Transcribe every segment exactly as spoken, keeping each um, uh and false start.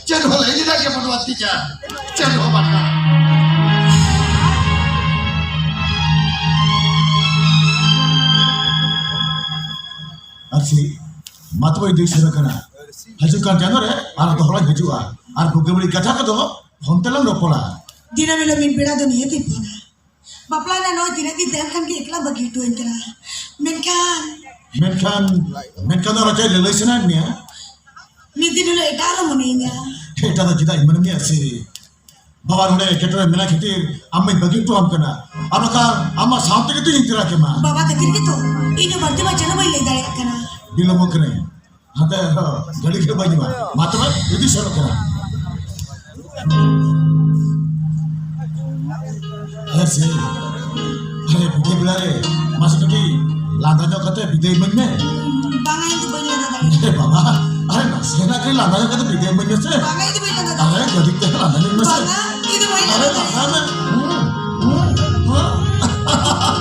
ᱪᱮᱫ ᱦᱚᱸ ᱞᱟᱹᱭ ᱨᱮᱱᱟᱜ ᱜᱮ ᱵᱟᱹᱱᱩᱜᱼᱟ ᱛᱤᱧᱟ᱾ ᱪᱮᱫ ᱦᱚᱸ ᱵᱟᱝ᱾ ᱟᱨ ᱪᱮᱫ? ᱢᱟ ᱛᱚᱵᱮ ᱤᱫᱤ ᱥᱮᱱᱚᱜ ᱠᱟᱱᱟ᱾ ᱦᱤᱡᱩᱜ ᱠᱟᱱ ᱪᱟᱸᱫᱳ ᱨᱮ ᱟᱨ ᱫᱚᱦᱲᱟᱧ ᱦᱤᱡᱩᱜᱼᱟ᱾ ᱟᱨ ᱵᱩᱜᱤ ᱵᱟᱹᱲᱤᱡ ᱠᱟᱛᱷᱟ ᱠᱚᱫᱚ ᱯᱷᱳᱱ ᱛᱮᱞᱟᱝ ᱨᱚᱯᱚᱲᱟ᱾ ᱫᱤᱱᱟᱹᱢ ᱦᱤᱞᱳᱜ ᱢᱤᱫ ᱵᱮᱲᱟ ᱫᱚ ᱱᱤᱦᱟᱹᱛᱤᱧ ᱯᱷᱳᱱᱟ᱾ ᱵᱟᱯᱞᱟ ᱨᱮᱱᱟᱜ ᱱᱚᱜᱼᱚᱭ ᱛᱤᱱᱟᱹᱜ ᱫᱤᱱ ᱛᱟᱦᱮᱱ ᱠᱷᱟᱱ ᱜᱮ ᱮᱠᱞᱟ ᱵᱟᱹᱜᱤ ᱦᱚᱴᱚᱣᱟᱹᱧ ᱠᱟᱱᱟ᱾ ᱢᱮᱱᱠᱷᱟᱱ ᱢᱮᱱᱠᱷᱟᱱ ᱫᱚ ᱨᱟᱪᱟᱭ ᱞᱟᱹᱞᱟᱹᱭ ᱥᱟᱱᱟᱭᱮᱫ ᱢᱮᱭᱟ? ᱢᱤᱫ ᱫᱤᱱ ᱦᱤᱞᱳᱜ ᱮᱴᱟᱜ ᱨᱮ ᱢᱚᱱᱮᱭᱤᱧᱟ᱾ ᱮᱴᱟᱜ ᱫᱚ ᱪᱮᱫᱟᱜ ᱤᱧ ᱢᱚᱱᱮ ᱢᱮᱭᱟ ᱥᱮ? ᱵᱟᱵᱟ ᱱᱚᱰᱮ ᱮᱴᱠᱮᱴᱚᱬᱮ ᱢᱮᱱᱟᱜ ᱠᱷᱟᱹᱛᱤᱨ ᱟᱢ ᱢᱟᱧ ᱵᱟᱹᱜᱤ ᱦᱚᱴᱚᱣᱟᱢ ᱠᱟᱱᱟ᱾ ᱟᱨ ᱵᱟᱠᱷᱟᱱ ᱟᱢᱟᱜ ᱥᱟᱶ ᱛᱮᱜᱮ ᱛᱚᱧ ᱤᱫᱤ ᱛᱚᱨᱟ ᱠᱮᱢᱟ᱾ ᱵᱟᱵᱟ ᱠᱷᱟᱹᱛᱤᱨ ᱜᱮᱛᱚ ᱤᱧ ᱦᱚᱸ ᱵᱟᱹᱲᱛᱤ ᱢᱟ ᱪᱮᱫ ᱦᱚᱸ ᱵᱟᱹᱧ ᱞᱟᱹᱭ ᱫᱟᱲᱮᱭᱟᱜ ᱠᱟᱱᱟ᱾ ᱵᱤᱞᱚᱢᱚᱜ ᱠᱟᱹᱱᱟᱹᱧ᱾ ᱦᱟᱱᱛᱮ ᱜᱟᱹᱰᱤ ᱜᱮ ᱵᱟᱹᱧ ᱮᱢᱟ᱾ ᱢᱟ ᱛᱚᱵᱮ, ᱤᱫᱤ ᱥᱮᱱᱚᱜ ᱠᱟᱱᱟ᱾ ᱦᱮᱸ ᱥᱮ, ᱟᱨᱮ ᱵᱤᱫᱟᱹᱭ ᱵᱮᱲᱟ ᱨᱮ ᱢᱟᱥᱮ ᱠᱟᱹᱴᱤᱡ ᱞᱟᱸᱫᱟ ᱧᱚᱜ ᱠᱟᱛᱮ ᱵᱤᱫᱟᱹᱭ ᱤᱢᱟᱹᱧ ᱢᱮ᱾ ᱵᱟᱝᱟ, ᱤᱧ ᱫᱚ ᱵᱟᱹᱧ ᱞᱟᱸᱫᱟ ᱫᱟᱲᱮᱭᱟᱜᱼᱟ᱾ ᱮ ᱵᱟᱵᱟ, ᱟᱨᱮ ᱱᱟᱥᱮᱱᱟᱜ ᱠᱟᱹᱴᱤᱡ ᱞᱟᱸᱫᱟ ᱧᱚᱜ ᱠᱟᱛᱮ ᱵᱤᱫᱟᱹᱭ ᱤᱢᱟᱹᱧ ᱢᱮᱥᱮ᱾ ᱵᱟᱝᱟ, ᱤᱧ ᱫᱚ ᱵᱟᱹᱧ ᱞᱟᱸᱫᱟ ᱫᱟᱲᱮᱭᱟᱜᱼᱟ᱾ ᱟᱨᱮ ᱜᱟᱹᱰᱤ ᱛᱮ ᱞᱟᱸᱫᱟ ᱧᱚᱜ ᱢᱮᱥᱮ᱾ ᱵᱟᱝᱟ, ᱤᱧ ᱫᱚ ᱵᱟᱹᱧ ᱟᱨᱮ ᱞᱟᱸᱫᱟ ᱫᱟᱲᱮᱭᱟᱜᱼᱟ᱾ ᱞᱟᱸᱫᱟ ᱢᱮ᱾ ᱦᱩᱸ, ᱦᱩᱸ, ᱦᱩᱸ᱾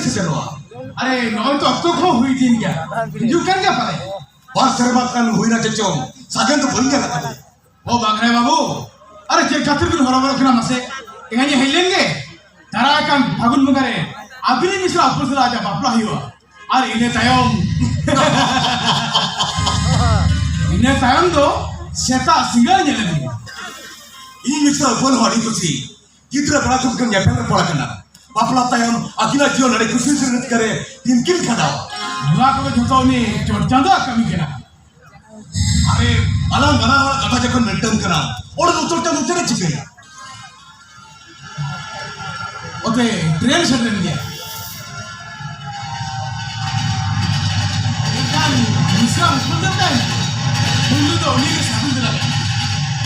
ᱥᱮᱴᱮᱨᱚᱜᱼᱟ᱾ ᱟᱨᱮ, ᱱᱚᱜᱼᱚᱭ ᱛᱚ ᱚᱠᱛᱚ ᱠᱚᱦᱚᱸ ᱦᱩᱭ ᱤᱫᱤᱭᱮᱱ ᱜᱮᱭᱟ᱾ ᱦᱤᱡᱩᱜ ᱠᱟᱱ ᱜᱮᱭᱟ ᱯᱟᱞᱮ᱾ ᱵᱟᱨ ᱥᱮᱨᱢᱟ ᱜᱟᱱ ᱦᱩᱭᱱᱟ ᱪᱮᱫ ᱪᱚᱝ, ᱥᱟᱜᱮᱱ ᱫᱚ ᱵᱟᱹᱧ ᱧᱮᱞ ᱟᱠᱟᱫᱮᱭᱟ᱾ ᱳ ᱵᱟᱜᱽᱨᱟᱭ ᱵᱟᱹᱵᱩ, ᱟᱨᱮ ᱪᱮᱫ ᱠᱷᱟᱹᱛᱤᱨ ᱵᱤᱱ ᱦᱚᱨᱚᱵᱚᱨᱚᱜ ᱠᱟᱱᱟ ᱢᱟᱥᱮ? ᱛᱮᱦᱮᱧ ᱦᱮᱡ ᱞᱮᱱ ᱜᱮ, ᱫᱟᱨᱟᱭ ᱠᱟᱱ ᱯᱷᱟᱹᱜᱩᱱ ᱵᱚᱸᱜᱟ ᱨᱮ ᱟᱹᱵᱤᱱᱤᱡ ᱢᱤᱥᱨᱟ ᱩᱯᱟᱹᱥ ᱥᱟᱞᱟᱜ ᱟᱡᱟᱜ ᱵᱟᱯᱞᱟ ᱦᱩᱭᱩᱜᱼᱟ᱾ ᱟᱨ ᱤᱱᱟᱹ ᱛᱟᱭᱚᱢ, ᱤᱱᱟᱹ ᱛᱟᱭᱚᱢ ᱫᱚ ᱥᱮᱛᱟᱜ ᱥᱤᱸᱜᱟᱹᱲ ᱧᱮᱞ ᱢᱮ᱾ ᱤᱧ ᱢᱤᱥᱨᱟ ᱩᱯᱟᱹᱞ ᱦᱚᱸ ᱟᱹᱰᱤ ᱠᱩᱥᱤ᱾ ᱜᱤᱫᱽᱨᱟᱹ ᱵᱮᱲᱟ ᱠᱷᱚᱱ ᱠᱤᱱ ᱧᱮᱯᱮᱞ ᱨᱚᱯᱚᱲ ᱟᱠᱟᱱᱟ᱾ ᱵᱟᱯᱞᱟ ᱛᱟᱭᱚᱢ ᱟᱹᱠᱤᱱᱟᱜ ᱡᱤᱭᱚᱱ ᱟᱹᱰᱤ ᱠᱩᱥᱤ ᱨᱟᱹᱥᱠᱟᱹ ᱨᱮ ᱫᱤᱱ ᱠᱤᱱ ᱠᱷᱟᱸᱰᱟᱣᱟ᱾ ᱱᱚᱣᱟ ᱠᱚᱫᱚ ᱡᱷᱚᱛᱚ ᱩᱱᱤ ᱪᱚᱴ ᱪᱟᱸᱫᱳᱣᱟᱜ ᱠᱟᱹᱢᱤ ᱠᱟᱱᱟ᱾ ᱟᱨᱮ, ᱟᱞᱟᱝ ᱵᱟᱱᱟ ᱦᱚᱲᱟᱜ ᱠᱟᱛᱷᱟ ᱡᱚᱠᱷᱚᱱ ᱢᱤᱫᱴᱟᱝ ᱠᱟᱱᱟ, ᱚᱸᱰᱮ ᱫᱚ ᱩᱛᱟᱹᱨ ᱪᱟᱸᱫᱚ ᱪᱮᱫ ᱮ ᱪᱤᱠᱟᱹᱭᱟ? ᱚᱛᱮ ᱴᱨᱮᱱ ᱥᱮᱴᱮᱨᱮᱱ ᱜᱮᱭᱟ᱾ ᱢᱤᱫᱴᱟᱝ ᱢᱤᱥᱨᱟ ᱩᱯᱟᱹᱥ ᱛᱟᱭ, ᱩᱱᱤ ᱫᱚ ᱩᱱᱤ ᱜᱮ ᱥᱟᱹᱜᱩᱱ ᱫᱟᱨᱟᱢ᱾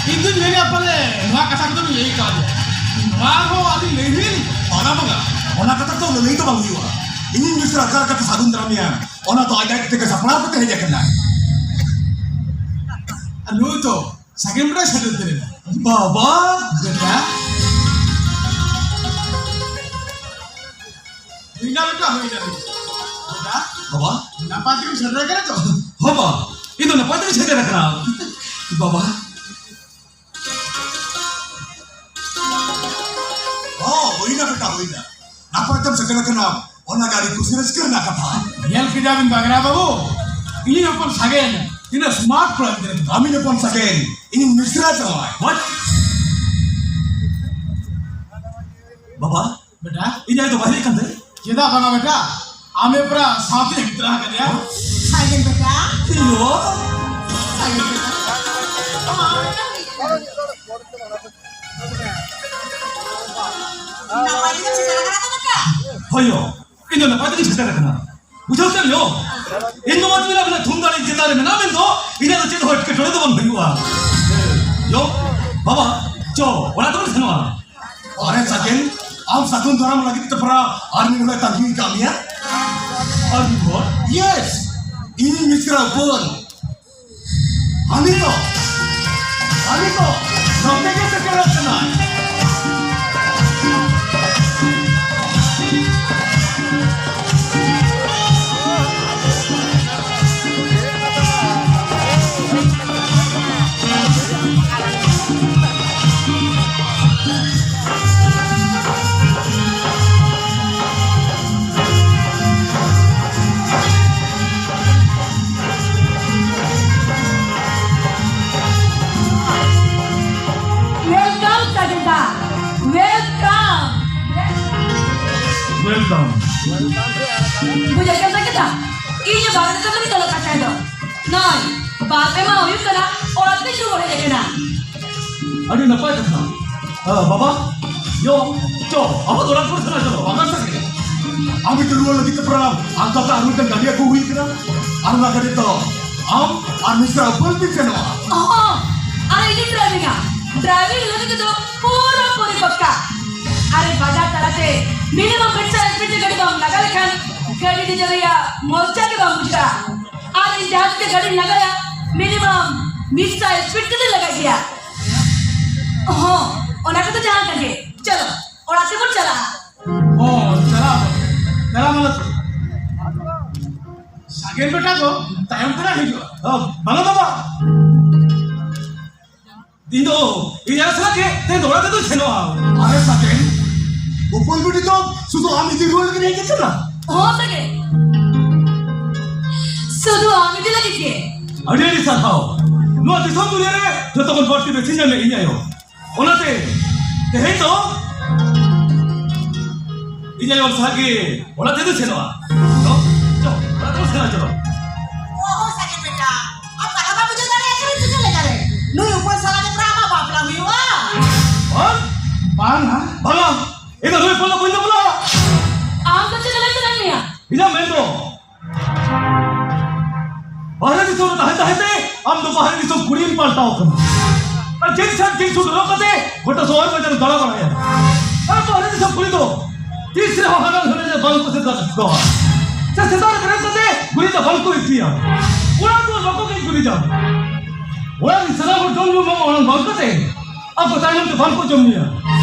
ᱤᱧ ᱫᱩᱧ ᱢᱮᱱᱮᱫᱼᱟ ᱯᱟᱞᱮ ᱱᱚᱣᱟ ᱠᱟᱛᱷᱟ ᱠᱚᱫᱚ ᱵᱤᱱ ᱞᱟᱹᱭ ᱠᱟᱣᱫᱮᱭᱟ᱾ ᱱᱚᱣᱟ ᱦᱚᱸ ᱟᱹᱞᱤᱧ ᱞᱟᱹᱭ ᱦᱩᱭ ᱞᱮᱱ᱾ ᱵᱟᱝᱟ, ᱵᱟᱝᱟ, ᱚᱱᱟ ᱠᱟᱛᱷᱟ ᱫᱚ ᱞᱟᱹᱞᱟᱹᱭ ᱫᱚ ᱵᱟᱝ ᱦᱩᱭᱩᱜᱼᱟ᱾ ᱤᱧᱤᱧ ᱢᱤᱥᱨᱟ ᱚᱠᱟ ᱞᱮᱠᱟᱛᱮ ᱥᱟᱹᱜᱩᱱ ᱫᱟᱨᱟᱢᱮᱭᱟ, ᱚᱱᱟ ᱫᱚ ᱟᱡ ᱟᱡ ᱛᱮᱜᱮ ᱥᱟᱯᱲᱟᱣ ᱠᱟᱛᱮ ᱦᱮᱡ ᱟᱠᱟᱱᱟ᱾ ᱟᱨ ᱱᱩᱭ ᱫᱚ ᱥᱟᱜᱮᱱ ᱵᱮᱴᱟᱭ ᱥᱮᱴᱮᱨ ᱩᱛᱟᱹᱨ ᱮᱱᱟ᱾ ᱵᱟᱵᱟ! ᱵᱮᱴᱟ᱾ ᱦᱩᱭᱱᱟ ᱵᱮᱴᱟ, ᱦᱩᱭᱱᱟ, ᱦᱩᱭᱱᱟ᱾ ᱵᱮᱴᱟ, ᱵᱟᱵᱟ? ᱱᱟᱯᱟᱭ ᱛᱮᱜᱮᱢ ᱥᱮᱴᱮᱨ ᱟᱠᱟᱱᱟ ᱛᱚ? ᱦᱚᱸ ᱵᱟ, ᱤᱧ ᱫᱚ ᱱᱟᱯᱟᱭ ᱛᱮᱜᱮᱧ ᱥᱮᱴᱮᱨ ᱟᱠᱟᱱᱟ᱾ ᱵᱟᱵᱟ᱾ ᱦᱚᱸ, ᱦᱩᱭᱱᱟ ᱵᱮᱴᱟ, ᱦᱩᱭᱱᱟ᱾ ᱱᱟᱯᱟᱭ ᱛᱮᱢ ᱥᱮᱴᱮᱨ ᱟᱠᱟᱱᱟ, ᱚᱱᱟ ᱜᱮ ᱟᱹᱰᱤ ᱠᱩᱥᱤ ᱨᱟᱹᱥᱠᱟᱹ ᱨᱮᱱᱟᱜ ᱠᱟᱛᱷᱟ᱾ ᱧᱮᱞ ᱠᱮᱫᱟ ᱵᱤᱱ ᱵᱟᱜᱽᱨᱟ ᱵᱟᱹᱵᱩ, ᱤᱧᱤᱡ ᱦᱚᱯᱚᱱ ᱥᱟᱜᱮᱱ ᱛᱤᱱᱟᱹᱜ smart ᱠᱚᱲᱟ ᱜᱤᱫᱽᱨᱟᱹ ᱠᱟᱱᱟᱭ᱾ ᱟᱢᱤᱡ ᱦᱚᱯᱚᱱ ᱥᱟᱜᱮᱱ, ᱤᱧᱤᱡ ᱢᱤᱥᱨᱟ ᱡᱟᱶᱟᱭ᱾ What? ᱵᱟᱵᱟ, ᱵᱮᱴᱟ? ᱤᱧ ᱟᱭᱳ ᱫᱚ ᱵᱟᱭ ᱦᱮᱡ ᱠᱟᱱ ᱛᱮ? ᱪᱮᱫᱟᱜ ᱵᱟᱝᱟ ᱵᱮᱴᱟ? ᱟᱢᱮ ᱯᱮᱨᱟ ᱥᱟᱶᱛᱮ ᱢᱤᱛᱨᱟ ᱟᱠᱟᱫᱮᱭᱟ᱾ ᱥᱟᱜᱮᱱ ᱵᱮᱴᱟ᱾ ᱤᱭᱳ᱾ ᱥᱟᱜᱮᱱ ᱵᱮᱴᱟ᱾ ᱱᱟᱯᱟᱭ ᱜᱮ ᱥᱮᱴᱮᱨ ᱟᱠᱟᱱᱟ ᱛᱚ ᱵᱮᱴᱟ? ᱦᱳᱭ ᱭᱳ, ᱤᱧ ᱫᱚ ᱱᱟᱯᱟᱭ ᱛᱮᱜᱮᱧ ᱥᱮᱴᱮᱨ ᱟᱠᱟᱱᱟ᱾ ᱵᱩᱡᱷᱟᱹᱣ ᱠᱮᱫ ᱭᱳ? ᱤᱧ ᱫᱚ ᱢᱟ ᱛᱩᱭᱞᱟ ᱵᱮᱱᱟ ᱫᱷᱩᱢ ᱫᱟᱲᱮ ᱪᱮᱛᱟᱱ ᱨᱮ ᱢᱮᱱᱟᱜ ᱢᱮᱱ ᱫᱚ, ᱤᱧᱟᱹᱜ ᱫᱚ ᱪᱮᱫ ᱦᱚᱸ ᱮᱴᱠᱮᱴᱚᱬᱮ ᱫᱚ ᱵᱟᱝ ᱦᱩᱭᱩᱜᱼᱟ᱾ ᱭᱳ, ᱵᱟᱵᱟ, ᱪᱚ, ᱚᱲᱟᱜ ᱛᱮᱵᱚᱱ ᱥᱮᱱᱚᱜᱼᱟ᱾ ᱟᱨᱮ ᱥᱟᱜᱮᱱ, ᱟᱢ ᱥᱟᱹᱜᱩᱱ ᱫᱟᱨᱟᱢ ᱞᱟᱹᱜᱤᱫ ᱛᱮ ᱯᱮᱨᱟ ᱟᱨ ᱢᱤᱫ ᱦᱚᱲᱮ ᱛᱟᱺᱜᱤ ᱟᱠᱟᱫ ᱢᱮᱭᱟ᱾ ᱟᱨ ᱢᱤᱫ ᱦᱚᱲ? Yes, ᱤᱧ ᱢᱤᱥᱨᱟ ᱩᱯᱟᱹᱞ᱾ ᱦᱟᱹᱱᱤ ᱫᱚ, ᱦᱟᱹᱱᱤ ᱫᱚ ᱱᱚᱛᱮ ᱜᱮ ᱥᱮᱴᱮᱨᱚᱜ ᱠᱟᱱᱟᱭ᱾ ᱵᱩᱡᱷᱟᱹᱣ ᱠᱮᱫᱟ ᱠᱮᱫᱟ? ᱤᱧ ᱵᱟᱨ ᱫᱤᱱ ᱠᱷᱚᱱ ᱫᱚ ᱠᱟᱛᱷᱟ ᱫᱚ ᱱᱚᱭ ᱵᱟᱨ ᱯᱮ ᱢᱟ ᱦᱩᱭᱩᱜ ᱠᱟᱱᱟ, ᱚᱲᱟᱜ ᱛᱮ ᱨᱩᱣᱟᱹᱲ ᱦᱮᱡ ᱟᱠᱟᱱᱟ᱾ ᱟᱹᱰᱤ ᱱᱟᱯᱟᱭ ᱠᱟᱛᱷᱟ᱾ ᱦᱮᱸ, ᱵᱟᱵᱟ, ᱭᱚ, ᱪᱚ, ᱟᱵᱚ ᱫᱚ ᱚᱲᱟᱜ ᱠᱚ ᱥᱮᱱᱟ, ᱪᱚᱞᱚ᱾ ᱵᱟᱵᱟ ᱥᱟᱸᱜᱮ, ᱟᱢ ᱤᱧ ᱨᱩᱣᱟᱹᱲ ᱞᱟᱹᱜᱤᱫ ᱛᱮ ᱯᱨᱟᱭ ᱟᱢ ᱫᱟᱫᱟ ᱟᱨ ᱢᱤᱫᱴᱟᱝ ᱜᱟᱹᱰᱤ ᱟᱹᱜᱩ ᱦᱩᱭ ᱠᱟᱱᱟ᱾ ᱟᱨ ᱚᱱᱟ ᱜᱟᱹᱰᱤ ᱫᱚ ᱟᱢ ᱟᱨ ᱢᱤᱥᱴᱟᱨ ᱟᱯᱚᱞ ᱯᱮ ᱥᱮᱱᱚᱜᱼᱟ᱾ ᱚᱦᱚᱸ, ᱟᱨ ᱤᱧ ᱰᱨᱟᱭᱵᱷᱤᱝᱟ᱾ ᱰᱨᱟᱭᱵᱷᱤᱝ ᱞᱟᱹᱜᱤᱫ ᱫᱚ ᱯᱩᱨᱟᱹ ᱯᱚᱨᱤᱯᱚᱠᱠᱟ᱾ ᱟᱨᱮ ᱵᱟᱡᱟᱨ ᱛᱟᱞᱟᱛᱮ ᱢᱤᱱᱤᱢᱟᱢ ᱢᱤᱫ ᱥᱟᱭ ᱥᱯᱤᱰ ᱛᱮ ᱜᱟᱹᱰᱤ ᱵᱟᱢ ᱞᱟᱜᱟ ᱞᱮᱠᱷᱟᱱ ᱜᱟᱹᱰᱤ ᱰᱤᱡᱮᱞ ᱨᱮᱭᱟᱜ ᱢᱚᱡᱟ ᱜᱮ ᱵᱟᱢ ᱵᱩᱡᱷᱟᱹᱣᱟ᱾ ᱟᱨ ᱤᱧ ᱡᱟᱦᱟᱸ ᱛᱤᱱᱟᱹᱜ ᱜᱟᱹᱰᱤᱧ ᱞᱟᱜᱟᱭᱟ, ᱢᱤᱱᱤᱢᱟᱢ ᱢᱤᱫ ᱥᱟᱭ ᱥᱯᱤᱰ ᱛᱮᱫᱚᱧ ᱞᱟᱜᱟᱭ ᱜᱮᱭᱟ᱾ ᱦᱚᱸ, ᱚᱱᱟ ᱠᱚᱫᱚ ᱡᱟᱦᱟᱸ ᱠᱟᱱ ᱜᱮ, ᱪᱚᱞᱚ, ᱚᱲᱟᱜ ᱛᱮᱵᱚᱱ ᱪᱟᱞᱟᱜᱼᱟ᱾ ᱦᱚᱸ, ᱪᱟᱞᱟᱜ ᱟᱵᱚᱱ᱾ ᱪᱟᱞᱟᱜ ᱢᱟᱞᱚᱛ᱾ ᱥᱟᱜᱮᱱ ᱵᱮᱴᱟ ᱫᱚ ᱛᱟᱭᱚᱢ ᱛᱮ ᱦᱤᱡᱩᱜᱼᱟ᱾ ᱦᱚᱸ, ᱵᱟᱝᱟ ᱵᱟᱵᱟ᱾ ᱤᱧ ᱫᱚ ᱤᱧ ᱟᱥᱲᱟ ᱜᱮ ᱛᱮᱦᱮᱧ ᱫᱚ ᱚᱲᱟᱜ ᱛᱮᱫᱚᱧ ᱥᱮᱱᱚᱜᱼᱟ᱾ ᱟᱨᱮ ᱥᱟᱜᱮᱱ, ᱩᱯᱟᱹᱞ ᱵᱤᱴᱤ ᱫᱚ ᱥᱩᱫᱷᱩ ᱟᱢ ᱤᱫᱤ ᱨᱩᱣᱟᱹᱲ ᱞᱟᱹᱜᱤᱫ ᱦᱮᱡ ᱟᱠᱟᱱᱟ? ᱦᱚᱸ ᱥᱟᱜᱮᱱ, ᱥᱩᱫᱷᱩ ᱟᱢ ᱤᱫᱤ ᱞᱟᱹᱜᱤᱫ ᱜᱮ᱾ ᱟᱹᱰᱤ ᱟᱹᱰᱤ ᱥᱟᱨᱦᱟᱣ᱾ ᱱᱚᱣᱟ ᱫᱤᱥᱚᱢ ᱫᱩᱱᱤᱭᱟᱹ ᱨᱮ ᱡᱚᱛᱚ ᱠᱷᱚᱱ ᱵᱟᱹᱲᱛᱤ ᱵᱮᱥᱤᱧ ᱧᱟᱢᱮ ᱤᱧ ᱟᱭᱳ᱾ ᱚᱱᱟᱛᱮ ᱛᱮᱦᱮᱧ ᱫᱚ ᱤᱧ ᱟᱭᱳ ᱥᱟᱶ ᱜᱮ ᱚᱲᱟᱜ ᱛᱮᱫᱚ ᱥᱮᱱᱚᱜᱼᱟ᱾ ᱪᱚ, ᱪᱚ, ᱚᱲᱟᱜ ᱛᱮᱵᱚ ᱥᱮᱱᱚᱜᱼᱟ, ᱪᱚᱞᱚ᱾ ᱚᱦᱚ, ᱥᱟᱜᱮᱱ ᱵᱮᱴᱟ, ᱟᱢ ᱠᱟᱛᱷᱟ ᱵᱟᱢ ᱵᱩᱡᱷᱟᱹᱣ ᱫᱟᱲᱮᱭᱟᱜ ᱠᱟᱱᱟ ᱥᱮ ᱪᱮᱫ ᱞᱮᱠᱟ ᱨᱮ? ᱱᱩᱭ ᱩᱯᱟᱹᱞ ᱥᱟᱞᱟᱜ ᱜᱮ ᱯᱨᱟᱭ ᱟᱢᱟᱜ ᱵᱟᱯᱞᱟ ᱦᱩᱭᱩᱜᱼᱟ᱾ ᱵᱟᱝ? ᱵᱟᱝᱟ, ᱵᱟᱝᱟ᱾ ᱤᱧ ᱫᱚ ᱱᱩᱭ ᱩᱯᱟᱹᱞ ᱫᱚ ᱵᱟᱹᱧ ᱵᱟᱯᱞᱟᱜᱼᱟ᱾ ᱟᱢ ᱫᱚ ᱪᱮᱫ ᱞᱟᱹᱜᱤᱫ ᱥᱟᱱᱟᱭᱮᱫ ᱢᱮᱭᱟ? ᱤᱧᱟᱹᱜ ᱢᱮᱱ ᱫᱚ, ᱵᱟᱦᱨᱮ ᱫᱤᱥᱚᱢ ᱨᱮ ᱛᱟᱦᱮᱸ ᱛᱟᱦᱮᱸ ᱛᱮ ᱟᱢ ᱫᱚ ᱵᱟᱦᱨᱮ ᱫᱤᱥᱚᱢ ᱠᱩᱲᱤᱢ ᱯᱟᱞᱴᱟᱣ ᱟᱠᱟᱱᱟ᱾ ᱟᱨ ᱡᱤᱱᱥ ᱟᱨ ᱡᱤᱱᱥ ᱥᱩᱴ ᱦᱚᱨᱚᱜ ᱠᱟᱛᱮ ᱜᱚᱴᱟ ᱥᱚᱦᱚᱨ ᱵᱟᱡᱟᱨ ᱫᱟᱬᱟ ᱵᱟᱲᱟᱭᱟ᱾ ᱟᱨ ᱵᱟᱦᱨᱮ ᱫᱤᱥᱚᱢ ᱠᱩᱲᱤ ᱫᱚ ᱛᱤᱥ ᱨᱮᱦᱚᱸ ᱦᱟᱱᱟ ᱱᱟᱣᱟ ᱵᱟᱝ ᱠᱚ ᱥᱮᱫᱟ ᱫᱚ᱾ ᱥᱮ ᱥᱮᱛᱟᱜ ᱨᱮ ᱵᱮᱨᱮᱫ ᱠᱟᱛᱮ ᱜᱩᱨᱤᱡ ᱫᱚ ᱵᱟᱝ ᱠᱚ ᱤᱫᱤᱭᱟ᱾ ᱚᱲᱟᱜ ᱫᱩᱣᱟᱹᱨ ᱵᱟᱠᱚ ᱜᱮᱡ ᱜᱩᱨᱤᱡᱟ᱾ ᱚᱲᱟᱜ ᱨᱮ ᱥᱟᱱᱟᱢ ᱦᱚᱲ ᱡᱚᱢ ᱧᱩ ᱮᱢᱟ ᱚᱱᱟ ᱵᱟᱝ ᱠᱟᱛᱮ ᱟᱠᱚ ᱛᱟᱭᱱᱚᱢ ᱛᱮ ᱵᱟᱝ ᱠᱚ ᱡᱚᱢ ᱧᱩᱭᱟ᱾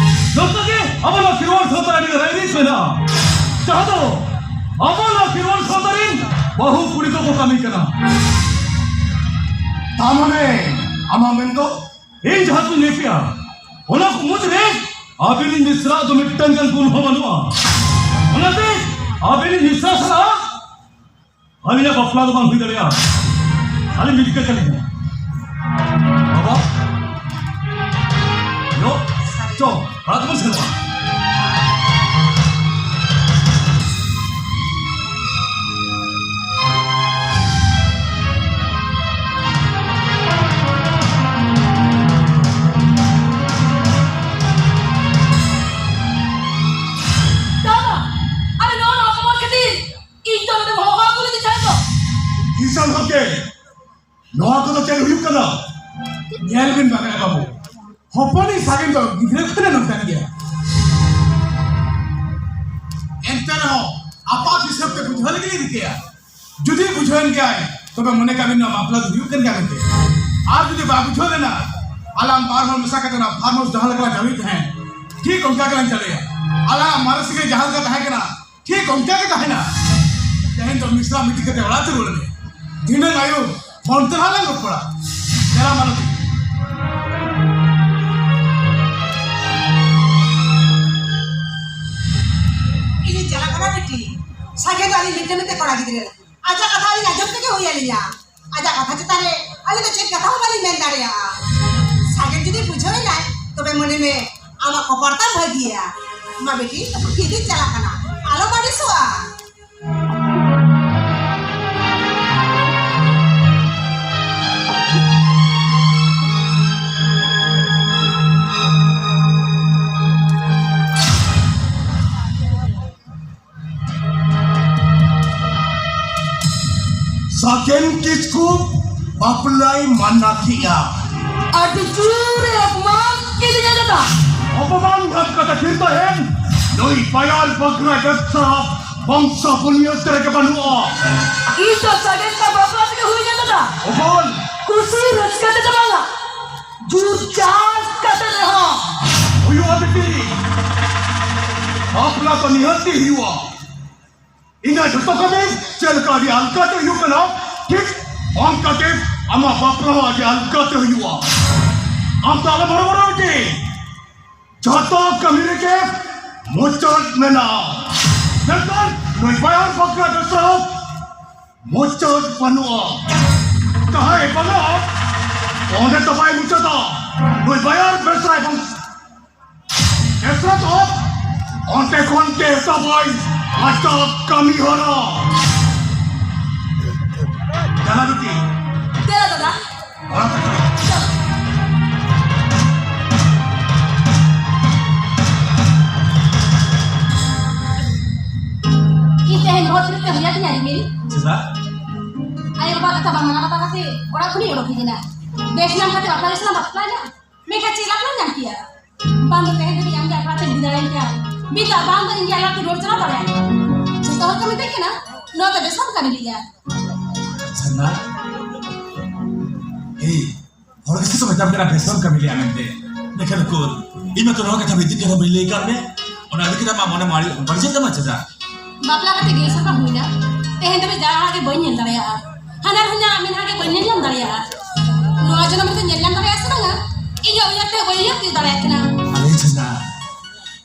ᱱᱚᱝᱠᱟ ᱜᱮ ᱟᱵᱚ ᱱᱚᱣᱟ ᱠᱷᱮᱨᱣᱟᱲ ᱥᱟᱶᱛᱟ ᱨᱮ ᱟᱹᱰᱤ ᱨᱟᱭᱨᱤᱛ ᱢᱮᱱᱟᱜᱼᱟ᱾ ᱡᱟᱦᱟᱸ ᱫᱚ ᱟᱵᱚ ᱱᱚᱣᱟ ᱠᱷᱮᱨᱣᱟᱲ ᱥᱟᱶᱛᱟ ᱨᱮᱱ ᱵᱟᱹᱦᱩ ᱠᱩᱲᱤ ᱠᱚᱠᱚ ᱠᱟᱹᱢᱤ ᱠᱟᱱᱟ᱾ ᱛᱟ ᱢᱟᱱᱮ ᱟᱢᱟᱜ ᱢᱮᱱ ᱫᱚ? ᱤᱧ ᱡᱟᱦᱟᱸ ᱠᱚᱧ ᱞᱟᱹᱭ ᱠᱮᱜᱼᱟ, ᱚᱱᱟ ᱠᱚ ᱢᱩᱫᱽᱨᱮ ᱟᱵᱤᱱᱤᱡ ᱢᱤᱥᱨᱟ ᱫᱚ ᱢᱤᱫᱴᱟᱝ ᱜᱟᱱ ᱜᱩᱱ ᱦᱚᱸ ᱵᱟᱹᱱᱩᱜᱼᱟ᱾ ᱚᱱᱟᱛᱮ ᱟᱵᱤᱱᱤᱡ ᱢᱤᱥᱨᱟ ᱥᱟᱞᱟᱜ ᱟᱹᱞᱤᱧᱟᱜ ᱵᱟᱯᱞᱟ ᱫᱚ ᱵᱟᱝ ᱦᱩᱭ ᱫᱟᱲᱮᱭᱟᱜᱼᱟ᱾ ᱟᱹᱞᱤᱧ ᱢᱤᱫ ᱠᱟᱛᱷᱟ ᱞᱤᱧ ᱢᱮᱱᱟ᱾ ᱵᱟᱵᱟ, ᱭᱚ, ᱪᱚ, ᱚᱲᱟᱜ ᱛᱮᱵᱚᱱ ᱥᱮᱱᱚᱜᱼᱟ᱾ ᱱᱚᱣᱟ ᱠᱚᱫᱚ ᱪᱮᱫ ᱦᱩᱭᱩᱜ ᱠᱟᱱᱟ? ᱧᱮᱞ ᱵᱤᱱ ᱵᱟᱠᱲᱟ ᱵᱟᱹᱵᱩ, ᱦᱚᱯᱚᱱᱤᱡ ᱥᱟᱜᱮᱱ ᱫᱚ ᱜᱤᱫᱽᱨᱟᱹ ᱠᱷᱚᱱᱮ ᱱᱚᱝᱠᱟᱱ ᱜᱮᱭᱟ᱾ ᱮᱱᱛᱮ ᱨᱮᱦᱚᱸ ᱟᱯᱟᱛ ᱦᱤᱥᱟᱹᱵ ᱛᱮ ᱵᱩᱡᱷᱟᱹᱣ ᱞᱟᱹᱜᱤᱫ ᱞᱤᱧ ᱨᱤᱠᱟᱹᱭᱟ᱾ ᱡᱩᱫᱤ ᱵᱩᱡᱷᱟᱹᱣᱮᱱ ᱜᱮᱭᱟᱭ, ᱛᱚᱵᱮ ᱢᱚᱱᱮ ᱠᱟᱜ ᱵᱤᱱ ᱱᱚᱣᱟ ᱵᱟᱯᱞᱟ ᱫᱚ ᱦᱩᱭᱩᱜ ᱠᱟᱱ ᱜᱮᱭᱟ ᱢᱮᱱᱛᱮ᱾ ᱟᱨ ᱡᱩᱫᱤ ᱵᱟᱭ ᱵᱩᱡᱷᱟᱹᱣ ᱞᱮᱱᱟ, ᱟᱞᱟᱝ ᱵᱟᱨ ᱦᱚᱲ ᱢᱮᱥᱟ ᱠᱟᱛᱮ ᱱᱚᱣᱟ ᱯᱷᱟᱨᱢ ᱦᱟᱣᱩᱥ ᱡᱟᱦᱟᱸ ᱞᱮᱠᱟ ᱞᱟᱝ ᱪᱟᱹᱞᱩᱭᱮᱫ ᱛᱟᱦᱮᱸᱫ, ᱴᱷᱤᱠ ᱚᱱᱠᱟ ᱜᱮᱞᱟᱝ ᱪᱟᱹᱞᱩᱭᱟ᱾ ᱟᱞᱟᱝᱟᱜ ᱢᱟᱨᱮ ᱥᱟᱹᱜᱟᱹᱭ ᱡᱟᱦᱟᱸ ᱞᱮᱠᱟ ᱛᱟᱦᱮᱸ ᱠᱟᱱᱟ, ᱴᱷᱤᱠ ᱚᱱᱠᱟ ᱜᱮ ᱛᱟᱦᱮᱱᱟ᱾ ᱛᱮᱦᱮᱧ ᱫᱚ ᱢᱤᱥᱨᱟ ᱢᱤᱫ ᱠᱟᱛᱮ ᱚᱲᱟᱜ ᱛᱮ ᱨᱩᱣᱟᱹᱲ ᱢᱮ᱾ ᱫᱷᱤᱱᱟᱹᱝ ᱟᱭᱩᱵ ᱯᱷᱳᱱ ᱛᱮ ᱱᱟᱦᱟᱜ ᱞᱟᱝ ᱨᱚᱯᱚᱲᱟ᱾ ᱫᱮᱞᱟ ᱢᱟᱞᱚᱛᱤ᱾ ᱤᱧᱤᱧ ᱪᱟᱞᱟᱜ ᱠᱟᱱᱟ ᱵᱤᱴᱤ᱾ ᱥᱟᱸᱜᱮ ᱫᱚ ᱟᱹᱞᱤᱧ ᱢᱤᱫᱴᱮᱱ ᱢᱤᱫᱴᱮᱱ ᱠᱚᱲᱟ ᱜᱤᱫᱽᱨᱟᱹ᱾ ᱟᱡᱟᱜ ᱠᱟᱛᱷᱟ ᱟᱹᱞᱤᱧ ᱟᱸᱡᱚᱢ ᱛᱮᱜᱮ ᱦᱩᱭ ᱟᱹᱞᱤᱧᱟ᱾ ᱟᱡᱟᱜ ᱠᱟᱛᱷᱟ ᱪᱮᱛᱟᱱ ᱨᱮ ᱟᱹᱞᱤᱧ ᱫᱚ ᱪᱮᱫ ᱠᱟᱛᱷᱟ ᱦᱚᱸ ᱵᱟᱹᱞᱤᱧ ᱢᱮᱱ ᱫᱟᱲᱮᱭᱟᱜᱼᱟ᱾ ᱥᱟᱜᱮᱱ ᱡᱩᱫᱤ ᱵᱩᱡᱷᱟᱹᱣ ᱮᱱᱟᱭ, ᱛᱚᱵᱮ ᱢᱚᱱᱮ ᱢᱮ ᱟᱢᱟᱜ ᱠᱚᱯᱟᱲ ᱛᱟᱢ ᱵᱷᱟᱹᱜᱤᱭᱟ᱾ ᱢᱟ ᱵᱤᱴᱤ, ᱤᱧ ᱫᱩᱧ ᱪᱟᱞᱟᱜ ᱠᱟᱱᱟ, ᱟᱞᱚᱢ ᱟᱹᱲᱤᱥᱚᱜᱼᱟ᱾ ᱥᱟᱜᱮᱱ ᱠᱤᱥᱠᱩ ᱵᱟᱯᱞᱟᱭ ᱢᱟᱱᱟ ᱠᱮᱜᱼᱟ᱾ ᱟᱹᱰᱤ ᱡᱳᱨᱮ ᱚᱯᱚᱢᱟᱱ ᱠᱤᱫᱤᱧᱟ ᱫᱟᱫᱟ᱾ ᱚᱯᱚᱢᱟᱱ ᱜᱷᱟᱴ ᱠᱟᱛᱮ ᱛᱷᱤᱨ ᱛᱟᱦᱮᱱ, ᱱᱩᱭ ᱵᱟᱭᱟᱨ ᱵᱟᱠᱨᱟ ᱵᱮᱵᱽᱥᱟ ᱵᱚᱝᱥᱚ ᱵᱩᱱᱤᱭᱟᱹᱫ ᱨᱮᱜᱮ ᱵᱟᱹᱱᱩᱜᱼᱟ᱾ ᱤᱧ ᱫᱚ ᱥᱟᱜᱮᱱ ᱥᱟᱶ ᱵᱟᱯᱞᱟ ᱛᱮᱜᱮ ᱦᱩᱭ ᱞᱮᱱᱟ ᱫᱟᱫᱟ᱾ ᱚᱯᱚᱢᱟᱱ᱾ ᱠᱩᱥᱤ ᱨᱟᱹᱥᱠᱟᱹ ᱛᱮᱫᱚ ᱵᱟᱝᱟ, ᱡᱩᱨ ᱪᱟᱥ ᱠᱟᱛᱮ ᱨᱮᱦᱚᱸ᱾ ᱦᱩᱭᱩᱜᱼᱟ ᱵᱤᱴᱤ, ᱵᱟᱯᱞᱟ ᱫᱚ ᱱᱤᱦᱟᱹᱛ ᱜᱮ ᱦᱩᱭᱩᱜᱼᱟ᱾ ᱤᱧᱟᱹᱜ ᱡᱷᱚᱛᱚ ᱠᱟᱹᱢᱤ ᱪᱮᱫ ᱞᱮᱠᱟ ᱟᱹᱰᱤ ᱟᱞᱜᱟ ᱛᱮ ᱦᱩᱭᱩᱜ ᱠᱟᱱᱟ, ᱴᱷᱤᱠ ᱚᱱᱠᱟ ᱜᱮ ᱟᱢᱟᱜ ᱵᱟᱯᱞᱟ ᱦᱚᱸ ᱟᱹᱰᱤ ᱟᱞᱜᱟ ᱛᱮ ᱦᱩᱭᱩᱜᱼᱟ᱾ ᱟᱢ ᱫᱚ ᱟᱞᱚᱢ ᱦᱚᱨᱚᱵᱚᱨᱚ ᱵᱤᱴᱤ, ᱡᱷᱚᱛᱚ ᱠᱟᱹᱢᱤ ᱨᱮᱜᱮ ᱢᱩᱪᱟᱹᱫ ᱢᱮᱱᱟᱜᱼᱟ᱾ ᱢᱮᱱᱠᱷᱟᱱ ᱱᱩᱭ ᱵᱟᱭᱟᱨ ᱵᱟᱠᱨᱟ ᱵᱮᱵᱽᱥᱟ ᱢᱩᱪᱟᱹᱫ ᱵᱟᱹᱱᱩᱜᱼᱟ᱾ ᱡᱟᱦᱟᱸᱭ ᱵᱟᱝᱟ, ᱚᱸᱰᱮ ᱫᱚ ᱵᱟᱭ ᱢᱩᱪᱟᱹᱫᱟ᱾ ᱱᱩᱭ ᱵᱟᱭᱟᱨ ᱵᱮᱵᱽᱥᱟ ᱮᱵᱚᱝ ᱵᱮᱵᱽᱥᱟ ᱫᱚ ᱚᱸᱰᱮ ᱠᱷᱚᱱ ᱜᱮ ᱮᱛᱚᱦᱚᱵᱟᱭ ᱟᱡᱟᱜ ᱠᱟᱹᱢᱤ ᱦᱚᱨᱟ᱾ ᱡᱟᱦᱟᱸ ᱫᱚ ᱠᱤ ᱫᱮᱞᱟ ᱫᱟᱫᱟ᱾ ᱤᱧ ᱛᱮᱦᱮᱧ ᱵᱚᱦᱚᱜ ᱛᱤᱨᱩᱵ ᱛᱮ ᱦᱩᱭ ᱟᱹᱫᱤᱧᱟ ᱨᱤᱢᱤᱞ᱾ ᱪᱮᱫᱟᱜ? ᱟᱭᱳ ᱵᱟᱵᱟ ᱵᱟᱝ ᱢᱟᱱᱟᱣ ᱵᱟᱛᱟᱣ ᱠᱟᱛᱮ ᱚᱲᱟᱜ ᱠᱷᱚᱱᱤᱧ ᱚᱰᱚᱠ ᱦᱮᱡ ᱮᱱᱟ᱾ ᱵᱮᱥ ᱧᱟᱢ ᱠᱟᱛᱮ ᱵᱟᱯᱞᱟ ᱜᱮ ᱥᱟᱱᱟ ᱵᱟᱯᱞᱟ ᱧᱟᱢ᱾ ᱢᱮᱱᱠᱷᱟᱱ ᱪᱮᱫ ᱞᱟᱵᱷ ᱞᱟᱝ ᱧᱟᱢ ᱠᱮᱭᱟ? ᱵᱟᱝ ᱫᱚ ᱛᱮᱦᱮᱧ ᱫᱷᱟᱹᱵᱤᱡ ᱟᱢᱜᱮ ᱟᱯᱱᱟᱨ ᱛᱮᱢ ᱤᱫᱤ ᱫᱟᱲᱮᱭᱟᱹᱧ ᱠᱮᱭᱟ᱾ ᱢᱤᱫ ᱫᱷᱟᱣ ᱵᱟᱝ ᱫᱚ ᱤᱧᱜᱮ ᱟᱭᱢᱟ ᱠᱤᱱ ᱨᱚᱲ ᱪᱟᱞᱟᱣ ᱫᱟᱲᱮᱭᱟᱜ ᱠᱟᱱᱟ᱾ ᱡᱚᱛᱚ ᱦᱚᱲ ᱠᱚ ᱢᱮᱛᱟᱹᱧ ᱠᱟᱱᱟ, ᱱᱚᱣᱟ ᱫᱚ ᱵᱮᱥ ᱵᱟᱢ ᱠᱟᱹᱢᱤ ᱞᱮᱫᱼᱟ᱾ ᱥᱟᱨᱱᱟ, ᱮᱭ, ᱦᱚᱲ ᱜᱮᱥᱮ ᱠᱚ ᱢᱮᱛᱟᱢ ᱠᱟᱱᱟ ᱵᱮᱥ ᱵᱟᱢ ᱠᱟᱹᱢᱤ ᱞᱮᱫᱼᱟ ᱢᱮᱱᱛᱮ᱾ ᱢᱮᱱᱠᱷᱟᱱ ᱩᱠᱩᱨ, ᱤᱧ ᱢᱟᱛᱚ ᱱᱚᱣᱟ ᱠᱟᱛᱷᱟ ᱢᱤᱫ ᱫᱤᱱ ᱠᱟᱛᱷᱟ ᱵᱟᱹᱧ ᱞᱟᱹᱭ ᱟᱠᱟᱫ ᱢᱮ᱾ ᱚᱱᱟ ᱤᱫᱤ ᱠᱟᱛᱮ ᱟᱢᱟᱜ ᱢᱚᱱᱮ ᱢᱟᱹᱲᱤ-, ᱵᱟᱹᱲᱤᱡᱚᱜ ᱛᱟᱢᱟ ᱪᱮᱫᱟᱜ? ᱵᱟᱯᱞᱟ ᱠᱟᱛᱮ ᱜᱮᱞ ᱥᱮᱨᱢᱟ ᱦᱩᱭᱱᱟ, ᱛᱮᱦᱮᱧ ᱫᱷᱟᱹᱵᱤᱡ ᱡᱟᱦᱟᱸ ᱜᱮ ᱵᱟᱹᱧ ᱧᱮᱞ ᱫᱟᱲᱮᱭᱟᱜᱼᱟ᱾ ᱦᱟᱱᱟ ᱦᱩᱱᱟ ᱢᱮᱫᱦᱟ ᱜᱮ ᱵᱟᱹᱧ ᱧᱮᱞ ᱧᱟᱢ ᱫᱟᱲᱮᱭᱟᱜᱼᱟ᱾ ᱱᱚᱣᱟ ᱡᱚᱱᱚᱢ ᱨᱮᱫᱚ ᱧᱮᱞ ᱧᱟᱢ ᱫᱟᱲᱮᱭᱟᱜᱼᱟ ᱥᱮ ᱵᱟᱝᱟ? ᱤᱧᱟᱹᱜ ᱩᱭᱦᱟᱹᱨ ᱛᱮ ᱵᱟᱹᱧ ᱩᱭᱦᱟᱹᱨ ᱛᱤᱭᱳᱜ ᱫᱟᱲᱮᱭᱟᱜ ᱠᱟᱱᱟ᱾ ᱟᱨᱮ ᱪᱷᱟᱱᱟ,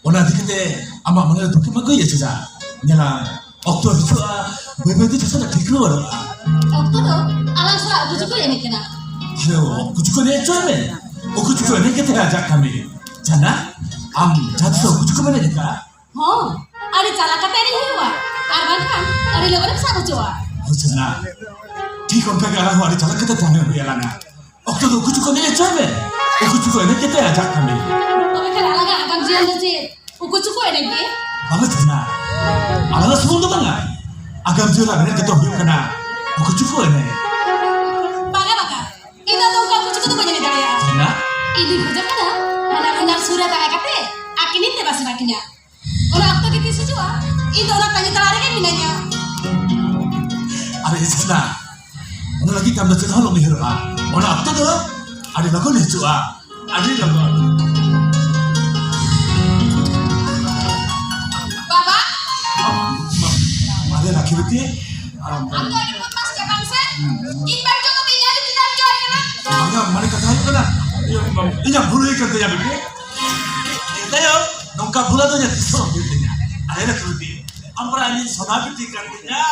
ᱚᱱᱟ ᱤᱫᱤ ᱠᱟᱛᱮ ᱟᱢᱟᱜ ᱢᱚᱱᱮ ᱨᱮ ᱫᱩᱠ ᱮᱢ ᱟᱹᱜᱩᱭᱟ ᱪᱮᱫᱟᱜ? ᱧᱮᱞᱟᱢ, ᱚᱠᱛᱚ ᱦᱤᱡᱩᱜᱼᱟ, ᱵᱟᱹᱭ ᱵᱟᱹᱭ ᱛᱮ ᱡᱚᱛᱚᱱᱟᱜ ᱴᱷᱤᱠ ᱨᱩᱣᱟᱹᱲᱚᱜᱼᱟ᱾ ᱚᱠᱛᱚ ᱫᱚ ᱟᱞᱟᱝ ᱥᱟᱞᱟᱜ ᱩᱠᱩ ᱪᱩᱠᱩ ᱮᱱᱮᱡ ᱠᱟᱱᱟ᱾ ᱟᱨᱮ, ᱩᱠᱩ ᱪᱩᱠᱩ ᱮᱱᱮᱡ ᱦᱚᱪᱚᱭ ᱢᱮ᱾ ᱩᱠᱩ ᱪᱩᱠᱩ ᱮᱱᱮᱡ ᱠᱟᱛᱮ ᱟᱡᱟᱜ ᱠᱟᱹᱢᱤ᱾ ᱪᱷᱟᱱᱟ, ᱟᱢ ᱡᱟᱦᱟᱸ ᱛᱤᱥ ᱩᱠᱩ ᱪᱩᱠᱩ ᱮᱱᱮᱡ ᱟᱠᱟᱫᱼᱟ? ᱦᱚᱸ, ᱟᱹᱰᱤ ᱪᱟᱞᱟᱠ ᱠᱟᱛᱮ ᱮᱱᱮᱡ ᱦᱩᱭᱩᱜᱼᱟ, ᱟᱨ ᱵᱟᱝᱠᱷᱟᱱ ᱟᱹᱰᱤ ᱞᱚᱜᱚᱱᱮᱢ ᱥᱟᱵ ᱦᱚᱪᱚᱜᱼᱟ᱾ ᱦᱳᱭ ᱪᱷᱟᱱᱟ, ᱴᱷᱤᱠ ᱚᱱᱠᱟ ᱜᱮ ᱟᱞᱟᱝ ᱦᱚᱸ ᱟᱹᱰᱤ ᱪᱟᱞᱟᱠ ᱠᱟᱛᱮ ᱛᱟᱦᱮᱸ ᱦᱩᱭ ᱟᱞᱟᱝᱟ᱾ ᱚᱠᱛᱚ ᱫᱚ ᱩᱠᱩ ᱪᱩᱠᱩ ᱮᱱᱮᱡ ᱦᱚᱪᱚᱭ ᱢᱮ᱾ ᱩᱠᱩ ᱪᱩᱠᱩ ᱮᱱᱮᱡ ᱠᱟᱛᱮ ᱟᱡᱟᱜ ᱠᱟᱹᱢᱤ᱾ ᱛᱚᱵᱮ ᱠᱷᱟᱱ ᱟᱞᱟᱝᱟᱜ ᱟᱜᱟᱢ ᱡᱤᱭᱚᱱ ᱫᱚ ᱪᱮᱫ ᱩᱠᱩ ᱪᱩᱠᱩ ᱮᱱᱮᱡ ᱜᱮ? ᱵᱟᱝᱟ ᱪᱷᱟᱱᱟ, ᱟᱞᱟᱝᱟᱜ ᱥᱩᱢᱩᱝ ᱫᱚ ᱵᱟᱝᱟ, ᱟᱜᱟᱢ ᱡᱤᱭᱚᱱ ᱨᱮᱱᱟᱜ ᱢᱮᱱᱮᱫ ᱜᱮᱛᱚ ᱦᱩᱭᱩᱜ ᱠᱟᱱᱟ ᱩᱠᱩ ᱪᱩᱠᱩ ᱮᱱᱮᱡ᱾ ᱵᱟᱝᱟ, ᱵᱟᱝᱟ, ᱤᱧ ᱫᱚ ᱚᱱᱠᱟ ᱩᱠᱩ ᱪᱩᱠᱩ ᱫᱚ ᱵᱟᱹᱧ ᱮᱱᱮᱡ ᱫᱟᱲᱮᱭᱟᱜᱼᱟ᱾ ᱪᱷᱟᱱᱟ? ᱤᱧ ᱫᱩᱧ ᱠᱷᱚᱡᱚᱜ ᱠᱟᱱᱟ ᱦᱟᱱᱟ ᱦᱩᱱᱟᱹᱨ ᱥᱩᱨ ᱨᱮ ᱛᱟᱦᱮᱸ ᱠᱟᱛᱮ ᱟᱹᱠᱤᱱᱤᱧ ᱫᱮᱵᱟ ᱥᱮᱵᱟ ᱠᱤᱱᱟ᱾ ᱚᱱᱟ ᱚᱠᱛᱚ ᱜᱮ ᱛᱤᱥ ᱦᱤᱡᱩᱜᱼᱟ? ᱤᱧ ᱫᱚ ᱚᱱᱟ ᱛᱟᱺᱜᱤ ᱛᱟᱲᱟᱜ ᱨᱮᱜᱮ ᱢᱤᱱᱟᱹᱧᱟ᱾ ᱟᱨᱮ ᱪᱷᱟᱱᱟ, ᱚᱱᱟ ᱞᱟᱹᱜᱤᱫ ᱛᱮ ᱟᱢ ᱫᱚ ᱪᱮᱫ ᱦᱚᱸ ᱟᱞᱚᱢ ᱩᱭᱦᱟᱹᱨᱚᱜᱼᱟ᱾ ᱚᱱᱟ ᱚᱠᱛᱚ ᱫᱚ ᱟᱹᱰᱤ ᱞᱚᱜᱚᱱ ᱦᱤᱡᱩᱜᱼᱟ, ᱟᱹᱰᱤ ᱞᱚᱜᱚᱱ᱾ ᱵᱟᱵᱟ! ᱟᱨᱮ ᱨᱟᱠᱷᱤ ᱵᱤᱴᱤ, ᱟᱢ ᱟᱢ ᱫᱚ ᱟᱹᱰᱤ ᱵᱚᱫᱢᱟᱥ ᱪᱟᱵᱟᱢ ᱥᱮ? ᱤᱧ ᱵᱟᱹᱧ ᱡᱚᱢ ᱠᱟᱛᱮ ᱤᱧ ᱟᱹᱰᱤ ᱪᱮᱫᱟᱜ ᱮᱢ ᱡᱚᱢ ᱠᱟᱱᱟ? ᱵᱟᱝᱟ, ᱢᱟᱱᱮ ᱠᱟᱛᱷᱟ ᱦᱩᱭᱩᱜ ᱠᱟᱱᱟ, ᱤᱭᱟᱹ, ᱤᱧᱟᱹᱜ ᱵᱷᱩᱞ ᱦᱩᱭ ᱠᱟᱱ ᱛᱤᱧᱟ ᱵᱤᱴᱤ᱾ ᱤᱱᱟᱹ ᱛᱟᱭᱚᱢ ᱱᱚᱝᱠᱟ ᱵᱷᱩᱞ ᱟᱫᱚ ᱤᱧᱟᱹᱜ ᱛᱤᱥ ᱦᱚᱸ ᱵᱟᱝ ᱦᱩᱭᱩᱜ ᱛᱤᱧᱟ᱾ ᱟᱨᱮ ᱨᱟᱠᱷᱤ ᱵᱤᱴᱤ, ᱟᱢ ᱯᱟᱨᱟ ᱤᱧ ᱥᱚᱱᱟ ᱵᱤᱴᱤ ᱠᱟᱱ ᱛᱤᱧᱟ᱾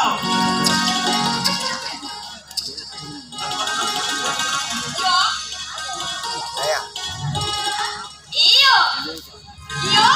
ᱤᱭᱳ! ᱤᱭᱳ! ᱤᱭᱳ!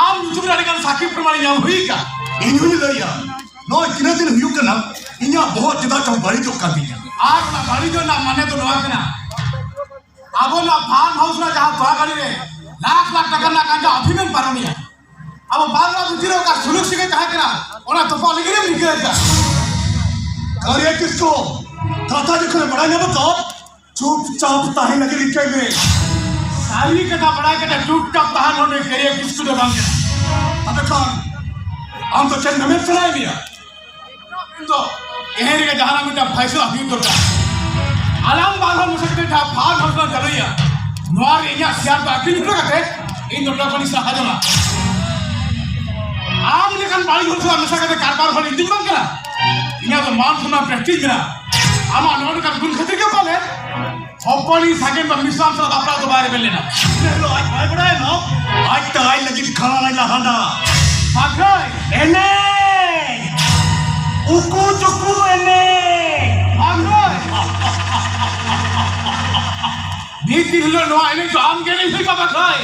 ᱟᱢ ᱧᱩᱛᱩᱢ ᱨᱮ ᱟᱹᱰᱤ ᱜᱟᱱ ᱥᱟᱹᱠᱷᱤ ᱯᱨᱚᱢᱟᱱ ᱧᱟᱢ ᱦᱩᱭ ᱟᱠᱟᱱ᱾ ᱤᱧ ᱦᱚᱸᱧ ᱞᱟᱹᱭᱟ, ᱱᱚᱜᱼᱚᱭ ᱛᱤᱱᱟᱹᱜ ᱫᱤᱱ ᱦᱩᱭᱩᱜ ᱠᱟᱱᱟ, ᱤᱧᱟᱹᱜ ᱵᱚᱦᱚᱜ ᱪᱮᱫᱟᱜ ᱪᱚᱝ ᱵᱟᱹᱲᱤᱡᱚᱜ ᱠᱟᱱ ᱛᱤᱧᱟ᱾ ᱟᱨ ᱚᱱᱟ ᱵᱟᱹᱲᱤᱡᱚᱜ ᱨᱮᱱᱟᱜ ᱢᱟᱱᱮ ᱫᱚ ᱱᱚᱣᱟ ᱠᱟᱱᱟ, ᱟᱵᱚ ᱱᱚᱣᱟ ᱯᱷᱟᱨᱢ ᱦᱟᱣᱩᱥ ᱨᱮᱱᱟᱜ ᱡᱟᱦᱟᱸ ᱛᱚᱲᱟ ᱜᱟᱹᱰᱤ ᱨᱮ ᱞᱟᱠᱷ ᱞᱟᱠᱷ ᱴᱟᱠᱟ ᱨᱮᱱᱟᱜ ᱜᱟᱸᱡᱟ ᱟᱹᱠᱷᱨᱤᱧ ᱮᱢ ᱯᱟᱨᱚᱢᱮᱭᱟ, ᱟᱵᱚ ᱵᱟᱨ ᱦᱚᱲᱟᱜ ᱵᱷᱤᱛᱤᱨ ᱨᱮ ᱚᱠᱟ ᱥᱩᱞᱩᱠ ᱥᱟᱹᱜᱟᱹᱭ ᱛᱟᱦᱮᱸ ᱠᱟᱱᱟ, ᱚᱱᱟ ᱛᱚᱯᱟᱜ ᱞᱟᱹᱜᱤᱫ ᱮᱢ ᱨᱤᱠᱟᱹᱭᱮᱫᱟ᱾ ᱠᱟᱨᱤᱭᱟ ᱠᱤᱥᱠᱩ, ᱠᱟᱛᱷᱟ ᱡᱚᱠᱷᱚᱱ ᱵᱟᱲᱟᱭ ᱧᱟᱢ ᱛᱚ, ᱪᱩᱯᱪᱟᱯ ᱛᱟᱦᱮᱸ ᱞᱟᱹᱜᱤᱫ ᱨᱤᱠᱟᱹᱭ ᱢᱮ᱾ ᱥᱟᱹᱨᱤ ᱠᱟᱛᱷᱟ ᱵᱟᱲᱟᱭ ᱠᱟᱛᱮ ᱪᱩᱯᱪᱟᱯ ᱛᱟᱦᱮᱸ ᱱᱚᱰᱮ ᱠᱟᱨᱤᱭᱟ ᱠᱤᱥᱠᱩ ᱫᱚ ᱵᱟᱝ ᱠᱟᱱᱟ᱾ ᱟᱫᱚ ᱠᱷᱟᱱ, ᱟᱢ ᱫᱚ ᱪᱮᱫ ᱢᱮᱢᱮᱱ ᱥᱟᱱᱟᱭᱮᱫ ᱢᱮᱭᱟ? ᱤᱧ ᱫᱚ ᱛᱮᱦᱮᱧ ᱨᱮᱜᱮ ᱡᱟᱦᱟᱱᱟᱜ ᱢᱤᱫᱴᱟᱝ ᱯᱷᱟᱭᱥᱟᱞᱟ ᱦᱩᱭᱩᱜ ᱫᱚᱨᱠᱟᱨ᱾ ᱟᱞᱟᱝ ᱵᱟᱨ ᱦᱚᱲ ᱢᱮᱥᱟ ᱠᱟᱛᱮ ᱡᱟᱦᱟᱸ ᱯᱷᱟᱨᱢ ᱦᱟᱣᱩᱥ ᱞᱟᱝ ᱪᱟᱹᱞᱩᱭᱟ, ᱱᱚᱣᱟ ᱨᱮ ᱤᱧᱟᱹᱜ ᱥᱮᱭᱟᱨ ᱫᱚ ᱟᱹᱠᱷᱨᱤᱧ ᱦᱚᱴᱚ ᱠᱟᱛᱮ ᱤᱧ ᱫᱚ ᱱᱚᱰᱮ ᱠᱷᱚᱱᱤᱧ ᱥᱟᱦᱟ ᱡᱚᱝᱟ᱾ ᱟᱢ ᱞᱮᱠᱟᱱ ᱵᱟᱹᱲᱤᱡ ᱦᱚᱲ ᱥᱟᱞᱟᱜ ᱢᱮᱥᱟ ᱠᱟᱛᱮ ᱠᱟᱨᱵᱟᱨ ᱦᱚᱲ ᱤᱧ ᱫᱩᱧ ᱵᱟᱝ ᱠᱟᱱᱟ᱾ ᱤᱧᱟᱹᱜ ᱫᱚ ᱢᱟᱱ ᱥᱚᱱᱢᱟᱱ ᱯᱨᱮᱥᱴᱤᱡᱽ ᱢᱮᱱᱟᱜᱼᱟ᱾ ᱟᱢᱟᱜ ᱱᱚᱣᱟ ᱞᱮᱠᱟᱱ ᱜᱩᱱ ᱠᱷᱟᱹᱛᱤᱨ ᱜᱮ ᱯᱟᱞᱮ ᱦᱚᱯᱚᱱᱤᱧ ᱥᱟᱜᱮᱱ ᱫᱚ ᱢᱤᱥᱨᱟᱢ ᱥᱟᱞᱟᱜ ᱵᱟᱯᱞᱟ ᱫᱚ ᱵᱟᱭ ᱨᱮᱵᱮᱱ ᱞᱮᱱᱟ᱾ ᱮᱱ ᱦᱤᱞᱳᱜ ᱟᱡ ᱵᱟᱭ ᱵᱟᱲᱟᱭᱟ ᱱᱚᱣᱟ? ᱟᱡ ᱛᱮ ᱟᱡ ᱞᱟᱹᱜᱤᱫ ᱠᱷᱟᱲᱟᱝ ᱟᱭ ᱞᱟᱦᱟᱱᱟ᱾ ᱵᱟᱠᱷᱟᱡ ᱮᱱᱮᱡ! ᱩᱠᱩ ᱪᱩᱠᱩ ᱮᱱᱮᱡ! ᱵᱟᱠᱷᱟᱡ! ᱢᱤᱫ ᱫᱤᱱ ᱦᱤᱞᱳᱜ ᱱᱚᱣᱟ ᱮᱱᱮᱡ ᱫᱚ ᱟᱢ ᱜᱮ ᱮᱱᱮᱡ ᱦᱩᱭᱩᱜᱼᱟ ᱵᱟᱠᱷᱟᱡ!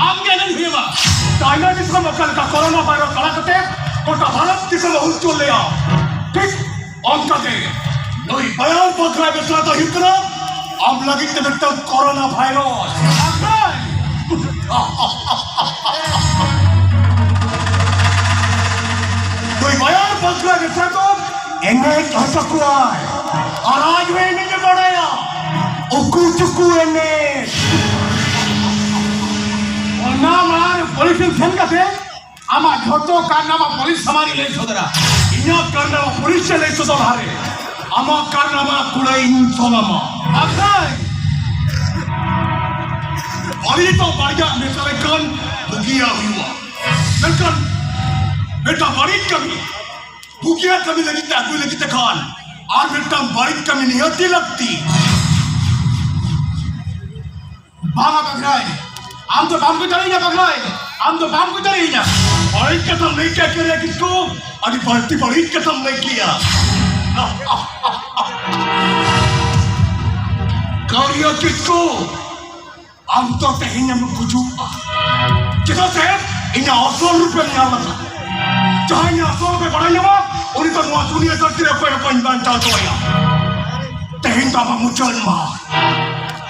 ᱟᱢ ᱜᱮ ᱮᱱᱮᱡ ᱦᱩᱭᱩᱜᱼᱟ᱾ ᱪᱟᱭᱱᱟ ᱫᱤᱥᱚᱢ ᱚᱠᱟ ᱞᱮᱠᱟ ᱠᱚᱨᱳᱱᱟ ᱵᱷᱟᱭᱨᱟᱥ ᱛᱟᱞᱟ ᱠᱟᱛᱮ ᱜᱚᱴᱟ ᱵᱷᱟᱨᱚᱛ ᱫᱤᱥᱚᱢ ᱮ ᱦᱩᱞ ᱦᱚᱪᱚ ᱞᱮᱭᱟ, ᱴᱷᱤᱠ ᱚᱱᱠᱟᱜᱮ ᱱᱩᱭ ᱵᱟᱭᱟᱨ ᱵᱟᱠᱷᱨᱟ ᱵᱮᱥᱨᱟ ᱫᱚ ᱦᱩᱭᱩᱜ ᱠᱟᱱᱟ ᱟᱢ ᱞᱟᱹᱜᱤᱫ ᱛᱮ ᱢᱤᱫᱴᱟᱝ ᱠᱚᱨᱳᱱᱟ ᱵᱷᱟᱭᱨᱟᱥ᱾ ᱱᱩᱭ ᱵᱟᱭᱟᱨ ᱵᱟᱠᱷᱨᱟ ᱵᱮᱥᱨᱟ ᱫᱚ ᱮᱱᱮᱡ ᱦᱚᱪᱚ ᱠᱚᱣᱟᱭ᱾ ᱟᱨ ᱟᱡ ᱦᱚᱸ ᱮᱱᱮᱡ ᱮ ᱵᱟᱲᱟᱭᱟ᱾ ᱩᱠᱩ ᱪᱩᱠᱩ ᱮᱱᱮᱡ᱾ ᱚᱱᱟ ᱢᱟᱲᱟᱝ ᱯᱩᱞᱤᱥ ᱴᱷᱮᱱ ᱥᱮᱱ ᱠᱟᱛᱮ ᱟᱢᱟᱜ ᱡᱷᱚᱛᱚ ᱠᱟᱨᱱᱟᱢᱟ ᱯᱩᱞᱤᱥ ᱥᱟᱢᱟᱝ ᱨᱮ ᱞᱟᱹᱭ ᱥᱚᱫᱚᱨᱟ᱾ ᱤᱧᱟᱹᱜ ᱠᱟᱨᱱᱟᱢᱟ ᱯᱩᱞᱤᱥ ᱴᱷᱮᱱ ᱞᱟᱹᱭ ᱥᱚᱫᱚᱨ ᱞᱟᱦᱟᱨᱮ ᱟᱢᱟᱜ ᱠᱟᱨᱱᱟᱢᱟ ᱠᱩᱲᱟᱹᱭ ᱤᱧ ᱥᱚᱝ ᱟᱢᱟ᱾ ᱵᱟᱠᱷᱟᱡ ᱵᱟᱹᱲᱤᱡ ᱫᱚ ᱵᱟᱹᱲᱤᱡᱟᱜ ᱢᱮᱥᱟ ᱞᱮᱱᱠᱷᱟᱱ ᱵᱩᱜᱤᱭᱟᱜ ᱦᱩᱭᱩᱜᱼᱟ᱾ ᱢᱮᱱᱠᱷᱟᱱ ᱢᱤᱫᱴᱟᱝ ᱵᱟᱹᱲᱤᱡ ᱠᱟᱹᱢᱤ ᱵᱩᱜᱤᱭᱟᱜ ᱠᱟᱹᱢᱤ ᱞᱟᱹᱜᱤᱫ ᱛᱮ ᱟᱹᱜᱩᱭ ᱞᱟᱹᱜᱤᱫ ᱛᱮ ᱠᱷᱟᱱ ᱟᱨ ᱢᱤᱫᱴᱟᱝ ᱵᱟᱹᱲᱤᱡ ᱠᱟᱹᱢᱤ ᱱᱤᱦᱟᱹᱛᱤ ᱞᱟᱹᱠᱛᱤ᱾ ᱵᱟᱝᱟ ᱵᱟᱜᱽᱨᱟᱭ, ᱟᱢ ᱫᱚ ᱵᱟᱢ ᱜᱚᱡ ᱫᱟᱲᱮᱭᱟᱹᱧᱟ ᱵᱟᱜᱽᱨᱟᱭ, ᱟᱢ ᱫᱚ ᱵᱟᱢ ᱜᱚᱡ ᱫᱟᱲᱮᱭᱟᱹᱧᱟ᱾ ᱵᱟᱹᱲᱤᱡ ᱠᱟᱛᱷᱟᱢ ᱞᱟᱹᱭ ᱠᱮᱫ ᱠᱟᱨᱤᱭᱟ ᱠᱤᱥᱠᱩ, ᱟᱹᱰᱤ ᱵᱟᱹᱲᱛᱤ ᱵᱟᱹᱲᱤᱡ ᱠᱟᱛᱷᱟᱢ ᱞᱟᱹᱭ ᱠᱮᱫᱼᱟ᱾ ᱠᱟᱨᱤᱭᱟ ᱠᱤᱥᱠᱩ, ᱟᱢ ᱫᱚ ᱛᱮᱦᱮᱧ ᱮᱢ ᱜᱩᱡᱩᱜᱼᱟ᱾ ᱪᱮᱫᱟᱜ ᱥᱮ ᱤᱧᱟᱹᱜ ᱟᱥᱚᱞ ᱨᱩᱯᱮᱢ ᱧᱟᱢ ᱞᱮᱫᱟ᱾ ᱡᱟᱦᱟᱸᱭ ᱤᱧᱟᱹᱜ ᱟᱥᱚᱞ ᱨᱩᱯᱮ ᱵᱟᱲᱟᱭ ᱧᱟᱢᱟ, ᱩᱱᱤ ᱫᱚ ᱱᱚᱣᱟ ᱫᱩᱱᱤᱭᱟᱹ ᱫᱷᱟᱹᱨᱛᱤ ᱨᱮ ᱚᱠᱚᱭ ᱦᱚᱸ ᱵᱟᱹᱧ ᱵᱟᱧᱪᱟᱣ ᱦᱚᱪᱚᱣᱟᱭᱟ᱾ ᱛᱮᱦᱮᱧ ᱫᱚ ᱟᱢᱟᱜ ᱢᱩᱪᱟᱹᱫ ᱢᱟᱦᱟ᱾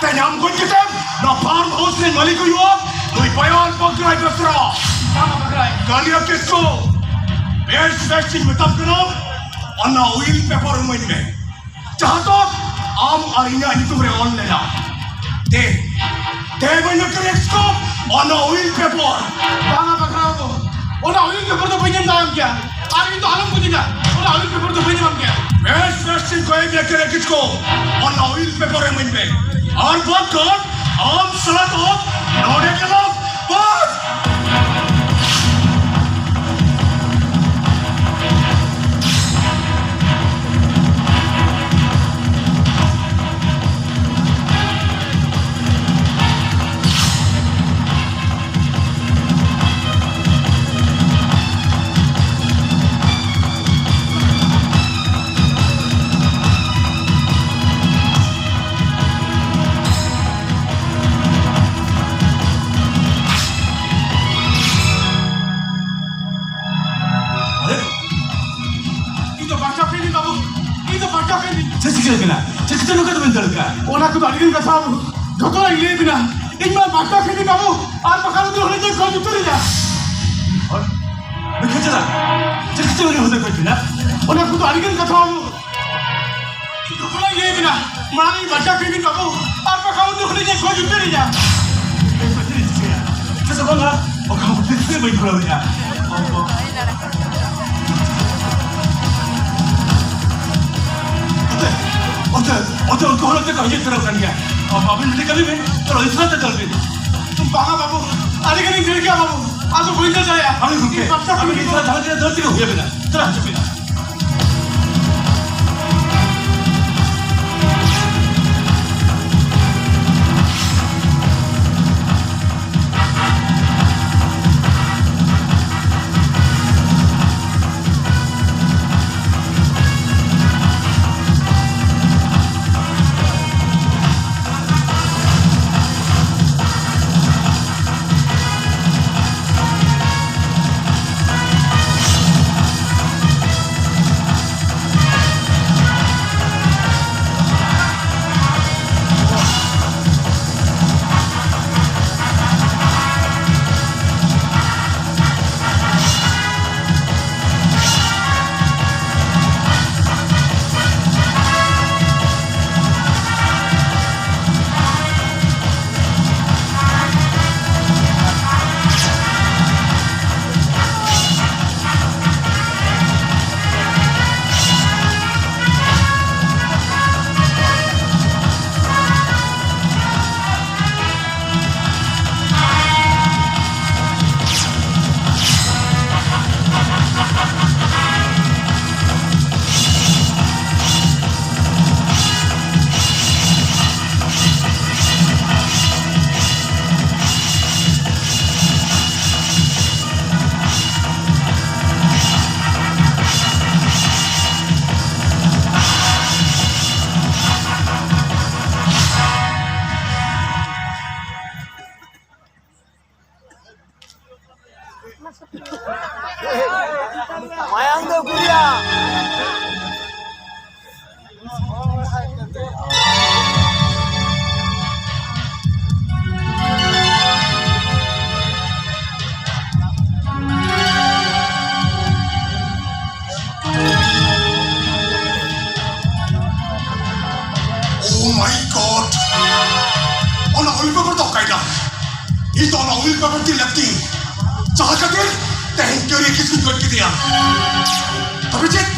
ᱛᱮᱦᱮᱧ ᱟᱢ ᱜᱚᱡ ᱠᱟᱛᱮ ᱱᱚᱣᱟ ᱯᱷᱟᱨᱢ ᱦᱟᱣᱩᱥ ᱨᱮᱱ ᱢᱟᱹᱞᱤᱠ ᱦᱩᱭᱩᱜᱼᱟ ᱱᱩᱭ ᱵᱟᱭᱟᱨ ᱵᱟᱜᱽᱨᱟᱭ ᱵᱮᱥᱨᱟ᱾ ᱠᱟᱞᱤᱭᱟ ᱠᱤᱥᱠᱩ, ᱵᱮᱥ ᱵᱮᱥ ᱤᱧ ᱢᱮᱛᱟᱢ ᱠᱟᱱᱟ, ᱚᱱᱟ ᱩᱭᱤᱞ ᱯᱮᱯᱟᱨ ᱤᱢᱟᱹᱧ ᱢᱮ, ᱡᱟᱦᱟᱸ ᱫᱚ ᱟᱢ ᱟᱨ ᱤᱧᱟᱹᱜ ᱧᱩᱛᱩᱢ ᱨᱮ ᱚᱞ ᱞᱮᱱᱟ᱾ ᱫᱮ, ᱫᱮ ᱵᱟᱹᱧ ᱢᱮ ᱠᱟᱱᱟ ᱠᱤᱥᱠᱩ, ᱚᱱᱟ ᱩᱭᱤᱞ ᱯᱮᱯᱟᱨ᱾ ᱵᱟᱝᱟ ᱵᱟᱠᱷᱨᱟ ᱵᱟᱹᱵᱩ, ᱚᱱᱟ ᱩᱭᱤᱞ ᱯᱮᱯᱟᱨ ᱫᱚ ᱵᱟᱹᱧ ᱮᱢ ᱫᱟᱲᱮᱭᱟᱢ ᱜᱮᱭᱟ᱾ ᱟᱨ ᱤᱧ ᱫᱚ ᱟᱞᱚᱢ ᱵᱩᱡᱷᱟᱹᱧᱟ, ᱚᱱᱟ ᱩᱭᱤᱞ ᱯᱮᱯᱟᱨ ᱫᱚ ᱵᱟᱹᱧ ᱮᱢᱟᱢ ᱜᱮᱭᱟ᱾ ᱵᱮᱥ ᱵᱮᱥ ᱤᱧ ᱠᱚᱭ ᱢᱮ ᱠᱟᱱᱟ ᱠᱤᱥᱠᱩ, ᱚᱱᱟ ᱩᱭᱤᱞ ᱯᱮᱯᱟᱨ ᱤᱢᱟᱹᱧ ᱢᱮ᱾ ᱟᱨ ᱵᱟᱝᱠᱷᱟᱱ ᱟᱢ ᱥᱟᱞᱟᱜ ᱫᱚ ᱱᱚᱰᱮ ᱜᱮᱞᱟᱝ ᱵᱟᱥ᱾ ᱟᱨᱮ, ᱤᱧ ᱫᱚ ᱵᱟᱧᱪᱟᱣ ᱠᱟᱹᱱᱟᱹᱧ ᱵᱟᱹᱵᱩ, ᱤᱧ ᱫᱚ ᱵᱟᱧᱪᱟᱣ ᱠᱟᱹᱱᱟᱹᱧ᱾ ᱪᱮᱫ ᱪᱤᱠᱟᱹ ᱠᱟᱱᱟ? ᱪᱮᱫ ᱪᱤᱠᱟᱹ ᱱᱚᱝᱠᱟ ᱫᱚᱵᱮᱱ ᱫᱟᱹᱲ ᱠᱟᱜᱼᱟ? ᱚᱱᱟ ᱠᱚᱫᱚ ᱟᱹᱰᱤ ᱜᱟᱱ ᱠᱟᱛᱷᱟ ᱵᱟᱹᱵᱩ, ᱡᱚᱛᱚ ᱞᱤᱧ ᱞᱟᱹᱭ ᱟᱵᱤᱱᱟ᱾ ᱤᱧ ᱢᱟ ᱵᱟᱧᱪᱟᱣ ᱠᱟᱹᱱᱟᱹᱧ ᱵᱟᱹᱵᱩ, ᱟᱨ ᱵᱟᱠᱷᱟᱱ ᱩᱱᱤ ᱦᱚᱲ ᱫᱚᱧ ᱜᱚᱡ ᱩᱛᱟᱹᱨᱮᱭᱟ᱾ ᱦᱚᱲ? ᱵᱮᱠᱷᱟ ᱪᱟᱞᱟᱜ? ᱪᱮᱫ ᱪᱤᱠᱟᱹ ᱩᱱᱤ ᱦᱚᱲ ᱫᱚᱭ ᱜᱚᱡ ᱵᱮᱱᱟ? ᱚᱱᱟ ᱠᱚᱫᱚ ᱟᱹᱰᱤ ᱜᱟᱱ ᱠᱟᱛᱷᱟ ᱵᱟᱹᱵᱩ᱾ ᱤᱧ ᱫᱚ ᱵᱟᱹᱧ ᱞᱟᱹᱭ ᱟᱵᱤᱱᱟ, ᱢᱟᱲᱟᱝ ᱤᱧ ᱵᱟᱧᱪᱟᱣ ᱠᱟᱹᱱᱟᱹᱧ ᱵᱟᱹᱵᱩ, ᱟᱨ ᱵᱟᱠᱷᱟᱱ ᱩᱱᱤ ᱦᱚᱲ ᱫᱚᱧ ᱜᱚᱡ ᱩᱛᱟᱹᱨᱮᱭᱟ᱾ ᱪᱮᱫ ᱵᱟᱝᱟ? ᱚᱠᱟ ᱦᱚᱸ ᱛᱤᱥ ᱜᱮ ᱵᱟᱹᱧ ᱠᱚᱨᱟᱣ ᱞᱮᱫᱼᱟ᱾ ᱚᱱᱛᱮ, ᱚᱱᱛᱮ, ᱚᱱᱛᱮ ᱩᱱᱠᱩ ᱦᱚᱲ ᱚᱱᱛᱮ ᱠᱚ ᱦᱤᱡᱩᱜ ᱥᱮᱱᱚᱜ ᱠᱟᱱ ᱜᱮᱭᱟ᱾ ᱟᱹᱵᱤᱱ ᱢᱤᱫᱴᱤᱡ ᱠᱟᱹᱢᱤ ᱵᱤᱱ, ᱪᱚᱞᱚ, ᱤᱥᱨᱟ ᱛᱮ ᱫᱟᱹᱲ ᱵᱤᱱ᱾ ᱵᱟᱝᱟ ᱵᱟᱹᱵᱩ, ᱟᱹᱰᱤ ᱜᱟᱱᱤᱧ ᱫᱟᱹᱲ ᱜᱮᱭᱟ ᱵᱟᱹᱵᱩ, ᱟᱫᱚ ᱵᱟᱹᱧ ᱫᱟᱹᱲ ᱫᱟᱲᱮᱭᱟᱜᱼᱟ᱾ ᱟᱹᱵᱤᱱ ᱜᱚᱢᱠᱮ, ᱤᱧ ᱵᱟᱧᱪᱟᱣ ᱟᱹᱵᱤᱱ ᱠᱟᱹᱱᱟᱹᱧ ᱤᱥᱨᱟ ᱵᱟᱹᱵᱩ᱾ ᱡᱟᱦᱟᱸ ᱛᱤᱱᱟᱹᱜ ᱫᱟᱹᱲ ᱛᱮᱜᱮ ᱦᱩᱭ ᱟᱵᱤᱱᱟ᱾ ᱪᱚᱞᱚ, ᱦᱤᱡᱩᱜ ᱵᱤᱱ᱾ ᱢᱟᱭᱟᱝ ᱫᱚ ᱜᱩᱨᱤᱭᱟ᱾ Oh my God! ᱚᱱᱟ ᱩᱭᱤᱞ ᱯᱮᱯᱟᱨ ᱫᱚ ᱚᱠᱟᱭᱮᱱᱟ? ᱤᱧ ᱫᱚ ᱚᱱᱟ ᱩᱭᱤᱞ ᱯᱮᱯᱟᱨ ᱛᱤ ᱞᱟᱹᱠᱛᱤ᱾ ᱡᱟᱦᱟᱸ ᱠᱷᱟᱹᱛᱤᱨ ᱛᱮᱦᱮᱧ ᱠᱟᱹᱨᱤ ᱠᱤᱥᱠᱩᱧ ᱜᱚᱡ ᱠᱮᱫᱮᱭᱟ᱾ ᱛᱚᱵᱮ ᱪᱮᱫ?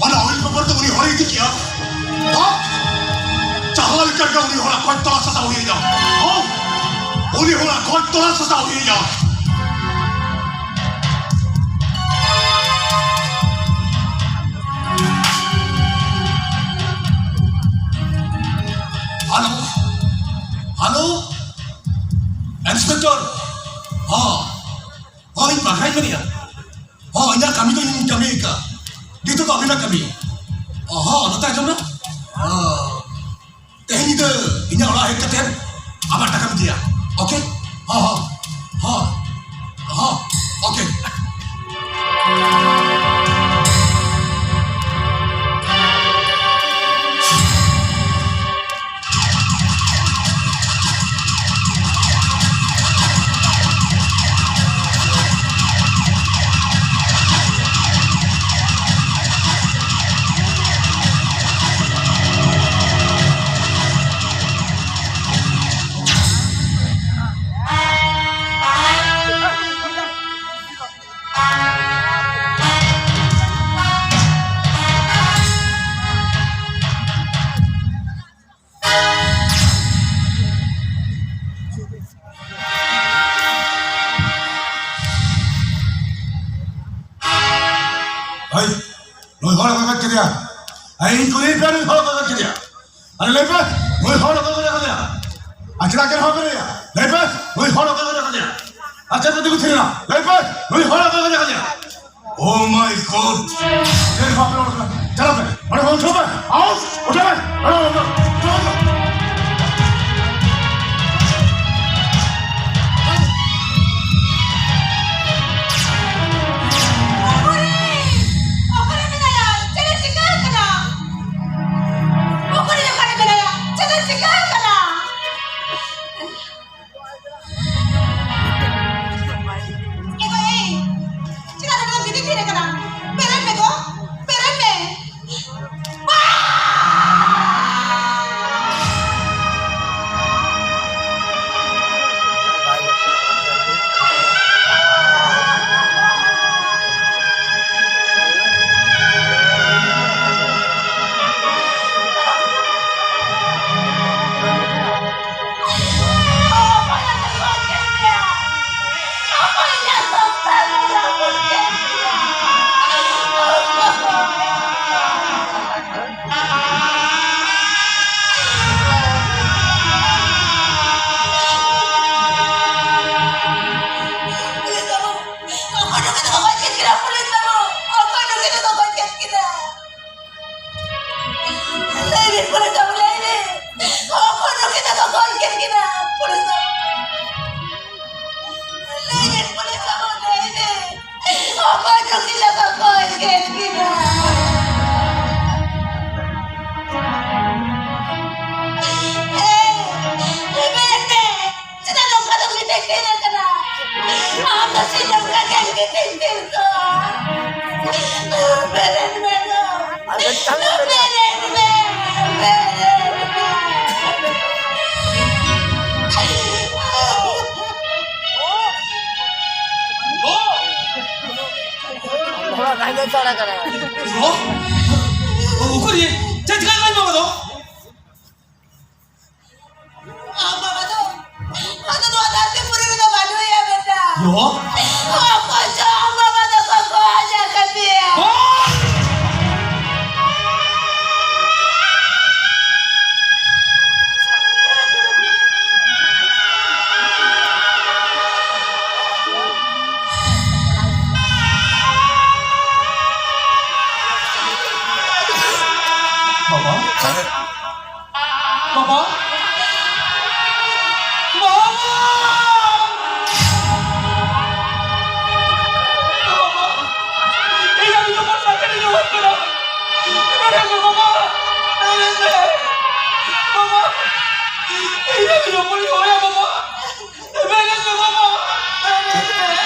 ᱚᱱᱟ ᱩᱭᱤᱞ ᱯᱮᱯᱟᱨ ᱫᱚ ᱩᱱᱤ ᱦᱚᱲᱮ ᱤᱫᱤ ᱠᱮᱭᱟ᱾ ᱵᱟᱝ! ᱡᱟᱦᱟᱸ ᱞᱮᱠᱟ ᱜᱮ ᱩᱱᱤ ᱦᱚᱲᱟᱜ ᱜᱚᱡ ᱛᱚᱞᱟᱥ ᱦᱟᱛᱟᱣ ᱦᱩᱭᱩᱜᱼᱟ᱾ ᱦᱚᱸ! ᱩᱱᱤ ᱦᱚᱲᱟᱜ ᱜᱚᱡ ᱛᱚᱞᱟᱥ ᱦᱟᱛᱟᱣ ᱦᱩᱭᱩᱜᱼᱟ᱾ Hello, hello, inspector. ᱦᱚᱸ, ᱦᱚᱸ, ᱤᱧ ᱯᱟᱠᱷᱟᱧ ᱢᱮᱱᱮᱜᱼᱟ᱾ ᱦᱚᱸ, ᱤᱧᱟᱹᱜ ᱠᱟᱹᱢᱤ ᱫᱚ ᱤᱧ ᱠᱟᱹᱢᱤ ᱟᱠᱟᱫ᱾ ᱱᱤᱛᱚᱜ ᱫᱚ ᱟᱹᱵᱤᱱᱟᱜ ᱠᱟᱹᱢᱤ᱾ ᱚ, ᱦᱚᱸ, ᱱᱚᱛᱮ ᱟᱸᱡᱚᱢ ᱢᱮ᱾ ᱦᱚᱸ᱾ ᱛᱮᱦᱮᱧ ᱧᱤᱫᱟᱹ ᱤᱧᱟᱹᱜ ᱚᱲᱟᱜ ᱦᱮᱡ ᱠᱟᱛᱮ ᱟᱢᱟᱜ ᱴᱟᱠᱟᱢ ᱤᱫᱤᱭᱟ᱾ ᱳᱠᱮ? ᱦᱚᱸ, ᱦᱚᱸ, ᱦᱚᱸ, ᱦᱚᱸ, ᱳᱠᱮ᱾ ᱦᱳᱭ, ᱱᱩᱭ ᱦᱚᱲ ᱚᱠᱚᱭ ᱜᱚᱡ ᱠᱮᱫᱮᱭᱟ? ᱦᱮᱸ, ᱤᱧ ᱠᱩᱞᱤᱭᱮᱫ ᱯᱮᱭᱟ, ᱱᱩᱭ ᱦᱚᱲ ᱚᱠᱚᱭ ᱜᱚᱡ ᱠᱮᱫᱮᱭᱟ? ᱟᱨᱮ, ᱞᱟᱹᱭ ᱯᱮ, ᱱᱩᱭ ᱦᱚᱲ ᱚᱠᱚᱭ ᱜᱚᱡ ᱠᱮᱫᱮᱭᱟ? ᱟᱨ ᱪᱮᱫᱟᱜ ᱪᱮᱫ ᱦᱚᱸ ᱵᱟᱯᱮ ᱞᱟᱹᱭᱟ? ᱞᱟᱹᱭ ᱯᱮ, ᱱᱩᱭ ᱦᱚᱲ ᱚᱠᱚᱭ ᱜᱚᱡ ᱠᱮᱫᱮᱭᱟ? ᱟᱨ ᱪᱮᱫ ᱯᱮ ᱛᱤᱸᱜᱩ ᱛᱷᱤᱨ ᱮᱱᱟ? ᱞᱟᱹᱭ ᱯᱮ, ᱱᱩᱭ ᱦᱚᱲ ᱚᱠᱚᱭ ᱜᱚᱡ ᱠᱮᱫᱮᱭᱟ? Oh my God! ᱪᱮᱫ ᱦᱚᱸ ᱵᱟᱯᱮ ᱨᱚᱲ ᱠᱟᱱᱟ? ᱪᱟᱞᱟᱜ ᱯᱮ, ᱚᱸᱰᱮ ᱠᱷᱚᱱ ᱩᱴᱷᱟᱹᱣ ᱯᱮ, ᱟᱣᱩᱴ, ᱩᱴᱷᱟᱹᱣ ᱯᱮ, ᱚᱸᱰᱮ ᱠᱷᱚᱱ ᱩᱴᱷᱟᱹᱣ ᱯᱮ᱾ ᱯᱩᱞᱤᱥ ᱵᱟᱹᱵᱩ, ᱚᱠᱚᱭ ᱱᱩᱠᱤᱱ ᱫᱚᱠᱚ ᱜᱚᱡ ᱠᱮᱫ ᱠᱤᱱᱟ? ᱞᱟᱹᱭ ᱵᱤᱱ ᱯᱩᱞᱤᱥ ᱵᱟᱹᱵᱩ, ᱞᱟᱹᱭ ᱵᱤᱱ᱾ ᱚᱠᱚᱭ ᱱᱩᱠᱤᱱ ᱫᱚᱠᱚ ᱜᱚᱡ ᱠᱮᱫ ᱠᱤᱱᱟ? ᱯᱩᱞᱤᱥ ᱵᱟᱹᱵᱩ, ᱞᱟᱹᱭ ᱵᱤᱱ ᱯᱩᱞᱤᱥ ᱵᱟᱹᱵᱩ, ᱞᱟᱹᱭ ᱵᱤᱱ᱾ ᱚᱠᱚᱭ ᱱᱩᱠᱤᱱ ᱫᱚᱠᱚ ᱜᱚᱡ ᱠᱮᱫ ᱠᱤᱱᱟ? ᱮᱭ, ᱵᱮᱨᱮᱫ ᱢᱮ᱾ ᱪᱮᱫᱟᱜ ᱱᱚᱝᱠᱟ ᱫᱚᱢ ᱜᱤᱛᱤᱡ ᱛᱷᱤᱨ ᱟᱠᱟᱱᱟ? ᱟᱢ ᱫᱚ ᱪᱮᱫ ᱱᱚᱝᱠᱟ ᱜᱮᱢ ᱜᱤᱛᱤᱡ ᱛᱷᱤᱨ ᱠᱚᱜᱼᱟ? ᱵᱮᱨᱮᱫ ᱢᱮ ᱜᱚ᱾ ᱟᱫᱚ ᱛᱟᱦᱞᱮ ᱵᱮᱨᱮᱫ ᱢᱮ, ᱵᱮᱨᱮᱫ ᱢᱮ᱾ ᱵᱟᱵᱟ, ᱠᱟᱹᱦᱤ ᱫᱚ ᱪᱟᱞᱟᱜ ᱠᱟᱱᱟ᱾ ᱜᱚ? ᱩᱠᱩᱨ ᱭᱮ? ᱪᱮᱫ ᱪᱤᱠᱟᱹ ᱠᱟᱱᱟ ᱵᱟᱵᱟ ᱫᱚ? ᱟᱢ ᱵᱟᱵᱟ ᱫᱚ ᱟᱫᱚ ᱱᱚᱣᱟ ᱫᱷᱟᱹᱨᱛᱤ ᱯᱩᱨᱤ ᱨᱮᱫᱚ ᱵᱟᱹᱱᱩᱭᱟ, ᱵᱮᱴᱟ᱾ ᱭᱳ? ᱚᱠᱚᱭ ᱪᱚ ᱟᱢ ᱵᱟᱵᱟ ᱫᱚᱠᱚ ᱜᱚᱡ ᱟᱠᱟᱫᱮᱭᱟ᱾ ᱜᱚᱡ? ᱵᱟᱵᱟ? ᱵᱟᱵᱟ! ᱵᱟᱵᱟ! ᱵᱟᱵᱟ! ᱤᱧ ᱟᱹᱰᱤ ᱡᱳᱨ ᱥᱟᱸᱜᱮ ᱤᱧ ᱦᱚᱦᱚᱭ ᱠᱟᱱᱟ᱾ ᱵᱮᱨᱮᱫ ᱢᱮ ᱵᱟᱵᱟ! ᱵᱮᱨᱮᱫ ᱢᱮ! ᱵᱟᱵᱟ! ᱤᱧ ᱟᱹᱰᱤ ᱡᱳᱨ ᱤᱧ ᱦᱚᱦᱚᱭᱟ ᱵᱟᱵᱟ! ᱵᱮᱨᱮᱫ ᱢᱮ ᱵᱟᱵᱟ! ᱵᱮᱨᱮᱫ ᱢᱮ!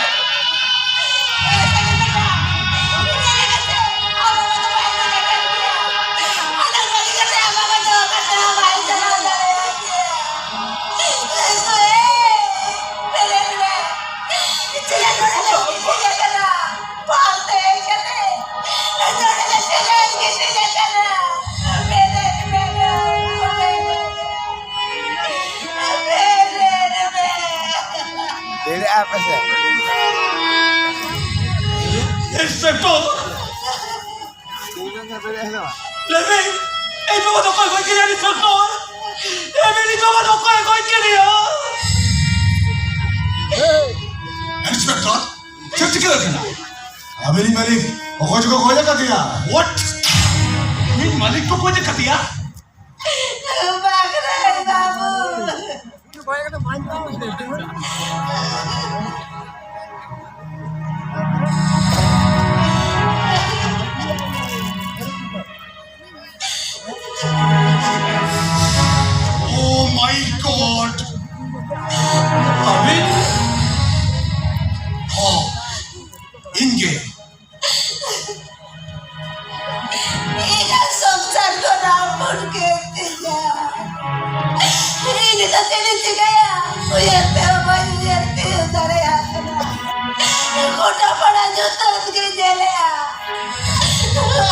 ᱵᱮᱨᱮᱫ ᱟᱯᱮ ᱥᱮ? ᱤᱱᱥᱯᱮᱠᱴᱚᱨ! ᱞᱟᱹᱭ ᱢᱮ, ᱤᱧ ᱵᱟᱵᱟ ᱫᱚ ᱚᱠᱚᱭ ᱜᱚᱡ ᱠᱮᱫᱮᱭᱟ, ᱤᱱᱥᱯᱮᱠᱴᱚᱨ? ᱞᱟᱹᱭ ᱢᱮ, ᱤᱧ ᱵᱟᱵᱟ ᱫᱚ ᱚᱠᱚᱭ ᱜᱚᱡ ᱠᱮᱫᱮᱭᱟ? ᱤᱱᱥᱯᱮᱠᱴᱚᱨ, ᱪᱮᱫ ᱪᱤᱠᱟᱹ ᱟᱠᱟᱱᱟ? ᱟᱵᱤᱱᱤᱡ ᱢᱟᱹᱞᱤᱠ ᱚᱠᱚᱭ ᱪᱚᱠᱚ ᱜᱚᱡ ᱟᱠᱟᱫᱮᱭᱟ᱾ What? ᱤᱧ ᱢᱟᱹᱞᱤᱠ ᱠᱚ ᱜᱚᱡ ᱟᱠᱟᱫᱮᱭᱟ? ᱵᱟᱝ ᱨᱮ ᱵᱟᱹᱵᱩ᱾ Oh my God! ᱟᱹᱵᱤᱱ? ᱦᱚᱸ, ᱤᱧ ᱜᱮ᱾ ᱤᱧᱟᱹᱜ ᱥᱚᱝᱥᱟᱨ ᱠᱚ ᱨᱟᱯᱩᱫ ᱠᱮᱫ ᱛᱤᱧᱟ᱾ ᱤᱧ ᱱᱤᱛᱚᱜ ᱪᱮᱫ ᱤᱧ ᱪᱤᱠᱟᱹᱭᱟ? ᱩᱭᱦᱟᱹᱨ ᱛᱮᱦᱚᱸ ᱵᱟᱹᱧ ᱩᱭᱦᱟᱹᱨ ᱛᱤᱭᱳᱜ ᱫᱟᱲᱮᱭᱟᱜ ᱠᱟᱱᱟ᱾ ᱜᱚᱴᱟ ᱯᱟᱲᱟ ᱧᱩᱛᱟᱹᱛ ᱜᱮ ᱧᱮᱞᱮᱜᱼᱟ᱾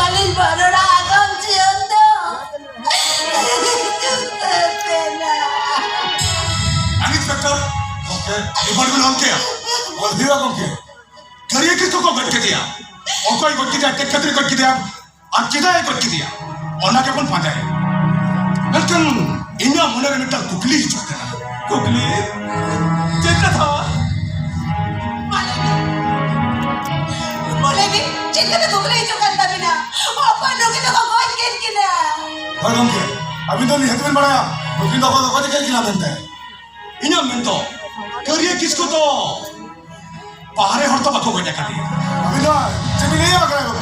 ᱟᱹᱞᱤᱧ ᱵᱟᱨ ᱦᱚᱲᱟᱜ ᱟᱜᱟᱢ ᱡᱤᱭᱚᱱ ᱫᱚ ᱧᱩᱛᱟᱹᱛ ᱮᱱᱟ᱾ ᱟᱹᱱᱤᱡ ᱰᱟᱠᱛᱟᱨ, ᱜᱚᱢᱠᱮ, ᱰᱤᱯᱟᱨᱴᱢᱮᱱᱴ ᱜᱚᱢᱠᱮ, ᱚᱞ ᱦᱩᱭᱩᱜᱼᱟ ᱜᱚᱢᱠᱮ᱾ ᱠᱟᱹᱨᱤᱭᱟᱹ ᱠᱤᱥᱠᱩ ᱠᱚ ᱜᱚᱡ ᱠᱮᱫᱮᱭᱟ᱾ ᱚᱠᱚᱭ ᱜᱚᱡ ᱠᱮᱫᱮᱭᱟ, ᱪᱮᱫ ᱠᱷᱟᱹᱛᱤᱨ ᱜᱚᱡ ᱠᱮᱫᱮᱭᱟ, ᱟᱨ ᱪᱮᱫᱟᱜ ᱮ ᱜᱚᱡ ᱠᱮᱫᱮᱭᱟ, ᱚᱱᱟ ᱜᱮᱵᱚᱱ ᱯᱟᱸᱡᱟᱭᱟ᱾ ᱢᱮᱱᱠᱷᱟᱱ ᱤᱧᱟᱹᱜ ᱢᱚᱱᱮᱨᱮ ᱢᱤᱫᱴᱟᱝ ᱠᱩᱠᱞᱤ ᱦᱤᱡᱩᱜ ᱠᱟᱱᱟ᱾ ᱠᱩᱠᱞᱤ? ᱪᱮᱫ ᱠᱟᱛᱷᱟ? ᱢᱟ ᱞᱟᱹᱭ ᱢᱮ᱾ ᱢᱟ ᱞᱟᱹᱭ ᱢᱮ, ᱪᱮᱫ ᱠᱟᱛᱷᱟ ᱠᱩᱠᱞᱤ ᱦᱤᱡᱩᱜ ᱠᱟᱱ ᱛᱟᱵᱤᱱᱟ? ᱚᱠᱚᱭ ᱱᱩᱠᱤᱱ ᱫᱚᱠᱚ ᱜᱚᱡ ᱠᱮᱫ ᱠᱤᱱᱟ? ᱦᱳᱭ ᱜᱚᱢᱠᱮ, ᱟᱹᱵᱤᱱ ᱫᱚ ᱱᱤᱦᱟᱹᱛ ᱵᱤᱱ ᱵᱟᱲᱟᱭᱟ ᱱᱩᱠᱤᱱ ᱫᱚ ᱚᱠᱚᱭ ᱠᱚ ᱜᱚᱡ ᱠᱮᱫ ᱠᱤᱱᱟ ᱢᱮᱱᱛᱮ᱾ ᱤᱧᱟᱹᱜ ᱢᱮᱱ ᱫᱚ, ᱠᱟᱹᱨᱤᱭᱟᱹ ᱠᱤᱥᱠᱩ ᱫᱚ ᱵᱟᱦᱨᱮ ᱦᱚᱲ ᱫᱚ ᱵᱟᱠᱚ ᱜᱚᱡ ᱟᱠᱟᱫᱮᱭᱟ᱾ ᱟᱹᱵᱤᱱ ᱫᱚ ᱪᱮᱫ ᱵᱤᱱ ᱞᱟᱹᱭᱟ ᱵᱟᱠᱷᱨᱟ ᱫᱚ?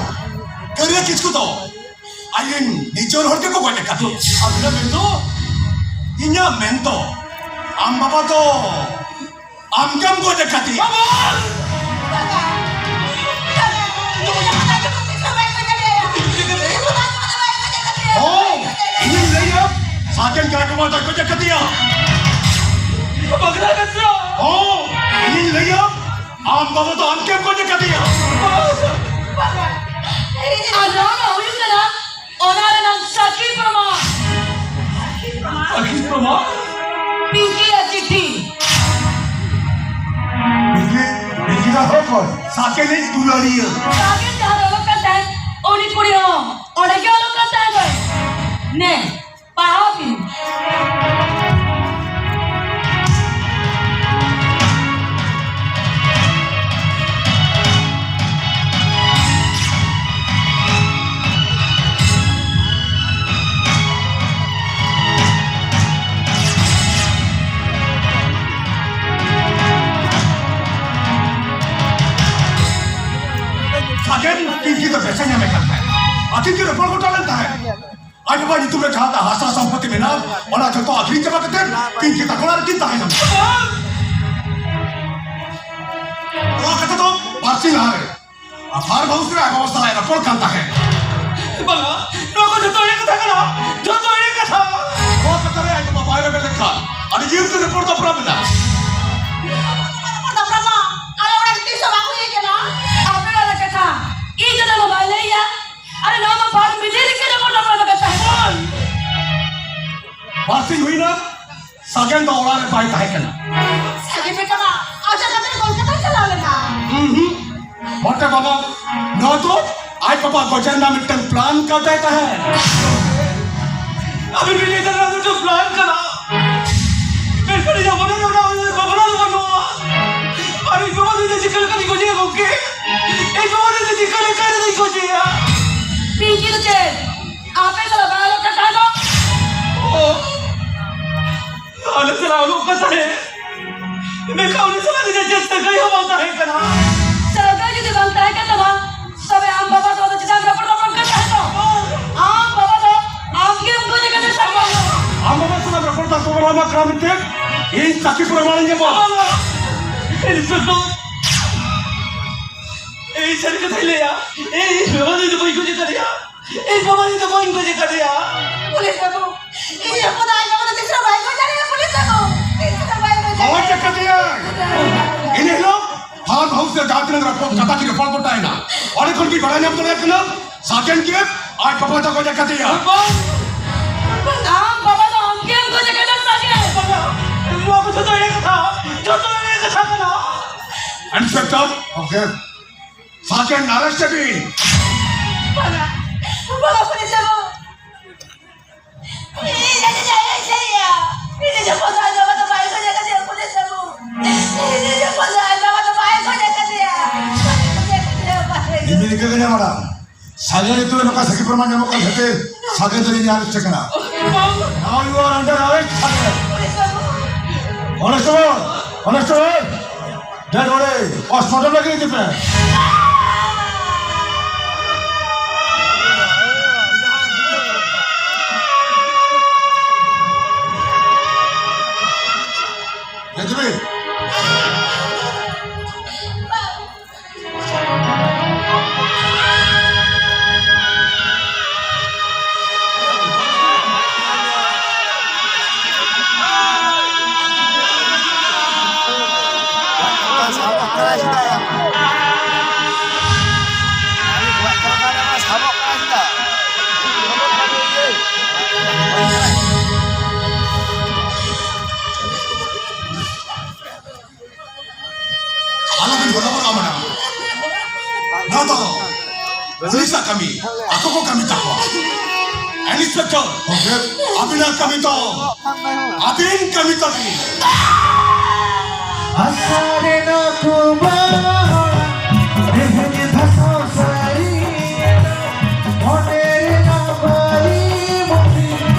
ᱠᱟᱹᱨᱤᱭᱟᱹ ᱠᱤᱥᱠᱩ ᱫᱚ ᱟᱡᱨᱮᱱ ᱱᱤᱡᱚᱨ ᱦᱚᱲ ᱜᱮᱠᱚ ᱜᱚᱡ ᱟᱠᱟᱫᱮᱭᱟ᱾ ᱟᱹᱵᱤᱱᱟᱜ ᱢᱮᱱ ᱫᱚ? ᱤᱧᱟᱹᱜ ᱢᱮᱱ ᱫᱚ, ᱟᱢ ᱵᱟᱵᱟ ᱫᱚ ᱟᱢ ᱜᱮᱢ ᱜᱚᱡ ᱟᱠᱟᱫᱮᱭᱟ᱾ ᱵᱟᱵᱟ! ᱦᱳᱭ, ᱤᱧᱤᱧ ᱞᱟᱹᱭᱟ, ᱥᱟᱜᱮᱱ ᱜᱟᱰᱣᱟ ᱫᱚᱭ ᱜᱚᱡ ᱟᱠᱟᱫᱮᱭᱟ᱾ ᱵᱟᱜᱽᱞᱟ ᱵᱮᱥᱨᱟ! ᱦᱳᱭ, ᱤᱧᱤᱧ ᱞᱟᱹᱭᱟ, ᱟᱢ ᱵᱟᱵᱟ ᱫᱚ ᱟᱢ ᱜᱮᱢ ᱜᱚᱡ ᱟᱠᱟᱫᱮᱭᱟ᱾ ᱟᱨ ᱱᱚᱣᱟ ᱢᱟ ᱦᱩᱭᱩᱜ ᱠᱟᱱᱟ ᱚᱱᱟ ᱨᱮᱱᱟᱜ ᱥᱟᱹᱠᱷᱤ ᱯᱨᱚᱢᱟᱱ᱾ ᱥᱟᱹᱠᱷᱤ ᱯᱨᱚᱢᱟᱱ? ᱯᱤᱝᱠᱤᱭᱟᱜ ᱪᱤᱴᱷᱤ᱾ ᱯᱤᱝᱠᱤ, ᱯᱤᱝᱠᱤ ᱫᱚ ᱚᱠᱚᱭ? ᱥᱟᱠᱮᱱᱤᱡ ᱫᱩᱞᱟᱹᱲᱤᱭᱟᱹ᱾ ᱥᱟᱠᱮᱱ ᱡᱟᱦᱟᱸ ᱨᱮ ᱚᱞᱚᱜ ᱠᱟᱱ ᱛᱟᱦᱮᱸᱫ, ᱩᱱᱤ ᱠᱩᱲᱤ ᱦᱚᱸ ᱚᱸᱰᱮ ᱜᱮ ᱚᱞᱚᱜ ᱠᱟᱱ ᱛᱟᱦᱮᱸᱫ ᱫᱚᱭ᱾ ᱱᱮ, ᱯᱟᱲᱦᱟᱣ ᱯᱮ᱾ ᱯᱤᱝᱠᱤ ᱫᱚ ᱵᱮᱥᱮ ᱧᱟᱢᱮ ᱠᱟᱱ ᱛᱟᱦᱮᱸᱫ᱾ ᱟᱹᱠᱤᱱ ᱠᱤᱱ ᱨᱚᱯᱚᱲ ᱜᱚᱴᱟ ᱞᱮᱱ ᱛᱟᱦᱮᱸᱫ᱾ ᱟᱡ ᱵᱟᱵᱟ ᱧᱩᱛᱩᱢ ᱨᱮ ᱡᱟᱦᱟᱸ ᱛᱟᱦᱟᱸ ᱦᱟᱥᱟ ᱥᱚᱢᱯᱚᱛᱤ ᱢᱮᱱᱟᱜᱼᱟ, ᱚᱱᱟ ᱡᱚᱛᱚ ᱟᱹᱠᱷᱨᱤᱧ ᱪᱟᱵᱟ ᱠᱟᱛᱮ ᱯᱤᱝᱠᱤ ᱛᱟᱠᱚ ᱚᱲᱟᱜ ᱨᱮᱠᱤᱱ ᱛᱟᱦᱮᱸ ᱠᱟᱱᱟ᱾ ᱱᱚᱣᱟ ᱠᱟᱛᱷᱟ ᱫᱚ ᱵᱟᱨᱥᱤᱧ ᱞᱟᱦᱟ ᱨᱮ ᱯᱷᱟᱨᱢ ᱦᱟᱣᱩᱥ ᱨᱮ ᱟᱡ ᱵᱟᱵᱟ ᱥᱟᱞᱟᱜ ᱮ ᱨᱚᱯᱚᱲ ᱠᱟᱱ ᱛᱟᱦᱮᱸᱫ᱾ ᱵᱟᱝᱟ, ᱱᱚᱣᱟ ᱠᱚ ᱡᱚᱛᱚ ᱮᱲᱮ ᱠᱟᱛᱷᱟ ᱠᱟᱱᱟ, ᱡᱚᱛᱚ ᱮᱲᱮ ᱠᱟᱛᱷᱟ᱾ ᱱᱚᱣᱟ ᱠᱟᱛᱷᱟ ᱨᱮ ᱟᱡ ᱵᱟᱵᱟ ᱵᱟᱭ ᱨᱮᱵᱮᱱ ᱞᱮᱱᱠᱷᱟᱱ ᱟᱹᱰᱤ ᱡᱤᱞ ᱛᱮ ᱨᱚᱯᱚᱲ ᱫᱟᱯᱨᱟᱢ ᱮᱱᱟ᱾ ᱨᱚᱯᱚᱲ ᱫᱟᱯᱨᱟᱢ ᱢᱟ ᱟᱞᱮ ᱚᱲᱟᱜ ᱨᱮ ᱛᱤᱥ ᱦᱚᱸ ᱵᱟᱝ ᱦᱩᱭ ᱠᱟᱱᱟ᱾ ᱟᱯᱮ ᱚᱲᱟᱜ ᱨᱮ ᱠᱟᱛᱷᱟ ᱤᱧ ᱫᱚ ᱵᱟᱭ ᱞᱟᱹᱭᱟ᱾ ᱟᱨᱮ, ᱱᱚᱣᱟ ᱢᱟ ᱵᱟᱨ ᱵᱤᱞᱤ ᱨᱮᱜᱮ ᱨᱚᱯᱚᱲ ᱫᱟᱯᱨᱟᱢ ᱠᱟᱛᱷᱟ ᱦᱮᱸ᱾ ᱵᱟᱨ ᱥᱤᱧ ᱦᱩᱭᱱᱟ, ᱥᱟᱜᱮᱱ ᱫᱚ ᱚᱲᱟᱜ ᱨᱮ ᱵᱟᱭ ᱛᱟᱦᱮᱸ ᱠᱟᱱᱟ᱾ ᱥᱟᱜᱮᱱ ᱵᱮᱴᱟ ᱢᱟ ᱚᱡᱚᱜ ᱠᱟᱛᱮ ᱠᱳᱞᱠᱟᱛᱟᱭ ᱪᱟᱞᱟᱣ ᱞᱮᱱᱟ᱾ ᱦᱩᱸ ᱦᱩᱸ᱾ ᱢᱚᱴᱮ ᱵᱟᱵᱟ, ᱱᱚᱣᱟ ᱫᱚ ᱟᱡ ᱵᱟᱵᱟ ᱜᱚᱡᱮ ᱨᱮᱱᱟᱜ ᱢᱤᱫᱴᱟᱝ ᱯᱞᱟᱱ ᱠᱟᱫᱟᱭ ᱛᱟᱦᱮᱸᱫ᱾ ᱟᱵᱤᱱ ᱵᱤᱱ ᱞᱟᱹᱭ ᱫᱟ ᱱᱚᱣᱟ ᱫᱚ ᱢᱤᱫᱴᱟᱝ ᱯᱞᱟᱱ ᱠᱟᱱᱟ? ᱢᱮᱱᱠᱷᱟᱱ ᱤᱧᱟᱹᱜ ᱢᱚᱱᱮ ᱨᱮ ᱚᱱᱟ ᱩᱭᱦᱟᱹᱨ ᱵᱷᱟᱵᱽᱱᱟ ᱫᱚ ᱵᱟᱹᱱᱩᱜᱼᱟ᱾ ᱟᱨ ᱤᱧ ᱵᱟᱵᱟ ᱫᱚ ᱤᱧ ᱫᱚ ᱪᱤᱠᱟᱹ ᱞᱮᱠᱟᱛᱤᱧ ᱜᱚᱡᱮᱭᱟ ᱜᱚᱢᱠᱮ? ᱤᱧ ᱵᱟᱵᱟ ᱫᱚ ᱤᱧ ᱫᱚ ᱪᱤᱠᱟᱹ ᱞᱮᱠᱟᱛᱤᱧ ᱜᱚᱡᱮᱭᱟ? ᱯᱤᱝᱠᱤ ᱫᱚ ᱪᱮᱫ ᱟᱯᱮ ᱥᱟᱞᱟᱜ ᱵᱟᱭ ᱚᱞᱚᱜ ᱠᱟᱱ ᱛᱟᱦᱮᱸ ᱫᱚ? ᱚ, ᱟᱞᱮ ᱥᱟᱞᱟᱜ ᱚᱞᱚᱜ ᱠᱟᱱ ᱛᱟᱦᱮᱸᱫ᱾ ᱢᱮᱱᱠᱷᱟᱱ ᱩᱱᱤ ᱥᱟᱞᱟᱜ ᱤᱧᱟᱹᱜ ᱪᱮᱫ ᱥᱟᱹᱜᱟᱹᱭ ᱦᱚᱸ ᱵᱟᱝ ᱛᱟᱦᱮᱸ ᱠᱟᱱᱟ᱾ ᱥᱟᱹᱜᱟᱹᱭ ᱡᱩᱫᱤ ᱵᱟᱝ ᱛᱟᱦᱮᱸ ᱠᱟᱱ ᱛᱟᱢᱟ, ᱛᱚᱵᱮ ᱟᱢ ᱵᱟᱵᱟ ᱫᱚ ᱟᱫᱚ ᱪᱮᱫᱟᱜ ᱮᱢ ᱨᱚᱯᱚᱲ ᱨᱚᱯᱚᱲ ᱠᱟᱱ ᱛᱟᱦᱮᱸ ᱫᱚ? ᱟᱢ ᱵᱟᱵᱟ ᱫᱚ ᱟᱢ ᱜᱮᱢ ᱜᱚᱡ ᱟᱠᱟᱫᱮ ᱥᱟᱹᱜᱟᱹᱭ᱾ ᱟᱢ ᱵᱟᱵᱟ ᱥᱟᱞᱟᱜ ᱨᱚᱯᱚᱲ ᱫᱚ ᱟᱠᱚ ᱵᱟᱵᱟ ᱠᱟᱱᱟ ᱢᱮᱱᱛᱮ ᱤᱧ ᱥᱟᱹᱠᱷᱤ ᱯᱨᱚᱢᱟᱱᱤᱧ ᱮᱢᱟ᱾ ᱤᱱᱥᱯᱮᱠᱴᱚᱨ, ᱤᱧ ᱥᱟᱹᱨᱤ ᱠᱟᱛᱷᱟᱧ ᱞᱟᱹᱭᱟ, ᱤᱧ ᱵᱟᱵᱟ ᱫᱚ ᱤᱧ ᱫᱚ ᱵᱟᱹᱧ ᱜᱚᱡ ᱟᱠᱟᱫᱮᱭᱟ᱾ ᱤᱧ ᱵᱟᱵᱟ ᱤᱧ ᱫᱚ ᱵᱟᱹᱧ ᱜᱚᱡ ᱟᱠᱟᱫᱮᱭᱟ᱾ ᱯᱩᱞᱤᱥ ᱵᱟᱹᱵᱩ, ᱤᱧ ᱦᱚᱯᱚᱱ ᱫᱚ ᱟᱡ ᱵᱟᱵᱟ ᱫᱚ ᱛᱤᱥ ᱦᱚᱸ ᱵᱟᱭ ᱜᱚᱡ ᱫᱟᱲᱮᱭᱟᱜᱼᱟ, ᱯᱩᱞᱤᱥ ᱵᱟᱹᱵᱩ᱾ ᱛᱤᱥ ᱦᱚᱸ ᱵᱟᱭ ᱜᱚᱡ ᱜᱚᱡ ᱫᱟᱲᱮᱭᱟᱜᱼᱟ᱾ ᱟᱠᱟᱫᱮᱭᱟ᱾ ᱤᱱᱟᱹ ᱦᱤᱞᱳᱜ ᱯᱷᱟᱨᱢ ᱦᱟᱣᱩᱥ ᱨᱮ ᱡᱟᱦᱟᱸ ᱛᱤᱱᱟᱹᱜ ᱨᱚᱯᱚᱲ ᱠᱟᱛᱷᱟ ᱠᱤᱱ ᱨᱚᱯᱚᱲ ᱜᱚᱴᱟᱭᱮᱱᱟ, ᱚᱸᱰᱮ ᱠᱷᱚᱱ ᱠᱤᱱ ᱵᱟᱲᱟᱭ ᱧᱟᱢ ᱫᱟᱲᱮᱭᱟᱜ ᱠᱟᱱᱟ ᱥᱟᱜᱮᱱ ᱜᱮ ᱟᱡ ᱵᱟᱵᱟ ᱫᱚ ᱜᱚᱡ ᱟᱠᱟᱫᱮᱭᱟ᱾ ᱟᱢ ᱵᱟᱵᱟ ᱫᱚ ᱟᱢ ᱜᱮᱢ ᱜᱚᱡ ᱟᱠᱟᱫᱟ ᱥᱟᱜᱮᱱ᱾ ᱱᱚᱣᱟ ᱠᱚ ᱡᱚᱛᱚ ᱮᱲᱮ ᱠᱟᱛᱷᱟ, ᱡᱚᱛᱚ ᱮᱲᱮ ᱠᱟᱛᱷᱟ ᱠᱟᱱᱟ᱾ ᱤᱱᱥᱯᱮᱠᱴᱚᱨ, ᱜᱚᱢᱠᱮ, ᱥᱟᱜᱮᱱ ᱟᱨᱮᱥᱴ ᱮ ᱵᱤᱱ᱾ ᱵᱟᱝᱟ, ᱵᱟᱝᱟ, ᱯᱩᱞᱤᱥ ᱵᱟᱹᱵᱩ᱾ ᱤᱧ ᱫᱚ ᱪᱮᱫ ᱦᱚᱸ ᱵᱟᱹᱧ ᱞᱟᱹᱭᱟ᱾ ᱤᱧ ᱫᱚ ᱡᱚᱠᱷᱚᱱ ᱫᱚ ᱟᱡ ᱵᱟᱵᱟ ᱫᱚ ᱵᱟᱭ ᱜᱚᱡ ᱟᱠᱟᱫᱮᱭᱟ, ᱯᱩᱞᱤᱥ ᱵᱟᱹᱵᱩ᱾ ᱤᱧ ᱫᱚ ᱡᱚᱠᱷᱚᱱ ᱫᱚ ᱟᱡ ᱵᱟᱵᱟ ᱫᱚ ᱵᱟᱭ ᱜᱚᱡ ᱟᱠᱟᱫᱮᱭᱟ᱾ ᱵᱟᱭ ᱜᱚᱡ ᱟᱠᱟᱫᱮᱭᱟ, ᱵᱟᱭ᱾ ᱤᱧ ᱫᱚ ᱱᱤᱝᱠᱟᱹ ᱜᱮ ᱧᱟᱢ ᱟᱲᱟᱜ᱾ ᱥᱟᱜᱮᱱ ᱧᱩᱛᱩᱢ ᱨᱮ ᱱᱚᱝᱠᱟ ᱥᱟᱹᱠᱷᱤ ᱯᱨᱚᱢᱟᱱ ᱧᱟᱢᱚᱜ ᱠᱟᱱ ᱠᱷᱟᱹᱛᱤᱨ ᱥᱟᱜᱮᱱ ᱫᱚ ᱤᱧ ᱟᱨᱮᱥᱴ ᱠᱟᱱᱟ᱾ Now you are under arrest, ᱥᱟᱜᱮᱱ᱾ ᱠᱚᱱᱮᱥᱴᱮᱵᱚᱞ, ᱠᱚᱱᱮᱥᱴᱮᱵᱚᱞ, ᱰᱮᱰ ᱵᱚᱰᱤ ᱯᱳᱥᱴᱢᱚᱨᱴᱮᱢ ᱞᱟᱹᱜᱤᱫ ᱤᱫᱤ ᱯᱮ᱾ ᱱᱚᱣᱟ ᱫᱚ ᱯᱩᱞᱤᱥᱟᱜ ᱠᱟᱹᱢᱤ, ᱟᱠᱚ ᱠᱚ ᱠᱟᱹᱢᱤ ᱛᱟᱠᱚᱣᱟ᱾ ᱤᱱᱥᱯᱮᱠᱴᱚᱨ, ᱟᱹᱵᱤᱱᱟᱜ ᱠᱟᱹᱢᱤ ᱫᱚ ᱟᱹᱵᱤᱱ ᱠᱟᱹᱢᱤ ᱛᱟᱹᱵᱤᱱ᱾ ᱟᱥᱟ ᱨᱮᱱᱟᱜ ᱠᱩᱵᱟᱹ ᱚᱲᱟᱜ, ᱛᱮᱦᱮᱧ ᱫᱷᱟᱥᱟᱣ ᱥᱟᱹᱨᱤᱭᱮᱱᱟ᱾ ᱢᱚᱱᱮ ᱨᱮᱱᱟᱜ ᱵᱟᱹᱲᱤ ᱢᱩᱴᱷᱤ,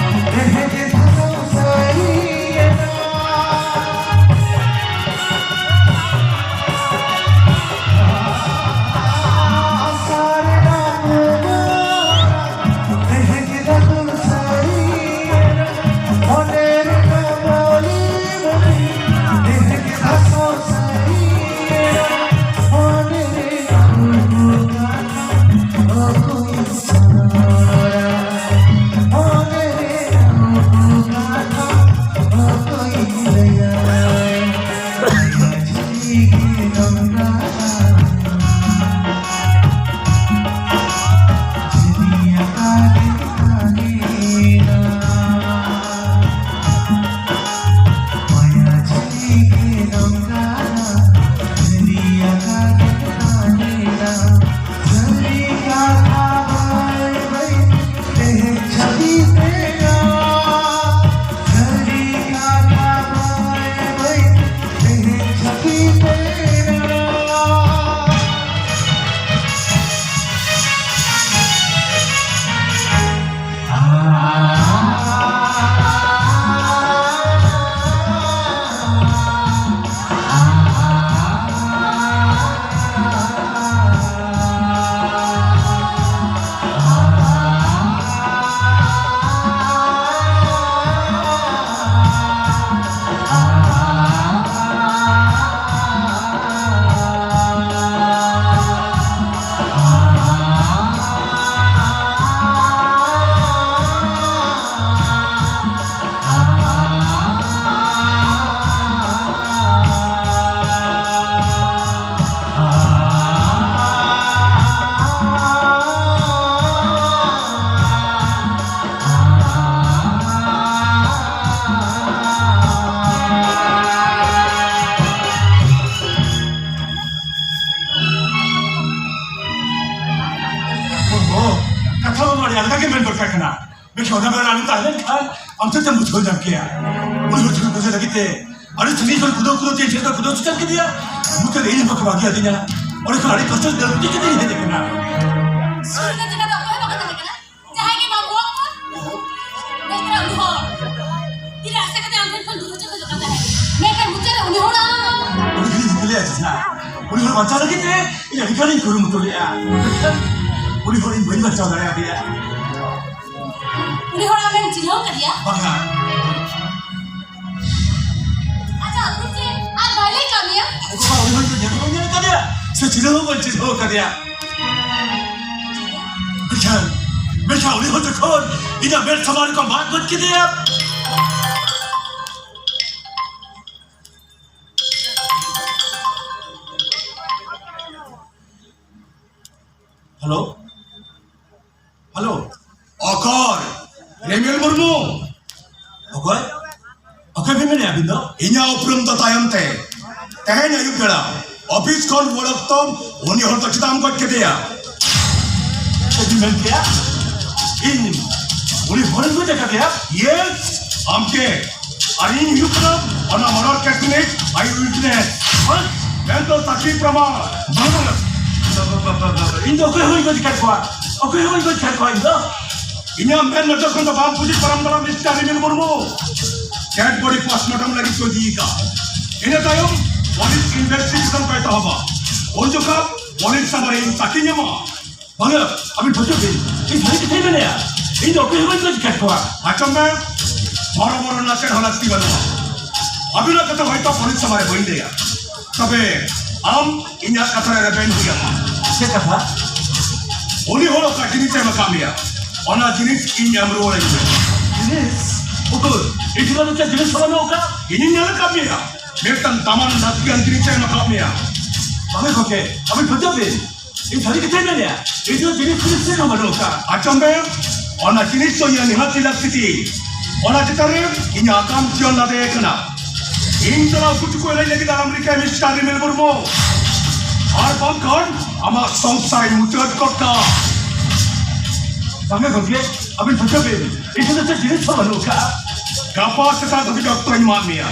ᱛᱮᱦᱮᱧ ᱫᱷᱟᱥᱟᱣ ᱥᱟᱹᱨᱤᱭᱮᱱᱟ᱾ ᱠᱟᱱᱟ᱾ ᱢᱮᱱᱠᱷᱟᱱ ᱚᱱᱟ ᱵᱮᱲᱟ ᱟᱢ ᱛᱟᱦᱮᱸ ᱞᱮᱱᱠᱷᱟᱱ ᱟᱢ ᱪᱮᱫ ᱮᱢ ᱵᱩᱡᱷᱟᱹᱣ ᱧᱟᱢ ᱠᱮᱭᱟ? ᱩᱱᱤ ᱦᱚᱲ ᱪᱷᱩᱨᱤ ᱯᱩᱡᱟᱹ ᱞᱟᱹᱜᱤᱫ ᱛᱮ ᱟᱹᱰᱤ ᱥᱟᱺᱜᱤᱧ ᱠᱷᱚᱱ ᱠᱩᱫᱟᱹᱣ ᱠᱩᱫᱟᱹᱣ ᱛᱮ ᱤᱧ ᱴᱷᱮᱱ ᱫᱚ ᱠᱩᱫᱟᱹᱣ ᱦᱚᱪᱚ ᱠᱮᱫᱮᱭᱟ᱾ ᱢᱩᱪᱟᱹᱫ ᱨᱮ ᱤᱧ ᱦᱚᱸ ᱵᱟᱠᱚ ᱵᱟᱹᱜᱤ ᱟᱹᱫᱤᱧᱟ᱾ ᱚᱸᱰᱮ ᱠᱷᱚᱱ ᱟᱹᱰᱤ ᱠᱚᱥᱴᱚ ᱛᱮ ᱫᱟᱹᱲ ᱠᱩᱴᱤ ᱠᱟᱛᱮ ᱤᱧ ᱦᱮᱡ ᱟᱠᱟᱱᱟ᱾ ᱥᱩᱨ ᱨᱮ ᱪᱮᱫ ᱦᱚᱸ ᱵᱟᱠᱚ ᱛᱟᱦᱮᱸ ᱠᱟᱱᱟ᱾ ᱡᱟᱦᱟᱸᱭ ᱜᱮ ᱵᱟᱝ ᱜᱚᱲᱚ ᱠᱚ, ᱢᱮᱱᱠᱷᱟᱱ ᱩᱱᱤ ᱦᱚᱲ ᱛᱤᱱᱟᱹᱜ ᱟᱥᱟ ᱠᱟᱛᱮ ᱟᱢ ᱴᱷᱮᱱ ᱠᱷᱚᱱ ᱫᱩᱨ ᱦᱚᱪᱚ ᱠᱷᱚᱡᱚᱜ ᱠᱟᱱ ᱛᱟᱦᱮᱸᱫ, ᱢᱮᱱᱠᱷᱟᱱ ᱢᱩᱪᱟᱹᱫ ᱨᱮ ᱩᱱᱤ ᱦᱚᱲ ᱟᱢ ᱩᱱᱤ ᱜᱮᱞᱤᱧ ᱧᱮᱞᱮᱭᱟ ᱡᱟᱦᱟᱸ, ᱩᱱᱤ ᱦᱚᱲ ᱵᱟᱧᱪᱟᱣ ᱞᱟᱹᱜᱤᱫ ᱛᱮ ᱤᱧ ᱟᱹᱰᱤ ᱜᱟᱱᱤᱧ ᱠᱩᱨᱩᱢᱩᱴᱩ ᱞᱮᱫᱼᱟ, ᱢᱮᱱᱠᱷᱟᱱ ᱩᱱᱤ ᱦᱚᱲ ᱤᱧ ᱵᱟᱹᱧ ᱵᱟᱧᱪᱟᱣ ᱫᱟᱲᱮᱭᱟᱫᱮᱭᱟ᱾ ᱩᱱᱤ ᱦᱚᱲ ᱟᱢᱮᱢ ᱪᱤᱱᱦᱟᱹᱣ ᱠᱟᱫᱮᱭᱟ? ᱵᱟᱝᱟ᱾ ᱟᱪᱪᱷᱟ, ᱟᱫᱚ ᱪᱮᱫ ᱟᱨ ᱵᱟᱭ ᱞᱟᱹᱭ ᱠᱟᱜ ᱢᱮᱭᱟ? ᱟᱭᱳ ᱵᱟᱵᱟ, ᱩᱱᱤ ᱦᱚᱲ ᱫᱚ ᱧᱮᱞ ᱦᱚᱸ ᱵᱟᱹᱧ ᱧᱮᱞ ᱠᱟᱫᱮᱭᱟ, ᱥᱮ ᱪᱤᱱᱦᱟᱹᱣ ᱦᱚᱸ ᱵᱟᱹᱧ ᱪᱤᱱᱦᱟᱹᱣ ᱠᱟᱫᱮᱭᱟ᱾ ᱢᱮᱱᱠᱷᱟᱱ, ᱢᱮᱱᱠᱷᱟᱱ ᱩᱱᱤ ᱦᱚᱲ ᱡᱚᱠᱷᱚᱱ ᱤᱧᱟᱹᱜ ᱢᱮᱫ ᱥᱟᱢᱟᱝ ᱨᱮᱠᱚ ᱢᱟᱜ ᱜᱚᱫ ᱠᱮᱫᱮᱭᱟ᱾ ᱦᱮᱞᱳ? ᱦᱮᱞᱳ? ᱚᱠᱚᱭ? ᱨᱤᱢᱤᱞ ᱢᱩᱨᱢᱩ? ᱚᱠᱚᱭ? ᱚᱠᱚᱭ ᱵᱤᱱ ᱢᱮᱱᱮᱫᱼᱟ ᱟᱹᱵᱤᱱ ᱫᱚ? ᱤᱧᱟᱹᱜ ᱩᱯᱨᱩᱢ ᱫᱚ ᱛᱟᱭᱚᱢ ᱛᱮ᱾ ᱛᱮᱦᱮᱧ ᱟᱹᱭᱩᱵ ᱵᱮᱲᱟ ᱚᱯᱷᱤᱥ ᱠᱷᱚᱱ ᱨᱩᱣᱟᱹᱲ ᱚᱠᱛᱚ ᱩᱱᱤ ᱦᱚᱲ ᱫᱚ ᱪᱮᱫᱟᱜ ᱮᱢ ᱜᱚᱡ ᱠᱮᱫᱮᱭᱟ? ᱪᱮᱫ ᱵᱤᱱ ᱢᱮᱱ ᱠᱮᱫᱼᱟ? ᱤᱧ ᱩᱱᱤ ᱦᱚᱲᱤᱧ ᱜᱚᱡ ᱟᱠᱟᱫᱮᱭᱟ? ᱭᱮᱥ, ᱟᱢ ᱜᱮ᱾ ᱟᱨ ᱤᱧ ᱦᱩᱭᱩᱜ ᱠᱟᱱᱟ ᱚᱱᱟ ᱢᱟᱨᱰᱟᱨ ᱠᱮᱥ ᱨᱤᱱᱤᱡ ᱟᱭ ᱣᱤᱴᱱᱮᱥ᱾ ᱢᱮᱱᱫᱚ ᱥᱟᱹᱠᱷᱤ ᱯᱨᱚᱢᱟᱱ᱾ ᱵᱟᱝ, ᱵᱟᱝ, ᱵᱟᱝ, ᱵᱟᱝ, ᱵᱟᱝ, ᱤᱧ ᱫᱚ ᱚᱠᱚᱭ ᱦᱚᱸ ᱵᱟᱹᱧ ᱜᱚᱡ ᱟᱠᱟᱫ ᱠᱚᱣᱟ, ᱚᱠᱚᱭ ᱦᱚᱸ ᱵᱟᱹᱧ ᱜᱚᱡ ᱟᱠᱟᱫ ᱠᱚᱣᱟ ᱤᱧ ᱫᱚ᱾ ᱤᱧᱟᱹᱜ ᱢᱮᱫ ᱱᱚᱡᱚᱨ ᱠᱷᱚᱱ ᱫᱚ ᱵᱟᱢ ᱯᱩᱡᱤ ᱯᱟᱨᱚᱢ ᱫᱟᱲᱮᱭᱟᱜᱼᱟ, ᱢᱤᱥᱴᱟᱨ ᱨᱤᱢᱤᱞ ᱢᱩᱨᱢᱩ᱾ ᱰᱮᱰ ᱵᱚᱰᱤ ᱯᱳᱥᱴᱢᱚᱨᱴᱮᱢ ᱞᱟᱹᱜᱤᱫ ᱠᱚ ᱤᱫᱤᱭᱮᱫᱟ᱾ ᱤᱱᱟᱹ ᱛᱟᱭᱚᱢ ᱯᱩᱞᱤᱥ ᱤᱱᱵᱷᱮᱥᱴᱤᱜᱮᱥᱚᱱ ᱠᱚ ᱮᱛᱚᱦᱚᱵᱟ᱾ ᱩᱱ ᱡᱚᱠᱷᱟ ᱯᱩᱞᱤᱥ ᱥᱟᱢᱟᱝ ᱨᱮ ᱤᱧ ᱥᱟᱹᱠᱷᱤᱧ ᱮᱢᱟ᱾ ᱵᱟᱝᱟ, ᱟᱹᱵᱤᱱ ᱵᱩᱡᱷᱟᱹᱣ ᱵᱤᱱ, ᱤᱧ ᱥᱟᱹᱨᱤ ᱠᱟᱛᱷᱟᱧ ᱢᱮᱱᱮᱫᱼᱟ, ᱤᱧ ᱫᱚ ᱚᱠᱚᱭ ᱦᱚᱸ ᱵᱟᱹᱧ ᱜᱚᱡ ᱟᱠᱟᱫ ᱠᱚᱣᱟ᱾ ᱟᱸᱡᱚᱢ ᱢᱮ, ᱦᱚᱨᱚᱵᱚᱨᱚ ᱨᱮᱱᱟᱜ ᱪᱮᱫ ᱦᱚᱸ ᱞᱟᱹᱠᱛᱤ ᱵᱟᱹᱱᱩᱜᱼᱟ᱾ ᱟᱹᱵᱤᱱᱟᱜ ᱠᱟᱛᱷᱟ ᱦᱚᱭᱛᱚ ᱯᱩᱞᱤᱥ ᱥᱟᱢᱟᱝ ᱨᱮ ᱵᱟᱹᱧ ᱞᱟᱹᱭᱟ, ᱛᱚᱵᱮ ᱟᱢ ᱤᱧᱟᱜ ᱠᱟᱛᱷᱟ ᱨᱮ ᱨᱮᱵᱮᱱ ᱦᱩᱭ ᱟᱢᱟ᱾ ᱪᱮᱫ ᱠᱟᱛᱷᱟ? ᱩᱱᱤ ᱦᱚᱲ ᱚᱠᱟ ᱡᱤᱱᱤᱥ ᱮ ᱮᱢ ᱟᱠᱟᱫ ᱢᱮᱭᱟ, ᱚᱱᱟ ᱡᱤᱱᱤᱥ ᱤᱧ ᱮᱢ ᱨᱩᱣᱟᱹᱲᱟᱹᱧ ᱢᱮ᱾ ᱡᱤᱱᱤᱥ? ᱩᱠᱩᱨ? ᱤᱧ ᱴᱷᱮᱱ ᱫᱚ ᱪᱮᱫ ᱡᱤᱱᱤᱥ ᱦᱚᱸ ᱵᱟᱹᱱᱩᱜ ᱟᱠᱟᱫ᱾ ᱤᱧᱤᱧ ᱧᱮᱞ ᱟᱠᱟᱫ ᱢᱮᱭᱟ, ᱢᱤᱫᱴᱟᱝ ᱫᱟᱢᱟᱱ ᱞᱟᱹᱠᱛᱤᱭᱟᱱ ᱡᱤᱱᱤᱥ ᱮ ᱮᱢ ᱟᱠᱟᱫ ᱢᱮᱭᱟ᱾ ᱵᱟᱝᱟ ᱜᱚᱢᱠᱮ, ᱟᱹᱵᱤᱱ ᱵᱩᱡᱷᱟᱹᱣ ᱵᱤᱱ, ᱤᱧ ᱥᱟᱹᱨᱤ ᱠᱟᱛᱷᱟᱧ ᱢᱮᱱᱮᱫᱼᱟ, ᱤᱧ ᱫᱚ ᱡᱤᱱᱤᱥ ᱯᱷᱤᱱᱤᱥ ᱪᱮᱫ ᱦᱚᱸ ᱵᱟᱹᱱᱩᱜ ᱟᱠᱟᱫ᱾ ᱟᱸᱡᱚᱢ ᱢᱮ, ᱚᱱᱟ ᱡᱤᱱᱤᱥ ᱫᱚ ᱤᱧᱟᱹᱜ ᱱᱤᱦᱟᱹᱛᱤ ᱞᱟᱹᱠᱛᱤ ᱛᱤᱧ᱾ ᱚᱱᱟ ᱪᱮᱛᱟᱱ ᱨᱮ ᱤᱧᱟᱹᱜ ᱟᱜᱟᱢ ᱡᱤᱭᱚᱱ ᱞᱟᱫᱮ ᱟᱠᱟᱱᱟ᱾ ᱤᱧ ᱥᱟᱞᱟᱜ ᱩᱠᱩ ᱪᱩᱠᱩ ᱮᱱᱮᱡ ᱞᱟᱹᱜᱤᱫ ᱟᱞᱚᱢ ᱨᱤᱠᱟᱹᱭᱟ, ᱢᱤᱥᱴᱟᱨ ᱨᱤᱢᱤᱞ ᱢᱩᱨᱢᱩ, ᱟᱨ ᱵᱟᱝᱠᱷᱟᱱ ᱟᱢᱟᱜ ᱥᱚᱝᱥᱟᱨᱤᱧ ᱢᱩᱪᱟᱹᱫ ᱜᱚᱫ ᱠᱟᱜᱼᱟ᱾ ᱵᱟᱝᱟ ᱜᱚᱢᱠᱮ, ᱟᱹᱵᱤᱱ ᱵᱩᱡᱷᱟᱹᱣ ᱵᱤᱱ, ᱤᱧ ᱴᱷᱮᱱ ᱫᱚ ᱪᱮᱫ ᱡᱤᱱᱤᱥ ᱦᱚᱸ ᱵᱟᱹᱱᱩᱜ ᱟᱠᱟᱫᱼᱟ᱾ ᱜᱟᱯᱟ ᱥᱮᱛᱟᱜ ᱫᱷᱟᱹᱵᱤᱡ ᱚᱠᱛᱚᱧ ᱮᱢᱟᱫ ᱢᱮᱭᱟ᱾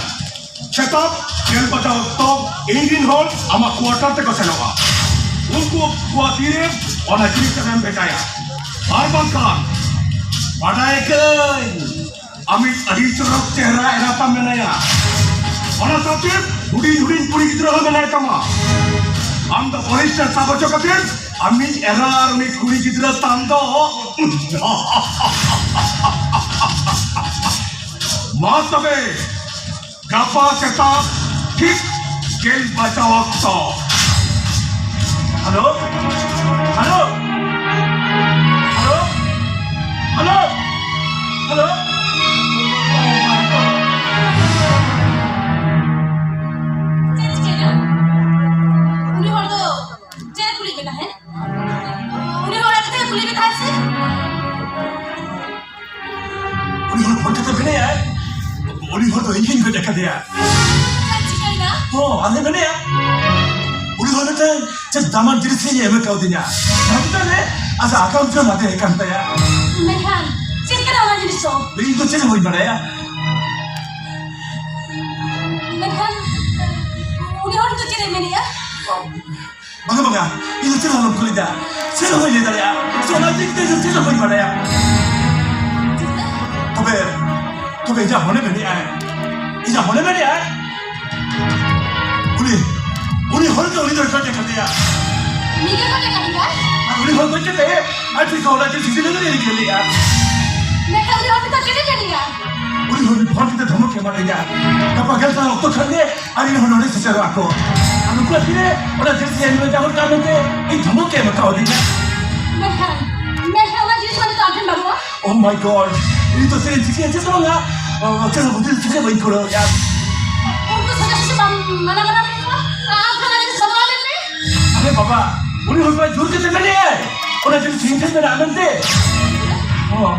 ᱥᱮᱛᱟᱜ ᱜᱮᱞ ᱵᱟᱡᱟᱣ ᱚᱠᱛᱚ ᱤᱧ ᱨᱤᱱ ᱦᱚᱲ ᱟᱢᱟᱜ quarter ᱛᱮᱠᱚ ᱥᱮᱱᱚᱜᱼᱟ᱾ ᱩᱱᱠᱩ ᱠᱚᱣᱟᱜ ᱛᱤᱨᱮ ᱚᱱᱟ ᱡᱤᱱᱤᱥ ᱮᱢ ᱵᱷᱮᱡᱟᱭᱟ᱾ ᱟᱨ ᱵᱟᱝᱠᱷᱟᱱ ᱵᱟᱰᱟᱭ ᱠᱟᱹᱧ ᱟᱢᱤᱡ ᱟᱹᱰᱤ ᱪᱚᱨᱚᱠ ᱪᱮᱦᱨᱟ ᱮᱨᱟ ᱛᱟᱢ ᱢᱮᱱᱟᱭᱟ᱾ ᱚᱱᱟ ᱥᱟᱶᱛᱮ ᱦᱩᱰᱤᱧ ᱦᱩᱰᱤᱧ ᱠᱩᱲᱤ ᱜᱤᱫᱽᱨᱟᱹ ᱦᱚᱸ ᱢᱮᱱᱟᱭ ᱛᱟᱢᱟ᱾ ᱟᱢ ᱫᱚ ᱯᱩᱞᱤᱥ ᱴᱷᱮᱱ ᱥᱟᱵ ᱦᱚᱪᱚ ᱠᱟᱛᱮ ᱟᱢᱤᱡ ᱮᱨᱟ ᱟᱨ ᱩᱱᱤ ᱠᱩᱲᱤ ᱜᱤᱫᱽᱨᱟᱹ ᱛᱟᱢ ᱫᱚ᱾ ᱢᱟ ᱛᱚᱵᱮ, ᱜᱟᱯᱟ ᱥᱮᱛᱟᱜ ᱴᱷᱤᱠ ᱜᱮᱞ ᱵᱟᱡᱟᱣ ᱚᱠᱛᱚ᱾ Hello? Hello? Hello? Hello? Hello? ᱪᱮᱫ ᱪᱤᱠᱟᱹᱭᱮᱱᱟ? ᱩᱱᱤ ᱦᱚᱲ ᱫᱚ ᱪᱮᱫ ᱮ ᱠᱩᱞᱤᱭᱮᱫ ᱢᱮ ᱛᱟᱦᱮᱸᱫ? ᱩᱱᱤ ᱦᱚᱲ ᱟᱡ ᱛᱮ ᱠᱩᱞᱤ ᱢᱮ ᱛᱟᱦᱮᱸᱫ ᱥᱮ? ᱩᱱᱤ ᱦᱚᱲ ᱯᱷᱳᱱ ᱠᱟᱛᱮ ᱢᱮᱱᱟᱭᱟ, ᱩᱱᱤ ᱦᱚᱲ ᱫᱚ ᱤᱧ ᱜᱤᱧ ᱜᱚᱡ ᱟᱠᱟᱫᱮᱭᱟ᱾ ᱪᱮᱫ ᱪᱤᱠᱟᱹᱭᱮᱱᱟ? ᱦᱚᱸ, ᱟᱞᱮ ᱢᱮᱱᱟᱭᱟ᱾ ᱩᱱᱤ ᱦᱚᱲ ᱢᱤᱫᱴᱟᱝ ᱪᱮᱫ ᱫᱟᱢᱟᱱ ᱡᱤᱱᱤᱥ ᱤᱧ ᱮᱢ ᱠᱟᱣᱫᱤᱧᱟ᱾ ᱦᱟᱥᱯᱟᱛᱟᱞ ᱨᱮ ᱟᱡᱟᱜ ᱟᱠᱟᱢ ᱪᱚ ᱞᱟᱫᱮ ᱟᱠᱟᱱ ᱛᱟᱭᱟ᱾ ᱢᱮᱱᱠᱷᱟᱱ ᱪᱮᱫ ᱠᱟᱱᱟ ᱚᱱᱟ ᱡᱤᱱᱤᱥ ᱫᱚ? ᱤᱧ ᱫᱚ ᱪᱮᱫ ᱦᱚᱸ ᱵᱟᱹᱧ ᱵᱟᱲᱟᱭᱟ᱾ ᱢᱮᱱᱠᱷᱟᱱ ᱩᱱᱤ ᱦᱚᱲ ᱫᱚ ᱪᱮᱫ ᱮ ᱢᱮᱱᱮᱜᱼᱟ? ᱵᱟᱝᱟ, ᱵᱟᱝᱟ, ᱤᱧ ᱫᱚ ᱪᱮᱫ ᱦᱚᱸ ᱟᱞᱚᱢ ᱠᱩᱞᱤᱧᱟ᱾ ᱪᱮᱫ ᱦᱚᱸ ᱵᱟᱹᱧ ᱞᱟᱹᱭ ᱫᱟᱲᱮᱭᱟᱜᱼᱟ᱾ ᱥᱮ ᱚᱱᱟ ᱤᱫᱤ ᱠᱟᱛᱮ ᱤᱧ ᱫᱚ ᱪᱮᱫ ᱦᱚᱸ ᱵᱟᱹᱧ ᱵᱟᱲᱟᱭᱟ᱾ ᱛᱚᱵᱮ, ᱛᱚᱵᱮ ᱤᱧᱟᱹᱜ ᱢᱚᱱᱮ ᱢᱮᱱᱮᱜᱼᱟᱭ, ᱤᱧᱟᱹᱜ ᱢᱚᱱᱮ ᱢᱮᱱᱮᱜᱼᱟᱭ, ᱩᱱᱤ, ᱩᱱᱤ ᱦᱚᱲ ᱜᱮ ᱩᱱᱤ ᱫᱚᱭ ᱜᱚᱡ ᱟᱠᱟᱫᱮᱭᱟ᱾ ᱩᱱᱤ ᱜᱮ ᱜᱚᱡ ᱟᱠᱟᱫᱮᱭᱟ? ᱟᱨ ᱩᱱᱤ ᱦᱚᱲ ᱜᱚᱡ ᱠᱟᱛᱮ ᱟᱡ ᱴᱷᱮᱱ ᱠᱷᱚᱱ ᱚᱱᱟ ᱡᱤᱱᱤᱥ ᱤᱫᱤ ᱞᱟᱹᱜᱤᱫ ᱮ ᱨᱤᱠᱟᱹ ᱞᱮᱜᱼᱟ᱾ ᱢᱮᱱᱠᱷᱟᱱ ᱩᱱᱤ ᱦᱚᱲ ᱱᱤᱛᱚᱜ ᱪᱮᱫ ᱮ ᱢᱮᱱᱮᱜᱼᱟ? ᱩᱱᱤ ᱦᱚᱲ ᱢᱤᱫ ᱯᱷᱳᱱ ᱠᱟᱛᱮ ᱫᱷᱚᱢᱚᱠ ᱮ ᱮᱢᱟᱫ ᱞᱤᱧᱟ᱾ ᱜᱟᱯᱟ ᱜᱮᱞ ᱴᱟᱲᱟᱝ ᱚᱠᱛᱚ ᱠᱷᱟᱱ ᱜᱮ ᱟᱨ ᱤᱧ ᱦᱚᱸ ᱱᱚᱰᱮ ᱥᱮᱴᱮᱨᱚᱜ ᱟᱠᱚ᱾ ᱟᱨ ᱩᱱᱠᱩᱣᱟᱜ ᱛᱤᱨᱮ ᱚᱱᱟ ᱡᱤᱱᱤᱥ ᱧᱮᱞ ᱧᱟᱢᱚᱜ ᱠᱟᱱ ᱢᱮᱱᱛᱮ ᱤᱧ ᱫᱷᱚᱢᱚᱠ ᱮ ᱮᱢ ᱠᱟᱣᱫᱤᱧᱟ᱾ ᱢᱮᱱᱠᱷᱟᱱ, ᱢᱮᱱᱠᱷᱟᱱ ᱚᱱᱟ ᱡᱤᱱᱤᱥ ᱢᱟ ᱱᱤᱛᱚᱜ ᱟᱢ ᱴᱷᱮᱱ ᱵᱟᱹᱱᱩᱜᱼᱟ᱾ Oh my God! ᱤᱧ ᱫᱚ ᱪᱮᱫ ᱤᱧ ᱪᱤᱠᱟᱹᱭᱟ? ᱪᱮᱫ ᱦᱚᱸ ᱵᱟᱝᱟ᱾ ᱪᱮᱫ ᱦᱚᱸ ᱵᱩᱫᱷᱤ ᱪᱤᱠᱟᱹ ᱵᱟᱹᱧ ᱠᱩᱲᱟᱹᱣᱮᱫᱼᱟ᱾ ᱩᱱᱠᱩ ᱥᱚᱡᱟ ᱥᱚᱡᱟ ᱵᱟᱢ ᱢᱟᱱᱟ ᱵᱟᱨᱚᱱ ᱞᱮᱫ ᱠᱚᱣᱟ? ᱟᱢ ᱠᱷᱚᱱ ᱟᱹᱰᱤ ᱥᱚᱢᱟᱱ ᱞᱮᱫ ᱯᱮ? ᱟᱨᱮ ᱵᱟᱵᱟ, ᱩᱱᱤ ᱦᱚᱲ ᱢᱟ ᱡᱳᱨ ᱠᱟᱛᱮ ᱢᱮᱱᱮᱫᱼᱟᱭ, ᱚᱱᱟ ᱡᱤᱱᱤᱥ ᱤᱧ ᱴᱷᱮᱱ ᱢᱮᱱᱟᱜᱼᱟ ᱢᱮᱱᱛᱮ᱾ ᱦᱚᱸ,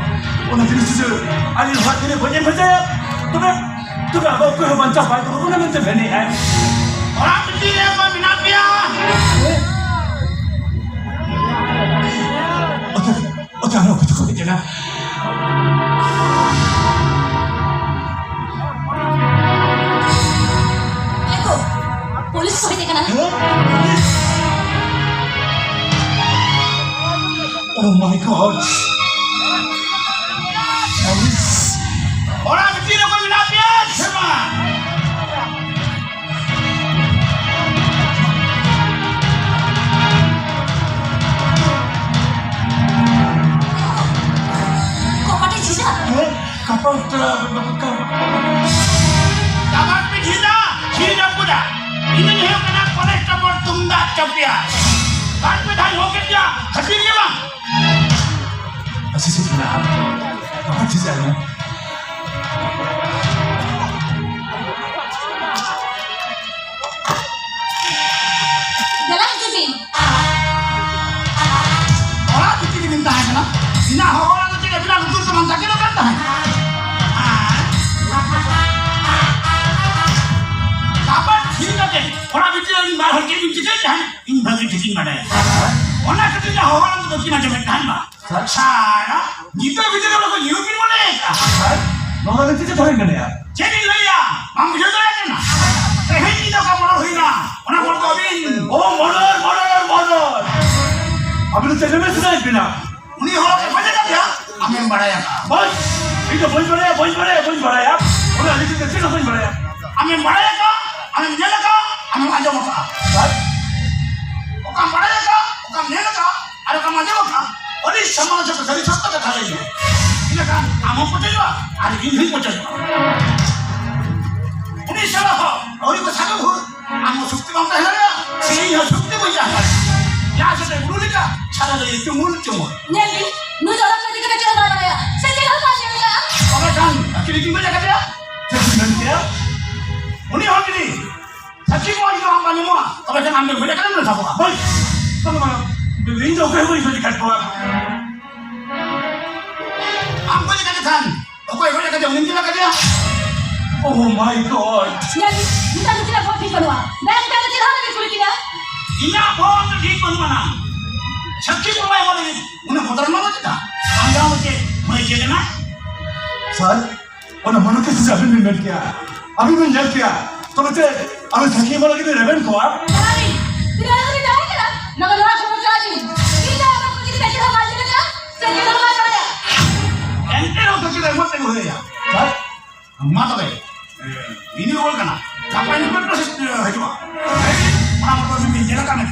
ᱚᱱᱟ ᱡᱤᱱᱤᱥ ᱡᱩᱫᱤ ᱟᱹᱞᱤᱧ ᱚᱲᱟᱜ ᱛᱤᱱᱟᱹᱜ ᱵᱟᱹᱧ ᱮᱢ ᱦᱚᱪᱚᱭᱟ, ᱛᱚᱵᱮ, ᱛᱚᱵᱮ ᱟᱵᱚ ᱚᱠᱚᱭ ᱦᱚᱸ ᱵᱟᱧᱪᱟᱣ ᱵᱟᱭ ᱫᱚᱦᱚ ᱵᱚᱱᱟ ᱢᱮᱱᱛᱮ ᱢᱮᱱᱮᱫᱼᱟᱭ᱾ ᱚᱲᱟᱜ ᱵᱷᱤᱛᱤᱨ ᱨᱮ ᱚᱠᱚᱭ ᱢᱮᱱᱟᱜ ᱯᱮᱭᱟ? ᱚᱛᱮ, ᱚᱛᱮ ᱟᱨᱦᱚᱸ ᱚᱠᱚᱭ ᱪᱚᱠᱚ ᱦᱮᱡ ᱮᱱᱟ᱾ Oh my God! ᱚᱲᱟᱜ ᱵᱷᱤᱛᱤᱨ ᱨᱮ ᱚᱠᱚᱭ ᱢᱮᱱᱟᱜ ᱯᱮᱭᱟ ᱥᱮ ᱵᱟᱝ? ᱠᱚᱯᱟᱴᱮ ᱡᱷᱤᱡᱟ? ᱦᱮᱸ, ᱠᱟᱯᱟᱴ, ᱠᱟᱯᱟᱴ᱾ ᱠᱟᱯᱟᱴ ᱯᱮ ᱡᱷᱤᱡᱟ, ᱡᱷᱤᱡ ᱟᱹᱯᱩᱫᱟ᱾ ᱤᱧᱤᱧ ᱦᱩᱭᱩᱜ ᱠᱟᱱᱟ ᱠᱚᱱᱮᱥᱴᱮᱵᱚᱞ ᱛᱩᱢᱫᱟᱜ ᱪᱚᱯᱤᱭᱟ᱾ ᱵᱟᱨ ᱯᱮ ᱫᱷᱟᱣ ᱦᱚᱸ ᱠᱮᱫ ᱜᱮᱭᱟ, ᱦᱟᱹᱛᱤ ᱜᱮ ᱵᱟᱝ᱾ ᱟᱪᱪᱷᱟ, ᱪᱮᱫ ᱢᱮᱱᱟᱜᱼᱟ? ᱟᱢᱟᱜ ᱪᱮᱫ ᱪᱟᱭ ᱢᱮ? ᱫᱮᱞᱟ ᱦᱤᱡᱩᱜ ᱵᱤᱱ᱾ ᱚᱲᱟᱜ ᱵᱷᱤᱛᱤᱨ ᱨᱮᱵᱤᱱ ᱛᱟᱦᱮᱸ ᱠᱟᱱᱟ? ᱤᱧᱟᱹᱜ ᱦᱚᱦᱚ ᱚᱲᱟᱜ ᱫᱚ ᱪᱮᱫ ᱟᱹᱵᱤᱱᱟᱜ ᱞᱩᱛᱩᱨ ᱛᱮᱵᱟᱝ ᱛᱟᱠᱮᱨᱚᱜ ᱠᱟᱱ ᱛᱟᱦᱮᱸᱫ? ᱟᱨ ᱠᱟᱯᱟᱴ ᱛᱷᱤᱨ ᱠᱟᱛᱮ ᱚᱲᱟᱜ ᱵᱷᱤᱛᱤᱨ ᱨᱮ ᱟᱹᱵᱤᱱ ᱵᱟᱨ ᱦᱚᱲ ᱪᱮᱫ ᱵᱤᱱ ᱪᱤᱠᱟᱹᱭᱮᱫ ᱛᱟᱦᱮᱸᱫ? ᱤᱧ ᱵᱷᱟᱹᱜᱤ ᱴᱷᱤᱠᱤᱧ ᱵᱟᱰᱟᱭᱟ᱾ ᱚᱱᱟ ᱠᱷᱟᱹᱛᱤᱨ ᱜᱮ ᱦᱚᱦᱚ ᱟᱲᱟᱝ ᱫᱚ ᱵᱟᱹᱠᱤᱱ ᱟᱸᱡᱚᱢᱮᱫ ᱛᱟᱦᱮᱱ ᱵᱟ᱾ ᱟᱪᱪᱷᱟ, ᱧᱤᱫᱟᱹ ᱵᱷᱤᱛᱤᱨ ᱨᱮ ᱚᱱᱟ ᱠᱚ ᱧᱩ ᱵᱤᱱ ᱢᱚᱱᱮᱭᱮᱫᱼᱟ? ᱱᱚᱣᱟ ᱫᱚ ᱪᱮᱫ ᱠᱟᱛᱷᱟ ᱵᱤᱱ ᱢᱮᱱᱮᱫᱼᱟ? ᱪᱮᱫ ᱤᱧ ᱞᱟᱹᱭᱟ? ᱵᱟᱢ ᱵᱩᱡᱷᱟᱹᱣ ᱫᱟᱲᱮᱭᱟᱜ ᱠᱟᱱᱟ? ᱛᱮᱦᱮᱧ ᱧᱤᱫᱟᱹ ᱚᱠᱟ ᱢᱚᱨᱰᱚᱨ ᱦᱩᱭᱱᱟ, ᱚᱱᱟ ᱦᱚᱲ ᱫᱚ ᱟᱹᱵᱤᱱ᱾ ᱳ, ᱢᱚᱨᱰᱚᱨ, ᱢᱚᱨᱰᱚᱨ, ᱢᱚᱨᱰᱚᱨ! ᱟᱹᱵᱤᱱ ᱫᱚ ᱪᱮᱫ ᱵᱤᱱ ᱢᱮᱥᱮᱡ ᱵᱤᱱᱟ? ᱩᱱᱤ ᱦᱚᱲ ᱚᱠᱚᱭ ᱯᱟᱸᱡᱟ ᱠᱟᱫᱮᱭᱟ? ᱟᱢᱮᱢ ᱵᱟᱲᱟᱭᱟ? ᱵᱟᱥ, ᱤᱧ ᱫᱚ ᱵᱟᱹᱧ ᱵᱟᱲᱟᱭᱟ, ᱵᱟᱹᱧ ᱵᱟᱲᱟᱭᱟ, ᱵᱟᱹᱧ ᱵᱟᱲᱟᱭᱟ᱾ ᱚᱱᱟ ᱟᱹᱞᱤᱧ ᱫᱚ ᱪᱮᱫ ᱦᱚᱸ ᱵᱟᱹᱧ ᱵᱟᱲᱟᱭᱟ᱾ ᱟᱢᱮᱢ ᱵᱟᱲᱟᱭ ᱟᱠᱟᱫ, ᱟᱢᱮᱢ ᱧᱮᱞ ᱟᱠᱟᱫ, ᱟᱢᱮᱢ ᱟᱸᱡᱚᱢ ᱟᱠᱟᱫ᱾ ᱵᱟᱥ᱾ ᱚᱠᱟᱢ ᱵᱟᱲᱟᱭ ᱟᱠᱟᱫ, ᱚᱠᱟᱢ ᱧᱮᱞ ᱟᱠᱟᱫ, ᱟᱨ ᱚᱠᱟᱢ ᱟᱸᱡᱚᱢ ᱟᱠᱟᱫ, ᱟᱹᱰᱤ ᱥᱟᱢᱟᱝ ᱥᱮᱫ ᱥᱟᱹᱨᱤ ᱥᱟᱹᱨᱤ ᱠᱟᱛᱷᱟ ᱞᱟᱹᱭ ᱢᱮ᱾ ᱤᱱᱟᱹᱠᱷᱟᱱ ᱟᱢ ᱦᱚᱸ ᱯᱚᱪᱚᱡᱚᱜᱼᱟ ᱟᱨ ᱤᱧ ᱦᱚᱸᱧ ᱯᱚᱪᱚᱡᱚᱜᱼᱟ᱾ ᱩᱱᱤ ᱥᱟᱞᱟ ᱦᱚᱸ ᱟᱹᱣᱨᱤ ᱠᱚ ᱥᱟᱸᱜᱮ ᱵᱷᱳᱨ ᱟᱢ ᱦᱚᱸ ᱥᱩᱠᱛᱮ ᱵᱟᱢ ᱛᱟᱦᱮᱸ ᱫᱟᱲᱮᱭᱟᱜᱼᱟ, ᱥᱮ ᱤᱧ ᱦᱚᱸ ᱥᱩᱠᱛᱮ ᱵᱟᱹᱧ ᱛᱟᱦᱮᱸ ᱫᱟᱲᱮᱭᱟᱜᱼᱟ᱾ ᱡᱟᱦᱟᱸ ᱥᱮᱫ ᱨᱮ ᱵᱩᱨᱩ ᱞᱮᱠᱟ ᱥᱟᱫᱟ ᱫᱟᱨᱮ ᱪᱩᱢᱩᱞ ᱪᱩᱢᱩᱞ᱾ ᱧᱮᱞ ᱵᱤᱱ, ᱱᱩᱭ ᱫᱚ ᱚᱞᱚᱜ ᱯᱟᱲᱦᱟᱜ ᱤᱫᱤ ᱠᱟᱛᱮ ᱪᱮᱫ ᱦᱚᱸ ᱵᱟᱭ ᱵᱟᱲᱟᱭᱟ, ᱥᱮ ᱪᱮᱫ ᱦᱚᱸ ᱵᱟᱭ ᱧᱮᱞ ᱠᱟᱜᱼᱟ᱾ ᱛᱚᱵᱮ ᱠᱷᱟᱱ ᱟᱹᱠᱤᱞ ᱜᱮ ᱵᱟᱹᱧ ᱟᱠᱟᱫᱮᱭᱟ᱾ ᱪᱮᱫ ᱵᱤᱱ ᱢᱮᱱ ᱠᱮᱜᱼᱟ? ᱩᱱᱤ ᱦᱚᱲ ᱡᱩᱫᱤ ᱥᱟᱹᱠᱷᱤ ᱠᱚᱣᱟᱜ ᱡᱩᱫᱤ ᱟᱢ ᱵᱟᱢ ᱮᱢᱚᱜᱼᱟ, ᱛᱚᱵᱮ ᱠᱷᱟᱱ ᱟᱢ ᱫᱚ ᱜᱚᱡ ᱟᱠᱟᱱ ᱮᱢ ᱥᱟᱵᱚᱜᱼᱟ᱾ ᱦᱳᱭ, ᱵᱟᱝ, ᱵᱟᱝ, ᱤᱧ ᱫᱚ ᱚᱠᱚᱭ ᱦᱚᱸ ᱵᱟᱹᱧ ᱜᱚᱡ ᱟᱠᱟᱫ ᱠᱚᱣᱟ᱾ ᱟᱢ ᱜᱚᱡ ᱟᱠᱟᱫᱮ ᱠᱷᱟᱱ ᱚᱠᱚᱭ ᱜᱚᱡ ᱟᱠᱟᱫᱮᱭᱟ? ᱩᱱᱤᱢ ᱧᱮᱞ ᱟᱠᱟᱫᱮᱭᱟ? Oh my God! ᱧᱮᱞ ᱵᱤᱱ, ᱱᱮᱛᱟᱨ ᱫᱚ ᱪᱮᱫ ᱦᱚᱸ ᱴᱷᱤᱠ ᱵᱟᱹᱱᱩᱜᱼᱟ᱾ ᱵᱮᱝᱠ ᱨᱮ ᱪᱮᱫ ᱦᱚᱸ ᱵᱟᱹᱵᱤᱱ ᱠᱩᱞᱤ ᱠᱤᱱᱟ᱾ ᱤᱧᱟᱹᱜ ᱯᱷᱳᱱ ᱫᱚ ᱴᱷᱤᱠ ᱵᱟᱹᱱᱩᱜ ᱟᱱᱟ᱾ ᱥᱟᱹᱠᱷᱤ ᱠᱚ ᱵᱟᱭ ᱮᱢᱚᱜ ᱞᱟᱹᱜᱤᱫ᱾ ᱩᱱᱟᱹᱜ ᱵᱚᱛᱚᱨ ᱮᱢᱟ ᱠᱚ ᱪᱮᱫᱟᱜ? ᱟᱢ ᱫᱚ ᱟᱢ ᱪᱮᱫ ᱢᱟᱹᱭ ᱪᱮᱫ ᱮᱱᱟ? ᱥᱟᱨ, ᱚᱱᱟ ᱢᱚᱱᱮ ᱛᱮ ᱥᱮ ᱟᱹᱵᱤᱱ ᱵᱤᱱ ᱢᱮᱱ ᱠᱮᱭᱟ, ᱟᱹᱵᱤᱱ ᱵᱤᱱ ᱧᱮᱞ ᱠᱮᱭᱟ, ᱛᱚᱵᱮ ᱪᱮᱫ ᱟᱹᱵᱤᱱ ᱥᱟᱹᱠᱷᱤ ᱮᱢᱚᱜ ᱞᱟᱹᱜᱤᱫ ᱵᱤᱱ ᱨᱮᱵᱮᱱ ᱠᱚᱣᱟ? ᱡᱟᱦᱟᱸᱭ ᱛᱤᱱᱟᱹᱜ ᱦᱚᱲ ᱠᱚ ᱛᱟᱦᱮᱸ ᱠᱟᱱᱟ, ᱱᱚᱣᱟ ᱱᱚᱣᱟ ᱠᱷᱚᱵᱚᱨ ᱪᱟᱞᱟᱣ ᱦᱚᱪᱚᱭ ᱵᱤᱱ᱾ ᱤᱧ ᱫᱚ ᱚᱱᱟ ᱠᱚ ᱤᱫᱤ ᱠᱟᱛᱮ ᱪᱮᱫ ᱦᱚᱸ ᱵᱟᱹᱧ ᱢᱟ ᱛᱚᱵᱮ, ᱤᱧ ᱨᱩᱣᱟᱹᱲ ᱠᱟᱱᱟ᱾ ᱜᱟᱯᱟ ᱤᱧ ᱯᱮ ᱦᱤᱡᱩᱜᱼᱟ᱾ ᱚᱱᱟ ᱢᱚᱛᱚ ᱤᱧ ᱧᱮᱞ ᱟᱠᱟᱫ ᱢᱮ᱾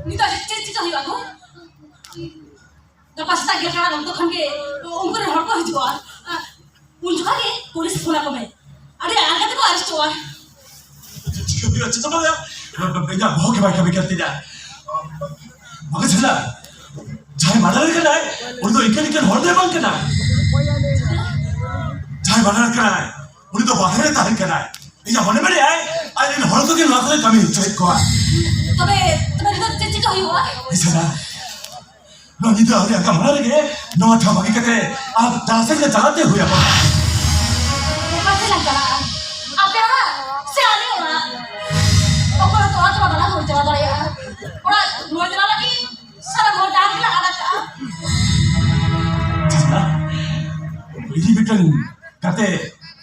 ᱱᱤᱛᱚᱜ ᱪᱮᱫ ᱪᱤᱠᱟ ᱦᱩᱭᱩᱜᱼᱟ ᱜᱚ? ᱜᱟᱯᱟ ᱥᱮᱛᱟᱜ ᱜᱮᱞ ᱴᱟᱲᱟᱝ ᱚᱠᱛᱚ ᱠᱷᱟᱱ ᱜᱮ ᱩᱱᱠᱩ ᱨᱮᱱ ᱦᱚᱲ ᱠᱚ ᱦᱤᱡᱩᱜᱼᱟ᱾ ᱩᱱ ᱡᱚᱠᱷᱟ ᱜᱮ ᱯᱩᱞᱤᱥ ᱯᱷᱳᱱ ᱟᱠᱚ ᱢᱮ᱾ ᱟᱹᱰᱤ ᱟᱸᱴ ᱠᱟᱛᱮ ᱠᱚ ᱟᱨᱮᱥᱴᱚᱜᱼᱟ᱾ ᱪᱤᱠᱟᱹ ᱦᱩᱭᱩᱜᱼᱟ? ᱪᱮᱫ ᱦᱚᱸ ᱵᱟᱝ ᱦᱩᱭᱩᱜᱼᱟ᱾ ᱤᱧᱟᱹᱜ ᱵᱚᱦᱚᱜ ᱜᱮ ᱵᱟᱭ ᱠᱟᱹᱢᱤ ᱠᱟᱱ ᱛᱤᱧᱟ᱾ ᱵᱟᱝ ᱥᱟᱞᱟ, ᱡᱟᱦᱟᱸᱭ ᱢᱟᱰᱟᱨ ᱠᱟᱱᱟᱭ, ᱩᱱᱤ ᱫᱚ ᱤᱱᱠᱟᱹᱱ ᱤᱱᱠᱟᱹᱱ ᱦᱚᱲ ᱫᱚᱭ ᱵᱟᱝ ᱠᱟᱱᱟ᱾ ᱡᱟᱦᱟᱸᱭ ᱢᱟᱰᱟᱨ ᱠᱟᱱᱟᱭ, ᱩᱱᱤ ᱫᱚ ᱵᱟᱦᱨᱮ ᱨᱮ ᱛᱟᱦᱮᱱ ᱠᱟᱱᱟᱭ᱾ ᱤᱧᱟᱹᱜ ᱢᱚᱱᱮ ᱢᱮᱱᱮᱫᱼᱟᱭ, ᱟᱡ ᱨᱮᱱ ᱦᱚᱲ ᱠᱚᱜᱮ ᱱᱚᱣᱟ ᱠᱚᱨᱮ ᱠᱟᱹᱢᱤ ᱦᱚᱪᱚᱭᱮᱫ ᱠᱚᱣᱟ᱾ ᱛᱚᱵᱮ, ᱛᱚᱵᱮ ᱱᱤᱛᱚᱜ ᱪᱮᱫ ᱪᱤᱠᱟ ᱦᱩᱭᱩᱜᱼᱟ? ᱤᱥᱟᱨᱟ, ᱱᱚᱣᱟ ᱧᱤᱫᱟᱹ ᱟᱹᱣᱨᱤ ᱟᱸᱜᱟ ᱢᱟᱲᱟᱝ ᱨᱮᱜᱮ ᱱᱚᱣᱟ ᱴᱷᱟᱶ ᱵᱟᱹᱜᱤ ᱠᱟᱛᱮ ᱟᱨ ᱡᱟᱦᱟᱸ ᱥᱮᱫ ᱜᱮ ᱪᱟᱞᱟᱜ ᱛᱮ ᱦᱩᱭ ᱟᱵᱚᱱᱟ᱾ ᱚᱠᱟ ᱥᱮᱫ ᱞᱟᱝ ᱪᱟᱞᱟᱜᱼᱟ? ᱟᱯᱮ ᱚᱲᱟᱜ ᱥᱮ ᱟᱞᱮ ᱚᱲᱟᱜ? ᱚᱠᱚᱭ ᱦᱚᱸ ᱛᱚᱲᱟ ᱛᱚᱲᱟ ᱵᱟᱞᱟᱝ ᱨᱩᱣᱟᱹᱲ ᱪᱟᱞᱟᱣ ᱫᱟᱲᱮᱭᱟᱜᱼᱟ᱾ ᱚᱲᱟᱜ ᱨᱩᱣᱟᱹᱲ ᱪᱟᱞᱟᱣ ᱞᱟᱹᱜᱤᱫ ᱥᱟᱱᱟᱢ ᱦᱚᱲ ᱰᱟᱦᱟᱨ ᱜᱮᱞᱮ ᱟᱲᱟᱜ ᱠᱟᱜᱼᱟ᱾ ᱪᱮᱫᱟᱜ? ᱤᱧ ᱢᱤᱫᱴᱟᱝ ᱜᱟᱛᱮ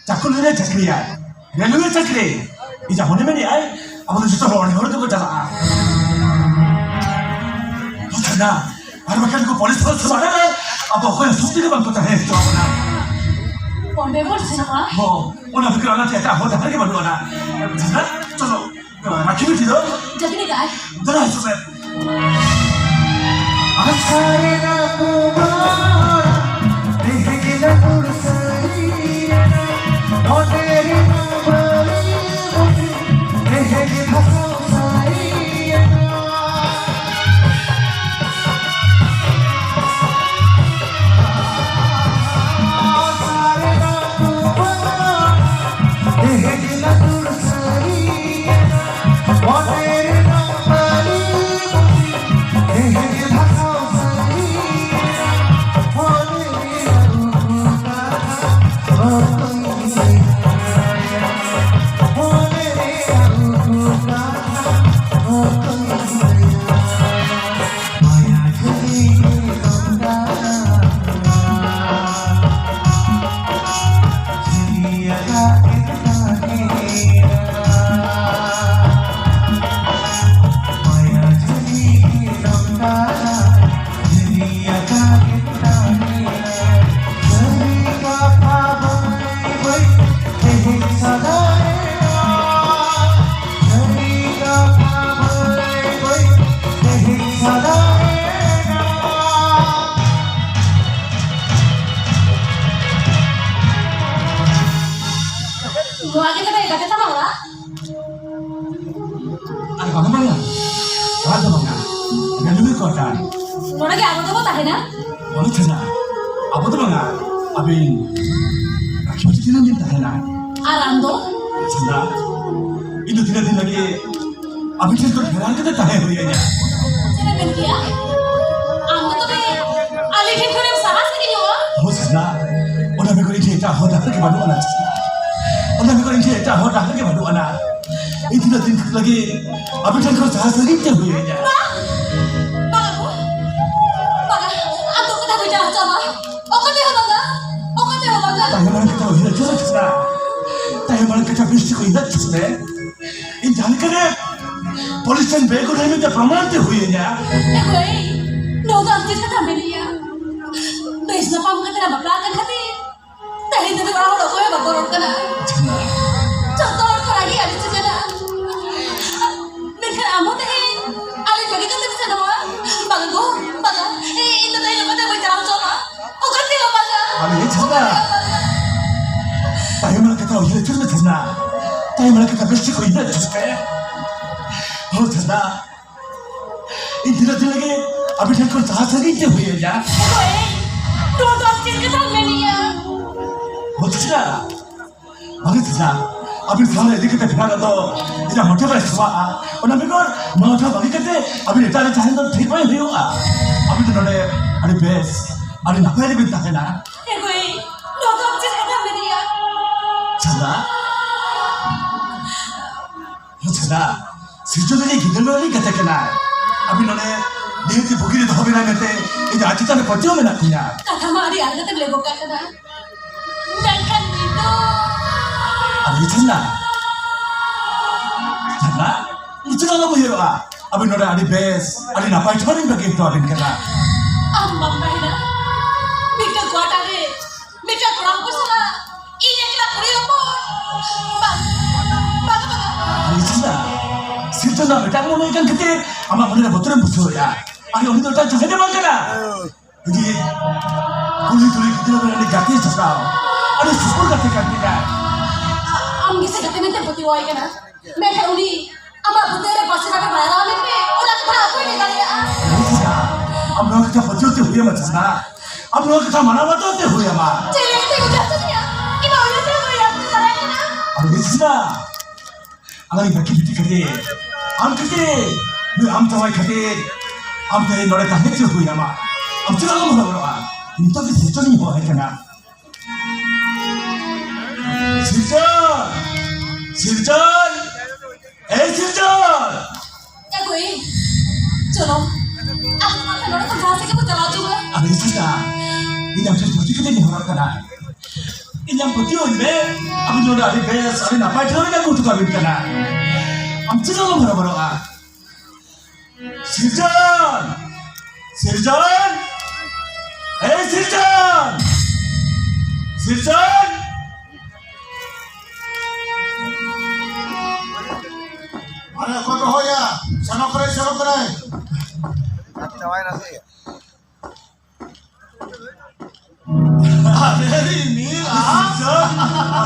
ᱪᱟᱠᱩᱞ ᱨᱮ ᱪᱟᱹᱠᱨᱤᱭᱟ, ᱨᱮᱞᱣᱮ ᱪᱟᱹᱠᱨᱤ᱾ ᱤᱧᱟᱹᱜ ᱢᱚᱱᱮ ᱢᱮᱱᱮᱫᱼᱟᱭ, ᱟᱵᱚ ᱫᱚ ᱡᱚᱛᱚ ᱦᱚᱲ, ᱦᱚᱲ ᱛᱮᱠᱚ ᱪᱟᱞᱟᱜᱼᱟ᱾ ᱵᱩᱡᱷᱟᱹᱣ ᱮᱱᱟ? ᱟᱨ ᱵᱟᱠᱷᱟᱱ ᱠᱚ ᱯᱩᱞᱤᱥ ᱠᱚ ᱥᱟᱵ ᱟᱠᱟᱫᱟ, ᱟᱵᱚ ᱚᱠᱚᱭ ᱥᱩᱠ ᱛᱮᱜᱮ ᱵᱟᱝᱠᱚ ᱛᱟᱦᱮᱸ ᱦᱚᱪᱚ ᱟᱵᱚᱱᱟ᱾ ᱚᱸᱰᱮ ᱵᱚᱱ ᱥᱮᱱᱚᱜᱼᱟ᱾ ᱦᱚᱸ, ᱚᱱᱟ ᱵᱷᱤᱛᱨᱤ ᱚᱱᱟ ᱪᱮᱫ ᱮᱴᱟᱜ ᱦᱚᱨ ᱰᱟᱦᱟᱨ ᱜᱮ ᱵᱟᱹᱱᱩᱜ ᱟᱱᱟ᱾ ᱵᱩᱡᱷᱟᱹᱣ ᱮᱱᱟ? ᱪᱚᱞᱚ᱾ ᱢᱟᱹᱠᱷᱤ ᱵᱤᱴᱤ ᱫᱚ ᱡᱟᱹᱯᱤᱫ ᱟᱠᱟᱫᱟᱭ᱾ ᱫᱮᱞᱟ ᱦᱤᱡᱩᱜ ᱢᱮ᱾ ᱟᱥᱟᱲ ᱨᱮᱱᱟᱜ ᱯᱩᱨᱵᱟᱹ, ᱛᱮᱦᱮᱧ ᱞᱟᱹᱴᱩᱨ ᱥᱟᱹᱨᱤᱭᱮᱱᱟ᱾ ᱢᱚᱱᱮ ᱨᱮᱱᱟᱜ ᱵᱟᱹᱲᱤᱡ ᱵᱩᱫᱷᱤ, ᱛᱮᱦᱮᱧ ᱫᱷᱟᱥᱟᱣ ᱥᱟᱹᱨᱤᱭᱮᱱᱟ᱾ ᱟᱥᱟᱲ ᱨᱮᱱᱟᱜ ᱯᱩᱨᱵᱟᱹ, ᱛᱮᱦᱮᱧ ᱞᱟᱹᱴᱩᱨ ᱥᱟᱹᱨᱤᱭᱮᱱᱟ᱾ ᱢᱚᱱᱮ ᱨᱮᱱᱟᱜ ᱵᱟᱹᱲᱤᱡ ᱵᱩᱫᱷᱤ, ᱛᱮᱦᱮᱧ ᱫᱷᱟᱥᱟᱣ ᱥᱟᱹᱨᱤᱭᱮᱱᱟ᱾ Railway quarter. ᱱᱚᱰᱮ ᱜᱮ ᱟᱵᱚ ᱫᱚᱵᱚ ᱛᱟᱦᱮᱱᱟ᱾ ᱚᱱᱟ ᱪᱷᱟᱰᱟ, ᱟᱵᱚ ᱫᱚ ᱵᱟᱝᱟ, ᱟᱹᱵᱤᱱ ᱨᱟᱠᱷᱤ ᱵᱟᱹᱴᱤ ᱴᱷᱮᱱ ᱵᱤᱱ ᱛᱟᱦᱮᱱᱟ᱾ ᱟᱨ ᱟᱢ ᱫᱚ? ᱪᱷᱟᱰᱟ, ᱤᱧ ᱫᱚ ᱛᱤᱱᱟᱹᱜ ᱫᱤᱱ ᱞᱟᱹᱜᱤᱫ ᱟᱹᱵᱤᱱ ᱴᱷᱮᱱ ᱠᱷᱚᱱ ᱯᱷᱮᱨᱟᱣ ᱠᱟᱛᱮ ᱛᱟᱦᱮᱸ ᱦᱩᱭ ᱟᱹᱧᱟ᱾ ᱪᱮᱫ ᱮᱢ ᱢᱮᱱ ᱠᱮᱜᱼᱟ? ᱟᱢ ᱫᱚ ᱛᱚᱵᱮ ᱟᱞᱮ ᱴᱷᱮᱱ ᱠᱷᱚᱱᱮᱢ ᱥᱟᱦᱟ ᱥᱟᱺᱜᱤᱧᱚᱜᱼᱟ? ᱦᱳᱭ ᱪᱷᱟᱰᱟ, ᱚᱱᱟ ᱵᱮᱜᱚᱨ ᱤᱧ ᱴᱷᱮᱱ ᱮᱴᱟᱜ ᱦᱚᱨ ᱰᱟᱦᱟᱨ ᱜᱮ ᱵᱟᱹᱱᱩᱜ ᱟᱱᱟ ᱪᱷᱟᱰᱟ᱾ ᱚᱱᱟ ᱵᱮᱜᱚᱨ ᱤᱧ ᱴᱷᱮᱱ ᱮᱴᱟᱜ ᱦᱚᱨ ᱰᱟᱦᱟᱨ ᱜᱮ ᱵᱟᱹᱱᱩᱜ ᱟᱱᱟ᱾ ᱤᱧ ᱛᱤᱱᱟᱹᱜ ᱫᱤᱱ ᱞᱟᱹᱜᱤᱫ ᱟᱹᱵᱤᱱ ᱴᱷᱮᱱ ᱠᱷᱚᱱ ᱥᱟᱦᱟ ᱥᱟᱺᱜᱤᱧ ᱛᱮ ᱦᱩᱭ ᱟᱹᱧᱟ᱾ ᱵᱟ! ᱵᱟᱝᱟ ᱜᱳ, ᱵᱟᱝᱟ, ᱟᱢ ᱫᱚ ᱚᱠᱟ ᱛᱮᱦᱚᱸ ᱵᱟᱹᱧ ᱪᱟᱞᱟᱣ ᱦᱚᱪᱚ ᱟᱢᱟ᱾ ᱚᱠᱟ ᱛᱮᱦᱚᱸ ᱵᱟᱝᱟ, ᱚᱠᱟ ᱛᱮᱦᱚᱸ ᱵᱟᱝᱟ᱾ ᱛᱟᱭᱚᱢ ᱢᱟᱲᱟᱝ ᱠᱟᱛᱷᱟ ᱩᱭᱦᱟᱹᱨ ᱦᱚᱪᱚ ᱢᱮ ᱪᱷᱟᱰᱟ᱾ ᱛᱟᱭᱚᱢ ᱢᱟᱲᱟᱝ ᱠᱟᱛᱷᱟ ᱵᱮᱥ ᱴᱷᱤᱠ ᱩᱭᱦᱟᱹᱨ ᱦᱚᱪᱚ ᱢᱮ᱾ ᱤᱧ ᱡᱟᱦᱟᱸ ᱞᱮᱠᱟᱨᱮ ᱯᱩᱞᱤᱥ ᱴᱷᱮᱱ ᱵᱮᱜᱩᱱᱟᱹᱧ ᱢᱮᱱᱛᱮ ᱯᱨᱚᱢᱟᱱ ᱛᱮ ᱦᱩᱭ ᱟᱹᱧᱟ᱾ ᱮ ᱦᱳᱭ, ᱱᱚᱣᱟ ᱫᱚ ᱟᱢ ᱪᱮᱫ ᱠᱟᱛᱷᱟᱢ ᱢᱮᱱᱮᱜᱼᱟ? ᱵᱮᱥ ᱧᱟᱯᱟᱢ ᱠᱟᱛᱮ ᱞᱮ ᱵᱟᱯᱞᱟ ᱟᱠᱟᱱ ᱠᱷᱟᱹᱛᱤᱨ ᱛᱮᱦᱮᱧ ᱫᱷᱟᱹᱵᱤᱡ ᱚᱲᱟᱜ ᱦᱚᱲ ᱚᱠᱚᱭ ᱦᱚᱸ ᱵᱟᱠᱚ ᱨᱚᱲ ᱠᱟᱱᱟ᱾ ᱡᱷᱟᱢᱮᱞᱟ᱾ ᱡᱚᱛᱚ ᱦᱚᱲ ᱠᱚ ᱨᱟᱹᱜᱤ ᱟᱹᱲᱤᱥ ᱟᱠᱟᱱᱟ᱾ ᱢᱮᱱᱠᱷᱟᱱ ᱟᱢ ᱦᱚᱸ ᱛᱮᱦᱮᱧ ᱟᱞᱮ ᱵᱟᱹᱜᱤ ᱠᱟᱛᱮᱢ ᱥᱮᱱᱚᱜᱼᱟ? ᱵᱟᱝᱟ ᱜᱳ, ᱵᱟᱝᱟ᱾ ᱤᱧ ᱫᱚ ᱛᱮᱦᱮᱧ ᱚᱠᱟ ᱛᱮᱦᱚᱸ ᱵᱟᱹᱧ ᱪᱟᱞᱟᱣ ᱦᱚᱪᱚ ᱟᱢᱟ᱾ ᱚᱠᱟ ᱛᱮᱦᱚᱸ ᱵᱟᱝᱟ᱾ ᱟᱞᱮ ᱡᱷᱟᱢᱮᱞᱟ᱾ ᱛᱟᱭᱚᱢ ᱨᱮᱱᱟᱜ ᱠᱟᱛᱷᱟ ᱩᱭᱦᱟᱹᱨ ᱦᱚᱪᱚ ᱢᱮ ᱡᱷᱟᱢᱮᱞᱟ᱾ ᱛᱟᱭᱚᱢ ᱨᱮᱱᱟᱜ ᱠᱟᱛᱷᱟ ᱵᱮᱥ ᱴᱷᱤᱠ ᱩᱭᱦᱟᱹᱨ ᱦᱚᱪᱚ ᱢᱮ᱾ ᱦᱳ ᱡᱷᱟᱢᱮᱞᱟ᱾ ᱤᱧ ᱛᱤᱱᱟᱹᱜ ᱫᱤᱱ ᱞᱟᱹᱜᱤᱫ ᱟᱹᱵᱤᱱ ᱴᱷᱮᱱ ᱠᱷᱚᱱ ᱥᱟᱦᱟ ᱥᱟᱺᱜᱤᱧ ᱛᱮ ᱦᱩᱭ ᱟᱹᱧᱟ? ᱦᱳᱭ, ᱱᱚᱣᱟ ᱫᱚ ᱟᱢ ᱪᱮᱫ ᱠᱟᱛᱷᱟᱢ ᱢᱮᱱᱮᱜᱼᱟ? ᱦᱳ ᱡᱷᱟᱢᱮᱞᱟ᱾ ᱵᱟᱝᱟ ᱡᱷᱟᱢᱮᱞᱟ, ᱟᱹᱵᱤᱱ ᱥᱟᱶ ᱨᱮ ᱤᱫᱤ ᱠᱟᱛᱮ ᱯᱷᱮᱨᱟᱣ ᱫᱚ ᱤᱧᱟᱹᱜ ᱢᱚᱪᱟ ᱵᱟᱭ ᱥᱚᱵᱷᱟᱜᱼᱟ᱾ ᱚᱱᱟ ᱵᱮᱜᱚᱨ ᱱᱚᱣᱟ ᱴᱷᱟᱶ ᱵᱟᱹᱜᱤ ᱠᱟᱛᱮ ᱟᱹᱵᱤᱱ ᱮᱴᱟᱜ ᱨᱮ ᱛᱟᱦᱮᱱ ᱫᱚ ᱴᱷᱤᱠ ᱵᱟᱭ ᱦᱩᱭᱩᱜᱼᱟ᱾ ᱟᱹᱵᱤᱱ ᱫᱚ ᱱᱚᱰᱮ ᱟᱹᱰᱤ ᱵᱮᱥ, ᱟᱹᱰᱤ ᱱᱟᱯᱟᱭ ᱨᱮᱵᱤᱱ ᱛᱟᱦᱮᱱᱟ᱾ ᱮ ᱦᱳᱭ, ᱱᱚᱣᱟ ᱫᱚ ᱟᱢ ᱪᱮᱫ ᱠᱟᱛᱷᱟᱢ ᱢᱮᱱᱮᱜᱼᱟ? ᱡᱷᱟᱢᱮᱞᱟ᱾ ᱡᱷᱟᱢᱮᱞᱟ, ᱥᱤᱨᱡᱚᱱᱤᱭᱟᱹ ᱜᱤᱫᱽᱨᱟᱹ ᱢᱮᱱᱟᱜ ᱞᱤᱧ ᱜᱟᱛᱮ ᱠᱟᱱᱟ᱾ ᱟᱹᱵᱤᱱ ᱱᱚᱰᱮ ᱱᱤᱦᱟᱹᱛᱤ ᱵᱩᱜᱤ ᱨᱮ ᱫᱚᱦᱚ ᱵᱮᱱᱟ ᱢᱮᱱᱛᱮ ᱤᱧ ᱫᱚ ᱟᱡ ᱪᱮᱛᱟᱱ ᱨᱮ ᱯᱟᱹᱛᱭᱟᱹᱣ ᱢᱮᱱᱟᱜ ᱛᱤᱧᱟ᱾ ᱠᱟᱛᱷᱟ ᱢᱟ ᱟᱹᱰᱤ ᱟᱞᱜᱟᱛᱮᱢ ᱞᱟᱹᱭ ᱜᱚᱫ ᱠᱟᱜ ᱠᱟᱱᱟ᱾ ᱢᱮᱱᱠᱷᱟᱱ ᱱᱤᱛᱚᱜ ᱟᱨ ᱱᱤᱛᱚᱜ ᱱᱟ, ᱡᱷᱟᱢᱮᱞᱟ, ᱱᱤᱛᱚᱜ ᱫᱚ ᱟᱞᱚᱢ ᱩᱭᱦᱟᱹᱨᱚᱜᱼᱟ᱾ ᱟᱹᱵᱤᱱ ᱱᱚᱰᱮ ᱟᱹᱰᱤ ᱵᱮᱥ, ᱟᱹᱰᱤ ᱱᱟᱯᱟᱭ ᱴᱷᱟᱶ ᱨᱤᱧ ᱵᱟᱹᱜᱤ ᱦᱚᱴᱚ ᱟᱹᱵᱤᱱ ᱠᱟᱱᱟ᱾ ᱟᱢ ᱵᱟᱢ ᱛᱟᱦᱮᱱᱟ ᱢᱤᱫᱴᱟᱝ ᱠᱚᱣᱟᱴᱟᱨ ᱨᱮ᱾ ᱢᱤᱫᱴᱟᱝ ᱠᱚᱲᱟ ᱦᱚᱯᱚᱱ ᱥᱟᱞᱟᱜ ᱤᱧ ᱮᱠᱞᱟ ᱠᱩᱲᱤ ᱦᱚᱯᱚᱱ? ᱵᱟᱝ, ᱵᱟᱝ, ᱵᱟᱝ᱾ ᱟᱨ ᱱᱤᱛᱚᱜ ᱫᱚ ᱥᱤᱨᱡᱚᱱ ᱫᱚ ᱢᱤᱫᱴᱟᱝ ᱢᱚᱱᱮ ᱠᱟᱱ ᱠᱷᱟᱹᱛᱤᱨ ᱟᱢᱟᱜ ᱢᱚᱱᱮᱨᱮ ᱵᱚᱛᱚᱨᱮᱢ ᱵᱩᱡᱷᱟᱹᱣᱮᱫᱼᱟ᱾ ᱟᱨ ᱩᱱᱤ ᱫᱚ ᱮᱴᱟᱜ ᱡᱟᱦᱟᱸᱭ ᱫᱚ ᱵᱟᱝ ᱠᱟᱱᱟ᱾ ᱡᱩᱫᱤ ᱠᱩᱲᱤ ᱛᱩᱲᱤ ᱜᱤᱫᱽᱨᱟᱹ ᱨᱮᱱ ᱟᱹᱰᱤ ᱜᱟᱛᱮ ᱡᱚᱴᱟᱣ, ᱟᱹᱰᱤ ᱥᱩᱯᱩᱨ ᱜᱟᱛᱮ ᱠᱟᱱ ᱜᱮᱭᱟᱭ᱾ ᱟ-, ᱟᱢ ᱜᱮᱥᱮ ᱜᱟᱛᱮ ᱢᱮᱱᱛᱮ ᱯᱟᱹᱛᱭᱟᱹᱣᱟᱭ ᱠᱟᱱᱟ, ᱢᱮᱱᱠᱷᱟᱱ ᱩᱱᱤ ᱟᱢᱟᱜ ᱵᱩᱫᱟᱹ ᱨᱮ ᱯᱟᱥᱮ ᱵᱟᱭ ᱨᱟᱲᱟᱣ ᱢᱮᱱᱛᱮ ᱚᱱᱟ ᱠᱟᱛᱷᱟ ᱚᱠᱚᱭ ᱞᱟᱹᱭ ᱫᱟᱲᱮᱭᱟᱜᱼᱟ? ᱟᱢ ᱱᱚᱣᱟ ᱠᱟᱛᱷᱟ ᱯᱟᱹᱛᱭᱟᱹᱣ ᱛᱮ ᱦᱩᱭ ᱟᱢᱟ ᱪᱟᱸᱫᱟ᱾ ᱟᱢ ᱱᱚᱣᱟ ᱠᱟᱛᱷᱟ ᱢᱟᱱᱟᱣ ᱵᱟᱛᱟᱣ ᱛᱮ ᱦᱩᱭ ᱟᱢᱟ᱾ ᱪᱮᱫ ᱞᱟᱹᱜᱤᱫ ᱛᱮ ᱜᱚᱡ ᱦᱚᱪᱚ ᱠᱮᱫᱟ? ᱤᱧ ᱢᱟ ᱩᱭᱦᱟᱹᱨ ᱛᱮ ᱵᱟᱹᱧ ᱨᱟᱹᱯᱩᱫ ᱫᱟᱲᱮᱭᱟᱜ ᱠᱟᱱᱟ᱾ ᱟᱨ ᱩᱱᱤ ᱪᱟᱸᱫᱟ, ᱟᱞᱟᱝ ᱵᱟᱹᱠᱤ ᱵᱤᱴᱤ ᱠᱷᱟᱹᱛᱤᱨ, ᱟᱢ ᱠᱷᱟᱹᱛᱤᱨ, ᱱᱩᱭ ᱟᱢ ᱡᱟᱶᱟᱭ ᱠᱷᱟᱹᱛᱤᱨ, ᱟᱢ ᱛᱮᱦᱮᱧ ᱱᱚᱰᱮ ᱛᱟᱦᱮᱸ ᱦᱚᱪᱚ ᱦᱩᱭ ᱟᱢᱟ᱾ ᱟᱢ ᱪᱮᱫᱟᱜ ᱮᱢ ᱦᱚᱨᱚᱵᱚᱨᱚᱜᱼᱟ? ᱱᱤᱛᱚᱜ ᱜᱮ ᱥᱤᱨᱡᱚᱱᱤᱧ ᱦᱚᱦᱚ ᱟᱭ ᱠᱟᱱᱟ᱾ ᱥᱤᱨᱡᱚᱱ! ᱥᱤᱨᱡᱚᱱ! ᱮᱭ ᱥᱤᱨᱡᱚᱱ! ᱮ ᱜᱳᱭ, ᱪᱚᱞᱚ, ᱟᱵᱚ ᱱᱚᱣᱟ ᱠᱷᱚᱱ ᱱᱚᱰᱮ ᱠᱷᱚᱱ ᱡᱟᱦᱟᱸ ᱥᱮᱫ ᱜᱮᱵᱚ ᱪᱟᱞᱟᱣ ᱦᱚᱪᱚᱜᱼᱟ᱾ ᱟᱨᱮ ᱥᱤᱨᱡᱚᱱ, ᱤᱧ ᱟᱢ ᱴᱷᱮᱱ ᱡᱳᱨ ᱡᱳᱨ ᱠᱟᱛᱮ ᱱᱮᱦᱚᱨᱚᱜ ᱠᱟᱱᱟ᱾ ᱤᱧ ᱟᱢ ᱯᱟᱹᱛᱭᱟᱹᱣ ᱟᱹᱧ ᱢᱮ, ᱟᱵᱚ ᱱᱚᱰᱮ ᱟᱹᱰᱤ ᱵᱮᱥ, ᱟᱹᱰᱤ ᱱᱟᱯᱟᱭ ᱴᱷᱟᱶ ᱨᱮ ᱟᱹᱜᱩ ᱦᱚᱴᱚ ᱠᱟᱵᱤᱱ ᱠᱟᱱᱟ᱾ ᱟᱢ ᱪᱮᱫᱟᱜ ᱮᱢ ᱦᱚᱨᱚᱵᱚᱨᱚᱜᱼᱟ? ᱥᱤᱨᱡᱚᱱ! ᱥᱤᱨᱡᱚᱱ! ᱮᱭ ᱥᱤᱨᱡᱚᱱ! ᱥᱤᱨᱡᱚᱱ! ᱟᱨᱮ, ᱚᱠᱚᱭ ᱠᱚ ᱦᱚᱦᱚᱭᱟ? ᱥᱮᱱᱚᱜ ᱠᱟᱱᱟᱭ, ᱥᱮᱱᱚᱜ ᱠᱟᱱᱟᱭ᱾ ᱟᱨᱮ, ᱨᱤᱢᱤᱞ, ᱟ?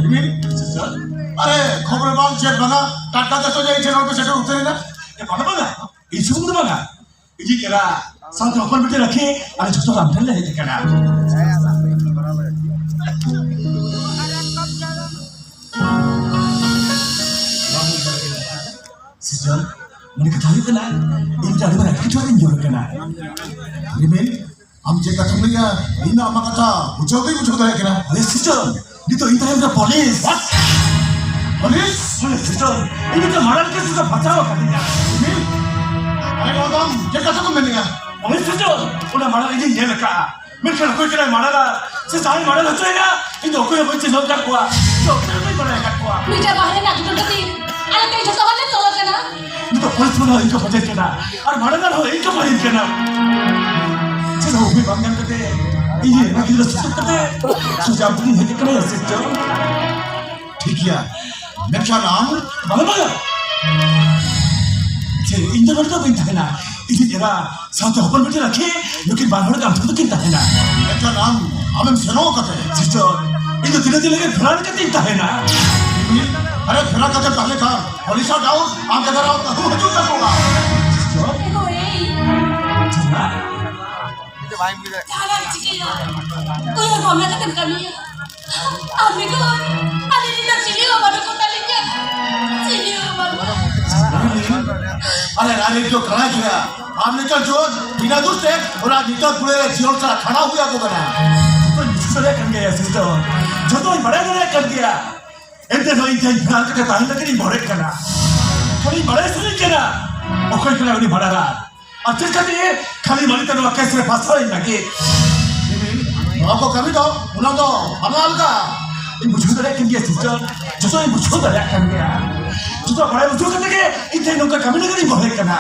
ᱨᱤᱢᱤᱞ, ᱟᱨᱮ, ᱠᱷᱚᱵᱚᱨ ᱵᱟᱝ, ᱪᱮᱫ ᱵᱟᱝᱟ, ᱴᱟᱴᱠᱟ ᱛᱮ ᱥᱚᱡᱷᱮ ᱤᱧ ᱴᱷᱮᱱ ᱦᱚᱲ ᱠᱚ ᱥᱮᱴᱮᱨ ᱩᱛᱟᱹᱨᱮᱱᱟ᱾ ᱮ, ᱵᱟᱝᱟ, ᱵᱟᱝᱟ, ᱤᱧ ᱥᱩᱢᱩᱝ ᱫᱚ ᱵᱟᱝᱟ, ᱤᱧᱤᱡ ᱮᱨᱟ ᱥᱟᱶᱛᱮ ᱦᱚᱯᱚᱱ ᱵᱤᱴᱤ ᱨᱟᱹᱠᱷᱤ, ᱟᱞᱮ ᱡᱷᱚᱛᱚ ᱟᱢ ᱴᱷᱮᱱ ᱞᱮ ᱦᱮᱡ ᱟᱠᱟᱱᱟ᱾ ᱥᱤᱨᱡᱚᱱ, ᱢᱟᱱᱮ ᱠᱟᱛᱷᱟ ᱦᱩᱭᱩᱜ ᱠᱟᱱᱟ, ᱤᱧ ᱫᱚ ᱟᱹᱰᱤ ᱢᱟᱨᱟᱝ ᱮᱴᱠᱮᱴᱚᱬᱮ ᱨᱤᱧ ᱧᱩᱨ ᱟᱠᱟᱱᱟ᱾ ᱨᱤᱢᱤᱞ, ᱟᱢ ᱪᱮᱫ ᱠᱟᱛᱷᱟᱢ ᱞᱟᱹᱭᱟ? ᱤᱧ ᱫᱚ ᱟᱢᱟᱜ ᱠᱟᱛᱷᱟ ᱵᱩᱡᱷᱟᱹᱣ ᱜᱮᱧ ᱵᱩᱡᱷᱟᱹᱣ ᱫᱟᱲᱮᱭᱟᱜ ᱠᱟᱱᱟ᱾ ᱟᱨᱮ ᱥᱤᱨᱡᱚᱱ, ᱱᱤᱛᱚᱜ ᱤᱧ ᱛᱟᱭᱚᱢ ᱨᱮ ᱯᱩᱞᱤᱥ᱾ What? ᱯᱩᱞᱤᱥ? ᱟᱨᱮ ᱥᱤᱨᱡᱚᱱ, ᱤᱧ ᱢᱤᱫᱴᱟᱝ murder case ᱨᱮ ᱯᱷᱟᱸᱥᱟᱣ ᱟᱠᱟᱫᱤᱧᱟ᱾ ᱨᱤᱢᱤᱞ, ᱟᱨᱮ ᱵᱟᱵᱟᱢ, ᱪᱮᱫ ᱠᱟᱛᱷᱟ ᱠᱚᱢ ᱢᱮᱱᱮᱜᱼᱟ? ᱟᱨᱮ ᱥᱤᱨᱡᱚᱱ, ᱚᱱᱟ murder ᱤᱧᱤᱧ ᱧᱮᱞ ᱟᱠᱟᱫᱼᱟ᱾ ᱢᱮᱱᱠᱷᱟᱱ ᱚᱠᱚᱭ ᱠᱟᱱᱟᱭ murderer? ᱥᱮ ᱡᱟᱦᱟᱸᱭ murder ᱦᱚᱪᱚᱭᱮᱱᱟ? ᱤᱧ ᱫᱚ ᱚᱠᱚᱭ ᱦᱚᱸ ᱵᱟᱹᱧ ᱪᱤᱱᱦᱟᱹᱣ ᱟᱠᱟᱫ ᱠᱚᱣᱟ᱾ ᱤᱧ ᱫᱚ ᱚᱠᱚᱭ ᱦᱚᱸ ᱵᱟᱹᱧ ᱵᱟᱲᱟᱭ ᱟᱠᱟᱫ ᱠᱚᱣᱟ᱾ ᱱᱩᱭᱴᱟᱜ ᱵᱟᱦᱨᱮ ᱨᱮᱱᱟᱜ ᱜᱷᱚᱴᱚᱱ ᱠᱷᱟᱹᱛᱤᱨ ᱟᱞᱮ ᱛᱮ ᱡᱷᱚᱛᱚ ᱦᱚᱲ ᱞᱮ ᱛᱚᱞ ᱟᱠᱟᱱᱟ᱾ ᱱᱤᱛᱚᱜ ᱯᱩᱞᱤᱥ ᱠᱷᱚᱱ ᱦᱚᱸ ᱤᱧ ᱠᱚ ᱯᱟᱸᱡᱟᱧ ᱠᱟᱱᱟ ᱟᱨ murderer ᱦᱚᱸ ᱤᱧ ᱠᱚ ᱯᱟᱸᱡᱟᱧ ᱠᱟᱱᱟ᱾ ᱪᱮᱫ ᱦᱚᱸ ᱩᱯᱟᱹᱭ ᱵᱟᱝ ᱧᱟᱢ ᱠᱟᱛᱮ ᱤᱧ ᱮᱨᱟ ᱜᱤᱫᱽᱨᱟᱹ ᱥᱩᱛᱩᱜ ᱠᱟᱛᱮ ᱥᱚᱡᱟ ᱟᱢ ᱴᱷᱮᱱᱤᱧ ᱦᱮᱡ ᱟᱠᱟᱱᱟ, ᱥᱤᱨᱡᱚᱱ᱾ ᱴᱷᱤᱠ ᱜᱮᱭᱟ, ᱢᱮᱱᱠᱷᱟᱱ ᱟᱢ ᱵᱟᱝᱟ, ᱵᱟᱝᱟ᱾ ᱪᱮ, ᱤᱧ ᱫᱚ ᱱᱚᱰᱮ ᱫᱚ ᱵᱟᱹᱧ ᱛᱟᱦᱮᱱᱟ᱾ ᱤᱧᱤᱡ ᱮᱨᱟ ᱥᱟᱶᱛᱮ ᱦᱚᱯᱚᱱ ᱵᱤᱴᱤ ᱨᱟᱹᱠᱷᱤ, ᱱᱩᱠᱤᱱ ᱵᱟᱨ ᱦᱚᱲ ᱜᱮ ᱟᱢ ᱴᱷᱮᱱ ᱫᱚᱠᱤᱱ ᱛᱟᱦᱮᱱᱟ᱾ ᱢᱮᱱᱠᱷᱟᱱ ᱟᱢ, ᱟᱢᱮᱢ ᱥᱮᱱᱚᱜ ᱠᱟᱛᱮ? ᱥᱤᱥᱴᱟᱨ, ᱤᱧ ᱫᱚ ᱛᱤᱱᱟᱹᱜ ᱫᱤᱱ ᱞᱟᱹᱜᱤᱫ ᱯᱷᱮᱨᱟᱨ ᱠᱟᱛᱮᱧ ᱛᱟᱦᱮᱱᱟ? ᱟᱨᱮ ᱯᱷᱮᱨᱟ ᱠᱟᱛᱮ ᱛᱟᱦᱞᱮ ᱠᱷᱟᱱ ᱯᱚᱞᱤᱥ ᱟᱨ ᱰᱟᱣᱩᱱ ᱟᱢ ᱡᱟᱭᱜᱟ ᱨᱮ ᱟᱹᱜᱩ ᱦᱤᱡᱩᱜ ᱛᱟᱠᱚᱣᱟ᱾ ᱮᱜᱳ ᱮᱭ᱾ ᱡᱟᱦᱟᱱᱟᱜ ᱮᱢ ᱪᱤᱠᱟᱹᱭᱟ? ᱚᱠᱚᱭᱟᱜ ᱵᱷᱟᱵᱽᱱᱟ ᱠᱟᱛᱮᱢ ᱠᱟᱹᱢᱤᱭᱟ? ᱟᱢ ᱵᱮᱜᱚᱨ ᱟᱞᱮ ᱱᱤᱛᱚᱜ ᱪᱤᱞᱤ ᱦᱚᱸ ᱵᱟᱹᱱᱩᱜ ᱠᱚ ᱛᱟᱞᱮᱭᱟ᱾ ᱪᱤᱞᱤ ᱦᱚᱸ ᱵᱟᱹᱱᱩᱜ᱾ ᱟᱞᱮ ᱨᱟᱡᱽᱱᱤᱛᱤ ᱫᱚ ᱠᱟᱱᱟ ᱜᱮᱭᱟ᱾ ᱟᱢ ᱞᱮᱠᱟ ᱡᱩᱣᱟᱹᱱ ᱵᱤᱱᱟ ᱫᱩᱥ ᱛᱮ ᱚᱱᱟ ᱧᱤᱫᱟᱹ ᱠᱩᱲᱤ ᱨᱮ ᱡᱤᱭᱚᱱ ᱥᱟᱞᱟᱜ ᱠᱷᱟᱸᱰᱟᱣ ᱦᱩᱭ ᱟᱠᱚ ᱠᱟᱱᱟ᱾ ᱡᱚᱛᱚᱧ ᱵᱩᱡᱷᱟᱹᱣ ᱫᱟᱲᱮᱭᱟᱜ ᱠᱟᱱ ᱜᱮᱭᱟ ᱥᱤᱥᱴᱟᱨ, ᱡᱚᱛᱚᱧ ᱵᱟᱲᱟᱭ ᱫᱟᱲᱮᱭᱟᱜ ᱠᱟᱱ ᱜᱮᱭᱟ᱾ ᱮᱱᱛᱮ ᱨᱮᱦᱚᱸ ᱤᱧ ᱴᱷᱮᱱ ᱡᱟᱦᱟᱸ ᱠᱟᱛᱷᱟ ᱛᱟᱦᱮᱸ ᱞᱟᱹᱜᱤᱫ ᱤᱧ ᱢᱚᱱᱮᱜ ᱠᱟᱱᱟ᱾ ᱠᱷᱟᱹᱞᱤ ᱵᱟᱲᱟᱭ ᱥᱟᱱᱟᱧ ᱠᱟᱱᱟ, ᱚᱠᱚᱭ ᱠᱟᱱᱟᱭ ᱩᱱᱤ ᱵᱷᱟᱲᱟᱨᱟ? ᱟᱨ ᱪᱮᱫ ᱠᱷᱟᱹᱛᱤᱨ ᱠᱷᱟᱹᱞᱤ ᱢᱟᱹᱞᱤ ᱛᱮ ᱱᱚᱣᱟ ᱠᱮᱥ ᱨᱮ ᱯᱷᱟᱸᱥᱟᱣ ᱤᱧ ᱞᱟᱹᱜᱤᱫ? ᱱᱚᱣᱟ ᱠᱚ ᱠᱟᱹᱢᱤ ᱫᱚ ᱚᱱᱟ ᱫᱚ ᱵᱟᱝ ᱞᱮᱠᱟ᱾ ᱤᱧ ᱵᱩᱡᱷᱟᱹᱣ ᱫᱟᱲᱮᱭᱟᱜ ᱠᱟᱱ ᱜᱮᱭᱟ ᱥᱤᱥᱴᱟᱨ, ᱡᱚᱛᱚ ᱤᱧ ᱵᱩᱡᱷᱟᱹᱣ ᱫᱟᱲᱮᱭᱟᱜ ᱠᱟᱱ ᱜᱮᱭᱟ᱾ ᱡᱚᱛᱚ ᱵᱟᱲᱟᱭ ᱵᱩᱡᱷᱟᱹᱣ ᱠᱟᱛᱮ ᱜᱮ ᱤᱧ ᱴᱷᱮᱱ ᱱᱚᱝᱠᱟ ᱠᱟᱹᱢᱤ ᱞᱟᱹᱜᱤᱫ ᱤᱧ ᱢᱚᱱᱮᱜ ᱠᱟᱱᱟ᱾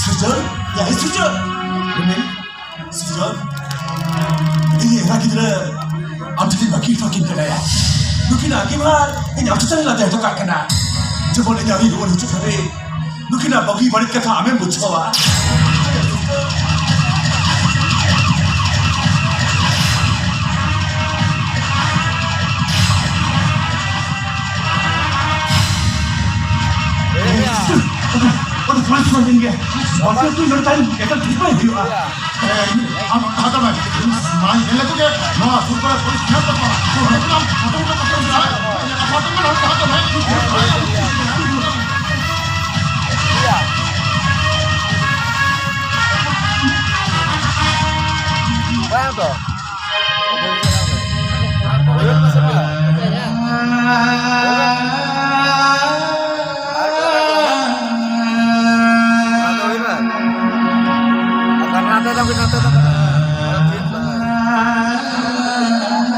ᱥᱤᱥᱴᱟᱨ, ᱭᱟ ᱥᱤᱥᱴᱟᱨ, ᱥᱤᱥᱴᱟᱨ, ᱤᱧ ᱮᱨᱟ ᱜᱤᱫᱽᱨᱟᱹ ᱟᱢ ᱴᱷᱮᱱ ᱵᱟᱹᱠᱤ ᱦᱚᱴᱚ ᱠᱤᱱ ᱠᱟᱱᱟᱭᱟ᱾ ᱱᱩᱠᱤᱱᱟᱜ ᱟᱸᱜᱤᱵᱷᱟᱨ ᱤᱧ ᱟᱢ ᱪᱮᱛᱟᱱ ᱨᱮ ᱞᱟᱫᱮ ᱦᱚᱴᱚ ᱠᱟᱜ ᱠᱟᱱᱟ᱾ ᱡᱮᱢᱚᱱ ᱤᱧ ᱟᱹᱣᱨᱤ ᱨᱩᱣᱟᱹᱲ ᱦᱤᱡᱩᱜ ᱦᱟᱹᱵᱤᱡ ᱱᱩᱠᱤᱱᱟᱜ ᱵᱩᱜᱤ ᱵᱟᱹᱲᱤᱡ ᱠᱟᱛᱷᱟ ᱟᱢᱮᱢ ᱵᱩᱡᱷᱟᱹᱣᱟ᱾ ᱚᱱᱟ ᱯᱩᱞᱤᱥ ᱦᱚᱸ ᱢᱮᱱ ᱜᱮᱭᱟ, ᱵᱟᱥᱮ ᱛᱩᱭ ᱱᱚᱰᱮ ᱛᱟᱦᱮᱱ ᱮᱴᱟᱜ ᱴᱷᱤᱠ ᱵᱟᱭ ᱦᱩᱭᱩᱜᱼᱟ᱾ ᱮ, ᱟᱢ ᱦᱟᱛᱟᱣ ᱢᱮ᱾ ᱢᱟ ᱧᱮᱞ ᱞᱮᱠᱚ ᱜᱮ, ᱱᱚᱣᱟ ᱥᱩᱨ ᱠᱚᱨᱮ ᱯᱩᱞᱤᱥ ᱢᱮᱱᱟᱜ ᱛᱟᱠᱚᱣᱟ᱾ ᱛᱚ, ᱦᱮᱡ ᱞᱮᱱᱟᱢ, ᱯᱷᱳᱴᱳ ᱢᱳᱴᱳ ᱠᱟᱛᱮ ᱪᱟᱞᱟᱜ, ᱟᱯᱟᱨᱴᱢᱮᱱᱴ ᱦᱚᱸ ᱦᱟᱛᱟᱣ ᱢᱮ᱾ ᱵᱟᱝ ᱛᱚ᱾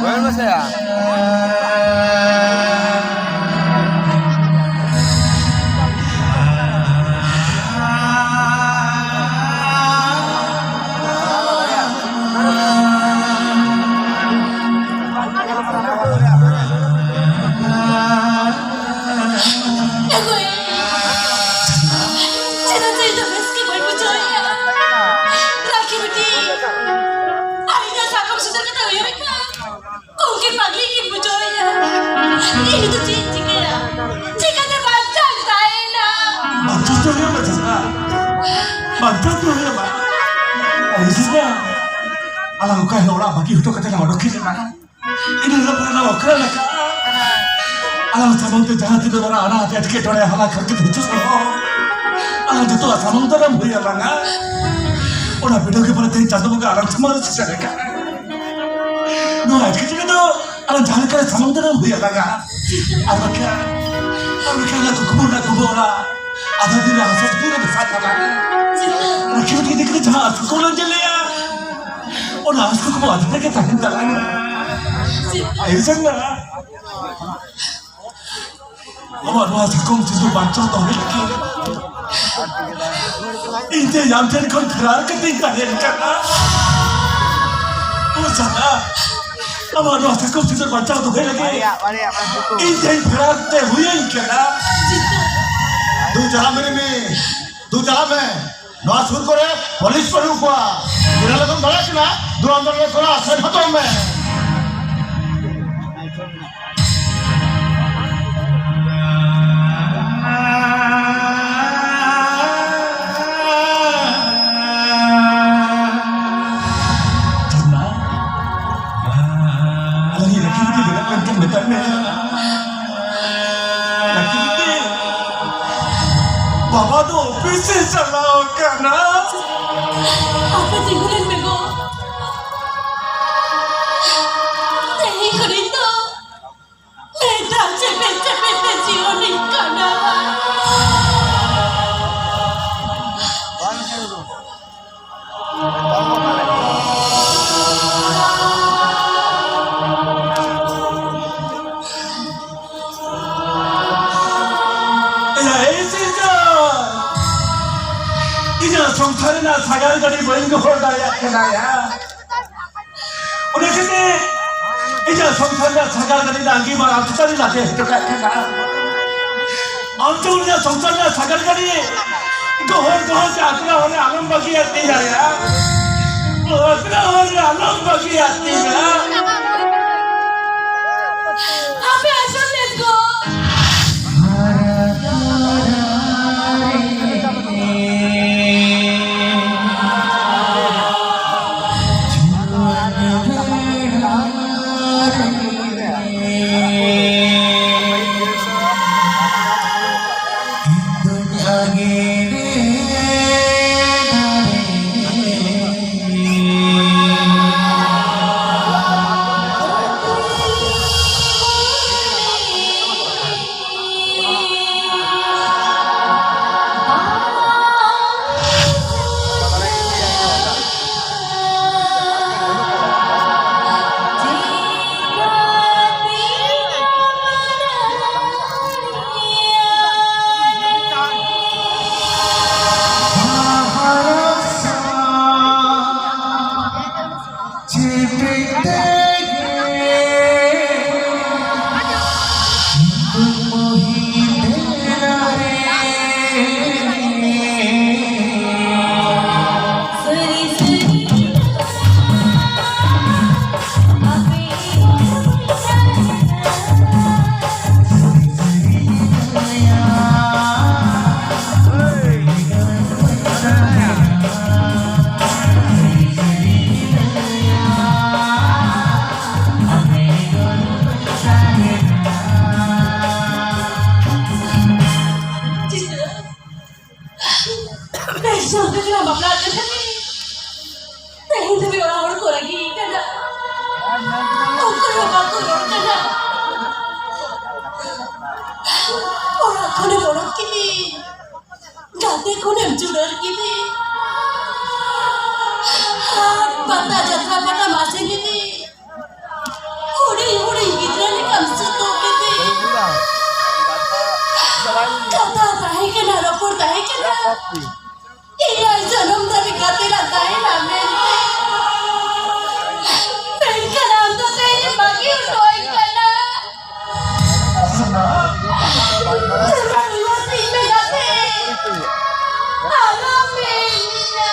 ᱦᱩᱭ ᱢᱮᱥᱮ ᱭᱟ᱾ ᱵᱟᱹᱜᱤ ᱦᱚᱴᱚ ᱠᱟᱛᱮ ᱞᱟᱝ ᱚᱰᱚᱠ ᱠᱤᱱ ᱠᱟᱱᱟ᱾ ᱤᱱᱟᱹ ᱦᱤᱞᱳᱜ ᱠᱷᱚᱱ ᱞᱟᱝ ᱚᱠᱨᱟ ᱞᱮᱠᱟ᱾ ᱟᱞᱟᱝ ᱥᱟᱢᱟᱝ ᱛᱮ ᱡᱟᱦᱟᱸ ᱛᱤᱱᱟᱹᱜ ᱢᱟᱨᱟᱝ ᱟᱱᱟᱴ ᱮᱴᱠᱮᱴᱚᱬᱮ ᱦᱟᱞᱟ ᱠᱷᱟᱹᱨᱠᱤ ᱦᱤᱡᱩᱜ ᱨᱮᱦᱚᱸ, ᱟᱞᱟᱝ ᱡᱚᱛᱚᱣᱟᱜ ᱥᱟᱢᱟᱝ ᱫᱟᱨᱟᱢ ᱦᱩᱭ ᱟᱞᱟᱝᱟ᱾ ᱚᱱᱟ ᱵᱤᱰᱟᱹᱣ ᱜᱮ ᱯᱟᱞᱮ ᱛᱮᱦᱮᱧ ᱪᱟᱸᱫᱳ ᱵᱚᱸᱜᱟ ᱟᱞᱟᱝ ᱥᱟᱢᱟᱝ ᱨᱮ ᱥᱮᱴᱮᱨ ᱟᱠᱟᱱᱟ᱾ ᱱᱚᱣᱟ ᱮᱴᱠᱮᱴᱚᱬᱮ ᱫᱚ ᱟᱞᱟᱝ ᱡᱟᱦᱟᱸ ᱞᱮᱠᱟᱨᱮ ᱥᱟᱢᱟᱝ ᱫᱟᱨᱟᱢ ᱦᱩᱭ ᱟᱞᱟᱝᱟ᱾ ᱟᱨ ᱵᱟᱠᱷᱟᱱ, ᱟᱨ ᱵᱟᱠᱷᱟᱱ ᱚᱱᱟ ᱠᱩᱠᱢᱩ ᱨᱮᱱᱟᱜ ᱠᱩᱠᱢᱩ ᱚᱲᱟᱜ ᱟᱫᱷᱟ ᱫᱤᱱ ᱨᱮ ᱦᱟᱥᱟ ᱫᱤᱱ ᱨᱮ ᱢᱮᱥᱟ ᱪᱟᱞᱟᱜᱼᱟ᱾ ᱨᱟᱹᱠᱷᱤ ᱵᱤᱴᱤ ᱤᱫᱤ ᱠᱟᱛᱮ ᱡᱟᱦᱟᱸ ᱟᱥ ᱠᱩᱠᱢᱩ ᱞᱟᱝ ᱧᱮᱞ ᱞᱮᱜᱼᱟ, ᱚᱱᱟ ᱟᱥ ᱠᱩᱠᱢᱩ ᱟᱫᱷᱟ ᱨᱮᱜᱮ ᱛᱟᱦᱮᱱ ᱛᱟᱞᱟᱝᱟ᱾ ᱟᱭᱳ ᱡᱟᱝ ᱢᱟ᱾ ᱟᱢᱟᱜ ᱱᱚᱣᱟ ᱥᱟᱠᱚᱢ ᱥᱤᱸᱫᱩᱨ ᱵᱟᱧᱪᱟᱣ ᱫᱚᱦᱚᱭ ᱞᱟᱹᱜᱤᱫ ᱤᱧ ᱛᱮ ᱟᱢ ᱴᱷᱮᱱ ᱠᱷᱚᱱ ᱯᱷᱮᱨᱟᱨ ᱠᱟᱛᱮᱧ ᱛᱟᱦᱮᱱ ᱠᱟᱱᱟ᱾ ᱳ ᱥᱟᱞᱟ, ᱟᱢᱟᱜ ᱱᱚᱣᱟ ᱥᱟᱠᱚᱢ ᱥᱤᱸᱫᱩᱨ ᱵᱟᱧᱪᱟᱣ ᱫᱚᱦᱚᱭ ᱞᱟᱹᱜᱤᱫ ᱤᱧ ᱛᱮᱧ ᱯᱷᱮᱨᱟᱨ ᱛᱮ ᱦᱩᱭᱟᱹᱧ ᱠᱟᱱᱟ᱾ ᱫᱩ ᱪᱟᱞᱟᱜ ᱢᱮ ᱨᱤᱢᱤ, ᱫᱩ ᱪᱟᱞᱟᱜ ᱢᱮ᱾ ᱱᱚᱣᱟ ᱥᱩᱨ ᱠᱚᱨᱮ ᱯᱩᱞᱤᱥ ᱵᱟᱹᱱᱩᱜ ᱠᱚᱣᱟ᱾ ᱤᱱᱟᱹ ᱞᱮᱠᱟᱢ ᱫᱟᱲᱮᱭᱟᱜ ᱠᱟᱱᱟ, ᱫᱩ ᱟᱢ ᱫᱚ ᱛᱷᱚᱲᱟ ᱟᱥᱨᱟᱭ ᱦᱟᱛᱟᱣ ᱢᱮ᱾ ᱟᱞᱟᱝ ᱨᱟᱹᱠᱷᱤ ᱵᱤᱴᱤ ᱵᱮᱱᱟᱜ ᱠᱟᱱ ᱠᱷᱟᱱ ᱢᱮᱛᱟᱜ ᱢᱮ᱾ ᱨᱟᱹᱠᱷᱤ ᱵᱤᱴᱤ, ᱵᱟᱵᱟ ᱫᱚ ᱚᱯᱷᱤᱥ ᱮ ᱪᱟᱞᱟᱣ ᱠᱟᱱᱟ᱾ ᱟᱯᱮ ᱛᱤᱸᱜᱩ ᱞᱮᱱ ᱢᱮ ᱜᱚ᱾ ᱛᱮᱦᱮᱧ ᱠᱷᱚᱱᱤᱧ ᱫᱚ ᱢᱮᱫ ᱫᱟᱜ ᱪᱮᱯᱮᱡ ᱪᱮᱯᱮᱡ ᱛᱮ ᱡᱤᱭᱚᱱᱤᱧ ᱠᱷᱟᱸᱰᱟᱣᱟ᱾ ᱮᱭᱟ, ᱮᱭ ᱥᱤᱨᱡᱚᱱ! ᱤᱧᱟᱹᱜ ᱥᱚᱝᱥᱟᱨ ᱨᱮᱱᱟᱜ ᱥᱟᱜᱟᱲ ᱜᱟᱹᱰᱤ ᱵᱟᱹᱧ ᱜᱚᱦᱚᱲ ᱫᱟᱲᱮᱭᱟᱜ ᱠᱟᱱᱟ ᱭᱟ᱾ ᱚᱱᱟ ᱠᱷᱟᱹᱛᱤᱨ ᱤᱧᱟᱹᱜ ᱥᱚᱝᱥᱟᱨ ᱨᱮᱱᱟᱜ ᱥᱟᱜᱟᱲ ᱜᱟᱹᱰᱤ ᱨᱮᱱᱟᱜ ᱟᱺᱜᱤᱵᱷᱟᱨ ᱟᱢ ᱪᱮᱛᱟᱱ ᱨᱤᱧ ᱞᱟᱫᱮ ᱦᱚᱴᱚ ᱠᱟᱜ ᱠᱟᱱᱟ᱾ ᱟᱢ ᱡᱮᱢᱚᱱ ᱤᱧᱟᱹᱜ ᱥᱚᱝᱥᱟᱨ ᱨᱮᱱᱟᱜ ᱥᱟᱜᱟᱲ ᱜᱟᱹᱰᱤ ᱜᱚᱦᱚᱲ ᱜᱚᱦᱚᱲ ᱛᱮ ᱟᱛᱨᱟ ᱦᱚᱨ ᱨᱮ ᱟᱞᱚᱢ ᱵᱟᱹᱜᱤᱭᱟᱜ ᱛᱤᱧᱟ ᱭᱟ᱾ ᱟᱛᱨᱟ ᱦᱚᱨ ᱨᱮ ᱟᱞᱚᱢ ᱵᱟᱹᱜᱤᱭᱟᱜ ᱛᱤᱧᱟ᱾ ᱟᱯᱮ ᱟᱸᱡᱚᱢ ᱞᱮᱫ ᱠᱚ? ᱤᱧᱟᱹᱜ ᱡᱚᱱᱚᱢ ᱫᱷᱟᱹᱵᱤᱡ ᱜᱟᱛᱮ ᱞᱟᱝ ᱛᱟᱦᱮᱱᱟ ᱢᱮᱱᱛᱮ, ᱢᱮᱱᱠᱷᱟᱱ ᱟᱢ ᱫᱚ ᱛᱮᱦᱮᱧ ᱵᱟᱹᱜᱤ ᱦᱚᱴᱚ ᱟᱹᱧ ᱠᱟᱱᱟ᱾ ᱪᱟᱞᱟᱜ ᱨᱩᱣᱟᱹᱲ ᱛᱤᱧ ᱢᱮ ᱜᱟᱛᱮ, ᱟᱞᱚᱢ ᱦᱤᱲᱤᱧᱟ᱾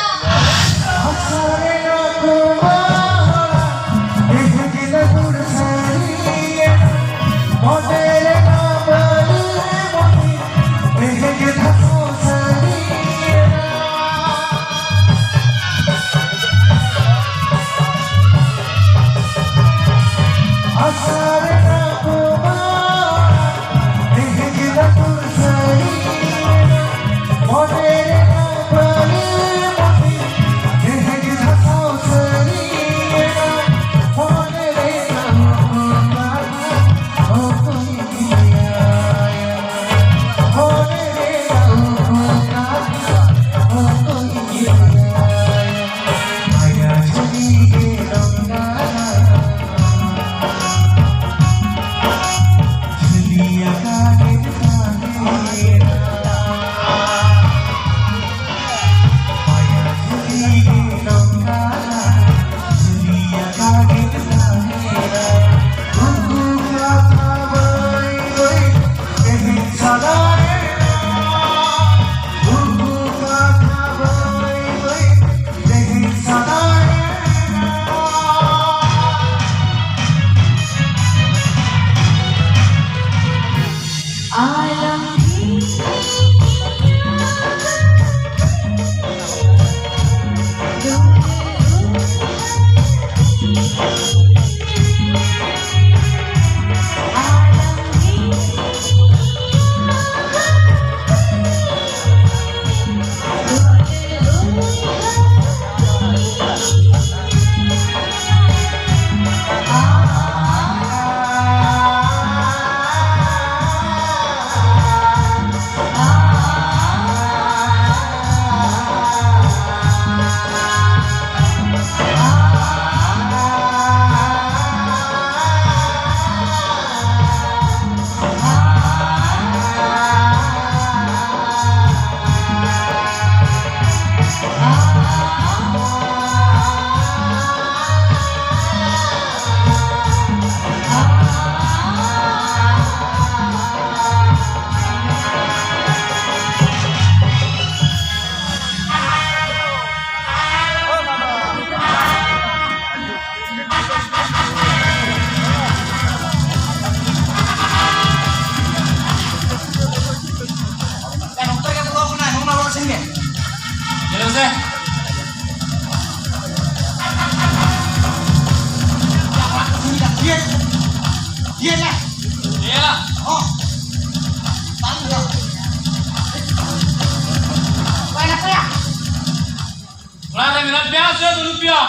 ᱵᱟᱹᱱᱩᱜ ᱯᱮᱭᱟ᱾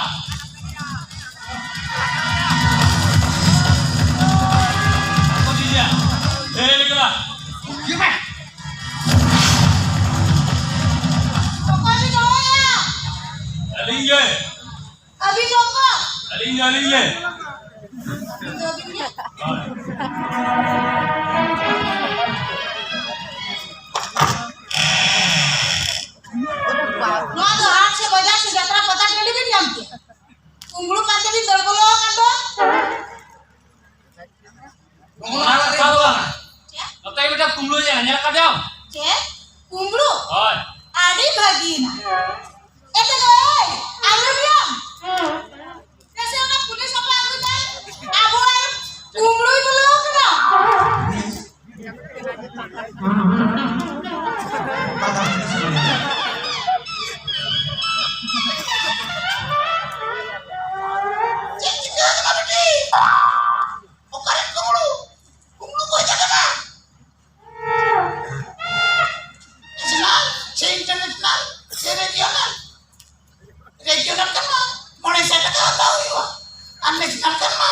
ᱟᱠᱚ ᱫᱤᱭᱟ᱾ ᱦᱮ ᱞᱮᱠᱟ᱾ ᱚᱠᱚᱭ ᱵᱤᱱ ᱦᱚᱦᱚᱭᱟ? ᱟᱹᱞᱤᱧ ᱜᱮ᱾ ᱟᱹᱵᱤᱱ ᱫᱚ ᱚᱠᱚᱭ? ᱟᱹᱞᱤᱧ ᱜᱮ, ᱟᱹᱞᱤᱧ ᱜᱮ᱾ ᱟᱹᱵᱤᱱ ᱫᱚ ᱟᱹᱵᱤᱱ ᱜᱮ? ᱦᱳᱭ᱾ ᱱᱚᱣᱟ ᱫᱚ ᱦᱟᱴ ᱥᱮ ᱵᱟᱡᱟᱨ ᱥᱮ ᱡᱟᱛᱨᱟ ᱯᱟᱛᱟ ᱴᱟᱺᱰᱤ ᱵᱤᱱ ᱧᱟᱢ ᱠᱮᱫ? ᱠᱩᱢᱵᱽᱲᱩ ᱯᱟᱱᱛᱮ ᱵᱤᱱ ᱫᱟᱹᱲ ᱵᱚᱞᱚ ᱟᱠᱟᱱ ᱫᱚ? ᱚᱱᱟ ᱠᱟᱛᱷᱟ ᱫᱚ ᱵᱟᱝ᱾ ᱪᱮᱫ? ᱱᱚᱛᱮ ᱢᱤᱫᱴᱟᱝ ᱠᱩᱢᱵᱽᱲᱩ ᱧᱮᱞ, ᱧᱮᱞ ᱟᱠᱟᱫᱮᱭᱟᱢ? ᱪᱮᱫ? ᱠᱩᱢᱵᱽᱲᱩ? ᱦᱳᱭ᱾ ᱟᱹᱰᱤ ᱵᱷᱟᱹᱜᱤᱭᱮᱱᱟ᱾ ᱮ ᱛᱮᱫᱚ, ᱮᱭ, ᱟᱸᱡᱚᱢ ᱧᱟᱢ? ᱯᱮᱥᱮ ᱚᱱᱟ ᱯᱩᱞᱤᱥ ᱵᱟᱵᱟ ᱟᱹᱜᱩᱭ ᱛᱟᱭ, ᱟᱵᱚ ᱟᱨ ᱠᱩᱢᱵᱽᱲᱩᱭ ᱵᱚᱞᱚ ᱟᱠᱟᱱᱟ᱾ ᱪᱮᱫ ᱪᱤᱠᱟᱹ ᱟᱠᱟᱱᱟ ᱵᱤᱴᱤ? ᱚᱠᱟᱨᱮ ᱠᱩᱢᱵᱽᱲᱩ? ᱠᱩᱢᱵᱽᱲᱩ ᱠᱚ ᱦᱮᱡ ᱟᱠᱟᱱᱟ? ᱱᱮᱥᱱᱟᱞ ᱥᱮ ᱤᱱᱴᱟᱨᱱᱮᱥᱱᱟᱞ ᱥᱮ ᱨᱮᱡᱤᱭᱚᱱᱟᱞ? ᱨᱮᱡᱤᱭᱚᱱᱟᱞ ᱠᱷᱟᱱ ᱢᱟ ᱢᱚᱬᱮ ᱥᱟᱭ ᱴᱟᱠᱟ ᱦᱟᱛᱟᱣ ᱦᱩᱭᱩᱜᱼᱟ, ᱟᱨ ᱱᱮᱥᱱᱟᱞ ᱠᱷᱟᱱ ᱢᱟ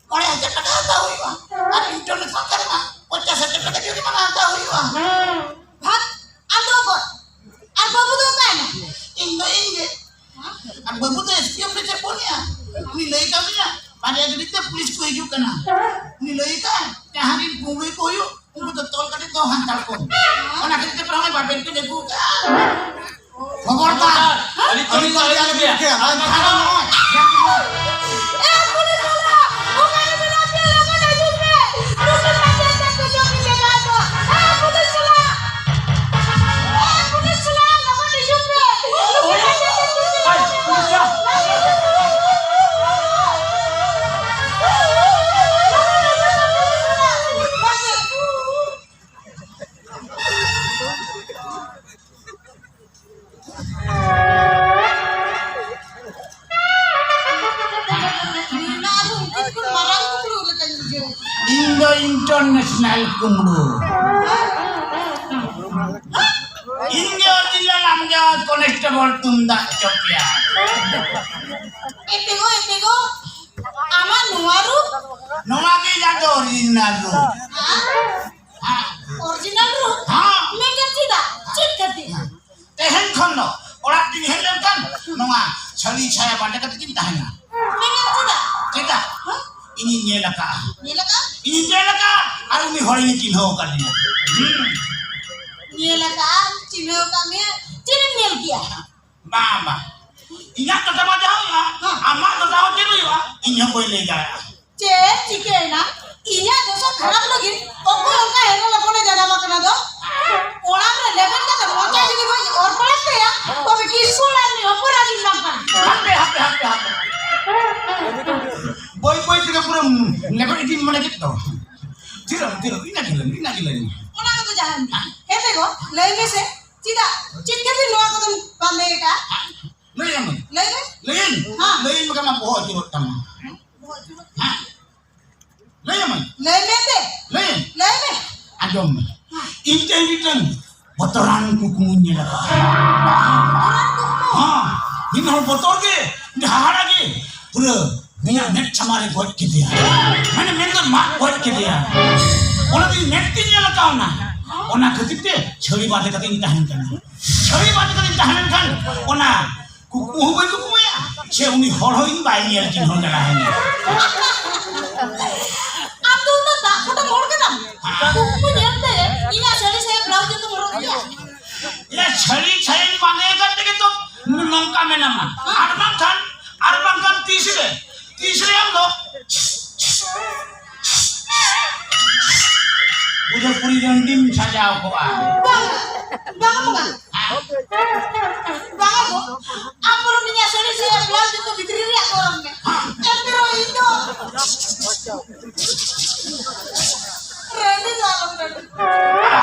ᱢᱚᱬᱮ ᱦᱟᱡᱟᱨ ᱴᱟᱠᱟ ᱦᱟᱛᱟᱣ ᱦᱩᱭᱩᱜᱼᱟ, ᱟᱨ ᱤᱱᱴᱟᱨᱱᱮᱥᱱᱟᱞ ᱠᱷᱟᱱ ᱢᱟ ᱯᱚᱧᱪᱟᱥ ᱦᱟᱡᱟᱨ ᱴᱟᱠᱟ ᱡᱩᱨᱤᱢᱟᱱᱟ ᱦᱟᱛᱟᱣ ᱦᱩᱭᱩᱜᱼᱟ᱾ ᱵᱷᱟᱜ, ᱟᱢ ᱫᱚ ᱚᱠᱚᱭ? ᱟᱨ ᱵᱟᱹᱵᱩ ᱫᱚ ᱚᱠᱟᱭᱮᱱᱟ? ᱤᱧ ᱫᱚ ᱤᱧ ᱜᱮ᱾ ᱟᱨ ᱵᱟᱹᱵᱩ ᱫᱚ ᱮᱥ ᱯᱤ ᱚᱯᱷᱤᱥ ᱨᱮ ᱯᱷᱳᱱ ᱮᱫᱟ᱾ ᱩᱱᱤ ᱞᱟᱹᱭ ᱠᱟᱣᱫᱤᱧᱟ, ᱵᱟᱨᱭᱟ ᱜᱟᱹᱰᱤ ᱛᱮ ᱯᱩᱞᱤᱥ ᱠᱚ ᱦᱤᱡᱩᱜ ᱠᱟᱱᱟ᱾ ᱩᱱᱤ ᱞᱟᱹᱭ ᱠᱟᱜᱼᱟᱭ, ᱡᱟᱦᱟᱸ ᱨᱤᱱ ᱠᱩᱢᱵᱽᱲᱩ ᱠᱚ ᱦᱩᱭᱩᱜ, ᱩᱱᱠᱩ ᱫᱚ ᱛᱚᱞ ᱠᱟᱛᱮ ᱫᱚ ᱦᱟᱱᱛᱟᱲ ᱠᱚ᱾ ᱚᱱᱟ ᱠᱷᱟᱹᱛᱤᱨ ᱛᱮ ᱯᱨᱟᱭ ᱵᱟᱵᱮᱨ ᱠᱚ ᱟᱹᱜᱩ ᱠᱟᱜᱼᱟ᱾ ᱠᱷᱚᱵᱚᱨᱫᱟᱨ, ᱟᱹᱰᱤ ᱪᱚᱨᱚᱡ ᱟᱹᱰᱤ ᱪᱚᱨᱚᱡ ᱟᱹᱰᱤ ᱟᱹᱰᱤ ᱪᱚᱨᱚᱡ᱾ ᱟᱨ ᱱᱚᱜᱼᱚᱭ, ᱮ ᱯᱩᱞᱤᱥ ᱵᱟᱞᱟ, ᱚᱠᱟᱨᱮ ᱢᱮᱱᱟᱜ ᱯᱮᱭᱟ? ᱞᱚᱜᱚᱱ ᱦᱤᱡᱩᱜ ᱯᱮ᱾ ᱱᱩᱠᱩ ᱯᱟᱪᱮ ᱪᱮᱫ ᱠᱚ ᱡᱚᱢ ᱧᱩ ᱡᱟᱭᱜᱟ ᱫᱚ᱾ ᱮ ᱯᱩᱞᱤᱥ ᱵᱟᱞᱟ, ᱮ ᱯᱩᱞᱤᱥ ᱵᱟᱞᱟ, ᱞᱚᱜᱚᱱ ᱦᱤᱡᱩᱜ ᱯᱮ᱾ ᱱᱩᱠᱩ ᱯᱟᱪᱮ ᱪᱮᱫ ᱠᱚ ᱡᱚᱢ ᱧᱩ ᱡᱟᱭᱜᱟ ᱫᱚ᱾ ᱤᱧ ᱫᱚ ᱤᱱᱴᱟᱨᱱᱮᱥᱱᱟᱞ ᱠᱩᱢᱵᱽᱲᱩ᱾ ᱤᱧ ᱜᱮ ᱚᱨᱤᱡᱤᱱᱟᱞ ᱟᱢ ᱡᱟᱦᱟᱸ ᱠᱚᱱᱮᱥᱴᱮᱵᱚᱞ ᱛᱩᱢᱫᱟᱜ ᱪᱚᱯᱮᱭᱟ᱾ ᱮᱛᱮ ᱜᱚ, ᱮᱛᱮ ᱜᱚ, ᱟᱢᱟᱜ ᱱᱚᱣᱟ ᱨᱩᱯ? ᱱᱚᱣᱟ ᱜᱮ ᱤᱧᱟᱹᱜ ᱫᱚ original ᱨᱩᱯ᱾ ᱦᱮᱸ? ᱦᱮᱸ᱾ Original ᱨᱩᱯ? ᱦᱮᱸ᱾ ᱢᱮᱱᱠᱷᱟᱱ ᱪᱮᱫᱟᱜ? ᱪᱮᱫ ᱠᱷᱟᱹᱛᱤᱨ? ᱦᱮᱸ᱾ ᱛᱮᱦᱮᱧ ᱠᱷᱚᱱ ᱫᱚ ᱚᱲᱟᱜ ᱨᱤᱧ ᱦᱮᱡ ᱞᱮᱱᱠᱷᱟᱱ ᱱᱚᱣᱟ ᱥᱟᱹᱲᱤ ᱥᱟᱭᱟ ᱵᱟᱸᱫᱮ ᱠᱟᱛᱮ ᱜᱤᱧ ᱛᱟᱦᱮᱱᱟ᱾ ᱢᱮᱱᱠᱷᱟᱱ ᱪᱮᱫᱟᱜ? ᱪᱮᱫᱟᱜ? ᱦᱮᱸ? ᱤᱧᱤᱧ ᱧᱮᱞ ᱟᱠᱟᱫᱼᱟ᱾ ᱧᱮᱞ ᱟᱠᱟᱫ? ᱤᱧᱤᱧ ᱧᱮᱞ ᱟᱠᱟᱫᱼᱟ ᱟᱨ ᱩᱱᱤ ᱦᱚᱲᱤᱧ ᱪᱤᱱᱦᱟᱹᱣ ᱟᱠᱟᱫᱮᱭᱟ᱾ ᱦᱩᱸ᱾ ᱧᱮᱞ ᱟᱠᱟᱫᱼᱟ, ᱪᱤᱱᱦᱟᱹᱣ ᱟᱠᱟᱫ ᱢᱮᱭᱟ, ᱪᱮᱫ ᱮᱢ ᱧᱮᱞ ᱠᱮᱭᱟ? ᱵᱟᱝ, ᱵᱟᱝ᱾ ᱤᱧᱟᱹᱜ ᱴᱚᱴᱷᱟ ᱢᱟ ᱡᱟᱦᱟᱸ ᱦᱩᱭᱩᱜᱼᱟ, ᱦᱮᱸ᱾ ᱟᱢᱟᱜ ᱴᱚᱴᱷᱟ ᱦᱚᱸ ᱪᱮᱫ ᱦᱩᱭᱩᱜᱼᱟ, ᱤᱧ ᱦᱚᱸ ᱵᱟᱹᱧ ᱞᱟᱹᱭ ᱫᱟᱲᱮᱭᱟᱜᱼᱟ᱾ ᱪᱮᱫ ᱪᱤᱠᱟᱹᱭᱮᱱᱟ? ᱤᱧᱟᱹᱜ ᱫᱚᱥᱟ ᱠᱷᱟᱨᱟᱯ ᱞᱟᱹᱜᱤᱫ ᱚᱠᱚᱭ ᱚᱱᱠᱟ ᱦᱮᱨᱮᱞ ᱦᱚᱯᱚᱱᱮ ᱡᱟᱱᱟᱢ ᱟᱠᱟᱱᱟ ᱫᱚ? ᱚᱲᱟᱜ ᱨᱮ ᱞᱮᱵᱮᱫ ᱠᱟᱛᱮ ᱢᱚᱪᱟ ᱡᱩᱫᱤ ᱵᱟᱹᱧ ᱚᱨ ᱯᱟᱲᱟᱜ ᱛᱟᱭᱟ, ᱛᱚᱵᱮ ᱠᱤᱥᱩ ᱞᱟᱹᱭ ᱢᱮ, ᱚᱯᱚᱨᱟᱫᱤᱧ ᱵᱟᱝ ᱠᱟᱱᱟ᱾ ᱦᱟᱯᱮ, ᱦᱟᱯᱮ, ᱦᱟᱯᱮ, ᱦᱟᱯᱮ᱾ ᱵᱟᱹᱭ ᱵᱟᱹᱭ ᱛᱮᱜᱮ ᱯᱩᱨᱟᱹ ᱞᱮᱵᱮᱫ ᱤᱫᱤᱧ ᱢᱚᱱᱮ ᱠᱮᱫ ᱫᱚ᱾ ᱛᱷᱤᱨᱚᱜ ᱢᱮ, ᱛᱷᱤᱨᱚᱜ ᱢᱮ, ᱤᱱᱟᱹ ᱜᱮ ᱞᱟᱹᱭ ᱢᱮ, ᱤᱱᱟᱹ ᱜᱮ ᱞᱟᱹᱭ ᱢᱮ᱾ ᱚᱱᱟ ᱠᱚᱫᱚ ᱡᱟᱦᱟᱸ ᱦᱮᱸ ᱛᱮ ᱜᱚ, ᱞᱟᱹᱭ ᱢᱮᱥᱮ, ᱪᱮᱫᱟᱜ? ᱪᱮᱫ ᱠᱷᱟᱹᱛᱤᱨ ᱱᱚᱣᱟ ᱠᱚᱫᱚᱢ ᱵᱟᱸᱫᱮ ᱟᱠᱟᱫᱼᱟ? ᱞᱟᱹᱭ ᱟᱢᱟᱹᱧ᱾ ᱞᱟᱹᱭ ᱢᱮ᱾ ᱞᱟᱹᱭᱟᱹᱧ? ᱦᱮᱸ᱾ ᱞᱟᱹᱭᱟᱹᱧ ᱵᱟᱠᱷᱟᱱ ᱟᱢᱟᱜ ᱵᱚᱦᱚᱜ ᱟᱹᱪᱩᱨᱚᱜ ᱛᱟᱢᱟ᱾ ᱵᱚᱦᱚᱜ ᱟᱹᱪᱩᱨᱚᱜ? ᱦᱮᱸ᱾ ᱞᱟᱹᱭ ᱟᱢᱟᱹᱧ᱾ ᱞᱟᱹᱭ ᱢᱮ ᱛᱮ᱾ ᱞᱟᱹᱭᱟᱹᱧ? ᱞᱟᱹᱭ ᱢᱮ᱾ ᱟᱸᱡᱚᱢ ᱢᱮ᱾ ᱦᱮᱸ᱾ ᱤᱧ ᱛᱮᱦᱮᱧ ᱢᱤᱫᱴᱟᱝ ᱵᱚᱛᱚᱨᱟᱱ ᱠᱩᱠᱢᱩᱧ ᱧᱮᱞ ᱟᱠᱟᱫᱼᱟ᱾ ᱵᱚᱛᱚᱨᱟᱱ ᱠᱩᱠᱢᱩ? ᱦᱮᱸ᱾ ᱢᱤᱫ ᱦᱚᱲ ᱵᱚᱛᱚᱨ ᱜᱮ, ᱦᱟᱦᱟᱲᱟ ᱜᱮ, ᱯᱩᱨᱟᱹ ᱤᱧᱟᱹᱜ ᱢᱮᱫ ᱥᱟᱢᱟᱝ ᱨᱮ ᱜᱚᱡ ᱠᱮᱫᱮᱭᱟ᱾ ᱢᱟᱱᱮ ᱢᱮᱱ ᱫᱚ ᱢᱟᱜ ᱜᱚᱡ ᱠᱮᱫᱮᱭᱟ᱾ ᱚᱱᱟ ᱫᱚ ᱤᱧ ᱢᱮᱫ ᱛᱤᱧ ᱧᱮᱞ ᱟᱠᱟᱣᱱᱟ᱾ ᱚᱱᱟ ᱠᱷᱟᱹᱛᱤᱨ ᱛᱮ ᱪᱷᱟᱹᱲᱤ ᱵᱟᱸᱫᱮ ᱠᱟᱛᱮ ᱤᱧ ᱛᱟᱦᱮᱱ ᱠᱟᱱᱟ᱾ ᱪᱷᱟᱹᱲᱤ ᱵᱟᱸᱫᱮ ᱠᱟᱛᱮ ᱤᱧ ᱛᱟᱦᱮᱸ ᱞᱮᱱᱠᱷᱟᱱ ᱚᱱᱟ ᱠᱩᱠᱢᱩ ᱦᱚᱸ ᱵᱟᱹᱧ ᱠᱩᱠᱢᱩᱭᱟ, ᱥᱮ ᱩᱱᱤ ᱦᱚᱲ ᱦᱚᱸ ᱤᱧ ᱵᱟᱭ ᱧᱮᱞ ᱪᱤᱱᱦᱟᱹᱣ ᱫᱟᱲᱮᱭᱟᱹᱧᱟ᱾ ᱟᱢ ᱫᱚ ᱩᱱᱟᱹᱜ ᱫᱟᱜ ᱯᱷᱚᱴᱮᱢ ᱦᱚᱲ ᱠᱟᱱᱟᱢ? ᱠᱩᱠᱢᱩ ᱧᱮᱞ ᱛᱮ ᱤᱧᱟᱹᱜ ᱥᱟᱹᱲᱤ ᱥᱟᱭᱟ ᱵᱞᱟᱣᱩᱡᱽ ᱡᱚᱛᱚᱢ ᱦᱚᱨᱚᱜ ᱜᱮᱭᱟ? ᱤᱧᱟᱹᱜ ᱥᱟᱹᱲᱤ ᱥᱟᱭᱟᱧ ᱵᱟᱸᱫᱮ ᱟᱠᱟᱫ ᱛᱮᱜᱮ ᱛᱚ ᱱᱚᱝᱠᱟ ᱢᱮᱱᱟᱢᱟ᱾ ᱟᱨ ᱵᱟᱝᱠᱷᱟᱱ, ᱟᱨ ᱵᱟᱝᱠᱷᱟᱱ ᱛᱤᱥ ᱨᱮ, ᱛᱤᱥ ᱨᱮ ᱟᱢ ᱫᱚ ᱩᱫᱚᱭᱯᱩᱨᱤ ᱨᱟᱹᱱᱰᱤᱢ ᱥᱟᱡᱟᱣ ᱠᱚᱜᱼᱟ? ᱵᱟᱝ, ᱵᱟᱝ, ᱵᱟᱝ᱾ ᱵᱟᱝ ᱜᱚ, ᱟᱢ ᱵᱚᱨᱚᱝ ᱤᱧᱟᱹᱜ ᱥᱟᱹᱲᱤ ᱥᱟᱭᱟ ᱵᱞᱟᱣᱩᱡᱽ ᱡᱚᱛᱚ ᱵᱷᱤᱛᱨᱤ ᱨᱮᱭᱟᱜ ᱜᱚᱨᱚᱢ ᱢᱮ᱾ ᱮᱱᱛᱮ ᱨᱮᱦᱚᱸ ᱤᱧ ᱫᱚ ᱨᱟᱹᱱᱤ ᱫᱚ ᱟᱞᱚᱢ ᱨᱟᱹᱱᱤ᱾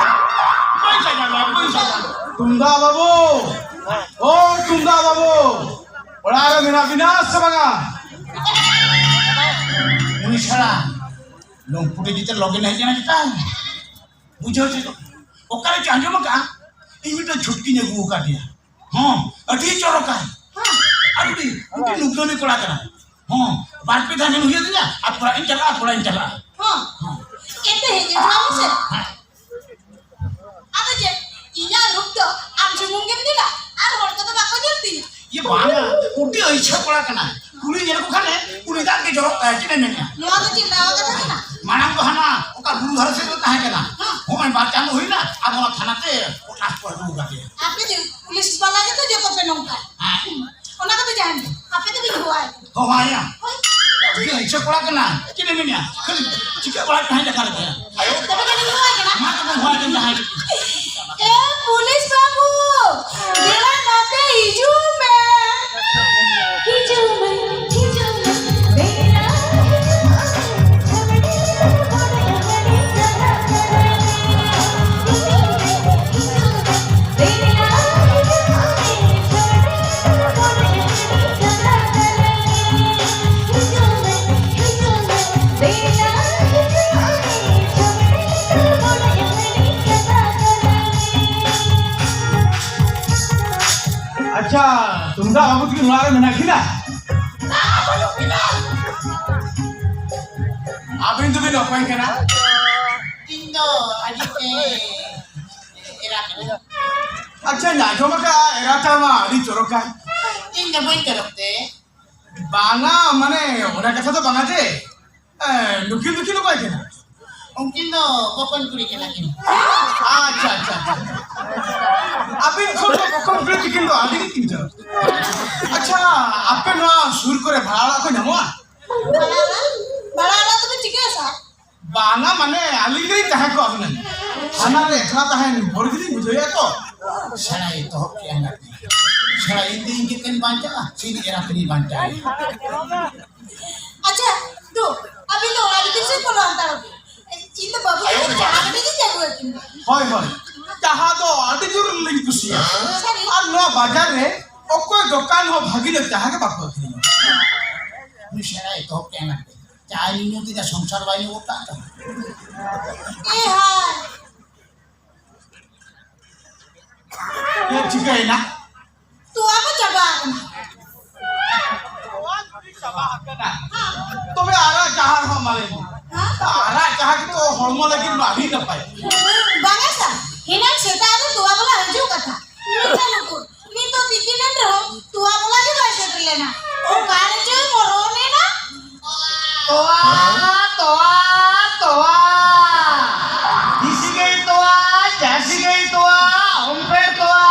ᱵᱟᱹᱧ ᱥᱟᱡᱟᱣᱟ, ᱵᱟᱹᱧ ᱥᱟᱡᱟᱣᱟ᱾ ᱛᱩᱢᱫᱟᱜ ᱵᱟᱹᱵᱩ, ᱳ ᱛᱩᱢᱫᱟᱜ ᱵᱟᱹᱵᱩ, ᱚᱲᱟᱜ ᱨᱮ ᱢᱮᱱᱟᱜ ᱵᱤᱱᱟ ᱥᱮ ᱵᱟᱝᱟ? ᱩᱱᱤ ᱥᱟᱞᱟ ᱞᱚᱢᱯᱩᱴᱤ ᱡᱤᱛᱟᱹ ᱞᱚᱜᱮᱱ ᱦᱮᱡ ᱮᱱᱟ ᱪᱮᱛᱟᱱ᱾ ᱵᱩᱡᱷᱟᱹᱣ ᱪᱮᱫ? ᱚᱠᱟᱨᱮ ᱪᱚ ᱟᱸᱡᱚᱢ ᱟᱠᱟᱜᱼᱟ, ᱤᱧ ᱢᱤᱫᱴᱟᱝ ᱪᱷᱩᱴᱠᱤᱧ ᱟᱹᱜᱩ ᱟᱠᱟᱫᱮᱭᱟ᱾ ᱦᱚᱸ, ᱟᱹᱰᱤ ᱪᱚᱨᱚᱠᱟᱭ᱾ ᱦᱮᱸ᱾ ᱟᱹᱰᱤ, ᱟᱹᱰᱤ ᱱᱩᱠᱨᱟᱹᱢᱤ ᱠᱚᱲᱟ ᱠᱟᱱᱟᱭ᱾ ᱦᱚᱸ, ᱵᱟᱨ ᱯᱮ ᱫᱷᱟᱣ ᱧᱮᱞ ᱦᱩᱭ ᱟᱹᱫᱤᱧᱟ, ᱟᱨ ᱠᱚᱲᱟ ᱤᱧ ᱪᱟᱞᱟᱜᱼᱟ, ᱠᱚᱲᱟ ᱤᱧ ᱪᱟᱞᱟᱜᱼᱟ᱾ ᱦᱚᱸ᱾ ᱦᱚᱸ᱾ ᱮᱱᱛᱮ ᱦᱮᱡ ᱮᱱ ᱛᱟᱢ ᱥᱮ? ᱦᱮᱸ᱾ ᱟᱫᱚ ᱪᱮᱫ, ᱤᱧᱟᱹᱜ ᱨᱩᱯ ᱫᱚ ᱟᱢ ᱥᱩᱢᱩᱝ ᱜᱮᱢ ᱧᱮᱞᱟ, ᱟᱨ ᱦᱚᱲ ᱠᱚᱫᱚ ᱵᱟᱠᱚ ᱧᱮᱞ ᱛᱤᱧᱟ? ᱤᱭᱟᱹ ᱵᱟᱝᱟ, ᱩᱰᱤ ᱟᱹᱭᱥᱟᱹ ᱠᱚᱲᱟ ᱠᱟᱱᱟᱭ᱾ ᱠᱩᱲᱤ ᱧᱮᱞ ᱠᱚ ᱠᱷᱟᱱ ᱮ, ᱩᱱᱤ ᱫᱟᱜ ᱜᱮ ᱡᱚᱨᱚᱜ ᱛᱟᱭᱟ, ᱪᱮᱫ ᱮᱢ ᱢᱮᱱᱮᱜᱼᱟ? ᱱᱚᱣᱟ ᱫᱚ ᱪᱮᱫ ᱱᱟᱣᱟ ᱠᱟᱛᱷᱟ ᱠᱟᱱᱟ? ᱢᱟᱲᱟᱝ ᱫᱚ ᱦᱟᱱᱟ ᱚᱠᱟ ᱵᱩᱨᱩ ᱫᱷᱟᱨᱮ ᱥᱮᱫ ᱨᱮ ᱛᱟᱦᱮᱸ ᱠᱟᱱᱟ᱾ ᱦᱮᱸ᱾ ᱦᱚᱸᱜᱼᱚᱭ ᱵᱟᱨ ᱪᱟᱸᱫᱚ ᱦᱩᱭᱱᱟ, ᱟᱫᱚ ᱚᱱᱟ ᱛᱷᱟᱱᱟ ᱛᱮ ᱚᱴᱟᱥ ᱠᱚ ᱟᱹᱜᱩ ᱠᱟᱫᱮᱭᱟ᱾ ᱟᱯᱮ ᱫᱚ ᱯᱩᱞᱤᱥ ᱵᱟᱞᱟ ᱜᱮᱛᱚ ᱡᱚᱛᱚ ᱯᱮ ᱱᱚᱝᱠᱟ᱾ ᱦᱮᱸ᱾ ᱚᱱᱟ ᱠᱚᱫᱚ ᱡᱟᱦᱟᱱ ᱜᱮ, ᱟᱯᱮ ᱫᱚ ᱵᱤᱱ ᱦᱚᱦᱚᱣᱟᱭ ᱠᱟᱱᱟ᱾ ᱦᱚᱦᱚᱣᱟᱭᱟ? ᱦᱳᱭ᱾ ᱩᱱᱤ ᱟᱹᱭᱥᱟᱹ ᱠᱚᱲᱟ ᱠᱟᱱᱟ, ᱪᱮᱫ ᱮᱢ ᱢᱮᱱᱮᱜᱼᱟ? ᱠᱷᱟᱹᱞᱤ ᱪᱤᱠᱟᱹ ᱵᱟᱲᱟ ᱛᱟᱦᱮᱸ ᱠᱟᱱ ᱛᱟᱭᱟ? ᱟᱭᱳ᱾ ᱛᱚᱵᱮ ᱠᱷᱟᱱᱤᱧ ᱦᱚᱦᱚᱣᱟᱭ ᱠᱟᱱᱟ᱾ ᱢᱟ ᱛᱚᱵᱮ ᱦᱚᱦᱚᱣᱟᱭ ᱠᱟᱱ ᱡᱟᱦᱟᱸᱭ᱾ ᱮ ᱯᱩᱞᱤᱥ ᱵᱟᱹᱵᱩ, ᱫᱮᱞᱟ ᱱᱚᱛᱮ ᱦᱤᱡᱩᱜ ᱢᱮ᱾ ᱦᱤᱡᱩᱜ ᱢᱮ, ᱦᱤᱡᱩᱜ ᱢᱮ, ᱫᱮᱞᱟ ᱦᱤᱡᱩᱜ ᱢᱮ᱾ ᱟᱪᱪᱷᱟ, ᱛᱩᱢᱫᱟᱜ ᱵᱟᱹᱵᱩ ᱛᱟᱹᱠᱤᱱ ᱚᱲᱟᱜ ᱨᱮ ᱢᱮᱱᱟᱜ ᱠᱤᱱᱟ? ᱟᱹᱵᱤᱱ ᱫᱚᱵᱤᱱ ᱚᱠᱚᱭ ᱠᱟᱱᱟ? ᱤᱧ ᱫᱚ ᱟᱹᱰᱤ ᱛᱮ ᱮᱨᱟ ᱠᱟᱹᱱᱟᱹᱧ᱾ ᱟᱪᱪᱷᱟᱧ ᱟᱸᱡᱚᱢ ᱟᱠᱟᱫᱼᱟ, ᱮᱨᱟ ᱛᱟᱢᱟ ᱟᱹᱰᱤ ᱪᱚᱨᱚᱠᱟ᱾ ᱤᱧ ᱫᱚ ᱵᱟᱹᱧ ᱪᱚᱨᱚᱠ ᱛᱮ᱾ ᱵᱟᱝᱟ, ᱢᱟᱱᱮ, ᱚᱱᱟ ᱠᱟᱛᱷᱟ ᱫᱚ ᱵᱟᱝᱟ ᱡᱮ, ᱮ, ᱱᱩᱠᱤᱱ ᱫᱚᱠᱤᱱ ᱚᱠᱚᱭ ᱠᱟᱱᱟ? ᱩᱱᱠᱤᱱ ᱫᱚ ᱵᱚᱠᱚᱧ ᱠᱩᱲᱤ ᱠᱟᱱᱟ ᱠᱤᱱ᱾ ᱟᱪᱪᱷᱟ, ᱟᱪᱪᱷᱟ, ᱟᱪᱪᱷᱟ᱾ ᱟᱹᱵᱤᱱ ᱠᱷᱚᱱ ᱫᱚ ᱵᱚᱠᱚᱧ ᱠᱩᱲᱤ ᱛᱟᱹᱠᱤᱱ ᱫᱚ ᱟᱹᱰᱤ ᱜᱮ ᱠᱤᱱ ᱪᱚᱨᱚᱠ᱾ ᱟᱪᱪᱷᱟ, ᱟᱯᱮ ᱱᱚᱣᱟ ᱥᱩᱨ ᱠᱚᱨᱮ ᱵᱷᱟᱲᱟ ᱚᱲᱟᱜ ᱠᱚ ᱧᱟᱢᱚᱜᱼᱟ? ᱵᱷᱟᱲᱟ ᱚᱲᱟᱜ? ᱵᱷᱟᱲᱟ ᱚᱲᱟᱜ ᱫᱚᱵᱤᱱ ᱪᱤᱠᱟᱹᱭᱟ ᱥᱟᱨ? ᱵᱟᱝᱟ, ᱢᱟᱱᱮ, ᱟᱹᱞᱤᱧ ᱞᱤᱧ ᱛᱟᱦᱮᱸ ᱠᱚᱜᱼᱟ ᱦᱩᱱᱟᱹᱝ᱾ ᱦᱟᱱᱟ ᱨᱮ ᱮᱠᱞᱟ ᱛᱟᱦᱮᱱ ᱵᱷᱳᱨ ᱜᱮᱞᱤᱧ ᱵᱩᱡᱷᱟᱹᱣᱮᱫᱼᱟ ᱛᱚ᱾ ᱥᱮᱬᱟ ᱮᱛᱚᱦᱚᱵ ᱠᱮᱜᱼᱟ ᱜᱟᱛᱮ᱾ ᱥᱮᱬᱟ ᱤᱧ ᱫᱚ ᱤᱧ ᱜᱮ ᱛᱮᱧ ᱵᱟᱧᱪᱟᱜᱼᱟ, ᱥᱮ ᱤᱧ ᱮᱨᱟ ᱛᱮᱧ ᱵᱟᱧᱪᱟᱜᱼᱟ? ᱟᱪᱪᱷᱟ, ᱫᱩ, ᱟᱹᱵᱤᱱ ᱫᱚ ᱚᱲᱟᱜ ᱵᱷᱤᱛᱤᱨ ᱥᱮᱫ ᱵᱚᱞᱚ ᱦᱟᱛᱟᱲᱚᱜ ᱵᱤᱱ᱾ ᱤᱧ ᱫᱚ ᱵᱟᱹᱵᱩ ᱛᱟᱹᱠᱤᱱ ᱪᱟ ᱠᱟᱹᱴᱤᱡ ᱞᱤᱧ ᱟᱹᱜᱩ ᱟᱹᱠᱤᱱ ᱜᱮ᱾ ᱦᱳᱭ, ᱦᱳᱭ᱾ ᱪᱟᱦᱟ ᱫᱚ ᱟᱹᱰᱤ ᱡᱳᱨ ᱞᱤᱧ ᱠᱩᱥᱤᱭᱟᱜᱼᱟ᱾ ᱥᱟᱹᱨᱤ? ᱟᱨ ᱱᱚᱣᱟ ᱵᱟᱡᱟᱨ ᱨᱮ ᱚᱠᱚᱭ ᱫᱚᱠᱟᱱ ᱦᱚᱸ ᱵᱷᱟᱹᱜᱤ ᱧᱚᱜ ᱪᱟᱦᱟ ᱜᱮ ᱵᱟᱠᱚ ᱟᱹᱠᱷᱨᱤᱧᱟ᱾ ᱩᱱᱤ ᱥᱮᱬᱟ ᱮᱛᱚᱦᱚᱵ ᱠᱮᱜᱼᱟ ᱜᱟᱛᱮ᱾ ᱪᱟ ᱧᱩ ᱧᱩ ᱛᱮᱜᱮ ᱥᱚᱝᱥᱟᱨ ᱵᱟᱭ ᱧᱩ ᱜᱚᱫ ᱠᱟᱜ ᱛᱟᱢᱟ᱾ ᱮ ᱦᱟᱭ᱾ ᱪᱤᱠᱟᱹᱭᱮᱱᱟ? ᱛᱚᱣᱟ ᱠᱚ ᱪᱟᱵᱟ ᱟᱠᱟᱱᱟ᱾ ᱛᱚᱣᱟ ᱡᱩᱫᱤ ᱪᱟᱵᱟ ᱟᱠᱟᱱᱟ, ᱛᱚᱵᱮ ᱟᱨᱟᱜ ᱡᱟᱦᱟᱸ ᱦᱚᱸ ᱮᱢᱟ ᱞᱮ ᱢᱮ᱾ ᱦᱮᱸ? ᱟᱨᱟᱜ ᱡᱟᱦᱟᱸ ᱜᱮᱛᱚ ᱦᱚᱲᱢᱚ ᱞᱟᱹᱜᱤᱫ ᱢᱟ ᱟᱹᱰᱤ ᱱᱟᱯᱟᱭ᱾ ᱵᱟᱝᱟ ᱥᱟ, ᱮᱱᱟᱝ ᱥᱮᱛᱟᱜ ᱨᱮ ᱛᱚᱣᱟ ᱵᱟᱞᱟ ᱦᱤᱡᱩᱜ ᱠᱟᱛᱷᱟ᱾ ᱢᱮᱱᱠᱷᱟᱱ ᱩᱠᱩᱨ, ᱱᱤᱛ ᱫᱚ ᱛᱤᱠᱤᱱ ᱮᱱ ᱨᱮᱦᱚᱸ ᱛᱚᱣᱟ ᱵᱟᱞᱟ ᱜᱮ ᱵᱟᱭ ᱥᱮᱴᱮᱨ ᱞᱮᱱᱟ᱾ ᱚᱠᱟ ᱨᱮᱪᱚᱭ ᱵᱚᱞᱚ ᱞᱮᱱᱟ᱾ ᱛᱚᱣᱟ, ᱛᱚᱣᱟ, ᱛᱚᱣᱟ᱾ ᱫᱮᱥᱤ ᱜᱟᱹᱭ ᱛᱚᱣᱟ, ᱡᱟᱹᱨᱥᱤ ᱜᱟᱹᱭ ᱛᱚᱣᱟ, ᱳᱢᱯᱷᱮᱰ ᱛᱚᱣᱟ᱾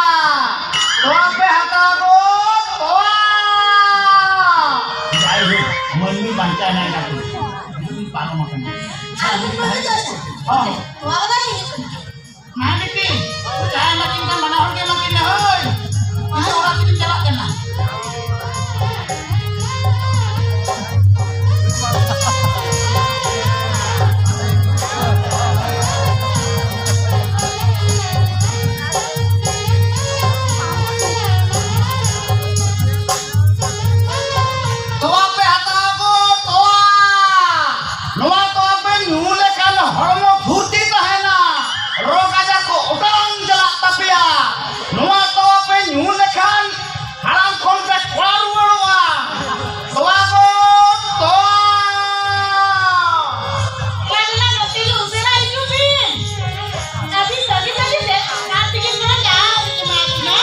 ᱛᱚᱣᱟ ᱯᱮ ᱦᱟᱛᱟᱣ ᱜᱚ, ᱛᱚᱣᱟ᱾ ᱡᱟᱭᱦᱳᱠ, ᱢᱟᱹᱱᱢᱤ ᱵᱟᱧᱪᱟᱣ ᱮᱱᱟ ᱮᱱᱟ ᱠᱚ᱾ ᱢᱟᱹᱱᱢᱤ ᱯᱟᱨᱚᱢ ᱟᱠᱟᱱᱟ᱾ ᱟᱨ ᱢᱤᱫ ᱵᱟᱨ ᱫᱚ ᱦᱚᱸ᱾ ᱛᱚᱣᱟ ᱵᱟᱞᱟ ᱦᱤᱡᱩᱜ ᱠᱟᱱᱟ᱾ ᱢᱟ ᱵᱤᱴᱤ, ᱪᱟ ᱮᱢᱟ ᱠᱤᱱ ᱠᱷᱟᱱ ᱵᱟᱱᱟ ᱦᱚᱲ ᱜᱮ ᱮᱢᱟ ᱠᱤᱱ ᱢᱮ, ᱦᱳᱭ᱾ ᱤᱧ ᱫᱚ ᱚᱲᱟᱜ ᱛᱮᱜᱤᱧ ᱪᱟᱞᱟᱜ ᱠᱟᱱᱟ᱾ ᱛᱚᱣᱟ ᱯᱮ ᱦᱟᱛᱟᱣᱟ ᱜᱚ, ᱛᱚᱣᱟ᱾ ᱱᱚᱣᱟ ᱛᱚᱣᱟ ᱯᱮ ᱧᱩ ᱞᱮᱠᱷᱟᱱ ᱦᱚᱲᱢᱚ ᱯᱷᱩᱨᱛᱤ ᱛᱟᱦᱮᱱᱟ, ᱨᱳᱜᱽ ᱟᱡᱟᱨ ᱠᱚ ᱚᱴᱟᱝ ᱪᱟᱞᱟᱜ ᱛᱟᱯᱮᱭᱟ᱾ ᱱᱚᱣᱟ ᱛᱚᱣᱟ ᱯᱮ ᱧᱩ ᱞᱮᱠᱷᱟᱱ ᱦᱟᱲᱟᱢ ᱠᱷᱚᱱ ᱯᱮ ᱠᱚᱲᱟ ᱨᱩᱣᱟᱹᱲᱚᱜᱼᱟ᱾ ᱛᱚᱣᱟ ᱜᱚ, ᱛᱚᱣᱟ᱾ ᱠᱟᱞᱞᱟ ᱱᱚᱛᱮ ᱜᱮ ᱩᱥᱟᱹᱨᱟ ᱦᱤᱡᱩᱜ ᱵᱤᱱ᱾ ᱟᱹᱵᱤᱱ ᱵᱷᱟᱹᱜᱤ ᱵᱷᱟᱹᱜᱤ ᱛᱮ ᱚᱱᱟ ᱛᱮᱜᱮ ᱛᱷᱚᱲᱟ ᱪᱟ ᱞᱤᱧ ᱮᱢᱟ ᱵᱤᱱᱟ᱾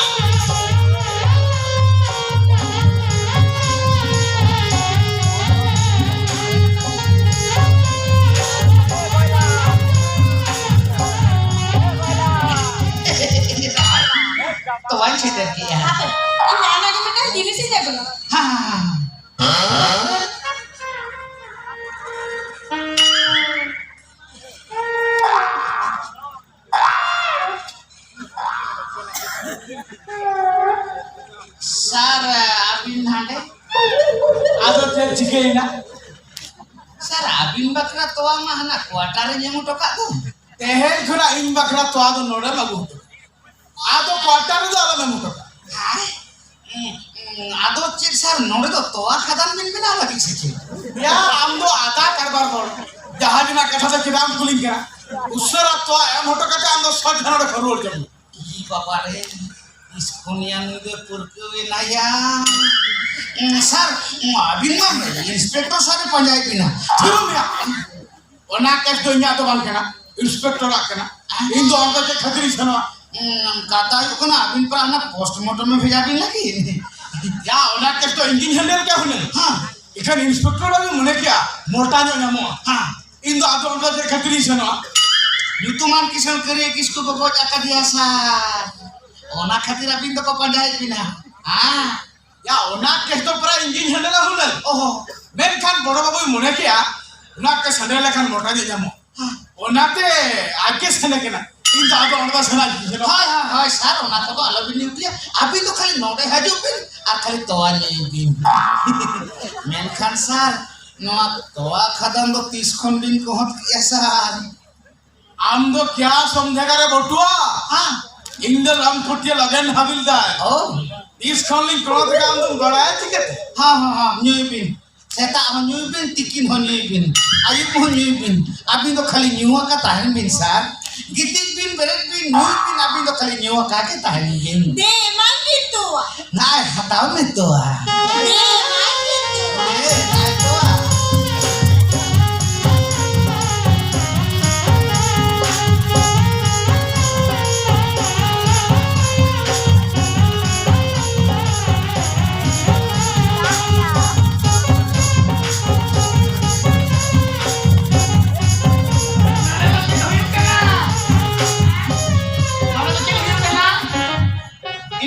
ᱛᱚᱣᱟᱧ ᱥᱮᱴᱮᱨ ᱠᱮᱜᱼᱟ᱾ ᱦᱟᱯᱮ, ᱤᱧ ᱟᱭᱢᱟ ᱜᱮ ᱢᱤᱫᱴᱟᱝ ᱡᱤᱱᱤᱥ ᱤᱧ ᱟᱹᱜᱩᱭᱟ᱾ ᱦᱮᱸ, ᱦᱮᱸ, ᱦᱮᱸ, ᱦᱮᱸ᱾ ᱥᱟᱨ, ᱟᱹᱵᱤᱱ ᱦᱟᱸᱰᱮ? ᱟᱫᱚ ᱪᱮᱫ ᱪᱤᱠᱟᱹᱭᱮᱱᱟ? ᱥᱟᱨ, ᱟᱹᱵᱤᱱ ᱵᱟᱠᱷᱨᱟ ᱛᱚᱣᱟ ᱢᱟ ᱦᱟᱱᱟ ᱠᱣᱟᱴᱟᱨ ᱨᱤᱧ ᱮᱢ ᱦᱚᱴᱚ ᱠᱟᱜ ᱫᱚ᱾ ᱛᱮᱦᱮᱧ ᱠᱷᱚᱱᱟᱜ ᱤᱧ ᱵᱟᱠᱷᱨᱟ ᱛᱚᱣᱟ ᱫᱚ ᱱᱚᱰᱮᱢ ᱟᱹᱜᱩ ᱦᱚᱴᱚ ᱠᱟᱜᱼᱟ᱾ ᱟᱫᱚ ᱠᱣᱟᱴᱟᱨ ᱨᱮᱫᱚ ᱟᱞᱚᱢ ᱮᱢ ᱦᱚᱴᱚ ᱠᱟᱜᱼᱟ᱾ ᱦᱮᱸ? ᱩᱸ, ᱩᱸ, ᱟᱫᱚ ᱪᱮᱫ ᱥᱟᱨ, ᱱᱚᱰᱮ ᱫᱚ ᱛᱚᱣᱟ ᱠᱷᱟᱫᱟᱱ ᱵᱤᱱ ᱵᱮᱱᱟᱣ ᱞᱟᱹᱜᱤᱫ ᱥᱮ ᱪᱮᱫ? ᱭᱟ, ᱟᱢ ᱫᱚ ᱟᱫᱟ ᱠᱟᱨᱵᱟᱨ ᱦᱚᱲ, ᱡᱟᱦᱟᱸ ᱨᱮᱱᱟᱜ ᱠᱟᱛᱷᱟ ᱫᱚ ᱪᱮᱫᱟᱜ ᱮᱢ ᱠᱩᱞᱤᱧ ᱠᱟᱱᱟ? ᱩᱥᱟᱹᱨᱟ ᱛᱚᱣᱟ ᱮᱢ ᱦᱚᱴᱚ ᱠᱟᱛᱮ ᱟᱢ ᱫᱚ ᱥᱚᱡᱷᱮ ᱱᱚᱰᱮ ᱠᱷᱚᱱ ᱨᱩᱣᱟᱹᱲ ᱪᱟᱞᱟᱜ ᱢᱮ᱾ ᱤ ᱵᱟᱵᱟ ᱨᱮ, ᱤᱥᱠᱩᱞᱤᱭᱟᱱ ᱜᱮ ᱯᱟᱹᱨᱠᱟᱹᱣ ᱮᱱᱟᱭᱟ᱾ ᱩᱸ, ᱥᱟᱨ, ᱩᱸ, ᱟᱹᱵᱤᱱ ᱢᱟ ᱤᱱᱥᱯᱮᱠᱴᱚᱨ ᱥᱟᱨ ᱮ ᱯᱟᱸᱡᱟᱭᱮᱫ ᱵᱤᱱᱟ᱾ ᱛᱷᱤᱨᱚᱜ ᱢᱮᱭᱟ᱾ ᱚᱱᱟ ᱠᱮᱥ ᱫᱚ ᱤᱧᱟᱹᱜ ᱫᱚ ᱵᱟᱝ ᱠᱟᱱᱟ, ᱤᱱᱥᱯᱮᱠᱴᱚᱨᱟᱜ ᱠᱟᱱᱟ᱾ ᱤᱧ ᱫᱚ ᱚᱱᱠᱟ ᱪᱮᱫ ᱠᱷᱟᱹᱛᱤᱨ ᱤᱧ ᱥᱮᱱᱚᱜᱼᱟ? ᱩᱸ, ᱠᱟᱛᱷᱟ ᱦᱩᱭᱩᱜ ᱠᱟᱱᱟ, ᱟᱹᱵᱤᱱ ᱯᱟᱨᱟ ᱦᱟᱱᱟ ᱯᱳᱥᱴᱢᱚᱨᱴᱚᱢ ᱮ ᱵᱷᱮᱡᱟ ᱵᱤᱱ ᱞᱟᱹᱜᱤᱫ᱾ ᱭᱟ, ᱚᱱᱟ ᱠᱮᱥ ᱫᱚ ᱤᱧ ᱜᱤᱧ ᱦᱮᱱᱰᱮᱞ ᱠᱮᱭᱟ ᱦᱩᱱᱟᱹᱝ᱾ ᱦᱮᱸ᱾ ᱮᱱᱠᱷᱟᱱ ᱤᱱᱥᱯᱮᱠᱴᱚᱨ ᱵᱟᱵᱩ ᱢᱚᱱᱮ ᱠᱮᱭᱟ, ᱢᱚᱴᱟ ᱧᱚᱜ ᱧᱟᱢᱚᱜᱼᱟ᱾ ᱦᱮᱸ᱾ ᱤᱧ ᱫᱚ ᱟᱫᱚ ᱚᱱᱠᱟ ᱪᱮᱫ ᱠᱷᱟᱹᱛᱤᱨ ᱤᱧ ᱥᱮᱱᱚᱜᱼᱟ? ᱧᱩᱛᱩᱢᱟᱱ ᱠᱤᱥᱟᱹᱬ ᱠᱟᱹᱨᱤᱭᱟᱹ ᱠᱤᱥᱠᱩ ᱠᱚ ᱜᱚᱡ ᱟᱠᱟᱫᱮᱭᱟ ᱥᱟᱨ, ᱚᱱᱟ ᱠᱷᱟᱹᱛᱤᱨ ᱟᱹᱵᱤᱱ ᱫᱚᱠᱚ ᱯᱟᱸᱡᱟᱭᱮᱫ ᱵᱤᱱᱟ᱾ ᱦᱮᱸ᱾ ᱭᱟ, ᱚᱱᱟ ᱠᱮᱥ ᱫᱚ ᱯᱨᱟᱭ ᱤᱧ ᱜᱤᱧ ᱦᱮᱱᱰᱮᱞᱟ ᱦᱩᱱᱟᱹᱝ᱾ ᱚᱦᱚ᱾ ᱢᱮᱱᱠᱷᱟᱱ ᱵᱚᱲᱚ ᱵᱟᱵᱩᱭ ᱢᱚᱱᱮ ᱠᱮᱜᱼᱟ, ᱚᱱᱟ ᱠᱮᱥ ᱦᱮᱱᱰᱮᱞ ᱞᱮᱠᱷᱟᱱ ᱢᱚᱴᱟ ᱧᱚᱜ ᱧᱟᱢᱚᱜ᱾ ᱦᱮᱸ᱾ ᱚᱱᱟᱛᱮ ᱟᱡ ᱜᱮ ᱥᱮᱱ ᱠᱟᱱᱟ᱾ ᱤᱧ ᱫᱚ ᱟᱫᱚ ᱚᱸᱰᱮ ᱫᱚ ᱥᱮᱱ ᱟᱹᱧ ᱥᱮᱱᱚᱜ᱾ ᱦᱳᱭ, ᱦᱳᱭ, ᱦᱳᱭ, ᱥᱟᱨ, ᱚᱱᱟ ᱠᱚᱫᱚ ᱟᱞᱚᱵᱤᱱ ᱧᱩᱛᱩᱭᱟ᱾ ᱟᱹᱵᱤᱱ ᱫᱚ ᱠᱷᱟᱹᱞᱤ ᱱᱚᱰᱮ ᱦᱤᱡᱩᱜ ᱵᱤᱱ ᱟᱨ ᱠᱷᱟᱹᱞᱤ ᱛᱚᱣᱟ ᱧᱩᱭ ᱵᱤᱱ᱾ ᱢᱮᱱᱠᱷᱟᱱ ᱥᱟᱨ, ᱱᱚᱣᱟ ᱛᱚᱣᱟ ᱠᱷᱟᱫᱟᱱ ᱫᱚ ᱛᱤᱥ ᱠᱷᱚᱱ ᱵᱤᱱ ᱜᱚᱦᱚᱸᱰ ᱠᱮᱜᱼᱟ ᱥᱟᱨ? ᱟᱢ ᱫᱚ ᱠᱭᱟ ᱥᱚᱢᱡᱷᱮᱜᱟ ᱨᱮ ᱵᱚᱴᱩᱣᱟ? ᱦᱮᱸ᱾ ᱤᱧ ᱫᱚ ᱞᱟᱢᱯᱷᱩᱴᱤᱭᱟ ᱞᱟᱫᱮᱱ ᱦᱟᱵᱤᱞᱫᱟᱨ᱾ ᱚ᱾ ᱛᱤᱥ ᱠᱷᱚᱱ ᱞᱤᱧ ᱠᱚᱲᱟ ᱛᱮᱜᱮ ᱟᱢ ᱫᱚᱢ ᱵᱟᱲᱟᱭᱟ ᱪᱤᱠᱟᱹᱛᱮ? ᱦᱮᱸ, ᱦᱮᱸ, ᱦᱮᱸ, ᱧᱩᱭ ᱵᱤᱱ᱾ ᱥᱮᱛᱟᱜ ᱦᱚᱸ ᱧᱩᱭ ᱵᱤᱱ, ᱛᱤᱠᱤᱱ ᱦᱚᱸ ᱧᱩᱭ ᱵᱤᱱ, ᱟᱹᱭᱩᱵ ᱦᱚᱸ ᱧᱩᱭ ᱵᱤᱱ᱾ ᱟᱹᱵᱤᱱ ᱫᱚ ᱠᱷᱟᱹᱞᱤ ᱧᱩ ᱟᱠᱟ ᱛᱟᱦᱮᱱ ᱵᱤᱱ ᱥᱟᱨ᱾ ᱜᱤᱛᱤᱡ ᱵᱤᱱ, ᱵᱮᱨᱮᱫ ᱵᱤᱱ, ᱧᱩᱭ ᱵᱤᱱ, ᱟᱹᱵᱤᱱ ᱫᱚ ᱠᱷᱟᱹᱞᱤ ᱧᱩ ᱟᱠᱟ ᱜᱮ ᱛᱟᱦᱮᱱ ᱵᱤᱱ᱾ ᱫᱮ, ᱮᱢᱟᱭ ᱢᱮ ᱛᱚᱣᱟ᱾ ᱱᱟᱭ, ᱦᱟᱛᱟᱣ ᱢᱮ ᱛᱚᱣᱟ᱾ ᱫᱮ, ᱮᱢᱟᱭ ᱢᱮ ᱛᱚᱣᱟ᱾ ᱫᱮ, ᱱᱟᱭ ᱛᱚᱣᱟ᱾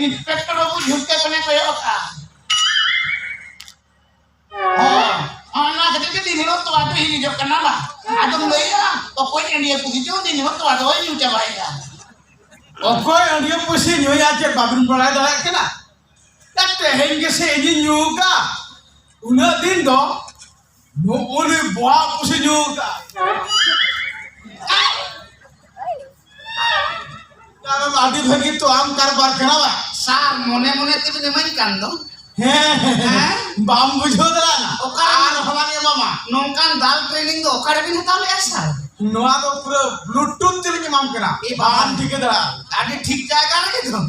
ᱤᱱᱥᱯᱮᱠᱴᱚᱨ ᱵᱟᱹᱵᱩ ᱡᱷᱩᱸᱠ ᱠᱟᱛᱮ ᱠᱚᱭᱚᱜ ᱟᱠᱟᱜᱼᱟ᱾ ᱦᱚᱸ, ᱚᱱᱟ ᱠᱷᱟᱹᱛᱤᱨ ᱜᱮ ᱫᱤᱱ ᱦᱤᱞᱳᱜ ᱛᱚᱣᱟ ᱫᱚ ᱦᱤᱨᱤᱡᱚᱜ ᱠᱟᱱᱟ ᱵᱟ᱾ ᱟᱫᱚᱢ ᱞᱟᱹᱭᱟ, ᱚᱠᱚᱭ ᱟᱹᱰᱤᱭᱟᱹ ᱯᱩᱥᱤ ᱪᱚ ᱫᱤᱱ ᱦᱤᱞᱳᱜ ᱛᱚᱣᱟ ᱫᱚᱭ ᱧᱩ ᱪᱟᱵᱟᱭᱮᱫᱼᱟ᱾ ᱚᱠᱚᱭ ᱟᱹᱰᱤᱭᱟᱹ ᱯᱩᱥᱤ ᱧᱩᱭᱟ ᱪᱮᱫ ᱵᱟᱵᱤᱱ ᱵᱟᱲᱟᱭ ᱫᱟᱲᱮᱭᱟᱜ ᱠᱟᱱᱟ? ᱛᱮᱦᱮᱧ ᱜᱮᱥᱮ ᱤᱧᱤᱧ ᱧᱩ ᱟᱠᱟᱫ᱾ ᱩᱱᱟᱹᱜ ᱫᱤᱱ ᱫᱚ ᱱᱩᱜᱼᱩ ᱱᱩᱭ ᱵᱚᱦᱟ ᱯᱩᱥᱤ ᱧᱩ ᱟᱠᱟᱫ᱾ ᱠᱟᱨᱚᱱ ᱟᱹᱰᱤ ᱵᱷᱟᱹᱜᱤ ᱛᱚ ᱟᱢ ᱠᱟᱨᱵᱟᱨ ᱠᱟᱱᱟ ᱵᱟ? ᱥᱟᱨ, ᱢᱚᱱᱮ ᱢᱚᱱᱮ ᱛᱮᱵᱤᱱ ᱮᱢᱟᱹᱧ ᱠᱟᱱ ᱫᱚ᱾ ᱦᱮᱸ, ᱦᱮᱸ, ᱦᱮᱸ? ᱵᱟᱢ ᱵᱩᱡᱷᱟᱹᱣ ᱫᱟᱲᱮᱭᱟᱜᱼᱟ? ᱚᱠᱟ ᱟᱨ ᱦᱚᱞᱟᱧ ᱮᱢᱟᱢᱟ᱾ ᱱᱚᱝᱠᱟᱱ ᱫᱟᱞ ᱴᱨᱮᱱᱤᱝ ᱫᱚ ᱚᱠᱟ ᱨᱮᱵᱤᱱ ᱦᱟᱛᱟᱣ ᱞᱮᱜᱼᱟ ᱥᱟᱨ? ᱱᱚᱣᱟ ᱫᱚ ᱯᱩᱨᱟᱹ ᱵᱞᱩᱴᱩᱛᱷ ᱛᱮᱞᱤᱧ ᱮᱢᱟᱢ ᱠᱟᱱᱟ᱾ ᱮ ᱵᱟᱵᱟ᱾ ᱵᱟᱢ ᱴᱷᱤᱠᱟᱹ ᱫᱟᱲᱮᱭᱟᱜᱼᱟ᱾ ᱟᱹᱰᱤ ᱴᱷᱤᱠ ᱡᱟᱭᱜᱟ ᱨᱮᱜᱮ ᱛᱚ᱾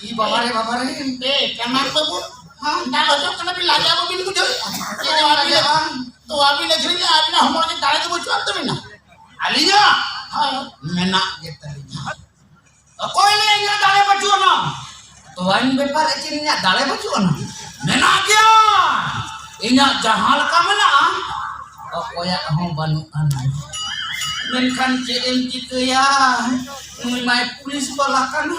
ᱤ ᱵᱟᱵᱟ ᱨᱮ, ᱵᱟᱵᱟ ᱨᱮ᱾ ᱮ, ᱠᱟᱢᱟᱨ ᱵᱟᱹᱵᱩ, ᱦᱮᱸ? ᱫᱟᱞ ᱦᱚᱪᱚᱜ ᱠᱟᱱᱟ ᱵᱤᱱ, ᱞᱟᱡᱟᱣ ᱵᱟᱵᱤᱱ ᱵᱩᱡᱷᱟᱹᱣᱮᱫᱼᱟ? ᱪᱮᱫ ᱦᱚᱸ ᱵᱟᱵᱤᱱ ᱞᱟᱡᱟᱜᱼᱟ? ᱛᱚ ᱟᱹᱵᱤᱱ ᱟᱹᱠᱷᱨᱤᱧ ᱞᱮ, ᱟᱹᱵᱤᱱᱟᱜ ᱦᱚᱲᱢᱚ ᱨᱮ ᱫᱟᱲᱮ ᱫᱚ ᱵᱟᱹᱪᱩᱜ ᱟᱱ ᱛᱟᱹᱵᱤᱱᱟ᱾ ᱟᱹᱞᱤᱧᱟᱜ? ᱦᱳᱭ᱾ ᱢᱮᱱᱟᱜ ᱜᱮ ᱛᱟᱹᱞᱤᱧᱟ᱾ ᱚᱠᱚᱭ ᱞᱟᱹᱭ ᱤᱧᱟᱹᱜ ᱫᱟᱲᱮ ᱵᱟᱹᱪᱩᱜ ᱟᱱᱟ? ᱛᱚᱣᱟᱧ ᱵᱮᱯᱟᱨ ᱮᱫ ᱪᱮᱫ ᱤᱧᱟᱹᱜ ᱫᱟᱲᱮ ᱵᱟᱹᱪᱩᱜ ᱟᱱᱟ? ᱢᱮᱱᱟᱜ ᱜᱮᱭᱟ᱾ ᱤᱧᱟᱹᱜ ᱡᱟᱦᱟᱸ ᱞᱮᱠᱟ ᱢᱮᱱᱟᱜᱼᱟ, ᱚᱠᱚᱭᱟᱜ ᱦᱚᱸ ᱵᱟᱹᱱᱩᱜ ᱟᱱᱟ᱾ ᱢᱮᱱᱠᱷᱟᱱ ᱪᱮᱫ ᱮᱢ ᱪᱤᱠᱟᱹᱭᱟ? ᱱᱩᱭ ᱢᱟᱭ ᱯᱩᱞᱤᱥ ᱵᱟᱞᱟ ᱠᱟᱱᱟ᱾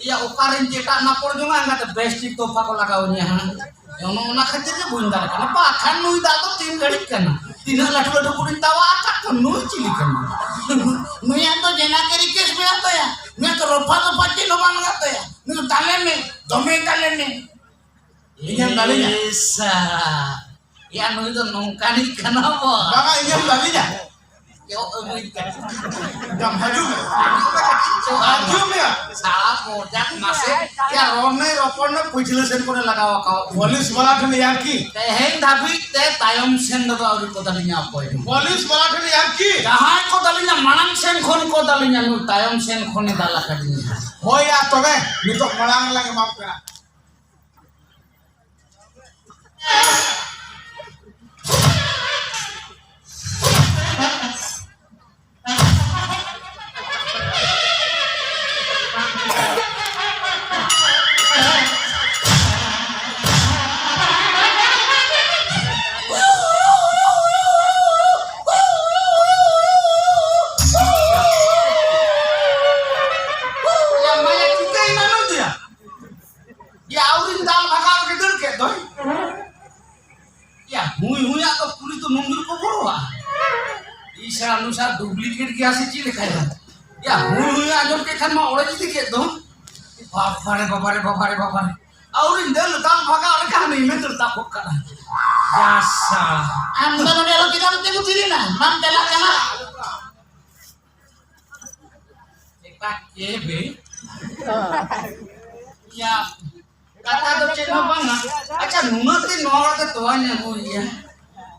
ᱮᱭᱟ, ᱚᱠᱟᱨᱮᱧ ᱪᱮᱴᱟᱜ ᱱᱟᱯᱚᱲ ᱡᱚᱝᱟ, ᱚᱱᱟᱛᱮ ᱵᱮᱥ ᱴᱷᱤᱠ ᱛᱚᱯᱷᱟ ᱠᱚ ᱞᱟᱜᱟᱣ ᱤᱧᱟ ᱦᱟᱸᱜ᱾ ᱚᱱᱟ, ᱚᱱᱟ ᱠᱷᱟᱹᱛᱤᱨ ᱜᱮ ᱵᱟᱹᱧ ᱫᱟᱲᱮ ᱠᱟᱱᱟ᱾ ᱵᱟᱠᱷᱟᱱ ᱱᱩᱭ ᱫᱟᱜ ᱫᱚ ᱛᱤᱱ ᱜᱷᱟᱹᱲᱤᱡ ᱠᱟᱱᱟ? ᱛᱤᱱᱟᱹᱜ ᱞᱟᱹᱴᱩ ᱞᱟᱹᱴᱩ ᱠᱩᱲᱤᱧ ᱛᱟᱣᱟ ᱟᱠᱟᱫ ᱠᱚᱣᱟ, ᱱᱩᱭ ᱪᱤᱞᱤ ᱠᱟᱱᱟ? ᱱᱩᱭᱟᱜ ᱫᱚ ᱡᱮᱱᱟ ᱠᱮ ᱨᱤᱠᱮᱥ ᱢᱮᱱᱟᱜ ᱛᱟᱭᱟ᱾ ᱱᱩᱭᱟᱜ ᱫᱚ ᱨᱚᱯᱷᱟ ᱫᱚᱯᱷᱟ ᱪᱮᱫ ᱦᱚᱸ ᱵᱟᱝ ᱞᱟᱜᱟᱜ ᱛᱟᱭᱟ᱾ ᱱᱩᱭ ᱫᱚ ᱫᱟᱞᱮ ᱢᱮ, ᱫᱚᱢᱮ ᱫᱟᱞᱮ ᱢᱮ᱾ ᱤᱧᱮᱢ ᱫᱟᱞᱮᱧᱟ? ᱮᱥᱟ᱾ ᱭᱟ, ᱱᱩᱭ ᱫᱚ ᱱᱚᱝᱠᱟᱱᱤᱡ ᱠᱟᱱᱟ ᱵᱚ᱾ ᱵᱟᱝᱟ, ᱤᱧᱮᱢ ᱫᱟᱞᱮᱧᱟ? ᱭᱚ, ᱟᱹᱜᱩᱭ ᱯᱮ᱾ ᱡᱟᱢ ᱦᱤᱡᱩᱜ ᱢᱮ᱾ ᱦᱤᱡᱩᱜ ᱢᱮ᱾ ᱥᱟᱞᱟ ᱵᱚᱨᱡᱟᱛ ᱢᱟᱥᱮ᱾ ᱭᱟ, ᱨᱚᱲ ᱱᱮ, ᱨᱚᱯᱚᱲ ᱱᱮ, ᱯᱩᱪᱷᱞᱟᱹ ᱥᱮᱱ ᱠᱚᱨᱮ ᱞᱟᱜᱟᱣ ᱟᱠᱟᱣ᱾ ᱯᱩᱞᱤᱥ ᱵᱟᱞᱟ ᱴᱷᱮᱱ ᱭᱟᱨᱠᱤ᱾ ᱛᱮᱦᱮᱧ ᱫᱷᱟᱹᱵᱤᱡ ᱛᱮ ᱛᱟᱭᱚᱢ ᱥᱮᱱ ᱨᱮᱫᱚ ᱟᱹᱣᱨᱤ ᱠᱚ ᱫᱟᱞᱤᱧᱟ ᱚᱠᱚᱭ ᱦᱚᱸ᱾ ᱯᱩᱞᱤᱥ ᱵᱟᱞᱟ ᱴᱷᱮᱱ ᱭᱟᱨᱠᱤ᱾ ᱡᱟᱦᱟᱸᱭ ᱠᱚ ᱫᱟᱞᱤᱧᱟ, ᱢᱟᱲᱟᱝ ᱥᱮᱱ ᱠᱷᱚᱱ ᱠᱚ ᱫᱟᱞᱤᱧᱟ, ᱱᱩᱭ ᱛᱟᱭᱚᱢ ᱥᱮᱱ ᱠᱷᱚᱱᱮ ᱫᱟᱞ ᱟᱠᱟᱫᱤᱧᱟ᱾ ᱦᱳᱭ, ᱭᱟ, ᱛᱚᱵᱮ ᱱᱤᱛᱚᱜ ᱢᱟᱲᱟᱝ ᱨᱮᱞᱟᱝ ᱮᱢᱟᱢ ᱠᱟᱱᱟ᱾ ᱭᱟ, ᱟᱹᱣᱨᱤᱧ ᱫᱟᱞ ᱵᱷᱟᱜᱟᱣ ᱨᱮᱜᱮ ᱫᱟᱹᱲ ᱠᱮᱫ ᱫᱚᱭ᱾ ᱭᱟ, ᱦᱩᱭ ᱦᱩᱭᱟᱜ ᱫᱚ ᱠᱩᱞᱤ ᱫᱚ ᱱᱩᱱ ᱡᱳᱨ ᱠᱚ ᱵᱚᱲᱚᱣᱟ᱾ ᱤᱥᱟ ᱱᱩᱥᱟ duplicate ᱜᱮᱭᱟ ᱥᱮ ᱪᱮᱫ ᱞᱮᱠᱟᱭᱟ? ᱭᱟ, ᱦᱩᱭ ᱦᱩᱭ ᱟᱸᱡᱚᱢ ᱠᱮᱫ ᱠᱷᱟᱱ ᱢᱟ ᱚᱲᱮᱡ ᱤᱫᱤ ᱠᱮᱫ ᱫᱚ᱾ ᱵᱟᱵᱟᱨᱮ, ᱵᱟᱵᱟᱨᱮ, ᱵᱟᱵᱟᱨᱮ, ᱵᱟᱵᱟᱨᱮ᱾ ᱟᱹᱣᱨᱤᱧ ᱫᱟᱹᱲ ᱫᱟᱞ ᱵᱷᱟᱜᱟᱣ ᱞᱮᱠᱷᱟᱱ ᱦᱟᱱᱮ ᱢᱮ ᱫᱟᱹᱲ ᱛᱟᱵ ᱜᱚᱫ ᱠᱟᱜᱼᱟ᱾ ᱭᱟ ᱥᱟᱞᱟ᱾ ᱟᱢ ᱫᱚ ᱱᱚᱰᱮ ᱟᱨᱚ ᱪᱮᱫᱟᱜ ᱮᱢ ᱛᱤᱸᱜᱩ ᱛᱷᱤᱨ ᱮᱱᱟ? ᱵᱟᱢ ᱪᱟᱞᱟᱜ ᱠᱟᱱᱟ? ᱮᱴᱟᱜ ᱪᱮᱫ ᱵᱮ? ᱭᱟ, ᱠᱟᱛᱷᱟ ᱫᱚ ᱪᱮᱫ ᱦᱚᱸ ᱵᱟᱝᱟ᱾ ᱟᱪᱪᱷᱟ, ᱱᱩᱱᱟᱹᱜ ᱫᱤᱱ ᱱᱚᱣᱟ ᱚᱲᱟᱜ ᱛᱮ ᱛᱚᱣᱟᱧ ᱟᱹᱜᱩᱭᱮᱫᱼᱟ,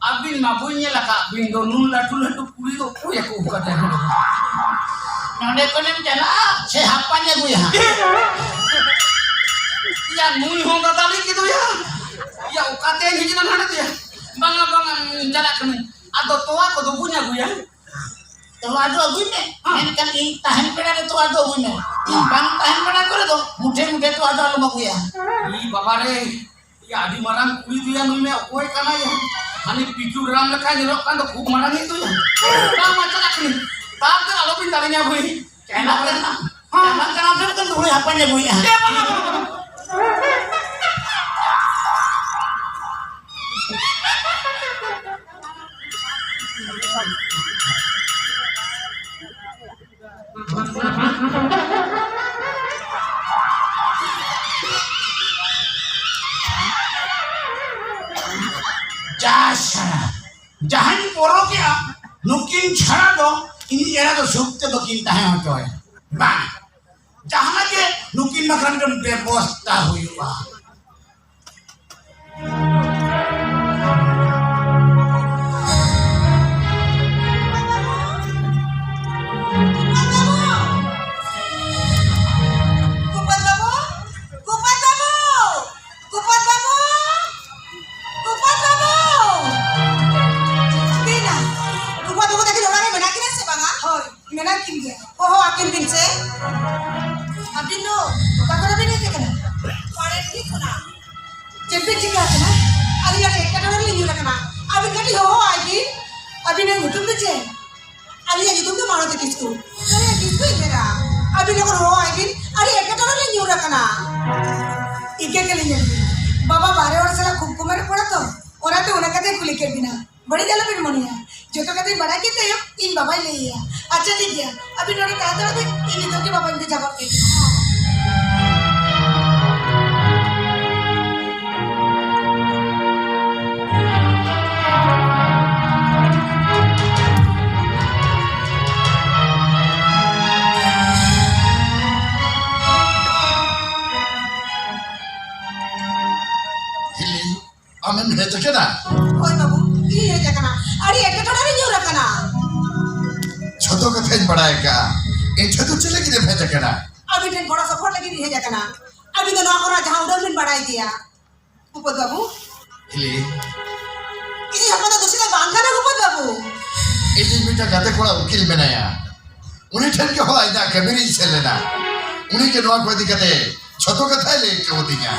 ᱟᱹᱵᱤᱱ ᱢᱟ ᱵᱟᱹᱧ ᱧᱮᱞ ᱟᱠᱟᱫ ᱵᱤᱱ ᱫᱚ, ᱱᱩᱱ ᱞᱟᱹᱴᱩ ᱞᱟᱹᱴᱩ ᱠᱩᱲᱤ ᱫᱚ ᱚᱠᱚᱭ ᱟᱹᱜᱩ ᱟᱠᱟᱫᱮᱭᱟ ᱱᱚᱰᱮ ᱫᱚ? ᱱᱚᱰᱮ ᱠᱷᱚᱱᱮᱢ ᱪᱟᱞᱟᱜᱼᱟ, ᱥᱮ ᱦᱟᱯᱟᱧ ᱟᱹᱜᱩᱭᱟ ᱦᱟᱸᱜ? ᱭᱟ, ᱱᱩᱭ ᱦᱚᱸ ᱫᱟᱫᱟᱞᱤ ᱠᱮᱫᱮᱭᱟ᱾ ᱭᱟ, ᱚᱠᱟᱛᱮ ᱦᱮᱡ ᱮᱱᱟ ᱱᱟᱰᱮ ᱫᱚᱭᱟ? ᱵᱟᱝᱟ, ᱵᱟᱝᱟ, ᱪᱟᱞᱟᱜ ᱠᱟᱹᱱᱟᱹᱧ᱾ ᱟᱫᱚ ᱛᱚᱣᱟ ᱠᱚᱫᱚ ᱵᱟᱹᱧ ᱟᱹᱜᱩᱭᱟ᱾ ᱛᱚᱣᱟ ᱫᱚ ᱟᱹᱜᱩᱭ ᱢᱮ, ᱦᱮᱸ᱾ ᱢᱮᱱᱠᱷᱟᱱ ᱤᱧ ᱛᱟᱦᱮᱱ ᱵᱮᱲᱟ ᱨᱮ ᱛᱚᱣᱟ ᱫᱚ ᱟᱹᱜᱩᱭ ᱢᱮ᱾ ᱤᱧ ᱵᱟᱝ ᱛᱟᱦᱮᱱ ᱵᱮᱲᱟ ᱠᱚᱨᱮ ᱫᱚ ᱢᱩᱴᱷᱮ ᱢᱩᱴᱷᱮ ᱛᱚᱣᱟ ᱫᱚ ᱟᱞᱚᱢ ᱟᱹᱜᱩᱭᱟ᱾ ᱤ ᱵᱟᱵᱟ ᱨᱮ, ᱭᱟ, ᱟᱹᱰᱤ ᱢᱟᱨᱟᱝ ᱠᱩᱲᱤ ᱫᱚᱭᱟ ᱱᱩᱭ ᱢᱮ, ᱚᱠᱚᱭ ᱠᱟᱱᱟᱭᱟ? ᱦᱟᱹᱱᱤ ᱯᱤᱪᱩ ᱰᱨᱟᱢ ᱞᱮᱠᱟᱭ ᱧᱮᱞᱚᱜ ᱠᱟᱱ ᱫᱚ, ᱠᱷᱩᱵ ᱢᱟᱨᱟᱝ ᱤᱡ ᱫᱚᱭᱟ᱾ ᱵᱟᱝ, ᱵᱟᱝ, ᱪᱟᱞᱟᱜ ᱠᱟᱹᱱᱟᱹᱧ᱾ ᱛᱟᱲᱟᱢ ᱛᱮ ᱟᱞᱚᱵᱤᱱ ᱫᱟᱲᱮᱧᱟ ᱵᱷᱟᱹᱭ᱾ ᱪᱟᱞᱟᱜ ᱠᱟᱱᱟ᱾ ᱦᱮᱸ᱾ ᱪᱟᱞᱟᱜ ᱠᱟᱱᱟ, ᱟᱯᱮ ᱫᱚ ᱦᱩᱲᱩ ᱦᱟᱯᱮ ᱧᱮᱞ ᱦᱩᱭᱩᱜᱼᱟ᱾ ᱮ, ᱵᱟᱝᱟ, ᱵᱟᱝᱟ, ᱵᱟᱝᱟ᱾ ᱡᱟ ᱥᱟᱲᱟ, ᱡᱟᱦᱟᱸᱧ ᱯᱚᱨᱚᱠᱮᱜᱼᱟ, ᱱᱩᱠᱤᱱ ᱪᱷᱟᱲᱟ ᱫᱚ ᱤᱧᱤᱡ ᱮᱨᱟ ᱫᱚ ᱥᱩᱠ ᱛᱮ ᱵᱟᱹᱠᱤᱱ ᱛᱟᱦᱮᱸ ᱦᱚᱪᱚᱭᱟ᱾ ᱵᱟᱝ, ᱡᱟᱦᱟᱸ ᱜᱮ ᱱᱩᱠᱤᱱ ᱵᱟᱠᱷᱨᱟ ᱢᱤᱫᱴᱮᱱ ᱵᱮᱵᱚᱥᱛᱟ ᱦᱩᱭᱩᱜᱼᱟ᱾ ᱠᱩᱯᱟᱹᱫ ᱵᱟᱹᱵᱩ! ᱠᱩᱯᱟᱹᱫ ᱵᱟᱹᱵᱩ! ᱠᱩᱯᱟᱹᱫ ᱵᱟᱹᱵᱩ! ᱠᱩᱯᱟᱹᱫ ᱵᱟᱹᱵᱩ! ᱫᱮᱱᱟ, ᱠᱩᱯᱟᱹᱫ ᱵᱟᱹᱵᱩ ᱛᱟᱹᱠᱤᱱ ᱚᱲᱟᱜ ᱨᱮ ᱢᱮᱱᱟᱜ ᱠᱤᱱᱟ ᱥᱮ ᱵᱟᱝᱟ? ᱦᱳᱭ, ᱢᱮᱱᱟᱜ ᱠᱤᱱ ᱜᱮᱭᱟ᱾ ᱦᱚᱦᱚ ᱟᱹᱠᱤᱱ ᱵᱤᱱ ᱥᱮ᱾ ᱟᱹᱵᱤᱱ ᱫᱚ ᱚᱠᱟ ᱠᱷᱚᱱ ᱵᱤᱱ ᱦᱮᱡ ᱟᱠᱟᱱᱟ? ᱯᱟᱲᱮ ᱴᱷᱤᱠ ᱠᱷᱚᱱᱟᱜ᱾ ᱪᱮᱫ ᱵᱤᱱ ᱪᱤᱠᱟᱹ ᱟᱠᱟᱱᱟ? ᱟᱹᱞᱤᱧ ᱟᱹᱰᱤ ᱮᱴᱠᱮᱴᱚᱬᱮ ᱨᱮᱞᱤᱧ ᱧᱩᱨ ᱟᱠᱟᱱᱟ᱾ ᱟᱹᱵᱤᱱ ᱠᱟᱹᱴᱤᱡ ᱦᱚᱦᱚ ᱟᱭ ᱵᱤᱱ᱾ ᱟᱹᱵᱤᱱᱟᱜ ᱧᱩᱛᱩᱢ ᱫᱚ ᱪᱮᱫ? ᱟᱹᱞᱤᱧᱟᱜ ᱧᱩᱛᱩᱢ ᱫᱚ ᱢᱟᱞᱚᱛᱤ ᱠᱤᱥᱠᱩ᱾ ᱟᱹᱞᱤᱧᱟᱜ ᱠᱤᱥᱠᱩ ᱤᱧ ᱢᱮᱱᱟ᱾ ᱟᱹᱵᱤᱱ ᱞᱚᱜᱚᱱ ᱦᱚᱦᱚ ᱟᱭ ᱵᱤᱱ᱾ ᱟᱹᱰᱤ ᱮᱴᱠᱮᱴᱚᱬᱮ ᱨᱮᱞᱤᱧ ᱧᱩᱨ ᱟᱠᱟᱱᱟ᱾ ᱤᱠᱟᱹ ᱜᱮᱞᱤᱧ ᱧᱮᱞ ᱵᱤᱱ᱾ ᱵᱟᱵᱟ ᱵᱟᱦᱨᱮ ᱦᱚᱲ ᱥᱟᱞᱟᱜ ᱠᱷᱩᱵ ᱠᱚᱢᱮᱨ ᱠᱚᱲᱟ ᱛᱚ, ᱚᱱᱟᱛᱮ ᱚᱱᱟ ᱠᱟᱛᱷᱟᱭ ᱠᱩᱞᱤ ᱠᱮᱫ ᱵᱤᱱᱟ᱾ ᱵᱟᱹᱲᱤᱡ ᱟᱞᱚᱵᱤᱱ ᱢᱚᱱᱮᱭᱟ, ᱡᱚᱛᱚ ᱠᱟᱛᱷᱟᱧ ᱵᱟᱲᱟᱭ ᱠᱮᱫ ᱛᱟᱭᱚᱢ ᱤᱧ ᱵᱟᱵᱟᱭ ᱞᱟᱹᱭ ᱟᱭᱟ᱾ ᱟᱪᱪᱷᱟ, ᱴᱷᱤᱠ ᱜᱮᱭᱟ, ᱟᱹᱵᱤᱱ ᱱᱚᱰᱮ ᱛᱟᱦᱮᱸ ᱦᱟᱛᱟᱲᱚᱜ ᱵᱤᱱ, ᱤᱧ ᱱᱤᱛᱚᱜ ᱜᱮ ᱵᱟᱵᱟᱧ ᱵᱷᱮᱡᱟ ᱜᱚᱫ ᱠᱟᱭᱟ᱾ ᱦᱤᱞᱤ, ᱟᱢᱮᱢ ᱦᱮᱡ ᱟᱠᱟᱱᱟ? ᱦᱳᱭ ᱵᱟᱹᱵᱩ, ᱤᱧ ᱦᱮᱡ ᱟᱠᱟᱱᱟ᱾ ᱟᱹᱰᱤ ᱮᱴᱠᱮᱴᱚᱬᱮ ᱨᱮᱧ ᱧᱩᱨ ᱟᱠᱟᱱᱟ᱾ ᱡᱷᱚᱛᱚ ᱠᱟᱛᱷᱟᱧ ᱵᱟᱲᱟᱭ ᱟᱠᱟᱫᱼᱟ᱾ ᱮᱱᱠᱷᱟᱱ ᱫᱚ ᱪᱮᱫ ᱞᱟᱹᱜᱤᱫ ᱮᱢ ᱦᱮᱡ ᱟᱠᱟᱱᱟ? ᱟᱹᱵᱤᱱ ᱴᱷᱮᱱ ᱜᱚᱲᱚ ᱥᱚᱯᱚᱦᱚᱫ ᱞᱟᱹᱜᱤᱫ ᱤᱧ ᱦᱮᱡ ᱟᱠᱟᱱᱟ᱾ ᱟᱹᱵᱤᱱ ᱫᱚ ᱱᱚᱣᱟ ᱠᱚᱨᱮᱱᱟᱜ ᱡᱟᱦᱟᱸ ᱩᱰᱟᱹᱝ ᱵᱤᱱ ᱵᱟᱲᱟᱭ ᱜᱮᱭᱟ᱾ ᱵᱷᱩᱯᱚᱛ ᱵᱟᱹᱵᱩ, ᱦᱤᱞᱤ᱾ ᱤᱧᱤᱡ ᱦᱚᱯᱚᱱ ᱫᱚ ᱫᱩᱥᱤ ᱫᱚ ᱵᱟᱝ ᱠᱟᱱᱟ, ᱵᱷᱩᱯᱚᱛ ᱵᱟᱹᱵᱩ᱾ ᱤᱧᱤᱡ ᱢᱤᱫᱴᱟᱝ ᱜᱟᱛᱮ ᱠᱚᱲᱟ ᱩᱠᱤᱞ ᱢᱮᱱᱟᱭᱟ, ᱩᱱᱤ ᱴᱷᱮᱱ ᱜᱮ ᱦᱚᱞᱟ ᱤᱧᱟᱹᱜ ᱠᱟᱹᱢᱤ ᱨᱤᱧ ᱥᱮᱱ ᱞᱮᱱᱟ᱾ ᱩᱱᱤ ᱜᱮ ᱱᱚᱣᱟ ᱠᱚ ᱤᱫᱤ ᱠᱟᱛᱮ ᱡᱷᱚᱛᱚ ᱠᱟᱛᱷᱟᱭ ᱞᱟᱹᱭ ᱦᱚᱪᱚ ᱟᱹᱫᱤᱧᱟ᱾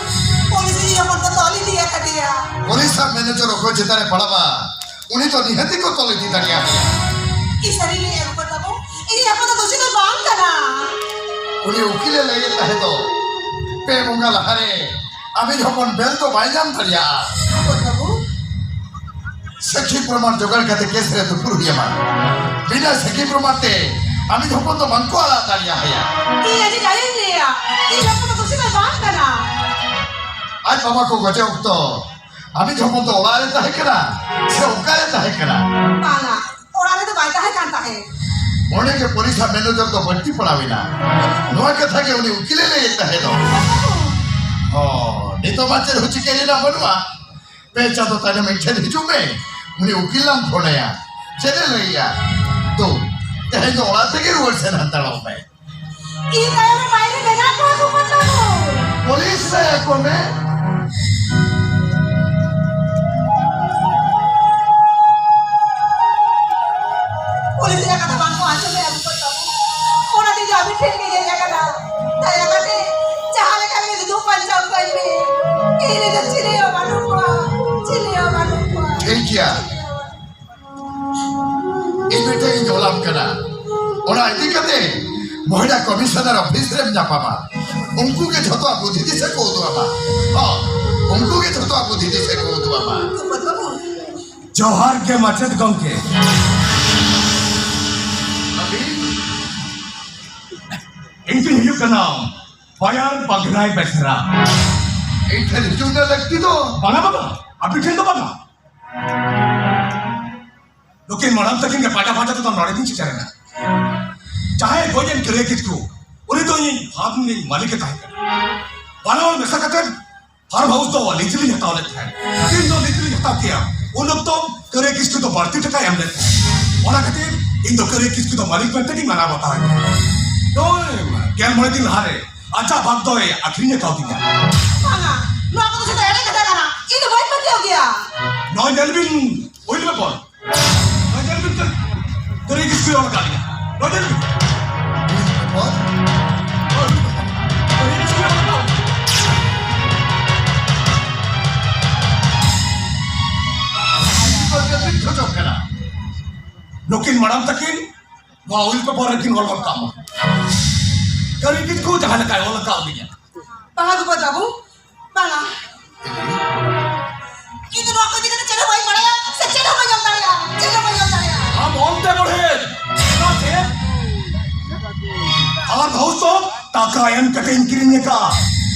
ᱯᱩᱞᱤᱥ ᱤᱧᱤᱡ ᱦᱚᱯᱚᱱ ᱫᱚ ᱛᱚᱞ ᱤᱫᱤ ᱟᱠᱟᱫᱮᱭᱟ᱾ ᱯᱩᱞᱤᱥ ᱟᱜ ᱢᱮᱱᱮᱡᱟᱨ ᱚᱠᱚᱭ ᱪᱮᱛᱟᱱ ᱨᱮ ᱯᱟᱲᱟᱣᱟ, ᱩᱱᱤ ᱫᱚ ᱱᱤᱦᱟᱹᱛᱤ ᱠᱚ ᱛᱚᱞ ᱤᱫᱤ ᱫᱟᱲᱮᱭᱟᱭᱟ᱾ ᱤᱧ ᱥᱟᱹᱨᱤ ᱞᱟᱹᱭ ᱟᱹᱜᱩ ᱠᱟᱫᱟ ᱵᱚ, ᱤᱧᱤᱡ ᱦᱚᱯᱚᱱ ᱫᱚ ᱫᱩᱥᱤ ᱫᱚ ᱵᱟᱝ ᱠᱟᱱᱟ᱾ ᱩᱱᱤ ᱩᱠᱤᱞᱮ ᱞᱟᱹᱭᱮᱫ ᱛᱟᱦᱮᱸ ᱫᱚ, ᱯᱮ ᱵᱚᱸᱜᱟ ᱞᱟᱦᱟᱨᱮ ᱟᱢᱤᱡ ᱦᱚᱯᱚᱱ ᱵᱮᱞ ᱫᱚ ᱵᱟᱭ ᱧᱟᱢ ᱫᱟᱲᱮᱭᱟᱜᱼᱟ᱾ ᱦᱚᱯᱚᱱ ᱵᱟᱹᱵᱩ, ᱥᱟᱹᱠᱷᱤ ᱯᱨᱚᱢᱟᱱ ᱡᱚᱜᱟᱲ ᱠᱟᱛᱮ ᱠᱮᱥ ᱨᱮ ᱫᱩᱯᱩᱲ ᱦᱩᱭ ᱟᱢᱟ᱾ ᱵᱤᱱᱟᱹ ᱥᱟᱹᱠᱷᱤ ᱯᱨᱚᱢᱟᱱ ᱛᱮ ᱟᱢᱤᱡ ᱦᱚᱯᱚᱱ ᱫᱚ ᱵᱟᱝᱠᱚ ᱟᱲᱟᱜ ᱫᱟᱲᱮᱭᱟᱭᱟ᱾ ᱤᱧ ᱟᱹᱰᱤ ᱜᱟᱱᱤᱧ ᱞᱟᱹᱭᱟ, ᱤᱧ ᱦᱚᱯᱚᱱ ᱫᱚ ᱫᱩᱥᱤ ᱫᱚ ᱵᱟᱝ ᱠᱟᱱᱟ᱾ ᱟᱡ ᱵᱟᱵᱟ ᱠᱚ ᱜᱚᱡᱚᱜ ᱚᱠᱛᱚ ᱟᱢᱤᱡ ᱦᱚᱯᱚᱱ ᱫᱚ ᱚᱲᱟᱜ ᱨᱮ ᱛᱟᱦᱮᱸ ᱠᱟᱱᱟ ᱥᱮ ᱚᱠᱟᱨᱮ ᱛᱟᱦᱮᱸ ᱠᱟᱱᱟ? ᱵᱟᱝᱟ, ᱚᱲᱟᱜ ᱨᱮᱫᱚ ᱵᱟᱭ ᱛᱟᱦᱮᱸ ᱠᱟᱱ ᱛᱟᱦᱮᱸᱫ᱾ ᱚᱸᱰᱮ ᱜᱮ ᱯᱩᱞᱤᱥ ᱟᱜ ᱢᱮᱱᱮᱡᱟᱨ ᱫᱚ ᱵᱟᱹᱲᱛᱤ ᱯᱟᱲᱟᱣ ᱮᱱᱟ᱾ ᱱᱚᱣᱟ ᱠᱟᱛᱷᱟ ᱜᱮ ᱩᱱᱤ ᱩᱠᱤᱞᱮ ᱞᱟᱹᱭᱮᱫ ᱛᱟᱦᱮᱸ ᱫᱚ᱾ ᱦᱚᱸ, ᱱᱤᱛᱚᱜ ᱢᱟ ᱪᱮᱫ ᱦᱚᱸ ᱪᱤᱠᱟᱹᱭ ᱨᱮᱱᱟᱜ ᱵᱟᱹᱱᱩᱜᱼᱟ᱾ ᱯᱮ ᱪᱟᱸᱫᱚ ᱛᱟᱭᱱᱚᱢ ᱤᱧ ᱴᱷᱮᱱ ᱦᱤᱡᱩᱜ ᱢᱮ, ᱩᱱᱤ ᱩᱠᱤᱞ ᱞᱟᱝ ᱯᱷᱳᱱ ᱟᱭᱟ᱾ ᱪᱮᱫ ᱮ ᱞᱟᱹᱭᱟ? ᱛᱚ, ᱛᱮᱦᱮᱧ ᱫᱚ ᱚᱲᱟᱜ ᱛᱮᱜᱮ ᱨᱩᱣᱟᱹᱲ ᱥᱮᱱ ᱦᱟᱛᱟᱲᱚᱜ ᱢᱮ᱾ ᱤᱧ ᱛᱟᱭᱚᱢ ᱨᱮ ᱵᱟᱭᱨᱮ ᱢᱮᱱᱟᱜ ᱠᱚᱣᱟ ᱠᱚ ᱯᱟᱛᱟ ᱠᱚ᱾ ᱯᱩᱞᱤᱥ ᱞᱟᱹᱭ ᱟᱠᱚ ᱢᱮ᱾ ᱯᱩᱞᱤᱥ ᱨᱮᱭᱟᱜ ᱠᱟᱛᱷᱟ ᱵᱟᱝ ᱠᱚ ᱟᱸᱡᱚᱢᱮᱫᱼᱟ ᱵᱷᱩᱯᱚᱛ ᱵᱟᱹᱵᱩ᱾ ᱚᱱᱟᱛᱮ ᱤᱧ ᱫᱚ ᱟᱹᱵᱤᱱ ᱴᱷᱮᱱ ᱜᱮ ᱦᱮᱡ ᱟᱠᱟᱱᱟ᱾ ᱫᱟᱭᱟ ᱠᱟᱛᱮ ᱡᱟᱦᱟᱸ ᱞᱮᱠᱟ ᱨᱮᱜᱮ ᱫᱩᱜ ᱵᱟᱧᱪᱟᱣ ᱠᱟᱹᱧ ᱢᱮ᱾ ᱤᱧ ᱨᱮᱱ ᱫᱚ ᱪᱤᱞᱤ ᱦᱚᱸ ᱵᱟᱹᱱᱩᱜ ᱠᱚᱣᱟ, ᱪᱤᱞᱤ ᱦᱚᱸ ᱵᱟᱹᱱᱩᱜ ᱠᱚᱣᱟ᱾ ᱴᱷᱤᱠ ᱜᱮᱭᱟ᱾ ᱤᱧ ᱢᱤᱫᱴᱮᱱ ᱤᱧ ᱚᱞᱟᱢ ᱠᱟᱱᱟ, ᱚᱱᱟ ᱤᱫᱤ ᱠᱟᱛᱮ ᱢᱚᱦᱤᱞᱟ ᱠᱚᱢᱤᱥᱚᱱᱟᱨ ᱚᱯᱷᱤᱥ ᱨᱮᱢ ᱧᱟᱯᱟᱢᱟ᱾ ᱩᱱᱠᱩ ᱜᱮ ᱡᱷᱚᱛᱚᱣᱟᱜ ᱵᱩᱫᱷᱤ ᱫᱤᱥᱟᱹ ᱠᱚ ᱩᱫᱩᱜ ᱟᱢᱟ᱾ ᱦᱚᱸ, ᱩᱱᱠᱩ ᱜᱮ ᱡᱷᱚᱛᱚᱣᱟᱜ ᱵᱩᱫᱷᱤ ᱫᱤᱥᱟᱹ ᱠᱚ ᱩᱫᱩᱜ ᱟᱢᱟ᱾ ᱡᱚᱦᱟᱨ ᱜᱮ ᱢᱟᱪᱮᱛ ᱜᱚᱢᱠᱮ᱾ ᱤᱧ ᱫᱩᱧ ᱦᱩᱭᱩᱜ ᱠᱟᱱᱟ ᱵᱟᱭᱟᱨ ᱵᱟᱜᱽᱱᱟᱭ ᱵᱮᱥᱨᱟ᱾ ᱤᱧ ᱴᱷᱮᱱ ᱦᱤᱡᱩᱜ ᱨᱮᱱᱟᱜ ᱞᱟᱹᱠᱛᱤ ᱫᱚ᱾ ᱵᱟᱝᱟ ᱵᱟᱵᱟ, ᱟᱹᱵᱤᱱ ᱴᱷᱮᱱ ᱫᱚ ᱵᱟᱝᱟ᱾ ᱱᱩᱠᱤᱱ ᱢᱟᱲᱟᱝ ᱛᱟᱹᱠᱤᱱ ᱜᱮ ᱯᱟᱦᱴᱟ ᱯᱟᱦᱴᱟ ᱛᱮᱫᱚ ᱱᱚᱰᱮ ᱠᱤᱱ ᱥᱮᱴᱮᱨᱮᱱᱟ᱾ ᱡᱟᱦᱟᱸᱭ ᱜᱚᱡ ᱮᱱ ᱠᱟᱹᱨᱤᱭᱟᱹ ᱠᱤᱥᱠᱩ, ᱩᱱᱤ ᱫᱚ ᱤᱧ ᱯᱷᱟᱨᱢ ᱨᱤᱱᱤᱡ ᱢᱟᱹᱞᱤᱠ ᱮ ᱛᱟᱦᱮᱸ ᱠᱟᱱᱟ᱾ ᱵᱟᱱᱟ ᱦᱚᱲ ᱢᱮᱥᱟ ᱠᱟᱛᱮ ᱯᱷᱟᱨᱢ ᱦᱟᱣᱩᱥ ᱫᱚ ᱞᱤᱡ ᱞᱤᱧ ᱦᱟᱛᱟᱣ ᱞᱮᱫ ᱛᱟᱦᱮᱸᱫ᱾ ᱛᱤᱱ ᱫᱚ ᱞᱤᱡ ᱞᱤᱧ ᱦᱟᱛᱟᱣ ᱠᱮᱭᱟ, ᱩᱱ ᱚᱠᱛᱚ ᱠᱟᱹᱨᱤᱭᱟᱹ ᱠᱤᱥᱠᱩ ᱫᱚ ᱵᱟᱹᱲᱛᱤ ᱴᱟᱠᱟᱭ ᱮᱢ ᱞᱮᱫ ᱛᱟᱦᱮᱸᱫ᱾ ᱚᱱᱟ ᱠᱷᱟᱹᱛᱤᱨ ᱤᱧ ᱫᱚ ᱠᱟᱹᱨᱤᱭᱟᱹ ᱠᱤᱥᱠᱩ ᱫᱚ ᱢᱟᱹᱞᱤᱠ ᱢᱮᱱᱛᱮ ᱜᱤᱧ ᱢᱟᱱᱟᱣ ᱵᱟᱛᱟᱣ ᱮᱫᱟ᱾ ᱱᱚᱜᱼᱚᱭ ᱜᱮᱞ ᱢᱚᱬᱮ ᱫᱤᱱ ᱞᱟᱦᱟᱨᱮ ᱟᱡᱟᱜ ᱵᱟᱜᱽ ᱫᱚᱭ ᱟᱹᱠᱷᱨᱤᱧ ᱟᱠᱟᱣᱫᱤᱧᱟ᱾ ᱵᱟᱝᱟ, ᱱᱚᱣᱟ ᱠᱚᱫᱚ ᱡᱷᱚᱛᱚ ᱮᱲᱮ ᱠᱟᱛᱷᱟ ᱠᱟᱱᱟ᱾ ᱤᱧ ᱫᱚ ᱵᱟᱹᱧ ᱯᱟᱹᱛᱭᱟᱹᱣ ᱜᱮᱭᱟ᱾ ᱱᱚᱜᱼᱚᱭ ᱧᱮᱞ ᱵᱤᱱ, ᱩᱭᱤᱞ ᱯᱮᱯᱟᱨ᱾ ᱱᱚᱜᱼᱚᱭ ᱧᱮᱞ ᱵᱤᱱ, ᱠᱟᱹᱨᱤ ᱠᱤᱥᱠᱩᱭ ᱚᱞ ᱟᱠᱟᱫ ᱞᱤᱧᱟ᱾ ᱱᱚᱜᱼᱚᱭ ᱧᱮᱞ ᱵᱤᱱ᱾ Will paper? ᱦᱳᱭ᱾ ᱠᱟᱹᱨᱤ ᱠᱤᱥᱠᱩᱭ ᱚᱞ ᱟᱠᱟᱫ ᱞᱤᱧᱟ᱾ ᱱᱩᱠᱤᱱ ᱢᱟᱲᱟᱝ ᱛᱟᱹᱠᱤᱱ ᱱᱚᱣᱟ ᱩᱭᱤᱞ ᱯᱮᱯᱟᱨ ᱨᱮᱠᱤᱱ ᱚᱞ ᱜᱚᱫ ᱠᱟᱜ ᱢᱟ᱾ ᱠᱟᱹᱨᱤ ᱠᱤᱥᱠᱩ ᱡᱟᱦᱟᱸ ᱞᱮᱠᱟᱭ ᱚᱞ ᱟᱠᱟᱫ ᱞᱤᱧᱟ᱾ ᱵᱟᱝᱟ ᱜᱳᱯᱟᱞ ᱵᱟᱹᱵᱩ, ᱵᱟᱝᱟ᱾ ᱤᱧ ᱫᱚ ᱱᱚᱣᱟ ᱠᱚ ᱤᱫᱤ ᱠᱟᱛᱮ ᱪᱮᱫ ᱦᱚᱸ ᱵᱟᱹᱧ ᱵᱟᱲᱟᱭᱟ, ᱥᱮ ᱪᱮᱫ ᱦᱚᱸ ᱵᱟᱹᱧ ᱚᱞ ᱫᱟᱲᱮᱭᱟᱜᱼᱟ, ᱪᱮᱫ ᱦᱚᱸ ᱵᱟᱹᱧ ᱚᱞ ᱫᱟᱲᱮᱭᱟᱜᱼᱟ᱾ ᱟᱢ ᱚᱞᱛᱮ ᱵᱚᱲᱦᱮ, ᱪᱮᱫᱟᱜ ᱥᱮ ᱟᱨ ᱵᱷᱟᱣᱩᱥ ᱫᱚ ᱴᱟᱠᱟ ᱮᱢ ᱠᱟᱛᱮᱧ ᱠᱤᱨᱤᱧ ᱟᱠᱟᱫᱼᱟ᱾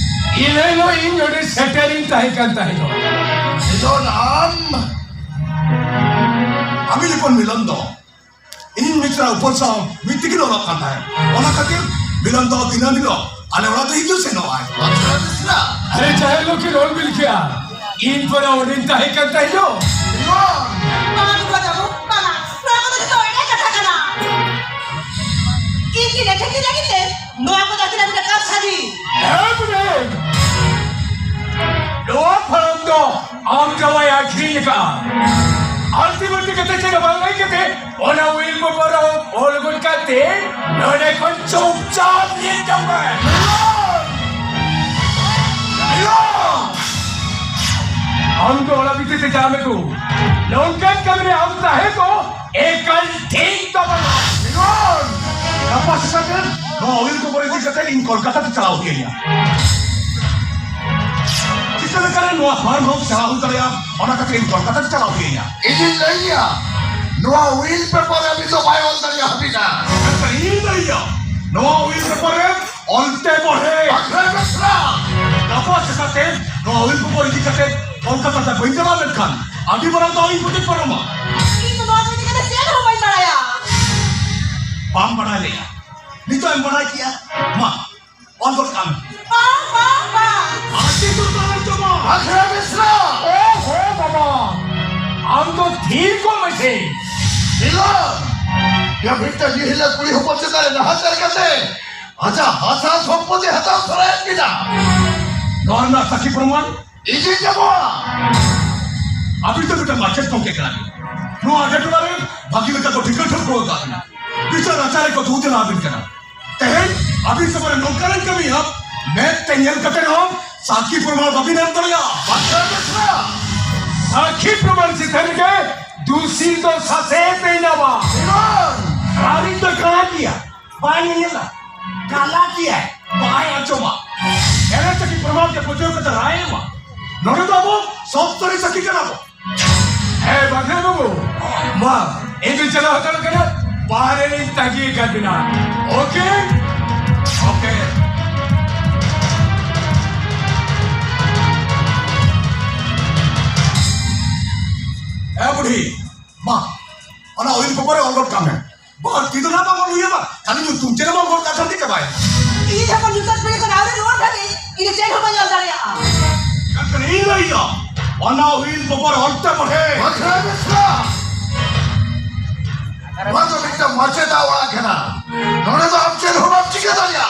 ᱤᱱᱟᱹ ᱦᱤᱞᱳᱜ ᱤᱧ ᱚᱸᱰᱮ ᱥᱮᱴᱮᱨᱤᱧ ᱛᱟᱦᱮᱸ ᱠᱟᱱ ᱛᱟᱦᱮᱸᱫ᱾ ᱢᱤᱞᱚᱱ ᱟᱢ? ᱟᱢᱤᱡ ᱦᱚᱯᱚᱱ ᱢᱤᱞᱚᱱ ᱫᱚ ᱤᱧ ᱢᱤᱥᱨᱟ ᱩᱯᱟᱹᱞ ᱥᱟᱶ ᱢᱤᱫ ᱛᱮᱠᱤᱱ ᱚᱞᱚᱜ ᱠᱟᱱ ᱛᱟᱦᱮᱸᱫ᱾ ᱚᱱᱟ ᱠᱷᱟᱹᱛᱤᱨ ᱢᱤᱞᱚᱱ ᱫᱚ ᱫᱤᱱᱟᱹᱢ ᱦᱤᱞᱳᱜ ᱟᱞᱮ ᱚᱲᱟᱜ ᱫᱚ ᱦᱤᱡᱩᱜ ᱥᱮᱱᱚᱜ ᱟᱭ᱾ ᱟᱪᱪᱷᱟ, ᱢᱤᱥᱨᱟ᱾ ᱟᱨᱮ, ᱡᱟᱦᱟᱸ ᱦᱤᱞᱳᱜ ᱠᱤᱱ ᱚᱞ ᱵᱤᱞ ᱠᱮᱜᱼᱟ, ᱤᱧ ᱯᱚᱨᱮ ᱚᱸᱰᱮᱧ ᱛᱟᱦᱮᱸ ᱠᱟᱱ ᱛᱟᱦᱮᱸᱫ ᱫᱚ᱾ ᱢᱤᱞᱚᱱ! ᱵᱟᱝᱟ, ᱵᱟᱹᱵᱩ, ᱵᱟᱝᱟ᱾ ᱱᱚᱣᱟ ᱠᱚᱫᱚ ᱡᱚᱛᱚ ᱮᱲᱮ ᱠᱟᱛᱷᱟ ᱠᱟᱱᱟ᱾ ᱤᱧ ᱠᱤᱱ ᱮᱴᱷᱮᱱ ᱠᱤᱱ ᱞᱟᱹᱜᱤᱫ ᱛᱮ ᱱᱚᱣᱟ ᱠᱚᱫᱚ ᱟᱹᱠᱤᱱᱟᱜ ᱢᱤᱫᱴᱟᱝ ᱠᱟᱨᱥᱟᱡᱤ᱾ ᱦᱮᱸ, ᱵᱩᱰᱷᱤ! ᱱᱚᱣᱟ ᱯᱷᱟᱨᱢ ᱫᱚ ᱟᱢ ᱡᱟᱶᱟᱭ ᱟᱹᱠᱷᱨᱤᱧ ᱟᱠᱟᱫᱼᱟ᱾ ᱟᱹᱞᱛᱤ ᱵᱟᱹᱞᱛᱤ ᱠᱟᱛᱮ ᱪᱮᱫ ᱦᱚᱸ ᱵᱟᱝ ᱞᱟᱹᱭ ᱠᱟᱛᱮ ᱚᱱᱟ ᱩᱭᱤᱞ ᱯᱮᱯᱟᱨ ᱚᱞ ᱜᱚᱫ ᱠᱟᱛᱮ ᱱᱚᱰᱮ ᱠᱷᱚᱱ ᱪᱩᱯᱪᱟᱯ ᱧᱤᱨ ᱪᱟᱞᱟᱜ ᱢᱮ᱾ ᱢᱤᱞᱚᱱ! ᱢᱤᱞᱚᱱ! ᱟᱢ ᱫᱚ ᱚᱱᱟ ᱵᱷᱤᱛᱤᱨ ᱛᱮ ᱡᱟᱦᱟᱸ ᱢᱮ ᱠᱚ ᱱᱚᱝᱠᱟᱱ ᱠᱟᱹᱢᱤ ᱨᱮ ᱟᱢ ᱛᱟᱦᱮᱸ ᱠᱚ ᱮᱠᱟᱞ ᱴᱷᱤᱠ ᱫᱚ ᱵᱟᱝ᱾ ᱢᱤᱞᱚᱱ! ᱜᱟᱯᱟ ᱥᱮᱛᱟᱜ ᱨᱮ ᱱᱚᱣᱟ ᱩᱭᱤᱞ ᱯᱮᱯᱟᱨ ᱤᱫᱤ ᱠᱟᱛᱮ ᱤᱧ ᱠᱳᱞᱠᱟᱛᱟ ᱛᱮ ᱪᱟᱞᱟᱣ ᱦᱩᱭ ᱟᱹᱧᱟ᱾ ᱪᱤᱠᱟᱹ ᱞᱮᱠᱟᱨᱮ ᱱᱚᱣᱟ ᱯᱷᱟᱨᱢ ᱦᱟᱣᱩᱥ ᱪᱟᱞᱟᱣ ᱦᱩᱭ ᱫᱟᱲᱮᱭᱟᱜᱼᱟ, ᱚᱱᱟ ᱠᱷᱟᱹᱛᱤᱨ ᱤᱧ ᱠᱳᱞᱠᱟᱛᱟ ᱛᱮ ᱪᱟᱞᱟᱣ ᱦᱩᱭ ᱟᱹᱧᱟ᱾ ᱤᱧᱤᱧ ᱞᱟᱹᱭ ᱜᱮᱭᱟ, ᱱᱚᱣᱟ ᱩᱭᱤᱞ ᱯᱮᱯᱟᱨ ᱨᱮ ᱩᱱᱤ ᱫᱚ ᱵᱟᱭ ᱚᱞ ᱫᱟᱲᱮᱭᱟᱜᱼᱟ ᱦᱟᱹᱵᱤᱡᱟ᱾ ᱟᱪᱪᱷᱟ, ᱤᱧ ᱞᱟᱹᱭ ᱜᱮᱭᱟ, ᱱᱚᱣᱟ ᱩᱭᱤᱞ ᱯᱮᱯᱟᱨ ᱨᱮ ᱚᱞᱛᱮ ᱵᱚᱲᱦᱮ᱾ ᱟᱠᱷᱲᱟ ᱵᱮᱥᱨᱟ᱾ ᱜᱟᱯᱟ ᱥᱮᱛᱟᱜ ᱛᱮ ᱱᱚᱣᱟ ᱩᱭᱤᱞ ᱯᱮᱯᱟᱨ ᱤᱫᱤ ᱠᱟᱛᱮ ᱠᱳᱞᱠᱟᱛᱟ ᱛᱮ ᱵᱟᱹᱧ ᱪᱟᱞᱟᱣ ᱞᱮᱱᱠᱷᱟᱱ ᱟᱹᱰᱤ ᱢᱟᱨᱟᱝ ᱫᱟᱣ ᱤᱧ ᱠᱚ ᱪᱮᱫ ᱯᱟᱨᱚᱢᱟ᱾ ᱤᱧ ᱫᱚ ᱱᱚᱣᱟ ᱠᱚ ᱤᱫᱤ ᱠᱟᱛᱮ ᱪᱮᱫ ᱦᱚᱸ ᱵᱟᱹᱧ ᱵᱟᱲᱟᱭᱟ᱾ ᱵᱟᱢ ᱵᱟᱲᱟᱭ ᱞᱮᱭᱟ, ᱱᱤᱛᱚᱜ ᱮᱢ ᱵᱟᱲᱟᱭ ᱠᱮᱭᱟ᱾ ᱢᱟ, ᱚᱞ ᱜᱚᱫ ᱠᱟᱜ ᱢᱮ᱾ ᱵᱟᱝ, ᱵᱟᱝ, ᱵᱟᱝ᱾ ᱟᱨ ᱪᱮᱫ ᱫᱚᱨᱠᱟᱨ ᱟᱢ ᱪᱚ ᱢᱟ? ᱟᱠᱷᱲᱟ ᱵᱮᱥᱨᱟ᱾ ᱳ ᱦᱳ ᱵᱟᱵᱟ, ᱟᱢ ᱫᱚ ᱛᱷᱤᱨ ᱠᱚᱜ ᱢᱮᱥᱮ᱾ ᱦᱤᱞᱟ, ᱭᱟ ᱢᱤᱫᱴᱟᱝ ᱡᱤᱦᱤᱞᱟ ᱠᱩᱲᱤ ᱦᱚᱯᱚᱱ ᱪᱮᱛᱟᱱ ᱨᱮ ᱱᱟᱦᱟᱪᱟᱨ ᱠᱟᱛᱮ ᱟᱪᱪᱷᱟ, ᱦᱟᱥᱟ ᱥᱚᱢᱯᱚᱛᱤ ᱦᱟᱛᱟᱣ ᱥᱟᱱᱟᱭᱮᱫ ᱵᱤᱱᱟ? ᱱᱚᱣᱟ ᱨᱮᱱᱟᱜ ᱥᱟᱹᱠᱷᱤ ᱯᱨᱚᱢᱟᱱ ᱤᱧᱤᱧ ᱮᱢᱚᱜᱼᱟ᱾ ᱟᱹᱵᱤᱱ ᱫᱚ ᱢᱤᱫᱴᱟᱝ ᱢᱟᱪᱮᱫ ᱜᱚᱢᱠᱮ ᱠᱟᱱᱟ ᱵᱤᱱ᱾ ᱱᱚᱣᱟ ᱟᱞᱮ ᱴᱚᱞᱟ ᱨᱮ ᱵᱷᱟᱹᱜᱤ ᱞᱮᱠᱟ ᱠᱚ ᱴᱷᱤᱠᱟᱹ ᱴᱷᱟᱹᱣᱠᱟᱹ ᱟᱠᱟᱫ ᱵᱤᱱᱟ᱾ ᱵᱤᱪᱟᱹᱨ ᱟᱪᱟᱨ ᱨᱮᱠᱚ ᱫᱩ ᱫᱮᱞᱟ ᱟᱹᱵᱤᱱ ᱠᱟᱱᱟ᱾ ᱛᱮᱦᱮᱧ ᱟᱹᱵᱤᱱ ᱥᱟᱢᱟᱝ ᱨᱮ ᱱᱚᱝᱠᱟᱱᱟᱜ ᱠᱟᱹᱢᱤᱭᱟ, ᱢᱮᱫ ᱛᱮ ᱧᱮᱞ ᱠᱟᱛᱮ ᱨᱮᱦᱚᱸ ᱥᱟᱹᱠᱷᱤ ᱯᱨᱚᱢᱟᱱ ᱵᱟᱹᱵᱤᱱ ᱮᱢ ᱫᱟᱲᱮᱭᱟᱜᱼᱟ᱾ ᱵᱟᱠᱷᱨᱟ ᱵᱮᱥᱨᱟ᱾ ᱥᱟᱹᱠᱷᱤ ᱯᱨᱚᱢᱟᱱ ᱪᱮᱛᱟᱱ ᱨᱮᱜᱮ ᱫᱩᱥᱤ ᱫᱚ ᱥᱟᱥᱮᱛ ᱮ ᱧᱟᱢᱟ᱾ ᱟᱨ ᱤᱧ ᱫᱚ ᱠᱟᱱᱟ ᱜᱮᱭᱟ᱾ ᱵᱟᱭ ᱧᱮᱧᱮᱞᱟ, ᱠᱟᱞᱟ ᱜᱮᱭᱟᱭ, ᱵᱟᱭ ᱟᱸᱡᱚᱢᱟ᱾ ᱮᱲᱮ ᱥᱟᱹᱠᱷᱤ ᱯᱨᱚᱢᱟᱱ ᱛᱮ ᱯᱟᱹᱛᱭᱟᱹᱣ ᱠᱟᱛᱮ ᱨᱟᱭ ᱮᱢᱟ᱾ ᱱᱚᱰᱮ ᱫᱚ ᱟᱵᱚ ᱥᱚᱛ ᱥᱟᱹᱨᱤ ᱥᱟᱹᱠᱷᱤ ᱠᱟᱱᱟ ᱵᱚ᱾ ᱦᱮᱸ, ᱵᱟᱠᱷᱮᱲ ᱵᱟᱹᱵᱩ, ᱢᱟ, ᱤᱧ ᱫᱚ ᱪᱟᱞᱟᱣ ᱦᱟᱛᱟᱲ ᱠᱟᱱᱟ, ᱵᱟᱦᱨᱮ ᱨᱤᱧ ᱛᱟᱺᱜᱤ ᱟᱠᱟᱫ ᱵᱤᱱᱟ᱾ ᱳᱠᱮ? ᱳᱠᱮ᱾ ᱮ ᱵᱩᱰᱷᱤ, ᱢᱟ, ᱚᱱᱟ ᱩᱭᱤᱞ ᱯᱮᱯᱟᱨ ᱨᱮ ᱚᱞ ᱜᱚᱫ ᱠᱟᱜ ᱢᱮ᱾ ᱵᱟᱹᱲᱛᱤ ᱫᱚ ᱱᱟᱜ ᱵᱟᱝ ᱚᱞ ᱦᱩᱭᱩᱜᱼᱟ, ᱠᱷᱟᱹᱞᱤ ᱧᱩᱛᱩᱢ ᱪᱮᱫ ᱮᱢ ᱚᱞ ᱜᱚᱫ ᱠᱟᱜ ᱠᱷᱟᱱ ᱜᱮ ᱪᱟᱵᱟᱭᱮᱱᱟ᱾ ᱤᱧ ᱡᱚᱠᱷᱚᱱ ᱧᱩᱛᱟᱹᱛ ᱯᱤᱲᱤ ᱠᱷᱚᱱ ᱟᱹᱣᱨᱤ ᱨᱩᱣᱟᱹᱲ ᱫᱷᱟᱹᱵᱤᱡ ᱤᱧ ᱫᱚ ᱪᱮᱫ ᱦᱚᱸ ᱵᱟᱹᱧ ᱚᱞ ᱫᱟᱲᱮᱭᱟᱜᱼᱟ᱾ ᱮᱱᱠᱷᱟᱱ ᱤᱧ ᱞᱟᱹᱭᱟ, ᱚᱱᱟ ᱩᱭᱤᱞ ᱯᱮᱯᱟᱨ ᱚᱞ ᱛᱮ ᱵᱚᱲᱦᱮ᱾ ᱵᱟᱠᱷᱨᱟ ᱵᱮᱥᱨᱟ᱾ ᱱᱚᱣᱟ ᱫᱚ ᱢᱤᱫᱴᱟᱝ ᱢᱟᱪᱮᱛᱟᱜ ᱚᱲᱟᱜ ᱠᱟᱱᱟ᱾ ᱱᱚᱰᱮ ᱫᱚ ᱟᱢ ᱪᱮᱫ ᱦᱚᱸ ᱵᱟᱢ ᱪᱤᱠᱟᱹ ᱫᱟᱲᱮᱭᱟᱜᱼᱟ᱾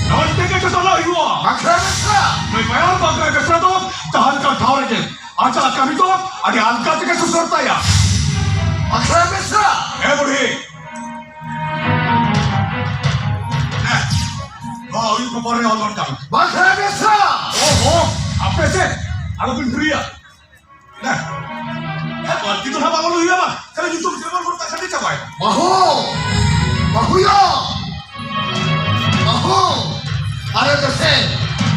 ᱱᱚᱰᱮ ᱜᱮ ᱡᱚᱛᱚᱱᱟᱜ ᱦᱩᱭᱩᱜᱼᱟ᱾ ᱵᱟᱠᱷᱨᱟ ᱵᱮᱥᱨᱟ᱾ ᱱᱩᱭ ᱢᱟᱭᱟᱢ ᱵᱟᱠᱷᱨᱟ ᱵᱮᱥᱨᱟ ᱫᱚ ᱡᱟᱦᱟᱸ ᱞᱮᱠᱟ ᱴᱷᱟᱶ ᱨᱮᱜᱮ ᱟᱡᱟᱜ ᱠᱟᱹᱢᱤ ᱫᱚ ᱟᱹᱰᱤ ᱟᱞᱜᱟ ᱛᱮᱜᱮ ᱥᱩᱥᱟᱹᱨ ᱛᱟᱭᱟ᱾ ᱵᱟᱠᱷᱨᱟ ᱵᱮᱥᱨᱟ᱾ ᱮ ᱵᱩᱰᱷᱤ, ᱦᱮᱸ, ᱱᱚᱣᱟ ᱩᱭᱤᱞ ᱯᱮᱯᱟᱨ ᱨᱮ ᱚᱞ ᱜᱚᱫ ᱠᱟᱜ ᱢᱮ᱾ ᱵᱟᱠᱷᱨᱟ ᱵᱮᱥᱨᱟ᱾ ᱳᱦᱳ, ᱟᱯᱮ ᱥᱮ, ᱟᱞᱚᱵᱤᱱ ᱦᱤᱨᱤᱭᱟ᱾ ᱦᱮᱸ, ᱦᱮᱸ, ᱵᱟᱹᱲᱛᱤ ᱫᱚ ᱱᱟᱦᱟᱜ ᱵᱟᱝ ᱚᱞ ᱦᱩᱭᱩᱜᱼᱟ, ᱵᱟᱝ᱾ ᱠᱷᱟᱹᱞᱤ ᱧᱩᱛᱩᱢ ᱜᱮ ᱚᱞ ᱜᱚᱫ ᱠᱟᱜ ᱠᱷᱟᱱ ᱜᱮ ᱪᱟᱵᱟᱭᱮᱱᱟ᱾ ᱵᱟᱹᱦᱩ, ᱵᱟᱹᱦᱩᱭᱟ, ᱵᱟᱹᱦᱩ, ᱟᱨᱮ ᱫᱮᱥᱮ,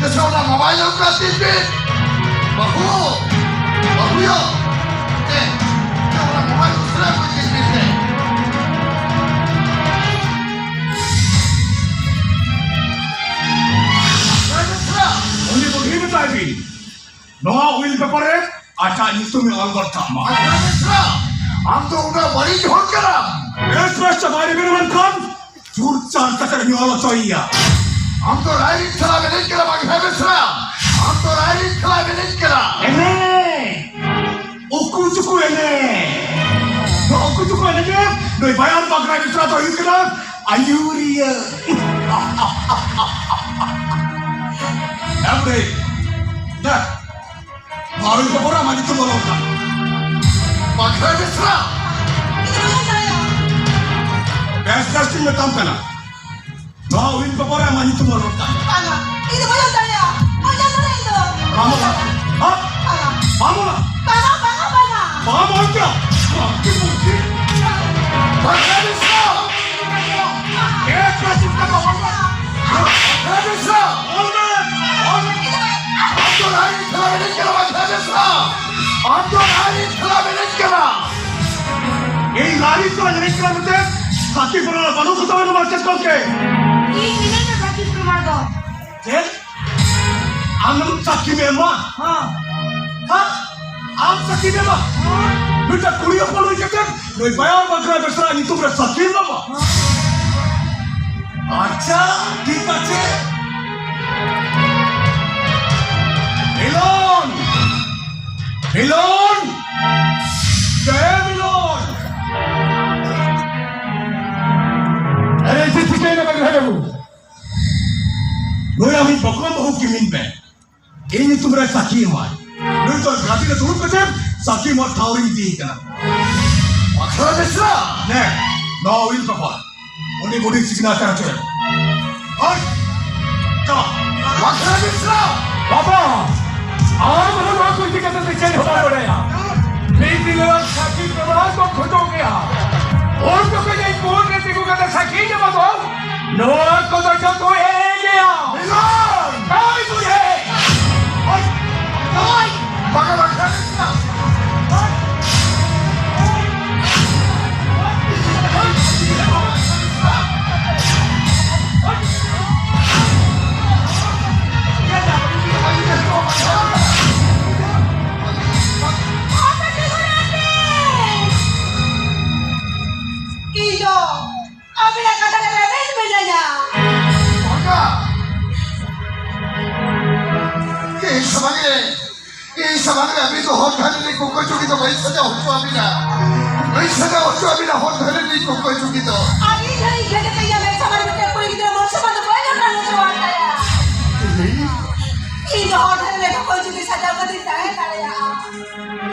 ᱫᱮᱥᱮ ᱚᱱᱟ ᱢᱳᱵᱟᱭᱤᱞ ᱟᱹᱜᱩ ᱠᱟᱛᱮ ᱯᱮ᱾ ᱵᱟᱹᱦᱩ, ᱵᱟᱹᱦᱩᱭᱟ, ᱮ, ᱫᱮᱥᱮ ᱚᱱᱟ ᱢᱳᱵᱟᱭᱤᱞ ᱩᱥᱟᱹᱨᱟ ᱟᱹᱜᱩᱭ ᱛᱤᱧ ᱯᱮ ᱥᱮ᱾ ᱩᱱᱤ ᱵᱩᱰᱷᱤ ᱢᱮᱛᱟᱭ ᱵᱤᱱ, ᱱᱚᱣᱟ ᱩᱭᱤᱞ ᱯᱮᱯᱟᱨ ᱨᱮ ᱟᱡᱟᱜ ᱧᱩᱛᱩᱢ ᱮ ᱚᱞ ᱜᱚᱫ ᱠᱟᱜ ᱢᱟ᱾ ᱵᱟᱠᱷᱨᱟ ᱵᱮᱥᱨᱟ, ᱟᱢ ᱫᱚ ᱩᱱᱟᱹᱜ ᱵᱟᱹᱲᱤᱡ ᱦᱚᱲ ᱠᱟᱱᱟᱢ᱾ ᱵᱮᱥ, ᱵᱮᱥ, ᱪᱟᱵᱟᱭ ᱨᱮᱵᱮᱱ ᱢᱮᱱᱠᱷᱟᱱ ᱪᱩᱨᱪᱟᱨ ᱠᱟᱛᱮ ᱤᱧ ᱚᱞ ᱦᱚᱪᱚᱭᱮᱭᱟ᱾ ᱟᱢ ᱫᱚ ᱨᱟᱭᱨᱤᱛ ᱠᱷᱮᱞᱟ ᱮᱱᱮᱡ ᱠᱟᱱᱟ, ᱵᱟᱠᱷᱨᱟ ᱵᱮᱥᱨᱟ᱾ ᱟᱢ ᱫᱚ ᱨᱟᱭᱨᱤᱛ ᱠᱷᱮᱞᱟ ᱮᱱᱮᱡ ᱠᱟᱱᱟ᱾ ᱮᱱᱮᱡ! ᱩᱠᱩ ᱪᱩᱠᱩ ᱮᱱᱮᱡ! ᱱᱚᱣᱟ ᱩᱠᱩ ᱪᱩᱠᱩ ᱮᱱᱮᱡ ᱨᱮ ᱱᱩᱭ ᱵᱟᱭᱟᱨ ᱵᱟᱠᱷᱨᱟ ᱵᱮᱥᱨᱟ ᱫᱚ ᱦᱩᱭᱩᱜ ᱠᱟᱱᱟ ᱟᱹᱭᱩᱨᱤᱭᱟᱹ᱾ ᱮᱢ ᱨᱮ᱾ ᱫᱮ, ᱱᱚᱣᱟ ᱦᱩᱭ ᱠᱚ ᱯᱚᱨᱟ ᱢᱟᱹᱱᱤ ᱛᱩᱢ ᱚᱞᱚᱜ ᱠᱟᱱ᱾ ᱵᱟᱠᱷᱨᱟ ᱵᱮᱥᱨᱟ᱾ ᱵᱮᱥ ᱵᱮᱥ ᱤᱧ ᱢᱮᱛᱟᱢ ᱠᱟᱱᱟ᱾ ᱱᱚᱣᱟ ᱦᱩᱭ ᱠᱚ ᱯᱚᱨᱟ ᱢᱟᱹᱱᱤ ᱛᱩᱢ ᱚᱞᱚᱜ ᱠᱟᱱ᱾ ᱵᱟᱝᱟ, ᱤᱧ ᱫᱚ ᱵᱟᱹᱧ ᱚᱞ ᱫᱟᱲᱮᱭᱟᱜᱼᱟ᱾ ᱵᱟᱹᱧ ᱚᱞ ᱫᱟᱲᱮᱭᱟᱜᱼᱟ ᱤᱧ ᱫᱚ᱾ ᱵᱟᱢ ᱚᱞᱟ? ᱦᱟ? ᱵᱟᱝᱟ᱾ ᱵᱟᱢ ᱚᱞᱟ? ᱵᱟᱝᱟ, ᱵᱟᱝᱟ, ᱵᱟᱝᱟ᱾ ᱵᱟᱢ ᱚᱞ ᱠᱮᱭᱟ? ᱵᱟᱢ ᱚᱞ ᱠᱮᱭᱟ? ᱵᱟᱠᱷᱨᱟ ᱵᱮᱥᱨᱟ᱾ ᱟᱢ ᱫᱚ ᱨᱟᱡᱽ ᱠᱷᱮᱞᱟ ᱮᱱᱮᱡ ᱠᱟᱱᱟ, ᱵᱟᱠᱷᱨᱟ ᱵᱮᱥᱨᱟ᱾ ᱟᱢ ᱫᱚ ᱨᱟᱡᱽ ᱠᱷᱮᱞᱟ ᱮᱱᱮᱡ ᱠᱟᱱᱟ᱾ ᱤᱧ ᱨᱟᱡᱽ ᱠᱷᱮᱞᱟ ᱮᱱᱮᱡ ᱠᱟᱱᱟ ᱢᱮᱱᱛᱮ ᱥᱟᱹᱠᱷᱤ ᱯᱨᱚᱢᱟᱬ ᱵᱟᱹᱱᱩᱜ ᱠᱚ ᱛᱟᱵᱮᱱᱟ ᱢᱟᱪᱮᱫ ᱜᱚᱢᱠᱮ᱾ ᱤᱧ ᱢᱤᱱᱟᱹᱧᱟ ᱥᱟᱹᱠᱷᱤ ᱯᱨᱚᱢᱟᱬ ᱫᱚ᱾ ᱪᱮᱫ? ᱟᱢᱮᱢ ᱥᱟᱹᱠᱷᱤᱢ ᱮᱢᱟ? ᱦᱮᱸ᱾ ᱦᱮᱸ? ᱟᱢ ᱥᱟᱹᱠᱷᱤᱢ ᱮᱢᱟ? ᱦᱮᱸ᱾ ᱢᱤᱫᱴᱟᱝ ᱠᱩᱲᱤ ᱦᱚᱯᱚᱱ ᱦᱩᱭ ᱠᱟᱛᱮ ᱱᱩᱭ ᱵᱟᱭᱟᱨ ᱵᱟᱠᱷᱨᱟ ᱵᱮᱥᱨᱟ ᱧᱩᱛᱩᱢ ᱨᱮ ᱥᱟᱹᱠᱷᱤᱢ ᱮᱢᱟ? ᱦᱮᱸ᱾ ᱟᱪᱪᱷᱟ, ᱴᱷᱤᱠ ᱟᱪᱷᱮ᱾ ᱢᱤᱞᱚᱱ! ᱢᱤᱞᱚᱱ! ᱡᱮ ᱢᱤᱞᱚᱱ! ᱟᱨᱮ, ᱪᱮᱫ ᱪᱤᱠᱟᱹᱭᱮᱱᱟ ᱵᱟᱠᱷᱨᱟ ᱵᱟᱹᱵᱩ? ᱱᱩᱭ ᱟᱢᱤᱡ ᱵᱚᱠᱚᱢ ᱵᱟᱹᱦᱩ ᱠᱤᱢᱤᱱ ᱢᱮ᱾ ᱤᱧ ᱧᱩᱛᱩᱢ ᱨᱮ ᱥᱟᱹᱠᱷᱤ ᱮᱢᱟᱭ᱾ ᱱᱩᱭ ᱫᱚ ᱜᱟᱹᱰᱤ ᱨᱮ ᱫᱩᱲᱩᱵ ᱠᱟᱛᱮ ᱥᱟᱹᱠᱷᱤ ᱮᱢᱚᱜ ᱴᱷᱟᱶ ᱨᱤᱧ ᱤᱫᱤᱭᱮ ᱠᱟᱱᱟ᱾ ᱵᱟᱠᱷᱨᱟ ᱵᱮᱥᱨᱟ᱾ ᱱᱮ, ᱱᱚᱣᱟ ᱩᱭᱤᱞ ᱯᱮᱯᱟᱨ᱾ ᱩᱱᱤ ᱵᱩᱰᱷᱤ ᱥᱤᱜᱽᱱᱮᱪᱟᱨ ᱦᱚᱪᱚᱭ ᱢᱮ᱾ ᱦᱳᱭ᱾ ᱪᱟᱞᱟᱜ᱾ ᱵᱟᱠᱷᱨᱟ ᱵᱮᱥᱨᱟ᱾ ᱵᱟᱵᱟ, ᱟᱢ ᱦᱚᱸ ᱱᱚᱣᱟ ᱠᱚ ᱤᱫᱤ ᱠᱟᱛᱮ ᱫᱚ ᱪᱮᱫ ᱦᱚᱸ ᱵᱟᱢ ᱵᱟᱲᱟᱭᱟ᱾ ᱢᱤᱫ ᱫᱤᱱ ᱦᱤᱞᱳᱜ ᱥᱟᱹᱠᱷᱤ ᱯᱨᱚᱢᱟᱬ ᱠᱚ ᱠᱷᱚᱡᱚᱜ ᱜᱮᱭᱟ᱾ ᱩᱱ ᱡᱚᱠᱷᱚᱡ ᱤᱧ ᱠᱳᱨᱴ ᱨᱮ ᱛᱤᱸᱜᱩ ᱠᱟᱛᱮ ᱥᱟᱹᱠᱷᱤ ᱡᱚᱢᱟ ᱫᱚ, ᱱᱚᱣᱟ ᱠᱚᱫᱚ ᱡᱚᱛᱚ ᱮᱲᱮ ᱜᱮᱭᱟ᱾ ᱢᱤᱞᱚᱱ! ᱦᱳᱭ ᱵᱩᱰᱷᱤ! ᱦᱳᱭ! ᱦᱳᱭ! ᱵᱟᱝᱟ, ᱵᱟᱝᱟ᱾ ᱤᱧ ᱫᱚ ᱟᱹᱵᱤᱱᱟᱜ ᱠᱟᱛᱷᱟ ᱨᱮ ᱨᱮᱵᱮᱱ ᱢᱮᱱᱟᱹᱧᱟ᱾ ᱵᱟᱝᱟ᱾ ᱤᱧ ᱥᱟᱢᱟᱝ ᱨᱮ, ᱤᱧ ᱥᱟᱢᱟᱝ ᱨᱮ ᱟᱹᱵᱤᱱ ᱫᱚ ᱦᱚᱲ ᱫᱷᱟᱨᱮ ᱨᱤᱱᱤᱡ ᱠᱚᱠᱚᱭ ᱪᱩᱠᱤ ᱫᱚ ᱵᱟᱹᱧ ᱥᱟᱡᱟᱣ ᱦᱚᱪᱚ ᱟᱹᱵᱤᱱᱟ᱾ ᱵᱟᱹᱧ ᱥᱟᱡᱟᱣ ᱦᱚᱪᱚ ᱟᱹᱵᱤᱱᱟ ᱦᱚᱲ ᱫᱷᱟᱨᱮ ᱨᱤᱱᱤᱡ ᱠᱚᱠᱚᱭ ᱪᱩᱠᱤ ᱫᱚ᱾ ᱟᱹᱞᱤᱧ ᱦᱚᱸ ᱤᱧ ᱴᱷᱮᱱ ᱠᱟᱛᱮ ᱤᱧᱟᱹᱜ ᱢᱮᱫ ᱥᱟᱢᱟᱝ ᱨᱮ ᱢᱤᱫᱴᱮᱱ ᱠᱩᱲᱤ ᱜᱤᱫᱽᱨᱟᱹ ᱢᱚᱡᱽ ᱥᱟᱢᱟᱝ ᱥᱟᱡᱟᱣ ᱠᱟᱛᱮ ᱛᱟᱦᱮᱸ ᱫᱟᱲᱮᱭᱟᱜᱼᱟ᱾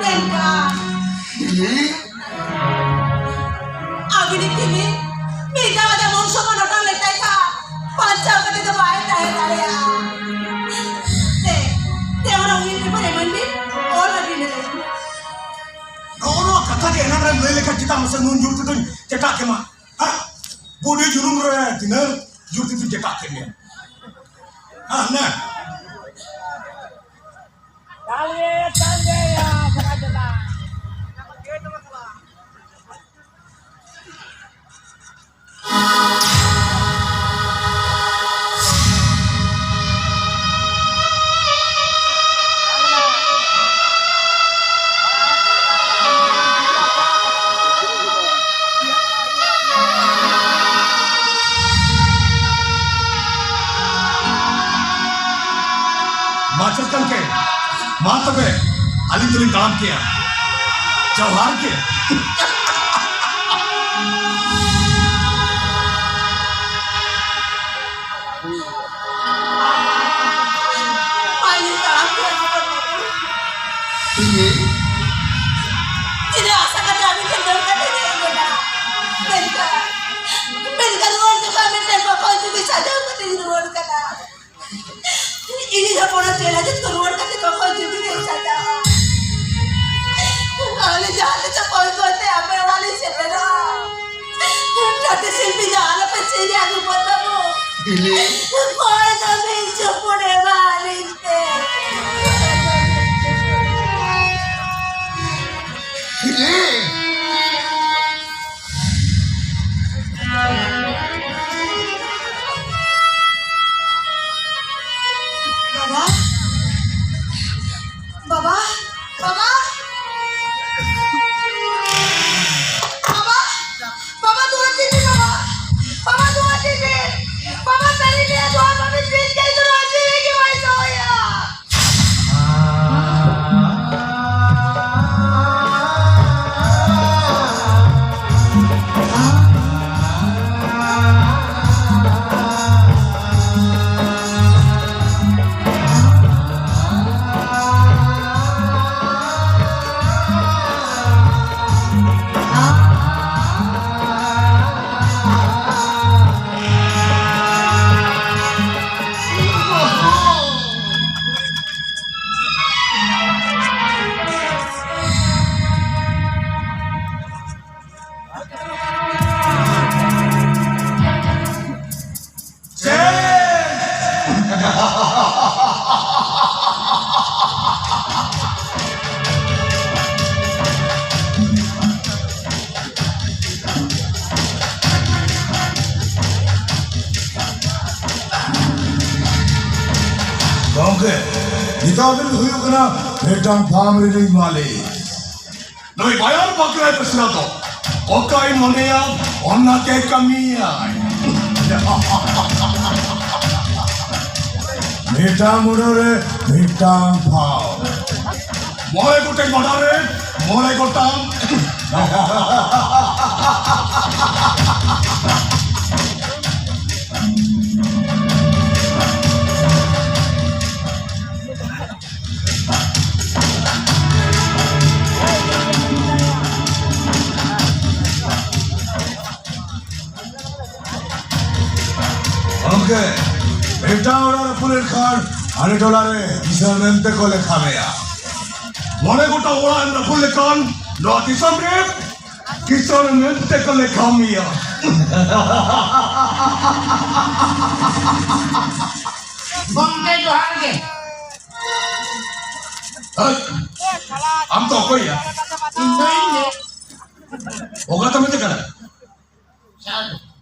ᱢᱮᱱᱠᱷᱟᱱ ᱦᱤᱞᱤ? ᱟᱹᱵᱤᱱᱤᱡ ᱠᱤᱢᱤᱱ ᱢᱤᱫ ᱫᱷᱟᱣ ᱟᱡᱟᱜ ᱢᱚᱱ ᱥᱚᱠᱟᱱ ᱚᱴᱟᱝ ᱞᱮᱛᱟᱭ ᱠᱷᱟᱱ ᱵᱟᱧᱪᱟᱣ ᱠᱟᱛᱮ ᱫᱚ ᱵᱟᱭ ᱛᱟᱦᱮᱸ ᱫᱟᱲᱮᱭᱟᱜᱼᱟ᱾ ᱛᱮ, ᱛᱮ ᱚᱱᱟ ᱩᱭᱤᱞ ᱯᱮᱯᱟᱨ ᱮᱢᱟᱹᱧ ᱵᱤᱱ, ᱚᱞ ᱟᱹᱵᱤᱱᱟᱹᱧ᱾ ᱱᱚᱜᱼᱚ ᱱᱚᱣᱟ ᱠᱟᱛᱷᱟ ᱜᱮ ᱮᱱᱟᱝ ᱨᱮᱢ ᱞᱟᱹᱭ ᱞᱮᱠᱷᱟᱱ ᱪᱮᱫᱟᱜ ᱢᱟᱥᱮ ᱱᱩᱱ ᱡᱳᱨ ᱛᱮᱫᱚᱧ ᱪᱮᱴᱟᱜ ᱠᱮᱢᱟ? ᱦᱮᱸ? ᱵᱩᱰᱷᱤ ᱡᱩᱞᱩᱢ ᱨᱮ ᱛᱤᱱᱟᱹᱜ ᱡᱳᱨ ᱛᱮᱫᱚᱧ ᱪᱮᱴᱟᱜ ᱠᱮᱫ ᱢᱮᱭᱟ? ᱦᱮᱸ, ᱱᱮ᱾ ᱛᱟᱞᱮ, ᱛᱟᱞᱮ, ᱭᱟ, ᱵᱟᱵᱟ ᱡᱟᱞᱟ᱾ ᱢᱟᱪᱮᱛ ᱜᱚᱢᱠᱮ, ᱢᱟ ᱛᱚᱵᱮ ᱟᱹᱞᱤᱧ ᱫᱚᱞᱤᱧ ᱛᱟᱲᱟᱢ ᱠᱮᱜᱼᱟ᱾ ᱡᱚᱦᱟᱨ ᱜᱮ᱾ ᱛᱤᱱᱟᱹᱜ ᱟᱥᱟ ᱠᱟᱛᱮ ᱟᱹᱵᱤᱱ ᱴᱷᱮᱱ ᱫᱟᱹᱲ ᱠᱟᱛᱮ ᱞᱤᱧ ᱦᱮᱡ ᱮᱱᱟ᱾ ᱢᱮᱱᱠᱷᱟᱱ, ᱢᱮᱱᱠᱷᱟᱱ ᱨᱩᱣᱟᱹᱲ ᱡᱚᱠᱷᱚᱱ ᱢᱤᱫᱴᱮᱱ ᱵᱚᱠᱚᱞ ᱡᱩᱫᱤ ᱥᱟᱡᱟᱣ ᱠᱟᱛᱮ ᱞᱤᱧ ᱨᱩᱣᱟᱹᱲ ᱠᱟᱱᱟ᱾ ᱤᱧ ᱦᱚᱯᱚᱱ ᱪᱮᱞᱟ ᱡᱟᱹᱛ ᱠᱚ ᱨᱩᱣᱟᱹᱲ ᱠᱟᱛᱮ ᱠᱚ ᱠᱷᱚᱡ ᱡᱩᱫᱤ ᱞᱮ ᱪᱟᱞᱟᱜᱼᱟ᱾ ᱟᱞᱮ ᱡᱟᱦᱟᱸ ᱞᱮᱠᱟ ᱠᱚᱭ ᱠᱚᱭ ᱛᱮ ᱟᱯᱮ ᱚᱲᱟᱜ ᱞᱮ ᱥᱮᱴᱮᱨᱚᱜᱼᱟ᱾ ᱜᱟᱛᱮ ᱥᱤᱞᱯᱤ ᱡᱟᱦᱟᱸ ᱞᱮᱠᱟ ᱪᱮᱫ ᱟᱹᱜᱩ ᱠᱚ ᱛᱟᱵᱚ᱾ ᱵᱤᱞᱤ᱾ ᱠᱚᱭ ᱫᱚ ᱢᱤᱫ ᱪᱩᱯᱩᱫ ᱮᱢᱟ ᱟᱹᱞᱤᱧ ᱯᱮ᱾ ᱵᱤᱞᱤ᱾ ᱵᱟᱵᱟ, ᱵᱟᱵᱟ, ᱵᱟᱵᱟ, ᱵᱟᱵᱟ, ᱵᱟᱵᱟ, ᱫᱩᱣᱟᱨ ᱛᱤᱨᱮ ᱵᱟᱵᱟ, ᱵᱟᱵᱟ, ᱫᱩᱣᱟᱨ ᱛᱤᱨᱮ, ᱵᱟᱵᱟ, ᱛᱟᱹᱨᱤ ᱞᱮ ᱫᱩᱣᱟᱨ ᱱᱤᱛᱚᱜ ᱫᱚ ᱦᱩᱭᱩᱜ ᱠᱟᱱᱟ ᱢᱤᱫᱴᱟᱝ ᱯᱷᱟᱨᱢ ᱨᱤᱱᱤᱡ ᱢᱟᱹᱞᱤᱠ᱾ ᱱᱩᱭ ᱵᱟᱭᱟᱨ ᱵᱟᱠᱨᱟᱭ ᱯᱮᱥᱨᱟ ᱫᱚ ᱚᱠᱟᱭ ᱢᱚᱱᱮᱭᱟ ᱚᱱᱟ ᱜᱮ ᱠᱟᱹᱢᱤᱭᱟᱭ᱾ ᱢᱤᱫᱴᱟᱝ ᱢᱩᱰᱟᱹ ᱨᱮ ᱢᱤᱫᱴᱟᱝ ᱯᱷᱟᱨᱢ᱾ ᱢᱚᱬᱮ ᱜᱚᱴᱮᱡ ᱢᱟᱰᱟ ᱨᱮ ᱢᱚᱬᱮ ᱜᱚᱴᱟᱝ᱾ ᱜᱚᱢᱠᱮ, ᱮᱴᱟᱜ ᱚᱲᱟᱜ ᱨᱟᱹᱯᱩᱫ ᱞᱮᱱᱠᱷᱟᱱ ᱟᱞᱮ ᱴᱚᱞᱟ ᱨᱮ ᱠᱤᱥᱟᱹᱬ ᱢᱮᱱᱛᱮ ᱠᱚ ᱞᱮᱠᱷᱟ ᱢᱮᱭᱟ᱾ ᱢᱚᱬᱮ ᱜᱚᱴᱟᱝ ᱚᱲᱟᱜ ᱮᱢ ᱨᱟᱹᱯᱩᱫ ᱞᱮᱠᱷᱟᱱ ᱱᱚᱣᱟ ᱫᱤᱥᱚᱢ ᱨᱮ ᱠᱤᱥᱟᱹᱬ ᱢᱮᱱᱛᱮ ᱠᱚ ᱞᱮᱠᱷᱟ ᱢᱮᱭᱟ᱾ ᱜᱚᱢᱠᱮ, ᱡᱚᱦᱟᱨ ᱜᱮ᱾ ᱦᱮᱭ, ᱟᱢ ᱫᱚ ᱚᱠᱚᱭ ᱭᱟ? ᱤᱧ ᱫᱚ ᱤᱧ ᱜᱮ᱾ ᱚᱠᱟ ᱛᱟᱢ ᱢᱮᱛᱮ ᱠᱟᱱᱟ? ᱥᱟᱨ᱾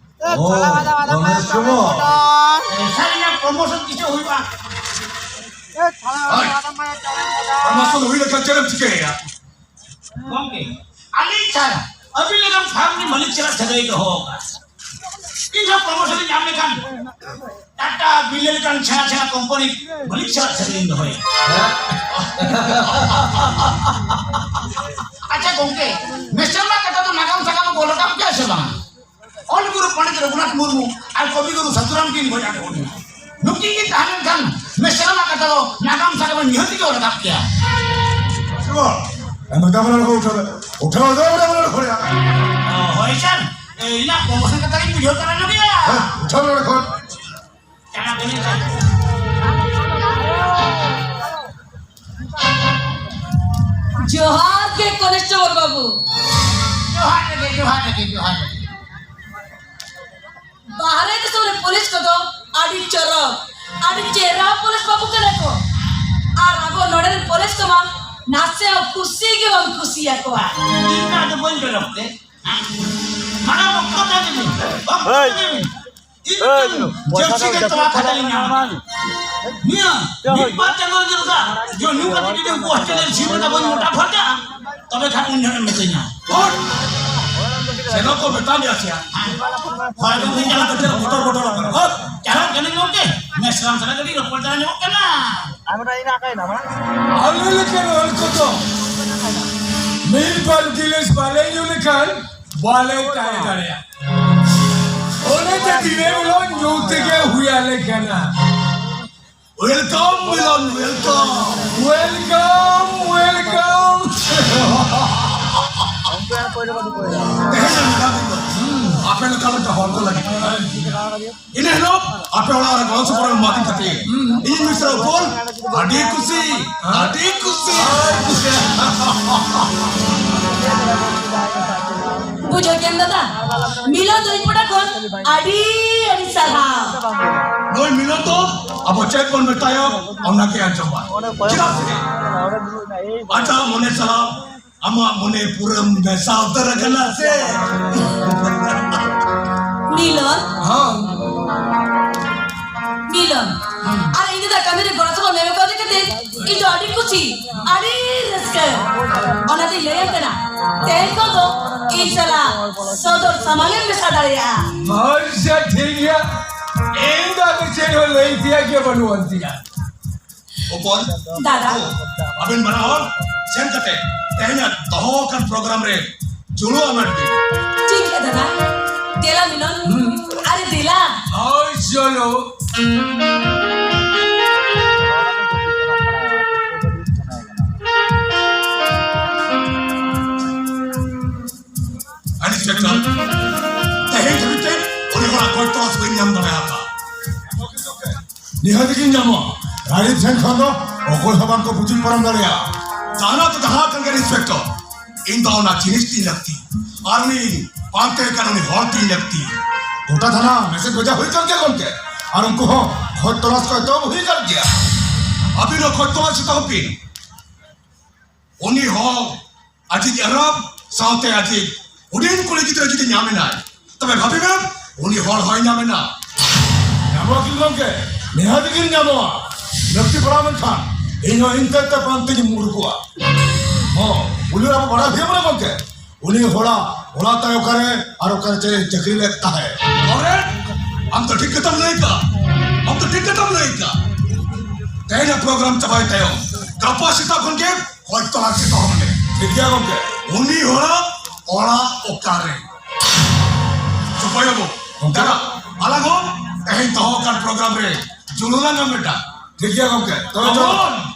ᱚ, ᱨᱚᱢᱮᱥ ᱴᱩᱰᱩ᱾ ᱮ, ᱥᱟᱨ, ᱤᱧᱟᱹᱜ ᱯᱨᱚᱢᱳᱥᱚᱱ ᱛᱤᱥᱚᱜ ᱦᱩᱭᱩᱜᱼᱟ? ᱦᱳᱭ᱾ ᱯᱨᱚᱢᱳᱥᱚᱱ ᱦᱩᱭ ᱞᱮᱠᱷᱟᱱ ᱪᱮᱫ ᱮᱢ ᱪᱤᱠᱟᱹᱭᱟ? ᱜᱚᱢᱠᱮ, ᱟᱹᱞᱤᱧ ᱥᱟᱨ, ᱟᱹᱵᱤᱱ ᱞᱮᱠᱟᱱ ᱯᱷᱟᱨᱢ ᱨᱤᱱ ᱢᱟᱹᱞᱤᱠ ᱥᱟᱞᱟᱜ ᱥᱟᱹᱜᱟᱹᱭ ᱫᱚᱦᱚ ᱟᱠᱟᱫ᱾ ᱤᱧ ᱦᱚᱸ ᱯᱨᱚᱢᱳᱥᱚᱱ ᱤᱧ ᱧᱟᱢ ᱞᱮᱠᱷᱟᱱ ᱴᱟᱴᱟ ᱵᱤᱨᱞᱟ ᱞᱮᱠᱟᱱ ᱥᱮᱬᱟ ᱥᱮᱬᱟ ᱠᱳᱢᱯᱟᱱᱤ ᱢᱟᱹᱞᱤᱠ ᱥᱟᱞᱟᱜ ᱥᱟᱹᱜᱟᱹᱭ ᱤᱧ ᱫᱚᱦᱚᱭᱟ᱾ ᱟᱪᱪᱷᱟ ᱜᱚᱢᱠᱮ, ᱢᱮᱥᱮᱨ ᱨᱮᱱᱟᱜ ᱠᱟᱛᱷᱟ ᱫᱚ ᱱᱟᱜᱟᱢ ᱥᱟᱠᱟᱢ ᱠᱚ ᱚᱞ ᱨᱟᱠᱟᱵ ᱜᱮᱭᱟ ᱥᱮ ᱵᱟᱝ? ᱚᱞ ᱜᱩᱨᱩ ᱯᱚᱱᱰᱤᱛ ᱨᱚᱜᱷᱩᱱᱟᱛᱷ ᱢᱩᱨᱢᱩ ᱟᱨ ᱠᱚᱵᱤ ᱜᱩᱨᱩ ᱥᱟᱹᱫᱷᱩᱨᱟᱢ ᱠᱤᱱ ᱜᱚᱡ ᱟᱠᱟᱫ ᱠᱤᱱᱟ᱾ ᱱᱩᱠᱤᱱ ᱠᱤᱱ ᱛᱟᱦᱮᱸ ᱞᱮᱱᱠᱷᱟᱱ ᱢᱮᱥᱮᱨ ᱨᱮᱱᱟᱜ ᱠᱟᱛᱷᱟ ᱫᱚ ᱱᱟᱜᱟᱢ ᱥᱟᱠᱟᱢ ᱨᱮ ᱱᱤᱦᱟᱹᱛ ᱜᱮ ᱚᱞ ᱨᱟᱠᱟᱵ ᱠᱮᱭᱟ᱾ ᱮ, ᱢᱮᱛᱟ ᱵᱚᱱᱟ ᱠᱚ ᱩᱴᱷᱟᱹᱣ ᱫᱚ᱾ ᱩᱴᱷᱟᱹᱣ ᱫᱚ ᱵᱚᱱᱟ ᱠᱚ ᱩᱴᱷᱟᱹᱣ ᱫᱚ᱾ ᱦᱳᱭ ᱥᱟᱨ, ᱮ, ᱤᱧᱟᱹᱜ ᱯᱨᱚᱢᱳᱥᱚᱱ ᱠᱟᱛᱷᱟ ᱞᱤᱧ ᱵᱩᱡᱷᱟᱹᱣ ᱛᱟᱨᱟ ᱧᱚᱜ ᱜᱮᱭᱟ᱾ ᱦᱮᱸ, ᱩᱴᱷᱟᱹᱣ ᱱᱚᱰᱮ ᱠᱷᱚᱱ᱾ ᱡᱚᱦᱟᱨ ᱜᱮ ᱠᱚᱱᱮᱥᱴᱮᱵᱚᱞ ᱵᱟᱹᱵᱩ᱾ ᱡᱚᱦᱟᱨ ᱜᱮ, ᱡᱚᱦᱟᱨ ᱜᱮ, ᱡᱚᱦᱟᱨ ᱜᱮ᱾ ᱵᱟᱦᱨᱮ ᱫᱤᱥᱚᱢ ᱨᱮ ᱯᱩᱞᱤᱥ ᱠᱚᱫᱚ ᱟᱹᱰᱤ ᱪᱚᱨᱚᱠ, ᱟᱹᱰᱤ ᱪᱮᱦᱨᱟ ᱯᱩᱞᱤᱥ ᱵᱟᱹᱵᱩ ᱠᱟᱱᱟ ᱠᱚ᱾ ᱟᱨ ᱟᱵᱚ ᱱᱚᱰᱮ ᱨᱮᱱ ᱯᱩᱞᱤᱥ ᱠᱚᱢᱟ ᱱᱟᱥᱮ ᱦᱚᱸ ᱠᱩᱥᱤ ᱜᱮ ᱵᱟᱢ ᱠᱩᱥᱤᱭᱟᱠᱚᱣᱟ᱾ ᱤᱧ ᱫᱚ ᱟᱫᱚ ᱵᱟᱹᱧ ᱪᱚᱨᱚᱠ ᱛᱮ᱾ ᱢᱟᱱᱮ ᱵᱚᱠᱛᱚ ᱛᱟᱦᱮᱸ ᱠᱟᱱᱟ᱾ ᱵᱚᱠᱛᱚ ᱦᱳᱭ᱾ ᱛᱟᱦᱮᱸ ᱠᱟᱱᱟ᱾ ᱤᱧ ᱦᱳᱭ᱾ ᱢᱤᱫᱴᱟᱝ ᱡᱟᱹᱨᱥᱤ ᱜᱮ ᱛᱚᱣᱟ ᱠᱷᱟᱡᱟ ᱞᱤᱧ ᱧᱟᱢᱟ᱾ ᱱᱤᱭᱟᱹ ᱢᱤᱫ ᱵᱟᱨ ᱪᱟᱸᱫᱳ ᱧᱮᱞ ᱠᱟᱜ, ᱡᱚᱢ ᱧᱩ ᱠᱟᱛᱮ ᱡᱩᱫᱤ ᱩᱱᱠᱩ ᱦᱳᱥᱴᱮᱞ ᱨᱮ ᱥᱤᱢ ᱞᱮᱠᱟ ᱵᱚᱱ ᱢᱚᱴᱟ ᱯᱷᱟᱨᱪᱟᱜᱼᱟ, ᱛᱚᱵᱮ ᱠᱷᱟᱱ ᱩᱱ ᱡᱚᱦᱚᱜ ᱮᱢ ᱢᱤᱛᱟᱹᱧᱟ᱾ ᱦᱚᱴ! ᱥᱮᱱᱚᱜ ᱠᱚ ᱢᱮᱛᱟ ᱢᱮᱭᱟ ᱥᱮ ᱦᱟᱸᱜ? ᱦᱳᱭ, ᱜᱚᱢᱠᱮ, ᱪᱟᱞᱟᱜ ᱠᱟᱛᱮ ᱵᱚᱛᱚᱨ ᱵᱚᱛᱚᱨ ᱟᱠᱟᱱᱟ᱾ ᱦᱚᱴ! ᱪᱟᱞᱟᱜ ᱠᱟᱹᱱᱟᱹᱧ ᱜᱚᱢᱠᱮ, ᱢᱮᱥᱨᱟᱢ ᱥᱟᱞᱟᱜ ᱠᱟᱹᱴᱤᱡ ᱨᱚᱯᱚᱲ ᱪᱟᱞᱟᱣ ᱧᱚᱜᱚᱜ ᱠᱟᱱᱟ᱾ ᱟᱞᱮ ᱞᱮᱠᱟᱱ ᱦᱚᱲ ᱠᱚᱫᱚ ᱢᱤᱫ ᱵᱟᱨ ᱜᱤᱞᱟᱹᱥ ᱵᱟᱞᱮ ᱧᱩ ᱞᱮᱠᱷᱟᱱ ᱵᱟᱞᱮ ᱛᱟᱦᱮᱸ ᱫᱟᱲᱮᱭᱟᱜᱼᱟ᱾ ᱚᱱᱟᱛᱮ ᱫᱤᱱᱟᱹᱢ ᱦᱤᱞᱳᱜ ᱧᱩ ᱛᱮᱜᱮ ᱦᱩᱭ ᱟᱞᱮ ᱠᱟᱱᱟ᱾ Welcome, ᱢᱤᱞᱚᱱ, welcome. Welcome, welcome. ᱛᱮᱦᱮᱧ ᱢᱮᱱᱟᱜ ᱫᱚ ᱟᱯᱮ ᱞᱮᱠᱟ ᱞᱮᱠᱟ ᱦᱚᱲ ᱠᱚ ᱞᱟᱹᱜᱤᱫ᱾ ᱤᱱᱟᱹ ᱦᱤᱞᱳᱜ ᱟᱯᱮ ᱚᱲᱟᱜ ᱨᱮ ᱜᱚᱲᱚ ᱥᱚᱯᱚᱦᱚᱫ ᱮᱢ ᱮᱢᱟ ᱫᱤᱧ ᱠᱷᱟᱹᱛᱤᱨ ᱤᱧ ᱢᱤᱥᱨᱟ ᱦᱚᱯᱚᱱ ᱟᱹᱰᱤ ᱠᱩᱥᱤ, ᱟᱹᱰᱤ ᱠᱩᱥᱤ᱾ ᱵᱩᱡᱷᱟᱹᱣ ᱠᱮᱫᱟᱢ ᱫᱟᱫᱟ, ᱢᱤᱞᱚᱱ ᱫᱚ ᱤᱧ ᱯᱟᱦᱴᱟ ᱠᱷᱚᱱ ᱟᱹᱰᱤ ᱟᱹᱰᱤ ᱥᱟᱨᱦᱟᱣ᱾ ᱱᱩᱭ ᱢᱤᱞᱚᱱ ᱫᱚ ᱟᱵᱚ ᱪᱮᱫ ᱵᱚᱱ ᱢᱮᱛᱟᱭᱟ, ᱚᱱᱟ ᱜᱮ ᱟᱸᱡᱚᱢᱟ᱾ ᱪᱮᱫᱟᱜ ᱥᱮ ᱟᱡᱟᱜ ᱢᱚᱱᱮ ᱥᱟᱞᱟᱜ ᱟᱢᱟᱜ ᱢᱚᱱᱮ ᱯᱩᱨᱟᱹ ᱢᱮᱥᱟ ᱩᱛᱟᱹᱨ ᱟᱠᱟᱱᱟ ᱥᱮ? ᱢᱤᱞᱚᱱ᱾ ᱦᱚᱸ᱾ ᱢᱤᱞᱚᱱ᱾ ᱟᱨ ᱤᱧ ᱫᱟᱫᱟ ᱠᱟᱹᱢᱤ ᱨᱮ ᱜᱚᱲᱚ ᱥᱚᱯᱚᱦᱚᱫ ᱮᱢ ᱠᱟᱣᱫᱤᱧ ᱠᱷᱟᱹᱛᱤᱨ ᱤᱧ ᱫᱚ ᱟᱹᱰᱤ ᱠᱩᱥᱤ, ᱟᱹᱰᱤ ᱨᱟᱹᱥᱠᱟᱹ᱾ ᱚᱱᱟᱛᱮᱧ ᱞᱟᱹᱭᱟᱢ ᱠᱟᱱᱟ, ᱛᱮᱦᱮᱧ ᱠᱷᱚᱱ ᱫᱚ ᱤᱧ ᱥᱟᱞᱟᱜ ᱥᱚᱫᱚᱨ ᱥᱟᱢᱟᱝ ᱮᱢ ᱢᱮᱥᱟ ᱫᱟᱲᱮᱭᱟᱜᱼᱟ᱾ ᱟᱪᱪᱷᱟ, ᱴᱷᱤᱠ ᱜᱮᱭᱟ᱾ ᱤᱧ ᱫᱚ ᱟᱫᱚ ᱪᱮᱫ ᱦᱚᱸ ᱞᱟᱹᱭ ᱛᱮᱭᱟᱜ ᱜᱮ ᱵᱟᱹᱱᱩᱜ ᱟᱱ ᱛᱤᱧᱟ᱾ ᱦᱚᱯᱚᱱ᱾ ᱫᱟᱫᱟ᱾ ᱚ, ᱟᱵᱮᱱ ᱵᱟᱱᱟ ᱦᱚᱲ ᱥᱮᱱ ᱠᱟᱛᱮ ᱛᱮᱦᱮᱧᱟᱜ ᱫᱚᱦᱚ ᱟᱠᱟᱱ ᱯᱨᱳᱜᱨᱟᱢ ᱨᱮ ᱡᱩᱲᱩ ᱟᱢᱮᱫ ᱵᱤᱱ᱾ ᱴᱷᱤᱠ ᱜᱮᱭᱟ ᱫᱟᱫᱟ, ᱫᱮᱞᱟ ᱢᱤᱞᱚᱱ᱾ ᱦᱩᱸ᱾ ᱟᱨᱮ ᱫᱮᱞᱟ᱾ ᱦᱳᱭ, ᱪᱚᱞᱚ᱾ ᱤᱱᱥᱯᱮᱠᱴᱚᱨ, ᱛᱮᱦᱮᱧ ᱫᱷᱟᱹᱵᱤᱡ ᱛᱮ ᱩᱱᱤ ᱦᱚᱲᱟᱜ ᱜᱚᱡ ᱛᱚᱞᱟᱥ ᱵᱟᱹᱧ ᱧᱟᱢ ᱫᱟᱲᱮ ᱟᱠᱟᱫᱟ᱾ ᱱᱤᱦᱟᱹᱛ ᱜᱤᱧ ᱧᱟᱢᱟ᱾ ᱨᱟᱭᱤᱛ ᱴᱷᱮᱱ ᱠᱷᱚᱱ ᱫᱚ ᱚᱠᱚᱭ ᱦᱚᱸ ᱵᱟᱝ ᱠᱚ ᱵᱩᱡᱩᱱ ᱯᱟᱨᱚᱢ ᱫᱟᱲᱮᱭᱟᱜᱼᱟ᱾ ᱡᱟᱦᱟᱱᱟᱜ ᱫᱚ ᱡᱟᱦᱟᱸ ᱠᱟᱱ ᱜᱮ ᱤᱱᱥᱯᱮᱠᱴᱚᱨ, ᱤᱧ ᱫᱚ ᱚᱱᱟ ᱡᱤᱱᱤᱥ ᱛᱤᱧ ᱞᱟᱹᱠᱛᱤ, ᱟᱨ ᱩᱱᱤ ᱯᱟᱱᱛᱮ ᱠᱟᱱ ᱩᱱᱤ ᱦᱚᱲ ᱛᱤᱧ ᱞᱟᱹᱠᱛᱤ᱾ ᱜᱚᱴᱟ ᱛᱷᱟᱱᱟ ᱢᱮᱥᱮᱡᱽ ᱵᱷᱮᱡᱟ ᱦᱩᱭ ᱠᱟᱱ ᱜᱮᱭᱟ ᱜᱚᱢᱠᱮ, ᱟᱨ ᱩᱱᱠᱩ ᱦᱚᱸ ᱠᱷᱚᱡᱽ ᱛᱚᱞᱟᱥ ᱠᱚ ᱮᱛᱚᱦᱚᱵ ᱦᱩᱭ ᱠᱟᱱ ᱜᱮᱭᱟ᱾ ᱟᱹᱵᱤᱱ ᱦᱚᱸ ᱠᱷᱚᱡᱽ ᱛᱚᱞᱟᱥ ᱮᱛᱚᱦᱚᱵ ᱵᱤᱱ᱾ ᱩᱱᱤ ᱦᱚᱸ ᱟᱡᱤᱡ ᱮᱨᱟᱯ ᱥᱟᱶᱛᱮ ᱟᱡᱤᱡ ᱦᱩᱰᱤᱧ ᱠᱩᱲᱤ ᱜᱤᱫᱽᱨᱟᱹ ᱡᱩᱫᱤ ᱧᱟᱢᱮᱱᱟᱭ, ᱛᱚᱵᱮ ᱵᱷᱟᱵᱤ ᱢᱮ, ᱩᱱᱤ ᱦᱚᱲ ᱦᱚᱸᱭ ᱧᱟᱢᱮᱱᱟ᱾ ᱧᱟᱢᱚᱜ ᱟᱹᱠᱤᱱ ᱜᱚᱢᱠᱮ? ᱱᱤᱦᱟᱹᱛ ᱜᱤᱧ ᱧᱟᱢᱚᱜᱼᱟ᱾ ᱞᱟᱹᱠᱛᱤ ᱯᱟᱲᱟᱣ ᱞᱮᱱᱠᱷᱟᱱ ᱤᱧ ᱦᱚᱸ ᱤᱧ ᱛᱮ ᱛᱮ ᱯᱟᱱᱛᱮ ᱜᱤᱧ ᱩᱰᱩᱠᱚᱜᱼᱟ᱾ ᱦᱚᱸ, ᱩᱱᱤ ᱟᱵᱚ ᱵᱟᱲᱟᱭ ᱦᱩᱭ ᱟᱵᱚᱱᱟ ᱜᱚᱢᱠᱮ᱾ ᱩᱱᱤ ᱦᱚᱲᱟᱜ ᱚᱲᱟᱜ ᱛᱟᱭ ᱚᱠᱟᱨᱮ ᱟᱨ ᱚᱠᱟᱨᱮ ᱪᱮᱫ ᱮ ᱪᱟᱹᱠᱨᱤ ᱞᱮᱫ ᱛᱟᱦᱮᱸᱫ? ᱟᱨᱮ, ᱟᱢ ᱫᱚ ᱴᱷᱤᱠ ᱠᱟᱛᱷᱟᱢ ᱞᱟᱹᱭ ᱠᱟᱜᱼᱟ᱾ ᱟᱢ ᱫᱚ ᱴᱷᱤᱠ ᱠᱟᱛᱷᱟᱢ ᱞᱟᱹᱭ ᱠᱟᱜᱼᱟ᱾ ᱛᱮᱦᱮᱧᱟᱜ ᱯᱨᱳᱜᱨᱟᱢ ᱪᱟᱵᱟᱭ ᱛᱟᱭᱚᱢ ᱜᱟᱯᱟ ᱥᱮᱛᱟᱜ ᱠᱷᱚᱱ ᱜᱮ ᱦᱚᱭ ᱛᱚᱞᱟᱥ ᱮ ᱫᱚᱦᱚ ᱢᱮ᱾ ᱴᱷᱤᱠ ᱜᱮᱭᱟ ᱜᱚᱢᱠᱮ᱾ ᱩᱱᱤ ᱦᱚᱲᱟᱜ ᱚᱲᱟᱜ ᱚᱠᱟᱨᱮ? ᱪᱩᱯᱟᱹᱭ ᱵᱟᱹᱵᱩ, ᱜᱚᱢᱠᱮ᱾ ᱫᱟᱫᱟ, ᱟᱞᱟᱝ ᱦᱚᱸ ᱛᱮᱦᱮᱧ ᱫᱚᱦᱚ ᱟᱠᱟᱱ ᱯᱨᱳᱜᱨᱟᱢ ᱨᱮ ᱡᱩᱞᱩ ᱞᱟᱝ ᱢᱤᱫᱴᱟᱝ᱾ ᱴᱷᱤᱠ ᱜᱮᱭᱟ ᱜᱚᱢᱠᱮ, ᱛᱚᱵᱮ ᱪᱚᱞᱚ᱾ ᱛᱟᱵᱚᱱ᱾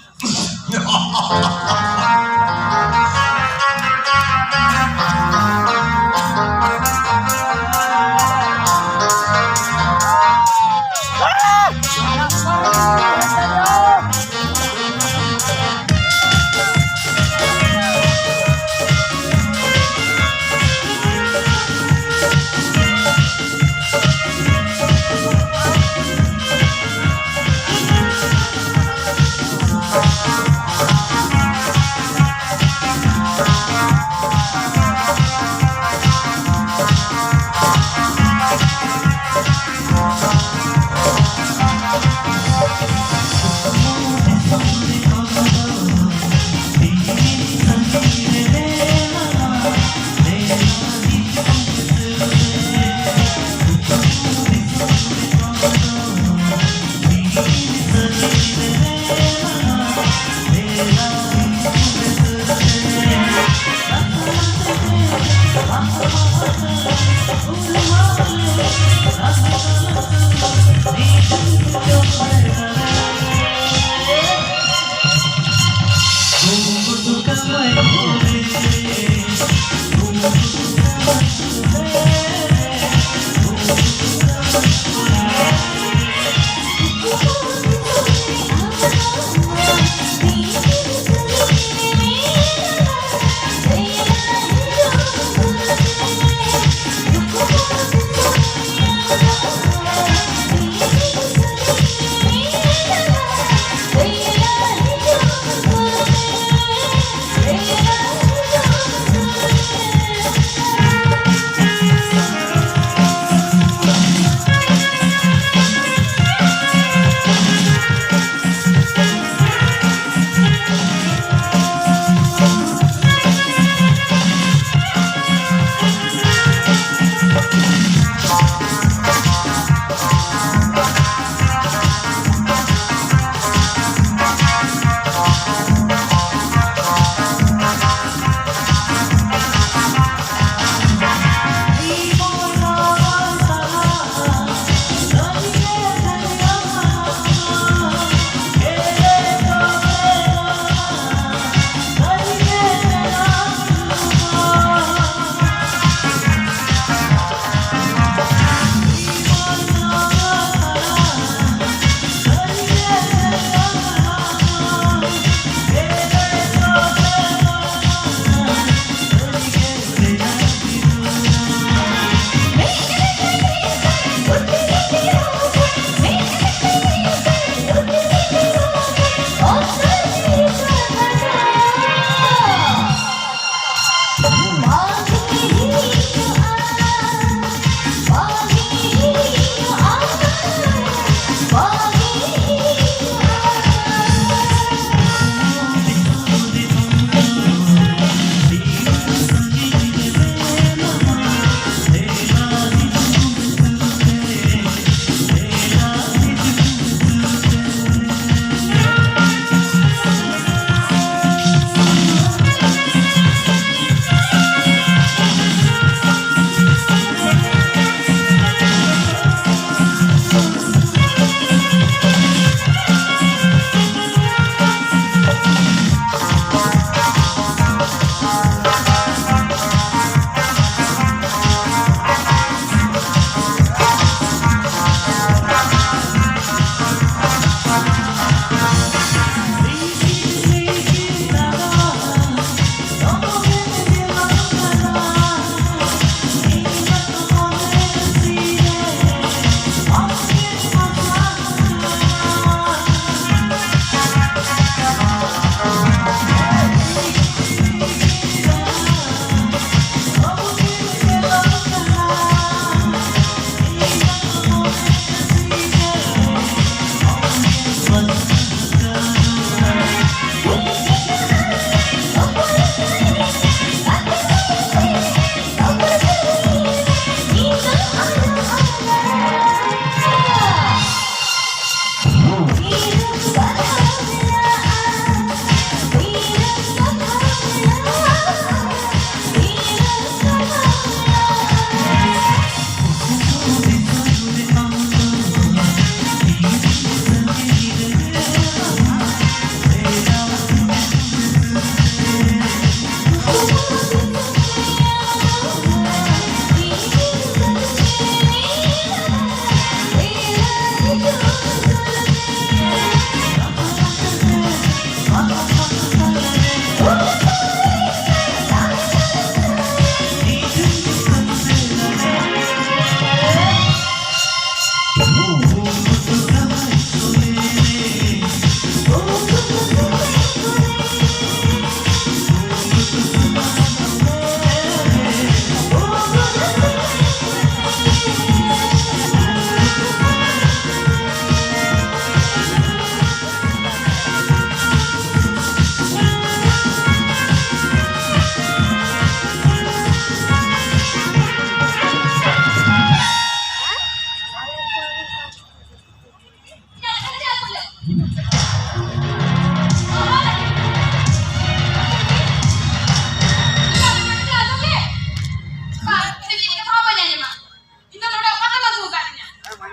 ᱤᱧ ᱫᱚ ᱱᱚᱰᱮ ᱚᱠᱟᱛᱮᱢ ᱟᱹᱜᱩ ᱟᱠᱟᱫᱤᱧᱟ?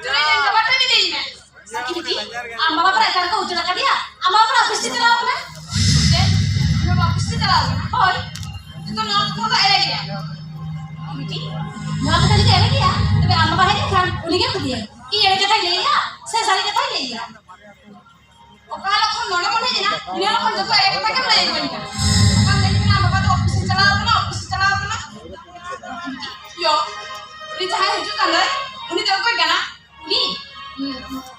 ᱪᱩᱨᱤ ᱞᱮᱱ ᱫᱚ ᱵᱟᱯᱮ ᱢᱤᱛᱟᱹᱧ ᱢᱮ᱾ ᱥᱟᱹᱠᱷᱤ ᱵᱤᱴᱤ, ᱟᱢ ᱵᱟᱵᱟ ᱯᱟᱨᱟ ᱮᱠᱟᱞ ᱠᱚ ᱩᱪᱟᱹᱲ ᱟᱠᱟᱫᱮᱭᱟ? ᱟᱢ ᱵᱟᱵᱟ ᱯᱟᱨᱟ ᱚᱯᱷᱤᱥ ᱮ ᱪᱟᱞᱟᱣ ᱟᱠᱟᱱᱟ? ᱪᱮᱫ? ᱟᱢ ᱵᱟᱵᱟ ᱚᱯᱷᱤᱥ ᱮ ᱪᱟᱞᱟᱣ ᱟᱠᱟᱱᱟ? ᱦᱳᱭ᱾ ᱡᱚᱛᱚ ᱱᱚᱣᱟ ᱠᱟᱛᱷᱟ ᱫᱚ ᱮᱲᱮ ᱜᱮᱭᱟ᱾ ᱥᱟᱹᱠᱷᱤ ᱵᱤᱴᱤ, ᱱᱚᱣᱟ ᱠᱟᱛᱷᱟ ᱡᱩᱫᱤ ᱮᱲᱮ ᱜᱮᱭᱟ, ᱛᱚᱵᱮ ᱟᱢ ᱵᱟᱵᱟ ᱦᱮᱡ ᱞᱮᱱᱠᱷᱟᱱ ᱩᱱᱤ ᱜᱮᱢ ᱠᱩᱞᱤᱭᱮᱢ᱾ ᱤᱧ ᱮᱲᱮ ᱠᱟᱛᱷᱟᱧ ᱞᱟᱹᱭᱮᱜᱼᱟ ᱥᱮ ᱥᱟᱹᱨᱤ ᱠᱟᱛᱷᱟᱧ ᱞᱟᱹᱭᱮᱜᱼᱟ? ᱚᱠᱟ ᱦᱤᱞᱳᱜ ᱠᱷᱚᱱ ᱱᱚᱰᱮ ᱵᱚᱱ ᱦᱮᱡ ᱮᱱᱟ, ᱤᱱᱟᱹ ᱦᱤᱞᱳᱜ ᱠᱷᱚᱱ ᱡᱚᱛᱚ ᱮᱲᱮ ᱠᱟᱛᱷᱟ ᱜᱮᱢ ᱞᱟᱹᱭ ᱟᱹᱜᱩᱣᱟᱹᱧ ᱠᱟᱱᱟ᱾ ᱚᱠᱟᱢ ᱞᱟᱹᱭ ᱠᱟᱱᱟ, ᱟᱢ ᱵᱟᱵᱟ ᱫᱚ ᱚᱯᱷᱤᱥ ᱮ ᱪᱟᱞᱟᱣ ᱠᱟᱱᱟ, ᱚᱯᱷᱤᱥ ᱮ ᱪᱟᱞᱟᱣ ᱠᱟᱱᱟ᱾ ᱭᱳ, ᱩᱱᱤ ᱡᱟᱦᱟᱸᱭ ᱦᱤᱡᱩᱜ ᱠᱟᱱ ᱫᱚᱭ, ᱩᱱᱤ ᱫᱚ ᱚᱠᱚᱭ ᱠᱟᱱᱟ? ᱩᱱᱤ?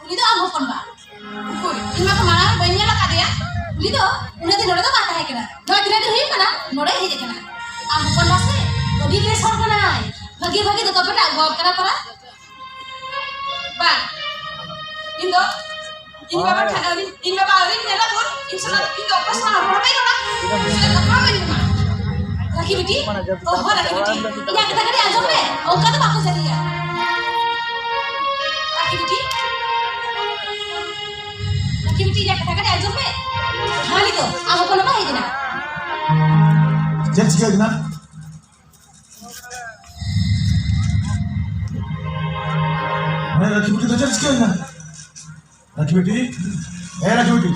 ᱩᱱᱤ ᱫᱚ ᱟᱢ ᱦᱚᱯᱚᱱ ᱵᱟ᱾ ᱩᱠᱩᱨ, ᱤᱧ ᱢᱟ ᱛᱚ ᱢᱟᱲᱟᱝ ᱨᱮ ᱵᱟᱹᱧ ᱧᱮᱞ ᱟᱠᱟᱫᱮᱭᱟ᱾ ᱩᱱᱤ ᱫᱚ ᱩᱱᱟᱹᱜ ᱫᱤᱱ ᱱᱚᱰᱮ ᱫᱚ ᱵᱟᱭ ᱛᱟᱦᱮᱸ ᱠᱟᱱᱟ᱾ ᱱᱚᱣᱟ ᱛᱤᱱᱟᱹᱜ ᱫᱤᱱ ᱦᱩᱭᱩᱜ ᱠᱟᱱᱟ, ᱱᱚᱰᱮ ᱦᱮᱡ ᱟᱠᱟᱱᱟ᱾ ᱟᱢ ᱦᱚᱯᱚᱱ ᱵᱟ ᱥᱮ ᱟᱹᱰᱤ ᱵᱮᱥ ᱦᱚᱲ ᱠᱟᱱᱟᱭ᱾ ᱵᱷᱟᱹᱜᱤ ᱵᱷᱟᱹᱜᱤ ᱫᱚᱛᱚ ᱯᱮᱴᱮᱡ ᱟᱹᱜᱩ ᱟᱠᱟᱫᱟ ᱯᱟᱨᱟ᱾ ᱵᱟᱝ, ᱤᱧ ᱫᱚ, ᱤᱧ ᱵᱟᱵᱟ ᱴᱷᱮᱱ ᱟᱹᱣᱨᱤ, ᱤᱧ ᱵᱟᱵᱟ ᱟᱹᱣᱨᱤᱧ ᱧᱮᱞᱟ ᱵᱷᱳᱨ, ᱤᱧ ᱥᱟᱞᱟᱜ, ᱤᱧ ᱫᱚ ᱚᱠᱚᱭ ᱥᱟᱞᱟᱜ ᱨᱚᱲ ᱵᱟᱹᱧ ᱨᱚᱲᱟ, ᱤᱧ ᱫᱚ ᱠᱟᱛᱷᱟ ᱵᱟᱹᱧ ᱟᱸᱡᱚᱢᱟ᱾ ᱨᱟᱹᱠᱷᱤ ᱵᱤᱴᱤ, ᱚ ᱦᱚᱸ ᱨᱟᱹᱠᱷᱤ ᱵᱤᱴᱤ, ᱤᱧᱟᱜ ᱠᱟᱛᱷᱟ ᱠᱟᱹᱴᱤᱡ ᱟᱸᱡᱚᱢ ᱢᱮ, ᱚᱱᱠᱟ ᱫᱚ ᱵᱟᱠᱚ ᱥᱟᱹᱨᱤᱭᱟ᱾ ᱨᱟᱹᱠᱷᱤ ᱵᱤᱴᱤ, ᱨᱟᱹᱠᱷᱤ ᱵᱤᱴᱤ, ᱤᱧᱟᱜ ᱠᱟᱛᱷᱟ ᱠᱟᱹᱴᱤᱡ ᱟᱸᱡᱚᱢ ᱢᱮ᱾ ᱦᱟᱹᱱᱤ ᱫᱚ ᱟᱵᱚ ᱠᱚ ᱵᱟᱭ ᱦᱮᱡ ᱮᱱᱟ᱾ ᱪᱮᱫ ᱪᱤᱠᱟᱹ ᱠᱟᱱᱟ? ᱦᱮᱸ, ᱨᱟᱹᱠᱷᱤ ᱵᱤᱴᱤ ᱫᱚ ᱪᱮᱫ ᱪᱤᱠᱟᱹᱭᱮᱱᱟ? ᱨᱟᱹᱠᱷᱤ ᱵᱤᱴᱤ, ᱦᱮᱸ, ᱨᱟᱹᱠᱷᱤ ᱵᱤᱴᱤ᱾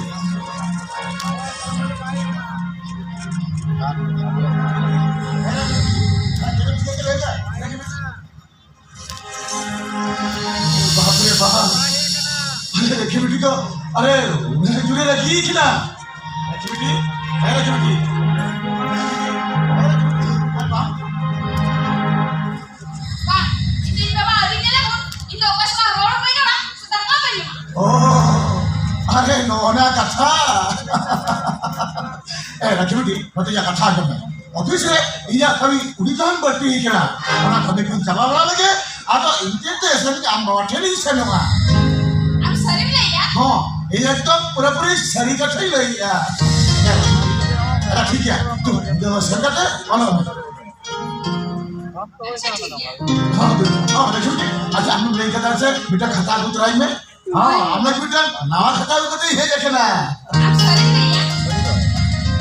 ᱵᱟᱯ ᱨᱮ ᱵᱟᱯ᱾ ᱟᱨᱮ, ᱨᱟᱹᱠᱷᱤ ᱵᱤᱴᱤ ᱫᱚ, ᱟᱨᱮ, ᱩᱱᱤ ᱫᱚ ᱡᱩᱨᱮ ᱨᱟᱹᱜᱤ ᱠᱟᱱᱟ᱾ ᱨᱟᱹᱠᱷᱤ ᱵᱤᱴᱤ, ᱦᱮᱸ, ᱨᱟᱹᱠᱷᱤ ᱵᱤᱴᱤ᱾ ᱦᱮᱸ, ᱨᱟᱹᱠᱷᱤ ᱵᱤᱴᱤ᱾ ᱵᱟᱝ, ᱤᱧ ᱫᱚ ᱤᱧ ᱵᱟᱵᱟ ᱟᱹᱣᱨᱤᱧ ᱧᱮᱞᱮ ᱠᱷᱚᱱ ᱤᱧ ᱫᱚ ᱚᱠᱚᱭ ᱥᱟᱞᱟᱜ ᱨᱚᱲ ᱵᱟᱹᱧ ᱨᱚᱲᱟ, ᱫᱟᱠᱟ ᱵᱟᱹᱧ ᱡᱚᱢᱟ᱾ ᱚ, ᱟᱨᱮ ᱱᱚᱜᱼᱚ ᱱᱟ ᱠᱟᱛᱷᱟ᱾ ᱮ, ᱨᱟᱡᱩ ᱵᱤᱴᱤ, ᱱᱚᱛᱮ ᱤᱧᱟᱹᱜ ᱠᱟᱛᱷᱟ ᱟᱸᱡᱚᱢ ᱢᱮ᱾ ᱚᱯᱷᱤᱥ ᱨᱮ ᱤᱧᱟᱹᱜ ᱠᱟᱹᱢᱤ ᱩᱰᱤ ᱜᱟᱱ ᱵᱟᱹᱲᱛᱤ ᱟᱠᱟᱱᱟ᱾ ᱚᱱᱟ ᱠᱟᱹᱢᱤ ᱠᱚᱧ ᱪᱟᱵᱟ ᱵᱟᱲᱟ ᱞᱮᱜᱮ, ᱟᱫᱚ ᱤᱧ ᱛᱮ ᱛᱮ ᱥᱮᱱ ᱟᱢ ᱵᱟᱵᱟ ᱴᱷᱮᱱ ᱤᱧ ᱥᱮᱱᱚᱜᱼᱟ᱾ ᱟᱢ ᱥᱟᱹᱨᱤᱢ ᱞᱟᱹᱭᱮᱫᱼᱟ? ᱦᱚᱸ, ᱤᱧ ᱮᱠᱫᱚᱢ ᱯᱩᱨᱟᱹᱯᱩᱨᱤ ᱥᱟᱹᱨᱤ ᱠᱟᱛᱷᱟᱧ ᱞᱟᱹᱭᱮᱫᱼᱟ᱾ ᱟᱪᱪᱷᱟ, ᱴᱷᱤᱠ ᱜᱮᱭᱟ, ᱛᱩ, ᱤᱧ ᱫᱚ ᱥᱮᱱ ᱠᱟᱛᱮ ᱚᱱᱟ ᱟᱪᱪᱷᱟ, ᱴᱷᱤᱠ ᱜᱮᱭᱟ᱾ ᱦᱚᱸ, ᱛᱩ, ᱦᱚᱸ, ᱟᱪᱪᱷᱟ, ᱴᱷᱤᱠ ᱜᱮᱭᱟ᱾ ᱟᱪᱪᱷᱟ, ᱟᱢᱮᱢ ᱞᱟᱹᱭ ᱠᱟᱫᱟ ᱥᱮ, ᱢᱤᱫᱴᱟᱝ ᱠᱷᱟᱛᱟ ᱟᱹᱜᱩ ᱛᱚᱨᱟᱭ ᱢᱮ᱾ ᱦᱚᱸ, ᱟᱢ ᱞᱟᱹᱜᱤᱫ ᱢᱤᱫᱴᱟᱝ ᱱᱟᱣᱟ ᱠᱷᱟᱛᱟ ᱟᱹᱜᱩ ᱠᱟᱛᱮ ᱤᱧ ᱦᱮᱡ ᱟᱠᱟᱱᱟ᱾ ᱟᱢ ᱥᱟᱹᱨᱤᱢ ᱞᱟᱹᱭᱮᱫᱼᱟ?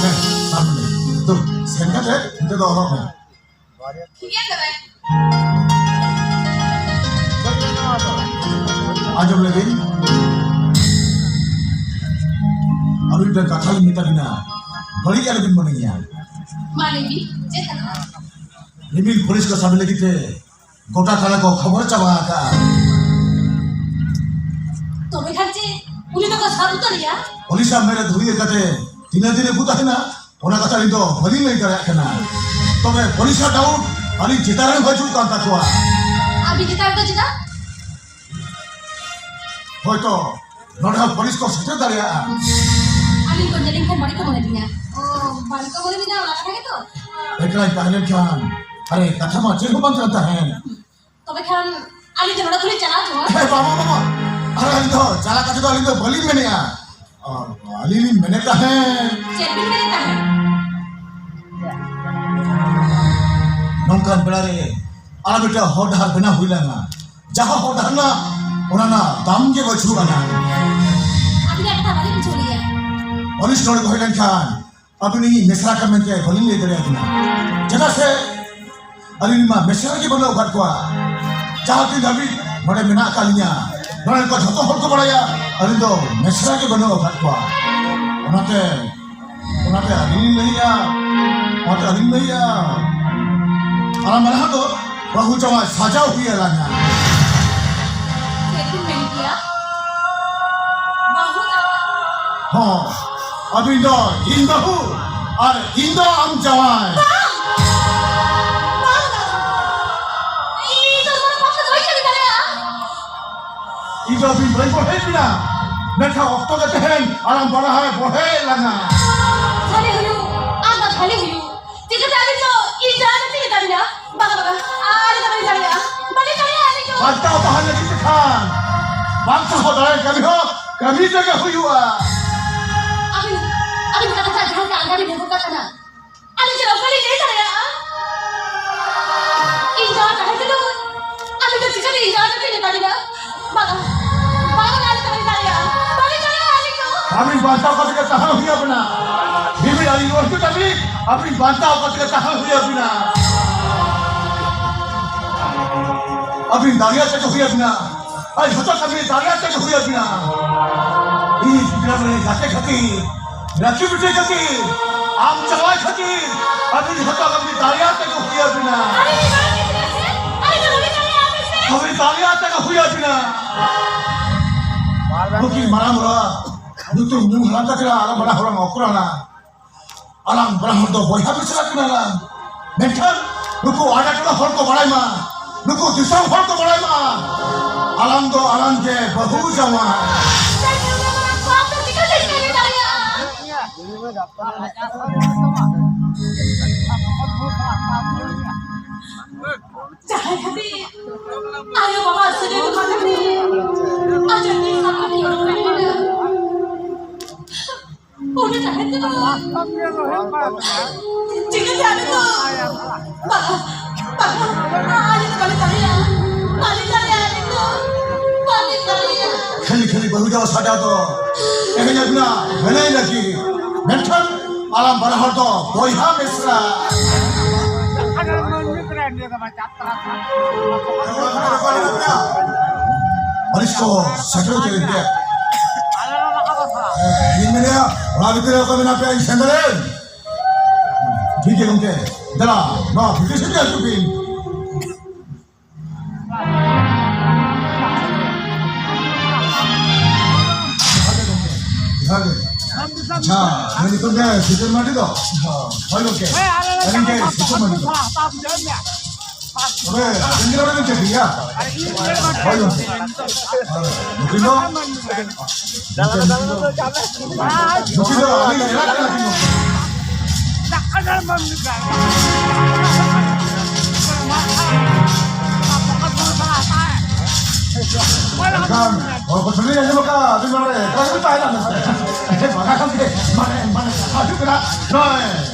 ᱦᱮᱸ, ᱥᱟᱵ ᱢᱮ᱾ ᱛᱚ, ᱥᱮᱱ ᱠᱟᱛᱮ ᱱᱤᱛᱚᱜ ᱫᱚ ᱚᱞᱚᱜ ᱢᱮ᱾ ᱴᱷᱤᱠ ᱜᱮᱭᱟ ᱛᱚᱵᱮ᱾ ᱟᱸᱡᱚᱢ ᱞᱮᱵᱤᱱ, ᱟᱹᱵᱤᱱ ᱢᱤᱫᱴᱟᱝ ᱠᱟᱛᱷᱟ ᱞᱤᱧ ᱢᱮᱛᱟ ᱵᱤᱱᱟ, ᱵᱟᱹᱲᱤᱡ ᱟᱞᱚᱵᱤᱱ ᱢᱚᱱᱮᱭᱟ᱾ ᱢᱟ ᱞᱟᱹᱭ ᱵᱤᱱ, ᱪᱮᱫ ᱠᱟᱛᱷᱟ? ᱨᱤᱢᱤᱞ ᱯᱩᱞᱤᱥ ᱠᱚ ᱥᱟᱵ ᱞᱟᱹᱜᱤᱫ ᱛᱮ ᱜᱚᱴᱟ ᱛᱷᱟᱱᱟ ᱠᱚ ᱠᱷᱚᱵᱚᱨ ᱪᱟᱵᱟ ᱟᱠᱟᱫᱼᱟ᱾ ᱛᱚᱵᱮ ᱠᱷᱟᱱ ᱪᱮᱫ ᱩᱱᱤ ᱫᱚᱠᱚ ᱥᱟᱵ ᱩᱛᱟᱹᱨᱮᱭᱟ? ᱯᱩᱞᱤᱥᱟᱜ ᱢᱮᱫ ᱨᱮ ᱫᱷᱩᱲᱤ ᱦᱮᱡ ᱠᱟᱛᱮ ᱛᱤᱱᱟᱹᱜ ᱫᱤᱱ ᱨᱮ ᱵᱷᱩᱛ ᱛᱟᱦᱮᱱᱟ, ᱚᱱᱟ ᱠᱟᱛᱷᱟ ᱟᱹᱞᱤᱧ ᱫᱚ ᱵᱟᱹᱞᱤᱧ ᱞᱟᱹᱭ ᱫᱟᱲᱮᱭᱟᱜ ᱠᱟᱱᱟ᱾ ᱛᱚᱵᱮ ᱯᱩᱞᱤᱥᱟᱜ ᱰᱟᱣᱩᱴ ᱟᱹᱞᱤᱧ ᱪᱮᱛᱟᱱ ᱨᱮ ᱦᱤᱡᱩᱜ ᱠᱟᱱ ᱛᱟᱠᱚᱣᱟ᱾ ᱟᱹᱵᱤᱱ ᱪᱮᱛᱟᱱ ᱨᱮᱫᱚ ᱪᱮᱫᱟᱜ? ᱦᱳᱭᱛᱚ ᱱᱚᱰᱮ ᱦᱚᱸ ᱯᱩᱞᱤᱥ ᱠᱚ ᱥᱮᱴᱮᱨ ᱫᱟᱲᱮᱭᱟᱜᱼᱟ᱾ ᱟᱹᱞᱤᱧ ᱠᱚ ᱧᱮᱞ ᱞᱮᱱᱠᱷᱟᱱ ᱵᱟᱹᱲᱤᱡ ᱠᱚ ᱢᱚᱱᱮ ᱞᱤᱧᱟ᱾ ᱚ, ᱵᱟᱹᱲᱤᱡ ᱠᱚ ᱢᱚᱱᱮ ᱵᱤᱱᱟ, ᱚᱱᱟ ᱠᱟᱛᱷᱟ ᱜᱮᱛᱚ? ᱮᱠᱞᱟᱧ ᱛᱟᱦᱮᱸ ᱞᱮᱱᱠᱷᱟᱱ, ᱟᱨᱮ, ᱠᱟᱛᱷᱟ ᱢᱟ ᱪᱮᱫ ᱦᱚᱸ ᱵᱟᱝ ᱠᱟᱱ ᱛᱟᱦᱮᱸᱱ᱾ ᱛᱚᱵᱮ ᱠᱷᱟᱱ ᱟᱹᱞᱤᱧ ᱫᱚ ᱱᱚᱰᱮ ᱠᱷᱚᱱᱞᱤᱧ ᱪᱟᱞᱟᱣ ᱠᱚᱜᱼᱟ᱾ ᱦᱮᱸ, ᱵᱟᱵᱟ, ᱵᱟᱵᱟ, ᱟᱨ ᱟᱹᱞᱤᱧ ᱫᱚ ᱪᱟᱞᱟᱣ ᱠᱟᱛᱷᱟ ᱫᱚ ᱟᱹᱞᱤᱧ ᱫᱚ ᱵᱟᱹᱞᱤᱧ ᱢᱮᱱᱮᱜᱼᱟ᱾ ᱟᱨ ᱟᱹᱞᱤᱧ ᱞᱤᱧ ᱢᱮᱱᱮᱫ ᱛᱟᱦᱮᱸᱫ᱾ ᱪᱮᱫ ᱵᱤᱱ ᱢᱮᱱᱮᱫ ᱛᱟᱦᱮᱸᱫ? ᱱᱚᱝᱠᱟᱱ ᱵᱮᱲᱟ ᱨᱮ ᱟᱨ ᱢᱤᱫᱴᱟᱝ ᱦᱚᱨ ᱰᱟᱦᱟᱨ ᱵᱮᱱᱟᱣ ᱦᱩᱭ ᱞᱮᱱᱟ, ᱡᱟᱦᱟᱸ ᱦᱚᱨ ᱰᱟᱦᱟᱨ ᱨᱮᱱᱟᱜ ᱚᱱᱟ ᱨᱮᱱᱟᱜ ᱫᱟᱢ ᱜᱮ ᱵᱟᱹᱪᱩᱜ ᱟᱱᱟ᱾ ᱟᱹᱵᱤᱱᱟᱜ ᱠᱟᱛᱷᱟ ᱵᱟᱹᱞᱤᱧ ᱵᱩᱡᱷᱟᱹᱣ ᱞᱮᱜᱼᱟ᱾ ᱯᱩᱞᱤᱥ ᱱᱚᱰᱮ ᱠᱚ ᱦᱮᱡ ᱞᱮᱱᱠᱷᱟᱱ ᱟᱹᱵᱤᱱ ᱤᱧ ᱢᱮᱥᱨᱟ ᱠᱟᱱ ᱢᱮᱱᱛᱮ ᱵᱟᱹᱞᱤᱧ ᱞᱟᱹᱭ ᱫᱟᱲᱮᱭᱟᱵᱤᱱᱟ, ᱪᱮᱫᱟᱜ ᱥᱮ ᱟᱹᱞᱤᱧ ᱢᱟ ᱢᱮᱥᱨᱟ ᱜᱮ ᱵᱟᱹᱱᱩᱜ ᱟᱠᱟᱫ ᱠᱚᱣᱟ᱾ ᱡᱟᱦᱟᱸ ᱛᱤᱱ ᱫᱷᱟᱹᱵᱤᱡ ᱱᱚᱰᱮ ᱢᱮᱱᱟᱜ ᱟᱠᱟᱫ ᱞᱤᱧᱟ, ᱱᱚᱰᱮ ᱠᱚ ᱡᱷᱚᱛᱚ ᱦᱚᱲ ᱠᱚ ᱵᱟᱲᱟᱭᱟ ᱟᱹᱞᱤᱧ ᱫᱚ ᱢᱮᱥᱨᱟ ᱜᱮ ᱵᱟᱹᱱᱩᱜ ᱟᱠᱟᱫ ᱠᱚᱣᱟ᱾ ᱚᱱᱟᱛᱮ, ᱚᱱᱟᱛᱮ ᱟᱹᱞᱤᱧ ᱞᱤᱧ ᱞᱟᱹᱭᱮᱜᱼᱟ, ᱚᱱᱟᱛᱮ ᱟᱹᱞᱤᱧ ᱞᱟᱹᱭᱮᱜᱼᱟ, ᱟᱨ ᱢᱟᱲᱟᱝ ᱫᱚ ᱵᱟᱹᱦᱩ ᱡᱟᱶᱟᱭ ᱥᱟᱡᱟᱣ ᱦᱩᱭ ᱟᱞᱟᱝᱟ᱾ ᱪᱮᱫ ᱵᱤᱱ ᱢᱮᱱ ᱠᱮᱭᱟ? ᱵᱟᱹᱦᱩ ᱡᱟᱶᱟᱭ? ᱦᱚᱸ᱾ ᱟᱹᱵᱤᱱ ᱫᱚ ᱤᱧ ᱵᱟᱹᱦᱩ ᱟᱨ ᱤᱧ ᱫᱚ ᱟᱢ ᱡᱟᱶᱟᱭ᱾ ᱵᱟᱝ! ᱵᱟᱝ, ᱵᱟᱝ! ᱤᱧ ᱫᱚ ᱱᱚᱣᱟ ᱵᱟᱯᱞᱟ ᱫᱚ ᱵᱟᱹᱧ ᱠᱟᱹᱢᱤ ᱫᱟᱲᱮᱭᱟᱜᱼᱟ᱾ ᱤᱧ ᱫᱚ ᱟᱹᱵᱤᱱ ᱵᱟᱹᱧ ᱵᱚᱲᱦᱮᱭᱮᱫ ᱵᱤᱱᱟ, ᱢᱮᱱᱠᱷᱟᱱ ᱚᱠᱛᱚ ᱜᱮ ᱛᱮᱦᱮᱧ ᱟᱞᱟᱝ ᱵᱟᱱᱟ ᱦᱚᱲ ᱵᱚᱲᱦᱮ ᱞᱟᱝᱟ᱾ ᱵᱷᱟᱞᱮ ᱦᱩᱭᱩᱜ, ᱟᱨ ᱵᱟ ᱵᱷᱟᱞᱮ ᱦᱩᱭᱩᱜ᱾ ᱪᱤᱠᱟᱹᱛᱮ ᱟᱹᱵᱤᱱ ᱫᱚ ᱤᱧ ᱡᱟᱶᱟᱭ ᱠᱟᱛᱮ ᱢᱮᱛᱟ ᱵᱤᱱᱟ? ᱵᱟᱝᱟ, ᱵᱟᱝᱟ, ᱟᱹᱞᱤᱧ ᱫᱚ ᱵᱟᱹᱞᱤᱧ ᱫᱟᱲᱮᱭᱟᱜᱼᱟ, ᱵᱟᱹᱞᱤᱧ ᱫᱟᱲᱮᱭᱟᱜᱼᱟ ᱟᱹᱞᱤᱧ ᱫᱚ᱾ ᱵᱟᱧᱪᱟᱣ ᱛᱟᱦᱮᱸ ᱞᱟᱹᱜᱤᱫ ᱛᱮ ᱠᱷᱟᱱ ᱵᱟᱝ ᱥᱟᱦᱟᱣ ᱫᱟᱲᱮᱭᱟᱜ ᱠᱟᱹᱢᱤ ᱦᱚᱸ ᱠᱟᱹᱢᱤ ᱛᱮᱜᱮ ᱦᱩᱭᱩᱜᱼᱟ᱾ ᱟᱹᱵᱤᱱ, ᱟᱹᱵᱤᱱ ᱠᱟᱛᱷᱟ ᱡᱟᱦᱟᱸ ᱞᱮᱠᱟ ᱟᱞᱜᱟ ᱵᱤᱱ ᱞᱟᱹᱭ ᱜᱚᱫ ᱠᱟᱜ ᱠᱟᱱᱟ, ᱟᱹᱞᱤᱧ ᱪᱮᱫ ᱚᱱᱠᱟ ᱞᱤᱧ ᱞᱟᱹᱭ ᱫᱟᱲᱮᱭᱟᱜᱼᱟ? ᱤᱧ ᱡᱟᱶᱟᱭ ᱛᱟᱦᱮᱸ ᱛᱩᱞᱩᱡ ᱟᱹᱵᱤᱱ ᱫᱚ ᱪᱤᱠᱟᱹ ᱛᱮ ᱤᱧ ᱡᱟᱶᱟᱭ ᱠᱟᱛᱮ ᱢᱮᱛᱟ ᱵᱤᱱᱟ? ᱵᱟᱝᱟ, ᱵᱟᱝᱟ, ᱟᱹᱞᱤᱧ ᱫᱚ ᱵᱟᱹᱞᱤᱧ ᱫᱟᱲᱮᱭᱟᱜᱼᱟ, ᱵᱟᱹᱞᱤᱧ ᱫᱟᱲᱮᱭᱟᱜᱼᱟ ᱟᱹᱞᱤᱧ ᱫᱚ᱾ ᱟᱹᱵᱤᱱ ᱵᱟᱧᱪᱟᱣ ᱠᱟᱛᱮ ᱜᱮ ᱛᱟᱦᱮᱸ ᱦᱩᱭ ᱟᱵᱤᱱᱟ᱾ ᱵᱤᱵᱤ ᱟᱹᱞᱤᱧ ᱚᱨᱡᱩᱱ ᱟᱹᱵᱤᱱ, ᱟᱹᱵᱤᱱ ᱵᱟᱧᱪᱟᱣ ᱠᱟᱛᱮ ᱜᱮ ᱛᱟᱦᱮᱸ ᱦᱩᱭ ᱟᱵᱤᱱᱟ᱾ ᱟᱹᱵᱤᱱ ᱫᱟᱲᱮᱭᱟᱜ ᱛᱮᱜᱮ ᱦᱩᱭ ᱟᱵᱤᱱᱟ᱾ ᱟᱨ ᱡᱷᱚᱛᱚ ᱠᱟᱹᱢᱤ ᱫᱟᱲᱮᱭᱟᱜ ᱛᱮᱜᱮ ᱦᱩᱭ ᱟᱵᱤᱱᱟ᱾ ᱤᱧ ᱜᱤᱫᱽᱨᱟᱹ ᱨᱮ ᱜᱟᱛᱮ ᱠᱷᱟᱹᱛᱤᱨ, ᱨᱟᱹᱠᱷᱤ ᱵᱤᱴᱤ ᱠᱷᱟᱹᱛᱤᱨ, ᱟᱢ ᱡᱟᱶᱟᱭ ᱠᱷᱟᱹᱛᱤᱨ, ᱟᱹᱵᱤᱱ ᱡᱷᱚᱛᱚ ᱠᱟᱹᱢᱤ ᱫᱟᱲᱮᱭᱟᱜ ᱛᱮᱜᱮ ᱦᱩᱭ ᱟᱵᱤᱱᱟ᱾ ᱟᱹᱞᱤᱧ ᱫᱚ ᱵᱟᱹᱞᱤᱧ ᱫᱟᱲᱮᱭᱟᱜᱼᱟ, ᱟᱹᱞᱤᱧ ᱫᱚ ᱵᱟᱹᱞᱤᱧ ᱫᱟᱲᱮᱭᱟᱜᱼᱟ, ᱟᱹᱞᱤᱧ ᱫᱚ᱾ ᱠᱟᱹᱢᱤ ᱫᱟᱲᱮᱭᱟᱜ ᱛᱮᱜᱮ ᱦᱩᱭ ᱟᱵᱤᱱᱟ᱾ ᱱᱩᱠᱤᱱ ᱢᱟᱨᱟᱝ ᱦᱚᱲᱟᱜ ᱧᱩᱛᱩᱢ ᱧᱩ ᱦᱟᱲᱟᱢ ᱛᱟᱹᱠᱤᱱᱟ, ᱟᱞᱟᱝ ᱵᱟᱱᱟ ᱦᱚᱲ ᱞᱟᱝ ᱚᱠᱨᱟᱱᱟ᱾ ᱟᱞᱟᱝ ᱵᱟᱱᱟ ᱦᱚᱲ ᱫᱚ ᱵᱚᱭᱦᱟ ᱢᱤᱥᱨᱟ ᱠᱟᱱᱟ ᱞᱟᱝ᱾ ᱢᱮᱱᱠᱷᱟᱱ ᱱᱩᱠᱩ ᱟᱰᱟ ᱴᱚᱞᱟ ᱦᱚᱲ ᱠᱚ ᱵᱟᱲᱟᱭ ᱢᱟ, ᱱᱩᱠᱩ ᱫᱤᱥᱚᱢ ᱦᱚᱲ ᱠᱚ ᱵᱟᱲᱟᱭ ᱢᱟ, ᱟᱞᱟᱝ ᱫᱚ ᱟᱞᱟᱝ ᱜᱮ ᱵᱟᱹᱦᱩ ᱡᱟᱶᱟᱭ᱾ ᱡᱟᱦᱟᱸᱭ ᱠᱷᱟᱹᱛᱤᱨ ᱟᱭᱳ ᱵᱟᱵᱟ ᱥᱟᱹᱜᱟᱹᱭ ᱛᱚᱯᱟ ᱠᱟᱛᱮ ᱟᱡᱟᱜ ᱡᱤᱣᱤ ᱥᱟᱨᱦᱟᱣ ᱠᱚ ᱮᱢ ᱠᱟᱫᱮᱭᱟ᱾ ᱩᱱᱤ ᱛᱟᱦᱮᱸ ᱛᱮᱫᱚ ᱪᱤᱠᱟᱹᱛᱮ ᱟᱞᱮ ᱫᱚ ᱵᱟᱝ, ᱵᱟᱝ, ᱟᱞᱮ ᱫᱚ ᱵᱟᱞᱮ ᱫᱟᱲᱮᱭᱟᱜᱼᱟ, ᱵᱟᱞᱮ ᱫᱟᱲᱮᱭᱟᱜᱼᱟ, ᱟᱞᱮ ᱫᱚ ᱵᱟᱞᱮ ᱫᱟᱲᱮᱭᱟᱜᱼᱟ᱾ ᱠᱷᱟᱹᱞᱤ ᱠᱷᱟᱹᱞᱤ ᱵᱟᱹᱦᱩ ᱡᱟᱶᱟᱭ ᱥᱟᱡᱟᱣ ᱫᱚ ᱮᱱᱮᱡ ᱟᱹᱜᱩᱱᱟ, ᱮᱱᱮᱡ ᱞᱟᱹᱜᱤᱫ᱾ ᱢᱮᱱᱠᱷᱟᱱ ᱟᱞᱟᱝ ᱵᱟᱱᱟ ᱦᱚᱲ ᱫᱚ ᱵᱚᱭᱦᱟ ᱢᱤᱥᱨᱟ᱾ ᱯᱟᱹᱞᱤᱥ ᱠᱚ ᱥᱮᱴᱮᱨ ᱦᱚᱪᱚᱭᱮᱫ ᱯᱮᱭᱟ᱾ ᱤᱧ ᱢᱮᱱᱮᱫᱼᱟ, ᱚᱱᱟ ᱵᱷᱤᱛᱤᱨ ᱨᱮ ᱚᱠᱚᱭ ᱢᱮᱱᱟᱜ ᱯᱮᱭᱟ, ᱤᱧ ᱥᱮᱱ ᱫᱟᱲᱮᱭᱟᱜᱼᱟᱹᱧ? ᱴᱷᱤᱠ ᱜᱮᱭᱟ ᱜᱚᱢᱠᱮ, ᱫᱮᱞᱟ, ᱱᱚᱣᱟ ᱵᱷᱤᱛᱤᱨ ᱥᱮᱫ ᱜᱮ ᱦᱤᱡᱩᱜ ᱵᱤᱱ᱾ ᱡᱚᱦᱟᱨ ᱜᱮ ᱜᱚᱢᱠᱮ, ᱡᱚᱦᱟᱨ ᱜᱮ᱾ ᱟᱪᱪᱷᱟ, ᱦᱮᱸ, ᱥᱤᱛᱟᱹ ᱢᱟᱹᱨᱰᱤ ᱫᱚ? ᱦᱳᱭ ᱜᱚᱢᱠᱮ᱾ ᱟᱹᱞᱤᱧ ᱜᱮ ᱥᱤᱛᱟᱹ ᱢᱟᱹᱨᱰᱤ ᱫᱚ᱾ ᱛᱚᱵᱮ ᱟᱵᱮᱱ ᱜᱮ ᱱᱚᱰᱮ ᱵᱮᱱ ᱪᱟᱹᱠᱨᱤᱭᱟ? ᱦᱳᱭ ᱜᱚᱢᱠᱮ᱾ ᱟᱨ ᱱᱩᱠᱤᱱ ᱫᱚ? ᱱᱩᱠᱤᱱ ᱫᱚ ᱟᱹᱞᱤᱧ ᱮᱨᱟ ᱠᱟᱱᱟ ᱠᱤᱱ ᱜᱚᱢᱠᱮ᱾ ᱮᱱᱠᱷᱟᱱ ᱦᱚᱲ ᱠᱚ ᱴᱷᱮᱱ ᱞᱤᱧ ᱟᱸᱡᱚᱢ ᱟᱠᱟᱫᱼᱟ, ᱟᱹᱵᱤᱱ ᱱᱚᱰᱮ ᱮᱠᱞᱟ ᱜᱮᱵᱤᱱ ᱛᱟᱦᱮᱱᱟ ᱢᱮᱱᱛᱮ᱾ ᱵᱟᱝᱟ ᱜᱚᱢᱠᱮ, ᱢᱟᱱᱮ, ᱢᱟᱱᱮ, ᱠᱟᱛᱷᱟ ᱦᱩᱭᱩᱜ ᱠᱟᱱᱟ, ᱱᱚᱜᱼᱚᱭ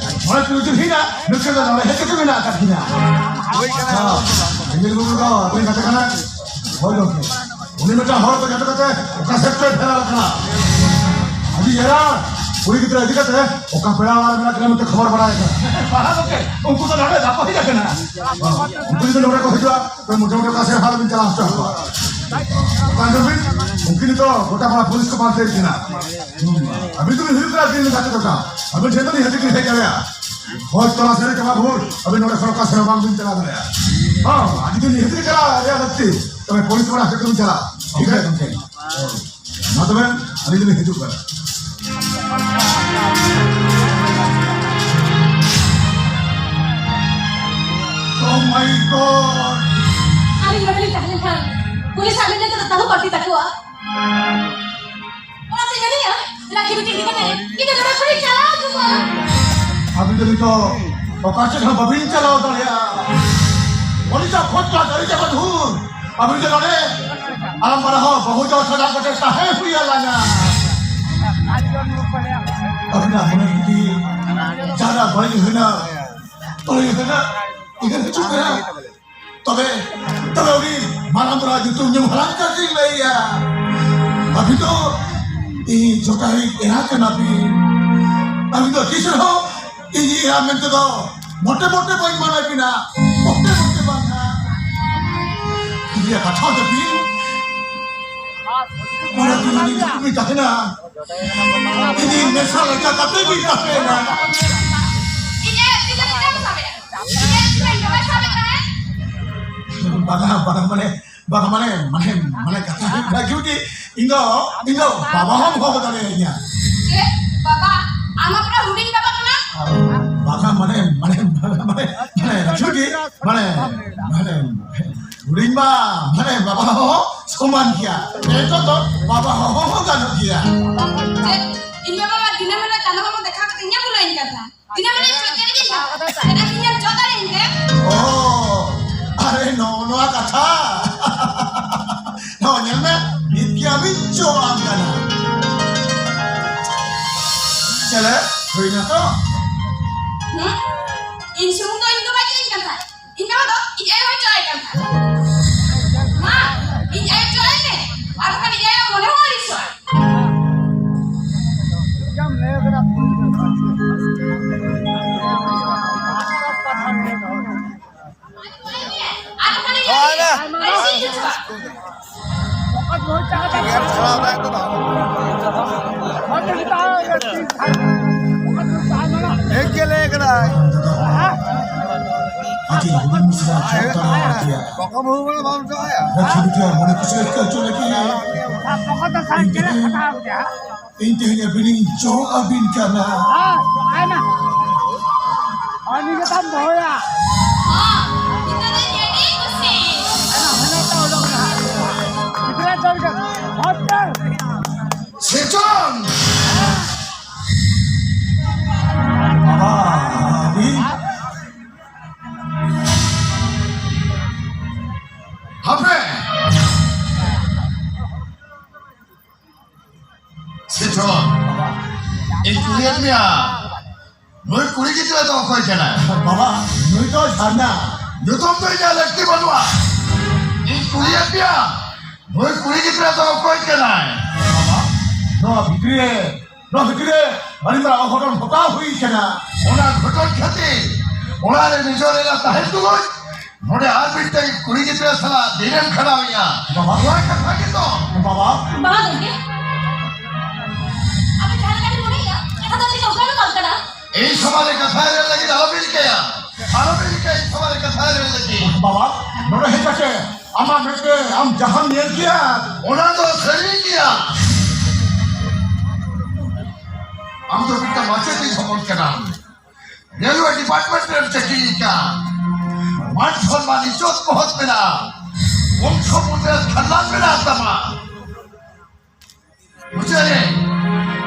ᱢᱚᱬᱮ ᱛᱩᱨᱩᱭ ᱫᱤᱱ ᱦᱩᱭᱱᱟ, ᱱᱩᱠᱤᱱ ᱫᱚ ᱱᱚᱰᱮ ᱦᱮᱡ ᱠᱟᱛᱮ ᱢᱮᱱᱟᱜ ᱟᱠᱟᱫ ᱠᱤᱱᱟ᱾ ᱦᱳᱭ ᱠᱟᱱᱟ᱾ ᱦᱮᱸ, ᱥᱤᱸᱜᱤᱞ ᱵᱩᱨᱩ ᱫᱚ ᱟᱹᱵᱤᱱ ᱜᱟᱛᱮ ᱠᱟᱱᱟ᱾ ᱦᱳᱭ ᱜᱚᱢᱠᱮ, ᱩᱱᱤ ᱢᱤᱫᱴᱟᱝ ᱦᱚᱲ ᱠᱚ ᱡᱚᱴᱮᱫ ᱠᱟᱛᱮ ᱚᱠᱟ ᱥᱮᱫ ᱪᱚᱭ ᱯᱷᱮᱨᱟᱣ ᱟᱠᱟᱱᱟ᱾ ᱟᱹᱰᱤ ᱮᱨᱟ ᱠᱩᱲᱤ ᱜᱤᱫᱽᱨᱟᱹ ᱤᱫᱤ ᱠᱟᱛᱮ ᱚᱠᱟ ᱯᱮᱲᱟ ᱚᱲᱟᱜ ᱨᱮ ᱢᱮᱱᱟᱜ ᱠᱤᱱᱟ ᱢᱮᱱᱛᱮ ᱠᱷᱚᱵᱚᱨ ᱵᱟᱲᱟᱭ ᱠᱟᱱᱟ᱾ ᱵᱟᱝᱟ ᱜᱚᱢᱠᱮ, ᱩᱱᱠᱩ ᱫᱚ ᱱᱚᱰᱮ ᱵᱟᱠᱚ ᱦᱮᱡ ᱟᱠᱟᱱᱟ᱾ ᱩᱱᱠᱩ ᱡᱩᱫᱤ ᱱᱚᱰᱮ ᱠᱚ ᱦᱤᱡᱩᱜᱼᱟ, ᱛᱚ ᱢᱚᱴᱟᱢᱩᱴᱤ ᱚᱠᱟ ᱥᱮᱫ ᱦᱟᱸᱜ ᱵᱤᱱ ᱪᱟᱞᱟᱣ ᱦᱚᱪᱚ ᱟᱠᱚᱣᱟ? ᱚᱠᱟ ᱨᱮᱵᱤᱱ? ᱩᱱᱠᱤᱱ ᱱᱤᱛᱚᱜ ᱜᱚᱴᱟ ᱯᱟᱲᱟ ᱯᱩᱞᱤᱥ ᱠᱚ ᱯᱟᱱᱛᱮᱭᱮᱫ ᱠᱤᱱᱟ᱾ ᱟᱹᱵᱤᱱ ᱫᱚᱵᱤᱱ ᱦᱩᱭᱩᱜ ᱠᱟᱱᱟ ᱫᱤᱱ ᱜᱟᱛᱮ ᱡᱚᱴᱟᱣ᱾ ᱟᱹᱵᱤᱱ ᱴᱷᱮᱱ ᱫᱚ ᱱᱤᱦᱟᱹᱛ ᱜᱮ ᱦᱮᱡ ᱫᱟᱲᱮᱭᱟᱜᱼᱟ᱾ ᱦᱳᱭ, ᱛᱚᱞᱟᱥ ᱨᱮ ᱪᱟᱵᱟ ᱵᱷᱳᱨ, ᱟᱹᱵᱤᱱ ᱱᱚᱰᱮ ᱠᱷᱚᱱ ᱚᱠᱟ ᱥᱮᱫ ᱦᱚᱸ ᱵᱟᱝ ᱵᱤᱱ ᱪᱟᱞᱟᱣ ᱫᱟᱲᱮᱭᱟᱜᱼᱟ᱾ ᱦᱚᱸ, ᱟᱨ ᱡᱩᱫᱤ ᱱᱤᱦᱟᱹᱛ ᱜᱮ ᱪᱟᱞᱟᱜ ᱨᱮᱭᱟᱜ ᱞᱟᱹᱠᱛᱤ, ᱛᱚᱵᱮ ᱯᱩᱞᱤᱥ ᱯᱟᱲᱟ ᱥᱮᱫ ᱛᱮᱵᱤᱱ ᱪᱟᱞᱟᱜᱼᱟ᱾ ᱴᱷᱤᱠ ᱜᱮᱭᱟ ᱜᱚᱢᱠᱮ᱾ ᱢᱟ ᱛᱚᱵᱮ, ᱟᱹᱞᱤᱧ ᱫᱚᱞᱤᱧ ᱦᱤᱡᱩᱜ ᱠᱟᱱᱟ᱾ Oh my God! ᱟᱹᱞᱤᱧ ᱱᱚᱰᱮ ᱞᱤᱧ ᱛᱟᱦᱮᱸ ᱞᱮᱱᱠᱷᱟᱱ ᱯᱩᱞᱤᱥ ᱟᱹᱞᱤᱧ ᱞᱟᱹᱜᱤᱫ ᱫᱚ ᱛᱟᱹᱦᱩ ᱯᱟᱹᱴᱤ ᱛᱟᱠᱚᱣᱟ᱾ ᱚᱱᱟᱛᱮ ᱢᱮᱱᱮᱫᱼᱟ, ᱨᱟᱹᱠᱷᱤ ᱵᱤᱴᱤ ᱤᱫᱤ ᱠᱟᱛᱮ ᱤᱧ ᱫᱚ ᱱᱚᱰᱮ ᱠᱷᱚᱱᱤᱧ ᱪᱟᱞᱟᱣ ᱠᱚᱜᱼᱟ᱾ ᱟᱹᱵᱤᱱ ᱫᱚ ᱱᱤᱛᱚᱜ ᱚᱠᱟ ᱥᱮᱫ ᱦᱚᱸ ᱵᱟᱹᱵᱤᱱ ᱪᱟᱞᱟᱣ ᱫᱟᱲᱮᱭᱟᱜᱼᱟ᱾ ᱯᱚᱞᱤᱥᱟᱜ ᱠᱷᱚᱡ ᱠᱚ ᱫᱟᱲᱮ ᱪᱟᱵᱟ ᱫᱷᱩᱨ᱾ ᱟᱹᱵᱤᱱ ᱫᱚ ᱱᱚᱰᱮ ᱟᱞᱟᱢ ᱵᱟᱲᱟ ᱦᱚᱸ ᱵᱟᱹᱦᱩ ᱡᱟᱶᱟᱭ ᱥᱟᱞᱟᱜ ᱠᱟᱛᱮ ᱛᱟᱦᱮᱸ ᱦᱩᱭ ᱟᱞᱟᱝᱟ᱾ ᱟᱹᱵᱤᱱᱟᱜ ᱢᱚᱱᱮ ᱡᱩᱫᱤ ᱡᱟᱦᱟᱱᱟᱜ ᱵᱟᱹᱲᱤᱡ ᱦᱩᱭᱱᱟ, ᱵᱟᱹᱲᱤᱡ ᱦᱩᱭᱱᱟ, ᱤᱧ ᱦᱤᱡᱩᱜ ᱠᱟᱱᱟ᱾ ᱛᱚᱵᱮ, ᱛᱚᱵᱮ ᱩᱱᱤ ᱢᱟᱨᱟᱝ ᱵᱩᱨᱩᱣᱟᱜ ᱧᱩᱛᱩᱢ ᱧᱩᱢ ᱦᱟᱞᱟᱝ ᱠᱟᱛᱮᱧ ᱞᱟᱹᱭᱟ᱾ ᱟᱹᱵᱤᱱ ᱫᱚ ᱤᱧ ᱡᱚᱴᱟᱣᱤᱡ ᱮᱨᱟ ᱠᱟᱱᱟ ᱵᱤᱱ᱾ ᱟᱹᱵᱤᱱ ᱫᱚ ᱛᱤᱥ ᱨᱮᱦᱚᱸ ᱤᱧ ᱮᱨᱟ ᱢᱮᱱᱛᱮ ᱫᱚ ᱢᱚᱴᱮ ᱢᱚᱴᱮ ᱵᱟᱹᱧ ᱢᱟᱱᱟᱣ ᱵᱤᱱᱟ᱾ ᱢᱚᱴᱮ ᱢᱚᱴᱮ ᱵᱟᱝ ᱦᱟᱸᱜ᱾ ᱤᱧᱟᱹᱜ ᱠᱟᱛᱷᱟ ᱫᱚ ᱵᱤᱱ ᱢᱚᱬᱮ ᱫᱤᱱ ᱟᱹᱞᱤᱧ ᱧᱩᱛᱩᱢ ᱤᱧ ᱛᱟᱦᱮᱱᱟ᱾ ᱤᱧ ᱢᱮᱥᱟ ᱞᱮᱠᱟ ᱠᱟᱛᱮ ᱵᱤᱱ ᱛᱟᱦᱮᱱᱟ᱾ ᱤᱧ ᱮ ᱛᱤᱱᱟᱹᱜ ᱤᱧ ᱥᱟᱵ ᱮᱫᱟ? ᱤᱧ ᱮ ᱛᱤᱱᱟᱹᱜ ᱤᱧ ᱥᱟᱵ ᱮᱫ ᱛᱟᱦᱮᱸᱫ? ᱵᱟᱝᱟ, ᱵᱟᱝᱟ, ᱢᱟᱱᱮ, ᱵᱟᱝᱟ, ᱢᱟᱱᱮ, ᱢᱟᱱᱮ, ᱢᱟᱱᱮ, ᱠᱟᱛᱷᱟ ᱦᱩᱭᱩᱜ ᱠᱟᱱᱟ ᱠᱤ, ᱤᱧ ᱫᱚ, ᱤᱧ ᱫᱚ ᱵᱟᱵᱟ ᱦᱚᱸᱢ ᱦᱚᱦᱚ ᱫᱟᱲᱮᱭᱟᱹᱧᱟ᱾ ᱪᱮᱫ? ᱵᱟᱵᱟ? ᱟᱢᱟᱜ ᱯᱩᱨᱟᱹ ᱦᱩᱰᱤᱧ ᱵᱟᱵᱟ ᱠᱟᱱᱟ᱾ ᱵᱟᱠᱷᱟᱱ ᱢᱟᱱᱮ, ᱢᱟᱱᱮ, ᱢᱟᱱᱮ, ᱢᱟᱱᱮ, ᱪᱷᱩᱴᱤ, ᱢᱟᱱᱮ, ᱢᱟᱱᱮ, ᱦᱩᱰᱤᱧ ᱵᱟ, ᱢᱟᱱᱮ, ᱵᱟᱵᱟ ᱦᱚᱸ ᱥᱚᱢᱟᱱ ᱜᱮᱭᱟ᱾ ᱮᱱᱠᱷᱟᱱ ᱫᱚ ᱵᱟᱵᱟ ᱦᱚᱸ ᱦᱚᱸ ᱜᱟᱱᱚᱜ ᱜᱮᱭᱟ᱾ ᱪᱮᱫ? ᱤᱧ ᱵᱟᱵᱟ ᱢᱟ ᱫᱤᱱᱟᱹᱢ ᱦᱤᱞᱳᱜ ᱪᱟᱸᱫᱳ ᱵᱟᱵᱟ ᱫᱮᱠᱷᱟ ᱠᱟᱛᱮ ᱤᱧᱮ ᱵᱩᱞᱟᱹᱧ ᱠᱟᱱ ᱛᱟᱦᱮᱸ᱾ ᱫᱤᱱᱟᱹᱢ ᱦᱤᱞᱳᱜ ᱪᱮᱫ ᱮ ᱞᱟᱹᱭᱟ? ᱪᱮᱫ ᱮᱢ ᱧᱮᱞ ᱪᱚ ᱫᱟᱲᱮᱭᱟᱹᱧ ᱛᱮ? ᱚ, ᱟᱨᱮ ᱱᱚᱜᱼᱚ ᱱᱚᱣᱟ ᱠᱟᱛᱷᱟ᱾ ᱱᱚᱣᱟ ᱧᱮᱞ ᱢᱮ, ᱱᱤᱛ ᱜᱮ ᱟᱹᱢᱤᱧ ᱪᱚ ᱟᱢ ᱠᱟᱱᱟ᱾ ᱪᱮᱞᱮ, ᱦᱩᱭᱱᱟ ᱛᱚ? ᱦᱩᱸ? ᱤᱧ ᱥᱩᱢᱩᱝ ᱫᱚ ᱤᱧ ᱫᱚ ᱵᱟᱭ ᱪᱚᱧ ᱠᱟᱱ ᱛᱟᱦᱮᱸᱫ᱾ ᱤᱧ ᱵᱟᱵᱟ ᱫᱚ ᱤᱧ ᱟᱭᱳ ᱦᱚᱸᱭ ᱪᱚ ᱟᱭ ᱠᱟᱱ ᱛᱟᱦᱮᱸᱫ᱾ ᱢᱟ, ᱤᱧ ᱟᱭᱳ ᱪᱚ ᱟᱭ ᱢᱮ᱾ ᱟᱨ ᱵᱟᱠᱷᱟᱱ ᱤᱧ ᱟᱭᱳ ᱢᱚᱱᱮ ᱦᱚᱸ ᱟᱹᱲᱤᱥᱚᱜᱼᱟ᱾ ᱟᱨ ᱵᱟᱠᱷᱟᱱ ᱤᱧ ᱟᱭᱳ ᱟᱹᱲᱤᱥᱤᱧ ᱵᱩᱡᱷᱟᱹᱣᱟ᱾ ᱦᱮᱡ ᱜᱮ ᱞᱟᱹᱭ ᱠᱟᱫᱟᱭ᱾ ᱟᱡᱤᱡ ᱦᱩᱰᱤᱧ ᱢᱤᱥᱨᱟ ᱪᱚᱯ ᱛᱟᱲᱟᱣ ᱟᱫᱮᱭᱟ᱾ ᱵᱚᱠᱚ ᱵᱟᱹᱦᱩ ᱵᱚᱞᱮ ᱵᱟᱢ ᱪᱟᱞᱟᱜᱼᱟ? ᱨᱟᱹᱠᱷᱤ ᱵᱤᱴᱤᱭᱟᱜ ᱢᱚᱱᱮ ᱠᱩᱥᱤ ᱟᱹᱭᱠᱟᱹᱣ ᱦᱚᱪᱚ ᱞᱟᱹᱜᱤᱫ᱾ ᱤᱧ ᱛᱮᱦᱮᱧ ᱟᱹᱵᱤᱱᱤᱧ ᱡᱚ ᱟᱹᱵᱤᱱ ᱠᱟᱱᱟ᱾ ᱦᱮᱸ, ᱟᱭᱢᱟ᱾ ᱩᱱᱤ ᱜᱮᱛᱟᱢ ᱫᱚᱦᱚᱭᱟ᱾ ᱦᱚᱸ, ᱱᱤᱛᱚᱜ ᱫᱚ ᱟᱹᱰᱤ ᱠᱩᱥᱤ᱾ ᱟᱭᱢᱟ, ᱦᱟᱱᱟ ᱴᱟᱜ ᱩᱰᱩᱠ ᱱᱟ᱾ ᱜᱤᱫᱽᱨᱟᱹ ᱫᱚ ᱦᱚᱴᱮᱞ᱾ ᱥᱮᱪᱚᱱ! ᱵᱟᱵᱟ, ᱟᱹᱵᱤᱱ? ᱦᱟᱯᱮ! ᱥᱮᱪᱚᱱ, ᱤᱧ ᱠᱩᱞᱤᱭᱮᱫ ᱢᱮᱭᱟ, ᱱᱩᱭ ᱠᱩᱲᱤ ᱜᱤᱫᱽᱨᱟᱹ ᱫᱚ ᱚᱠᱚᱭ ᱠᱟᱱᱟᱭ? ᱵᱟᱵᱟ, ᱱᱩᱭ ᱫᱚ ᱡᱷᱟᱨᱱᱟ᱾ ᱧᱩᱛᱩᱢ ᱫᱚ ᱤᱧᱟᱹᱜ ᱞᱟᱹᱠᱛᱤ ᱵᱟᱹᱱᱩᱜᱼᱟ᱾ ᱤᱧ ᱠᱩᱞᱤᱭᱮᱫ ᱢᱮᱭᱟ, ᱱᱩᱭ ᱠᱩᱲᱤ ᱜᱤᱫᱽᱨᱟᱹ ᱫᱚ ᱚᱠᱚᱭ ᱠᱟᱱᱟᱭ? ᱵᱟᱵᱟ, ᱱᱚᱣᱟ ᱵᱷᱤᱛᱨᱤ ᱨᱮ, ᱱᱚᱣᱟ ᱵᱷᱤᱛᱨᱤ ᱨᱮ ᱟᱹᱰᱤ ᱢᱟᱨᱟᱝ ᱚᱜᱷᱚᱴᱚᱱ ᱜᱷᱚᱴᱟᱣ ᱦᱩᱭ ᱠᱟᱱᱟ᱾ ᱚᱱᱟ ᱜᱷᱚᱴᱚᱱ ᱠᱷᱟᱹᱛᱤᱨ ᱚᱲᱟᱜ ᱨᱮ ᱱᱤᱡᱚᱨ ᱮᱨᱟ ᱛᱟᱦᱮᱱ ᱛᱩᱞᱩᱡ ᱱᱚᱰᱮ ᱟᱨ ᱢᱤᱫᱴᱟᱝ ᱠᱩᱲᱤ ᱜᱤᱫᱽᱨᱟᱹ ᱥᱟᱞᱟᱜ ᱫᱤᱱᱮᱢ ᱠᱷᱟᱸᱰᱟᱣᱮᱫᱼᱟ᱾ ᱵᱟᱵᱟ᱾ ᱱᱚᱣᱟ ᱠᱟᱛᱷᱟ ᱜᱮᱛᱚ? ᱵᱟᱵᱟ᱾ ᱵᱟᱵᱟ ᱜᱚᱢᱠᱮ, ᱟᱵᱮᱱ ᱡᱟᱦᱟᱸ ᱞᱮᱠᱟ ᱵᱮᱱ ᱢᱚᱱᱮᱭᱮᱫᱼᱟ, ᱠᱟᱛᱷᱟ ᱫᱚ ᱴᱷᱤᱠ ᱚᱱᱠᱟ ᱜᱮ ᱵᱟᱝ ᱠᱟᱱᱟ᱾ ᱤᱧ ᱥᱚᱵᱷᱟ ᱨᱮ ᱠᱟᱛᱷᱟ ᱨᱮ ᱞᱟᱹᱜᱤᱫ ᱟᱞᱚᱵᱤᱱ ᱨᱤᱠᱟᱹᱭᱟ, ᱟᱞᱚᱵᱤᱱ ᱨᱤᱠᱟᱹᱭᱟ ᱤᱧ ᱥᱚᱵᱷᱟ ᱨᱮ ᱠᱟᱛᱷᱟ ᱨᱮ ᱞᱟᱹᱜᱤᱫ᱾ ᱵᱟᱵᱟ, ᱱᱚᱰᱮ ᱦᱮᱡ ᱠᱟᱛᱮ ᱟᱢᱟᱜ ᱢᱮᱫ ᱛᱮ ᱟᱢ ᱡᱟᱦᱟᱸᱢ ᱧᱮᱞ ᱠᱮᱭᱟ, ᱚᱱᱟ ᱫᱚ ᱥᱟᱹᱨᱤ ᱜᱮᱭᱟ᱾ ᱟᱢ ᱫᱚ ᱢᱤᱫᱴᱟᱝ ᱢᱟᱪᱮᱛᱤᱡ ᱦᱚᱯᱚᱱ ᱠᱟᱱᱟᱢ᱾ ᱨᱮᱞᱣᱮ ᱰᱤᱯᱟᱨᱴᱢᱮᱱᱴ ᱨᱮᱢ ᱪᱟᱹᱠᱨᱤ ᱟᱠᱟᱫ᱾ ᱢᱟᱱ ᱥᱚᱱᱢᱟᱱ ᱤᱡᱽᱡᱚᱛ ᱢᱚᱦᱚᱛ ᱢᱮᱱᱟᱜᱼᱟ᱾ ᱵᱚᱝᱥᱚ ᱢᱩᱫᱽᱨᱮ ᱠᱷᱟᱱᱫᱟᱱ ᱢᱮᱱᱟᱜ ᱛᱟᱢᱟ᱾ ᱢᱩᱪᱟᱹᱫ ᱨᱮ,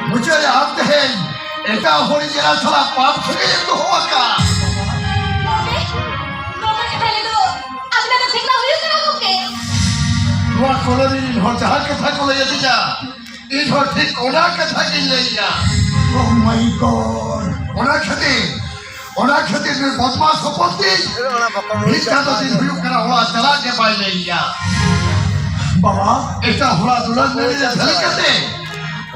ᱢᱩᱪᱟᱹᱫ ᱨᱮ ᱟᱢ ᱛᱮᱦᱮᱧ ᱮᱴᱟᱜ ᱦᱚᱲᱤᱡ ᱮᱨᱟ ᱥᱟᱞᱟᱜ ᱯᱟᱯ ᱥᱟᱹᱜᱟᱹᱭ ᱮᱢ ᱫᱚᱦᱚ ᱟᱠᱟᱫ᱾ ᱜᱚᱢᱠᱮ, ᱜᱚᱢᱠᱮ, ᱠᱟᱛᱷᱟ ᱞᱟᱹᱭ ᱫᱚ ᱟᱵᱤᱱᱟᱜ ᱫᱚ ᱴᱷᱤᱠ ᱢᱟ ᱦᱩᱭᱩᱜ ᱠᱟᱱᱟ, ᱜᱚᱢᱠᱮ᱾ ᱱᱚᱣᱟ ᱠᱚᱞᱚᱱᱤ ᱨᱤᱱ ᱦᱚᱲ ᱡᱟᱦᱟᱸ ᱠᱟᱛᱷᱟ ᱠᱚ ᱞᱟᱹᱭ ᱟᱹᱫᱤᱧᱟ, ᱤᱧ ᱦᱚᱸ ᱴᱷᱤᱠ ᱚᱱᱟ ᱠᱟᱛᱷᱟ ᱜᱤᱧ ᱞᱟᱹᱭᱮᱜᱼᱟ᱾ Oh my God! ᱚᱱᱟ ᱠᱷᱟᱹᱛᱤᱨ, ᱚᱱᱟ ᱠᱷᱟᱹᱛᱤᱨ ᱱᱩᱭ ᱵᱚᱫᱢᱟᱥ ᱦᱚᱯᱚᱱ ᱛᱤᱧ ᱢᱤᱫ ᱪᱟᱸᱫᱚ ᱫᱤᱱ ᱦᱩᱭᱩᱜ ᱠᱟᱱᱟ, ᱚᱲᱟᱜ ᱪᱟᱞᱟᱜ ᱜᱮ ᱵᱟᱭ ᱞᱟᱹᱭᱮᱜᱼᱟ᱾ ᱵᱟᱵᱟ, ᱮᱴᱟᱜ ᱦᱚᱲᱟᱜ ᱫᱩᱞᱟᱹᱲ ᱱᱟᱹᱲᱤ ᱨᱮ ᱡᱷᱟᱹᱞᱤ ᱠᱟᱛᱮ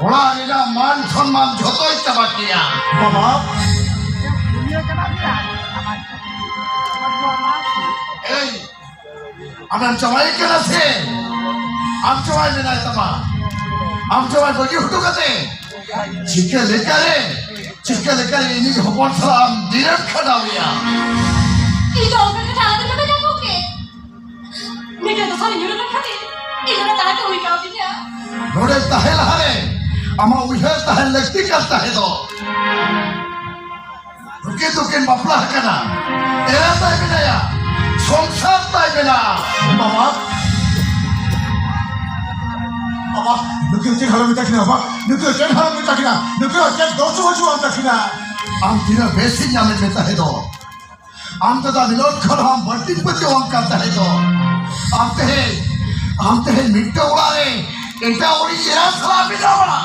ᱚᱲᱟᱜ ᱨᱮᱱᱟᱜ ᱢᱟᱱ ᱥᱚᱱᱢᱟᱱ ᱡᱷᱚᱛᱚᱭ ᱪᱟᱵᱟ ᱠᱮᱜᱼᱟ᱾ ᱵᱟᱵᱟ, ᱮᱭ, ᱟᱢᱮᱢ ᱡᱟᱶᱟᱭ ᱠᱟᱱᱟ ᱥᱮ? ᱟᱢ ᱡᱟᱶᱟᱭ ᱢᱮᱱᱟᱭ ᱛᱟᱢᱟ᱾ ᱟᱢ ᱡᱟᱶᱟᱭ ᱵᱟᱹᱜᱤ ᱦᱚᱴᱚ ᱠᱟᱛᱮ ᱪᱤᱠᱟᱹ ᱞᱮᱠᱟᱨᱮ, ᱪᱤᱠᱟᱹ ᱞᱮᱠᱟᱨᱮ ᱤᱧᱤᱡ ᱦᱚᱯᱚᱱ ᱥᱟᱞᱟᱜ ᱟᱢ ᱫᱤᱱᱮᱢ ᱠᱷᱟᱸᱰᱟᱣᱮᱭᱟ? ᱤᱧ ᱫᱚ ᱚᱱᱠᱟ ᱠᱟᱛᱷᱟ ᱟᱞᱚᱵᱮᱱ ᱢᱮᱛᱟ ᱜᱚᱢᱠᱮ᱾ ᱢᱤᱫᱴᱟᱝ ᱫᱚᱥᱟᱨ ᱧᱩ ᱞᱮᱠᱷᱟᱱ ᱠᱷᱟᱹᱛᱤᱨ ᱤᱧ ᱱᱚᱰᱮ ᱛᱟᱦᱮᱸ ᱠᱚ ᱦᱩᱭ ᱠᱟᱣᱫᱤᱧᱟ᱾ ᱱᱚᱰᱮ ᱛᱟᱦᱮᱸ ᱞᱟᱦᱟᱨᱮ ᱟᱢᱟᱜ ᱩᱭᱦᱟᱹᱨ ᱛᱟᱦᱮᱸ ᱞᱟᱹᱠᱛᱤ ᱠᱟᱱ ᱛᱟᱦᱮᱸ ᱫᱚ᱾ ᱱᱩᱠᱤᱱ ᱫᱚᱠᱤᱱ ᱵᱟᱯᱞᱟ ᱟᱠᱟᱱᱟ᱾ ᱮᱨᱟ ᱛᱟᱭ ᱢᱮᱱᱟᱭᱟ᱾ ᱥᱚᱝᱥᱟᱨ ᱛᱟᱭ ᱢᱮᱱᱟᱜᱼᱟ᱾ ᱵᱟᱵᱟ, ᱵᱟᱵᱟ, ᱱᱩᱠᱤᱱ ᱪᱮᱫ ᱦᱚᱸ ᱟᱞᱚᱢ ᱢᱮᱛᱟ ᱠᱤᱱᱟ, ᱵᱟᱵᱟ᱾ ᱱᱩᱠᱤᱱ ᱪᱮᱫ ᱦᱚᱸ ᱟᱞᱚᱢ ᱢᱮᱛᱟ ᱠᱤᱱᱟ᱾ ᱱᱩᱠᱤᱱ ᱪᱮᱫ ᱫᱳᱥ ᱦᱚᱸ ᱵᱟᱹᱪᱩᱜ ᱟᱱ ᱛᱟᱹᱠᱤᱱᱟ᱾ ᱟᱢ ᱛᱤᱱᱟᱹᱜ ᱵᱮᱥᱤᱧ ᱧᱟᱢᱮᱫ ᱢᱮ ᱛᱟᱦᱮᱸ ᱫᱚ᱾ ᱟᱢ ᱫᱟᱫᱟ ᱢᱤᱞᱚᱱ ᱠᱷᱚᱱ ᱦᱚᱸ ᱵᱟᱹᱲᱛᱤᱧ ᱯᱟᱹᱛᱭᱟᱹᱣᱟᱢ ᱠᱟᱱ ᱛᱟᱦᱮᱸ ᱫᱚ᱾ ᱟᱢ ᱛᱮᱦᱮᱧ, ᱟᱢ ᱛᱮᱦᱮᱧ ᱢᱤᱫᱴᱟᱝ ᱚᱲᱟᱜ ᱨᱮ ᱮᱴᱟᱜ ᱦᱚᱲᱤᱡ ᱮᱨᱟ ᱥᱟᱞᱟᱜ ᱢᱮᱱᱟᱢᱟ᱾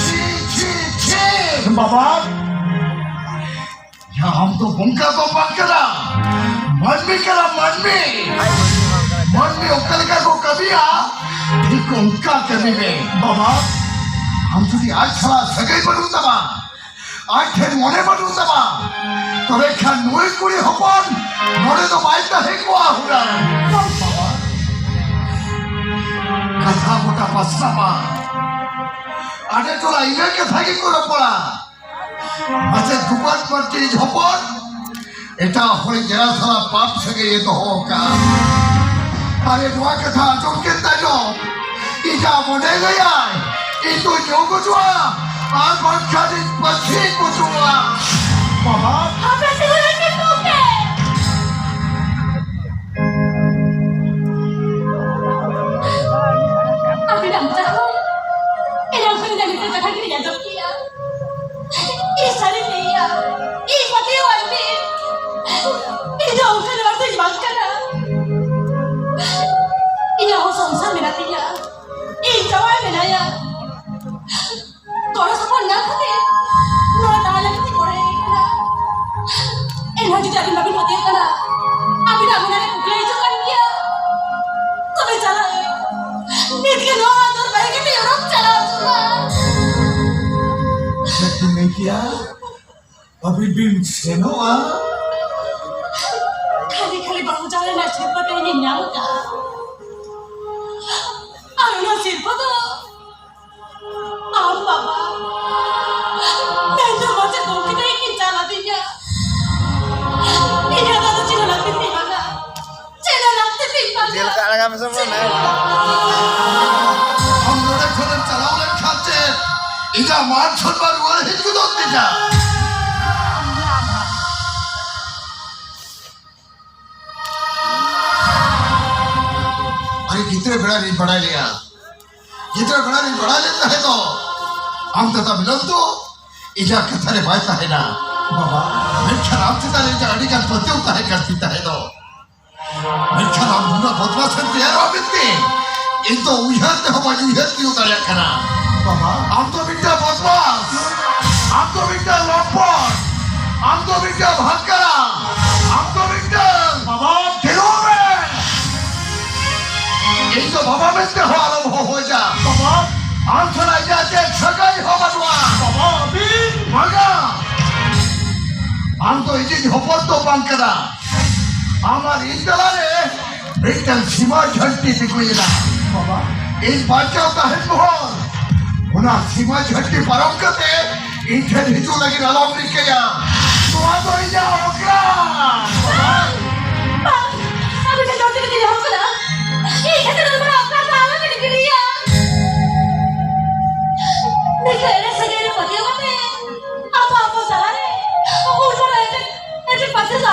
ᱪᱷᱤ, ᱪᱷᱤ, ᱪᱷᱤ᱾ ᱵᱟᱵᱟ᱾ ᱭᱟ, ᱟᱢ ᱫᱚ ᱵᱚᱸᱜᱟ ᱫᱚ ᱵᱟᱝ ᱠᱟᱱᱟ, ᱢᱟᱹᱱᱢᱤ ᱠᱟᱱᱟ, ᱢᱟᱹᱱᱢᱤ᱾ ᱢᱟᱹᱱᱢᱤ ᱚᱠᱟ ᱞᱮᱠᱟ ᱠᱚ ᱠᱟᱹᱢᱤᱭᱟ, ᱴᱷᱤᱠ ᱚᱱᱠᱟ ᱠᱟᱹᱢᱤ ᱢᱮ᱾ ᱵᱟᱵᱟ, ᱟᱢ ᱡᱩᱫᱤ ᱟᱡ ᱥᱟᱞᱟᱜ ᱥᱟᱹᱜᱟᱹᱭ ᱵᱟᱹᱱᱩᱜ ᱛᱟᱢᱟ, ᱟᱡ ᱴᱷᱮᱱ ᱢᱚᱱᱮ ᱵᱟᱹᱱᱩᱜ ᱛᱟᱢᱟ, ᱛᱚᱵᱮ ᱠᱷᱟᱱ ᱱᱩᱭ ᱠᱩᱲᱤ ᱦᱚᱯᱚᱱ ᱱᱚᱰᱮ ᱫᱚ ᱵᱟᱭ ᱛᱟᱦᱮᱸ ᱠᱚᱜᱼᱟ ᱦᱩᱱᱟᱹᱝ᱾ ᱵᱟᱵᱟ, ᱠᱟᱛᱷᱟ ᱜᱚᱴᱟ ᱯᱟᱥᱱᱟᱣ ᱢᱟ᱾ ᱟᱰᱮ ᱴᱚᱞᱟ ᱤᱱᱟᱹ ᱠᱟᱛᱷᱟ ᱜᱮᱠᱚ ᱨᱚᱯᱚᱲᱟ᱾ ᱢᱟᱪᱮᱫ ᱵᱷᱩᱯᱮᱱ ᱢᱟᱨᱰᱤ ᱦᱚᱯᱚᱱ ᱮᱴᱟᱜ ᱦᱚᱲᱤᱡ ᱮᱨᱟ ᱥᱟᱞᱟᱜ ᱯᱟᱯ ᱥᱟᱹᱜᱟᱹᱭ ᱮ ᱫᱚᱦᱚ ᱟᱠᱟᱫᱼᱟ᱾ ᱟᱨᱮ, ᱱᱚᱣᱟ ᱠᱟᱛᱷᱟ ᱟᱸᱡᱚᱢ ᱠᱮᱫ ᱛᱟᱭᱚᱢ ᱤᱧᱟᱜ ᱢᱚᱱᱮ ᱞᱟᱹᱭᱟᱭ, ᱤᱧ ᱫᱚ ᱧᱩ ᱜᱩᱡᱩᱜᱼᱟ, ᱟᱨ ᱵᱟᱝᱠᱷᱟᱱ ᱤᱧ ᱯᱟᱹᱥᱤ ᱜᱩᱡᱩᱜᱼᱟ᱾ ᱵᱟᱵᱟ᱾ ᱟᱯᱮ ᱛᱮᱦᱮᱧ ᱜᱮ ᱛᱚᱯᱮ᱾ ᱟᱹᱵᱤᱱᱟᱜ ᱢᱚᱪᱟ ᱠᱷᱚᱱ ᱮᱱᱟᱝ ᱠᱷᱚᱱ ᱤᱧᱟᱹᱜ ᱢᱤᱫᱴᱟᱝ ᱠᱟᱛᱷᱟ ᱜᱮᱞᱤᱧ ᱟᱸᱡᱚᱢ ᱠᱮᱜᱼᱟ᱾ ᱤᱧ ᱥᱟᱹᱨᱤᱧ ᱞᱟᱹᱭᱟ, ᱤᱧ ᱯᱟᱹᱛᱭᱟᱹᱣ ᱟᱹᱧ ᱵᱤᱱ᱾ ᱤᱧ ᱫᱚ ᱚᱱᱠᱟᱱ ᱦᱚᱲ ᱫᱚᱧ ᱵᱟᱝ ᱠᱟᱱᱟ᱾ ᱤᱧᱟᱹᱜ ᱦᱚᱸ ᱥᱚᱝᱥᱟᱨ ᱢᱮᱱᱟᱜ ᱛᱤᱧᱟ, ᱤᱧ ᱡᱟᱶᱟᱭ ᱢᱮᱱᱟᱭᱟ᱾ ᱜᱚᱲᱚ ᱥᱚᱯᱚᱦᱚᱫ ᱧᱟᱢ ᱠᱟᱛᱮ ᱱᱚᱣᱟ ᱛᱟᱦᱮᱸ ᱞᱟᱹᱜᱤᱫ ᱛᱮ ᱜᱚᱲᱚ ᱦᱮᱡ ᱠᱟᱱᱟ᱾ ᱮᱱᱦᱚᱸ ᱡᱩᱫᱤ ᱟᱹᱵᱤᱱ ᱵᱟᱵᱤᱱ ᱯᱟᱹᱛᱭᱟᱹᱜ ᱠᱟᱱᱟ, ᱟᱹᱵᱤᱱᱟᱜ ᱢᱚᱱᱮ ᱨᱮ ᱠᱩᱠᱞᱤ ᱦᱤᱡᱩᱜ ᱠᱟᱱ ᱜᱮᱭᱟ, ᱛᱚᱵᱮ ᱪᱟᱞᱟᱜ ᱟᱹᱧ᱾ ᱱᱤᱛ ᱜᱮ ᱱᱚᱣᱟ ᱫᱩᱣᱟᱹᱨ ᱵᱟᱹᱜᱤ ᱠᱟᱛᱮ ᱚᱰᱚᱠ ᱪᱟᱞᱟᱣ ᱩᱛᱟᱹᱨᱚᱜᱼᱟ᱾ ᱪᱮᱫ ᱵᱤᱱ ᱞᱟᱹᱭ ᱠᱮᱭᱟ? ᱟᱹᱵᱤᱱ ᱵᱤᱱ ᱥᱮᱱᱚᱜᱼᱟ? ᱠᱷᱟᱹᱞᱤ ᱠᱷᱟᱹᱞᱤ ᱵᱟᱹᱦᱩ ᱡᱟᱶᱟᱭ ᱨᱮᱱᱟᱜ ᱥᱤᱨᱯᱟᱹ ᱛᱮᱦᱮᱧ ᱤᱧ ᱧᱟᱢ ᱟᱠᱟᱫᱼᱟ᱾ ᱟᱨ ᱚᱱᱟ ᱥᱤᱨᱯᱟᱹ ᱫᱚ ᱟᱢ ᱵᱟᱵᱟ, ᱢᱮᱱᱫᱚ ᱢᱟᱪᱮᱫ ᱜᱚᱢᱠᱮ ᱛᱟᱹᱠᱤᱱ ᱪᱟᱞ ᱟᱹᱫᱤᱧᱟ᱾ ᱤᱧᱟᱹᱜ ᱫᱚ ᱟᱫᱚ ᱪᱮᱫ ᱦᱚᱸ ᱞᱟᱹᱠᱛᱤ ᱛᱤᱧ ᱵᱟᱝᱟ᱾ ᱪᱮᱫ ᱦᱚᱸ ᱞᱟᱹᱠᱛᱤ ᱛᱤᱧ ᱵᱟᱝᱟ᱾ ᱪᱮᱫ ᱞᱮᱠᱟ ᱟᱲᱟᱜᱟ ᱢᱮᱥᱮ ᱢᱚᱱᱮ? ᱟᱢ ᱱᱚᱰᱮ ᱠᱷᱚᱱᱮᱢ ᱪᱟᱞᱟᱣ ᱞᱮᱱᱠᱷᱟᱱ ᱪᱮᱫ ᱤᱧᱟᱹᱜ ᱢᱟᱱ ᱥᱚᱱᱢᱟᱱ ᱨᱩᱣᱟᱹᱲ ᱦᱮᱡ ᱜᱚᱫᱚᱜ ᱛᱤᱧᱟ? ᱟᱨᱮ ᱜᱤᱫᱽᱨᱟᱹ ᱵᱮᱲᱟ ᱨᱤᱧ ᱵᱟᱲᱟᱭ ᱞᱮᱭᱟ, ᱜᱤᱫᱽᱨᱟᱹ ᱵᱮᱲᱟ ᱨᱤᱧ ᱵᱟᱲᱟᱭ ᱞᱮᱫ ᱛᱟᱦᱮᱸ ᱫᱚ, ᱟᱢ ᱫᱟᱫᱟ ᱢᱤᱞᱚᱱ ᱫᱚ ᱤᱧᱟᱹᱜ ᱠᱟᱛᱷᱟ ᱨᱮ ᱵᱟᱭ ᱛᱟᱦᱮᱱᱟ᱾ ᱵᱟᱵᱟ, ᱢᱮᱱᱠᱷᱟᱱ ᱟᱢ ᱪᱮᱛᱟᱱ ᱨᱮ ᱤᱧᱟᱹᱜ ᱟᱹᱰᱤ ᱜᱟᱱ ᱯᱟᱹᱛᱭᱟᱹᱣ ᱛᱟᱦᱮᱸ ᱠᱟᱱ ᱛᱤᱧ ᱛᱟᱦᱮᱸ ᱫᱚ᱾ ᱢᱮᱱᱠᱷᱟᱱ ᱟᱢ ᱱᱩᱱᱟᱹᱜ ᱵᱚᱫᱢᱟᱥ ᱮᱢ ᱛᱮᱭᱟᱨᱚᱜᱼᱟ ᱢᱮᱱᱛᱮ ᱤᱧ ᱫᱚ ᱩᱭᱦᱟᱹᱨ ᱛᱮᱦᱚᱸ ᱵᱟᱹᱧ ᱩᱭᱦᱟᱹᱨ ᱛᱤᱭᱳᱜ ᱫᱟᱲᱮᱭᱟᱜ ᱠᱟᱱᱟ᱾ ᱵᱟᱵᱟ, ᱟᱢ ᱫᱚ ᱢᱤᱫᱴᱟᱝ ᱵᱚᱫᱢᱟᱥ, ᱟᱢ ᱫᱚ ᱢᱤᱫᱴᱟᱝ ᱞᱚᱢᱯᱚᱴ, ᱟᱢ ᱫᱚ ᱢᱤᱫᱴᱟᱝ ᱵᱷᱟᱝᱠᱟᱨᱟ, ᱟᱢ ᱫᱚ ᱢᱤᱫᱴᱟᱝ ᱵᱟᱵᱟ, ᱛᱤᱨᱞᱟᱹ᱾ ᱤᱧ ᱫᱚ ᱵᱟᱵᱟ ᱢᱮᱱᱛᱮ ᱦᱚᱸ ᱟᱞᱚᱢ ᱦᱚᱦᱚᱭᱟ᱾ ᱵᱟᱵᱟ, ᱟᱢ ᱥᱟᱞᱟᱜ ᱤᱧᱟᱹᱜ ᱪᱮᱫ ᱥᱟᱹᱜᱟᱹᱭ ᱦᱚᱸ ᱵᱟᱹᱱᱩᱜᱼᱟ᱾ ᱵᱟᱵᱟ, ᱟᱹᱵᱤᱱ ᱵᱟᱝᱟ, ᱟᱢ ᱫᱚ ᱤᱧᱤᱡ ᱦᱚᱯᱚᱱ ᱫᱚ ᱵᱟᱝ ᱠᱟᱱᱟ᱾ ᱟᱢ ᱟᱨ ᱤᱧ ᱛᱟᱞᱟᱨᱮ ᱢᱤᱫᱴᱟᱝ ᱥᱤᱢᱟ ᱡᱷᱟᱹᱱᱴᱤ ᱛᱤᱸᱜᱩᱭᱮᱱᱟ᱾ ᱵᱟᱵᱟ, ᱤᱧ ᱵᱟᱧᱪᱟᱣ ᱛᱟᱦᱮᱱ ᱵᱷᱳᱨ ᱚᱱᱟ ᱥᱤᱢᱟ ᱡᱷᱟᱹᱱᱴᱤ ᱯᱟᱨᱚᱢ ᱠᱟᱛᱮ ᱤᱧ ᱴᱷᱮᱱ ᱦᱤᱡᱩᱜ ᱞᱟᱹᱜᱤᱫ ᱟᱞᱚᱢ ᱨᱤᱠᱟᱹᱭᱟ᱾ ᱱᱚᱣᱟ ᱫᱚ ᱤᱧᱟᱹᱜ ᱚᱠᱨᱟ᱾ ᱵᱟᱝ, ᱟᱵᱚ ᱡᱚᱛᱚ ᱛᱮᱜᱮ ᱛᱤᱱᱟᱹᱜ ᱦᱚᱲ ᱠᱟᱱᱟ᱾ ᱤᱧ ᱠᱷᱟᱹᱛᱤᱨ ᱫᱚ ᱱᱚᱣᱟ ᱚᱠᱨᱟ ᱫᱚ ᱟᱞᱚ ᱵᱤᱱ ᱜᱤᱰᱤᱭᱟ᱾ ᱱᱤᱝᱠᱟᱹ ᱮᱲᱮ ᱥᱟᱹᱜᱟᱹᱭ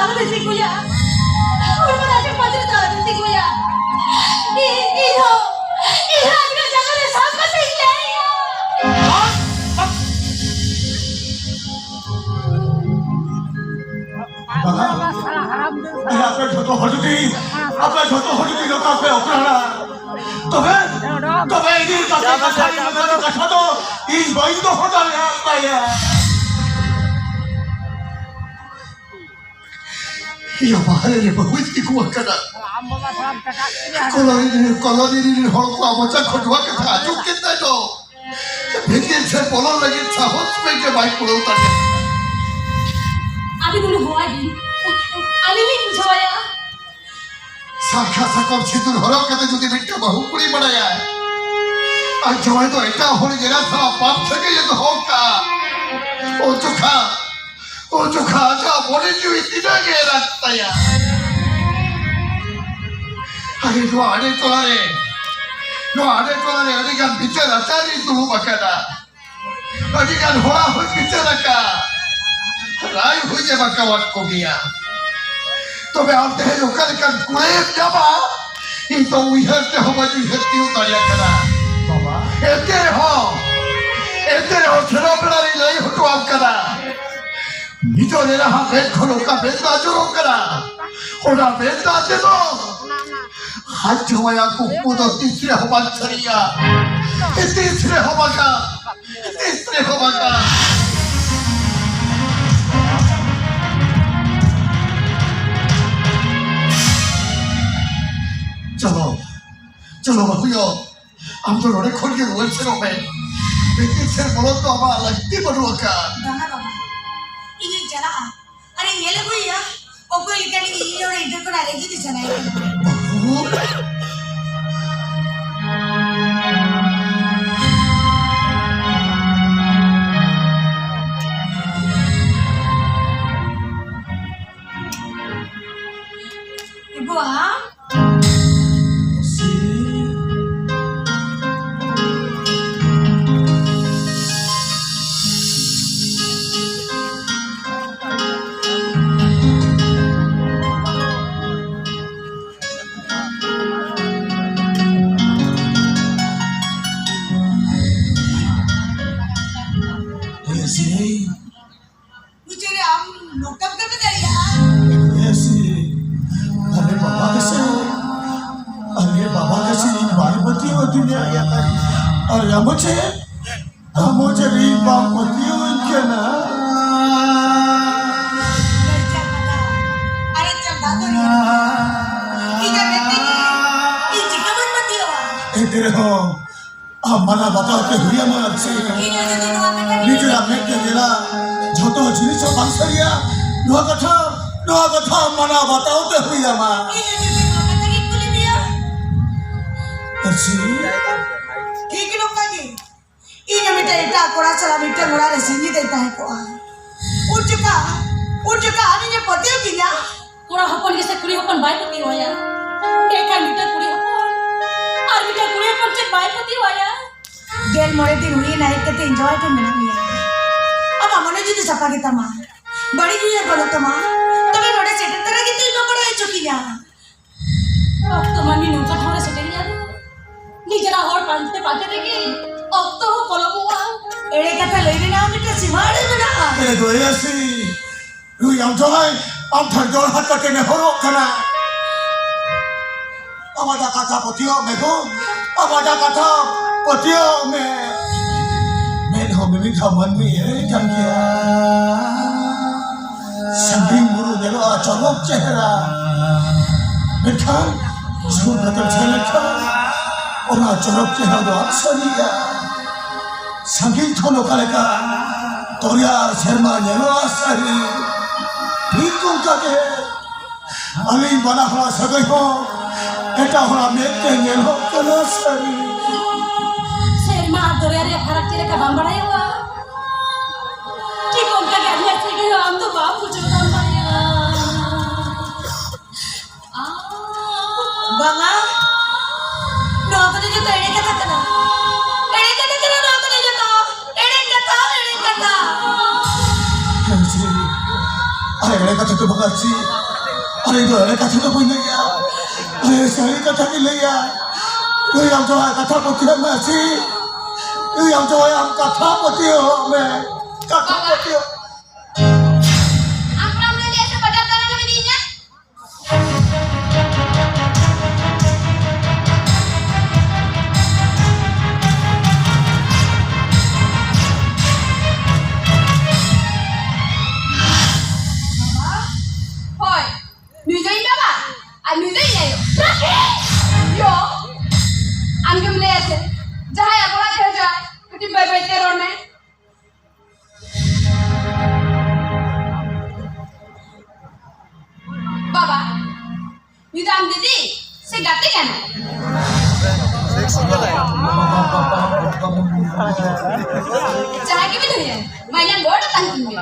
ᱟᱞᱚᱯᱮ ᱛᱤᱸᱜᱩᱭᱟ᱾ ᱦᱚᱲᱢᱚ ᱨᱮ ᱟᱡᱟᱜ ᱯᱟᱸᱡᱟ ᱨᱮᱫᱚ ᱟᱞᱚᱯᱮ ᱛᱤᱸᱜᱩᱭᱟ᱾ ᱤ-, ᱤᱧ ᱦᱚᱸ, ᱤᱧ ᱦᱚᱸ ᱟᱡᱟᱜ ᱡᱟᱸᱜᱟ ᱨᱮ ᱥᱟᱵ ᱠᱟᱛᱮ ᱤᱧ ᱞᱟᱹᱭᱟ᱾ ᱵᱟᱵᱟ, ᱟᱯᱮ ᱡᱷᱚᱛᱚ ᱦᱚᱲ ᱡᱩᱫᱤ, ᱟᱯᱮ ᱡᱷᱚᱛᱚ ᱦᱚᱲ ᱡᱩᱫᱤ ᱱᱚᱝᱠᱟ ᱯᱮ ᱚᱯᱱᱟᱨᱟ, ᱛᱚᱵᱮ, ᱛᱚᱵᱮ ᱤᱧ ᱠᱟᱛᱷᱟ, ᱠᱟᱛᱷᱟ ᱫᱚ ᱤᱧ ᱵᱟᱹᱧ ᱫᱚᱦᱚ ᱫᱟᱲᱮᱭᱟᱜ ᱛᱟᱭᱟ᱾ ᱭᱟ ᱵᱟᱦᱨᱮ ᱨᱮ ᱵᱟᱹᱦᱩᱭ ᱛᱤᱸᱜᱩ ᱟᱠᱟᱱᱟ᱾ ᱠᱚᱞᱚᱱᱤ ᱨᱤᱱ, ᱠᱚᱞᱚᱱᱤ ᱨᱤᱱ ᱦᱚᱲ ᱠᱚᱣᱟᱜ ᱢᱚᱪᱟ ᱠᱷᱚᱱ ᱱᱚᱣᱟ ᱠᱟᱛᱷᱟ ᱟᱸᱡᱚᱢ ᱠᱮᱫ ᱛᱟᱭ ᱫᱚ᱾ ᱵᱷᱤᱛᱤᱨ ᱥᱮᱫ ᱵᱚᱞᱚᱱ ᱞᱟᱹᱜᱤᱫ ᱥᱟᱦᱚᱥ ᱯᱮ ᱜᱮ ᱵᱟᱭ ᱠᱩᱲᱟᱹᱣ ᱛᱟᱭᱟ᱾ ᱟᱹᱵᱤᱱ ᱩᱱᱤ ᱦᱚᱦᱚᱣᱟᱭ ᱵᱤᱱ᱾ ᱟᱹᱞᱤᱧ ᱞᱤᱧ ᱵᱩᱡᱷᱟᱹᱣᱟᱭᱟ᱾ ᱥᱟᱞᱠᱷᱟ ᱥᱟᱠᱚᱢ ᱥᱤᱸᱫᱩᱨ ᱦᱚᱨᱚᱜ ᱠᱟᱛᱮ ᱡᱩᱫᱤ ᱢᱤᱫᱴᱟᱝ ᱵᱟᱹᱦᱩ ᱠᱩᱲᱤ ᱵᱟᱲᱟᱭᱟ, ᱟᱨ ᱡᱟᱶᱟᱭ ᱫᱚ ᱮᱴᱟᱜ ᱦᱚᱲ ᱜᱮ ᱥᱟᱞᱟ ᱯᱟᱯ ᱛᱷᱮᱠᱮ ᱡᱩᱫᱤ ᱦᱚᱸ ᱠᱟ, ᱩᱱ ᱡᱚᱠᱷᱟ, ᱩᱱ ᱡᱚᱠᱷᱟ ᱟᱡᱟᱜ ᱢᱚᱱᱮ ᱡᱤᱣᱤ ᱛᱤᱱᱟᱹᱜ ᱜᱮ ᱨᱟᱜ ᱛᱟᱭᱟ᱾ ᱟᱨᱮ ᱱᱚᱣᱟ ᱟᱲᱮ ᱴᱚᱞᱟ ᱨᱮ, ᱱᱚᱣᱟ ᱟᱲᱮ ᱴᱚᱞᱟ ᱨᱮ ᱟᱹᱰᱤ ᱜᱟᱱ ᱵᱤᱪᱟᱹᱨ ᱟᱪᱟᱨᱤᱧ ᱫᱩᱲᱩᱵ ᱟᱠᱟᱱᱟ᱾ ᱟᱹᱰᱤ ᱜᱟᱱ ᱦᱚᱲᱟᱜ ᱦᱚᱸᱧ ᱵᱤᱪᱟᱹᱨ ᱟᱠᱟᱫ, ᱨᱟᱭ ᱦᱚᱸᱧ ᱮᱢ ᱟᱠᱟᱣᱟᱫ ᱠᱚᱜᱮᱭᱟ᱾ ᱛᱚᱵᱮ ᱟᱢ ᱛᱮᱦᱮᱧ ᱚᱠᱟ ᱞᱮᱠᱟᱱ ᱠᱩᱲᱟᱹᱭᱮᱢ ᱧᱟᱢᱟ, ᱤᱧ ᱫᱚ ᱩᱭᱦᱟᱹᱨ ᱛᱮᱦᱚᱸ ᱵᱟᱹᱧ ᱩᱭᱦᱟᱹᱨ ᱛᱤᱭᱳᱜ ᱫᱟᱲᱮᱭᱟᱜ ᱠᱟᱱᱟ᱾ ᱵᱟᱵᱟ, ᱮᱱᱛᱮ ᱨᱮᱦᱚᱸ, ᱮᱱᱛᱮ ᱨᱮᱦᱚᱸ ᱥᱮᱱᱚᱜ ᱵᱮᱲᱟ ᱨᱤᱧ ᱞᱟᱹᱭ ᱦᱚᱴᱚ ᱟᱢ ᱠᱟᱱᱟ, ᱱᱤᱛᱚᱜ ᱨᱮᱱᱟᱜ ᱦᱟᱸᱜ ᱢᱮᱫ ᱠᱷᱚᱱ ᱚᱠᱟ ᱢᱮᱫ ᱫᱟᱜ ᱡᱚᱨᱚᱜ ᱠᱟᱱᱟ, ᱚᱱᱟ ᱢᱮᱫ ᱫᱟᱜ ᱛᱮᱫᱚ ᱟᱡ ᱡᱟᱶᱟᱭᱟᱜ ᱠᱩᱠᱢᱩ ᱫᱚ ᱛᱤᱥ ᱨᱮᱦᱚᱸ ᱵᱟᱝ ᱥᱟᱹᱨᱤᱜᱼᱟ᱾ ᱛᱤᱥ ᱨᱮᱦᱚᱸ ᱵᱟᱝᱟ᱾ ᱛᱤᱥ ᱨᱮᱦᱚᱸ ᱵᱟᱝᱟ᱾ ᱪᱚᱞᱚ, ᱪᱚᱞᱚ ᱵᱟᱹᱦᱩᱭᱳ, ᱟᱢ ᱫᱚ ᱱᱚᱰᱮ ᱠᱷᱚᱱ ᱜᱮ ᱨᱩᱣᱟᱹᱲ ᱥᱮᱱᱚᱜ ᱢᱮ᱾ ᱵᱷᱤᱛᱤᱨ ᱥᱮᱫ ᱵᱚᱞᱚᱱ ᱫᱚ ᱟᱢᱟᱜ ᱞᱟᱹᱠᱛᱤ ᱵᱟᱹᱱᱩᱜ ᱟᱠᱟᱫ᱾ ᱵᱟᱝᱟ ᱵᱟᱵᱟ, ᱤᱧᱤᱧ ᱪᱟᱞᱟᱜᱼᱟ᱾ ᱟᱨᱤᱧ ᱧᱮᱞ ᱟᱹᱜᱩᱭᱮᱭᱟ, ᱚᱠᱚᱭ ᱞᱮᱠᱟᱱᱤᱡ ᱤᱧ ᱱᱚᱰᱮ ᱤᱫᱟᱹ ᱠᱷᱚᱱᱟᱜ ᱨᱮᱜᱮ ᱤᱫᱤ ᱥᱟᱱᱟᱭᱮ ᱠᱟᱱᱟ᱾ ᱵᱟᱹᱵᱩ᱾ ᱮ ᱜᱳ, ᱟᱢ? ᱱᱚᱝᱠᱟᱢ ᱠᱟᱹᱢᱤ ᱫᱟᱲᱮᱭᱟᱜᱼᱟ? ᱮᱥᱮ, ᱟᱞᱮ ᱵᱟᱵᱟ ᱜᱮᱥᱮ, ᱟᱞᱮ ᱵᱟᱵᱟ ᱜᱮᱥᱮ ᱤᱧ ᱵᱟᱭ ᱯᱟᱹᱛᱭᱟᱹᱣ ᱟᱹᱫᱤᱧᱟ᱾ ᱟᱨ ᱟᱢ ᱪᱮᱫ? ᱟᱢ ᱪᱮᱫ ᱤᱧ ᱵᱟᱢ ᱯᱟᱹᱛᱭᱟᱹᱣᱟᱹᱧ ᱠᱟᱱᱟ? ᱟᱨᱮ ᱪᱟᱸᱫᱟ ᱫᱚ ᱤᱧᱟᱹᱜ ᱢᱮᱫ ᱛᱮᱜᱮ ᱤᱧ ᱪᱤᱠᱟᱹ ᱵᱟᱹᱧ ᱯᱟᱹᱛᱭᱟᱹᱣᱟ? ᱮᱱᱛᱮ ᱨᱮᱦᱚᱸ ᱟᱢ ᱢᱟᱱᱟᱣ ᱵᱟᱛᱟᱣ ᱛᱮ ᱦᱩᱭ ᱟᱢᱟ ᱟᱨ ᱪᱮᱫ? ᱤᱧ ᱦᱚᱸ ᱡᱩᱫᱤ ᱱᱚᱣᱟ ᱢᱮᱫ ᱛᱮ ᱱᱤᱡᱮᱨᱟᱜ ᱢᱮᱫ ᱛᱮ ᱧᱮᱞᱟ, ᱡᱷᱚᱛᱚ ᱡᱤᱱᱤᱥ ᱦᱚᱸ ᱵᱟᱝ ᱥᱟᱹᱨᱤᱭᱟ᱾ ᱱᱚᱣᱟ ᱠᱟᱛᱷᱟ, ᱱᱚᱣᱟ ᱠᱟᱛᱷᱟ ᱟᱢ ᱢᱟᱱᱟᱣ ᱵᱟᱛᱟᱣ ᱛᱮ ᱦᱩᱭ ᱟᱢᱟ᱾ ᱤᱧ ᱦᱚᱸ ᱡᱩᱫᱤ ᱱᱚᱣᱟ ᱠᱟᱛᱷᱟ ᱜᱤᱧ ᱠᱩᱞᱤ ᱢᱮᱭᱟ᱾ ᱟᱨ ᱪᱮᱫ? ᱴᱷᱤᱠ ᱱᱚᱝᱠᱟ ᱜᱮ᱾ ᱤᱧ ᱦᱚᱸ ᱢᱤᱫᱴᱟᱝ ᱮᱴᱟᱜ ᱠᱚᱲᱟ ᱥᱟᱞᱟᱜ ᱢᱤᱫᱴᱟᱝ ᱚᱲᱟᱜ ᱨᱮ ᱥᱤᱧ ᱧᱤᱫᱟᱹᱧ ᱛᱟᱦᱮᱸ ᱠᱚᱜᱼᱟ᱾ ᱩᱱ ᱡᱚᱠᱷᱟ, ᱩᱱ ᱡᱚᱠᱷᱟ ᱟᱢ ᱤᱧᱮᱢ ᱯᱟᱹᱛᱭᱟᱹᱣ ᱠᱤᱧᱟ? ᱠᱚᱲᱟ ᱦᱚᱯᱚᱱ ᱜᱮᱥᱮ ᱠᱩᱲᱤ ᱦᱚᱯᱚᱱ ᱵᱟᱭ ᱯᱟᱹᱛᱭᱟᱹᱣᱟᱭᱟ? ᱮᱱᱠᱷᱟᱱ ᱢᱤᱫᱴᱟᱝ ᱠᱩᱲᱤ ᱦᱚᱯᱚᱱ ᱟᱨ ᱢᱤᱫᱴᱟᱝ ᱠᱩᱲᱤ ᱦᱚᱯᱚᱱ ᱪᱮᱫ ᱵᱟᱭ ᱯᱟᱹᱛᱭᱟᱹᱣᱟᱭᱟ? ᱜᱮᱞ ᱢᱚᱬᱮ ᱫᱤᱱ ᱦᱩᱭᱮᱱᱟ ᱦᱮᱡ ᱠᱟᱛᱮ ᱤᱧ ᱡᱟᱶᱟᱭ ᱴᱷᱮᱱ ᱢᱮᱱᱟᱜ ᱢᱮᱭᱟ᱾ ᱟᱢᱟᱜ ᱢᱚᱱᱮ ᱡᱩᱫᱤ ᱥᱟᱯᱷᱟ ᱜᱮᱛᱟᱢᱟ, ᱵᱟᱹᱲᱤᱡ ᱩᱭᱦᱟᱹᱨ ᱵᱟᱹᱱᱩᱜ ᱛᱟᱢᱟ, ᱛᱚᱵᱮ ᱱᱚᱰᱮ ᱥᱮᱴᱮᱨ ᱛᱚᱨᱟ ᱜᱮᱛᱚ ᱤᱧ ᱵᱟᱲᱟᱭ ᱦᱚᱪᱚ ᱠᱤᱧᱟ᱾ ᱚᱠᱛᱚ ᱢᱟᱹᱱᱢᱤ ᱱᱚᱝᱠᱟ ᱴᱷᱟᱶ ᱨᱮ ᱥᱮᱴᱮᱨ ᱜᱮᱭᱟ ᱫᱚ᱾ ᱱᱤᱡᱮᱨᱟᱜ ᱦᱚᱲ ᱯᱟᱱᱛᱮ ᱯᱟᱱᱛᱮ ᱛᱮᱜᱮ ᱚᱠᱛᱚ ᱦᱚᱸ ᱯᱚᱞᱚᱢᱚᱜᱼᱟ᱾ ᱮᱲᱮ ᱠᱟᱛᱷᱟ ᱞᱟᱹᱭ ᱨᱮᱱᱟᱜ ᱦᱚᱸ ᱢᱤᱫᱴᱟᱝ ᱥᱤᱢᱟᱹ ᱟᱲᱮ ᱢᱮᱱᱟᱜᱼᱟ᱾ ᱮ ᱫᱚᱭᱟᱥᱤ, ᱱᱩᱭ ᱟᱢ ᱡᱟᱶᱟᱭ ᱟᱢ ᱴᱷᱮᱱ ᱡᱚᱲ ᱦᱟᱛ ᱠᱟᱛᱮ ᱱᱮᱦᱚᱨᱚᱜ ᱠᱟᱱᱟ᱾ ᱟᱢᱟᱜ ᱠᱟᱛᱷᱟ ᱯᱟᱹᱛᱭᱟᱹᱣ ᱢᱮ ᱜᱳ, ᱟᱢᱟᱜ ᱠᱟᱛᱷᱟ ᱯᱟᱹᱛᱭᱟᱹᱣ ᱢᱮ᱾ ᱢᱮᱫ ᱦᱚᱸ ᱢᱤᱢᱤᱫ ᱫᱷᱟᱣ ᱢᱟᱹᱱᱢᱤ ᱮᱲᱮ ᱠᱟᱱ ᱜᱮᱭᱟ᱾ ᱥᱟᱺᱜᱤᱧ ᱵᱩᱨᱩ ᱧᱮᱞᱚᱜᱼᱟ ᱪᱚᱨᱚᱠ ᱪᱮᱦᱨᱟ, ᱢᱮᱱᱠᱷᱟᱱ ᱥᱩᱨ ᱠᱟᱛᱮᱢ ᱥᱮᱱ ᱞᱮᱱᱠᱷᱟᱱ ᱚᱱᱟ ᱪᱚᱨᱚᱠ ᱪᱮᱦᱨᱟ ᱫᱚ ᱟᱫ ᱥᱟᱹᱨᱤᱜᱼᱟ᱾ ᱥᱟᱺᱜᱤᱧ ᱠᱷᱚᱱ ᱚᱠᱟ ᱞᱮᱠᱟ ᱫᱚᱨᱭᱟ ᱟᱨ ᱥᱮᱨᱢᱟ ᱧᱮᱞᱚᱜᱼᱟ ᱥᱟᱹᱨᱤ, ᱴᱷᱤᱠ ᱚᱱᱠᱟ ᱜᱮ ᱟᱹᱞᱤᱧ ᱵᱟᱱᱟ ᱦᱚᱲᱟᱜ ᱥᱟᱹᱜᱟᱹᱭ ᱦᱚᱸ ᱮᱴᱟᱜ ᱦᱚᱲᱟᱜ ᱢᱮᱫ ᱛᱮ ᱧᱮᱞᱚᱜ ᱠᱟᱱᱟ ᱥᱟᱹᱨᱤ᱾ ᱥᱮᱨᱢᱟ ᱟᱨ ᱫᱚᱨᱭᱟ ᱨᱮᱭᱟᱜ ᱯᱷᱟᱨᱟᱠ ᱪᱮᱫ ᱞᱮᱠᱟ ᱵᱟᱝ ᱵᱟᱲᱟᱭᱚᱜᱼᱟ? ᱴᱷᱤᱠ ᱚᱱᱠᱟ ᱜᱮ ᱟᱞᱮᱭᱟᱜ ᱥᱟᱹᱜᱟᱹᱭ ᱦᱚᱸ ᱟᱢ ᱫᱚ ᱵᱟᱢ ᱵᱩᱡᱷᱟᱹᱣ ᱫᱟᱲᱮᱭᱟᱜᱼᱟ᱾ ᱵᱟᱝᱟ, ᱱᱚᱣᱟ ᱠᱚᱫᱚ ᱡᱚᱛᱚ ᱮᱲᱮ ᱠᱟᱛᱷᱟ ᱠᱟᱱᱟ᱾ ᱮᱲᱮ ᱠᱟᱛᱷᱟ ᱠᱟᱱᱟ ᱱᱚᱣᱟ ᱠᱚᱫᱚ ᱡᱚᱛᱚ᱾ ᱮᱲᱮ ᱠᱟᱛᱷᱟ, ᱮᱲᱮ ᱠᱟᱛᱷᱟ᱾ ᱦᱮᱸ, ᱪᱮᱫ? ᱟᱨ ᱮᱲᱮ ᱠᱟᱛᱷᱟ ᱫᱚ ᱵᱟᱝᱟ, ᱪᱮᱫ? ᱟᱨ ᱤᱧ ᱫᱚ ᱮᱲᱮ ᱠᱟᱛᱷᱟ ᱫᱚ ᱵᱟᱹᱧ ᱞᱟᱹᱭᱟ᱾ ᱟᱨ ᱥᱟᱹᱨᱤ ᱠᱟᱛᱷᱟ ᱜᱮ ᱞᱟᱹᱭᱟ᱾ ᱱᱩᱭ ᱟᱢ ᱡᱟᱶᱟᱭ ᱠᱟᱛᱷᱟ ᱯᱟᱹᱛᱭᱟᱹᱣ ᱢᱮ, ᱪᱮᱫ? ᱱᱩᱭ ᱟᱢ ᱡᱟᱶᱟᱭ ᱟᱢ ᱠᱟᱛᱷᱟ ᱯᱟᱹᱛᱭᱟᱹᱣ ᱢᱮ᱾ ᱠᱟᱛᱷᱟ ᱯᱟᱹᱛᱭᱟᱹᱣ᱾ ᱵᱟᱵᱟ, ᱱᱩᱭ ᱫᱚ ᱟᱢ ᱫᱤᱫᱤ ᱥᱮ ᱜᱟᱛᱮ ᱠᱟᱱᱟᱭ? ᱡᱟᱦᱟᱸᱭ ᱜᱮ ᱢᱮᱱᱟᱭᱟ, ᱢᱟ ᱤᱧᱟᱹᱜ ᱜᱚᱲ ᱟᱛᱟᱝ ᱠᱤᱱ ᱢᱮ᱾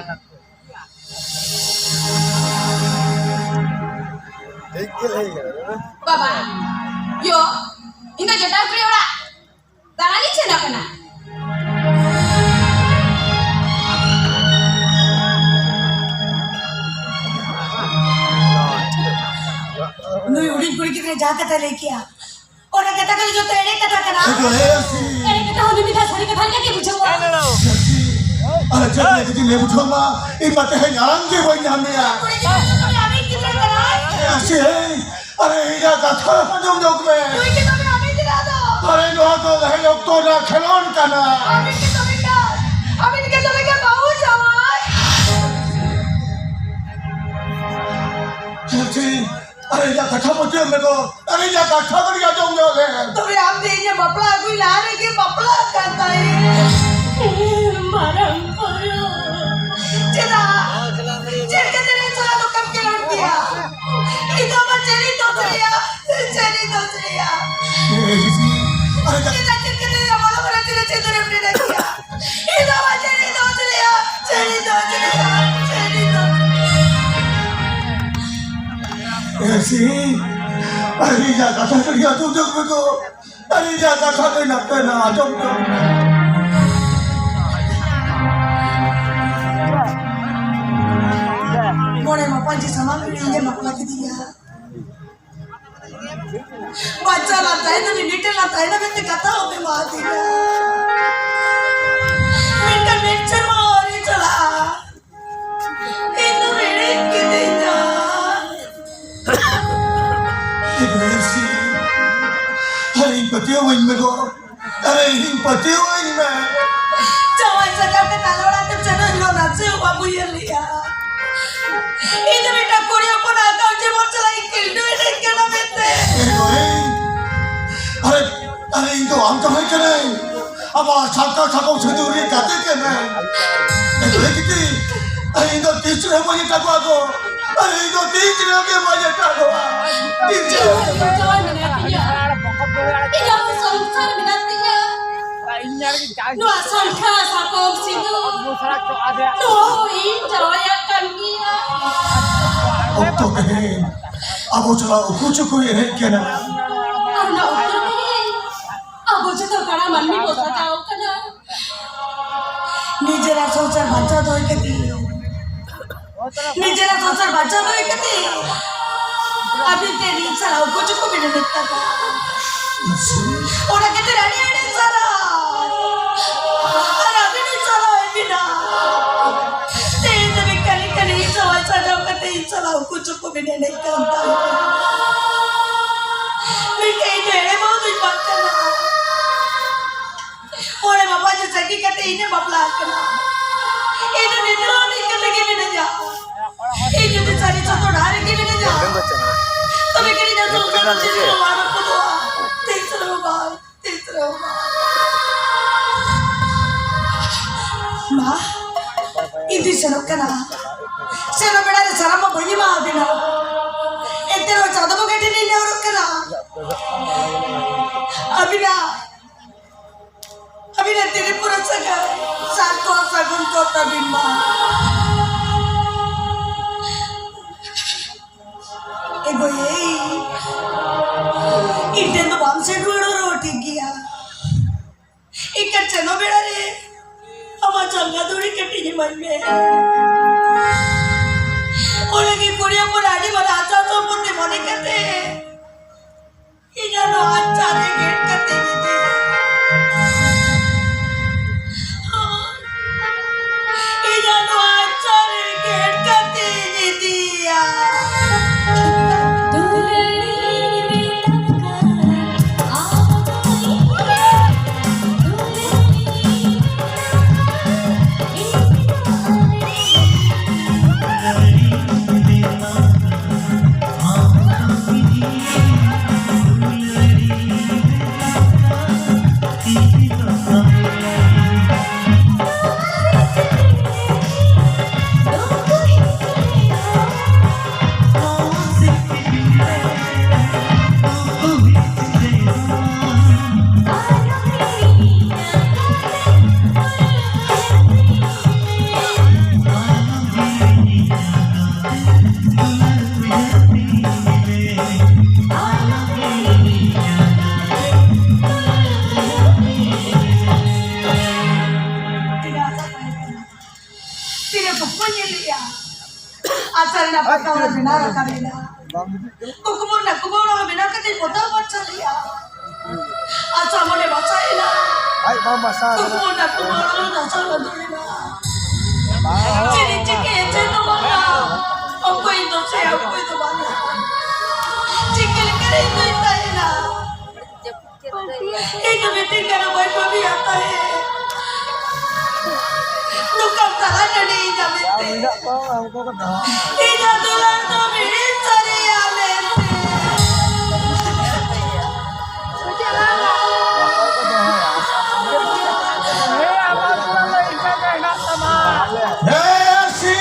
ᱴᱷᱤᱠ ᱜᱮ ᱞᱟᱹᱭ ᱠᱟᱫᱟ᱾ ᱵᱟᱵᱟ, ᱭᱳ, ᱤᱧ ᱫᱚ ᱡᱚᱴᱟᱣ ᱠᱩᱲᱤ ᱚᱲᱟᱜ ᱫᱟᱬᱟᱱᱤᱧ ᱥᱮᱱ ᱟᱠᱟᱱᱟ᱾ ᱱᱩᱭ ᱦᱩᱰᱤᱧ ᱠᱩᱲᱤ ᱜᱤᱫᱽᱨᱟᱹ ᱡᱟᱦᱟᱸ ᱠᱟᱛᱷᱟᱭ ᱞᱟᱹᱭ ᱠᱮᱜᱼᱟ, ᱚᱱᱟ ᱠᱟᱛᱷᱟ ᱠᱚᱫᱚ ᱡᱚᱛᱚ ᱮᱲᱮ ᱠᱟᱛᱷᱟ ᱠᱟᱱᱟ᱾ ᱮ ᱜᱚ, ᱮ ᱟᱹᱥᱤ᱾ ᱮᱲᱮ ᱠᱟᱛᱷᱟ ᱦᱚᱸ ᱢᱤᱢᱤᱫ ᱫᱷᱟᱣ ᱥᱟᱹᱨᱤ ᱠᱟᱛᱷᱟ ᱞᱮᱠᱟ ᱜᱮ ᱵᱩᱡᱷᱟᱹᱣᱟ᱾ ᱮ ᱟᱹᱥᱤ᱾ ᱟᱨᱮ ᱪᱮᱫ ᱞᱟᱹᱜᱤᱫ ᱤᱧ ᱞᱟᱹᱭ ᱵᱩᱡᱷᱟᱹᱣ ᱢᱟ? ᱤᱧ ᱢᱟ ᱛᱮᱦᱮᱧ ᱟᱲᱟᱝ ᱜᱮ ᱵᱟᱹᱧ ᱧᱟᱢ ᱢᱮᱭᱟ᱾ ᱠᱩᱲᱤ ᱜᱤᱫᱽᱨᱟᱹ ᱫᱚ ᱛᱚᱵᱮ ᱟᱢᱤᱡ ᱜᱤᱫᱽᱨᱟᱹ ᱠᱟᱱᱟᱭ? ᱮ ᱟᱹᱥᱤ, ᱟᱨᱮ ᱤᱧᱟᱹᱜ ᱠᱟᱛᱷᱟ ᱟᱸᱡᱚᱢ ᱧᱚᱜ ᱢᱮ᱾ ᱱᱩᱭ ᱜᱮ ᱛᱚᱵᱮ ᱟᱢᱤᱡ ᱜᱤᱫᱽᱨᱟᱹ ᱫᱚ? ᱟᱨᱮ ᱱᱚᱣᱟ ᱫᱚ ᱞᱟᱦᱟᱭ ᱚᱠᱛᱚ ᱨᱮᱱᱟᱜ ᱠᱷᱮᱞᱳᱱᱰ ᱠᱟᱱᱟ᱾ ᱟᱢᱤᱡ ᱜᱮ ᱛᱚᱵᱮ ᱠᱷᱟᱱ, ᱟᱢᱤᱡ ᱜᱮ ᱛᱚᱵᱮ ᱠᱷᱟᱱ ᱵᱟᱹᱦᱩ ᱡᱟᱶᱟᱭ᱾ ᱟᱹᱥᱤ, ᱟᱨᱮ ᱤᱧᱟᱹᱜ ᱠᱟᱛᱷᱟ ᱯᱟᱹᱛᱭᱟᱹᱣ ᱢᱮ ᱜᱚ᱾ ᱟᱨᱮ ᱤᱧᱟᱹᱜ ᱠᱟᱛᱷᱟ ᱠᱟᱹᱴᱤᱡ ᱟᱸᱡᱚᱢ ᱧᱚᱜ ᱞᱮᱢ᱾ ᱛᱚᱵᱮ ᱟᱢ ᱫᱚ ᱤᱧᱮᱢ ᱵᱟᱯᱞᱟ ᱟᱹᱜᱩᱭ ᱞᱟᱦᱟ ᱨᱮᱜᱮ ᱵᱟᱯᱞᱟ ᱟᱠᱟᱱ ᱛᱟᱦᱮᱸᱫ᱾ ᱢᱟᱨᱟᱝ ᱵᱩᱨᱩ᱾ ᱪᱮᱫᱟᱜ? ᱪᱮᱫ ᱠᱷᱟᱹᱛᱤᱨ ᱤᱧ ᱥᱟᱞᱟᱜ ᱱᱚᱝᱠᱟᱢ ᱠᱷᱮᱞᱳᱰ ᱠᱮᱭᱟ? ᱤᱧ ᱫᱚ ᱟᱢᱟᱜ ᱪᱮᱫ ᱤᱧ ᱫᱳᱥ ᱞᱮᱭᱟ? ᱪᱮᱫ ᱤᱧ ᱫᱳᱥ ᱞᱮᱭᱟ? ᱟᱨᱮ ᱪᱮᱫᱟᱜ ᱪᱮᱫ ᱠᱷᱟᱹᱛᱤᱨ ᱟᱢᱟᱜ ᱚᱲᱟᱜ ᱨᱮ ᱪᱮᱫ ᱤᱧ ᱫᱳᱥ ᱞᱮᱭᱟ? ᱤᱧ ᱫᱚ ᱟᱢᱟᱜ ᱪᱮᱫ ᱤᱧ ᱫᱳᱥ ᱞᱮᱭᱟ? ᱪᱮᱫ ᱤᱧ ᱫᱳᱥ ᱞᱮᱭᱟ? ᱪᱮᱫ ᱤᱧ ᱫᱳᱥ ᱞᱮᱭᱟ? ᱮ ᱥᱤ, ᱟᱨᱮ ᱤᱧᱟᱹᱜ ᱠᱟᱛᱷᱟ ᱠᱟᱹᱴᱤᱡ ᱟᱸᱡᱚᱢ ᱧᱚᱜ ᱢᱮ ᱜᱚ᱾ ᱟᱨᱮ ᱤᱧᱟᱹᱜ ᱠᱟᱛᱷᱟ ᱠᱟᱹᱴᱤᱡ ᱱᱟᱯᱮ ᱱᱟ ᱟᱸᱡᱚᱢ ᱧᱚᱜ ᱢᱮ᱾ ᱢᱚᱬᱮ ᱢᱟᱯᱟᱡᱤ ᱥᱟᱱᱟᱢ ᱤᱧ ᱜᱮ ᱵᱟᱯᱞᱟ ᱠᱮᱫᱮᱭᱟ᱾ ᱵᱟᱪᱪᱟ ᱞᱟ ᱛᱟᱦᱮᱱᱟ, ᱢᱤᱫᱴᱮᱱ ᱞᱟ ᱛᱟᱦᱮᱱᱟ ᱢᱮᱱᱛᱮ ᱠᱟᱛᱷᱟ ᱦᱚᱸᱯᱮ ᱮᱢᱟ ᱫᱤᱧᱟ᱾ ᱢᱮᱱᱠᱷᱟᱱ ᱢᱤᱫ ᱥᱮᱨᱢᱟ ᱟᱹᱣᱨᱤ ᱪᱟᱞᱟᱜᱼᱟ᱾ ᱤᱧ ᱫᱚ ᱮᱲᱮ ᱠᱤᱫᱤᱧᱟ᱾ ᱤᱧ ᱯᱟᱹᱛᱭᱟᱹᱣᱟᱹᱧ ᱢᱮ ᱜᱚ᱾ ᱟᱨᱮ, ᱤᱧ ᱯᱟᱹᱛᱭᱟᱹᱣᱟᱹᱧ ᱢᱮ᱾ ᱡᱟᱶᱟᱭ ᱥᱟᱠᱟᱢ ᱛᱮ ᱛᱟᱞᱟ ᱚᱲᱟᱜ ᱛᱮᱢ ᱥᱮᱱᱚᱜ ᱦᱤᱞᱳᱜ ᱱᱟᱥᱮ ᱦᱚᱸ ᱵᱟᱢ ᱩᱭᱦᱟᱹᱨ ᱞᱮᱜᱼᱟ᱾ ᱤᱧ ᱫᱚ ᱢᱤᱫᱴᱟᱝ ᱠᱩᱲᱤ ᱦᱚᱯᱚᱱᱟᱜ ᱟᱸᱠᱟᱣ ᱡᱮᱢᱚᱱ ᱥᱟᱞᱟᱜ ᱤᱧ ᱠᱷᱤᱞᱰᱩ ᱮᱱᱮᱡ ᱠᱟᱱᱟ ᱢᱮᱱᱛᱮ᱾ ᱮ ᱜᱚ, ᱮ᱾ ᱟᱨᱮ, ᱟᱨᱮ, ᱤᱧ ᱫᱚ ᱟᱢ ᱡᱟᱶᱟᱭ ᱠᱟᱹᱱᱟᱹᱧ᱾ ᱟᱵᱚᱣᱟᱜ ᱥᱟᱱᱛᱟᱲ ᱥᱟᱠᱟᱢ ᱥᱤᱸᱫᱩᱨ ᱨᱤᱱ ᱜᱟᱛᱮ ᱠᱟᱹᱱᱟᱹᱧ᱾ ᱮ ᱜᱚ, ᱮ ᱜᱤᱛᱤ, ᱟᱨᱮ, ᱤᱧ ᱫᱚ ᱛᱤᱥ ᱨᱮᱦᱚᱸ ᱵᱟᱹᱧ ᱮᱴᱟᱜᱚᱜᱼᱟ ᱜᱚ᱾ ᱟᱨ ᱤᱧ ᱫᱚ ᱛᱤᱥ ᱨᱮᱦᱚᱸ ᱜᱮ ᱵᱟᱹᱧ ᱮᱴᱟᱜᱚᱜᱼᱟ᱾ ᱛᱤᱥ ᱨᱮᱦᱚᱸ᱾ ᱤᱧ ᱫᱚ ᱡᱟᱶᱟᱭ ᱢᱮᱱᱟᱭ ᱛᱤᱧᱟ᱾ ᱤᱧᱟᱹᱜ ᱦᱚᱸ ᱥᱚᱝᱥᱟᱨ ᱢᱮᱱᱟᱜ ᱛᱤᱧᱟ᱾ ᱱᱚᱣᱟ ᱥᱟᱝᱠᱷᱟ ᱥᱟᱠᱚᱢ ᱥᱤᱸᱫᱩᱨ, ᱱᱚᱣᱟ ᱦᱚᱸ ᱤᱧ ᱡᱟᱶᱟᱭᱟᱜ ᱠᱟᱱ ᱜᱮᱭᱟ᱾ ᱚᱠᱛᱚ ᱛᱮᱦᱮᱧ ᱟᱵᱚ ᱥᱟᱞᱟᱜ ᱩᱠᱩ ᱪᱩᱠᱩᱭ ᱮᱱᱮᱡ ᱠᱟᱱᱟ᱾ ᱟᱨ ᱚᱱᱟ ᱚᱠᱛᱚ ᱛᱮᱦᱮᱧ ᱟᱵᱚ ᱡᱚᱛᱚ ᱠᱟᱬᱟ ᱢᱟᱹᱱᱢᱤ ᱠᱚ ᱥᱟᱡᱟᱣ ᱠᱟᱱᱟ᱾ ᱱᱤᱡᱮᱨᱟᱜ ᱥᱚᱝᱥᱟᱨ ᱵᱟᱧᱪᱟᱣ ᱫᱚᱦᱚᱭ ᱠᱟᱛᱮ, ᱱᱤᱡᱮᱨᱟᱜ ᱥᱚᱝᱥᱟᱨ ᱵᱟᱧᱪᱟᱣ ᱫᱚᱦᱚᱭ ᱠᱟᱛᱮ, ᱟᱹᱵᱤᱱ ᱛᱮ ᱤᱧ ᱥᱟᱞᱟᱜ ᱩᱠᱩ ᱪᱩᱠᱩ ᱵᱤᱱ ᱮᱱᱮᱡ ᱠᱟᱱᱟ᱾ ᱚᱱᱟ ᱠᱷᱟᱹᱛᱤᱨ ᱟᱹᱰᱤ ᱟᱹᱰᱤ ᱥᱟᱨᱦᱟᱣ᱾ ᱟᱨ ᱟᱹᱵᱤᱱ ᱤᱧ ᱥᱟᱨᱦᱟᱣ ᱮᱫ ᱵᱤᱱᱟ᱾ ᱛᱮᱦᱮᱧ ᱫᱷᱟᱹᱵᱤᱡ ᱠᱟᱹᱞᱤ ᱠᱟᱹᱞᱤ ᱤᱧ ᱡᱟᱶᱟᱭ ᱥᱟᱡᱟᱣ ᱠᱟᱛᱮ ᱤᱧ ᱥᱟᱞᱟᱜ ᱩᱠᱩ ᱪᱩᱠᱩ ᱵᱤᱱ ᱮᱱᱮᱡ ᱠᱟᱱ ᱛᱟᱦᱮᱸ᱾ ᱢᱤᱫᱴᱮᱡ ᱤᱧ ᱫᱚ ᱮᱲᱮ ᱵᱟᱹᱦᱩ ᱫᱚᱧ ᱵᱟᱝ ᱠᱟᱱᱟ᱾ ᱢᱚᱬᱮ ᱵᱟᱵᱟ ᱡᱮ ᱥᱟᱹᱜᱤ ᱠᱟᱛᱮ ᱤᱧᱮ ᱵᱟᱯᱞᱟ ᱟᱠᱟᱱᱟ᱾ ᱤᱧ ᱫᱚ ᱱᱤᱛᱚᱜ ᱦᱚᱸ ᱱᱤᱝᱠᱟᱹ ᱛᱮᱜᱮ ᱢᱤᱱᱟᱹᱧᱟ᱾ ᱤᱧ ᱡᱩᱫᱤ ᱥᱟᱹᱨᱤ ᱥᱚᱛᱚ ᱰᱟᱦᱟᱨ ᱨᱮᱜᱮ ᱢᱤᱱᱟᱹᱧᱟ, ᱛᱚᱵᱮ ᱠᱤ ᱤᱧᱟᱹᱜ ᱥᱚᱝᱥᱟᱨ ᱫᱚ ᱛᱤᱥ ᱨᱮᱦᱚᱸ ᱵᱟᱝ ᱨᱟᱹᱯᱩᱫᱚᱜᱼᱟ᱾ ᱛᱤᱥ ᱨᱮᱦᱚᱸ ᱵᱟᱝ, ᱛᱤᱥ ᱨᱮᱦᱚᱸ ᱵᱟᱝ᱾ ᱢᱟ, ᱤᱧ ᱫᱩᱧ ᱥᱮᱱᱚᱜ ᱠᱟᱱᱟ᱾ ᱥᱮᱱᱚᱜ ᱵᱮᱲᱟ ᱨᱮ ᱥᱟᱱᱟᱢ ᱢᱟ ᱵᱟᱹᱧ ᱮᱢᱟ ᱟᱹᱵᱤᱱᱟ᱾ ᱮᱱᱛᱮ ᱨᱮᱦᱚᱸ ᱪᱟᱸᱫᱚ ᱵᱚᱸᱜᱟ ᱴᱷᱮᱱ ᱤᱧ ᱱᱮᱦᱚᱨᱚᱜ ᱠᱟᱱᱟ᱾ ᱟᱹᱵᱤᱱᱟᱜ ᱟᱹᱵᱤᱱᱟᱜ ᱛᱤᱨᱤ ᱯᱩᱨᱟᱹ ᱥᱟᱹᱜᱟᱹᱭ ᱥᱟᱨᱛᱷᱚ ᱥᱟᱹᱜᱩᱱ ᱠᱚ ᱛᱟᱹᱵᱤᱱ ᱢᱟ᱾ ᱮ ᱜᱳᱭᱮ, ᱤᱧ ᱴᱷᱮᱱ ᱫᱚ ᱵᱟᱢ ᱥᱮᱱ ᱨᱩᱣᱟᱹᱲᱚᱜ ᱨᱮᱦᱚᱸ ᱴᱷᱤᱠ ᱜᱮᱭᱟ᱾ ᱤᱧ ᱠᱟᱱ ᱪᱟᱸᱫᱚ ᱵᱮᱲᱟ ᱨᱮ ᱟᱢᱟᱜ ᱡᱟᱸᱜᱟ ᱫᱷᱩᱲᱤ ᱠᱟᱹᱴᱤᱡ ᱤᱢᱟᱹᱧ ᱢᱮ᱾ ᱚᱸᱰᱮ ᱜᱮ ᱠᱩᱲᱤ ᱦᱚᱯᱚᱱ ᱟᱹᱰᱤ ᱢᱟᱨᱟᱝ ᱟᱥᱟ ᱥᱚᱢᱯᱚᱛᱤ ᱢᱚᱱᱮ ᱠᱟᱛᱮ ᱤᱧᱟᱜ ᱱᱚᱣᱟ ᱟᱧᱪᱟᱨ ᱨᱮ ᱜᱷᱮᱴ ᱠᱟᱛᱮᱧ ᱤᱫᱤᱭᱟ᱾ ᱤᱧᱟᱜ ᱱᱚᱣᱟ ᱟᱧᱪᱟᱨ ᱨᱮ ᱜᱷᱮᱴ ᱠᱟᱛᱮᱧ ᱤᱫᱤᱭᱟ᱾ ᱫᱩᱞᱟᱹᱲᱤᱧ ᱢᱮᱛᱟᱢ ᱠᱟᱱ, ᱟᱢ ᱫᱚ ᱤᱧ ᱨᱮᱱ ᱫᱩᱞᱟᱹᱲᱤᱧ ᱢᱮᱛᱟᱢ ᱠᱟᱱ, ᱤᱧ ᱫᱚ ᱟᱢ ᱨᱮᱱ ᱛᱤᱱᱟᱹᱜ ᱠᱚ ᱧᱮᱞᱮᱜᱼᱟ᱾ ᱟᱥᱟ ᱨᱮᱱᱟᱜ ᱯᱟᱛᱟ ᱚᱲᱟᱜ ᱵᱮᱱᱟᱣ ᱨᱟᱠᱟᱵ ᱮᱱᱟ᱾ ᱠᱩᱠᱢᱩ ᱨᱮᱱᱟᱜ ᱠᱩᱠᱢᱩ ᱚᱲᱟᱜ ᱵᱮᱱᱟᱣ ᱠᱟᱛᱮ ᱵᱚᱛᱚᱨ ᱵᱚᱛᱚᱨ ᱞᱮᱜᱼᱟ᱾ ᱟᱥᱟ ᱢᱚᱱᱮ ᱵᱟᱥᱟ ᱮᱱᱟ᱾ ᱟᱡ ᱵᱟᱢ ᱵᱟᱥᱟ ᱟᱠᱟᱱᱟ᱾ ᱠᱩᱠᱢᱩ ᱨᱮᱱᱟᱜ ᱠᱩᱠᱢᱩ ᱚᱲᱟᱜ ᱫᱷᱟᱥᱟᱣ ᱵᱚᱫᱚᱞ ᱮᱱᱟ᱾ ᱪᱮᱫ ᱤᱧ ᱪᱤᱠᱟᱹᱭᱟ, ᱪᱮᱫ ᱦᱚᱸ ᱵᱟᱝᱟ᱾ ᱚᱠᱚᱭ ᱫᱚ ᱥᱮ ᱚᱠᱚᱭ ᱫᱚ ᱵᱟᱝᱟ᱾ ᱪᱤᱠᱟᱹ ᱞᱮᱠᱟᱨᱮ ᱤᱧ ᱫᱚᱧ ᱛᱟᱦᱮᱱᱟ? ᱤᱧ ᱫᱚ ᱢᱤᱫᱴᱤᱡ ᱜᱟᱱ ᱵᱟᱹᱧ ᱵᱷᱟᱹᱵᱤᱭᱟ ᱛᱟᱦᱮᱸᱫ᱾ ᱱᱚᱝᱠᱟᱱ ᱛᱟᱞᱟ ᱴᱟᱺᱰᱤ ᱤᱧ ᱧᱟᱢᱮᱫ ᱛᱮ᱾ ᱤᱧᱟᱜ ᱫᱩᱞᱟᱹᱲ ᱫᱚ ᱢᱤᱫ ᱥᱟᱹᱨᱤᱭᱟ ᱢᱮᱱᱛᱮ᱾ ᱦᱮᱸ, ᱟᱢᱟᱜ ᱫᱩᱞᱟᱹᱲ ᱫᱚ ᱤᱧ ᱴᱷᱮᱱ ᱜᱮ ᱦᱮᱱᱟᱜ ᱛᱟᱢᱟ᱾ ᱦᱮᱸ, ᱥᱤ᱾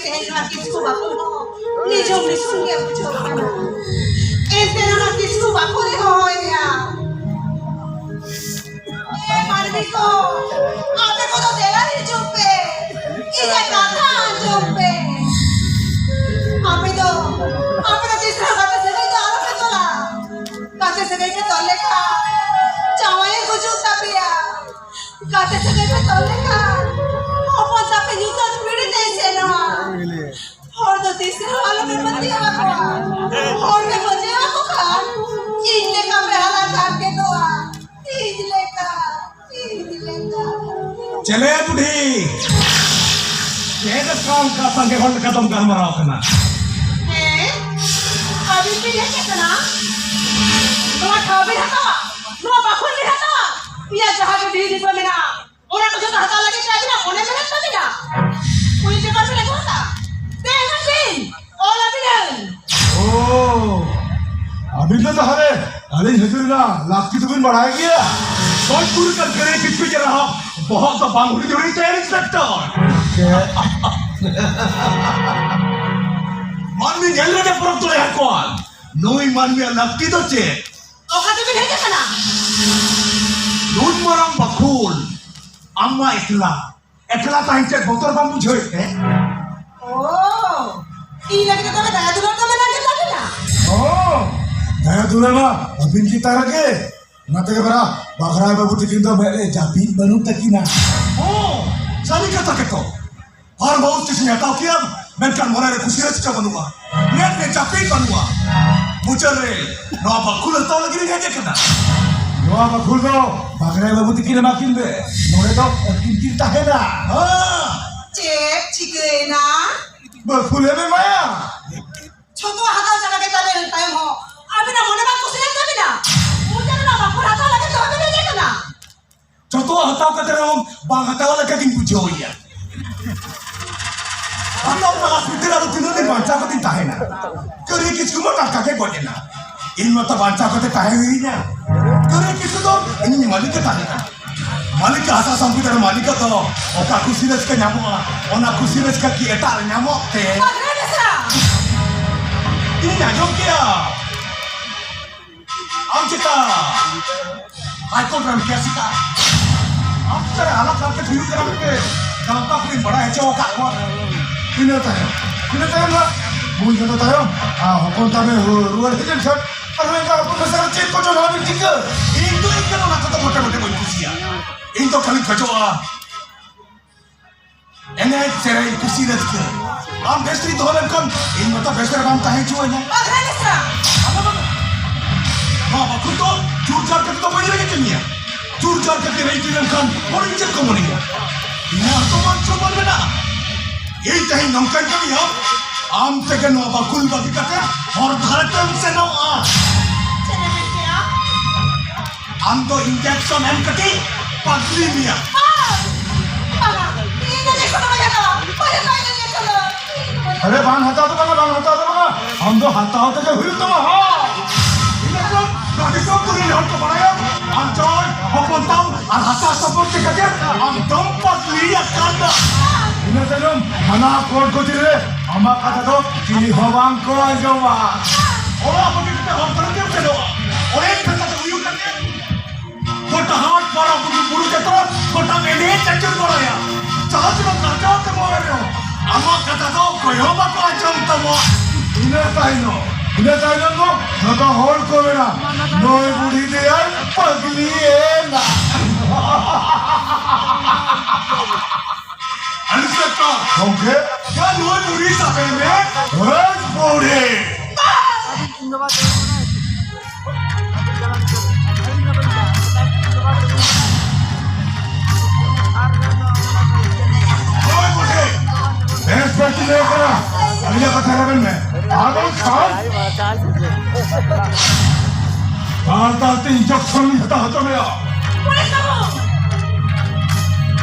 ᱛᱮᱦᱮᱧ ᱱᱚᱣᱟ ᱠᱤᱥᱠᱩ ᱵᱟᱠᱷᱳᱞ ᱦᱚᱸ ᱱᱤᱡᱷᱩᱢ ᱱᱤᱥᱩᱱ ᱜᱮ ᱵᱩᱡᱷᱟᱹᱜ ᱠᱟᱱᱟ᱾ ᱮᱱᱛᱮ ᱨᱮᱦᱚᱸ ᱠᱤᱥᱠᱩ ᱵᱟᱠᱷᱳᱞ ᱮ ᱦᱚᱦᱚᱭᱮᱫᱼᱟ᱾ ᱮ ᱢᱟᱹᱱᱢᱤ ᱠᱚ, ᱟᱯᱮ ᱠᱚᱫᱚ ᱫᱮᱞᱟ ᱦᱤᱡᱩᱜ ᱯᱮ, ᱤᱧᱟᱹᱜ ᱠᱟᱛᱷᱟ ᱟᱸᱡᱚᱢ ᱯᱮ᱾ ᱟᱯᱮ ᱫᱚ, ᱟᱯᱮ ᱫᱚ ᱛᱤᱥ ᱨᱮᱦᱚᱸ ᱜᱟᱛᱮ ᱥᱟᱹᱜᱟᱹᱭ ᱫᱚ ᱟᱞᱚᱯᱮ ᱛᱚᱞᱟ᱾ ᱜᱟᱛᱮ ᱥᱟᱹᱜᱟᱹᱭ ᱯᱮ ᱛᱚᱞ ᱞᱮᱠᱷᱟᱱ ᱡᱟᱶᱟᱭᱮ ᱜᱩᱡᱩᱜ ᱛᱟᱯᱮᱭᱟ᱾ ᱜᱟᱛᱮ ᱥᱟᱹᱜᱟᱹᱭ ᱯᱮ ᱛᱚᱞ ᱞᱮᱠᱷᱟᱱ ᱦᱚᱯᱚᱱ ᱛᱟᱯᱮ ᱧᱩᱛᱟᱹᱛ ᱯᱤᱲᱤ ᱛᱮᱭ ᱥᱮᱱᱚᱜᱼᱟ᱾ ᱦᱚᱲ ᱫᱚ ᱛᱤᱥ ᱨᱮᱦᱚᱸ ᱟᱞᱚᱯᱮ ᱯᱟᱹᱛᱭᱟᱹᱣ ᱟᱠᱚᱣᱟ᱾ ᱦᱚᱲ ᱯᱮ ᱯᱟᱹᱛᱭᱟᱹᱣ ᱟᱠᱚ ᱠᱷᱟᱱ ᱤᱧ ᱞᱮᱠᱟ ᱯᱮ ᱦᱟᱞᱟᱛ ᱦᱟᱨᱠᱮᱛᱚᱜᱼᱟ᱾ ᱤᱧ ᱞᱮᱠᱟ, ᱤᱧ ᱞᱮᱠᱟ᱾ ᱪᱮᱞᱮ ᱵᱩᱰᱷᱤ, ᱪᱮᱫ ᱞᱮᱠᱟ ᱚᱱᱠᱟ ᱥᱟᱸᱜᱮ ᱦᱚᱲ ᱞᱮᱠᱟ ᱫᱚᱢ ᱜᱟᱞᱢᱟᱨᱟᱣ ᱠᱟᱱᱟ? ᱦᱮᱸ, ᱟᱹᱵᱤᱱ ᱵᱤᱱ ᱦᱮᱡ ᱟᱠᱟᱱᱟ? ᱱᱚᱣᱟ ᱴᱷᱟᱶ ᱵᱤᱱ ᱦᱟᱛᱟᱣᱟ? ᱱᱚᱣᱟ ᱵᱟᱠᱷᱳᱞ ᱵᱤᱱ ᱦᱟᱛᱟᱣᱟ? ᱤᱧᱟᱹᱜ ᱡᱟᱦᱟᱸ ᱜᱮ ᱰᱷᱤᱨ ᱰᱷᱤᱨ ᱢᱮᱱᱟᱜᱼᱟ, ᱚᱱᱟ ᱠᱚ ᱡᱚᱛᱚ ᱦᱟᱛᱟᱣ ᱞᱟᱹᱜᱤᱫ ᱛᱮ ᱟᱹᱵᱤᱱᱟᱜ ᱢᱚᱱᱮ ᱢᱮᱱᱟᱜ ᱛᱟᱹᱵᱤᱱᱟ? ᱩᱱᱤ ᱪᱮᱛᱟᱱ ᱨᱮ ᱜᱚᱴᱟ᱾ ᱫᱮᱡ ᱮᱱᱟ ᱵᱤᱱ, ᱚᱞ ᱟᱹᱵᱤᱱᱟᱹᱧ᱾ ᱳ, ᱟᱹᱵᱤᱱ ᱫᱚ ᱛᱟᱦᱞᱮ ᱟᱹᱞᱤᱧ ᱦᱤᱡᱩᱜ ᱨᱮᱱᱟᱜ ᱞᱟᱹᱠᱛᱤ ᱫᱚᱵᱤᱱ ᱵᱟᱲᱟᱭ ᱜᱮᱭᱟ? ᱥᱚᱡᱽ ᱯᱩᱨᱤ ᱠᱟᱱ ᱠᱟᱹᱨᱤ ᱠᱤᱪᱯᱤ ᱪᱮᱦᱨᱟ ᱦᱚᱸ ᱵᱚᱦᱚᱜ ᱫᱚ ᱵᱟᱝ ᱦᱩᱰᱤᱧ ᱦᱩᱰᱤᱧ ᱛᱟᱭᱟ, ᱤᱱᱥᱯᱮᱠᱴᱚᱨ᱾ ᱪᱮᱫ? ᱢᱟᱹᱱᱢᱤ ᱧᱮᱞ ᱨᱮᱜᱮ ᱯᱚᱨᱚᱠ ᱫᱚ ᱮᱦᱚᱵ ᱠᱚᱣᱟ᱾ ᱱᱩᱭ ᱢᱟᱹᱱᱢᱤᱭᱟᱜ ᱞᱟᱹᱠᱛᱤ ᱫᱚ ᱪᱮᱫ? ᱚᱠᱟ ᱛᱮᱵᱤᱱ ᱦᱮᱡ ᱟᱠᱟᱱᱟ? ᱱᱩᱱ ᱢᱟᱨᱟᱝ ᱵᱟᱠᱷᱳᱞ, ᱟᱢ ᱢᱟ ᱮᱠᱞᱟ᱾ ᱮᱠᱞᱟ ᱛᱟᱦᱮᱸ ᱪᱮᱫ ᱵᱚᱛᱚᱨ ᱵᱟᱢ ᱵᱩᱡᱷᱟᱹᱣᱮᱫ ᱛᱮ? ᱳ, ᱤᱧ ᱞᱟᱹᱜᱤᱫ ᱫᱚ ᱛᱚᱵᱮ ᱫᱟᱭᱟ ᱫᱩᱞᱟᱹᱲ ᱫᱚ ᱢᱮᱱᱟᱜ ᱜᱮ ᱛᱟᱵᱤᱱᱟ? ᱳ, ᱫᱟᱭᱟ ᱫᱩᱞᱟᱹᱲ ᱢᱟ ᱟᱹᱵᱤᱱ ᱪᱮᱛᱟᱱ ᱨᱮᱜᱮ᱾ ᱚᱱᱟ ᱛᱮᱜᱮ ᱯᱟᱨᱟ ᱵᱟᱜᱽᱨᱟᱭ ᱵᱟᱹᱵᱩ ᱛᱤᱠᱤᱱ ᱫᱚ ᱢᱮᱫ ᱨᱮ ᱡᱟᱹᱯᱤᱫ ᱵᱟᱹᱱᱩᱜ ᱛᱟᱹᱠᱤᱱᱟ᱾ ᱳ, ᱥᱟᱹᱨᱤ ᱠᱟᱛᱷᱟ ᱜᱮᱛᱚ᱾ ᱟᱨ ᱵᱟᱹᱦᱩ ᱛᱤᱥᱤᱧ ᱦᱟᱛᱟᱣ ᱠᱮᱭᱟ, ᱢᱮᱱᱠᱷᱟᱱ ᱢᱚᱱᱮ ᱨᱮ ᱠᱩᱥᱤ ᱨᱟᱹᱥᱠᱟᱹ ᱵᱟᱹᱱᱩᱜᱼᱟ, ᱢᱮᱫ ᱨᱮ ᱡᱟᱹᱯᱤᱫ ᱵᱟᱹᱱᱩᱜᱼᱟ᱾ ᱢᱩᱪᱟᱹᱫ ᱨᱮ ᱱᱚᱣᱟ ᱵᱟᱠᱷᱳᱞ ᱦᱟᱛᱟᱣ ᱞᱟᱹᱜᱤᱫ ᱤᱧ ᱦᱮᱡ ᱟᱠᱟᱱᱟ᱾ ᱱᱚᱣᱟ ᱵᱟᱠᱷᱳᱞ ᱫᱚ ᱵᱟᱜᱽᱨᱟᱭ ᱵᱟᱹᱵᱩ ᱛᱤᱠᱤᱱ ᱮᱢᱟ ᱠᱤᱱ ᱵᱮ, ᱱᱚᱰᱮ ᱫᱚ ᱟᱹᱠᱤᱱ ᱠᱤᱱ ᱛᱟᱦᱮᱱᱟ᱾ ᱦᱮᱸ᱾ ᱪᱮᱫ ᱪᱤᱠᱟᱹᱭᱮᱱᱟ? ᱵᱟᱠᱷᱳᱞ ᱮᱢ ᱮᱢᱟᱭᱟ᱾ ᱡᱷᱚᱛᱚ ᱦᱟᱛᱟᱣ ᱪᱟᱵᱟ ᱠᱮᱫ ᱛᱟᱵᱮᱱ ᱛᱟᱭᱚᱢ ᱦᱚᱸ ᱟᱹᱵᱤᱱᱟᱜ ᱢᱚᱱᱮ ᱵᱟᱝ ᱠᱩᱥᱤ ᱞᱮᱱ ᱛᱟᱹᱵᱤᱱᱟ? ᱢᱩᱪᱟᱹᱫ ᱨᱮᱱᱟᱜ ᱵᱟᱠᱷᱳᱞ ᱦᱟᱛᱟᱣ ᱞᱟᱹᱜᱤᱫ ᱫᱚ ᱵᱟᱹᱵᱤᱱ ᱦᱮᱡ ᱟᱠᱟᱱᱟ? ᱡᱚᱛᱚ ᱦᱟᱛᱟᱣ ᱠᱟᱛᱮ ᱨᱮᱦᱚᱸ ᱵᱟᱝ ᱦᱟᱛᱟᱣ ᱞᱮᱠᱟ ᱜᱤᱧ ᱵᱩᱡᱷᱟᱹᱣ ᱮᱭᱟ᱾ ᱦᱟᱛᱟᱣ ᱢᱟ ᱦᱚᱥᱯᱤᱴᱟᱞ ᱨᱮ ᱛᱤᱱᱟᱹᱜ ᱫᱤᱱ ᱵᱟᱧᱪᱟᱣ ᱠᱟᱛᱮᱧ ᱛᱟᱦᱮᱱᱟ? ᱠᱟᱹᱨᱤ ᱠᱤᱥᱠᱩ ᱢᱟ ᱴᱟᱴᱠᱟ ᱜᱮ ᱜᱚᱡ ᱮᱱᱟ᱾ ᱤᱧ ᱢᱟᱛᱚ ᱵᱟᱧᱪᱟᱣ ᱠᱟᱛᱮ ᱛᱟᱦᱮᱸ ᱦᱩᱭᱤᱧᱟ᱾ ᱠᱟᱹᱨᱤ ᱠᱤᱥᱠᱩ ᱫᱚ ᱤᱧᱤᱧ ᱢᱟᱹᱞᱤᱠ ᱮ ᱛᱟᱦᱮᱸ ᱠᱟᱱᱟ᱾ ᱢᱟᱹᱞᱤᱠᱟᱜ ᱦᱟᱥᱟ ᱥᱚᱢᱯᱚᱫ ᱨᱮ ᱢᱟᱹᱞᱤᱠᱟᱜ ᱫᱚ ᱚᱠᱟ ᱠᱩᱥᱤ ᱨᱟᱹᱥᱠᱟᱹ ᱧᱟᱢᱚᱜᱼᱟ, ᱚᱱᱟ ᱠᱩᱥᱤ ᱨᱟᱹᱥᱠᱟᱹ ᱠᱤ ᱮᱴᱟᱜ ᱨᱮ ᱧᱟᱢᱚᱜ ᱛᱮ? ᱯᱟᱜᱽᱨᱟᱹ ᱢᱮᱥᱟ᱾ ᱤᱧ ᱟᱸᱡᱚᱢ ᱠᱮᱜᱼᱟ᱾ ᱟᱢ ᱪᱮᱛᱟ ᱦᱟᱭᱠᱳᱨᱴ ᱨᱮᱢ ᱠᱮᱥ ᱠᱟᱜᱼᱟ? ᱟᱢ ᱪᱮᱛᱟ ᱟᱞᱟᱜᱽ ᱠᱟᱨᱛᱮ ᱦᱩᱭᱩᱜ ᱠᱟᱱᱟ ᱢᱮᱱᱛᱮ ᱜᱟᱶᱛᱟ ᱠᱚᱨᱮᱧ ᱵᱟᱲᱟᱭ ᱦᱚᱪᱚ ᱟᱠᱟᱫ ᱠᱚᱣᱟ᱾ ᱤᱱᱟᱹ ᱛᱟᱭᱚᱢ, ᱤᱱᱟᱹ ᱛᱟᱭᱚᱢ ᱫᱚ ᱵᱩᱡᱽ ᱠᱟᱛᱮ ᱛᱟᱭᱚᱢ, ᱟᱨ ᱦᱚᱯᱚᱱ ᱛᱟᱢᱮ ᱨᱩᱣᱟᱹᱲ ᱦᱮᱡ ᱮᱱ ᱠᱷᱟᱱ ᱟᱨ ᱢᱮᱱᱫᱟ, ᱦᱚᱯᱚᱱ ᱢᱮᱥᱟ ᱪᱮᱫ ᱠᱚᱪᱚ ᱱᱚᱣᱟ ᱵᱤᱱ ᱪᱤᱠᱟᱹ? ᱤᱧ ᱫᱚ ᱤᱧ ᱫᱚ ᱚᱱᱟ ᱠᱚᱫᱚ ᱢᱚᱴᱮ ᱢᱚᱴᱮ ᱵᱟᱹᱧ ᱠᱩᱥᱤᱭᱟᱜᱼᱟ᱾ ᱤᱧ ᱫᱚ ᱠᱷᱟᱹᱞᱤᱧ ᱠᱷᱚᱡᱚᱜᱼᱟ ᱮᱱᱮᱡ ᱥᱮᱨᱮᱧ ᱠᱩᱥᱤ ᱨᱟᱹᱥᱠᱟᱹ᱾ ᱟᱢ ᱵᱮᱥ ᱨᱮ ᱫᱚᱦᱚ ᱞᱮᱱᱠᱷᱟᱱ ᱤᱧ ᱢᱟᱛᱚ ᱵᱮᱥ ᱨᱮ ᱵᱟᱢ ᱛᱟᱦᱮᱸ ᱦᱚᱪᱚᱣᱟᱹᱧᱟ᱾ ᱯᱟᱜᱽᱨᱟᱹ ᱢᱮᱥᱟ᱾ ᱟᱫᱚ ᱵᱟᱝ, ᱱᱚᱣᱟ ᱵᱟᱠᱷᱩᱞ ᱫᱚ ᱡᱳᱨ ᱡᱟᱨ ᱠᱟᱛᱮ ᱫᱚ ᱵᱟᱹᱧ ᱨᱮᱜᱮ ᱠᱟᱹᱢᱤᱭᱟ᱾ ᱡᱳᱨ ᱡᱟᱨ ᱠᱟᱛᱮ ᱨᱮᱡ ᱞᱮᱱᱠᱷᱟᱱ ᱦᱚᱲ ᱤᱧ ᱪᱮᱫ ᱠᱚ ᱢᱚᱱᱮᱭᱟ? ᱤᱧᱟᱹᱜ ᱦᱚᱸᱛᱚ ᱢᱟᱱ ᱥᱚᱱᱢᱟᱱ ᱢᱮᱱᱟᱜᱼᱟ᱾ ᱤᱧ ᱛᱮᱦᱮᱧ ᱱᱚᱝᱠᱟᱧ ᱠᱟᱹᱢᱤᱭᱟ, ᱟᱢ ᱛᱮᱜᱮ ᱱᱚᱣᱟ ᱵᱟᱠᱷᱩᱞ ᱵᱟᱹᱜᱤ ᱠᱟᱛᱮ ᱦᱚᱨ ᱫᱷᱟᱨᱮ ᱛᱮᱢ ᱥᱮᱱᱚᱜᱼᱟ᱾ ᱪᱮᱫ ᱮᱢ ᱢᱮᱱ ᱠᱮᱜᱼᱟ? ᱟᱢ ᱫᱚ injection ᱮᱢ ᱠᱟᱛᱮ ᱯᱟᱜᱽᱞᱤ ᱢᱮᱭᱟ᱾ ᱵᱟᱝ! ᱵᱟᱝᱟ! ᱤᱧ injection ᱫᱚ ᱵᱟᱹᱧ ᱦᱟᱛᱟᱣᱟ! ᱵᱟᱹᱧ ᱦᱟᱛᱟᱣᱟ injection ᱫᱚ! ᱟᱨᱮ ᱵᱟᱝ ᱦᱟᱛᱟᱣ ᱫᱚ ᱵᱟᱝᱟ, ᱵᱟᱝ ᱦᱟᱛᱟᱣ ᱫᱚ ᱵᱟᱝᱟ, ᱟᱢ ᱫᱚ ᱦᱟᱛᱟᱣ ᱛᱮᱜᱮ ᱦᱩᱭᱩᱜ ᱛᱟᱢᱟ, ᱦᱚᱸ! ᱤᱱᱟᱹ ᱠᱷᱟᱱ ᱱᱚᱣᱟ ᱫᱤᱥᱚᱢ ᱠᱚᱨᱮᱱ ᱦᱚᱲ ᱠᱚ ᱵᱟᱲᱟᱭᱟ, ᱟᱢ ᱡᱟᱶᱟᱭ, ᱦᱚᱯᱚᱱ ᱛᱟᱢ ᱟᱨ ᱦᱟᱥᱟ ᱥᱚᱢᱯᱚᱛᱤ ᱠᱷᱟᱹᱛᱤᱨ ᱟᱢ ᱫᱚᱢ ᱯᱟᱜᱽᱞᱤ ᱟᱠᱟᱱᱟ᱾ ᱤᱱᱟᱹ ᱛᱟᱭᱱᱚᱢ ᱛᱷᱟᱱᱟ ᱠᱳᱨᱴ ᱠᱚᱪᱟᱹᱨᱤ ᱨᱮ ᱟᱢᱟᱜ ᱠᱟᱛᱷᱟ ᱫᱚ ᱪᱤᱞᱤ ᱦᱚᱸ ᱵᱟᱝ ᱠᱚ ᱟᱸᱡᱚᱢᱟ᱾ ᱚᱲᱟᱜ ᱵᱟᱹᱜᱤ ᱠᱟᱛᱮ ᱦᱚᱨ ᱫᱷᱟᱨᱮ ᱛᱮᱢ ᱥᱮᱱᱚᱜᱼᱟ᱾ ᱚᱲᱟᱜ ᱠᱟᱛᱷᱟ ᱫᱚ ᱦᱩᱭᱩᱜ ᱠᱟᱱᱟ, ᱜᱚᱴᱟ ᱦᱟᱴ ᱯᱟᱨᱟ ᱵᱩᱨᱩ, ᱵᱩᱨᱩ ᱡᱟᱛᱨᱟ ᱜᱚᱴᱟᱢ ᱮᱱᱮᱡ ᱟᱹᱪᱩᱨ ᱵᱟᱲᱟᱭᱟ᱾ ᱡᱟᱦᱟᱸ ᱛᱤᱱᱟᱹᱜ ᱠᱟᱨᱡᱟᱣ ᱛᱮ ᱵᱚᱞᱚ ᱨᱮᱦᱚᱸ ᱟᱢᱟᱜ ᱠᱟᱛᱷᱟ ᱫᱚ ᱚᱠᱚᱭ ᱦᱚᱸ ᱵᱟᱠᱚ ᱟᱸᱡᱚᱢ ᱛᱟᱢᱟ᱾ ᱤᱱᱟᱹ ᱛᱟᱭᱱᱚᱢ, ᱤᱱᱟᱹ ᱛᱟᱭᱱᱚᱢ ᱫᱚ ᱡᱚᱛᱚ ᱦᱚᱲ ᱠᱚ ᱢᱮᱱᱟ, "ᱱᱩᱭ ᱵᱩᱲᱦᱤ ᱫᱚᱭᱟᱭ ᱯᱟᱜᱽᱞᱤᱭᱮᱱᱟ᱾" ᱟᱹᱲᱤᱥ ᱟᱠᱟᱱ᱾ ᱜᱚᱢᱠᱮ᱾ ᱭᱟ ᱱᱩᱭ ᱵᱩᱲᱦᱤ ᱥᱟᱵᱮ ᱢᱮ᱾ ᱦᱳᱭ ᱵᱩᱲᱦᱤ᱾ ᱦᱳᱭ ᱵᱩᱲᱦᱤ᱾ ᱵᱮᱥ ᱵᱮᱥ ᱞᱟᱹᱭ ᱠᱟᱱᱟ᱾ ᱟᱹᱞᱤᱧᱟᱜ ᱠᱟᱛᱷᱟ ᱨᱮᱵᱮᱱ ᱢᱮ᱾ ᱟᱫᱚ ᱥᱟᱶ ᱛᱟᱲᱟᱛᱟᱲᱤ injection ᱞᱤᱧ ᱦᱟᱛᱟᱣ ᱦᱚᱪᱚ ᱢᱮᱭᱟ᱾ ᱯᱩᱞᱤᱥ ᱵᱟᱹᱵᱩ!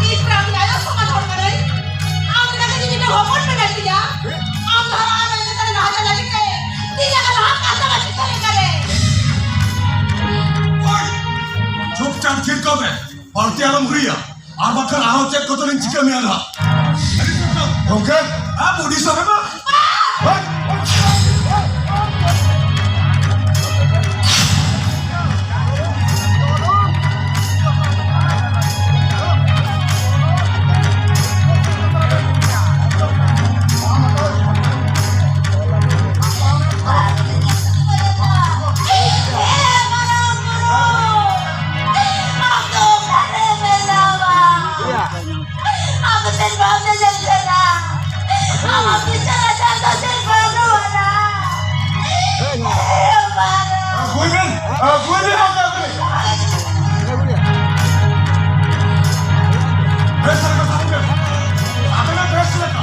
ᱤᱧ ᱯᱨᱟᱢᱤ ᱟᱭᱳ ᱥᱚᱢᱟᱱ ᱦᱚᱲ ᱠᱟᱹᱱᱟᱹᱧ᱾ ᱟᱢ ᱞᱮᱠᱟ ᱡᱩᱫᱤ ᱢᱤᱫᱴᱟᱝ ᱦᱚᱯᱚᱱ ᱢᱮᱱᱟᱭ ᱛᱤᱧᱟ, ᱟᱢ ᱫᱚ ᱦᱟᱨᱟ ᱟᱢ ᱞᱮᱠᱟ ᱨᱮ ᱱᱟᱦᱟᱪᱟᱨ ᱞᱟᱹᱜᱤᱫ ᱛᱮ ᱛᱤᱧ ᱞᱮᱠᱟ ᱱᱟᱦᱟᱜ ᱠᱟᱱ ᱛᱟᱢᱟ ᱪᱤᱠᱟᱹ ᱞᱮᱠᱟ ᱨᱮ? ᱳᱭ! ᱪᱩᱯᱪᱟᱯ ᱛᱷᱤᱨ ᱠᱚᱜ ᱢᱮ᱾ ᱵᱟᱝ ᱛᱮ ᱟᱞᱚᱢ ᱦᱩᱨᱤᱭᱟ, ᱟᱨ ᱵᱟᱝᱠᱷᱟᱱ ᱟᱨᱦᱚᱸ ᱪᱮᱫ ᱠᱚᱪᱚᱞᱤᱧ ᱪᱤᱠᱟᱹ ᱢᱮᱭᱟ ᱱᱟᱦᱟᱜ᱾ ᱜᱚᱢᱠᱮ, ᱟᱢ ᱩᱰᱤᱥᱟ ᱨᱮᱢᱟ᱾ ᱟᱢ ᱥᱮᱨᱢᱟ ᱛᱮ ᱧᱮᱞ ᱠᱟᱱᱟ᱾ ᱟᱢᱟᱜ ᱵᱤᱪᱟᱹᱨ ᱟᱪᱟᱨ ᱫᱚ ᱥᱮᱨᱢᱟ ᱨᱩᱣᱟᱹᱲᱟ᱾ ᱟᱹᱜᱩᱭ ᱵᱮᱱ, ᱟᱹᱜᱩᱭ ᱵᱮᱱ, ᱟᱹᱜᱩᱭ ᱵᱮᱱ᱾ ᱵᱮᱥ ᱞᱮᱠᱟ ᱥᱟᱵ ᱵᱮᱱ᱾ ᱟᱵᱮᱱ ᱵᱮᱥ ᱞᱮᱠᱟ᱾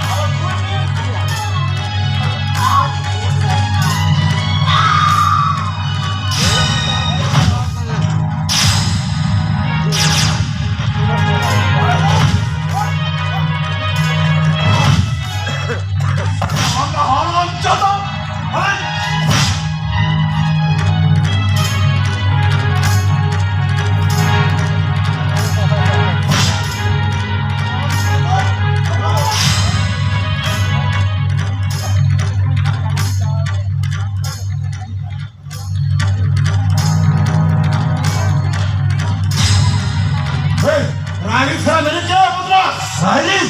ᱦᱮᱭ, ᱨᱟᱭᱨᱤᱛ ᱥᱟᱞᱟᱜ ᱢᱮᱱᱮᱫ ᱪᱮᱫ ᱵᱚᱫᱨᱟ? ᱨᱟᱭᱨᱤᱛ?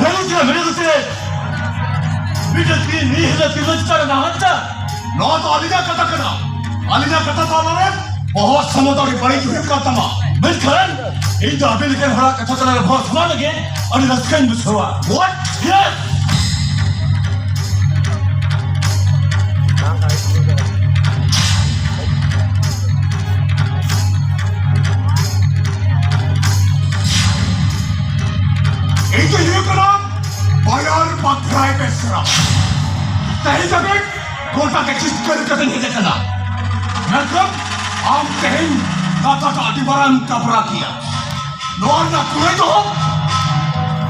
ᱨᱟᱭᱨᱤᱛ ᱥᱟᱞᱟᱜ ᱢᱮᱱᱮᱫ ᱪᱮᱫ? ᱢᱤᱫᱴᱮᱱ ᱛᱤ-, ᱢᱤᱫ ᱦᱤᱞᱳᱜ ᱛᱤᱨᱞᱟᱹ ᱪᱮᱛᱟᱱ ᱨᱮ ᱱᱟᱦᱟᱪᱟᱨ? ᱱᱚᱣᱟ ᱫᱚ ᱟᱹᱞᱤᱧᱟᱜ ᱠᱟᱛᱷᱟ ᱠᱟᱱᱟ᱾ ᱟᱹᱞᱤᱧᱟᱜ ᱠᱟᱛᱷᱟ ᱛᱟᱞᱟᱨᱮ ᱵᱚᱦᱚᱜ ᱥᱟᱢᱟᱝ ᱫᱚ ᱟᱹᱰᱤ ᱵᱟᱹᱲᱤᱡ ᱦᱩᱭᱩᱜ ᱠᱟᱱ ᱛᱟᱢᱟ᱾ ᱢᱮᱱᱠᱷᱟᱱ ᱤᱧ ᱫᱚ ᱟᱵᱮᱱ ᱞᱮᱠᱟᱱ ᱦᱚᱲᱟᱜ ᱠᱟᱛᱷᱟ ᱛᱟᱞᱟᱨᱮ ᱵᱚᱦᱚᱜ ᱥᱟᱢᱟᱝ ᱞᱟᱹᱜᱤᱫ ᱟᱹᱰᱤ ᱨᱟᱹᱥᱠᱟᱹᱧ ᱵᱩᱡᱷᱟᱹᱣᱟ᱾ What? Yes! ᱤᱧ ᱫᱚ ᱦᱩᱭᱩᱜ ᱠᱟᱱᱟ ᱵᱟᱭᱟᱨ ᱵᱟᱠᱷᱨᱟᱭ ᱵᱮᱥᱨᱟ᱾ ᱛᱮᱦᱮᱧ ᱫᱷᱟᱹᱵᱤᱡ ᱜᱚᱴᱟ ᱜᱮ ᱪᱤᱛᱠᱟᱹᱨ ᱠᱟᱛᱮᱧ ᱦᱮᱡ ᱟᱠᱟᱱᱟ᱾ ᱢᱮᱱᱠᱷᱟᱱ ᱟᱢ ᱛᱮᱦᱮᱧ ᱠᱟᱛᱷᱟ ᱫᱚ ᱟᱹᱰᱤ ᱢᱟᱨᱟᱝ ᱠᱟᱵᱽᱨᱟ ᱜᱮᱭᱟ᱾ ᱱᱚᱣᱟ ᱨᱮᱱᱟᱜ ᱠᱩᱲᱟᱹᱭ ᱫᱚ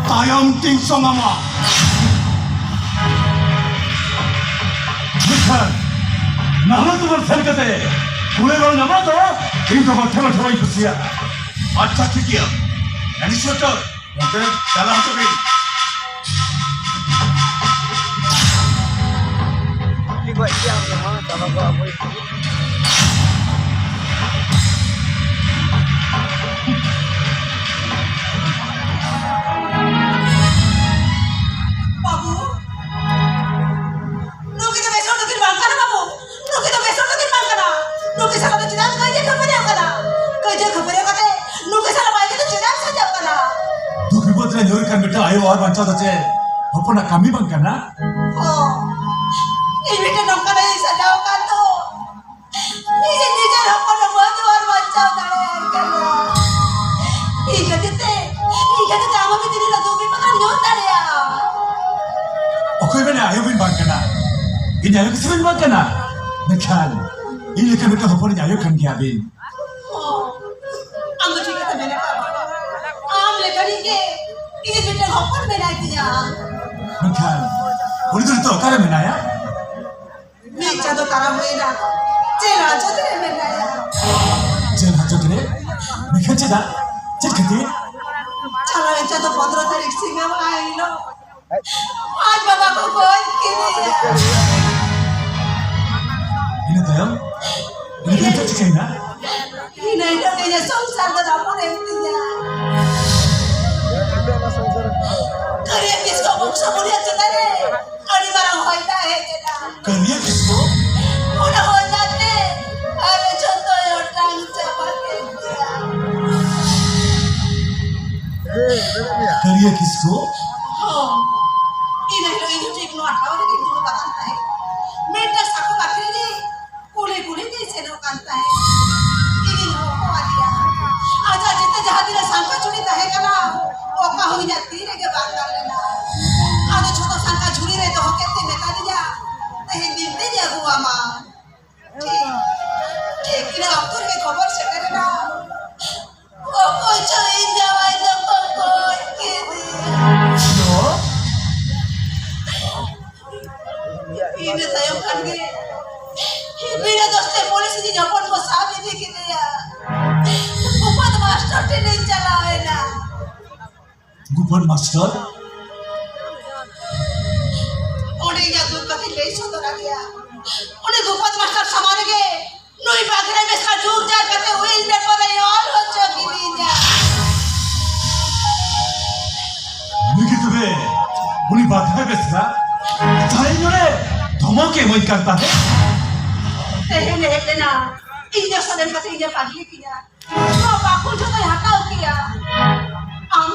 ᱛᱟᱭᱚᱢ ᱛᱤᱧ ᱥᱚᱝᱟᱢᱟ᱾ ᱢᱮᱱᱠᱷᱟᱱ ᱱᱟᱦᱞᱟ ᱛᱩᱢᱟᱹᱞ ᱥᱮᱱ ᱠᱟᱛᱮ ᱠᱩᱲᱟᱹᱭ ᱵᱟᱝ ᱧᱟᱢᱚᱜ ᱫᱚ ᱤᱧ ᱫᱚ ᱢᱟᱴᱷᱮ ᱢᱟᱴᱷᱮ ᱵᱟᱹᱧ ᱠᱩᱥᱤᱭᱟᱜᱼᱟ᱾ ᱟᱪᱪᱷᱟ, ᱴᱷᱤᱠ ᱜᱮᱭᱟ᱾ ᱤᱱᱥᱯᱮᱠᱴᱚᱨ, ᱱᱚᱛᱮ ᱪᱟᱞᱟᱣ ᱦᱚᱪᱚ ᱵᱤᱱ᱾ ᱪᱩᱴᱤ ᱜᱚᱡ ᱜᱮᱭᱟ ᱚᱱᱟ ᱢᱟ, ᱪᱟᱵᱟ ᱠᱚᱜᱼᱟ ᱵᱚᱭ᱾ ᱵᱟᱹᱵᱩ, ᱱᱩᱠᱤᱱ ᱫᱚ ᱵᱮᱥ ᱦᱚᱲ ᱫᱚᱠᱤᱱ ᱵᱟᱝ ᱠᱟᱱᱟ ᱵᱟᱹᱵᱩ᱾ ᱱᱩᱠᱤᱱ ᱫᱚ ᱵᱮᱥ ᱦᱚᱲ ᱫᱚᱠᱤᱱ ᱵᱟᱝ ᱠᱟᱱᱟ᱾ ᱱᱩᱠᱤᱱ ᱥᱟᱞᱟᱜ ᱫᱚ ᱪᱮᱫᱟᱜ ᱠᱟᱹᱭᱡᱟᱹ ᱠᱷᱟᱹᱯᱟᱹᱨᱤ ᱠᱟᱱᱟ? ᱠᱟᱹᱭᱡᱟᱹ ᱠᱷᱟᱹᱯᱟᱹᱨᱤ ᱠᱟᱛᱮ ᱱᱩᱠᱤᱱ ᱥᱟᱞᱟᱜ ᱵᱟᱭ ᱠᱟᱛᱮ ᱪᱮᱫᱟᱜ ᱥᱟᱡᱟᱣ ᱠᱟᱱᱟ? ᱫᱩᱠ ᱵᱤᱯᱚᱫ ᱨᱮ ᱧᱩᱨ ᱠᱟᱱ ᱢᱤᱫᱴᱟᱝ ᱟᱭᱳ ᱟᱨ ᱵᱟᱧᱪᱟᱣ ᱫᱚ ᱪᱮᱫ ᱦᱚᱯᱚᱱᱟᱜ ᱠᱟᱹᱢᱤ ᱵᱟᱝ ᱠᱟᱱᱟ? ᱚ, ᱤᱧ ᱢᱤᱫᱴᱟᱝ ᱱᱚᱝᱠᱟᱱᱟᱜ ᱤᱧ ᱥᱟᱡᱟᱣ ᱟᱠᱟᱱ ᱫᱚ᱾ ᱤᱧ ᱱᱤᱡᱮᱨ ᱦᱚᱯᱚᱱ ᱦᱚᱯᱚᱱ ᱫᱚ ᱵᱟᱹᱧ ᱵᱟᱧᱪᱟᱣ ᱫᱟᱲᱮᱭᱟᱭ ᱠᱟᱱᱟ᱾ ᱤᱧ ᱠᱷᱟᱹᱛᱤᱨ ᱛᱮ, ᱤᱧ ᱠᱷᱟᱹᱛᱤᱨ ᱛᱮ ᱟᱢ ᱦᱚᱸ ᱢᱤᱫ ᱫᱤᱱ ᱦᱤᱞᱳᱜ ᱫᱩᱠ ᱵᱤᱯᱚᱫ ᱨᱮᱢ ᱧᱩᱨ ᱫᱟᱲᱮᱭᱟᱜᱼᱟ᱾ ᱚᱠᱚᱭ ᱢᱮᱱᱟ ᱟᱭᱳ ᱵᱤᱱ ᱵᱟᱝ ᱠᱟᱱᱟ? ᱤᱧ ᱟᱭᱳ ᱠᱤᱥᱤ ᱵᱤᱱ ᱵᱟᱝ ᱠᱟᱱᱟ? ᱢᱮᱱᱠᱷᱟᱱ ᱤᱧ ᱞᱮᱠᱟ ᱢᱤᱫᱴᱟᱝ ᱦᱚᱯᱚᱱᱤᱧ ᱟᱭᱳ ᱠᱟᱱ ᱜᱮᱭᱟ ᱵᱤᱱ᱾ ᱚ, ᱟᱢ ᱫᱚ ᱴᱷᱤᱠ ᱠᱟᱛᱷᱟ ᱢᱮᱱ ᱟᱠᱟᱫ ᱵᱟᱵᱟ᱾ ᱟᱢ ᱞᱮᱠᱟᱱᱤᱡ ᱜᱮ ᱤᱧ ᱢᱤᱫᱴᱟᱝ ᱦᱚᱯᱚᱱ ᱢᱮᱱᱟᱭ ᱛᱤᱧᱟ᱾ ᱢᱮᱱᱠᱷᱟᱱ ᱩᱱᱤ ᱫᱚ ᱱᱤᱛᱚᱜ ᱚᱠᱟᱨᱮ ᱢᱮᱱᱟᱭᱟ? ᱢᱤᱫ ᱪᱟᱸᱫᱚ ᱛᱟᱨᱟ ᱦᱩᱭᱮᱱᱟ, ᱡᱮᱞ ᱦᱟᱡᱚᱛ ᱨᱮ ᱢᱮᱱᱟᱭᱟ᱾ ᱡᱮᱞ ᱦᱟᱡᱚᱛ ᱨᱮ? ᱢᱮᱱᱠᱷᱟᱱ ᱪᱮᱫᱟᱜ? ᱪᱮᱫ ᱠᱷᱟᱹᱛᱤᱨ? ᱪᱟᱞᱟᱣᱮᱱ ᱪᱟᱸᱫᱚ ᱯᱚᱱᱫᱽᱨᱚ ᱛᱟᱹᱨᱤᱠᱷ ᱥᱤᱸᱜᱟᱹ ᱢᱟᱦᱟ ᱦᱤᱞᱳᱜ ᱟᱡ ᱵᱟᱵᱟ ᱠᱚ ᱜᱚᱡ ᱠᱮᱫᱮᱭᱟ᱾ ᱤᱱᱟᱹ ᱛᱟᱭᱚᱢ? ᱤᱱᱟᱹ ᱛᱟᱭᱚᱢ ᱪᱮᱫ ᱪᱤᱠᱟᱹᱭᱮᱱᱟ? ᱤᱱᱟᱹ ᱦᱤᱞᱳᱜ ᱜᱮ ᱤᱧᱟᱹᱜ ᱥᱚᱝᱥᱟᱨ ᱫᱚ ᱨᱟᱹᱯᱩᱫ ᱮᱱ ᱛᱤᱧᱟ᱾ ᱠᱟᱹᱨᱤᱭᱟᱹ ᱠᱤᱥᱠᱩ ᱵᱚᱝᱥᱚ ᱢᱩᱞᱤᱭᱟᱹ ᱪᱮᱛᱟᱱ ᱨᱮ ᱟᱹᱰᱤ ᱢᱟᱨᱟᱝ ᱦᱚᱭ ᱫᱟᱜ ᱦᱮᱡ ᱮᱱᱟ᱾ ᱠᱟᱹᱨᱤᱭᱟᱹ ᱠᱤᱥᱠᱩ? ᱚᱱᱟ ᱦᱚᱭ ᱫᱟᱜ ᱛᱮ ᱟᱞᱮ ᱡᱷᱚᱛᱚᱭ ᱚᱴᱟᱝ ᱪᱟᱵᱟ ᱠᱮᱫ ᱞᱮᱭᱟ᱾ ᱠᱟᱹᱨᱤᱭᱟᱹ ᱠᱤᱥᱠᱩ? ᱦᱚᱸ᱾ ᱤᱱᱟᱹ ᱦᱤᱞᱳᱜ ᱤᱧ ᱦᱚᱸ ᱴᱷᱤᱠ ᱱᱚᱣᱟ ᱴᱷᱟᱶ ᱨᱮᱜᱮᱧ ᱫᱩᱲᱩᱵ ᱟᱠᱟᱱ ᱛᱟᱦᱮᱸᱫ᱾ ᱢᱤᱫᱴᱟᱝ ᱥᱟᱠᱚᱢ ᱟᱹᱠᱷᱨᱤᱧ ᱨᱤᱧ ᱠᱩᱞᱤ ᱠᱩᱞᱤ ᱛᱮᱧ ᱥᱮᱱᱚᱜ ᱠᱟᱱ ᱛᱟᱦᱮᱸᱫ᱾ ᱤᱧᱤᱧ ᱦᱚᱦᱚ ᱟᱫᱮᱭᱟ᱾ ᱟᱡᱟᱜ ᱡᱮᱛᱮ ᱡᱟᱦᱟᱸ ᱛᱤᱱᱟᱹᱜ ᱥᱟᱝᱠᱷᱟ ᱪᱩᱲᱤ ᱛᱟᱦᱮᱸ ᱠᱟᱱᱟ, ᱚᱠᱟ ᱦᱚᱸ ᱤᱧᱟᱜ ᱛᱤ ᱨᱮᱜᱮ ᱵᱟᱝ ᱜᱟᱱ ᱞᱮᱱᱟ᱾ ᱟᱫᱚ ᱡᱷᱚᱛᱚ ᱥᱟᱝᱠᱷᱟ ᱡᱷᱩᱲᱤ ᱨᱮ ᱫᱚᱦᱚ ᱠᱮᱫ ᱛᱮ ᱢᱮᱛᱟ ᱫᱤᱧᱟ, "ᱛᱮᱦᱮᱧ ᱫᱤᱱ ᱛᱮᱧ ᱟᱹᱜᱩ ᱟᱢᱟ᱾" ᱴᱷᱤᱠ, ᱴᱷᱤᱠ ᱤᱱᱟᱹ ᱚᱠᱛᱚ ᱨᱮᱜᱮ ᱠᱷᱚᱵᱚᱨ ᱥᱮᱴᱮᱨᱮᱱᱟ, ᱚᱠᱚᱭ ᱪᱚ ᱤᱧ ᱡᱟᱶᱟᱭ ᱫᱚᱠᱚ ᱜᱚᱡ ᱠᱮᱫᱮᱭᱟ᱾ ᱪᱮᱫ? ᱤᱱᱟᱹ ᱛᱟᱭᱚᱢ ᱠᱷᱟᱱ ᱜᱮ ᱵᱤᱱᱟᱹ ᱫᱳᱥ ᱛᱮ ᱯᱩᱞᱤᱥ ᱤᱧᱤᱡ ᱦᱚᱯᱚᱱ ᱠᱚ ᱥᱟᱵ ᱤᱫᱤ ᱠᱮᱫᱮᱭᱟ᱾ ᱩᱯᱟᱹᱫ ᱢᱟᱥᱴᱟᱨ ᱨᱤᱧ ᱪᱟᱞᱟᱣ ᱮᱱᱟ᱾ ᱜᱩᱯᱚᱱ ᱢᱟᱥᱴᱟᱨ? ᱚᱸᱰᱮ ᱤᱧᱟᱹᱜ ᱫᱩᱠ ᱠᱟᱛᱷᱟᱧ ᱞᱟᱹᱭ ᱥᱚᱫᱚᱨ ᱟᱫᱮᱭᱟ᱾ ᱩᱱᱤ ᱜᱩᱯᱚᱱ ᱢᱟᱥᱴᱟᱨ ᱥᱟᱢᱟᱝ ᱨᱮᱜᱮ ᱱᱩᱭ ᱵᱟᱜᱽᱨᱮ ᱢᱮᱥᱟ ᱡᱩᱨ ᱡᱟᱨ ᱠᱟᱛᱮ will paper ᱮ ᱚᱞ ᱦᱚᱪᱚ ᱠᱤᱫᱤᱧᱟ᱾ ᱱᱩᱭ ᱜᱮ ᱛᱚᱵᱮ ᱩᱱᱤ ᱵᱟᱜᱽᱨᱮ ᱢᱮᱥᱟ ᱛᱟᱭ ᱱᱚᱰᱮ ᱫᱷᱚᱢᱚᱠ ᱮ ᱮᱢᱟᱹᱧ ᱠᱟᱱ ᱛᱟᱦᱮᱸᱫ᱾ ᱛᱮᱦᱮᱧ ᱦᱮᱡ ᱞᱮᱱᱟ, ᱤᱧ ᱫᱚ ᱥᱟᱞᱮᱢ ᱠᱟᱛᱮ ᱤᱧ ᱮ ᱯᱟᱜᱽᱞᱤ ᱠᱤᱧᱟ᱾ ᱱᱚᱣᱟ ᱵᱟᱠᱷᱳᱞ ᱡᱷᱚᱛᱚᱭ ᱦᱟᱛᱟᱣ ᱠᱮᱭᱟ᱾ ᱟᱢ,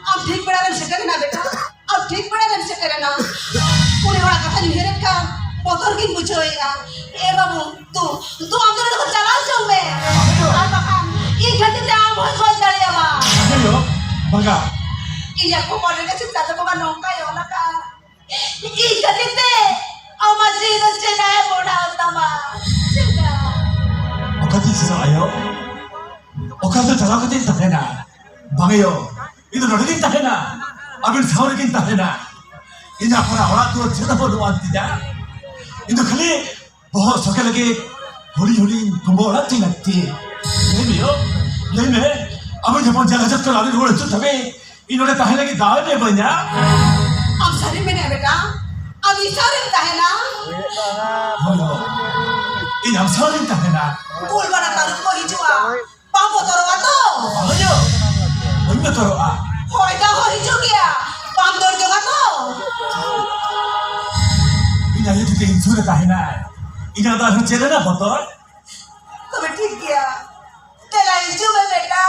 ᱟᱢ ᱴᱷᱤᱠ ᱵᱮᱲᱟ ᱨᱮᱢ ᱥᱮᱴᱮᱨ ᱮᱱᱟ ᱵᱮᱴᱟ, ᱟᱢ ᱴᱷᱤᱠ ᱵᱮᱲᱟ ᱨᱮᱢ ᱥᱮᱴᱮᱨ ᱮᱱᱟ᱾ ᱩᱱᱤ ᱦᱚᱲᱟᱜ ᱠᱟᱛᱷᱟᱧ ᱩᱭᱦᱟᱹᱨᱮᱫ ᱠᱷᱟᱱ ᱵᱚᱛᱚᱨ ᱜᱤᱧ ᱵᱩᱡᱷᱟᱹᱣᱮᱫᱼᱟ᱾ ᱮ ᱵᱟᱹᱵᱩ, ᱫᱩ, ᱫᱩ ᱟᱢ ᱫᱚ ᱱᱚᱰᱮ ᱠᱷᱚᱱ ᱪᱟᱞᱟᱣ ᱦᱚᱪᱚᱜ ᱢᱮ᱾ ᱟᱨ ᱵᱟᱠᱷᱟᱱ ᱤᱧ ᱠᱷᱟᱹᱛᱤᱨ ᱛᱮ ᱟᱢ ᱦᱚᱸᱭ ᱜᱚᱡ ᱫᱟᱲᱮᱭᱟᱢᱟ᱾ ᱵᱟᱝᱟ, ᱵᱟᱝᱟ᱾ ᱤᱧᱟᱜ ᱠᱷᱚᱵᱚᱨ ᱨᱮᱜᱮ ᱥᱮ ᱪᱟᱸᱫᱚ ᱵᱚᱸᱜᱟ ᱱᱚᱝᱠᱟᱭ ᱚᱞ ᱟᱠᱟᱫ᱾ ᱤᱧ ᱠᱷᱟᱹᱛᱤᱨ ᱛᱮ ᱟᱢᱟᱜ ᱡᱤᱣᱤ ᱫᱚ ᱪᱮᱫᱟᱜ ᱮ ᱵᱚᱰᱟᱣ ᱛᱟᱢᱟ? ᱪᱮᱫᱟᱜ? ᱚᱠᱟᱛᱮᱧ ᱥᱮᱱᱚᱜ ᱟᱭᱳ? ᱚᱠᱟ ᱫᱚ ᱪᱟᱞᱟᱣ ᱠᱟᱛᱮᱧ ᱛᱟᱦᱮᱱᱟ? ᱵᱟᱝ ᱟᱭᱳ, ᱤᱧ ᱫᱚ ᱱᱚᱰᱮ ᱜᱤᱧ ᱛᱟᱦᱮᱱᱟ, ᱟᱹᱵᱤᱱ ᱥᱟᱶ ᱨᱮᱜᱤᱧ ᱛᱟᱦᱮᱱᱟ᱾ ᱤᱧᱟᱜ ᱚᱲᱟᱜ, ᱚᱲᱟᱜ ᱫᱩᱣᱟᱹᱨ ᱪᱮᱫ ᱦᱚᱸ ᱵᱟᱹᱱᱩᱜ ᱟᱱ ᱛᱤᱧᱟ᱾ ᱤᱧ ᱫᱚ ᱠᱷᱟᱹᱞᱤ ᱵᱚᱦᱚᱜ ᱥᱚᱜᱮ ᱞᱟᱹᱜᱤᱫ ᱦᱩᱰᱤᱧ ᱦᱩᱰᱤᱧ ᱠᱩᱢᱵᱟᱹ ᱚᱲᱟᱜ ᱛᱤᱧ ᱞᱟᱹᱠᱛᱤ᱾ ᱞᱟᱹᱭ ᱢᱮ ᱭᱳ, ᱞᱟᱹᱭ ᱢᱮ, ᱟᱢ ᱡᱮᱢᱚᱱ ᱡᱟᱦᱟᱸ ᱡᱚᱛᱚ ᱟᱹᱣᱨᱤ ᱨᱩᱣᱟᱹᱲ ᱦᱤᱡᱩᱜ ᱛᱟᱵᱮ, ᱤᱧ ᱱᱚᱰᱮ ᱛᱟᱦᱮᱸ ᱞᱟᱹᱜᱤᱫ ᱫᱟᱣ ᱮᱢ ᱤᱢᱟᱹᱧᱟ? ᱟᱢ ᱥᱟᱹᱨᱤᱢ ᱢᱮᱱᱮᱫᱼᱟ ᱵᱮᱴᱟ? ᱟᱢ ᱤᱧ ᱥᱟᱶ ᱨᱮᱢ ᱛᱟᱦᱮᱱᱟ? ᱦᱳᱭ, ᱦᱳᱭ᱾ ᱤᱧ ᱟᱢ ᱥᱟᱶ ᱨᱤᱧ ᱛᱟᱦᱮᱱᱟ᱾ ᱵᱩᱞ ᱵᱟᱱᱟ ᱛᱟᱹᱨᱩᱵ ᱠᱚ ᱦᱤᱡᱩᱜᱼᱟ, ᱵᱟᱢ ᱵᱚᱛᱚᱨᱚᱜᱼᱟ ᱛᱚ? ᱵᱟᱝ ᱦᱩᱭᱩᱜ, ᱵᱟᱹᱧ ᱵᱚᱛᱚᱨᱚᱜᱼᱟ᱾ ᱦᱚᱭ ᱫᱟᱜ ᱦᱚᱸ ᱦᱤᱡᱩᱜ ᱜᱮᱭᱟ, ᱵᱟᱢ ᱫᱟᱹᱲ ᱡᱚᱝᱟ ᱛᱚ? ᱤᱧ ᱟᱭᱳ ᱡᱩᱫᱤ ᱤᱧ ᱥᱩᱨ ᱨᱮ ᱛᱟᱦᱮᱱᱟᱭ, ᱤᱧᱟᱜ ᱫᱚ ᱟᱨᱦᱚᱸ ᱪᱮᱫ ᱨᱮᱱᱟᱜ ᱵᱚᱛᱚᱨ? ᱛᱚᱵᱮ ᱴᱷᱤᱠ ᱜᱮᱭᱟ, ᱫᱮᱞᱟ ᱦᱤᱡᱩᱜ ᱢᱮ ᱵᱮᱴᱟ,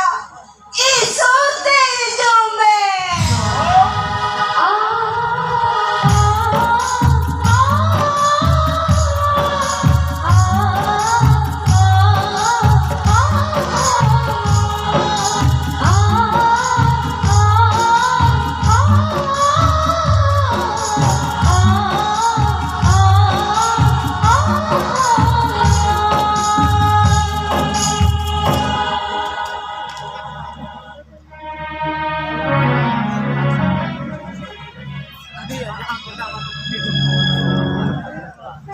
ᱤᱧ ᱥᱩᱨ ᱛᱮ ᱦᱤᱡᱩᱜ ᱢᱮ᱾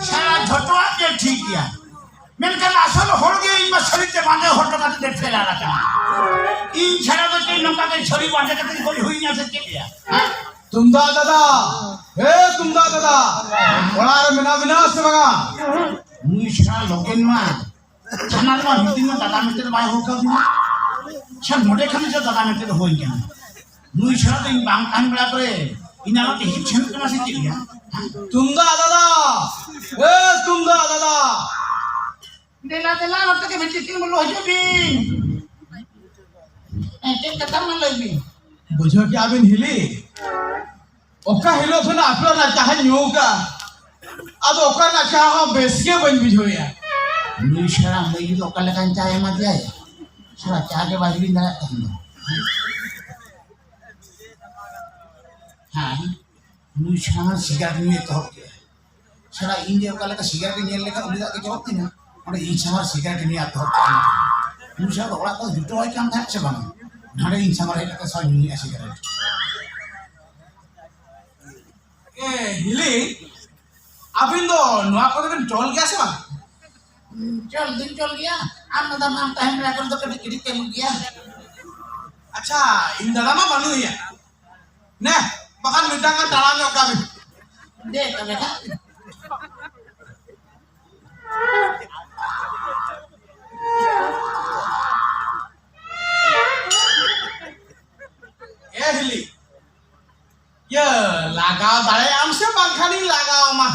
ᱥᱟᱞᱟ ᱡᱷᱚᱛᱚᱣᱟᱜ ᱜᱮ ᱴᱷᱤᱠ ᱜᱮᱭᱟ, ᱢᱮᱱᱠᱷᱟᱱ ᱟᱥᱚᱞ ᱦᱚᱲ ᱜᱮ ᱤᱧ ᱢᱟ ᱥᱟᱹᱨᱤᱛᱮ ᱵᱟᱸᱫᱮ ᱦᱚᱴᱚ ᱠᱟᱛᱮ ᱯᱷᱮᱨᱟᱨ ᱟᱠᱟᱱᱟ᱾ ᱤᱧ ᱪᱷᱟᱲᱟ ᱫᱚ ᱪᱮᱫ ᱱᱚᱝᱠᱟ ᱜᱮ ᱪᱷᱟᱹᱨᱤ ᱵᱟᱸᱫᱮ ᱠᱟᱛᱮ ᱜᱚᱡ ᱦᱩᱭ ᱤᱧᱟ ᱥᱮ ᱪᱮᱫ ᱭᱟ? ᱦᱮᱸ? ᱛᱩᱢᱫᱟᱜ ᱫᱟᱫᱟ, ᱦᱮ ᱛᱩᱢᱫᱟᱜ ᱫᱟᱫᱟ, ᱚᱲᱟᱜ ᱨᱮ ᱢᱮᱱᱟᱜ ᱵᱤᱱᱟ ᱥᱮ ᱵᱟᱝᱟ? ᱱᱩᱭ ᱪᱷᱟᱲᱟ ᱞᱚᱜᱮᱱ ᱢᱟ ᱪᱷᱟᱱᱟ ᱨᱮᱢᱟ ᱢᱤᱫ ᱫᱤᱱ ᱦᱚᱸ ᱫᱟᱫᱟ ᱢᱮᱱᱛᱮ ᱫᱚ ᱵᱟᱭ ᱦᱚᱦᱚ ᱠᱟᱣᱫᱤᱧᱟ᱾ ᱟᱪᱪᱷᱟ, ᱱᱚᱰᱮ ᱠᱷᱟᱱ ᱪᱚ ᱫᱟᱫᱟ ᱢᱮᱱᱛᱮ ᱫᱚ ᱦᱚᱦᱚᱧ ᱠᱟᱱᱟ᱾ ᱱᱩᱭ ᱪᱷᱟᱲᱟ ᱫᱚ ᱤᱧ ᱵᱟᱝ ᱛᱟᱦᱮᱱ ᱵᱮᱲᱟ ᱠᱚᱨᱮ ᱤᱧ ᱟᱨᱚ ᱛᱮᱦᱮᱧ ᱥᱮᱱᱚᱜ ᱠᱟᱱᱟ ᱥᱮ ᱪᱮᱫ ᱭᱟ? ᱛᱩᱢᱫᱟᱜ ᱫᱟᱫᱟ, ᱮ ᱛᱩᱢᱫᱟᱜ ᱫᱟᱫᱟ᱾ ᱫᱮᱞᱟ, ᱫᱮᱞᱟ, ᱱᱚᱛᱮ ᱜᱮ ᱵᱷᱤᱛᱤᱨ ᱴᱷᱮᱱ ᱵᱚᱞᱚ ᱦᱤᱡᱩᱜ ᱵᱤᱱ᱾ ᱦᱮᱸ, ᱪᱮᱫ ᱠᱟᱛᱷᱟ ᱢᱟ ᱞᱟᱹᱭ ᱵᱤᱱ? ᱵᱩᱡᱷᱟᱹᱣ ᱠᱮᱜᱼᱟ ᱵᱤᱱ ᱦᱤᱞᱤ? ᱚᱠᱟ ᱦᱤᱞᱳᱜ ᱠᱷᱚᱱᱟᱜ ᱟᱯᱮ ᱚᱱᱟ ᱪᱟᱦᱟᱧ ᱧᱩ ᱠᱟᱜᱼᱟ, ᱟᱫᱚ ᱚᱠᱟ ᱨᱮᱱᱟᱜ ᱪᱟ ᱦᱚᱸ ᱵᱮᱥ ᱜᱮ ᱵᱟᱹᱧ ᱵᱩᱡᱷᱟᱹᱣᱮᱫᱼᱟ᱾ ᱱᱩᱭ ᱥᱟᱞᱟ ᱢᱟᱹᱭ ᱫᱚ ᱚᱠᱟ ᱞᱮᱠᱟᱱ ᱪᱟ ᱮᱢᱟ ᱫᱮᱭᱟᱭ? ᱥᱟᱞᱟ ᱪᱟ ᱜᱮ ᱵᱟᱭ ᱦᱤᱲᱤᱧ ᱫᱟᱲᱮᱭᱟᱜ ᱠᱟᱱ ᱫᱚ᱾ ᱦᱮᱸ, ᱱᱩᱭ ᱥᱟᱞᱟ ᱥᱤᱜᱟᱨᱮᱴ ᱧᱩᱭ ᱮᱛᱚᱦᱚᱵ ᱠᱮᱜᱼᱟ᱾ ᱥᱟᱞᱟ ᱤᱧ ᱡᱮ ᱚᱠᱟ ᱞᱮᱠᱟ ᱥᱤᱜᱟᱨᱮᱴ ᱤᱧ ᱧᱮᱞ ᱞᱮᱠᱷᱟᱱ ᱩᱱᱤ ᱫᱟᱜ ᱜᱮ ᱪᱚᱨᱚᱠ ᱛᱤᱧᱟ, ᱚᱸᱰᱮ ᱤᱧ ᱥᱟᱢᱟᱝ ᱨᱮ ᱥᱤᱜᱟᱨᱮᱴ ᱧᱩᱭ ᱮᱛᱚᱦᱚᱵ ᱠᱮᱜᱼᱟ᱾ ᱱᱩᱭ ᱥᱟᱞᱟ ᱫᱚ ᱚᱲᱟᱜ ᱠᱷᱚᱱ ᱡᱩᱴᱟᱹᱣᱟᱭ ᱠᱟᱱ ᱛᱟᱦᱮᱸᱫ ᱥᱮ ᱵᱟᱝ? ᱱᱚᱰᱮ ᱤᱧ ᱥᱟᱢᱟᱝ ᱨᱮ ᱦᱮᱡ ᱠᱟᱛᱮ ᱥᱟᱞᱟ ᱧᱩᱭᱮᱜᱼᱟ ᱥᱤᱜᱟᱨᱮᱴ᱾ ᱮ, ᱦᱤᱞᱤ, ᱟᱹᱵᱤᱱ ᱫᱚ ᱱᱚᱣᱟ ᱠᱚᱫᱚ ᱵᱤᱱ ᱪᱚᱞ ᱜᱮᱭᱟ ᱥᱮ ᱵᱟᱝ? ᱪᱚᱞ ᱫᱩᱧ ᱪᱚᱞ ᱜᱮᱭᱟ, ᱟᱢ ᱫᱟᱫᱟ ᱢᱟ ᱛᱟᱦᱮᱱ ᱵᱮᱲᱟ ᱠᱚᱨᱮ ᱫᱚ ᱠᱟᱹᱴᱤᱡ ᱠᱟᱹᱴᱤᱡ ᱠᱟᱹᱢᱤ ᱜᱮᱭᱟ᱾ ᱟᱪᱪᱷᱟ, ᱤᱧ ᱫᱟᱫᱟ ᱢᱟ ᱵᱟᱹᱱᱩᱭᱟ᱾ ᱱᱮ, ᱵᱟᱠᱷᱟᱱ ᱢᱤᱫᱴᱟᱝ ᱜᱟᱱ ᱛᱟᱲᱟᱢ ᱧᱚᱜ ᱠᱟᱜ ᱵᱤᱱ᱾ ᱫᱮ ᱛᱚᱵᱮ ᱠᱷᱟᱱ᱾ ᱮ ᱦᱤᱞᱤ, ᱤᱭᱟᱹ, ᱞᱟᱜᱟᱣ ᱫᱟᱲᱮᱭᱟᱜ ᱟᱢ ᱥᱮ ᱵᱟᱝᱠᱷᱟᱱᱤᱧ ᱞᱟᱜᱟᱣ ᱟᱢᱟ?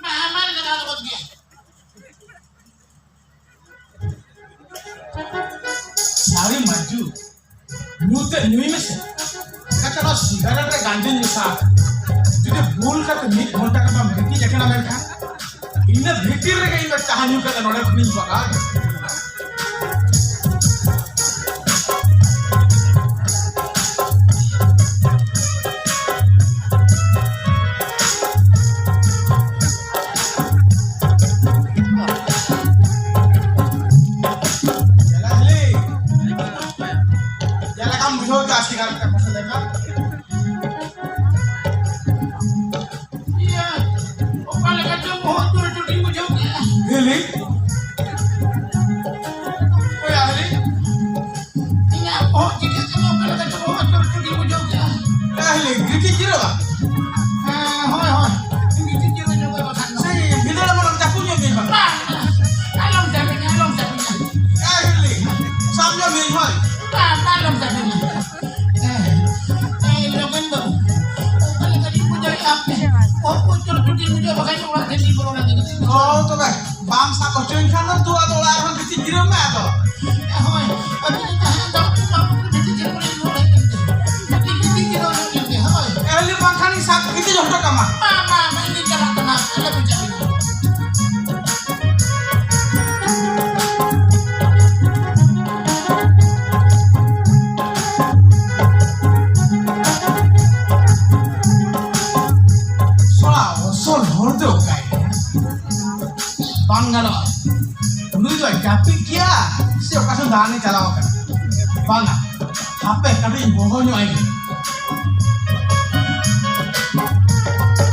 ᱢᱟ, ᱢᱟ, ᱞᱟᱜᱟᱣ ᱜᱚᱫ ᱜᱮᱭᱟ᱾ ᱥᱟᱹᱨᱤ ᱢᱟᱹᱡᱩ, ᱧᱩ ᱛᱮ ᱧᱩᱭ ᱢᱮᱥᱮ᱾ ᱟᱪᱪᱷᱟ, ᱱᱚᱣᱟ ᱥᱤᱜᱟᱨᱮᱴ ᱨᱮ ᱜᱟᱸᱡᱟᱧ ᱢᱮᱥᱟ, ᱡᱩᱫᱤ ᱵᱷᱩᱞ ᱠᱟᱛᱮ ᱢᱤᱫ ᱜᱷᱚᱱᱴᱟ ᱜᱟᱱ ᱵᱟᱢ ᱜᱤᱛᱤᱡ ᱟᱠᱟᱱᱟ, ᱢᱮᱱᱠᱷᱟᱱ ᱤᱱᱟᱹ ᱵᱷᱤᱛᱤᱨ ᱨᱮᱜᱮ ᱤᱧ ᱫᱚ ᱪᱟᱦᱟ ᱧᱩ ᱠᱟᱛᱮ ᱱᱚᱰᱮ ᱠᱷᱚᱱᱤᱧ ᱵᱟᱜᱟᱣ᱾ ᱪᱮᱫ ᱞᱮᱠᱟᱢ ᱵᱩᱡᱷᱟᱹᱣ ᱠᱮᱫᱟ ᱥᱤᱜᱟᱨᱮᱴ ᱠᱚ ᱥᱟᱞᱮ ᱠᱷᱟᱱ? ᱤᱭᱟᱹ, ᱚᱠᱟ ᱞᱮᱠᱟ ᱪᱚ ᱵᱚᱦᱚᱜ ᱫᱩᱨ ᱪᱚᱴᱤᱧ ᱵᱩᱡᱷᱟᱹᱣ ᱠᱮᱫᱟ᱾ ᱦᱤᱞᱤ? ᱚᱠᱚᱭᱟ ᱦᱤᱞᱤ? ᱵᱟᱢ ᱥᱟᱵ ᱦᱚᱪᱚᱭᱮᱱ ᱠᱷᱟᱱ ᱫᱚ ᱫᱩ ᱟᱫᱚ ᱚᱲᱟᱜ ᱨᱮᱦᱚᱸ ᱜᱤᱛᱤᱡ ᱡᱤᱨᱟᱹᱜ ᱢᱮ ᱟᱫᱚ᱾ ᱦᱳᱭ, ᱟᱹᱵᱤᱱ ᱫᱚ ᱛᱟᱦᱮᱸ ᱫᱚ ᱵᱟᱵᱩ ᱵᱤᱴᱤ ᱪᱮᱫ ᱠᱚᱨᱮ ᱨᱩᱣᱟᱹᱲ ᱦᱮᱡ ᱮᱱ ᱛᱮ? ᱵᱤᱴᱤ, ᱵᱤᱴᱤ ᱜᱤᱫᱽᱨᱟᱹ ᱦᱮᱡ ᱮᱱ ᱛᱮ, ᱦᱳᱭ᱾ ᱮ, ᱦᱤᱞᱤ ᱵᱟᱝᱠᱷᱟᱱᱤᱧ ᱥᱟᱵ ᱜᱤᱛᱤᱡ ᱦᱚᱴᱚ ᱠᱟᱢᱟ᱾ ᱵᱟᱝ, ᱵᱟᱝ, ᱵᱟᱝ, ᱤᱧ ᱪᱟᱞᱟᱜ ᱠᱟᱱᱟ, ᱟᱞᱚᱵᱤᱱ ᱪᱟᱞᱟᱜᱼᱟ᱾ ᱥᱚᱲᱟ, ᱚᱥᱚᱞ ᱦᱚᱲ ᱫᱚ ᱚᱠᱟᱭᱮᱱᱟ? ᱵᱟᱝ ᱜᱟᱱᱚᱜᱼᱟ᱾ ᱱᱩᱭ ᱫᱚ ᱡᱟᱹᱯᱤᱫ ᱠᱮᱜᱼᱟ ᱥᱮ ᱚᱠᱟ ᱥᱮᱫ ᱫᱟᱬᱟᱱᱮ ᱪᱟᱞᱟᱣ ᱟᱠᱟᱱᱟ? ᱵᱟᱝᱟ, ᱦᱟᱯᱮ ᱠᱟᱹᱴᱤᱡ ᱤᱧ ᱵᱚᱞᱚ ᱧᱚᱜ ᱟᱭ ᱜᱮ᱾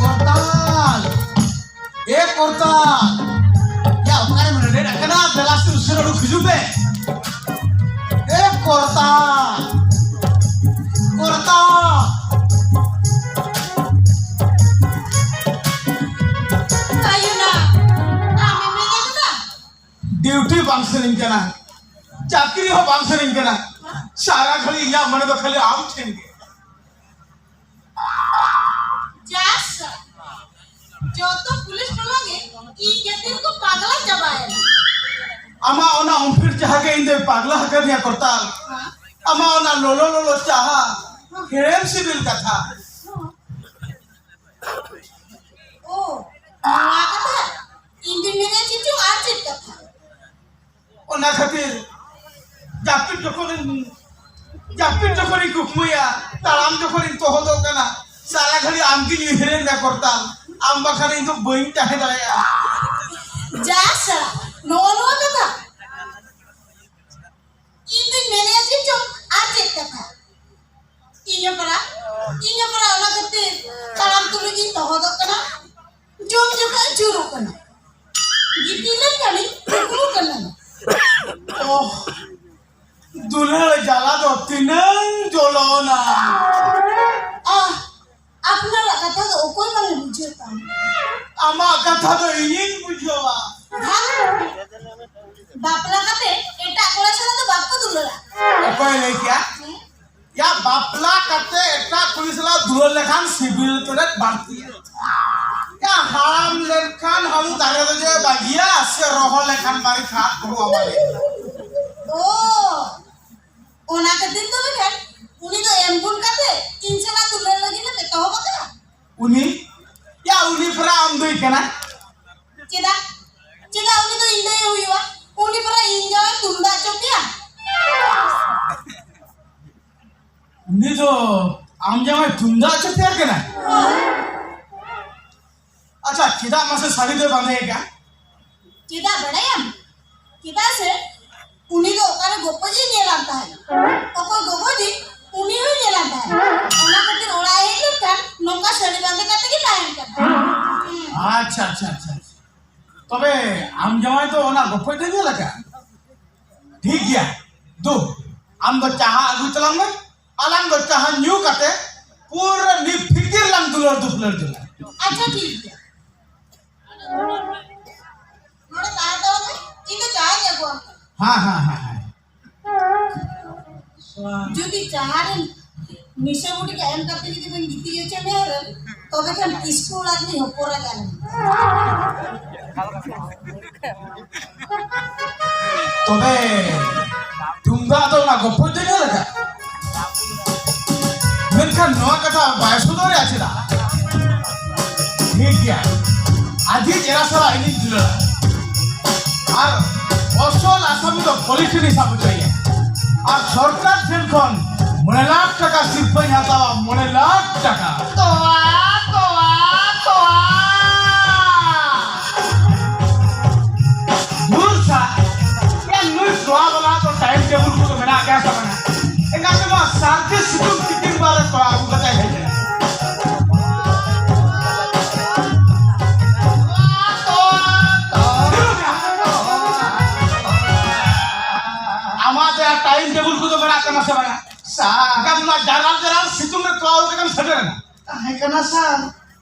ᱠᱚᱨᱛᱟᱞ! ᱮ ᱠᱚᱨᱛᱟᱞ! ᱭᱟ, ᱚᱠᱟᱨᱮᱢ ᱨᱮᱰᱮᱫ ᱟᱠᱟᱱᱟ? ᱫᱮᱞᱟ ᱥᱮ ᱩᱥᱟᱹᱨᱟ ᱩᱰᱩᱠ ᱦᱤᱡᱩᱜ ᱢᱮ᱾ ᱮ ᱠᱚᱨᱛᱟᱞ! ᱠᱚᱨᱛᱟᱞ! ᱛᱟᱭᱚᱱᱟ, ᱟᱢᱮᱢ ᱦᱮᱡ ᱟᱠᱟᱱᱟ? ᱰᱤᱭᱩᱴᱤ ᱵᱟᱝ ᱥᱟᱹᱱᱟᱹᱧ ᱠᱟᱱᱟ, ᱪᱟᱹᱠᱨᱤ ᱦᱚᱸ ᱵᱟᱝ ᱥᱟᱹᱱᱟᱹᱧ ᱠᱟᱱᱟ᱾ ᱥᱟᱨᱟ ᱜᱷᱟᱹᱲᱤ ᱤᱧᱟᱹᱜ ᱢᱚᱱᱮ ᱫᱚ ᱠᱷᱟᱹᱞᱤ ᱟᱢ ᱴᱷᱮᱱ ᱜᱮ᱾ ᱡᱟᱥ, ᱡᱚᱛᱚ ᱯᱩᱞᱤᱥ ᱴᱚᱞᱟ ᱜᱮ ᱤᱧ ᱠᱷᱟᱹᱛᱤᱨ ᱠᱚ ᱯᱟᱜᱽᱞᱟ ᱪᱟᱵᱟᱭᱮᱱᱟ᱾ ᱟᱢᱟᱜ ᱚᱱᱟ ᱩᱢᱯᱷᱤᱲ ᱡᱟᱦᱟᱸ ᱜᱮ ᱤᱧ ᱫᱚᱭ ᱯᱟᱜᱽᱞᱟ ᱟᱠᱟᱫᱤᱧᱟ ᱠᱚᱨᱛᱟᱞ᱾ ᱦᱮᱸ? ᱟᱢᱟᱜ ᱚᱱᱟ ᱞᱚᱞᱚ ᱞᱚᱞᱚ ᱪᱟᱦᱟ, ᱦᱮᱲᱮᱢ ᱥᱤᱵᱤᱞ ᱠᱟᱛᱷᱟ᱾ ᱚ, ᱱᱚᱣᱟ ᱠᱟᱛᱷᱟ? ᱤᱧ ᱫᱩᱧ ᱢᱮᱱᱮᱫ ᱪᱮᱫ ᱪᱚᱝ ᱟᱨ ᱪᱮᱫ ᱠᱟᱛᱷᱟ? ᱚᱱᱟ ᱠᱷᱟᱹᱛᱤᱨ ᱡᱟᱹᱯᱤᱫ ᱡᱚᱠᱷᱚᱱᱤᱧ, ᱡᱟᱹᱯᱤᱫ ᱡᱚᱠᱷᱚᱱᱤᱧ ᱠᱩᱠᱢᱩᱭᱟ, ᱛᱟᱲᱟᱢ ᱡᱚᱠᱷᱚᱱᱤᱧ ᱛᱚᱦᱚᱫᱚᱜ ᱠᱟᱱᱟ, ᱥᱟᱨᱟ ᱜᱷᱟᱹᱲᱤ ᱟᱢᱜᱤᱧ ᱩᱭᱦᱟᱹᱨᱮᱫ ᱢᱮᱭᱟ ᱠᱚᱨᱛᱟᱞ, ᱟᱢ ᱵᱟᱠᱷᱟᱱ ᱤᱧ ᱫᱚ ᱵᱟᱹᱧ ᱛᱟᱦᱮᱸ ᱫᱟᱲᱮᱭᱟᱜᱼᱟ᱾ ᱡᱟ ᱥᱟᱞᱟ, ᱱᱚᱜᱼᱚ ᱱᱚᱣᱟ ᱠᱟᱛᱷᱟ? ᱤᱧ ᱫᱩᱧ ᱢᱮᱱᱮᱫᱼᱟ ᱪᱮᱫ ᱪᱚᱝ ᱟᱨ ᱪᱮᱫ ᱠᱟᱛᱷᱟ? ᱤᱧ ᱦᱚᱸ ᱯᱟᱨᱟ, ᱤᱧ ᱦᱚᱸ ᱯᱟᱨᱟ ᱚᱱᱟ ᱠᱷᱟᱹᱛᱤᱨ ᱛᱟᱲᱟᱢ ᱛᱩᱞᱩᱡ ᱤᱧ ᱛᱚᱦᱚᱫᱚᱜ ᱠᱟᱱᱟ, ᱡᱚᱢ ᱡᱚᱠᱷᱚᱱ ᱤᱧ ᱪᱩᱨᱩᱜ ᱠᱟᱱᱟ, ᱜᱤᱛᱤᱡ ᱞᱮᱱᱠᱷᱟᱱᱤᱧ ᱠᱩᱠᱢᱩ ᱠᱟᱱᱟ᱾ ᱳᱦ, ᱫᱩᱞᱟᱹᱲ ᱡᱟᱞᱟ ᱫᱚ ᱛᱤᱱᱟᱹᱝ ᱡᱚᱞᱚᱱᱟ᱾ ᱟᱦ, ᱟᱯᱱᱟᱨᱟᱜ ᱠᱟᱛᱷᱟ ᱫᱚ ᱚᱠᱚᱭ ᱵᱟᱝ ᱮ ᱵᱩᱡᱷᱟᱹᱣ ᱛᱟᱢ? ᱟᱢᱟᱜ ᱠᱟᱛᱷᱟ ᱫᱚ ᱤᱧᱤᱧ ᱵᱩᱡᱷᱟᱹᱣᱟ᱾ ᱵᱟᱯᱞᱟ ᱠᱟᱛᱮ ᱮᱴᱟᱜ ᱠᱚᱲᱟ ᱥᱟᱞᱟᱜ ᱫᱚ ᱵᱟᱠᱚ ᱫᱩᱞᱟᱹᱲᱟ᱾ ᱚᱠᱚᱭ ᱞᱟᱹᱭ ᱠᱮᱜᱼᱟ? ᱦᱮᱸ? ᱭᱟ, ᱵᱟᱯᱞᱟ ᱠᱟᱛᱮ ᱮᱴᱟᱜ ᱠᱩᱲᱤ ᱥᱟᱞᱟᱜ ᱫᱩᱞᱟᱹᱲ ᱞᱮᱠᱷᱟᱱ ᱥᱤᱵᱤᱞ ᱛᱚᱞᱮ ᱵᱟᱹᱲᱛᱤᱜᱼᱟ᱾ ᱭᱟ, ᱦᱟᱲᱟᱢ ᱞᱮᱱᱠᱷᱟᱱ ᱦᱟᱹᱲᱩ ᱫᱟᱨᱮ ᱨᱮ ᱡᱮ ᱵᱟᱹᱜᱤᱭᱟ, ᱥᱮ ᱨᱚᱦᱚᱲ ᱞᱮᱠᱷᱟᱱ ᱢᱟᱹᱨᱤᱪ ᱦᱟᱜ ᱠᱚ ᱟᱢᱟᱞᱮ᱾ ᱳ, ᱚᱱᱟ ᱠᱷᱟᱹᱛᱤᱨ ᱫᱚ ᱢᱮᱱᱠᱷᱟᱱ ᱩᱱᱤ ᱫᱚ ᱮᱢ ᱵᱩᱞ ᱠᱟᱛᱮ ᱤᱧ ᱥᱟᱞᱟᱜ ᱫᱩᱞᱟᱹᱲ ᱞᱟᱹᱜᱤᱫ ᱮᱢ ᱮᱛᱚᱦᱚᱵ ᱟᱠᱟᱫᱟ? ᱩᱱᱤ? ᱭᱟ, ᱩᱱᱤ ᱯᱷᱮᱨᱟ ᱟᱢ ᱫᱚᱭ ᱠᱟᱱᱟ᱾ ᱪᱮᱫᱟᱜ? ᱪᱮᱫᱟᱜ ᱩᱱᱤ ᱫᱚ ᱤᱧ ᱫᱚᱭ ᱦᱩᱭᱩᱜᱼᱟ? ᱩᱱᱤ ᱯᱷᱮᱨᱟ ᱤᱧ ᱡᱟᱶᱟᱭ ᱛᱩᱢᱫᱟᱜ ᱪᱚ ᱠᱮᱭᱟ᱾ ᱩᱱᱤ ᱫᱚ ᱟᱢ ᱡᱟᱶᱟᱭ ᱛᱩᱢᱫᱟᱜ ᱪᱚ ᱠᱮᱭᱟ ᱠᱟᱱᱟ? ᱦᱳᱭ᱾ ᱟᱪᱪᱷᱟ, ᱪᱮᱫᱟᱜ ᱢᱟᱥᱮ ᱥᱟᱹᱲᱤ ᱫᱚᱭ ᱵᱟᱸᱫᱮ ᱟᱠᱟᱫ? ᱪᱮᱫᱟᱜ ᱵᱟᱲᱟᱭᱟᱢ? ᱪᱮᱫᱟᱜ ᱥᱮ ᱩᱱᱤ ᱫᱚ ᱚᱠᱟᱨᱮ ᱜᱚᱯᱚᱡ ᱮ ᱧᱮᱞᱟᱢ ᱛᱟᱦᱮᱸᱫ, ᱚᱠᱚᱭ ᱜᱚᱜᱚᱡᱤᱡ ᱩᱱᱤ ᱦᱚᱸᱭ ᱧᱮᱞᱟᱢ ᱛᱟᱦᱮᱸᱫ᱾ ᱚᱱᱟ ᱠᱷᱟᱹᱛᱤᱨ ᱚᱲᱟᱜ ᱮ ᱦᱮᱡ ᱞᱮᱱᱠᱷᱟᱱ ᱱᱚᱝᱠᱟ ᱥᱟᱹᱲᱤ ᱵᱟᱸᱫᱮ ᱠᱟᱛᱮ ᱜᱮ ᱛᱟᱦᱮᱱ ᱠᱟᱱᱟ᱾ ᱟᱪᱪᱷᱟ, ᱟᱪᱪᱷᱟ, ᱟᱪᱪᱷᱟ, ᱟᱪᱪᱷᱟ᱾ ᱛᱚᱵᱮ ᱟᱢ ᱡᱟᱶᱟᱭ ᱫᱚ ᱚᱱᱟ ᱜᱚᱯᱚᱡ ᱫᱚᱭ ᱧᱮᱞ ᱟᱠᱟᱫ? ᱴᱷᱤᱠ ᱜᱮᱭᱟ, ᱫᱩ, ᱟᱢ ᱫᱚ ᱪᱟᱦᱟ ᱟᱹᱜᱩᱭ ᱛᱟᱞᱟᱝ ᱢᱮ, ᱟᱞᱟᱝ ᱫᱚ ᱪᱟᱦᱟ ᱧᱩ ᱠᱟᱛᱮ ᱯᱩᱨᱟᱹ ᱱᱤᱯᱷᱤᱠᱤᱨ ᱞᱟᱝ ᱫᱩᱞᱟᱹᱲ ᱫᱩᱯᱞᱟᱹᱲ ᱡᱚᱝᱟ᱾ ᱟᱪᱪᱷᱟ, ᱴᱷᱤᱠ ᱜᱮᱭᱟ᱾ ᱱᱚᱰᱮ ᱛᱟᱦᱮᱸ ᱦᱟᱛᱟᱲᱚᱜ ᱢᱮ, ᱤᱧ ᱫᱚ ᱪᱟᱦᱟᱧ ᱟᱹᱜᱩᱣᱟᱢ ᱠᱟᱱᱟ᱾ ᱦᱮᱸ, ᱦᱮᱸ, ᱦᱮᱸ, ᱦᱮᱸ᱾ ᱡᱩᱫᱤ ᱪᱟᱦᱟ ᱨᱮ ᱱᱤᱥᱟᱹ ᱜᱩᱴᱤ ᱠᱚ ᱮᱢ ᱠᱟᱛᱮ ᱡᱩᱫᱤ ᱵᱮᱱ ᱜᱤᱛᱤᱡ ᱦᱚᱪᱚ ᱢᱮᱭᱟ, ᱛᱚᱵᱮ ᱠᱷᱟᱱ ᱠᱤᱥᱠᱩ ᱚᱲᱟᱜ ᱨᱤᱱᱤᱡ ᱦᱚᱯᱚᱱ ᱮᱨᱟ ᱠᱟᱱᱟᱭ᱾ ᱛᱚᱵᱮ ᱛᱩᱢᱫᱟᱜ ᱫᱚ ᱚᱱᱟ ᱜᱚᱯᱚᱡ ᱫᱚ ᱧᱮᱞ ᱟᱠᱟᱫ, ᱢᱮᱱᱠᱷᱟᱱ ᱱᱚᱣᱟ ᱠᱟᱛᱷᱟ ᱵᱟᱭ ᱥᱚᱫᱚᱨᱮᱜᱼᱟ ᱪᱮᱫᱟᱜ? ᱴᱷᱤᱠ ᱜᱮᱭᱟ, ᱟᱡᱤᱡ ᱮᱨᱟ ᱥᱟᱞᱟᱜ ᱤᱧᱤᱧ ᱫᱩᱞᱟᱹᱲᱟ᱾ ᱟᱨ ᱚᱥᱚᱞ ᱟᱥᱟᱢᱤ ᱫᱚ ᱯᱚᱞᱤᱥ ᱨᱤᱧ ᱥᱟᱵ ᱦᱚᱪᱚᱭᱮᱭᱟ᱾ ᱟᱨ ᱥᱚᱨᱠᱟᱨ ᱴᱷᱮᱱ ᱠᱷᱚᱱ ᱢᱚᱬᱮ ᱞᱟᱠᱷ ᱴᱟᱠᱟ ᱥᱤᱨᱯᱟᱹᱧ ᱦᱟᱛᱟᱣᱟ, ᱢᱚᱬᱮ ᱞᱟᱠᱷ ᱴᱟᱠᱟ᱾ ᱛᱚᱣᱟ, ᱛᱚᱣᱟ, ᱛᱚᱣᱟ᱾ ᱫᱷᱩᱨ ᱥᱟ, ᱮ ᱱᱩᱭ ᱛᱚᱣᱟ ᱵᱟᱞᱟ ᱫᱚ ᱴᱟᱭᱤᱢ ᱴᱮᱵᱩᱞ ᱠᱚᱫᱚ ᱢᱮᱱᱟᱜ ᱜᱮᱭᱟ ᱥᱮ ᱵᱟᱝᱟ? ᱮᱱᱠᱷᱟᱱ ᱱᱚᱣᱟ ᱥᱟᱹᱨᱫᱤ ᱥᱤᱛᱩᱝ ᱛᱤᱠᱤᱱ ᱵᱮᱲᱟ ᱨᱮ ᱛᱚᱣᱟ ᱟᱹᱜᱩ ᱠᱟᱛᱮ ᱦᱮᱡ ᱮᱱᱟ᱾ ᱟᱢᱟᱜ ᱫᱚ ᱴᱟᱭᱤᱢ ᱴᱮᱵᱩᱞ ᱠᱚᱫᱚ ᱢᱮᱱᱟᱜ ᱛᱟᱢᱟ ᱥᱮ ᱵᱟᱝᱟ? ᱥᱟᱨ᱾ ᱮᱱᱠᱷᱟᱱ ᱱᱚᱣᱟ ᱡᱟᱨᱟᱞ ᱡᱟᱨᱟᱞ ᱥᱤᱛᱩᱝ ᱨᱮ ᱛᱚᱣᱟ ᱟᱹᱜᱩ ᱠᱟᱛᱮᱢ ᱥᱮᱴᱮᱨ ᱮᱱᱟ? ᱛᱟᱦᱮᱸ ᱠᱟᱱᱟ ᱥᱟᱨ,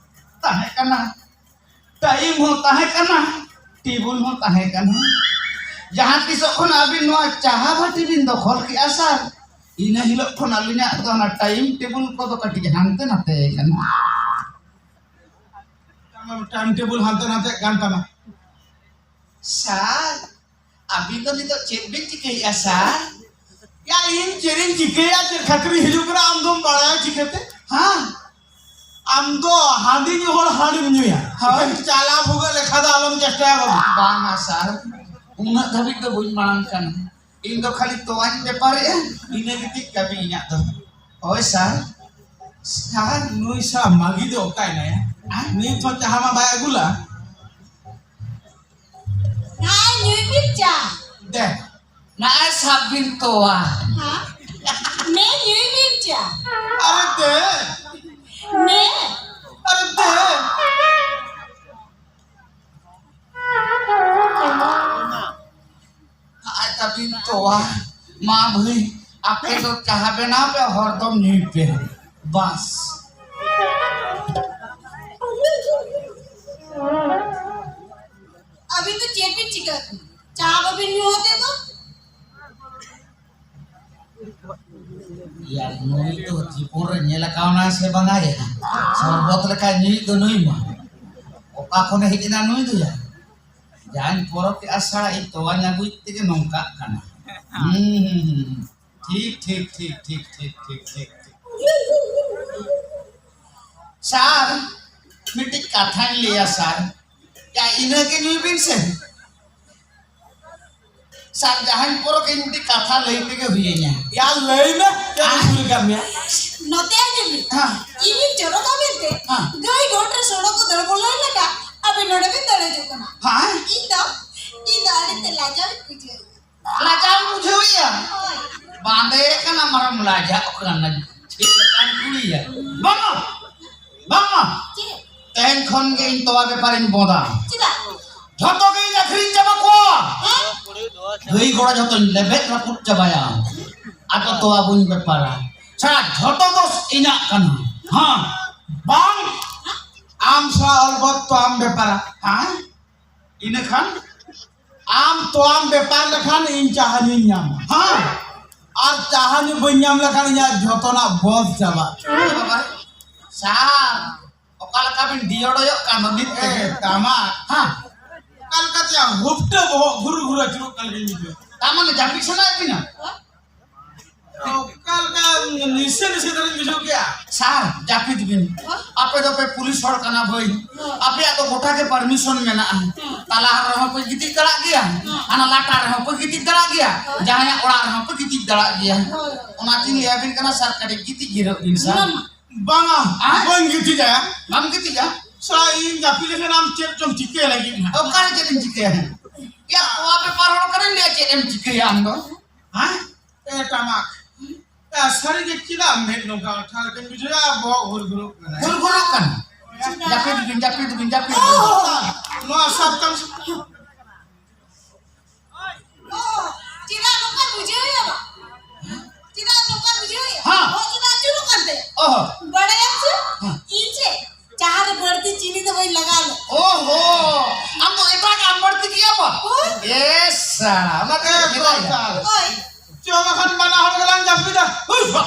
ᱛᱟᱦᱮᱸ ᱠᱟᱱᱟ᱾ ᱴᱟᱭᱤᱢ ᱦᱚᱸ ᱛᱟᱦᱮᱸ ᱠᱟᱱᱟ, ᱴᱮᱵᱩᱞ ᱦᱚᱸ ᱛᱟᱦᱮᱸ ᱠᱟᱱᱟ᱾ ᱡᱟᱦᱟᱸ ᱛᱤᱥᱚᱜ ᱠᱷᱚᱱ ᱟᱹᱵᱤᱱ ᱱᱚᱣᱟ ᱪᱟᱦᱟ ᱵᱷᱟᱹᱴᱤ ᱵᱤᱱ ᱫᱚᱠᱷᱚᱞ ᱠᱮᱜᱼᱟ ᱥᱟᱨ, ᱤᱱᱟᱹ ᱦᱤᱞᱳᱜ ᱠᱷᱚᱱ ᱟᱹᱞᱤᱧᱟᱜ ᱫᱚ ᱚᱱᱟ ᱴᱟᱭᱤᱢ ᱴᱮᱵᱩᱞ ᱠᱚᱫᱚ ᱠᱟᱹᱴᱤᱡ ᱦᱟᱱᱛᱮ ᱱᱟᱛᱮ ᱠᱟᱱᱟ᱾ ᱴᱟᱭᱤᱢ ᱴᱮᱵᱩᱞ ᱦᱟᱱᱛᱮ ᱱᱟᱛᱮᱜ ᱠᱟᱱ ᱛᱟᱢᱟ᱾ ᱥᱟᱨ, ᱟᱹᱵᱤᱱ ᱫᱚ ᱱᱤᱛᱚᱜ ᱪᱮᱫ ᱵᱤᱱ ᱪᱤᱠᱟᱹᱭᱮᱫᱼᱟ ᱥᱟᱨ? ᱭᱟ, ᱤᱧ ᱪᱮᱫ ᱤᱧ ᱪᱤᱠᱟᱹᱭᱟ? ᱪᱮᱫ ᱠᱷᱟᱹᱛᱤᱨ ᱤᱧ ᱦᱤᱡᱩᱜ ᱠᱟᱱᱟ, ᱟᱢ ᱫᱚᱢ ᱵᱟᱲᱟᱭᱟ ᱪᱤᱠᱟᱹᱛᱮ? ᱦᱮᱸ? ᱟᱢ ᱫᱚ ᱦᱟᱺᱰᱤ ᱧᱩ ᱦᱚᱲ ᱦᱟᱺᱰᱤᱢ ᱧᱩᱭᱟ᱾ ᱦᱳᱭ᱾ ᱪᱟᱞᱟᱣ ᱵᱷᱩᱜᱟᱹᱜ ᱞᱮᱠᱷᱟ ᱫᱚ ᱟᱞᱚᱢ ᱪᱮᱥᱴᱟᱭᱟ ᱵᱟᱹᱵᱩ᱾ ᱵᱟᱝᱟ ᱥᱟᱨ, ᱩᱱᱟᱹᱜ ᱫᱷᱟᱹᱵᱤᱡ ᱫᱚ ᱵᱟᱹᱧ ᱢᱟᱲᱟᱝ ᱠᱟᱱᱟ᱾ ᱤᱧ ᱫᱚ ᱠᱷᱟᱹᱞᱤ ᱛᱚᱣᱟᱧ ᱵᱮᱯᱟᱨᱮᱜᱼᱟ, ᱤᱱᱟᱹ ᱜᱮᱛᱤᱧ ᱠᱟᱹᱢᱤ ᱤᱧᱟᱹᱜ ᱫᱚ᱾ ᱦᱳᱭ ᱥᱟᱨ᱾ ᱥᱟᱨ, ᱱᱩᱭ ᱥᱟ ᱢᱟᱹᱜᱤ ᱫᱚ ᱚᱠᱟᱭᱮᱱᱟᱭᱟ? ᱱᱤᱛ ᱦᱚᱸ ᱪᱟᱦᱟ ᱢᱟ ᱵᱟᱭ ᱟᱹᱜᱩ ᱞᱟ᱾ ᱱᱟᱭ ᱧᱩᱭ ᱵᱤᱱ ᱪᱟ᱾ ᱫᱮ᱾ ᱱᱟᱭ ᱥᱟᱵ ᱵᱤᱱ ᱛᱚᱣᱟ᱾ ᱦᱮᱸ? ᱱᱮ ᱧᱩᱭ ᱵᱤᱱ ᱪᱟ᱾ ᱟᱨᱮ ᱫᱮ᱾ ᱱᱮ᱾ ᱟᱨᱮ ᱫᱮ᱾ ᱟᱡ ᱛᱟᱵᱤᱱ ᱛᱚᱣᱟ᱾ ᱢᱟ ᱵᱷᱟᱹᱭ, ᱟᱯᱮ ᱫᱚ ᱪᱟᱦᱟ ᱵᱮᱱᱟᱣ ᱯᱮ, ᱦᱚᱲ ᱫᱚᱢ ᱧᱩᱭ ᱯᱮ᱾ ᱵᱟᱥ᱾ ᱟᱹᱵᱤᱱ ᱫᱚ ᱪᱮᱫ ᱵᱤᱱ ᱪᱤᱠᱟᱹ? ᱪᱟ ᱵᱟᱵᱤᱱ ᱧᱩ ᱦᱚᱛᱮ ᱫᱚ? ᱭᱟ, ᱱᱩᱭ ᱫᱚ ᱡᱤᱵᱚᱱ ᱨᱮ ᱧᱮᱞ ᱟᱠᱟᱣᱱᱟ ᱥᱮ ᱵᱟᱝᱟ ᱭᱟ? ᱥᱚᱨᱵᱚᱛ ᱞᱮᱠᱟ ᱧᱩᱭᱤᱡ ᱫᱚ ᱱᱩᱭ ᱢᱟ᱾ ᱚᱠᱟ ᱠᱷᱚᱱᱮ ᱦᱮᱡ ᱮᱱᱟ ᱱᱩᱭ ᱫᱚ ᱭᱟ? ᱡᱟᱧ ᱯᱚᱨᱚᱵᱽ ᱠᱮᱫᱼᱟ ᱥᱟᱲᱟ, ᱤᱧ ᱛᱚᱣᱟ ᱧᱟᱜᱩᱡ ᱛᱮᱜᱮ ᱱᱚᱝᱠᱟᱜ ᱠᱟᱱᱟ᱾ ᱦᱩᱸ, ᱦᱩᱸ, ᱦᱩᱸ, ᱦᱩᱸ᱾ ᱴᱷᱤᱠ, ᱴᱷᱤᱠ, ᱴᱷᱤᱠ᱾ ᱥᱟᱨ, ᱢᱤᱫᱴᱤᱡ ᱠᱟᱛᱷᱟᱧ ᱞᱟᱹᱭᱟ ᱥᱟᱨ᱾ ᱭᱟ, ᱤᱱᱟᱹᱜᱮ ᱧᱩᱭ ᱵᱤᱱ ᱥᱮ᱾ ᱥᱟᱨ, ᱡᱟᱦᱟᱸᱧ ᱯᱚᱨᱚᱠ ᱤᱧ ᱢᱤᱫᱴᱤᱡ ᱠᱟᱛᱷᱟ ᱞᱟᱹᱭ ᱛᱮᱜᱮ ᱦᱩᱭᱟᱹᱧᱟ᱾ ᱭᱟ, ᱞᱟᱹᱭ ᱢᱮ, ᱪᱮᱫ ᱤᱧ ᱠᱩᱞᱤ ᱠᱟᱫ ᱢᱮᱭᱟ? ᱱᱚᱛᱮ ᱟᱸᱡᱚᱢ ᱢᱮ᱾ ᱦᱮᱸ᱾ ᱤᱧᱤᱧ ᱪᱚᱨᱚᱠᱟ ᱢᱮᱱᱛᱮ ᱦᱮᱸ᱾ ᱜᱟᱹᱭ ᱜᱚᱴ ᱨᱮ ᱥᱚᱲᱚ ᱠᱚ ᱫᱟᱹᱲ ᱵᱚᱞᱚᱭ ᱞᱮᱠᱟ ᱟᱯᱮ ᱱᱚᱰᱮ ᱯᱮ ᱫᱟᱹᱲ ᱦᱤᱡᱩᱜ ᱠᱟᱱᱟ᱾ ᱦᱮᱸ᱾ ᱤᱧ ᱫᱚ, ᱤᱧ ᱫᱚ ᱟᱹᱰᱤ ᱛᱮ ᱞᱟᱡᱟᱣ ᱤᱧ ᱵᱩᱡᱷᱟᱹᱣ ᱮᱫᱟ᱾ ᱞᱟᱡᱟᱣ ᱵᱩᱡᱷᱟᱹᱣᱮᱫᱼᱟ? ᱦᱳᱭ᱾ ᱵᱟᱸᱫᱮ ᱠᱟᱱᱟ ᱢᱟᱨᱟᱢ ᱞᱟᱡᱟᱜ ᱠᱟᱱᱟ᱾ ᱪᱮᱫ ᱞᱮᱠᱟᱱ ᱠᱩᱲᱤᱭᱟ? ᱵᱟᱝᱟ, ᱵᱟᱝᱟ᱾ ᱪᱮᱫ? ᱛᱮᱦᱮᱧ ᱠᱷᱚᱱ ᱜᱮ ᱤᱧ ᱛᱚᱣᱟ ᱵᱮᱯᱟᱨᱤᱧ ᱵᱚᱸᱫᱟ᱾ ᱪᱮᱫᱟᱜ? ᱡᱷᱚᱛᱚ ᱜᱮ ᱤᱧ ᱟᱹᱠᱷᱨᱤᱧ ᱪᱟᱵᱟ ᱠᱚᱣᱟ᱾ ᱦᱮᱸ? ᱜᱟᱹᱭ ᱜᱚᱲᱟ ᱡᱷᱚᱛᱚᱧ ᱞᱮᱵᱮᱫ ᱨᱟᱹᱯᱩᱫ ᱪᱟᱵᱟᱭᱟ᱾ ᱟᱫᱚ ᱛᱚᱣᱟ ᱵᱟᱹᱧ ᱵᱮᱯᱟᱨᱟ᱾ ᱥᱟᱨᱟ ᱡᱷᱚᱛᱚ ᱫᱚᱥ ᱤᱧᱟᱜ ᱠᱟᱱᱟ᱾ ᱦᱮᱸ, ᱵᱟᱝ, ᱟᱢ ᱥᱟᱞᱟᱜ ᱚᱞᱵᱚᱛ ᱛᱚᱣᱟᱢ ᱵᱮᱯᱟᱨᱟ᱾ ᱦᱮᱸ? ᱤᱱᱟᱹᱠᱷᱟᱱ ᱟᱢ ᱛᱚᱣᱟᱢ ᱵᱮᱯᱟᱨ ᱞᱮᱠᱷᱟᱱ ᱤᱧ ᱪᱟᱦᱟᱧ ᱧᱟᱢᱟ᱾ ᱦᱮᱸ? ᱟᱨ ᱪᱟᱦᱟ ᱧᱩ ᱵᱟᱹᱧ ᱧᱟᱢ ᱞᱮᱠᱷᱟᱱ ᱤᱧᱟᱹᱜ ᱡᱷᱚᱛᱚᱱᱟᱜ ᱵᱚᱥ ᱪᱟᱵᱟᱜ᱾ ᱮ ᱵᱟᱵᱟ, ᱥᱟᱨ, ᱚᱠᱟ ᱞᱮᱠᱟ ᱵᱤᱱ ᱰᱤᱭᱚᱰᱚᱭᱚᱜ ᱠᱟᱱ ᱫᱚ ᱱᱤᱛ ᱛᱮᱜᱮ? ᱮ, ᱛᱟᱢᱟ᱾ ᱦᱮᱸ᱾ ᱚᱠᱟ ᱞᱮᱠᱟᱛᱮ ᱦᱩᱯᱴᱟᱹ ᱵᱚᱦᱚᱜ ᱜᱷᱩᱨ ᱜᱷᱩᱨ ᱟᱹᱪᱩᱨᱚᱜ ᱠᱟᱱ ᱞᱮᱠᱟᱧ ᱵᱩᱡᱷᱟᱹᱣ᱾ ᱛᱟᱨ ᱢᱟᱱᱮ ᱡᱟᱹᱯᱤᱫ ᱥᱟᱱᱟᱭᱮᱫ ᱵᱤᱱᱟ? ᱚᱠᱟ ᱞᱮᱠᱟ ᱱᱤᱥᱟᱹ ᱱᱤᱥᱟᱹ ᱫᱷᱟᱨᱟᱧ ᱵᱩᱡᱷᱟᱹᱣ ᱠᱮᱜᱼᱟ᱾ ᱥᱟᱨ, ᱡᱟᱹᱯᱤᱫ ᱵᱤᱱ᱾ ᱟᱯᱮ ᱫᱚᱯᱮ ᱯᱩᱞᱤᱥ ᱦᱚᱲ ᱠᱟᱱᱟ ᱵᱷᱟᱹᱭ᱾ ᱟᱯᱮᱭᱟᱜ ᱫᱚ ᱜᱚᱴᱟ ᱜᱮ ᱯᱟᱨᱢᱤᱥᱚᱱ ᱢᱮᱱᱟᱜᱼᱟ᱾ ᱛᱟᱞᱟ ᱨᱮᱦᱚᱸ ᱯᱮ ᱜᱤᱛᱤᱡ ᱫᱟᱲᱮᱭᱟᱜ ᱜᱮᱭᱟ, ᱦᱟᱱᱟ ᱞᱟᱴᱟ ᱨᱮᱦᱚᱸ ᱯᱮ ᱜᱤᱛᱤᱡ ᱫᱟᱲᱮᱭᱟᱜ ᱜᱮᱭᱟ, ᱡᱟᱦᱟᱸᱭᱟᱜ ᱚᱲᱟᱜ ᱨᱮᱦᱚᱸ ᱯᱮ ᱜᱤᱛᱤᱡ ᱫᱟᱲᱮᱭᱟᱜ ᱜᱮᱭᱟ᱾ ᱦᱳᱭ᱾ ᱚᱱᱟᱛᱤᱧ ᱞᱟᱹᱭᱟᱵᱤᱱ ᱠᱟᱱᱟ ᱥᱟᱨ, ᱠᱟᱹᱴᱤᱡ ᱜᱤᱛᱤᱡ ᱡᱤᱨᱟᱹᱜ ᱵᱤᱱ ᱥᱟᱨ᱾ ᱵᱟᱝᱟ, ᱟᱭ? ᱵᱟᱹᱧ ᱜᱤᱛᱤᱡᱟ᱾ ᱵᱟᱢ ᱜᱤᱛᱤᱡᱟ? ᱥᱟᱞᱟ, ᱤᱧ ᱡᱟᱹᱯᱤᱫ ᱞᱮᱠᱷᱟᱱ ᱟᱢ ᱪᱮᱫ ᱪᱚᱢ ᱪᱤᱠᱟᱹᱭ ᱞᱟᱹᱜᱤᱫ ᱦᱟᱸᱜ? ᱚᱠᱟᱨᱮ ᱪᱮᱫ ᱮᱢ ᱪᱤᱠᱟᱹᱭᱟ? ᱭᱟ, ᱛᱚᱣᱟ ᱵᱮᱯᱟᱨ ᱦᱚᱲ ᱠᱟᱱᱟᱧ ᱞᱟᱹᱭᱟ, ᱪᱮᱫ ᱮᱢ ᱪᱤᱠᱟᱹᱭᱟ ᱟᱢ ᱫᱚ? ᱦᱮᱸ? ᱮ ᱴᱟᱢᱟᱠ, ᱮ, ᱥᱟᱹᱨᱤ ᱜᱮ ᱪᱮᱫᱟᱜ ᱢᱮᱫ ᱱᱚᱝᱠᱟ ᱟᱴᱷᱟ ᱞᱮᱠᱟᱧ ᱵᱩᱡᱷᱟᱹᱣᱟ? ᱵᱚᱦᱚᱜ ᱜᱷᱩᱨ ᱜᱷᱩᱨᱚᱜ ᱠᱟᱱᱟ᱾ ᱜᱷᱩᱨ ᱜᱷᱩᱨᱚᱜ ᱠᱟᱱᱟ? ᱡᱟᱹᱯᱤᱫ ᱵᱤᱱ, ᱡᱟᱹᱯᱤᱫ ᱵᱤᱱ, ᱡᱟᱹᱯᱤᱫ ᱵᱤᱱ᱾ ᱱᱚᱣᱟ ᱥᱟᱵ ᱠᱟᱢ ᱥᱮ᱾ ᱚ, ᱪᱮᱫᱟᱜ ᱱᱚᱝᱠᱟ ᱵᱩᱡᱷᱟᱹᱣ ᱦᱩᱭᱩᱜᱼᱟ? ᱪᱮᱫᱟᱜ ᱱᱚᱝᱠᱟ ᱵᱩᱡᱷᱟᱹᱣ ᱦᱩᱭᱩᱜᱼᱟ? ᱦᱮᱸ᱾ ᱚ, ᱪᱮᱫᱟᱜ ᱟᱹᱪᱩᱨᱚᱜ ᱠᱟᱱ ᱛᱟᱭᱟ? ᱚᱦᱚ᱾ ᱵᱟᱲᱟᱭᱟᱢ ᱥᱮ? ᱦᱮᱸ᱾ ᱤᱧ ᱪᱮᱫ ᱪᱟᱦᱟ ᱨᱮ ᱵᱟᱹᱲᱛᱤ ᱪᱤᱱᱤ ᱫᱚ ᱵᱟᱹᱧ ᱞᱟᱜᱟᱣ ᱞᱮᱫ᱾ ᱚᱦᱚ, ᱟᱢ ᱫᱚ ᱮᱴᱟᱜ ᱟᱢ ᱵᱟᱹᱲᱛᱤ ᱠᱮᱜᱼᱟ ᱵᱟ? ᱦᱳᱭ᱾ ᱮ ᱥᱟᱲᱟ, ᱚᱱᱟ ᱛᱮ ᱮ ᱢᱮᱛᱟᱭᱟ᱾ ᱥᱟᱲᱟ᱾ ᱦᱳᱭ᱾ ᱪᱚ ᱵᱟᱠᱷᱟᱱ ᱵᱟᱱᱟ ᱦᱚᱲ ᱜᱮᱞᱟᱝ ᱡᱟᱹᱯᱤᱫᱟ᱾ ᱦᱩᱭ ᱵᱟ᱾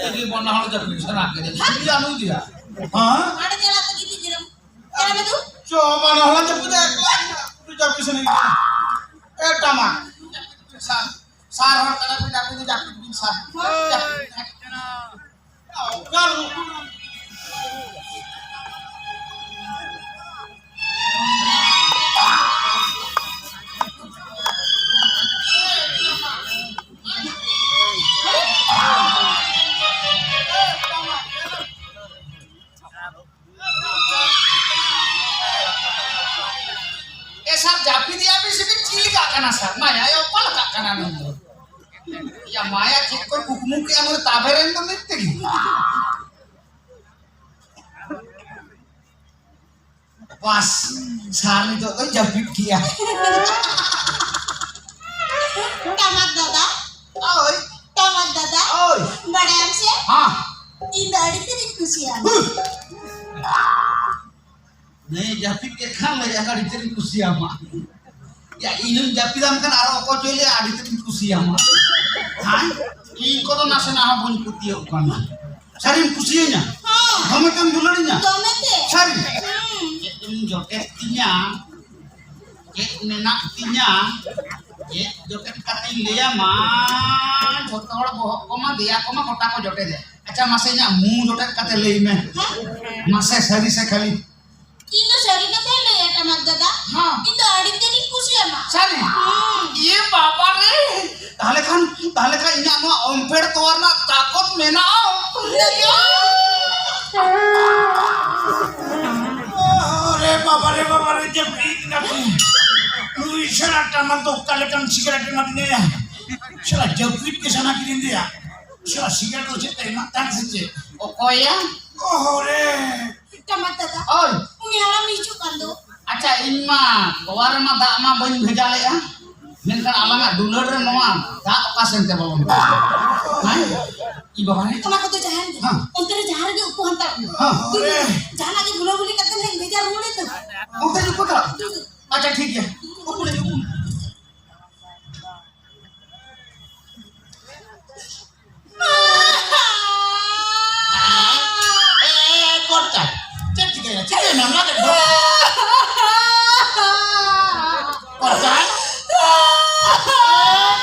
ᱛᱮᱜᱮ ᱵᱟᱱᱟ ᱦᱚᱲ ᱡᱟᱹᱯᱤᱫ ᱥᱟᱱᱟ ᱠᱮᱫᱮ᱾ ᱪᱮᱫ ᱟᱹᱱᱩ ᱫᱤᱭᱟ? ᱦᱮᱸ? ᱦᱟᱸᱰᱮ ᱪᱟᱞᱟᱜ ᱛᱮ ᱜᱤᱛᱤᱡ ᱡᱤᱨᱟᱹᱜ ᱢᱮ᱾ ᱪᱟᱞᱟᱜ ᱢᱮ ᱛᱩ᱾ ᱪᱚ ᱵᱟᱱᱟ ᱦᱚᱲ ᱞᱟᱝ ᱡᱟᱹᱯᱤᱫᱟ, ᱮᱠᱞᱟ ᱡᱟᱹᱯᱤᱫ ᱥᱟᱱᱟ ᱠᱮᱫᱮ᱾ ᱮ ᱴᱟᱢᱟ᱾ ᱥᱟᱨ, ᱥᱟᱨ ᱦᱚᱲ ᱠᱟᱱᱟ ᱵᱤᱱ, ᱟᱹᱵᱤᱱ ᱫᱚ ᱡᱟᱹᱯᱤᱫ ᱵᱤᱱ ᱥᱟᱨ᱾ ᱦᱳᱭ᱾ ᱡᱟᱹᱯᱤᱫ ᱵᱤᱱ᱾ ᱮ ᱥᱟᱨ, ᱡᱟᱹᱯᱤᱫ ᱮᱭᱟ ᱵᱤᱱ ᱥᱮ ᱵᱤᱱ ᱪᱤᱞ ᱠᱟᱜ ᱠᱟᱱᱟ ᱥᱟᱨ? ᱢᱟᱭᱟ ᱚᱠᱟ ᱞᱮᱠᱟᱜ ᱠᱟᱱᱟ ᱱᱩᱭ ᱫᱚ? ᱭᱟ ᱢᱟᱭᱟ, ᱪᱮᱫ ᱠᱚ ᱠᱩᱠᱢᱩ ᱠᱮᱜᱼᱟ ᱱᱩᱭ ᱛᱟᱵᱮᱨᱮᱱ ᱫᱚ ᱢᱮᱫ ᱛᱮᱜᱮ? ᱵᱟᱥ, ᱥᱟᱨ ᱱᱤᱛᱚᱜ ᱫᱚᱧ ᱡᱟᱹᱯᱤᱫ ᱠᱮᱜᱼᱟ᱾ ᱴᱟᱢᱟᱠ ᱫᱟᱫᱟ᱾ ᱳᱭ᱾ ᱴᱟᱢᱟᱠ ᱫᱟᱫᱟ᱾ ᱳᱭ᱾ ᱵᱟᱲᱟᱭᱟᱢ ᱥᱮ? ᱦᱮᱸ᱾ ᱤᱧ ᱫᱚ ᱟᱹᱰᱤ ᱛᱮᱫ ᱤᱧ ᱠᱩᱥᱤᱭᱟᱢᱟ᱾ ᱦᱩᱸ᱾ ᱱᱮ ᱡᱟᱹᱯᱤᱫ ᱠᱮᱫ ᱠᱷᱟᱱ ᱞᱟᱹᱭᱟ ᱟᱹᱰᱤ ᱛᱮᱫ ᱤᱧ ᱠᱩᱥᱤᱭᱟᱢᱟ᱾ ᱭᱟ, ᱤᱧ ᱦᱚᱸᱧ ᱡᱟᱹᱯᱤᱫᱟᱢ ᱠᱷᱟᱱ ᱟᱨᱚ ᱚᱠᱚᱭ ᱪᱚᱭ ᱞᱟᱹᱭᱟ ᱟᱹᱰᱤ ᱛᱮᱫ ᱤᱧ ᱠᱩᱥᱤᱭᱟᱢᱟ᱾ ᱦᱮᱸ? ᱤᱧ ᱠᱚᱫᱚ ᱱᱟᱥᱮᱱᱟᱜ ᱦᱚᱸ ᱵᱟᱹᱧ ᱯᱟᱹᱛᱭᱟᱹᱜ ᱠᱟᱱᱟ᱾ ᱥᱟᱹᱨᱤᱢ ᱠᱩᱥᱤᱭᱟᱹᱧᱟ? ᱦᱮᱸ᱾ ᱫᱚᱢᱮ ᱛᱮᱢ ᱫᱩᱞᱟᱹᱲᱤᱧᱟ? ᱫᱚᱢᱮ ᱛᱮ᱾ ᱥᱟᱹᱨᱤ? ᱦᱩᱸ᱾ ᱪᱮᱫ ᱮᱢ ᱡᱚᱴᱮᱫ ᱛᱤᱧᱟ? ᱪᱮᱫ ᱢᱮᱱᱟᱜ ᱛᱤᱧᱟ? ᱪᱮᱫ ᱡᱚᱴᱮᱫ ᱠᱟᱛᱮᱧ ᱞᱟᱹᱭᱟᱢᱟ? ᱡᱷᱚᱛᱚ ᱦᱚᱲ ᱵᱚᱦᱚᱜ ᱠᱚᱢᱟ, ᱫᱮᱭᱟ ᱠᱚᱢᱟ ᱜᱚᱴᱟ ᱠᱚ ᱡᱚᱴᱮᱫᱮᱫ᱾ ᱟᱪᱪᱷᱟ, ᱢᱟᱥᱮ ᱤᱧᱟᱜ ᱢᱩ ᱡᱚᱴᱮᱫ ᱠᱟᱛᱮ ᱞᱟᱹᱭ ᱢᱮ᱾ ᱦᱮᱸ? ᱢᱟᱥᱮ, ᱥᱟᱹᱨᱤ ᱥᱮ ᱠᱷᱟᱹᱞᱤ? ᱤᱧ ᱫᱚ ᱥᱟᱹᱨᱤ ᱠᱟᱛᱷᱟᱧ ᱞᱟᱹᱭᱟ, ᱴᱟᱢᱟᱠ ᱫᱟᱫᱟ᱾ ᱦᱮᱸ᱾ ᱤᱧ ᱫᱚ ᱟᱹᱰᱤ ᱛᱮᱫ ᱤᱧ ᱠᱩᱥᱤᱭᱟᱢᱟ᱾ ᱥᱟᱹᱨᱤ? ᱦᱩᱸ᱾ ᱤᱭᱟᱹ ᱵᱟᱵᱟ ᱨᱮ! ᱛᱟᱦᱞᱮ ᱠᱷᱟᱱ, ᱛᱟᱦᱞᱮ ᱠᱷᱟᱱ ᱤᱧᱟᱜ ᱱᱚᱣᱟ ᱚᱢᱯᱷᱮᱲ ᱛᱚᱣᱟ ᱨᱮᱱᱟᱜ ᱛᱟᱠᱚᱛ ᱢᱮᱱᱟᱜᱼᱟ᱾ ᱟᱨᱮ ᱵᱟᱵᱟ ᱨᱮ, ᱵᱟᱵᱟ ᱨᱮ, ᱡᱟᱹᱯᱤᱫ ᱱᱟᱠᱚ᱾ ᱱᱩᱭ ᱥᱟᱞᱟ ᱴᱟᱢᱟᱠ ᱫᱚ ᱚᱠᱟ ᱞᱮᱠᱟᱱ ᱥᱤᱜᱟᱨᱮᱴ ᱮᱢᱟ ᱫᱤᱧᱟ? ᱥᱟᱞᱟ ᱡᱟᱹᱯᱤᱫ ᱜᱮ ᱥᱟᱱᱟ ᱠᱤᱫᱤᱧ ᱫᱚᱭᱟ᱾ ᱥᱟᱞᱟ ᱥᱤᱜᱟᱨᱮᱴ ᱫᱚ ᱪᱮᱫ ᱛᱮ ᱮᱢᱟᱜ ᱛᱟᱦᱮᱸᱫ ᱥᱮ ᱪᱮᱫ? ᱚᱠᱚᱭᱟ? ᱚᱦᱚ ᱨᱮ᱾ ᱴᱟᱢᱟᱠ ᱫᱟᱫᱟ᱾ ᱳᱭ᱾ ᱩᱱᱤ ᱦᱟᱲᱟᱢ ᱦᱤᱡᱩᱜ ᱠᱟᱱ ᱫᱚ᱾ ᱟᱪᱪᱷᱟ, ᱤᱧ ᱢᱟ ᱛᱚᱣᱟ ᱨᱮᱢᱟ ᱫᱟᱜ ᱢᱟ ᱵᱟᱹᱧ ᱵᱷᱮᱡᱟ ᱞᱮᱫᱼᱟ, ᱢᱮᱱᱠᱷᱟᱱ ᱟᱞᱟᱝᱟᱜ ᱫᱩᱞᱟᱹᱲ ᱨᱮ ᱱᱚᱣᱟ ᱫᱟᱜ ᱚᱠᱟ ᱥᱮᱱ ᱛᱮ ᱵᱚᱞᱚᱱ ᱠᱟᱱᱟ? ᱦᱮᱸ? ᱤ ᱵᱟᱵᱟ ᱨᱮ᱾ ᱚᱱᱟ ᱠᱚᱫᱚ ᱡᱟᱦᱟᱸ ᱨᱮᱜᱮ, ᱦᱮᱸ᱾ ᱚᱱᱛᱮ ᱨᱮ ᱡᱟᱦᱟᱸ ᱨᱮᱜᱮ ᱩᱠᱩ ᱦᱟᱱᱛᱟᱲ ᱠᱚ᱾ ᱦᱮᱸ᱾ ᱡᱟᱦᱟᱱᱟᱜ ᱜᱮ ᱵᱷᱩᱞᱟᱹ ᱵᱷᱩᱞᱤ ᱠᱟᱛᱮ ᱞᱮ ᱵᱷᱮᱡᱟ ᱨᱩᱣᱟᱹᱲ ᱮᱫ ᱫᱚ᱾ ᱚᱱᱛᱮ ᱨᱮ ᱩᱠᱩ ᱦᱟᱱᱛᱟᱲ? ᱟᱪᱪᱷᱟ, ᱴᱷᱤᱠ ᱜᱮᱭᱟ᱾ ᱩᱠᱩ ᱞᱟᱹᱜᱤᱫ ᱩᱠᱩ᱾ ᱮ, ᱠᱚᱨᱛᱟᱞ, ᱪᱮᱫ ᱪᱤᱠᱟᱹᱭᱮᱱᱟ? ᱪᱤᱠᱟᱹᱭᱮᱱᱟ? ᱚᱱᱟ ᱫᱚ ᱠᱚᱨᱛᱟᱞ? ᱮ,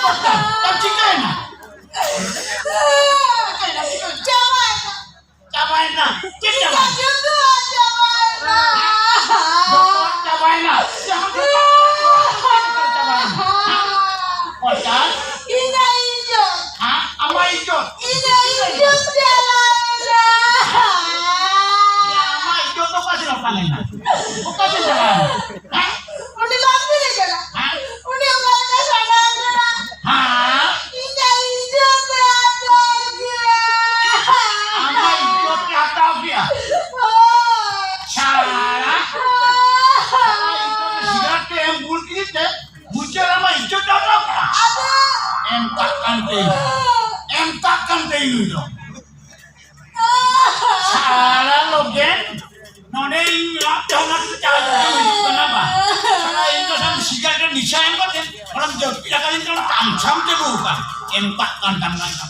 ᱠᱚᱨᱛᱟᱞ, ᱪᱮᱫ ᱪᱤᱠᱟᱹᱭᱮᱱᱟ? ᱪᱤᱠᱟᱹᱭᱮᱱᱟ? ᱪᱤᱠᱟᱹᱭᱮᱱᱟ? ᱪᱟᱵᱟᱭᱮᱱᱟ᱾ ᱪᱮᱫ ᱪᱟᱵᱟᱭᱮᱱᱟ? ᱡᱚᱛᱚᱣᱟᱜ ᱪᱟᱵᱟᱭᱮᱱᱟ᱾ ᱡᱚᱛᱚᱣᱟᱜ ᱪᱟᱵᱟᱭᱮᱱᱟ᱾ ᱡᱟᱦᱟᱸ ᱠᱚ ᱪᱟᱵᱟᱭᱮᱱᱟ᱾ ᱦᱮᱸ? ᱠᱚᱨᱛᱟᱞ? ᱤᱧᱟᱜ ᱤᱡᱽᱡᱚᱛ᱾ ᱦᱮᱸ? ᱟᱢᱟᱜ ᱤᱡᱽᱡᱚᱛ? ᱤᱧᱟᱜ ᱤᱡᱽᱡᱚᱛ ᱪᱟᱞᱟᱣᱮᱱᱟ᱾ ᱭᱟ, ᱟᱢᱟᱜ ᱤᱡᱽᱡᱚᱛ ᱫᱚ ᱚᱠᱟ ᱥᱮᱫ ᱪᱟᱞᱟᱣᱮᱱᱟ? ᱚᱠᱟ ᱥᱮᱫ ᱪᱟᱞᱟᱣᱮᱱᱟ? ᱦᱮᱸ? ᱩᱱᱤ ᱵᱟᱝ ᱛᱟᱦᱮᱸ ᱠᱟᱱᱟ᱾ ᱦᱮᱸ? ᱩᱱᱤ ᱚᱠᱟ ᱞᱮᱠᱟ ᱥᱟᱱᱟ ᱠᱟᱱᱟ? ᱦᱮᱸ? ᱤᱧᱟᱜ ᱤᱡᱽᱡᱚᱛ ᱮ ᱦᱟᱛᱟᱣ ᱠᱮᱫᱟ᱾ ᱟᱢᱟᱜ ᱤᱡᱽᱡᱚᱛ ᱮ ᱦᱟᱛᱟᱣ ᱠᱮᱫᱟ? ᱦᱳᱭ᱾ ᱥᱟᱞᱟ᱾ ᱥᱟᱞᱟ, ᱤᱡᱽᱡᱚᱛ ᱨᱮ ᱥᱤᱜᱟᱨᱮᱴ ᱮ ᱮᱢ ᱵᱩᱞ ᱠᱮᱫ ᱛᱮ, ᱵᱩᱡᱷᱟᱹᱣ ᱟᱢᱟᱜ ᱤᱡᱽᱡᱚᱛ ᱮ ᱦᱟᱛᱟᱣ ᱠᱮᱫᱟ? ᱟᱫᱚ? ᱮᱢ ᱠᱟᱜ ᱠᱟᱱ ᱛᱮ, ᱮᱢ ᱠᱟᱜ ᱠᱟᱱ ᱛᱮ ᱱᱩᱭ ᱫᱚ᱾ ᱥᱟᱞᱟ ᱞᱚᱜᱮᱱ, ᱱᱚᱰᱮ ᱤᱧ ᱨᱟᱜ ᱛᱮ ᱚᱱᱟ ᱛᱮ ᱪᱟᱞᱟᱜ ᱠᱟᱛᱮ ᱦᱤᱡᱩᱜ ᱠᱟᱱᱟ ᱵᱟ᱾ ᱥᱟᱞᱟ ᱤᱧ ᱫᱚ ᱥᱟᱢ ᱥᱤᱜᱟᱨᱮᱴ ᱨᱮ ᱱᱤᱥᱟ ᱮᱢ ᱠᱟᱛᱮ, ᱚᱱᱟᱢ ᱡᱟᱹᱯᱤᱫ ᱟᱠᱟᱫᱤᱧ ᱛᱮ ᱚᱱᱟ ᱛᱟᱢᱥᱟᱢ ᱪᱟᱹᱞᱩ ᱟᱠᱟᱫ᱾ ᱮᱢ ᱠᱟᱜ ᱠᱟᱱ ᱛᱟᱢ ᱠᱟᱱ ᱛᱟᱢ᱾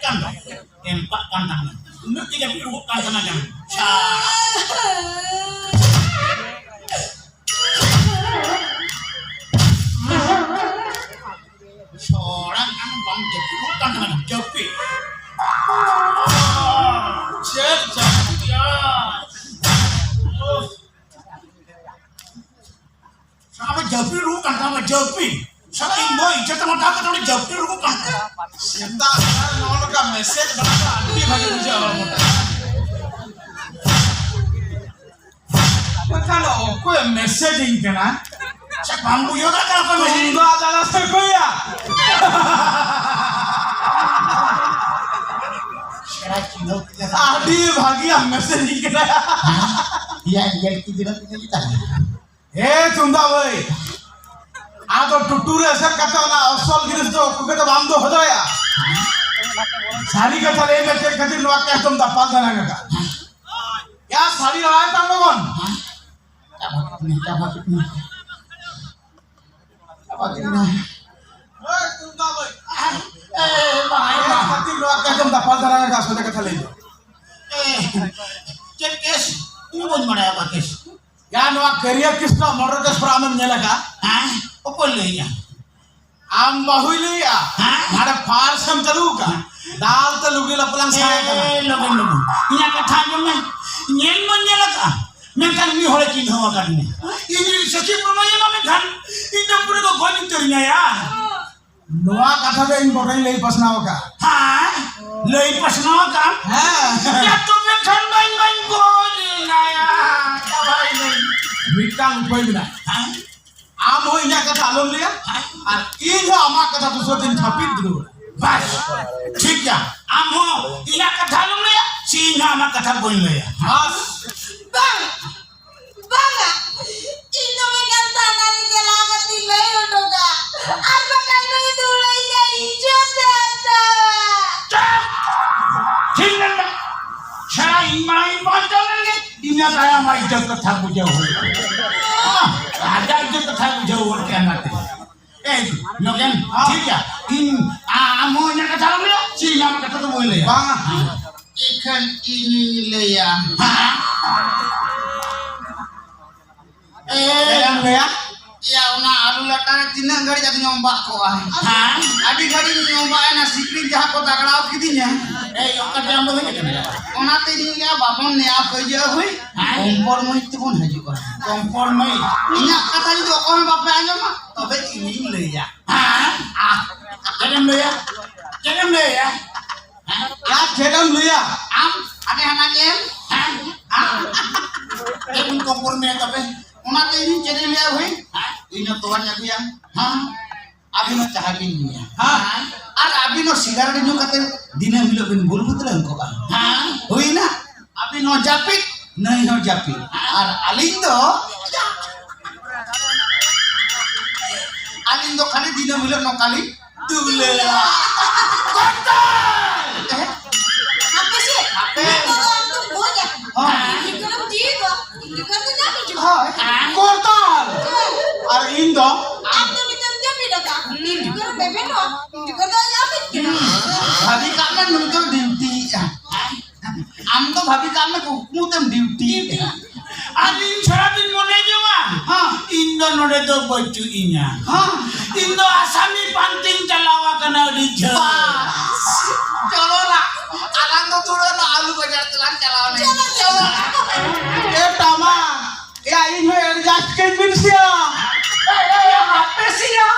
ᱠᱟᱱ ᱫᱚ᱾ ᱮᱢ ᱠᱟᱜ ᱠᱟᱱ ᱛᱟᱦᱮᱱᱟ᱾ ᱩᱱᱟᱹᱜ ᱜᱮ ᱡᱟᱹᱯᱤᱫ ᱨᱩᱣᱟᱹᱜ ᱠᱟᱱ ᱛᱟᱦᱮᱱᱟ ᱡᱟᱹᱱᱤᱡ᱾ ᱪᱷᱟ᱾ ᱪᱷᱚᱲᱟ ᱠᱟᱱ ᱵᱟᱝ ᱡᱟᱹᱯᱤᱫ ᱨᱩᱣᱟᱹᱜ ᱠᱟᱱ ᱛᱟᱦᱮᱱᱟ᱾ ᱡᱟᱹᱯᱤᱫ᱾ ᱪᱮᱫ ᱡᱟᱹᱯᱤᱫ ᱭᱟ? ᱥᱟᱞᱟ ᱡᱟᱹᱯᱤᱫ ᱨᱩᱣᱟᱹᱜ ᱠᱟᱱ ᱛᱟᱢᱟ, ᱡᱟᱹᱯᱤᱫ᱾ ᱥᱟᱞᱟ ᱤᱧ ᱵᱚᱭ ᱤᱪᱪᱷᱟᱹ ᱛᱮ ᱢᱟᱛᱟ ᱠᱟᱛᱮ ᱚᱸᱰᱮ ᱡᱟᱹᱯᱤᱫ ᱨᱩᱣᱟᱹᱜ ᱠᱟᱱ ᱛᱟᱢᱟ᱾ ᱥᱮᱛᱟᱜ ᱵᱮᱲᱟ ᱱᱚᱜᱼᱚ ᱱᱚᱝᱠᱟ ᱢᱮᱥᱮᱡᱽ ᱵᱟᱲᱟ ᱫᱚ ᱟᱹᱰᱤ ᱵᱷᱟᱜᱮ ᱵᱩᱡᱷᱟᱹᱜᱼᱟ ᱦᱚᱲᱢᱚ ᱴᱟᱜ᱾ ᱢᱮᱱᱠᱷᱟᱱ ᱚᱠᱚᱭ ᱢᱮᱥᱮᱡᱽ ᱤᱧ ᱠᱟᱱᱟ? ᱪᱮᱫ ᱵᱟᱢ ᱵᱩᱡᱷᱟᱹᱣ ᱫᱟᱲᱮᱭᱟᱜ ᱠᱟᱱᱟ ᱚᱠᱚᱭ ᱢᱮᱥᱮᱡᱽ? ᱛᱩᱢᱫᱟᱜ ᱫᱟᱫᱟ ᱥᱮ ᱚᱠᱚᱭᱟ? ᱥᱮᱬᱟ ᱪᱤᱱᱦᱟᱹᱣ ᱠᱮᱫᱟ᱾ ᱟᱹᱰᱤ ᱵᱷᱟᱹᱜᱤᱭᱟ ᱢᱮᱥᱮᱡᱽ ᱤᱧ ᱠᱟᱱᱟ᱾ ᱤᱭᱟᱹ, ᱤᱭᱟᱹ, ᱤᱭᱟᱹ, ᱤᱭᱟᱹ, ᱤᱭᱟᱹ᱾ ᱮ ᱛᱩᱢᱫᱟ ᱵᱷᱟᱹᱭ, ᱟᱫᱚ ᱴᱩᱴᱩ ᱨᱮ ᱮᱥᱮᱫ ᱠᱟᱛᱮ ᱚᱱᱟ ᱚᱥᱚᱞ ᱡᱤᱱᱤᱥ ᱫᱚ ᱩᱠᱩ ᱠᱟᱛᱮ ᱵᱟᱢ ᱫᱚᱦᱚ ᱫᱟᱲᱮᱭᱟᱜᱼᱟ᱾ ᱥᱟᱹᱨᱤ ᱠᱟᱛᱷᱟ ᱞᱟᱹᱭ ᱢᱮ, ᱪᱮᱫ ᱠᱷᱟᱹᱛᱤᱨ ᱱᱚᱣᱟ ᱠᱮᱥ ᱫᱚᱢ ᱫᱟᱯᱟᱞ ᱫᱟᱲᱮ ᱠᱟᱫᱟ? ᱭᱟ, ᱥᱟᱹᱨᱤ ᱞᱟᱲᱟᱭ ᱛᱟᱢ ᱞᱚᱜᱚᱱ᱾ ᱪᱟᱵᱟ ᱠᱮᱫ ᱢᱮ, ᱪᱟᱵᱟ ᱠᱮᱫ ᱢᱮ᱾ ᱪᱟᱵᱟ ᱠᱮᱫ ᱢᱮ᱾ ᱮ, ᱵᱟᱝ, ᱪᱮᱫ ᱵᱟᱝ᱾ ᱠᱷᱟᱹᱛᱤᱨ ᱱᱚᱣᱟ ᱠᱮᱥ ᱫᱚᱢ ᱫᱟᱯᱟᱞ ᱫᱟᱲᱮ ᱠᱟᱫᱟ, ᱥᱚᱡᱷᱮ ᱠᱟᱛᱷᱟ ᱞᱟᱹᱭ ᱢᱮ᱾ ᱮ, ᱪᱮᱫ ᱠᱮᱥ? ᱤᱧ ᱵᱟᱹᱧ ᱵᱟᱲᱟᱭᱟ ᱚᱠᱟ ᱠᱮᱥ᱾ ᱭᱟ, ᱱᱚᱣᱟ ᱠᱮᱨᱤᱭᱟᱨ ᱠᱮᱥ ᱫᱚ ᱢᱚᱨᱰᱟᱨ ᱠᱮᱥ ᱯᱚᱨᱮ ᱟᱢᱮᱢ ᱧᱮᱞ ᱟᱠᱟᱫᱼᱟ? ᱦᱮᱸ? ᱚᱠᱚᱭ ᱞᱟᱹᱭᱟ? ᱟᱢ ᱵᱟᱹᱦᱩᱭ ᱞᱟᱹᱭᱟ? ᱦᱮᱸ? ᱦᱟᱸᱰᱮ ᱯᱷᱟᱨᱥ ᱮᱢ ᱪᱟᱹᱞᱩ ᱟᱠᱟᱫᱼᱟ? ᱫᱟᱞ ᱛᱮ ᱞᱩᱜᱽᱲᱤ ᱞᱟᱯᱚ ᱞᱟᱝ ᱥᱟᱭ ᱠᱟᱱᱟ᱾ ᱮ, ᱞᱚᱜᱚᱱ, ᱞᱚᱜᱚᱱ᱾ ᱤᱧᱟᱹᱜ ᱠᱟᱛᱷᱟ ᱟᱸᱡᱚᱢ ᱢᱮ᱾ ᱧᱮᱞ ᱢᱟᱧ ᱧᱮᱞ ᱟᱠᱟᱫᱼᱟ, ᱢᱮᱱᱠᱷᱟᱱ ᱢᱤᱫ ᱦᱚᱲᱮ ᱪᱤᱱᱦᱟᱹᱣ ᱟᱠᱟᱫᱤᱧᱟ᱾ ᱤᱧ ᱡᱩᱫᱤ ᱥᱟᱹᱠᱷᱤ ᱯᱨᱚᱢᱟᱭᱮᱢᱟ, ᱢᱮᱱᱠᱷᱟᱱ ᱤᱧ ᱫᱚ ᱯᱩᱨᱟᱹ ᱠᱚ ᱜᱚᱡ ᱩᱛᱟᱹᱨᱤᱧᱟ ᱭᱟ᱾ ᱱᱚᱣᱟ ᱠᱟᱛᱷᱟ ᱫᱚ ᱤᱧ ᱜᱚᱴᱟᱧ ᱞᱟᱹᱭ ᱯᱟᱥᱱᱟᱣ ᱟᱠᱟᱫᱼᱟ᱾ ᱦᱮᱸ? ᱞᱟᱹᱭ ᱯᱟᱥᱱᱟᱣ ᱟᱠᱟᱫᱼᱟᱢ? ᱦᱮᱸ᱾ ᱭᱟ, ᱛᱚᱵᱮ ᱠᱷᱟᱱ ᱫᱚ ᱤᱧ ᱢᱟᱧ ᱜᱚᱡ ᱮᱱᱟ ᱭᱟ, ᱪᱟᱵᱟᱭᱮᱱᱟᱹᱧ᱾ ᱢᱤᱫᱴᱟᱝ ᱩᱯᱟᱹᱭ ᱢᱮᱱᱟᱜᱼᱟ᱾ ᱦᱮᱸ? ᱟᱢ ᱦᱚᱸ ᱤᱧᱟᱹᱜ ᱠᱟᱛᱷᱟ ᱟᱞᱚᱢ ᱞᱟᱹᱭᱟ, ᱟᱨ ᱤᱧ ᱦᱚᱸ ᱟᱢᱟᱜ ᱠᱟᱛᱷᱟ ᱫᱚᱥᱟᱨ ᱫᱤᱱ ᱦᱟᱹᱯᱤᱫ ᱫᱩᱲᱩᱵ᱾ ᱵᱟᱥ, ᱴᱷᱤᱠ ᱜᱮᱭᱟ᱾ ᱟᱢ ᱦᱚᱸ ᱤᱧᱟᱹᱜ ᱠᱟᱛᱷᱟ ᱟᱞᱚᱢ ᱞᱟᱹᱭᱟ, ᱥᱮ ᱤᱧ ᱦᱚᱸ ᱟᱢᱟᱜ ᱠᱟᱛᱷᱟ ᱵᱟᱹᱧ ᱞᱟᱹᱭᱟ᱾ ᱵᱟᱥ᱾ ᱵᱟᱝ, ᱵᱟᱝᱟ, ᱤᱧ ᱫᱚ ᱢᱮᱱᱠᱷᱟᱱ ᱛᱷᱟᱱᱟ ᱨᱮ ᱪᱟᱞᱟᱣ ᱠᱟᱛᱮ ᱞᱟᱹᱭ ᱦᱚᱴᱚ ᱠᱟᱜ, ᱟᱨ ᱵᱟᱠᱷᱟᱱ ᱱᱩᱭ ᱫᱩᱞᱟᱹᱭ ᱜᱮ ᱤᱧ ᱪᱮᱫ ᱮ ᱦᱟᱛᱟᱣᱟ? ᱪᱩᱯ! ᱴᱷᱤᱠ ᱢᱮᱱ ᱢᱮ᱾ ᱥᱮᱬᱟ ᱤᱧ ᱢᱟ ᱤᱧ ᱵᱟᱧᱪᱟᱣ ᱞᱮᱱ ᱜᱮ, ᱤᱱᱟᱹ ᱛᱟᱭᱚᱢ ᱟᱡ ᱤᱡᱽᱡᱚᱛ ᱠᱟᱛᱷᱟ ᱵᱩᱡᱷᱟᱹᱣ ᱦᱩᱭᱩᱜᱼᱟ᱾ ᱟᱡᱟᱜ ᱤᱡᱽᱡᱚᱛ ᱠᱟᱛᱷᱟ ᱵᱩᱡᱷᱟᱹᱣ ᱦᱩᱭᱩᱜᱼᱟ ᱚᱱᱟᱛᱮ᱾ ᱮᱭ, ᱱᱚᱜᱮᱱ, ᱴᱷᱤᱠ ᱜᱮᱭᱟ᱾ ᱤᱧ, ᱟ-, ᱟᱢ ᱦᱚᱸ ᱤᱧᱟᱹᱜ ᱠᱟᱛᱷᱟ ᱟᱞᱚᱢ ᱞᱟᱹᱭᱟ᱾ ᱤᱧᱟᱹᱜ ᱠᱟᱛᱷᱟ ᱫᱚ ᱵᱟᱹᱧ ᱞᱟᱹᱭᱟ᱾ ᱵᱟᱝᱟ᱾ ᱮᱱᱠᱷᱟᱱ ᱤᱧᱤᱧ ᱞᱟᱹᱭᱟ᱾ ᱦᱮᱸ᱾ ᱮ, ᱪᱮᱫ ᱮᱢ ᱞᱟᱹᱭᱟ? ᱮᱭᱟ, ᱚᱱᱟ ᱟᱹᱞᱩ ᱞᱟᱴᱟ ᱨᱮ ᱛᱤᱱᱟᱹᱜ ᱜᱷᱟᱹᱲᱤᱡ ᱟᱫᱚᱧ ᱚᱢᱵᱟᱜ ᱠᱚᱜᱼᱟ? ᱦᱮᱸ? ᱟᱹᱰᱤ ᱜᱷᱟᱹᱲᱤᱡ ᱤᱧ ᱚᱢᱵᱟᱜ ᱮᱱᱟ, ᱥᱤᱠᱲᱤᱡ ᱡᱟᱦᱟᱸ ᱠᱚ ᱫᱟᱜᱲᱟᱣ ᱠᱤᱫᱤᱧᱟ᱾ ᱮᱭ, ᱚᱱᱠᱟ ᱡᱟᱢ ᱫᱚ ᱦᱩᱭ ᱠᱟᱱᱟ᱾ ᱚᱱᱟᱛᱮ ᱤᱧ ᱞᱟᱹᱭᱟ, ᱵᱟᱵᱚᱱ ᱱᱮᱭᱟᱣ ᱠᱟᱹᱭᱡᱟᱹ ᱦᱩᱭ, ᱦᱮᱸ? ᱠᱚᱢᱯᱨᱚᱢᱟᱭᱤᱡᱽ ᱛᱮᱵᱚᱱ ᱦᱤᱡᱩᱜᱼᱟ᱾ ᱠᱚᱢᱯᱨᱚᱢᱟᱭᱤᱡᱽ? ᱤᱧᱟᱹᱜ ᱠᱟᱛᱷᱟ ᱡᱩᱫᱤ ᱚᱠᱚᱭ ᱦᱚᱸ ᱵᱟᱯᱮ ᱟᱸᱡᱚᱢᱟ, ᱛᱚᱵᱮ ᱤᱧᱤᱧ ᱞᱟᱹᱭᱟ᱾ ᱦᱮᱸ? ᱟᱦ, ᱪᱮᱫ ᱮᱢ ᱞᱟᱹᱭᱟ? ᱪᱮᱫ ᱮᱢ ᱞᱟᱹᱭᱟ? ᱦᱮᱸ? ᱟᱨ ᱪᱮᱫ ᱮᱢ ᱞᱟᱹᱭᱟ? ᱟᱢ ᱦᱟᱱᱮ ᱦᱟᱱᱟ ᱧᱮᱞ᱾ ᱦᱮᱸ? ᱟᱢ ᱪᱮᱫ ᱮᱢ ᱠᱚᱢᱯᱨᱚᱢᱟᱭᱤᱡᱽ ᱛᱚᱵᱮ? ᱚᱱᱟᱛᱮ ᱤᱧ ᱪᱮᱫ ᱤᱧ ᱞᱟᱹᱭᱟ ᱵᱷᱟᱹᱭ? ᱦᱮᱸ? ᱤᱧ ᱦᱚᱸ ᱛᱚᱣᱟᱧ ᱟᱹᱜᱩᱭᱟ᱾ ᱦᱮᱸ? ᱟᱹᱵᱤᱱ ᱦᱚᱸ ᱪᱟᱦᱟ ᱵᱤᱱ ᱧᱩᱭᱟ᱾ ᱦᱮᱸ᱾ ᱟᱨ ᱟᱹᱵᱤᱱ ᱦᱚᱸ ᱥᱤᱜᱟᱨᱮᱴ ᱧᱩ ᱠᱟᱛᱮ ᱫᱤᱱᱟᱹᱢ ᱦᱤᱞᱳᱜ ᱵᱤᱱ ᱵᱩᱞ ᱵᱩᱛᱞᱟᱹᱝ ᱠᱚᱜᱼᱟ᱾ ᱦᱮᱸ᱾ ᱦᱩᱭᱱᱟ? ᱟᱹᱵᱤᱱ ᱦᱚᱸ ᱡᱟᱹᱯᱤᱫ, ᱱᱟᱹᱭ ᱦᱚᱸ ᱡᱟᱹᱯᱤᱫ᱾ ᱟᱨ ᱟᱹᱞᱤᱧ ᱫᱚ, ᱟᱹᱞᱤᱧ ᱫᱚ ᱠᱷᱟᱹᱞᱤ ᱫᱤᱱᱟᱹᱢ ᱦᱤᱞᱳᱜ ᱱᱚᱝᱠᱟ ᱞᱤᱧ ᱫᱩᱞᱟᱹᱲᱟ᱾ ᱠᱚᱨᱛᱟᱞ! ᱦᱮᱸ? ᱦᱟᱯᱮ ᱥᱮ, ᱦᱟᱯᱮ᱾ ᱱᱤᱛᱚᱜ ᱫᱚ ᱟᱢ ᱫᱚᱢ ᱜᱚᱡ ᱟᱠᱟᱱᱟ᱾ ᱦᱮᱸ᱾ ᱤᱧ ᱫᱚ ᱡᱤᱣᱤ ᱫᱚ, ᱤᱧ ᱫᱚ ᱡᱤᱣᱤ ᱫᱚ᱾ ᱦᱳᱭ᱾ ᱠᱚᱨᱛᱟᱞ! ᱟᱨ ᱤᱧ ᱫᱚ? ᱟᱢ ᱫᱚ ᱱᱤᱛᱚᱜ ᱮᱢ ᱡᱟᱹᱯᱤᱫ ᱟᱠᱟᱫ᱾ ᱤᱧ ᱡᱚᱠᱷᱚᱱ ᱵᱮᱵᱮᱱᱚᱜᱼᱟ, ᱩᱱ ᱡᱚᱠᱷᱚᱱ ᱫᱚ ᱡᱟᱹᱯᱤᱫ ᱠᱮᱫᱟ᱾ ᱵᱷᱟᱹᱵᱤ ᱠᱟᱜ ᱢᱮ, ᱱᱩᱭ ᱫᱚ ᱰᱤᱭᱩᱴᱤᱭᱮᱫᱼᱟ᱾ ᱟᱢ ᱫᱚ ᱵᱷᱟᱹᱵᱤ ᱠᱟᱜ ᱢᱮ, ᱠᱩᱠᱢᱩ ᱛᱮᱢ ᱰᱤᱭᱩᱴᱤᱭᱮᱫᱼᱟ᱾ ᱟᱨ ᱤᱧ ᱪᱷᱟᱲᱟ ᱫᱩᱧ ᱢᱚᱱᱮ ᱡᱚᱝᱟ, ᱦᱮᱸ᱾ ᱤᱧ ᱫᱚ ᱱᱚᱰᱮ ᱫᱚ ᱵᱟᱹᱪᱩᱜ ᱤᱧᱟ᱾ ᱦᱮᱸ᱾ ᱤᱧ ᱫᱚ ᱟᱥᱟᱢᱤ ᱯᱟᱱᱛᱮᱧ ᱪᱟᱞᱟᱣ ᱟᱠᱟᱱᱟ ᱟᱹᱰᱤ ᱡᱷᱟᱹᱞ᱾ ᱵᱟᱥ᱾ ᱪᱚᱞᱚ ᱱᱟ, ᱟᱞᱟᱝ ᱫᱚ ᱛᱷᱚᱲᱟ ᱱᱟ ᱟᱞᱩ ᱵᱟᱡᱟᱨ ᱛᱮᱞᱟᱝ ᱪᱟᱞᱟᱣ ᱞᱮᱱ᱾ ᱪᱚᱞᱚ, ᱪᱚᱞᱚ᱾ ᱮ ᱴᱟᱢᱟ, ᱮᱭᱟ, ᱤᱧ ᱦᱚᱸ adjust ᱠᱟᱹᱧ ᱵᱤᱱ ᱥᱮᱭᱟ᱾ ᱮᱭ, ᱮᱭ, ᱮᱭ, ᱦᱟᱯᱮ ᱥᱮᱭᱟ᱾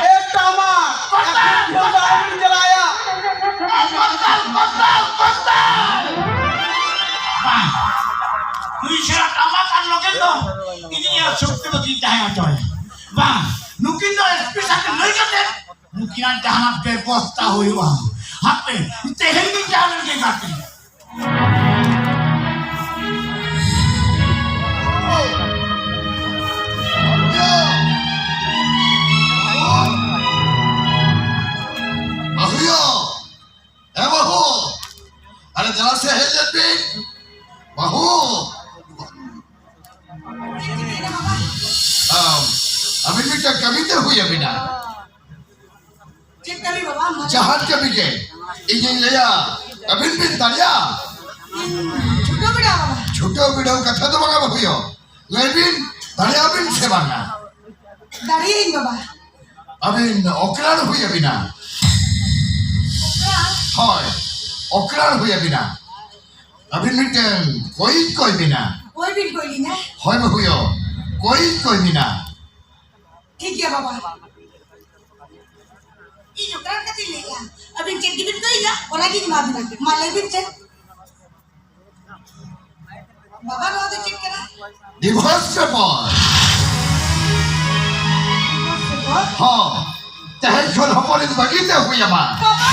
ᱮ ᱴᱟᱢᱟ, ᱠᱚᱨᱛᱟᱞ! ᱮᱠᱷᱚᱱ ᱡᱷᱚᱜᱽᱲᱟ ᱵᱤᱱ ᱪᱟᱞᱟᱣᱟ᱾ ᱠᱚᱨᱛᱟᱞ, ᱠᱚᱨᱛᱟᱞ, ᱠᱚᱨᱛᱟᱞ! ᱵᱟᱝ, ᱱᱩᱭ ᱪᱷᱟᱲᱟ ᱴᱟᱢᱟ ᱟᱨ ᱞᱚᱜᱮ ᱫᱚ ᱤᱧᱤᱧ ᱟᱨ ᱥᱚᱠᱛᱤ ᱵᱟᱹᱠᱤ ᱛᱟᱦᱮᱸ ᱦᱚᱪᱚᱭᱟ᱾ ᱵᱟᱝ, ᱱᱩᱠᱤᱱ ᱫᱚ SP ᱥᱟᱶᱛᱮ ᱞᱟᱹᱭ ᱠᱟᱛᱮ ᱱᱩᱠᱤᱱᱟᱜ ᱡᱟᱦᱟᱱᱟᱜ ᱵᱮᱵᱚᱥᱛᱟ ᱦᱩᱭᱩᱜᱼᱟ᱾ ᱦᱟᱯᱮ, ᱛᱮᱦᱮᱧ ᱜᱤᱧ ᱡᱟᱦᱟᱸ ᱞᱮᱱ ᱜᱮ ᱜᱟᱛᱮ᱾ ᱵᱟᱹᱦᱩᱭᱟ! ᱦᱮᱸ ᱵᱟᱹᱦᱩ! ᱟᱨᱮ ᱫᱮᱞᱟ ᱥᱮ ᱦᱮᱡ ᱞᱮᱱ ᱵᱤᱱ᱾ ᱵᱟᱹᱦᱩ! ᱟᱢ, ᱟᱹᱵᱤᱱ ᱢᱤᱫᱴᱟᱝ ᱠᱟᱹᱢᱤ ᱛᱮ ᱦᱩᱭ ᱟᱹᱵᱤᱱᱟ᱾ ᱪᱮᱫ ᱠᱟᱹᱢᱤ ᱵᱟᱵᱟ? ᱢᱟ ᱞᱟᱹᱭ ᱡᱟᱦᱟᱱ ᱠᱟᱹᱢᱤ ᱜᱮ᱾ ᱤᱧᱤᱧ ᱞᱟᱹᱭᱟ, ᱟᱹᱵᱤᱱ ᱵᱤᱱ ᱫᱟᱲᱮᱭᱟᱜᱼᱟ? ᱪᱷᱩᱴᱟᱹᱣ ᱵᱤᱰᱟᱹᱣ ᱵᱟᱵᱟ᱾ ᱪᱷᱩᱴᱟᱹᱣ ᱵᱤᱰᱟᱹᱣ ᱠᱟᱛᱷᱟ ᱫᱚ ᱵᱟᱝᱟ ᱵᱟᱹᱵᱩᱭᱳ᱾ ᱞᱟᱹᱭ ᱵᱤᱱ, ᱫᱟᱲᱮᱭᱟᱜᱼᱟ ᱵᱤᱱ ᱥᱮ ᱵᱟᱝᱟ? ᱫᱟᱲᱮᱭᱟᱜ ᱟᱹᱧ ᱵᱟᱵᱟ᱾ ᱟᱹᱵᱤᱱ ᱚᱠᱨᱟᱲ ᱦᱩᱭ ᱟᱹᱵᱤᱱᱟ᱾ ᱚᱠᱨᱟᱲ? ᱦᱳᱭ, ᱚᱠᱨᱟᱲ ᱦᱩᱭ ᱟᱹᱵᱤᱱᱟ᱾ ᱟᱹᱵᱤᱱ ᱢᱤᱫᱴᱮᱱ ᱠᱚᱭᱤᱡ ᱠᱚᱭ ᱵᱤᱱᱟ᱾ ᱠᱚᱭ ᱵᱤᱱ ᱠᱚᱭ ᱞᱤᱧᱟ? ᱦᱳᱭ ᱵᱟᱹᱵᱩᱭᱳ, ᱠᱚᱭᱤᱡ ᱠᱚᱭ ᱵᱤᱱᱟ᱾ ᱴᱷᱤᱠ ᱜᱮᱭᱟ ᱵᱟᱵᱟ᱾ ᱤᱧ ᱚᱠᱨᱟᱲ ᱠᱟᱛᱮᱧ ᱞᱟᱹᱭᱮᱜᱼᱟ᱾ ᱟᱹᱵᱤᱱ ᱪᱮᱫ ᱜᱮᱵᱤᱱ ᱠᱚᱭᱤᱧᱟ, ᱚᱱᱟᱜᱤᱧ ᱮᱢᱟ ᱵᱤᱱᱟ᱾ ᱢᱟ ᱞᱟᱹᱭ ᱵᱤᱱ ᱪᱮᱫ? ᱵᱟᱵᱟ, ᱱᱚᱣᱟ ᱫᱚ ᱪᱮᱫ ᱠᱟᱱᱟ? Divorce paper᱾ Divorce paper? ᱦᱚᱸ, ᱛᱮᱦᱮᱧ ᱠᱷᱚᱱ ᱦᱚᱯᱚᱱᱤᱧ ᱵᱟᱹᱜᱤ ᱛᱮ ᱦᱩᱭ ᱟᱢᱟ᱾ ᱵᱟᱵᱟ!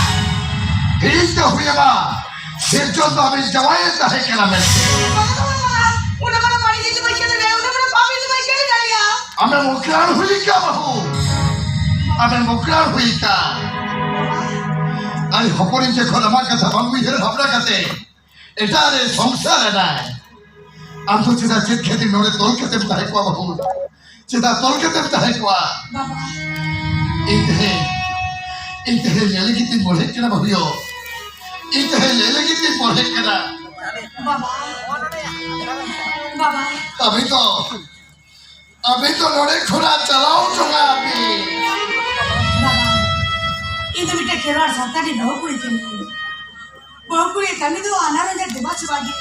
ᱦᱤᱲᱤᱧ ᱛᱮ ᱦᱩᱭ ᱟᱢᱟ᱾ ᱥᱤᱨᱡᱚᱱ ᱫᱚ ᱟᱢᱤᱡ ᱡᱟᱶᱟᱭᱮ ᱛᱟᱦᱮᱸ ᱠᱟᱱᱟ ᱢᱮᱱᱛᱮ᱾ ᱵᱟᱵᱟ, ᱵᱟᱵᱟ, ᱵᱟᱵᱟ, ᱚᱱᱟ ᱢᱟᱱᱮ ᱵᱟᱹᱲᱤᱡ ᱤᱧ ᱫᱚ ᱵᱟᱹᱧ ᱠᱟᱹᱢᱤ ᱫᱟᱲᱮᱭᱟᱜᱼᱟ, ᱚᱱᱟ ᱢᱟᱱᱮ ᱯᱟᱯ ᱤᱧ ᱫᱚ ᱵᱟᱹᱧ ᱠᱟᱹᱢᱤ ᱫᱟᱲᱮᱭᱟᱜᱼᱟ᱾ ᱟᱢᱮᱢ ᱚᱠᱨᱟᱲ ᱦᱩᱭ ᱟᱠᱟᱱ ᱵᱟᱹᱦᱩ, ᱟᱢᱮᱢ ᱚᱠᱨᱟᱲ ᱦᱩᱭ ᱟᱠᱟᱱ᱾ ᱟᱡ ᱦᱚᱯᱚᱱᱤᱧ ᱡᱚᱠᱷᱚᱱ ᱟᱢᱟᱜ ᱠᱟᱛᱷᱟ ᱵᱟᱝ ᱩᱭᱦᱟᱹᱨ ᱵᱷᱟᱵᱽᱱᱟ ᱠᱟᱛᱮ ᱮᱴᱟᱜ ᱨᱮ ᱥᱚᱝᱥᱟᱨ ᱮᱱᱟᱭ᱾ ᱟᱢ ᱫᱚ ᱪᱮᱫᱟᱜ ᱪᱮᱫ ᱠᱷᱟᱹᱛᱤᱨ ᱱᱚᱰᱮ ᱛᱚᱞ ᱠᱟᱛᱮᱢ ᱛᱟᱦᱮᱸ ᱠᱚᱜᱼᱟ ᱵᱟᱹᱵᱩ? ᱪᱮᱫᱟᱜ ᱛᱚᱞ ᱠᱟᱛᱮᱢ ᱛᱟᱦᱮᱸ ᱠᱚᱜᱼᱟ? ᱵᱟᱵᱟ᱾ ᱤᱧ ᱛᱮᱦᱮᱧ, ᱤᱧ ᱛᱮᱦᱮᱧ ᱞᱟᱹᱭ ᱞᱟᱹᱜᱤᱫ ᱛᱤᱧ ᱵᱚᱲᱦᱮᱜ ᱠᱟᱱᱟ ᱵᱟᱹᱵᱩᱭᱳ᱾ ᱤᱧ ᱛᱮᱦᱮᱧ ᱞᱟᱹᱭ ᱞᱟᱹᱜᱤᱫ ᱛᱤᱧ ᱵᱚᱲᱦᱮᱜ ᱠᱟᱱᱟ᱾ ᱵᱟᱵᱟ᱾ ᱵᱟᱵᱟ᱾ ᱟᱹᱵᱤᱱ ᱫᱚ, ᱟᱹᱵᱤᱱ ᱫᱚ ᱱᱚᱰᱮ ᱠᱷᱚᱱᱟᱜ ᱪᱟᱞᱟᱣ ᱡᱚᱝᱟ ᱟᱹᱵᱤᱱ᱾ ᱵᱟᱵᱟ, ᱤᱧ ᱫᱚ ᱢᱤᱫᱴᱮᱱ ᱠᱷᱮᱨᱣᱟᱲ ᱥᱟᱶᱛᱟ ᱨᱤᱱ ᱵᱟᱹᱦᱩ ᱠᱩᱲᱤ ᱠᱟᱹᱱᱟᱹᱧ᱾ ᱵᱟᱹᱦᱩ ᱠᱩᱲᱤ ᱠᱟᱹᱢᱤ ᱫᱚ ᱟᱱᱟᱨ ᱟᱡᱟᱨ ᱫᱮᱵᱟ ᱥᱮᱵᱟ ᱜᱮ᱾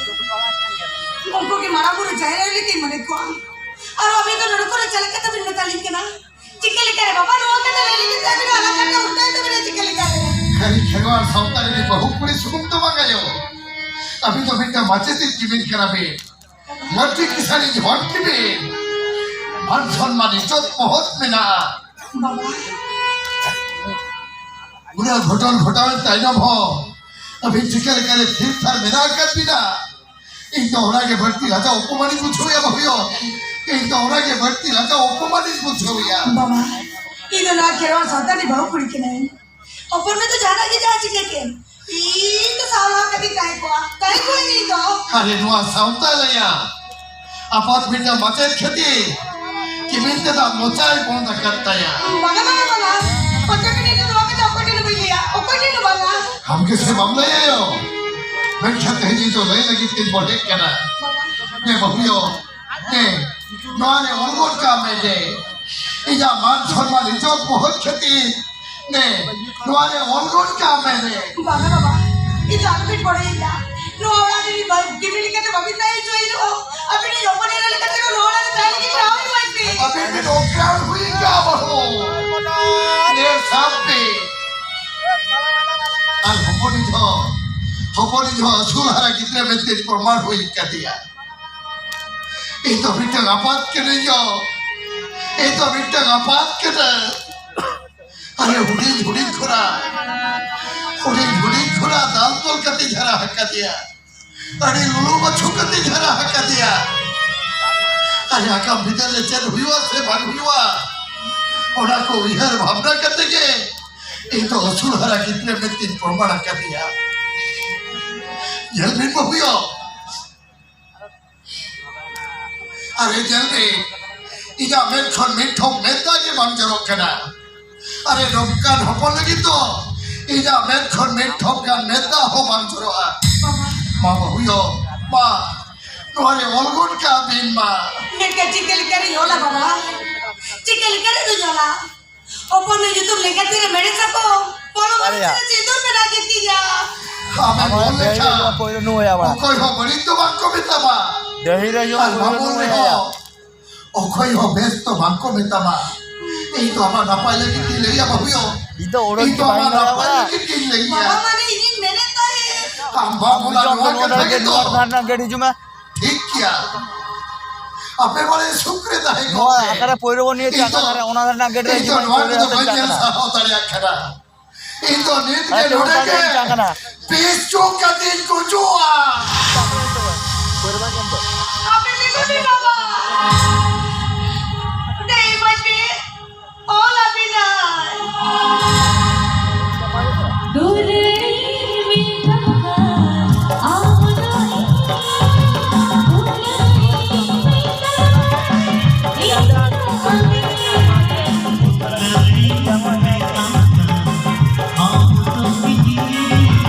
ᱩᱱᱠᱩ ᱜᱮ ᱢᱟᱨᱟᱝ ᱵᱩᱨᱩ ᱡᱟᱦᱮᱨ ᱟᱭᱳ ᱞᱮᱠᱟᱧ ᱢᱚᱱᱮ ᱠᱚᱣᱟ᱾ ᱟᱨ ᱟᱹᱵᱤᱱ ᱫᱚ ᱱᱚᱰᱮ ᱠᱷᱚᱱᱟᱜ ᱪᱟᱞᱟᱜ ᱠᱟᱛᱷᱟ ᱵᱤᱱ ᱢᱮᱛᱟᱞᱤᱧ ᱠᱟᱱᱟ᱾ ᱪᱤᱠᱟᱹ ᱞᱮᱠᱟᱨᱮ ᱵᱟᱵᱟ, ᱱᱚᱣᱟ ᱠᱟᱛᱷᱟ ᱞᱟᱹᱭ ᱞᱟᱹᱜᱤᱫ ᱛᱮ ᱟᱹᱵᱤᱱ ᱦᱚᱸ ᱟᱞᱟᱜ ᱠᱟᱛᱷᱟ ᱩᱞᱴᱟᱹᱣ ᱛᱟᱹᱵᱤᱱᱟ ᱪᱤᱠᱟᱹ ᱞᱮᱠᱟᱨᱮ? ᱠᱷᱟᱹᱞᱤ ᱠᱷᱮᱨᱣᱟᱲ ᱥᱟᱶᱛᱟ ᱨᱤᱱᱤᱡ ᱵᱟᱹᱦᱩ ᱠᱩᱲᱤ ᱥᱩᱢᱩᱝ ᱫᱚ ᱵᱟᱝ ᱟᱭᱳ, ᱟᱹᱵᱤᱱ ᱫᱚ ᱢᱤᱫᱴᱟᱝ ᱢᱟᱪᱮᱛᱤᱡ ᱜᱮᱵᱤᱱ ᱠᱟᱱᱟ ᱵᱤᱱ᱾ ᱢᱟᱹᱴᱤ ᱠᱤᱥᱟᱹᱬᱤᱡ ᱦᱚᱲ ᱠᱤᱵᱤᱱ᱾ ᱢᱟᱱ ᱥᱚᱱᱢᱟᱱ ᱤᱡᱽᱡᱚᱛ ᱢᱚᱦᱚᱛ ᱢᱮᱱᱟᱜᱼᱟ᱾ ᱵᱟᱵᱟ᱾ ᱩᱱᱟᱹᱜ ᱜᱷᱚᱴᱚᱱ ᱜᱷᱚᱴᱟᱣᱮᱱ ᱛᱟᱭᱱᱚᱢ ᱦᱚᱸ ᱟᱹᱵᱤᱱ ᱪᱤᱠᱟᱹ ᱞᱮᱠᱟᱨᱮ ᱛᱷᱤᱨ ᱛᱷᱟᱨ ᱢᱮᱱᱟᱜ ᱟᱠᱟᱫ ᱵᱤᱱᱟ? ᱤᱧ ᱫᱚ ᱚᱱᱟᱜᱮ ᱵᱟᱹᱲᱛᱤ ᱞᱟᱡᱟᱣ ᱚᱯᱚᱢᱟᱱᱤᱧ ᱵᱩᱡᱷᱟᱹᱣᱮᱫᱼᱟ ᱵᱟᱹᱦᱩᱭᱳ᱾ ᱤᱧ ᱫᱚ ᱚᱱᱟᱜᱮ ᱵᱟᱹᱲᱛᱤ ᱞᱟᱡᱟᱣ ᱚᱯᱚᱢᱟᱱᱤᱧ ᱵᱩᱡᱷᱟᱹᱣᱮᱫᱼᱟ᱾ ᱵᱟᱵᱟ, ᱤᱧ ᱫᱚ ᱱᱚᱣᱟ ᱠᱷᱮᱨᱣᱟᱲ ᱥᱟᱶᱛᱟ ᱨᱤᱱ ᱵᱟᱹᱦᱩ ᱠᱩᱲᱤ ᱠᱟᱹᱱᱟᱹᱧ᱾ ᱦᱚᱯᱚᱱ ᱢᱮ ᱫᱚ ᱡᱟᱦᱟᱱᱟᱜ ᱜᱮ ᱡᱟᱦᱟᱸ ᱪᱤᱠᱟᱹ ᱠᱮᱫ, ᱤᱧ ᱫᱚ ᱥᱟᱶᱞᱟ ᱠᱟᱛᱮ ᱛᱟᱦᱮᱸ ᱠᱚᱜᱼᱟ, ᱛᱟᱦᱮᱸ ᱠᱚᱜᱼᱟ ᱤᱧ ᱫᱚ᱾ ᱟᱨᱮ ᱱᱚᱣᱟ ᱥᱟᱶᱛᱟ ᱨᱮᱭᱟᱜ ᱟᱯᱟᱛ ᱢᱤᱫᱴᱟᱝ ᱢᱟᱪᱮᱫ ᱠᱷᱟᱹᱛᱤᱨ ᱠᱤᱢᱤᱱ ᱛᱮᱫᱚ ᱢᱚᱪᱟᱭ ᱵᱚᱱᱫ ᱟᱠᱟᱫ ᱛᱟᱭᱟ᱾ ᱵᱟᱝᱟ, ᱵᱟᱝᱟ, ᱵᱟᱝᱟ᱾ ᱚᱠᱚᱭ ᱴᱷᱮᱱ ᱱᱤᱛᱚᱜ ᱱᱚᱣᱟ ᱠᱟᱛᱷᱟ ᱚᱠᱚᱭ ᱴᱷᱮᱱ ᱵᱟᱹᱧ ᱞᱟᱹᱭᱟ, ᱚᱠᱚᱭ ᱴᱷᱮᱱ ᱦᱚᱸ ᱵᱟᱝᱟ᱾ ᱠᱤᱥᱮ ᱵᱟᱢ ᱞᱟᱹᱭ ᱟᱭᱚ? ᱢᱮᱱᱠᱷᱟᱱ ᱛᱮᱦᱮᱧ ᱤᱧ ᱫᱚ ᱞᱟᱹᱭ ᱞᱟᱹᱜᱤᱫ ᱛᱤᱧ ᱵᱚᱲᱦᱮᱜ ᱠᱟᱱᱟ᱾ ᱱᱮ ᱵᱟᱹᱦᱩᱭᱚ, ᱱᱮ, ᱱᱚᱣᱟ ᱨᱮ ᱚᱞ ᱜᱚᱫ ᱠᱟᱜ ᱢᱮ ᱡᱮ ᱤᱧᱟᱹᱜ ᱢᱟᱱ ᱥᱚᱱᱢᱟᱱ ᱤᱡᱽᱡᱚᱛ ᱢᱚᱦᱚᱛ ᱠᱷᱟᱹᱛᱤᱨ ᱱᱮ, ᱱᱚᱣᱟ ᱨᱮ ᱚᱞ ᱜᱚᱫ ᱠᱟᱜ ᱢᱮ ᱱᱮ᱾ ᱵᱟᱝᱟ ᱵᱟᱵᱟ, ᱤᱧ ᱫᱚ ᱟᱞᱚᱵᱤᱱ ᱵᱚᱲᱦᱮᱭᱤᱧᱟ᱾ ᱱᱚᱣᱟ ᱚᱲᱟᱜ ᱨᱮ ᱤᱧ ᱵᱟ-, ᱜᱤᱢᱤ ᱞᱮᱠᱟᱛᱮ ᱵᱟᱹᱵᱤᱱ ᱛᱟᱦᱮᱸ ᱦᱚᱪᱚᱭᱤᱧ ᱨᱮᱦᱚᱸ, ᱟᱹᱵᱤᱱ ᱤᱧ ᱦᱚᱯᱚᱱ ᱮᱨᱟ ᱞᱮᱠᱟᱛᱮ ᱱᱚᱣᱟ ᱚᱲᱟᱜ ᱨᱮ ᱛᱟᱦᱮᱸ ᱞᱟᱹᱜᱤᱫ ᱴᱷᱟᱶ ᱮᱢᱟᱹᱧ ᱵᱤᱱ᱾ ᱟᱹᱵᱤᱱ ᱵᱤᱱ ᱚᱠᱨᱟᱲ ᱦᱩᱭ ᱟᱠᱟᱱᱟ ᱵᱟᱹᱦᱩ᱾ ᱱᱮ ᱥᱟᱵ ᱯᱮ᱾ ᱟᱨ ᱦᱚᱯᱚᱱᱤᱡ ᱦᱚᱸ, ᱦᱚᱯᱚᱱᱤᱡ ᱦᱚᱸ ᱟᱹᱥᱩᱞ ᱦᱟᱨᱟ ᱜᱤᱫᱽᱨᱟᱹ ᱢᱮᱱᱛᱮ ᱯᱨᱚᱢᱟᱱ ᱦᱩᱭ ᱠᱟᱫᱮᱭᱟ᱾ ᱤᱧ ᱫᱚ ᱢᱤᱫᱴᱟᱝ ᱟᱯᱟᱛ ᱠᱟᱹᱱᱟᱹᱧ ᱭᱚ᱾ ᱤᱧ ᱫᱚ ᱢᱤᱫᱴᱟᱝ ᱟᱯᱟᱛ ᱠᱟᱹᱱᱟᱹᱧ᱾ ᱟᱞᱮ ᱦᱩᱰᱤᱧ ᱦᱩᱰᱤᱧ ᱠᱷᱚᱱᱟᱜ, ᱦᱩᱰᱤᱧ ᱦᱩᱰᱤᱧ ᱠᱷᱚᱱᱟᱜ ᱫᱟᱞ ᱛᱚᱞ ᱠᱟᱛᱮ ᱦᱟᱨᱟ ᱟᱠᱟᱫᱮᱭᱟ᱾ ᱟᱹᱰᱤ ᱞᱩᱞᱩ ᱢᱟᱹᱪᱷᱩ ᱠᱟᱛᱮ ᱦᱟᱨᱟ ᱟᱠᱟᱫᱮᱭᱟ᱾ ᱟᱨ ᱟᱜᱟᱢ ᱵᱤᱫᱟᱹᱞ ᱨᱮ ᱪᱮᱫ ᱦᱩᱭᱩᱜᱼᱟ ᱥᱮ ᱵᱟᱝ ᱦᱩᱭᱩᱜᱼᱟ, ᱚᱱᱟ ᱠᱚ ᱩᱭᱦᱟᱹᱨ ᱵᱷᱟᱵᱽᱱᱟ ᱠᱟᱛᱮ ᱜᱮ ᱤᱧ ᱫᱚ ᱟᱹᱥᱩᱞ ᱦᱟᱨᱟ ᱜᱤᱫᱽᱨᱟᱹ ᱢᱮᱱᱛᱮᱧ ᱯᱨᱚᱢᱟᱱ ᱟᱠᱟᱫᱮᱭᱟ᱾ ᱧᱮᱞ ᱵᱤᱱ ᱵᱟᱹᱦᱩᱭᱚ, ᱟᱨᱮ ᱧᱮᱞ ᱢᱮ, ᱤᱧᱟᱹᱜ ᱢᱮᱫ ᱠᱷᱚᱱ ᱢᱤᱫ ᱴᱷᱚᱯ ᱢᱮᱫ ᱫᱟᱜ ᱜᱮ ᱵᱟᱝ ᱡᱚᱨᱚᱜ ᱠᱟᱱᱟ᱾ ᱟᱨᱮ ᱱᱚᱝᱠᱟᱱ ᱦᱚᱯᱚᱱ ᱞᱟᱹᱜᱤᱫ ᱫᱚ ᱤᱧᱟᱹᱜ ᱢᱮᱫ ᱠᱷᱚᱱ ᱢᱤᱫ ᱴᱷᱚᱯ ᱜᱟᱱ ᱢᱮᱫ ᱫᱟᱜ ᱦᱚᱸ ᱵᱟᱝ ᱡᱚᱨᱚᱜᱼᱟ᱾ ᱢᱟ ᱵᱟᱹᱦᱩᱭᱚ, ᱢᱟ, ᱱᱚᱣᱟ ᱨᱮ ᱚᱞ ᱜᱚᱫ ᱠᱟᱜ ᱵᱤᱱ ᱢᱟ᱾ ᱢᱮᱱᱠᱷᱟᱱ ᱪᱤᱠᱟᱹ ᱞᱮᱠᱟᱨᱤᱧ ᱚᱞᱟ ᱵᱟᱵᱟ? ᱪᱤᱠᱟᱹ ᱞᱮᱠᱟᱨᱤᱧ ᱚᱞᱟ? ᱦᱚᱯᱚᱱ ᱫᱚ ᱧᱩᱛᱩᱢ ᱞᱮᱠᱟ ᱛᱤᱨᱮ ᱢᱮᱲᱦᱮᱫ ᱥᱟᱠᱚᱢ, ᱦᱚᱲᱢᱚ ᱨᱮ ᱟᱨᱮᱭᱟ᱾ ᱪᱮᱫ ᱥᱤᱸᱫᱩᱨ ᱢᱮᱱᱟᱜ ᱜᱮᱛᱤᱧᱟ᱾ ᱟᱢᱮᱢ ᱟᱢᱟᱜ ᱚᱞ ᱰᱟᱹᱦᱤ ᱨᱮ ᱞᱮᱠᱷᱟᱱ ᱦᱤᱡᱩᱜᱼᱟ, ᱯᱳᱭᱞᱳ ᱱᱩᱭ ᱟᱵᱟᱨ᱾ ᱚᱠᱚᱭ ᱦᱚᱸ ᱵᱟᱹᱲᱤᱡ ᱫᱚ ᱵᱟᱝ ᱠᱚ ᱢᱮᱛᱟᱢᱟ᱾ ᱰᱟᱹᱦᱤ ᱨᱮ ᱦᱤᱡᱩᱜᱼᱟ, ᱟᱨ ᱯᱳᱭᱞᱳ ᱵᱟᱵᱚᱱ ᱱᱩᱭ ᱨᱮᱦᱚᱸ ᱟᱭᱟ᱾ ᱚᱠᱚᱭ ᱦᱚᱸ ᱵᱮᱥ ᱫᱚ ᱵᱟᱝ ᱠᱚ ᱢᱮᱛᱟᱢᱟ᱾ ᱤᱧ ᱫᱚ ᱟᱢᱟᱜ ᱱᱟᱯᱟᱭ ᱞᱟᱹᱜᱤᱫ ᱜᱤᱧ ᱞᱟᱹᱭᱟ ᱵᱟᱹᱦᱩᱭᱚ᱾ ᱤᱧ ᱫᱚ ᱚᱲᱚᱠ ᱤᱧ ᱫᱚ ᱜᱮ ᱵᱟᱹᱧ ᱟᱢᱟᱜ ᱵᱟᱲᱟᱭᱟ ᱱᱟᱯᱟᱭ ᱵᱟᱲᱟ᱾ ᱞᱟᱹᱜᱤᱫ ᱜᱤᱧ ᱞᱟᱹᱭᱟ᱾ ᱵᱟᱵᱟ ᱢᱟᱱᱮ ᱤᱧᱤᱧ ᱢᱮᱱᱮᱫ ᱛᱟᱦᱮᱸᱫ᱾ ᱟᱢ ᱵᱟᱢ ᱚᱱᱟ ᱡᱚᱢ ᱱᱚᱣᱟ ᱠᱚ ᱠᱟᱛᱷᱟ ᱱᱚᱰᱮ ᱜᱮ ᱜᱮ ᱫᱚ᱾ ᱱᱚᱣᱟ ᱫᱷᱟᱨᱱᱟ ᱜᱟᱹᱰᱤ ᱦᱤᱡᱩᱜ ᱢᱮ᱾ ᱴᱷᱤᱠ ᱜᱮᱭᱟ᱾ ᱟᱯᱮ ᱵᱟᱲᱮ ᱥᱩᱠ ᱨᱮ ᱛᱟᱦᱮᱸ ᱱᱚᱣᱟ ᱠᱚᱜ ᱯᱮ᱾ ᱟᱠᱟᱨᱮ ᱯᱳᱭᱞᱳ ᱵᱚᱱ ᱤᱭᱟᱹ ᱤᱧ ᱪᱟᱞᱟᱜ ᱫᱚ, ᱠᱟᱱᱟ, ᱚᱱᱟ ᱨᱮᱱᱟᱜ ᱜᱮᱴ ᱨᱮ ᱤᱧ ᱫᱚ ᱦᱤᱡᱩᱜ ᱢᱮ, ᱱᱚᱣᱟ ᱯᱳᱭᱞᱳ ᱠᱚᱫᱚ ᱨᱮ ᱵᱟᱹᱧ ᱪᱟᱞᱟᱜ ᱧᱮᱞ ᱠᱟᱱᱟ᱾ ᱥᱟᱦᱟᱣ ᱫᱟᱲᱮᱭᱟᱜ ᱠᱟᱱᱟ᱾ ᱤᱧ ᱫᱚ ᱱᱤᱛ ᱜᱮ ᱟᱨ ᱪᱮᱫ ᱱᱚᱰᱮ ᱚᱱᱠᱟ ᱜᱮ ᱜᱮ ᱪᱟᱞᱟᱜ ᱠᱟᱱᱟ᱾ ᱯᱤᱥ ᱪᱚᱝ ᱠᱟᱛᱮᱧ ᱜᱩᱡᱩᱜᱼᱟ᱾ ᱟᱯᱮ ᱛᱤᱸᱜᱩ ᱯᱮ ᱵᱟᱵᱟ᱾ ᱫᱮ ᱤᱢᱟᱹᱧ ᱯᱮ᱾ ᱚᱞ ᱟᱹᱵᱤᱱᱟᱭ᱾ ᱫᱩᱞᱟᱹᱲ ᱢᱤᱫ ᱰᱟᱦᱟᱨ ᱟᱢ ᱫᱚ ᱤᱧ, ᱫᱩᱞᱟᱹᱲ ᱢᱤᱫ ᱰᱟᱦᱟᱨ ᱤᱧ ᱫᱚ ᱟᱢ ᱜᱮ᱾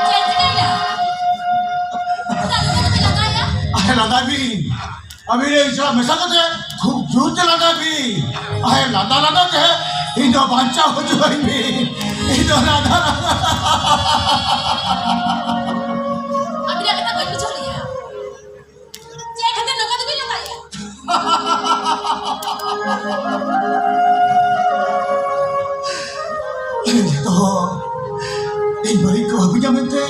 ᱪᱮᱫ ᱪᱤᱠᱟᱹᱭᱮᱱᱟ? ᱪᱮᱫᱟᱜ ᱱᱚᱝᱠᱟ ᱠᱟᱛᱮ ᱞᱟᱸᱫᱟᱭᱮᱫᱟ? ᱟᱨ ᱞᱟᱸᱫᱟ ᱵᱤᱱ᱾ ᱟᱹᱵᱤᱱ ᱨᱮᱱ ᱤᱪᱟᱹᱲ ᱢᱮᱥᱟ ᱠᱟᱛᱮ ᱠᱷᱩᱵ ᱡᱳᱨ ᱛᱮ ᱞᱟᱸᱫᱟ ᱵᱤᱱ᱾ ᱟᱨ ᱞᱟᱸᱫᱟ ᱞᱟᱸᱫᱟ ᱛᱮ ᱤᱧ ᱫᱚ ᱵᱟᱧᱪᱟᱣ ᱦᱚᱪᱚᱣᱟᱹᱧ ᱵᱤᱱ᱾ ᱤᱧ ᱫᱚ ᱞᱟᱸᱫᱟ ᱞᱟᱸᱫᱟ᱾ ᱟᱹᱵᱤᱱᱟᱜ ᱠᱟᱛᱷᱟ ᱵᱟᱹᱧ ᱵᱩᱡᱷᱟᱹᱣ ᱞᱮᱜᱼᱟ᱾ ᱪᱮᱫ ᱠᱷᱟᱹᱛᱤᱨ ᱱᱚᱝᱠᱟ ᱫᱚᱵᱤᱱ ᱞᱟᱸᱫᱟᱭᱮᱫᱼᱟ? ᱤᱧ ᱡᱚᱛᱚ ᱦᱚᱲ ᱤᱧ ᱵᱟᱹᱲᱤᱡ ᱠᱚ ᱵᱷᱟᱹᱵᱤᱧᱟ ᱢᱮᱱᱛᱮ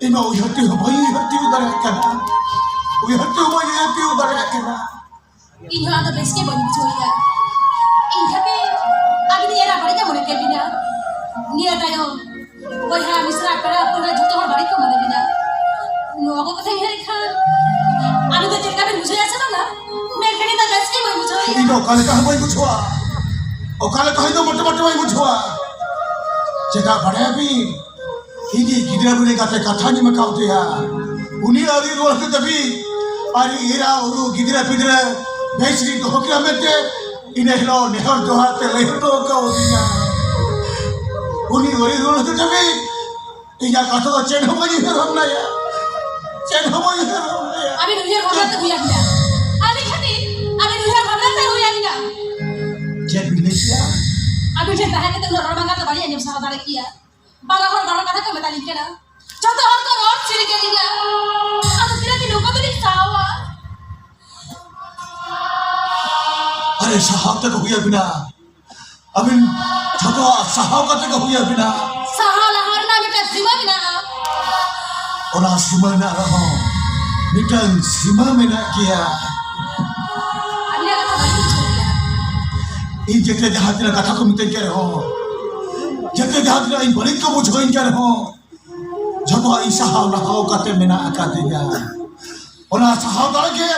ᱤᱧ ᱢᱟ ᱩᱭᱦᱟᱹᱨ ᱛᱮᱦᱚᱸ ᱵᱟᱹᱧ ᱩᱭᱦᱟᱹᱨ ᱛᱤᱭᱳᱜ ᱫᱟᱲᱮᱭᱟᱜ ᱠᱟᱱᱟ᱾ ᱩᱭᱦᱟᱹᱨ ᱛᱮᱦᱚᱸ ᱵᱟᱹᱧ ᱩᱭᱦᱟᱹᱨ ᱛᱤᱭᱳᱜ ᱫᱟᱲᱮᱭᱟᱜ ᱠᱟᱱᱟ᱾ ᱤᱧ ᱦᱚᱸ ᱟᱫᱚ ᱵᱮᱥ ᱜᱮ ᱵᱟᱹᱧ ᱵᱩᱡᱷᱟᱹᱣᱮᱫᱼᱟ᱾ ᱤᱧ ᱠᱷᱟᱹᱛᱤᱨ ᱟᱹᱵᱤᱱ ᱮᱨᱟ ᱵᱟᱹᱲᱤᱡ ᱮ ᱢᱚᱱᱮ ᱠᱮᱫ ᱵᱤᱱᱟ᱾ ᱱᱤᱭᱟᱹ ᱛᱟᱭᱚᱢ ᱵᱚᱭᱦᱟ ᱢᱤᱥᱨᱟ ᱯᱮᱲᱟ ᱯᱟᱹᱲᱦᱟᱹ ᱡᱷᱚᱛᱚ ᱦᱚᱲ ᱵᱟᱹᱲᱤᱡ ᱠᱚ ᱢᱚᱱᱮ ᱵᱤᱱᱟ᱾ ᱱᱚᱣᱟ ᱠᱚ ᱠᱟᱛᱷᱟ ᱩᱭᱦᱟᱹᱨ ᱞᱮᱠᱷᱟᱱ ᱟᱹᱵᱤᱱ ᱫᱚ ᱪᱮᱫ ᱞᱮᱠᱟ ᱵᱤᱱ ᱵᱩᱡᱷᱟᱹᱣᱮᱫᱼᱟ ᱥᱮ ᱵᱟᱝᱟ? ᱢᱮᱱᱠᱷᱟᱱ ᱤᱧ ᱫᱚ ᱵᱮᱥ ᱜᱮ ᱵᱟᱹᱧ ᱵᱩᱡᱷᱟᱹᱣᱮᱫᱼᱟ᱾ ᱤᱧ ᱫᱚ ᱚᱠᱟ ᱞᱮᱠᱟ ᱦᱚᱸ ᱵᱟᱹᱧ ᱵᱩᱡᱷᱟᱹᱣᱟ᱾ ᱚᱠᱟ ᱞᱮᱠᱟ ᱦᱚᱸ ᱤᱧ ᱫᱚ ᱢᱚᱴᱮ ᱢᱚᱴᱮ ᱵᱟᱹᱧ ᱵᱩᱡᱷᱟᱹᱣᱟ᱾ ᱪᱮᱫᱟᱜ ᱵᱟᱲᱟᱭᱟᱵᱤᱱ? ᱤᱧᱤᱡ ᱜᱤᱫᱽᱨᱟᱹ ᱵᱩᱲᱤ ᱜᱟᱛᱮ ᱠᱟᱛᱷᱟᱧ ᱮᱢ ᱠᱟᱣᱫᱮᱭᱟ᱾ ᱩᱱᱤ ᱟᱹᱣᱨᱤ ᱨᱩᱣᱟᱹᱲ ᱦᱤᱡᱩᱜ ᱫᱷᱟᱹᱵᱤᱡ ᱟᱨ ᱮᱨᱟ ᱩᱨᱩ ᱜᱤᱫᱽᱨᱟᱹ ᱯᱤᱫᱽᱨᱟᱹ ᱵᱮᱥ ᱨᱤᱧ ᱫᱚᱦᱚ ᱠᱮᱭᱟ ᱢᱮᱱᱛᱮ ᱤᱱᱟᱹ ᱦᱤᱞᱳᱜ ᱱᱮᱦᱚᱨ ᱡᱚᱦᱟᱨ ᱛᱮ ᱞᱟᱹᱭ ᱦᱚᱴᱚ ᱠᱟᱣᱫᱤᱧᱟ᱾ ᱩᱱᱤ ᱟᱹᱣᱨᱤ ᱨᱩᱣᱟᱹᱲ ᱦᱤᱡᱩᱜ ᱫᱷᱟᱹᱵᱤᱡ ᱤᱧᱟᱹᱜ ᱠᱟᱛᱷᱟ ᱫᱚ ᱪᱮᱫ ᱦᱚᱸ ᱵᱟᱹᱧ ᱩᱭᱦᱟᱹᱨ ᱵᱷᱟᱵᱽᱱᱟᱭᱟ᱾ ᱪᱮᱫ ᱦᱚᱸ ᱵᱟᱹᱧ ᱩᱭᱦᱟᱹᱨ ᱵᱷᱟᱵᱽᱱᱟᱭᱟ᱾ ᱟᱹᱵᱤᱱ ᱩᱭᱦᱟᱹᱨ ᱵᱷᱟᱵᱽᱱᱟ ᱛᱮ ᱦᱩᱭ ᱟᱹᱵᱤᱱᱟ᱾ ᱟᱹᱵᱤᱱ ᱠᱷᱟᱹᱛᱤᱨ ᱟᱹᱵᱤᱱ ᱩᱭᱦᱟᱹᱨ ᱵᱷᱟᱵᱽᱱᱟ ᱛᱮ ᱦᱩᱭ ᱟᱹᱵᱤᱱᱟ᱾ ᱪᱮᱫ ᱵᱤᱱ ᱞᱟᱹᱭ ᱠᱮᱜᱼᱟ? ᱟᱹᱵᱤᱱ ᱴᱷᱮᱱ ᱛᱟᱦᱮᱸ ᱠᱟᱛᱮ ᱩᱱᱟᱹᱜ ᱨᱚᱲ ᱵᱟᱝ ᱜᱟᱱ ᱫᱚ ᱵᱟᱹᱞᱤᱧ ᱟᱸᱡᱚᱢ ᱥᱟᱦᱟᱣ ᱫᱟᱲᱮ ᱠᱮᱭᱟ᱾ ᱵᱟᱨ ᱦᱚᱲ ᱵᱟᱨ ᱠᱟᱛᱷᱟ ᱠᱚ ᱢᱮᱛᱟᱞᱤᱧ ᱠᱟᱱᱟ᱾ ᱡᱚᱛᱚ ᱦᱚᱲ ᱠᱚ ᱨᱚᱲ ᱪᱤᱨ ᱠᱮᱫ ᱞᱤᱧᱟ᱾ ᱟᱫᱚ ᱛᱤᱱᱟᱹᱜ ᱫᱤᱱ ᱱᱚᱝᱠᱟ ᱫᱚᱞᱤᱧ ᱥᱟᱦᱟᱣᱟ? ᱟᱨᱮ, ᱥᱟᱦᱟᱣ ᱛᱮᱜᱮ ᱦᱩᱭ ᱟᱹᱵᱤᱱᱟ᱾ ᱟᱹᱵᱤᱱ ᱡᱚᱛᱚᱣᱟᱜ ᱥᱟᱦᱟᱣ ᱠᱟᱛᱮ ᱜᱮ ᱦᱩᱭ ᱟᱹᱵᱤᱱᱟ᱾ ᱥᱟᱦᱟᱣ ᱞᱟᱦᱟ ᱨᱮᱱᱟᱜ ᱢᱤᱫᱴᱟᱝ ᱥᱤᱢᱟᱹ ᱢᱮᱱᱟᱜᱼᱟ᱾ ᱚᱱᱟ ᱥᱤᱢᱟᱹ ᱨᱮᱱᱟᱜ ᱨᱮᱦᱚᱸ ᱢᱤᱫᱴᱟᱝ ᱥᱤᱢᱟᱹ ᱢᱮᱱᱟᱜ ᱜᱮᱭᱟ᱾ ᱟᱹᱵᱤᱱᱟᱜ ᱠᱟᱛᱷᱟ ᱵᱟᱹᱞᱤᱧ ᱵᱩᱡᱷᱟᱹᱣ ᱠᱮᱫᱟ᱾ ᱤᱧ ᱡᱮᱛᱮ ᱡᱟᱦᱟᱸ ᱛᱤᱱᱟᱹᱜ ᱠᱟᱛᱷᱟ ᱠᱚ ᱢᱤᱛᱟᱹᱧ ᱠᱟᱱ ᱨᱮᱦᱚᱸ, ᱡᱮᱛᱮ ᱡᱟᱦᱟᱸ ᱛᱤᱱᱟᱹᱜ ᱤᱧ ᱵᱟᱹᱲᱤᱡ ᱠᱚ ᱵᱩᱡᱷᱟᱹᱣᱟᱹᱧ ᱠᱟᱱ ᱨᱮᱦᱚᱸ, ᱡᱚᱛᱚᱣᱟᱜ ᱤᱧ ᱥᱟᱦᱟᱣ ᱞᱟᱦᱟᱣ ᱠᱟᱛᱮ ᱢᱮᱱᱟᱜ ᱟᱠᱟᱫᱤᱧᱟ᱾ ᱚᱱᱟ ᱥᱟᱦᱟᱣ ᱫᱟᱲᱮ ᱜᱮ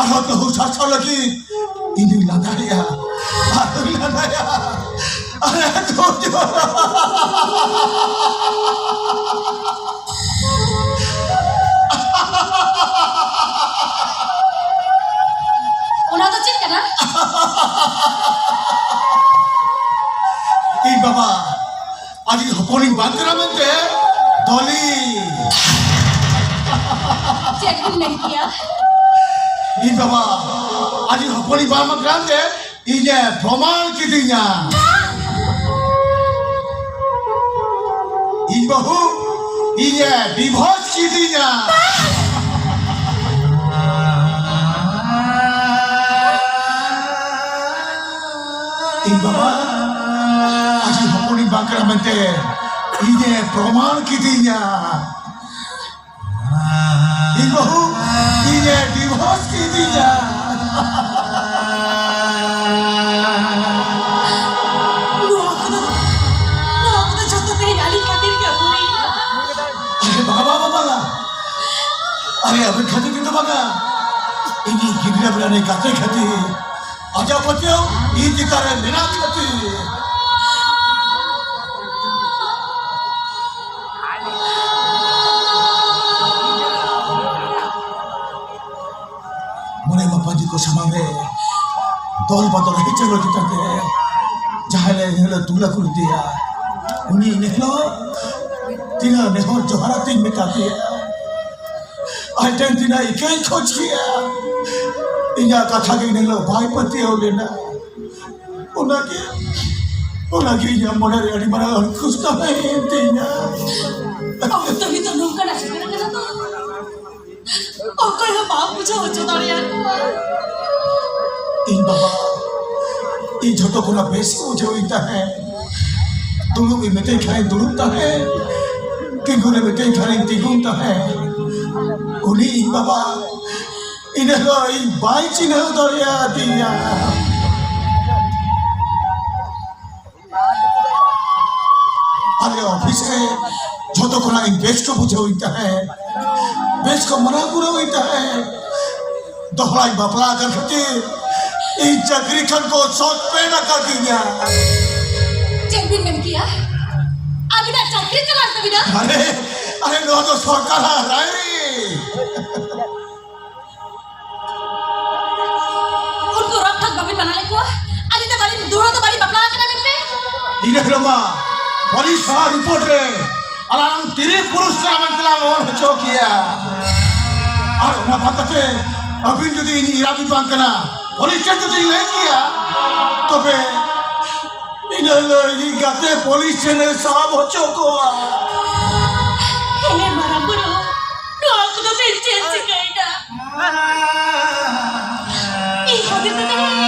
ᱟᱨᱦᱚᱸ ᱛᱟᱹᱦᱩ ᱥᱟᱨᱥᱟᱣ ᱞᱟᱹᱜᱤᱫ ᱤᱧ ᱫᱩᱧ ᱞᱟᱸᱫᱟᱭᱟ, ᱟᱨᱦᱚᱸᱧ ᱞᱟᱸᱫᱟᱭᱟ᱾ ᱟᱨᱮ ᱫᱷᱳᱨᱡᱚ᱾ ᱚᱱᱟ ᱫᱚ ᱪᱮᱫ ᱠᱟᱱᱟ? ᱦᱚᱯᱚᱱᱤᱧ ᱵᱟᱝ ᱠᱟᱱᱟ ᱢᱮᱱᱛᱮ ᱫᱚᱞᱤ᱾ ᱪᱮᱫ ᱵᱤᱱ ᱢᱮᱱ ᱠᱮᱭᱟ? ᱤᱧ ᱵᱟᱵᱟ ᱟᱡ ᱦᱚᱯᱚᱱᱤᱧ ᱵᱟᱝ ᱠᱟᱱ ᱛᱮ ᱤᱧᱮ ᱯᱨᱚᱢᱟᱱ ᱠᱤᱫᱤᱧᱟ᱾ ᱤᱧ ᱵᱟᱹᱦᱩ ᱤᱧᱮ ᱰᱤᱵᱷᱳᱨᱥ ᱠᱤᱫᱤᱧᱟ᱾ ᱤᱧ ᱵᱟᱵᱟ ᱟᱡ ᱦᱚᱯᱚᱱᱤᱧ ᱵᱟᱝ ᱠᱟᱱᱟ ᱢᱮᱱᱛᱮ ᱤᱧᱮ ᱯᱨᱚᱢᱟᱱ ᱠᱤᱫᱤᱧᱟ᱾ ᱤᱧ ᱵᱟᱹᱦᱩ ᱤᱧᱮ ᱰᱤᱵᱷᱳᱨᱥ ᱠᱤᱫᱤᱧᱟ᱾ ᱱᱚᱣᱟ ᱠᱚᱫᱚ, ᱱᱚᱣᱟ ᱠᱚᱫᱚ ᱡᱚᱛᱚ ᱛᱮᱦᱮᱧ ᱟᱹᱞᱤᱧ ᱠᱷᱟᱹᱛᱤᱨ ᱜᱮ ᱦᱩᱭ ᱮᱱᱟ᱾ ᱟᱨᱮ ᱵᱟᱵᱟ, ᱵᱟᱵᱟ, ᱟᱨᱮ ᱟᱵᱮᱱ ᱠᱷᱟᱹᱛᱤᱨ ᱜᱮᱛᱚ ᱵᱟᱝᱟ, ᱤᱧᱤᱡ ᱜᱤᱫᱽᱨᱟᱹ ᱵᱮᱲᱟ ᱨᱮ ᱜᱟᱛᱮ ᱠᱷᱟᱹᱛᱤᱨ, ᱟᱡᱟᱜ ᱯᱟᱹᱛᱭᱟᱹᱣ ᱤᱧ ᱪᱮᱛᱟᱱ ᱨᱮ ᱢᱮᱱᱟᱜ ᱠᱷᱟᱹᱛᱤᱨ᱾ ᱢᱚᱬᱮ ᱢᱟᱯᱟᱡᱤ ᱠᱚ ᱥᱟᱢᱟᱝ ᱨᱮ ᱫᱚᱞ ᱵᱟᱫᱚᱞ ᱦᱮᱡ ᱪᱟᱞᱟᱣ ᱪᱮᱛᱟᱱ ᱨᱮ ᱡᱟᱦᱟᱸᱭ ᱞᱮ ᱮᱱ ᱦᱤᱞᱳᱜ ᱫᱩᱞ ᱟᱹᱜᱩ ᱞᱮᱫᱮᱭᱟ, ᱩᱱᱤ ᱤᱱᱟᱹ ᱦᱤᱞᱳᱜ ᱛᱤᱱᱟᱹᱜ ᱱᱮᱦᱚᱨ ᱡᱚᱦᱟᱨ ᱟᱛᱮᱧ ᱢᱮᱛᱟ ᱫᱮᱭᱟ᱾ ᱟᱡ ᱴᱷᱮᱱ ᱛᱤᱱᱟᱹᱜ ᱤᱠᱟᱹᱧ ᱠᱷᱚᱡᱽ ᱠᱮᱭᱟ, ᱤᱧᱟᱹᱜ ᱠᱟᱛᱷᱟ ᱜᱮ ᱤᱱᱟᱹ ᱦᱤᱞᱳᱜ ᱵᱟᱭ ᱯᱟᱹᱛᱭᱟᱹᱣ ᱞᱮᱱᱟ᱾ ᱚᱱᱟᱜᱮ, ᱚᱱᱟᱜᱮ ᱤᱧᱟᱹᱜ ᱢᱚᱱᱮ ᱨᱮ ᱟᱹᱰᱤ ᱢᱟᱨᱟᱝ ᱟᱹᱲᱠᱩᱥ ᱛᱟᱦᱮᱸᱭᱮᱱ ᱛᱤᱧᱟ᱾ ᱚᱠᱛᱚ ᱜᱮᱛᱚ ᱱᱚᱝᱠᱟᱱᱟᱜ ᱥᱮᱴᱮᱨ ᱟᱠᱟᱱᱟ ᱛᱚ᱾ ᱚᱠᱚᱭ ᱦᱚᱸ ᱵᱟᱢ ᱵᱩᱡᱷᱟᱹᱣ ᱦᱚᱪᱚ ᱫᱟᱲᱮᱭᱟᱠᱚᱣᱟ᱾ ᱤᱧ ᱵᱟᱵᱟ, ᱤᱧ ᱡᱷᱚᱛᱚ ᱠᱷᱚᱱᱟᱜ ᱵᱮᱥ ᱠᱚ ᱵᱩᱡᱷᱟᱹᱣᱤᱧ ᱛᱟᱦᱮᱸᱫ᱾ ᱫᱩᱲᱩᱵ ᱤᱧ ᱢᱮᱛᱟᱹᱧ ᱠᱷᱟᱱᱤᱧ ᱫᱩᱲᱩᱵ ᱛᱟᱦᱮᱸᱫ, ᱛᱤᱸᱜᱩᱱ ᱮ ᱢᱮᱛᱟᱹᱧ ᱠᱷᱟᱱᱤᱧ ᱛᱤᱸᱜᱩᱱ ᱛᱟᱦᱮᱸᱫ᱾ ᱩᱱᱤ ᱤᱧ ᱵᱟᱵᱟ ᱤᱱᱟᱹ ᱦᱤᱞᱳᱜ ᱤᱧ ᱵᱟᱭ ᱪᱤᱱᱦᱟᱹᱣ ᱫᱟᱲᱮᱭᱟᱫᱤᱧᱟ᱾ ᱟᱞᱮ ᱚᱯᱷᱤᱥ ᱨᱮ ᱡᱷᱚᱛᱚ ᱠᱷᱚᱱᱟᱜ ᱤᱧ ᱵᱮᱥ ᱠᱚ ᱵᱩᱡᱷᱟᱹᱣᱤᱧ ᱛᱟᱦᱮᱸᱫ, ᱵᱮᱥ ᱠᱚ ᱢᱟᱱᱟᱣ ᱜᱩᱱᱟᱹᱣᱤᱧ ᱛᱟᱦᱮᱸᱫ᱾ ᱫᱚᱦᱲᱟᱧ ᱵᱟᱯᱞᱟ ᱟᱠᱟᱱ ᱠᱷᱟᱹᱛᱤᱨ ᱤᱧ ᱪᱟᱹᱠᱨᱤ ᱠᱷᱚᱱ ᱠᱚ ᱥᱚᱥᱯᱮᱱᱰ ᱟᱠᱟᱫᱤᱧᱟ᱾ ᱪᱮᱫ ᱵᱤᱱ ᱢᱮᱱ ᱠᱮᱭᱟ? ᱟᱹᱵᱤᱱᱟᱜ ᱪᱟᱹᱠᱨᱤ ᱪᱟᱞᱟᱣ ᱛᱟᱹᱵᱤᱱᱟ? ᱟᱨᱮ, ᱟᱨᱮ, ᱱᱚᱣᱟ ᱫᱚ ᱥᱚᱨᱠᱟᱨᱟᱜ ᱨᱟᱭ᱾ ᱩᱱᱠᱩ ᱨᱚᱠ ᱴᱷᱚᱠ ᱵᱟᱹᱵᱤᱱ ᱢᱟᱱᱟ ᱞᱮᱫ ᱠᱚᱣᱟ? ᱟᱹᱞᱤᱧ ᱫᱚ ᱵᱟᱹᱞᱤᱧ, ᱫᱩᱲᱩᱵ ᱫᱚ ᱵᱟᱹᱞᱤᱧ ᱵᱟᱯᱞᱟ ᱟᱠᱟᱱᱟ ᱢᱮᱱᱛᱮ? ᱤᱱᱟᱹ ᱦᱤᱞᱳᱜ ᱢᱟ ᱯᱩᱞᱤᱥ ᱥᱟᱶ ᱨᱤᱯᱳᱨᱴ ᱨᱮ ᱟᱞᱟᱝ ᱛᱤᱨᱤ ᱯᱩᱨᱩᱥ ᱠᱟᱱᱟ ᱢᱮᱱᱛᱮ ᱞᱟᱝ ᱚᱞ ᱦᱚᱪᱚ ᱠᱮᱭᱟ᱾ ᱟᱨ ᱚᱱᱟ ᱵᱟᱫ ᱠᱟᱛᱮ ᱟᱹᱵᱤᱱ ᱡᱩᱫᱤ ᱤᱧ ᱤᱨᱟ ᱵᱤᱱ ᱵᱟᱝ ᱠᱟᱱᱟ, ᱯᱩᱞᱤᱥ ᱴᱷᱮᱱ ᱡᱩᱫᱤ ᱞᱟᱹᱭ ᱠᱮᱭᱟ, ᱛᱚᱵᱮ ᱤᱱᱟᱹ ᱦᱤᱞᱳᱜ ᱤᱧ ᱜᱟᱛᱮ ᱯᱩᱞᱤᱥ ᱴᱷᱮᱱᱮ ᱥᱟᱵ ᱦᱚᱪᱚ ᱠᱚᱣᱟ᱾ ᱦᱮᱸ, ᱢᱟᱨᱟᱝ ᱵᱩᱨᱩ, ᱱᱚᱣᱟ ᱠᱚᱫᱚ ᱵᱮᱱ ᱪᱮᱫ ᱪᱤᱠᱟᱹᱭᱮᱫᱟ? ᱤᱧ ᱠᱷᱟᱹᱛᱤᱨ ᱛᱮ ᱛᱮᱦᱮᱧ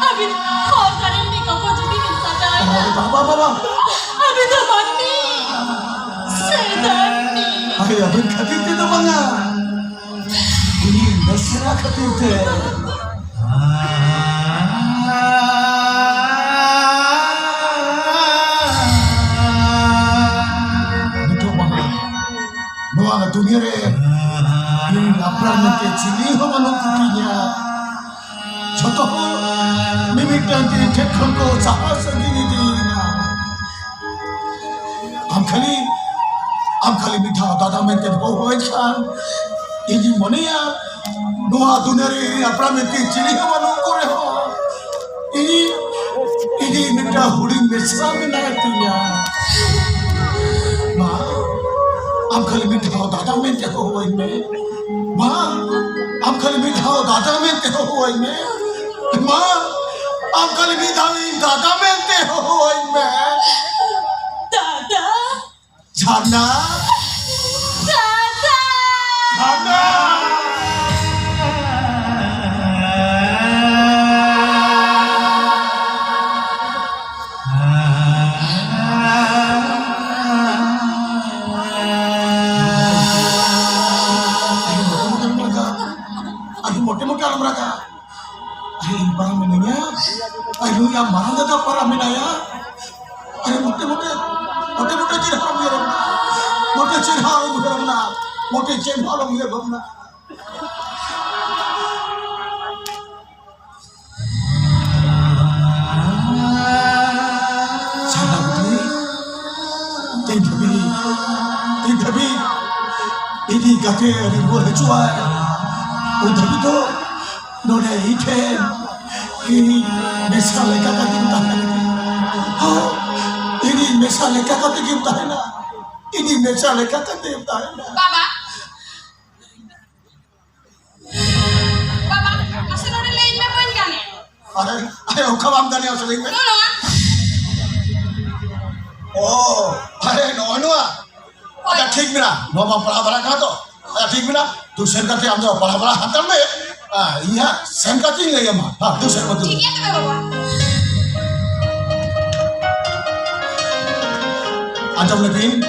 ᱟᱹᱵᱤᱱ ᱦᱚᱨ ᱫᱷᱟᱨᱮ ᱨᱤᱱᱤᱡ ᱜᱚᱜᱚ ᱡᱩᱫᱤ ᱵᱤᱱ ᱥᱟᱡᱟᱣᱮᱫᱟ᱾ ᱵᱟᱵᱟ, ᱵᱟᱵᱟ᱾ ᱟᱹᱵᱤᱱ ᱫᱚ ᱢᱟᱹᱱᱢᱤ ᱥᱮ ᱫᱟᱹᱱᱢᱤ? ᱟᱨᱮ, ᱟᱹᱵᱤᱱ ᱠᱷᱟᱹᱛᱤᱨ ᱛᱮ ᱫᱚ ᱵᱟᱝᱟ, ᱩᱱᱤ ᱢᱮᱥᱨᱟ ᱠᱷᱟᱹᱛᱤᱨ ᱛᱮ᱾ ᱱᱤᱛᱚᱜ ᱢᱟ ᱱᱚᱣᱟ ᱫᱩᱱᱤᱭᱟᱹ ᱨᱮ ᱤᱧ ᱟᱯᱱᱟᱨ ᱢᱮᱱᱛᱮ ᱪᱤᱞᱤ ᱦᱚᱸ ᱵᱟᱹᱱᱩᱜ ᱠᱚᱛᱤᱧᱟ᱾ ᱡᱷᱚᱛᱚ ᱦᱚᱲ ᱢᱤᱢᱤᱫᱴᱟᱝ ᱛᱮ ᱤᱧ ᱴᱷᱮᱱ ᱠᱷᱚᱱ ᱠᱚ ᱥᱟᱦᱟ ᱥᱟᱺᱜᱤᱧ ᱤᱫᱤᱭᱮᱱᱟ᱾ ᱟᱢ ᱠᱷᱟᱹᱞᱤ, ᱟᱢ ᱠᱷᱟᱹᱞᱤ ᱢᱤᱫ ᱫᱷᱟᱣ ᱫᱟᱫᱟ ᱢᱮᱱᱛᱮ ᱦᱚᱦᱚᱣᱟᱹᱧ ᱠᱷᱟᱱ, ᱤᱧᱤᱧ ᱢᱚᱱᱮᱭᱟ, ᱱᱚᱣᱟ ᱫᱩᱱᱤᱭᱟᱹ ᱨᱮ ᱟᱯᱱᱟᱨ ᱢᱮᱱᱛᱮ ᱪᱤᱞᱤ ᱦᱚᱸ ᱵᱟᱹᱱᱩᱜ ᱠᱚ ᱨᱮᱦᱚᱸ, ᱤᱧ, ᱤᱧᱤᱡ ᱢᱤᱫᱴᱟᱝ ᱦᱩᱰᱤᱧ ᱢᱮᱥᱨᱟ ᱢᱮᱱᱟᱭ ᱛᱤᱧᱟ᱾ ᱢᱟ, ᱟᱢ ᱠᱷᱟᱹᱞᱤ ᱢᱤᱫ ᱫᱷᱟᱣ ᱫᱟᱫᱟ ᱢᱮᱱᱛᱮ ᱦᱚᱦᱚᱣᱟᱹᱧ ᱢᱮ᱾ ᱢᱟ, ᱟᱢ ᱠᱷᱟᱹᱞᱤ ᱢᱤᱫ ᱫᱷᱟᱣ ᱫᱟᱫᱟ ᱢᱮᱱᱛᱮ ᱦᱚᱦᱚᱣᱟᱹᱧ ᱢᱮ᱾ ᱢᱟ, ᱟᱢ ᱠᱷᱟᱹᱞᱤ ᱢᱤᱫ ᱫᱷᱟᱣ ᱤᱧ ᱫᱟᱫᱟ ᱢᱮᱱᱛᱮ ᱦᱚᱦᱚᱣᱟᱹᱧ ᱢᱮ᱾ ᱫᱟᱫᱟ᱾ ᱡᱷᱟᱨᱱᱟ᱾ ᱫᱟᱫᱟ᱾ ᱡᱷᱟᱨᱱᱟ᱾ ᱟᱹᱰᱤ ᱢᱚᱴᱮ ᱢᱚᱴᱮ ᱟᱞᱚᱢ ᱨᱟᱜᱟ᱾ ᱟᱨᱮ, ᱤᱧ ᱯᱟᱨᱟ ᱢᱮᱱᱟᱧᱟ᱾ ᱟᱨᱮ, ᱱᱩᱭ ᱟᱢ ᱢᱟᱨᱟᱝ ᱫᱟᱫᱟ ᱯᱟᱨᱟ ᱢᱮᱱᱟᱭᱟ᱾ ᱟᱨᱮ, ᱢᱚᱴᱮ ᱢᱚᱴᱮ, ᱢᱚᱴᱮ ᱢᱚᱴᱮ ᱪᱮᱫ ᱦᱚᱸ ᱟᱞᱚᱢ ᱩᱭᱦᱟᱹᱨ ᱵᱷᱟᱵᱽᱱᱟ᱾ ᱢᱚᱴᱮ ᱪᱮᱫ ᱦᱚᱸ ᱟᱞᱚᱢ ᱩᱭᱦᱟᱹᱨ ᱵᱷᱟᱵᱽᱱᱟ᱾ ᱢᱚᱴᱮ ᱪᱮᱫ ᱦᱚᱸ ᱟᱞᱚᱢ ᱩᱭᱦᱟᱹᱨ ᱵᱷᱟᱵᱽᱱᱟ᱾ ᱥᱟᱨᱱᱟ ᱵᱤᱴᱤ, ᱛᱤᱱ ᱫᱷᱟᱹᱵᱤᱡ, ᱛᱤᱱ ᱫᱷᱟᱹᱵᱤᱡ ᱤᱧᱤᱡ ᱜᱟᱛᱮ ᱟᱹᱰᱤ ᱨᱩᱣᱟᱹᱲ ᱦᱤᱡᱩᱜᱼᱟᱭ, ᱩᱱ ᱫᱷᱟᱹᱵᱤᱡ ᱫᱚ ᱱᱚᱰᱮ ᱤᱧ ᱴᱷᱮᱱ ᱤᱧ ᱢᱮᱥᱟ ᱞᱮᱠᱟ ᱠᱟᱛᱮᱧ ᱛᱟᱦᱮᱱᱟ᱾ ᱦᱚᱸ, ᱤᱧᱤᱡ ᱢᱮᱥᱟ ᱞᱮᱠᱟ ᱠᱟᱛᱮ ᱜᱮᱢ ᱛᱟᱦᱮᱱᱟ᱾ ᱤᱧᱤᱡ ᱢᱮᱥᱟ ᱞᱮᱠᱟ ᱠᱟᱛᱮ ᱜᱮᱢ ᱛᱟᱦᱮᱱᱟ᱾ ᱵᱟᱵᱟ, ᱵᱟᱵᱟ, ᱢᱟᱥᱮ ᱱᱚᱰᱮ ᱞᱟᱹᱭ ᱢᱮ, ᱵᱟᱹᱧ ᱜᱟᱱᱮᱫ᱾ ᱟᱨᱮ, ᱟᱨᱮ, ᱚᱠᱟ ᱵᱟᱢ ᱜᱟᱱᱮᱫ, ᱢᱟᱥᱮ ᱞᱟᱹᱭ ᱢᱮ᱾ ᱱᱚᱜᱼᱚ ᱱᱚᱣᱟ᱾ ᱚ, ᱟᱨᱮ, ᱱᱚᱜᱼᱚ ᱱᱚᱣᱟ᱾ ᱦᱳᱭ᱾ ᱟᱪᱪᱷᱟ, ᱴᱷᱤᱠ ᱢᱮᱱᱟᱜᱼᱟ᱾ ᱱᱚᱣᱟ ᱵᱟᱢ ᱯᱟᱲᱦᱟᱣ ᱵᱟᱲᱟ ᱠᱟᱱᱟ ᱛᱚ? ᱟᱪᱪᱷᱟ, ᱴᱷᱤᱠ ᱢᱮᱱᱟᱜᱼᱟ᱾ ᱛᱩ ᱥᱮᱱ ᱠᱟᱛᱮ ᱟᱢ ᱫᱚ ᱯᱟᱲᱦᱟᱣ ᱵᱟᱲᱟ ᱦᱟᱛᱟᱲ ᱢᱮ᱾ ᱟᱨ ᱤᱧ ᱦᱟᱸᱜ ᱥᱮᱱ ᱠᱟᱛᱮᱧ ᱞᱟᱹᱭ ᱟᱢᱟ᱾ ᱦᱮᱸ, ᱛᱩ ᱥᱮᱱ ᱢᱟ, ᱛᱩ᱾ ᱴᱷᱤᱠ ᱜᱮᱭᱟ ᱛᱚᱵᱮ ᱵᱟᱵᱟ᱾ ᱟᱸᱡᱚᱢ ᱞᱮᱵᱤᱱ᱾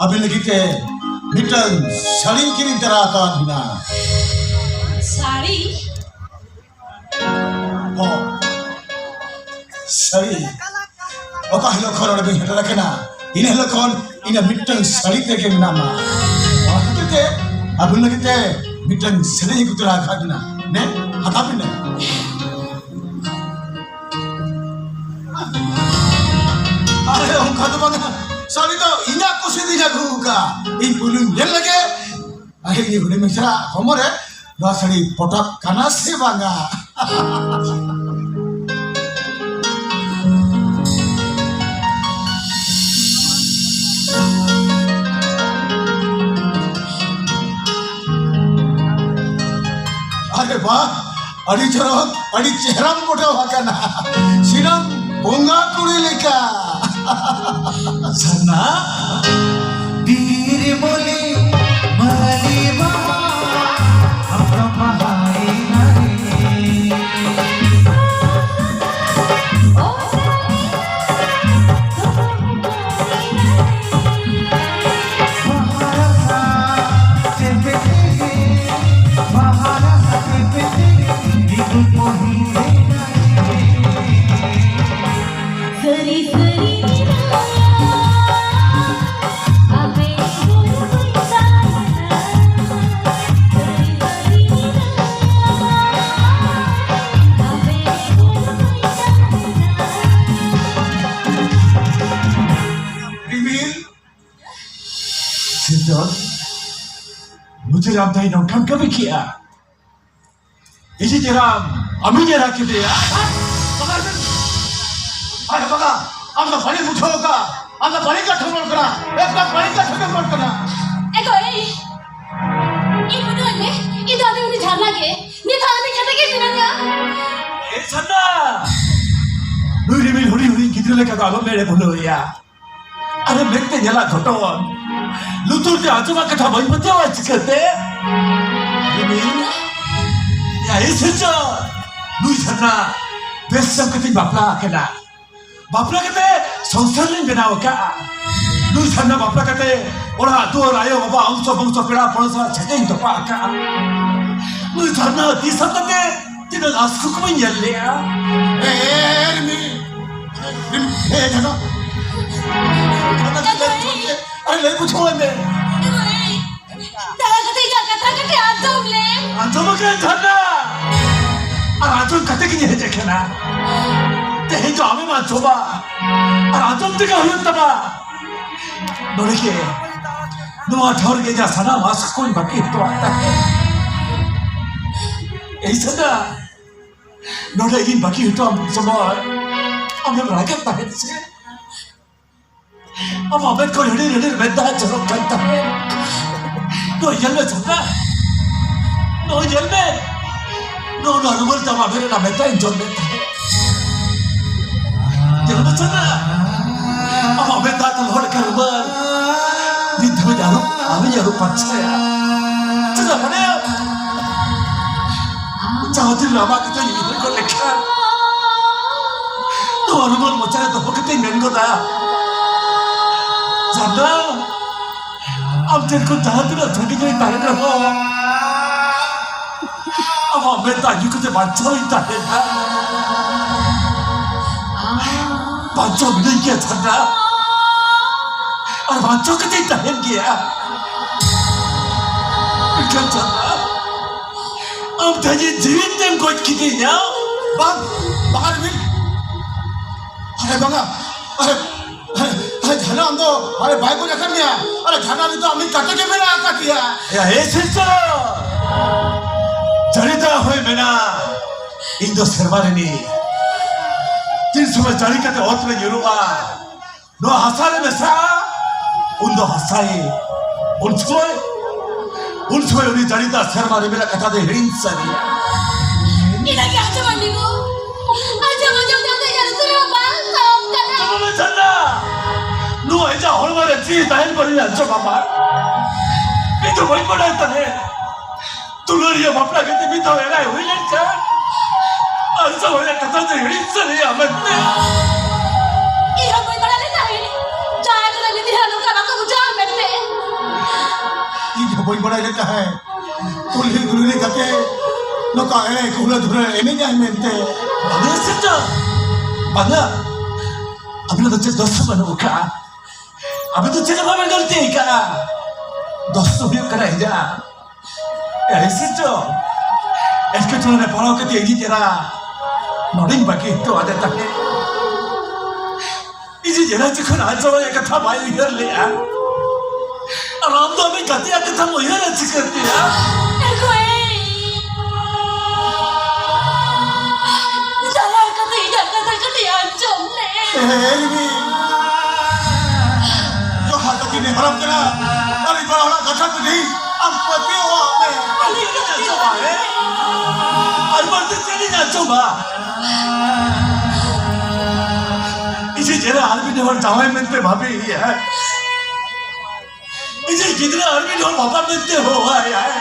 ᱟᱹᱵᱤᱱ ᱞᱟᱹᱜᱤᱫ ᱛᱮ ᱢᱤᱫᱴᱟᱝ ᱥᱟᱹᱲᱤᱧ ᱠᱤᱨᱤᱧ ᱛᱟᱨᱟ ᱟᱠᱟᱫ ᱵᱤᱱᱟ᱾ ᱥᱟᱹᱲᱤ? ᱦᱚᱸ, ᱥᱟᱹᱲᱤ᱾ ᱚᱠᱟ ᱦᱤᱞᱳᱜ ᱠᱷᱚᱱ ᱱᱚᱰᱮ ᱵᱤᱱ ᱥᱮᱴᱮᱨ ᱟᱠᱟᱱᱟ, ᱤᱱᱟᱹ ᱦᱤᱞᱳᱜ ᱠᱷᱚᱱ ᱤᱧᱟᱹᱜ ᱢᱤᱫᱴᱟᱝ ᱥᱟᱹᱲᱤ ᱛᱮᱜᱮ ᱢᱮᱱᱟᱢᱟ᱾ ᱚᱱᱟ ᱠᱷᱟᱹᱛᱤᱨ ᱛᱮ ᱟᱹᱵᱤᱱ ᱞᱟᱹᱜᱤᱫ ᱛᱮ ᱢᱤᱫᱴᱟᱝ ᱥᱟᱹᱲᱤᱧ ᱟᱹᱜᱩ ᱛᱚᱨᱟ ᱟᱠᱟᱫ ᱵᱤᱱᱟ᱾ ᱱᱮ, ᱦᱟᱛᱟᱣ ᱵᱤᱱ ᱱᱮ᱾ ᱟᱨᱮ, ᱚᱱᱠᱟ ᱫᱚ ᱵᱟᱝᱟ᱾ ᱥᱟᱹᱲᱤ ᱫᱚ ᱤᱧᱟᱹᱜ ᱠᱩᱥᱤ ᱛᱤᱧ ᱟᱹᱜᱩ ᱟᱠᱟᱫᱼᱟ᱾ ᱤᱧ ᱯᱩᱭᱞᱩᱧ ᱧᱮᱞ ᱞᱮᱜᱮ᱾ ᱟᱨᱮ, ᱤᱧ ᱦᱩᱰᱤᱧ ᱢᱟᱪᱷᱟ ᱦᱚᱲᱢᱚ ᱨᱮ ᱱᱚᱣᱟ ᱥᱟᱹᱲᱤ ᱯᱚᱴᱟᱜ ᱠᱟᱱᱟ ᱥᱮ ᱵᱟᱝᱟ? ᱟᱨᱮ ᱵᱟᱦ, ᱟᱹᱰᱤ ᱪᱚᱨᱚᱠ, ᱟᱹᱰᱤ ᱪᱮᱦᱨᱟᱢ ᱯᱚᱴᱟᱣ ᱟᱠᱟᱱᱟ᱾ ᱥᱤᱱᱟᱢ ᱵᱚᱸᱜᱟ ᱠᱩᱲᱤ ᱞᱮᱠᱟ᱾ ᱥᱟᱨᱱᱟ ᱵᱤᱨ ᱢᱚᱞᱤ ᱢᱟᱹᱞᱤ ᱵᱟᱦᱟ, ᱟᱢᱫᱚ ᱵᱟᱦᱟ ᱮᱱᱟᱝ ᱨᱮ᱾ ᱨᱤᱢᱤᱞ, ᱥᱤᱨᱡᱚᱱ, ᱢᱩᱡᱩᱨᱟᱢ ᱫᱚᱭ ᱱᱚᱝᱠᱟᱢ ᱠᱟᱹᱢᱤ ᱠᱮᱜᱼᱟ? ᱤᱧᱤᱡ ᱮᱨᱟᱢ, ᱟᱢᱤᱧ ᱮᱨᱟ ᱠᱮᱫᱮᱭᱟ᱾ ᱟᱨ ᱵᱟᱝᱟ, ᱟᱢ ᱫᱚ ᱵᱟᱹᱲᱤᱡ ᱵᱩᱡᱷᱟᱹᱣ ᱟᱠᱟᱫ, ᱟᱢ ᱫᱚ ᱵᱟᱹᱲᱤᱡ ᱠᱟᱛᱷᱟᱢ ᱨᱚᱲ ᱠᱟᱱᱟ, ᱮᱠᱫᱚᱢ ᱵᱟᱹᱲᱤᱡ ᱠᱟᱛᱷᱟ ᱜᱮᱢ ᱨᱚᱲ ᱠᱟᱱᱟ᱾ ᱮ ᱜᱚ, ᱮᱭ, ᱤᱧ ᱵᱩᱡᱷᱟᱹᱣ ᱢᱮ, ᱤᱧ ᱫᱚ ᱟᱫᱚ ᱩᱱᱤ ᱡᱷᱟᱨᱱᱟ ᱜᱮ, ᱱᱤᱛ ᱦᱚᱸ ᱩᱱᱤ ᱠᱟᱛᱮ ᱜᱮ ᱢᱤᱱᱟᱹᱧᱟ᱾ ᱮ ᱥᱟᱱᱟ, ᱱᱩᱭ ᱨᱤᱢᱤᱞ ᱦᱩᱰᱤᱧ ᱦᱩᱰᱤᱧ ᱜᱤᱫᱽᱨᱟᱹ ᱞᱮᱠᱟ ᱫᱚ ᱟᱞᱚᱢ ᱮᱲᱮ ᱵᱷᱩᱞᱟᱹᱣ ᱮᱭᱟ᱾ ᱟᱨᱮ ᱢᱮᱫ ᱛᱮ ᱧᱮᱞᱟᱜ ᱜᱷᱚᱴᱚᱱ, ᱞᱩᱛᱩᱨ ᱛᱮ ᱟᱸᱡᱚᱢᱟᱜ ᱠᱟᱛᱷᱟ ᱵᱟᱹᱧ ᱯᱟᱹᱛᱭᱟᱹᱣᱟ ᱪᱤᱠᱟᱹᱛᱮ? ᱨᱤᱢᱤᱞ, ᱭᱟ ᱮ ᱥᱤᱨᱡᱚᱱ, ᱱᱩᱭ ᱡᱷᱟᱨᱱᱟ ᱵᱮᱥ ᱡᱟᱝ ᱠᱟᱛᱮᱧ ᱵᱟᱯᱞᱟ ᱟᱠᱟᱱᱟ᱾ ᱵᱟᱯᱞᱟ ᱠᱟᱛᱮ ᱥᱚᱝᱥᱟᱨ ᱞᱤᱧ ᱵᱮᱱᱟᱣ ᱟᱠᱟᱫᱼᱟ᱾ ᱱᱩᱭ ᱡᱷᱟᱨᱱᱟ ᱵᱟᱯᱞᱟ ᱠᱟᱛᱮ ᱚᱲᱟᱜ ᱫᱩᱣᱟᱹᱨ, ᱟᱭᱳ ᱵᱟᱵᱟ, ᱚᱝᱥᱚ ᱵᱚᱝᱥᱚ, ᱯᱮᱲᱟ ᱯᱟᱹᱲᱦᱟᱹ ᱥᱟᱞᱟᱜ ᱥᱟᱹᱜᱟᱹᱭ ᱤᱧ ᱛᱚᱯᱟ ᱟᱠᱟᱫᱼᱟ᱾ ᱱᱩᱭ ᱡᱷᱟᱨᱱᱟ ᱛᱤᱥ ᱦᱚᱸ ᱠᱟᱛᱮ ᱛᱤᱱᱟᱹᱜ ᱟᱸᱥ ᱠᱩᱠᱢᱩᱧ ᱧᱮᱞ ᱞᱮᱜᱼᱟ᱾ ᱮ, ᱨᱤᱢᱤᱞ, ᱨᱤᱢᱤᱞ, ᱮ, ᱡᱷᱟᱨᱱᱟ᱾ ᱡᱷᱟᱨᱱᱟ, ᱪᱮᱫ ᱮᱢ ᱪᱤᱠᱟᱹᱭᱮᱫ? ᱟᱨᱮ ᱞᱟᱹᱭ ᱵᱩᱡᱷᱟᱹᱣᱟᱹᱧ ᱢᱮ᱾ ᱫᱟᱭᱟ ᱠᱟᱛᱮ ᱤᱧᱟᱹᱜ ᱠᱟᱛᱷᱟ ᱠᱟᱹᱴᱤᱡ ᱟᱸᱡᱚᱢ ᱞᱮᱢ᱾ ᱟᱸᱡᱚᱢ ᱟᱠᱟᱫ ᱡᱷᱟᱨᱱᱟ, ᱟᱨ ᱟᱸᱡᱚᱢ ᱠᱟᱛᱮ ᱜᱤᱧ ᱦᱮᱡ ᱟᱠᱟᱱᱟ᱾ ᱛᱮᱦᱮᱧ ᱫᱚ ᱟᱢᱮᱢ ᱟᱸᱡᱚᱢᱟ, ᱟᱨ ᱟᱸᱡᱚᱢ ᱛᱮᱜᱮ ᱦᱩᱭᱩᱜ ᱛᱟᱢᱟ᱾ ᱱᱚᱰᱮ ᱜᱮ, ᱱᱚᱣᱟ ᱴᱷᱟᱶ ᱨᱮᱜᱮ ᱡᱟ ᱥᱟᱱᱟᱢ ᱟᱸᱥ ᱠᱚᱧ ᱵᱟᱹᱜᱤ ᱦᱚᱴᱚᱣᱟᱜ ᱛᱟᱦᱮᱸᱫ᱾ ᱮᱭ ᱥᱟᱱᱟ, ᱱᱚᱰᱮ ᱤᱧ ᱵᱟᱹᱜᱤ ᱦᱚᱴᱚᱣᱟᱢ ᱥᱚᱢᱚᱭ ᱟᱢᱮᱢ ᱨᱟᱜᱮᱫ ᱛᱟᱦᱮᱸᱫ ᱥᱮ? ᱟᱢᱟᱜ ᱢᱮᱫ ᱠᱷᱚᱱ ᱦᱤᱰᱤᱨ ᱦᱤᱰᱤᱨ ᱢᱮᱫ ᱫᱟᱜ ᱡᱚᱨᱚᱜ ᱠᱟᱱ ᱛᱟᱦᱮᱸᱫ᱾ ᱱᱚᱜᱼᱚᱭ ᱧᱮᱞ ᱢᱮ ᱡᱷᱟᱨᱱᱟ, ᱱᱚᱜᱼᱚᱭ ᱧᱮᱞ ᱢᱮ, ᱱᱚᱜᱼᱚ ᱱᱚᱣᱟ ᱨᱩᱢᱟᱹᱞ ᱛᱮ ᱟᱢᱟᱜ ᱢᱮᱫ ᱨᱮᱱᱟᱜ ᱢᱮᱫ ᱫᱟᱜ ᱤᱧ ᱡᱚᱨ ᱞᱮᱫ ᱛᱟᱦᱮᱸᱫ᱾ ᱧᱮᱞ ᱢᱮ ᱡᱷᱟᱨᱱᱟ, ᱟᱢᱟᱜ ᱢᱮᱫ ᱫᱟᱜ ᱛᱮ ᱞᱚᱦᱚᱫ ᱟᱠᱟᱱ ᱨᱩᱢᱟᱹᱞ ᱱᱤᱛ ᱫᱷᱟᱹᱵᱤᱡ ᱟᱹᱨᱩᱵ ᱟᱹᱣᱨᱤᱧ ᱟᱹᱨᱩᱵ ᱯᱟᱨᱪᱷᱟᱭᱟ᱾ ᱪᱮᱫᱟᱜ ᱵᱟᱰᱟᱭᱟᱢ? ᱡᱟᱦᱟᱸ ᱛᱤᱱ ᱨᱟᱢᱟ ᱠᱟᱛᱮᱧ ᱩᱭᱦᱟᱹᱨ ᱜᱚᱫ ᱞᱮᱠᱷᱟᱱ, ᱱᱚᱣᱟ ᱨᱩᱢᱟᱹᱞ ᱢᱚᱪᱟ ᱨᱮ ᱫᱚᱦᱚ ᱠᱟᱛᱮᱧ ᱢᱮᱱ ᱜᱚᱫᱟ, ᱡᱷᱟᱨᱱᱟ, ᱟᱢ ᱴᱷᱮᱱ ᱠᱷᱚᱱ ᱡᱟᱦᱟᱸ ᱛᱤᱱᱟᱹᱜ ᱥᱟᱺᱜᱤᱧ ᱨᱮᱧ ᱛᱟᱦᱮᱱ ᱨᱮᱦᱚᱸ, ᱟᱢᱟᱜ ᱢᱮᱫ ᱫᱟᱜ ᱧᱩ ᱠᱟᱛᱮ ᱵᱟᱧᱪᱟᱣ ᱤᱧ ᱛᱟᱦᱮᱱᱟ᱾ ᱵᱟᱧᱪᱟᱣ ᱢᱤᱱᱟᱹᱧ ᱜᱮᱭᱟ ᱡᱷᱟᱨᱱᱟ, ᱟᱨ ᱵᱟᱧᱪᱟᱣ ᱠᱟᱛᱮᱧ ᱛᱟᱦᱮᱱ ᱜᱮᱭᱟ᱾ ᱢᱮᱱᱠᱷᱟᱱ ᱡᱷᱟᱨᱱᱟ, ᱟᱢ ᱛᱮᱦᱮᱧ ᱡᱤᱣᱤ ᱛᱮᱢ ᱜᱚᱡ ᱠᱤᱫᱤᱧᱟ᱾ ᱵᱟᱝ, ᱵᱟᱝ ᱨᱤᱢᱤᱞ᱾ ᱟᱨᱮ ᱵᱟᱝᱟ, ᱟᱨᱮ, ᱟᱨᱮ, ᱟᱨᱮ ᱡᱷᱟᱨᱱᱟ, ᱟᱢ ᱫᱚ, ᱟᱨᱮ ᱵᱟᱭ ᱜᱚᱡ ᱟᱠᱟᱫ ᱢᱮᱭᱟ᱾ ᱟᱨᱮ ᱡᱷᱟᱨᱱᱟ ᱱᱤᱛᱚᱜ ᱟᱢᱤᱡ ᱜᱟᱛᱮ ᱜᱮ ᱢᱮᱱᱟᱜ ᱟᱠᱟᱫᱮᱭᱟ᱾ ᱭᱟ ᱮ ᱥᱤᱨᱡᱚᱱ, ᱡᱟᱹᱱᱤᱡ ᱫᱚ ᱦᱳᱭ ᱢᱮᱱᱟ, ᱤᱧ ᱫᱚ ᱥᱮᱨᱢᱟ ᱨᱤᱱᱤᱡ ᱛᱤᱱ ᱥᱚᱢᱚᱭ ᱡᱟᱹᱲᱤ ᱠᱟᱛᱮ ᱚᱛ ᱨᱮ ᱧᱩᱨᱩᱜᱼᱟ, ᱱᱚᱣᱟ ᱦᱟᱥᱟ ᱨᱮ ᱢᱮᱥᱟᱜᱼᱟ, ᱩᱱ ᱫᱚ ᱦᱟᱥᱟᱭ, ᱩᱱ ᱥᱚᱢᱚᱭ, ᱩᱱ ᱥᱚᱢᱚᱭ ᱩᱱᱤ ᱡᱟᱹᱲᱤ ᱫᱟᱜ ᱥᱮᱨᱢᱟ ᱨᱤᱢᱤᱞᱟᱜ ᱠᱟᱛᱷᱟ ᱫᱚᱭ ᱦᱤᱲᱤᱧ ᱥᱟᱹᱨᱤᱭᱟ᱾ ᱤᱱᱟᱹ ᱜᱮ ᱟᱸᱡᱚᱢ ᱟᱹᱰᱤ ᱠᱚ ᱟᱸᱡᱚᱢ ᱟᱸᱡᱚᱢ ᱛᱮ ᱟᱫᱚ ᱤᱧᱟᱹᱜ ᱞᱩᱛᱩᱨ ᱨᱮᱦᱚᱸ ᱵᱟᱝ ᱥᱟᱵ ᱠᱟᱱᱟ᱾ ᱪᱟᱸᱫᱟ, ᱱᱚᱣᱟ ᱤᱧᱟᱹᱜ ᱦᱚᱲᱢᱚ ᱨᱮ ᱡᱤᱣᱤ ᱛᱟᱦᱮᱱ ᱵᱷᱳᱨ ᱤᱧ ᱟᱸᱡᱚᱢ ᱟᱢᱟ᱾ ᱤᱧ ᱫᱚ ᱵᱟᱹᱧ ᱵᱟᱰᱟᱭ ᱛᱟᱦᱮᱸᱫ᱾ ᱫᱩᱞᱟᱹᱲᱤᱭᱟᱹ ᱵᱟᱯᱞᱟ ᱠᱟᱛᱮ ᱢᱤᱫ ᱫᱷᱟᱣ ᱮᱨᱟᱭ ᱦᱩᱭ ᱞᱮᱱᱠᱷᱟᱱ ᱟᱨ ᱥᱟᱶ ᱨᱮᱭᱟᱜ ᱠᱟᱛᱷᱟ ᱫᱚ ᱦᱤᱲᱤᱧ ᱥᱟᱹᱨᱤᱭᱟ ᱢᱮᱱᱛᱮ᱾ ᱤᱧ ᱦᱚᱸ ᱵᱟᱹᱧ ᱵᱟᱲᱟᱭ ᱞᱮᱫ ᱛᱟᱦᱮᱸᱫ ᱡᱟᱦᱟᱸᱭ ᱠᱚᱫᱚ ᱢᱤᱫ ᱫᱤᱱ ᱦᱚᱸ ᱱᱚᱝᱠᱟ ᱵᱟᱠᱚ ᱵᱩᱡᱷᱟᱹᱣᱟ ᱢᱮᱱᱛᱮ᱾ ᱤᱧ ᱦᱚᱸ ᱵᱟᱹᱧ ᱵᱟᱲᱟᱭ ᱞᱮᱫ ᱛᱟᱦᱮᱸᱫ ᱠᱩᱞᱦᱤ ᱠᱩᱞᱦᱤ ᱠᱟᱛᱮ ᱱᱚᱝᱠᱟ ᱮᱲᱮ ᱠᱩᱦᱞᱟᱹ ᱫᱷᱩᱨᱟᱹ ᱮᱱᱮᱡ ᱟᱭ ᱢᱮᱱᱛᱮ᱾ ᱵᱟᱝᱟ ᱥᱤᱥᱴᱟᱨ, ᱵᱟᱝᱟ, ᱟᱵᱤᱱᱟᱜ ᱫᱚ ᱪᱮᱫ ᱫᱚᱥ ᱦᱚᱸ ᱵᱟᱹᱱᱩᱜ ᱟᱠᱟᱫᱼᱟ᱾ ᱟᱵᱤᱱ ᱫᱚ ᱪᱮᱫ ᱦᱚᱸ ᱵᱟᱵᱮᱱ ᱜᱟᱹᱞᱛᱤ ᱟᱠᱟᱫᱼᱟ᱾ ᱫᱚᱥ ᱫᱚ ᱦᱩᱭᱩᱜ ᱠᱟᱱᱟ ᱤᱧᱟᱹᱜ᱾ ᱮᱲᱮ ᱥᱤᱥᱴᱟᱨ, ᱮᱴᱠᱮᱴᱚᱬᱮ ᱨᱮ ᱯᱟᱲᱟᱣ ᱠᱟᱛᱮ ᱤᱧᱤᱡ ᱮᱨᱟ ᱱᱚᱰᱮᱧ ᱵᱟᱹᱜᱤ ᱦᱚᱴᱚ ᱟᱫᱮ ᱛᱟᱦᱮᱸᱫ᱾ ᱤᱧᱤᱡ ᱮᱨᱟ ᱡᱚᱠᱷᱚᱱ ᱟᱡ ᱡᱟᱶᱟᱭᱟᱜ ᱠᱟᱛᱷᱟ ᱵᱟᱭ ᱩᱭᱦᱟᱹᱨ ᱞᱮᱜᱼᱟ, ᱟᱨ ᱟᱢ ᱫᱚ ᱟᱢᱤᱡ ᱜᱟᱛᱮᱭᱟᱜ ᱠᱟᱛᱷᱟᱢ ᱩᱭᱦᱟᱹᱨᱟ ᱪᱤᱠᱟᱹᱛᱮ? ᱮ ᱜᱳᱭ, ᱫᱟᱭᱟ ᱠᱟᱛᱮ ᱤᱧᱟᱹᱜ ᱠᱟᱛᱷᱟ ᱠᱟᱹᱴᱤᱡ ᱟᱸᱡᱚᱢ ᱢᱮ᱾ ᱮ ᱨᱤᱢᱤ, ᱡᱚᱦᱟᱨ ᱠᱟᱛᱮ ᱱᱮᱦᱚᱨᱚᱜ ᱠᱟᱱᱟ, ᱟᱹᱞᱤᱧ ᱵᱟᱵᱟ ᱦᱚᱲᱟᱜ ᱠᱟᱛᱷᱟ ᱠᱚ ᱞᱟᱹᱭ ᱟᱢ ᱯᱟᱹᱛᱭᱟᱹᱣ ᱟᱜ ᱢᱮ᱾ ᱟᱹᱞᱤᱧ ᱪᱮᱫ ᱞᱤᱧ ᱟᱸᱡᱚᱢᱟ, ᱦᱮᱸ? ᱟᱨ ᱵᱟᱹᱲᱛᱤ ᱪᱮᱫ ᱞᱤᱧ ᱟᱸᱡᱚᱢᱟ? ᱤᱧᱤᱡ ᱮᱨᱟ ᱟᱨ ᱢᱤᱫ ᱦᱚᱲ ᱡᱟᱶᱟᱭ ᱢᱮᱱᱛᱮ ᱵᱷᱟᱵᱤᱭᱮᱭᱟ᱾ ᱤᱧᱤᱡ ᱜᱤᱫᱽᱨᱟᱹ ᱟᱨ ᱢᱤᱫ ᱦᱚᱲ ᱵᱟᱵᱟ ᱢᱮᱱᱛᱮ ᱦᱚᱦᱚᱣᱟᱭᱟᱭ᱾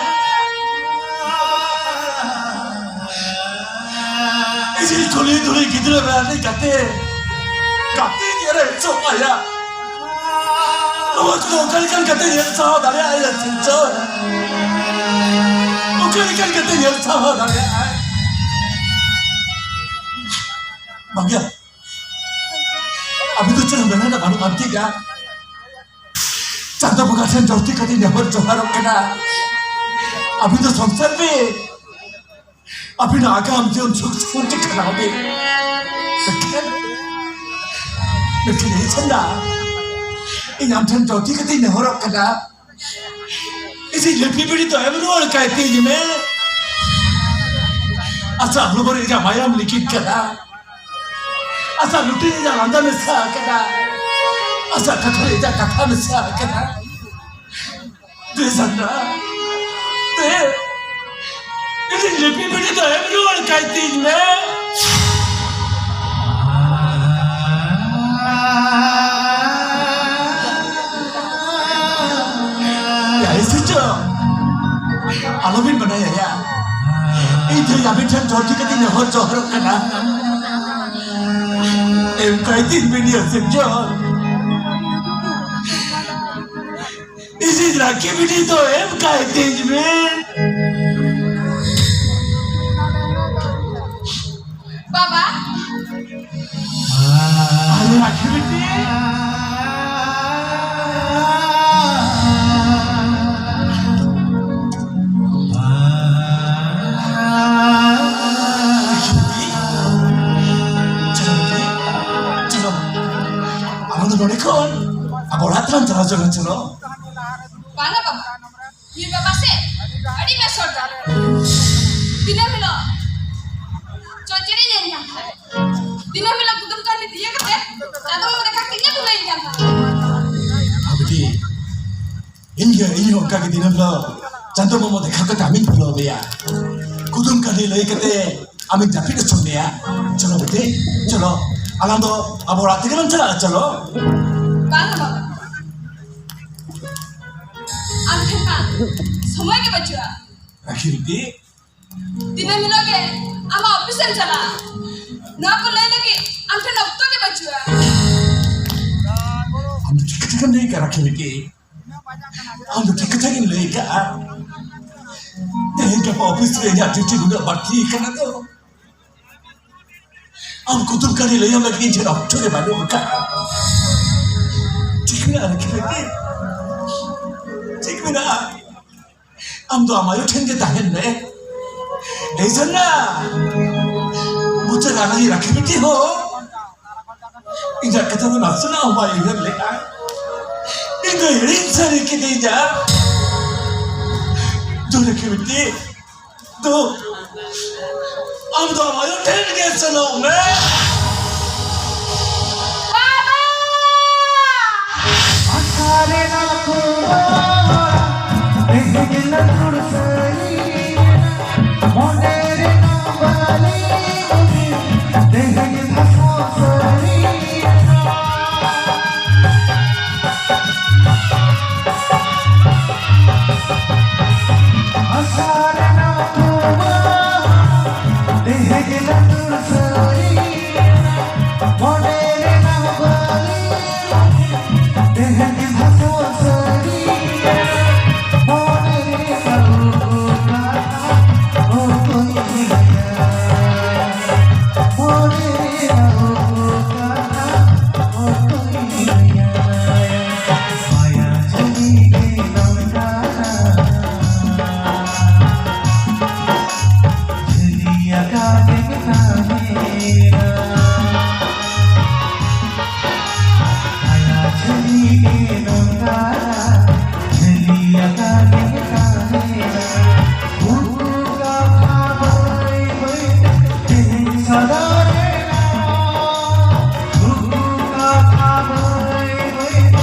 ᱤᱧᱤᱡ ᱠᱩᱞᱦᱤ ᱫᱷᱩᱲᱤ ᱜᱤᱫᱽᱨᱟᱹ ᱨᱮ ᱟᱹᱰᱤ ᱜᱟᱛᱮ, ᱜᱟᱛᱮ ᱧᱮᱞ ᱦᱚᱪᱚ ᱟᱭᱟ᱾ ᱱᱚᱣᱟ ᱠᱚᱫᱚ ᱚᱠᱟ ᱞᱮᱠᱟᱱ ᱜᱟᱛᱮ ᱧᱮᱞ ᱥᱟᱦᱟᱣ ᱫᱟᱲᱮᱭᱟᱜᱼᱟᱭ ᱥᱤᱥᱴᱟᱨ? ᱚᱠᱟ ᱞᱮᱠᱟᱱ ᱜᱟᱛᱮ ᱧᱮᱞ ᱥᱟᱦᱟᱣ ᱫᱟᱲᱮᱭᱟᱜᱼᱟᱭ? ᱵᱟᱝᱭᱟ, ᱟᱵᱤᱱ ᱫᱚ ᱪᱮᱫ ᱦᱚᱸ ᱢᱮᱱ ᱨᱮᱱᱟᱜ ᱵᱟᱹᱱᱩᱜ ᱟᱱ ᱛᱤᱧᱟ᱾ ᱪᱟᱸᱫᱚ ᱵᱚᱸᱜᱟ ᱴᱷᱮᱱ ᱡᱚᱨᱛᱤ ᱠᱟᱛᱮ ᱱᱮᱦᱚᱨ ᱡᱚᱦᱟᱨᱚᱜ ᱠᱟᱱᱟ, ᱟᱵᱤᱱ ᱫᱚ ᱥᱚᱝᱥᱟᱨ ᱵᱤᱱ, ᱟᱵᱤᱱᱟᱜ ᱟᱜᱟᱢ ᱡᱤᱭᱚᱱ ᱥᱩᱠ ᱥᱩᱠᱩᱱ ᱛᱮ ᱠᱷᱟᱸᱰᱟᱣ ᱵᱤᱱ᱾ ᱢᱮᱱᱠᱷᱟᱱ, ᱢᱮᱱᱠᱷᱟᱱ ᱮ ᱪᱟᱸᱫᱟ, ᱤᱧ ᱟᱢ ᱴᱷᱮᱱ ᱡᱚᱨᱛᱤ ᱠᱟᱛᱮ ᱱᱮᱦᱚᱨᱚᱜ ᱠᱟᱱᱟ, ᱤᱧᱤᱡ ᱞᱤᱯᱤ ᱵᱤᱲᱤ ᱫᱚ ᱮᱢ ᱨᱩᱣᱟᱹᱲ ᱠᱟᱭ ᱛᱤᱧ ᱢᱮ᱾ ᱟᱪᱪᱷᱟ, ᱦᱚᱲᱢᱚ ᱨᱮ ᱤᱧᱟᱹᱜ ᱢᱟᱭᱟᱢ ᱞᱤᱸᱜᱤᱱ ᱠᱟᱱᱟ᱾ ᱟᱥᱟ ᱞᱩᱴᱤ ᱨᱮᱭᱟᱜ ᱞᱟᱸᱫᱟ ᱢᱮᱥᱟ ᱟᱠᱟᱱᱟ, ᱟᱥᱟ ᱠᱟᱛᱷᱟ ᱨᱮᱭᱟᱜ ᱠᱟᱛᱷᱟ ᱢᱮᱥᱟ ᱟᱠᱟᱱᱟ᱾ ᱫᱮ ᱥᱟᱱᱟ, ᱫᱮ, ᱤᱧᱤᱡ ᱞᱤᱯᱤ ᱵᱤᱴᱤ ᱫᱚ ᱮᱢ ᱨᱩᱣᱟᱹᱲ ᱠᱟᱭ ᱛᱤᱧ ᱢᱮ᱾ ᱭᱟ ᱤᱥᱤ ᱪᱚ, ᱟᱞᱚᱵᱤᱱ ᱢᱟᱱᱟᱭᱟ ᱭᱟ᱾ ᱤᱧ ᱫᱚ ᱟᱹᱵᱤᱱ ᱴᱷᱮᱱ ᱡᱚᱦᱟᱨ ᱠᱟᱛᱮ ᱱᱮᱦᱚᱨ ᱡᱚᱦᱟᱨᱚᱜ ᱠᱟᱱᱟ᱾ ᱮᱢ ᱠᱟᱭ ᱛᱤᱧ ᱵᱤᱱ ᱭᱟ ᱥᱤᱨᱡᱚᱱ᱾ ᱤᱧᱤᱡ ᱨᱟᱠᱷᱤ ᱵᱤᱴᱤ ᱫᱚ ᱮᱢ ᱠᱟᱭ ᱛᱤᱧ ᱵᱤᱱ᱾ ᱵᱟᱵᱟ᱾ ᱟᱨᱮ ᱨᱟᱠᱷᱤ ᱵᱤᱴᱤ᱾ ᱪᱚᱞᱚ, ᱪᱚᱞᱚ᱾ ᱟᱵᱚ ᱫᱚ ᱱᱚᱰᱮ ᱠᱷᱚᱱ ᱟᱵᱚ ᱚᱲᱟᱜ ᱛᱮᱵᱚᱱ ᱪᱟᱞᱟᱣ ᱪᱚᱞᱚ, ᱪᱚᱞᱚ᱾ ᱵᱟᱝᱟ ᱵᱟᱵᱟ, ᱱᱩᱭ ᱵᱟᱵᱟ ᱥᱮ ᱟᱹᱰᱤ ᱵᱮᱥ ᱦᱚᱲ ᱠᱟᱱᱟᱭ᱾ ᱫᱤᱱᱟᱹᱢ ᱦᱤᱞᱳᱜ ᱪᱚᱪᱮᱨᱮ ᱧᱮᱞ ᱧᱟᱢ ᱠᱷᱟᱱ, ᱫᱤᱱᱟᱹᱢ ᱦᱤᱞᱳᱜ ᱠᱩᱫᱩᱢ ᱠᱟᱹᱦᱱᱤ ᱫᱤᱭᱮ ᱠᱟᱛᱮ ᱪᱟᱸᱫᱚ ᱵᱟᱵᱟ ᱫᱮᱠᱷᱟ ᱠᱟᱛᱮ ᱤᱧᱮ ᱵᱷᱩᱞᱟᱹᱭᱤᱧ ᱠᱟᱱ ᱛᱟᱦᱮᱸ᱾ ᱵᱤᱴᱤ, ᱤᱧ ᱜᱮ, ᱤᱧ ᱦᱚᱸ ᱚᱱᱠᱟ ᱜᱮ ᱫᱤᱱᱟᱹᱢ ᱦᱤᱞᱳᱜ ᱪᱟᱸᱫᱚ ᱵᱟᱵᱟ ᱫᱮᱠᱷᱟ ᱠᱟᱛᱮ ᱟᱢᱤᱧ ᱵᱷᱩᱞᱟᱹᱣ ᱢᱮᱭᱟ᱾ ᱠᱩᱫᱩᱢ ᱠᱟᱹᱦᱱᱤ ᱞᱟᱹᱭ ᱠᱟᱛᱮ ᱟᱢᱤᱧ ᱡᱟᱹᱯᱤᱫ ᱦᱚᱪᱚ ᱢᱮᱭᱟ᱾ ᱪᱚᱞᱚ ᱵᱤᱴᱤ, ᱪᱚᱞᱚ, ᱟᱞᱟᱝ ᱫᱚ ᱟᱵᱚ ᱚᱲᱟᱜ ᱛᱮᱜᱮ ᱞᱟᱝ ᱪᱟᱞᱟᱜᱼᱟ, ᱪᱚᱞᱚ᱾ ᱵᱟᱝᱟ ᱵᱟᱵᱟ, ᱟᱢ ᱴᱷᱮᱱ ᱢᱟ ᱥᱚᱢᱚᱭ ᱜᱮ ᱵᱟᱹᱪᱩᱜᱼᱟ᱾ ᱨᱟᱠᱷᱤ ᱵᱤᱴᱤ, ᱫᱤᱱᱟᱹᱢ ᱦᱤᱞᱳᱜ ᱜᱮ ᱟᱢᱟᱜ ᱚᱯᱷᱤᱥ ᱮᱢ ᱪᱟᱞᱟᱜᱼᱟ᱾ ᱱᱚᱣᱟ ᱠᱚ ᱞᱟᱹᱭ ᱞᱟᱹᱜᱤᱫ ᱟᱢ ᱴᱷᱮᱱ ᱚᱠᱛᱚ ᱜᱮ ᱵᱟᱹᱪᱩᱜᱼᱟ᱾ ᱟᱢ ᱫᱚ ᱴᱷᱤᱠ ᱠᱟᱛᱷᱟ ᱜᱮᱢ ᱞᱟᱹᱭ ᱠᱟᱜᱼᱟ, ᱨᱟᱠᱷᱤ ᱵᱤᱴᱤ᱾ ᱟᱢ ᱫᱚ ᱴᱷᱤᱠ ᱠᱟᱛᱷᱟ ᱜᱮᱢ ᱞᱟᱹᱭ ᱠᱟᱜᱼᱟ᱾ ᱛᱮᱦᱮᱧ ᱜᱟᱯᱟ ᱚᱯᱷᱤᱥ ᱨᱮ ᱤᱧᱟᱹᱜ ᱰᱤᱭᱩᱴᱤ ᱱᱩᱱᱟᱹᱜ ᱵᱟᱹᱲᱛᱤ ᱠᱟᱱᱟ ᱫᱚ᱾ ᱟᱢ ᱠᱩᱫᱩᱢ ᱠᱟᱹᱦᱱᱤ ᱞᱟᱹᱭᱟᱢ ᱞᱟᱹᱜᱤᱫ ᱤᱧ ᱴᱷᱮᱱ ᱚᱠᱛᱚ ᱜᱮ ᱵᱟᱹᱱᱩᱜ ᱟᱠᱟᱫᱼᱟ᱾ ᱴᱷᱤᱠ ᱢᱮᱱᱟᱜᱼᱟ, ᱨᱟᱠᱷᱤ ᱵᱤᱴᱤ? ᱴᱷᱤᱠ ᱢᱮᱱᱟᱜᱼᱟ᱾ ᱟᱢ ᱫᱚ ᱟᱢ ᱟᱭᱳ ᱴᱷᱮᱱ ᱜᱮ ᱛᱟᱦᱮᱱ ᱢᱮ᱾ ᱮᱭ ᱥᱟᱨᱱᱟ, ᱢᱩᱪᱟᱹᱫ ᱟᱞᱟᱝ ᱨᱟᱠᱷᱤ ᱵᱤᱴᱤ ᱦᱚᱸ ᱤᱧᱟᱹᱜ ᱠᱟᱛᱷᱟ ᱫᱚ ᱱᱟᱥᱮᱱᱟᱜ ᱦᱚᱸ ᱵᱟᱭ ᱩᱭᱦᱟᱹᱨ ᱞᱮᱫᱼᱟ᱾ ᱤᱧ ᱫᱚ ᱦᱤᱲᱤᱧ ᱥᱟᱹᱨᱤ ᱠᱤᱫᱤᱧᱟ᱾ ᱫᱩ ᱨᱟᱠᱷᱤ ᱵᱤᱴᱤ, ᱫᱩ, ᱟᱢ ᱫᱚ ᱟᱢ ᱟᱭᱳ ᱴᱷᱮᱱ ᱜᱮ ᱥᱮᱱᱚᱜ ᱢᱮ᱾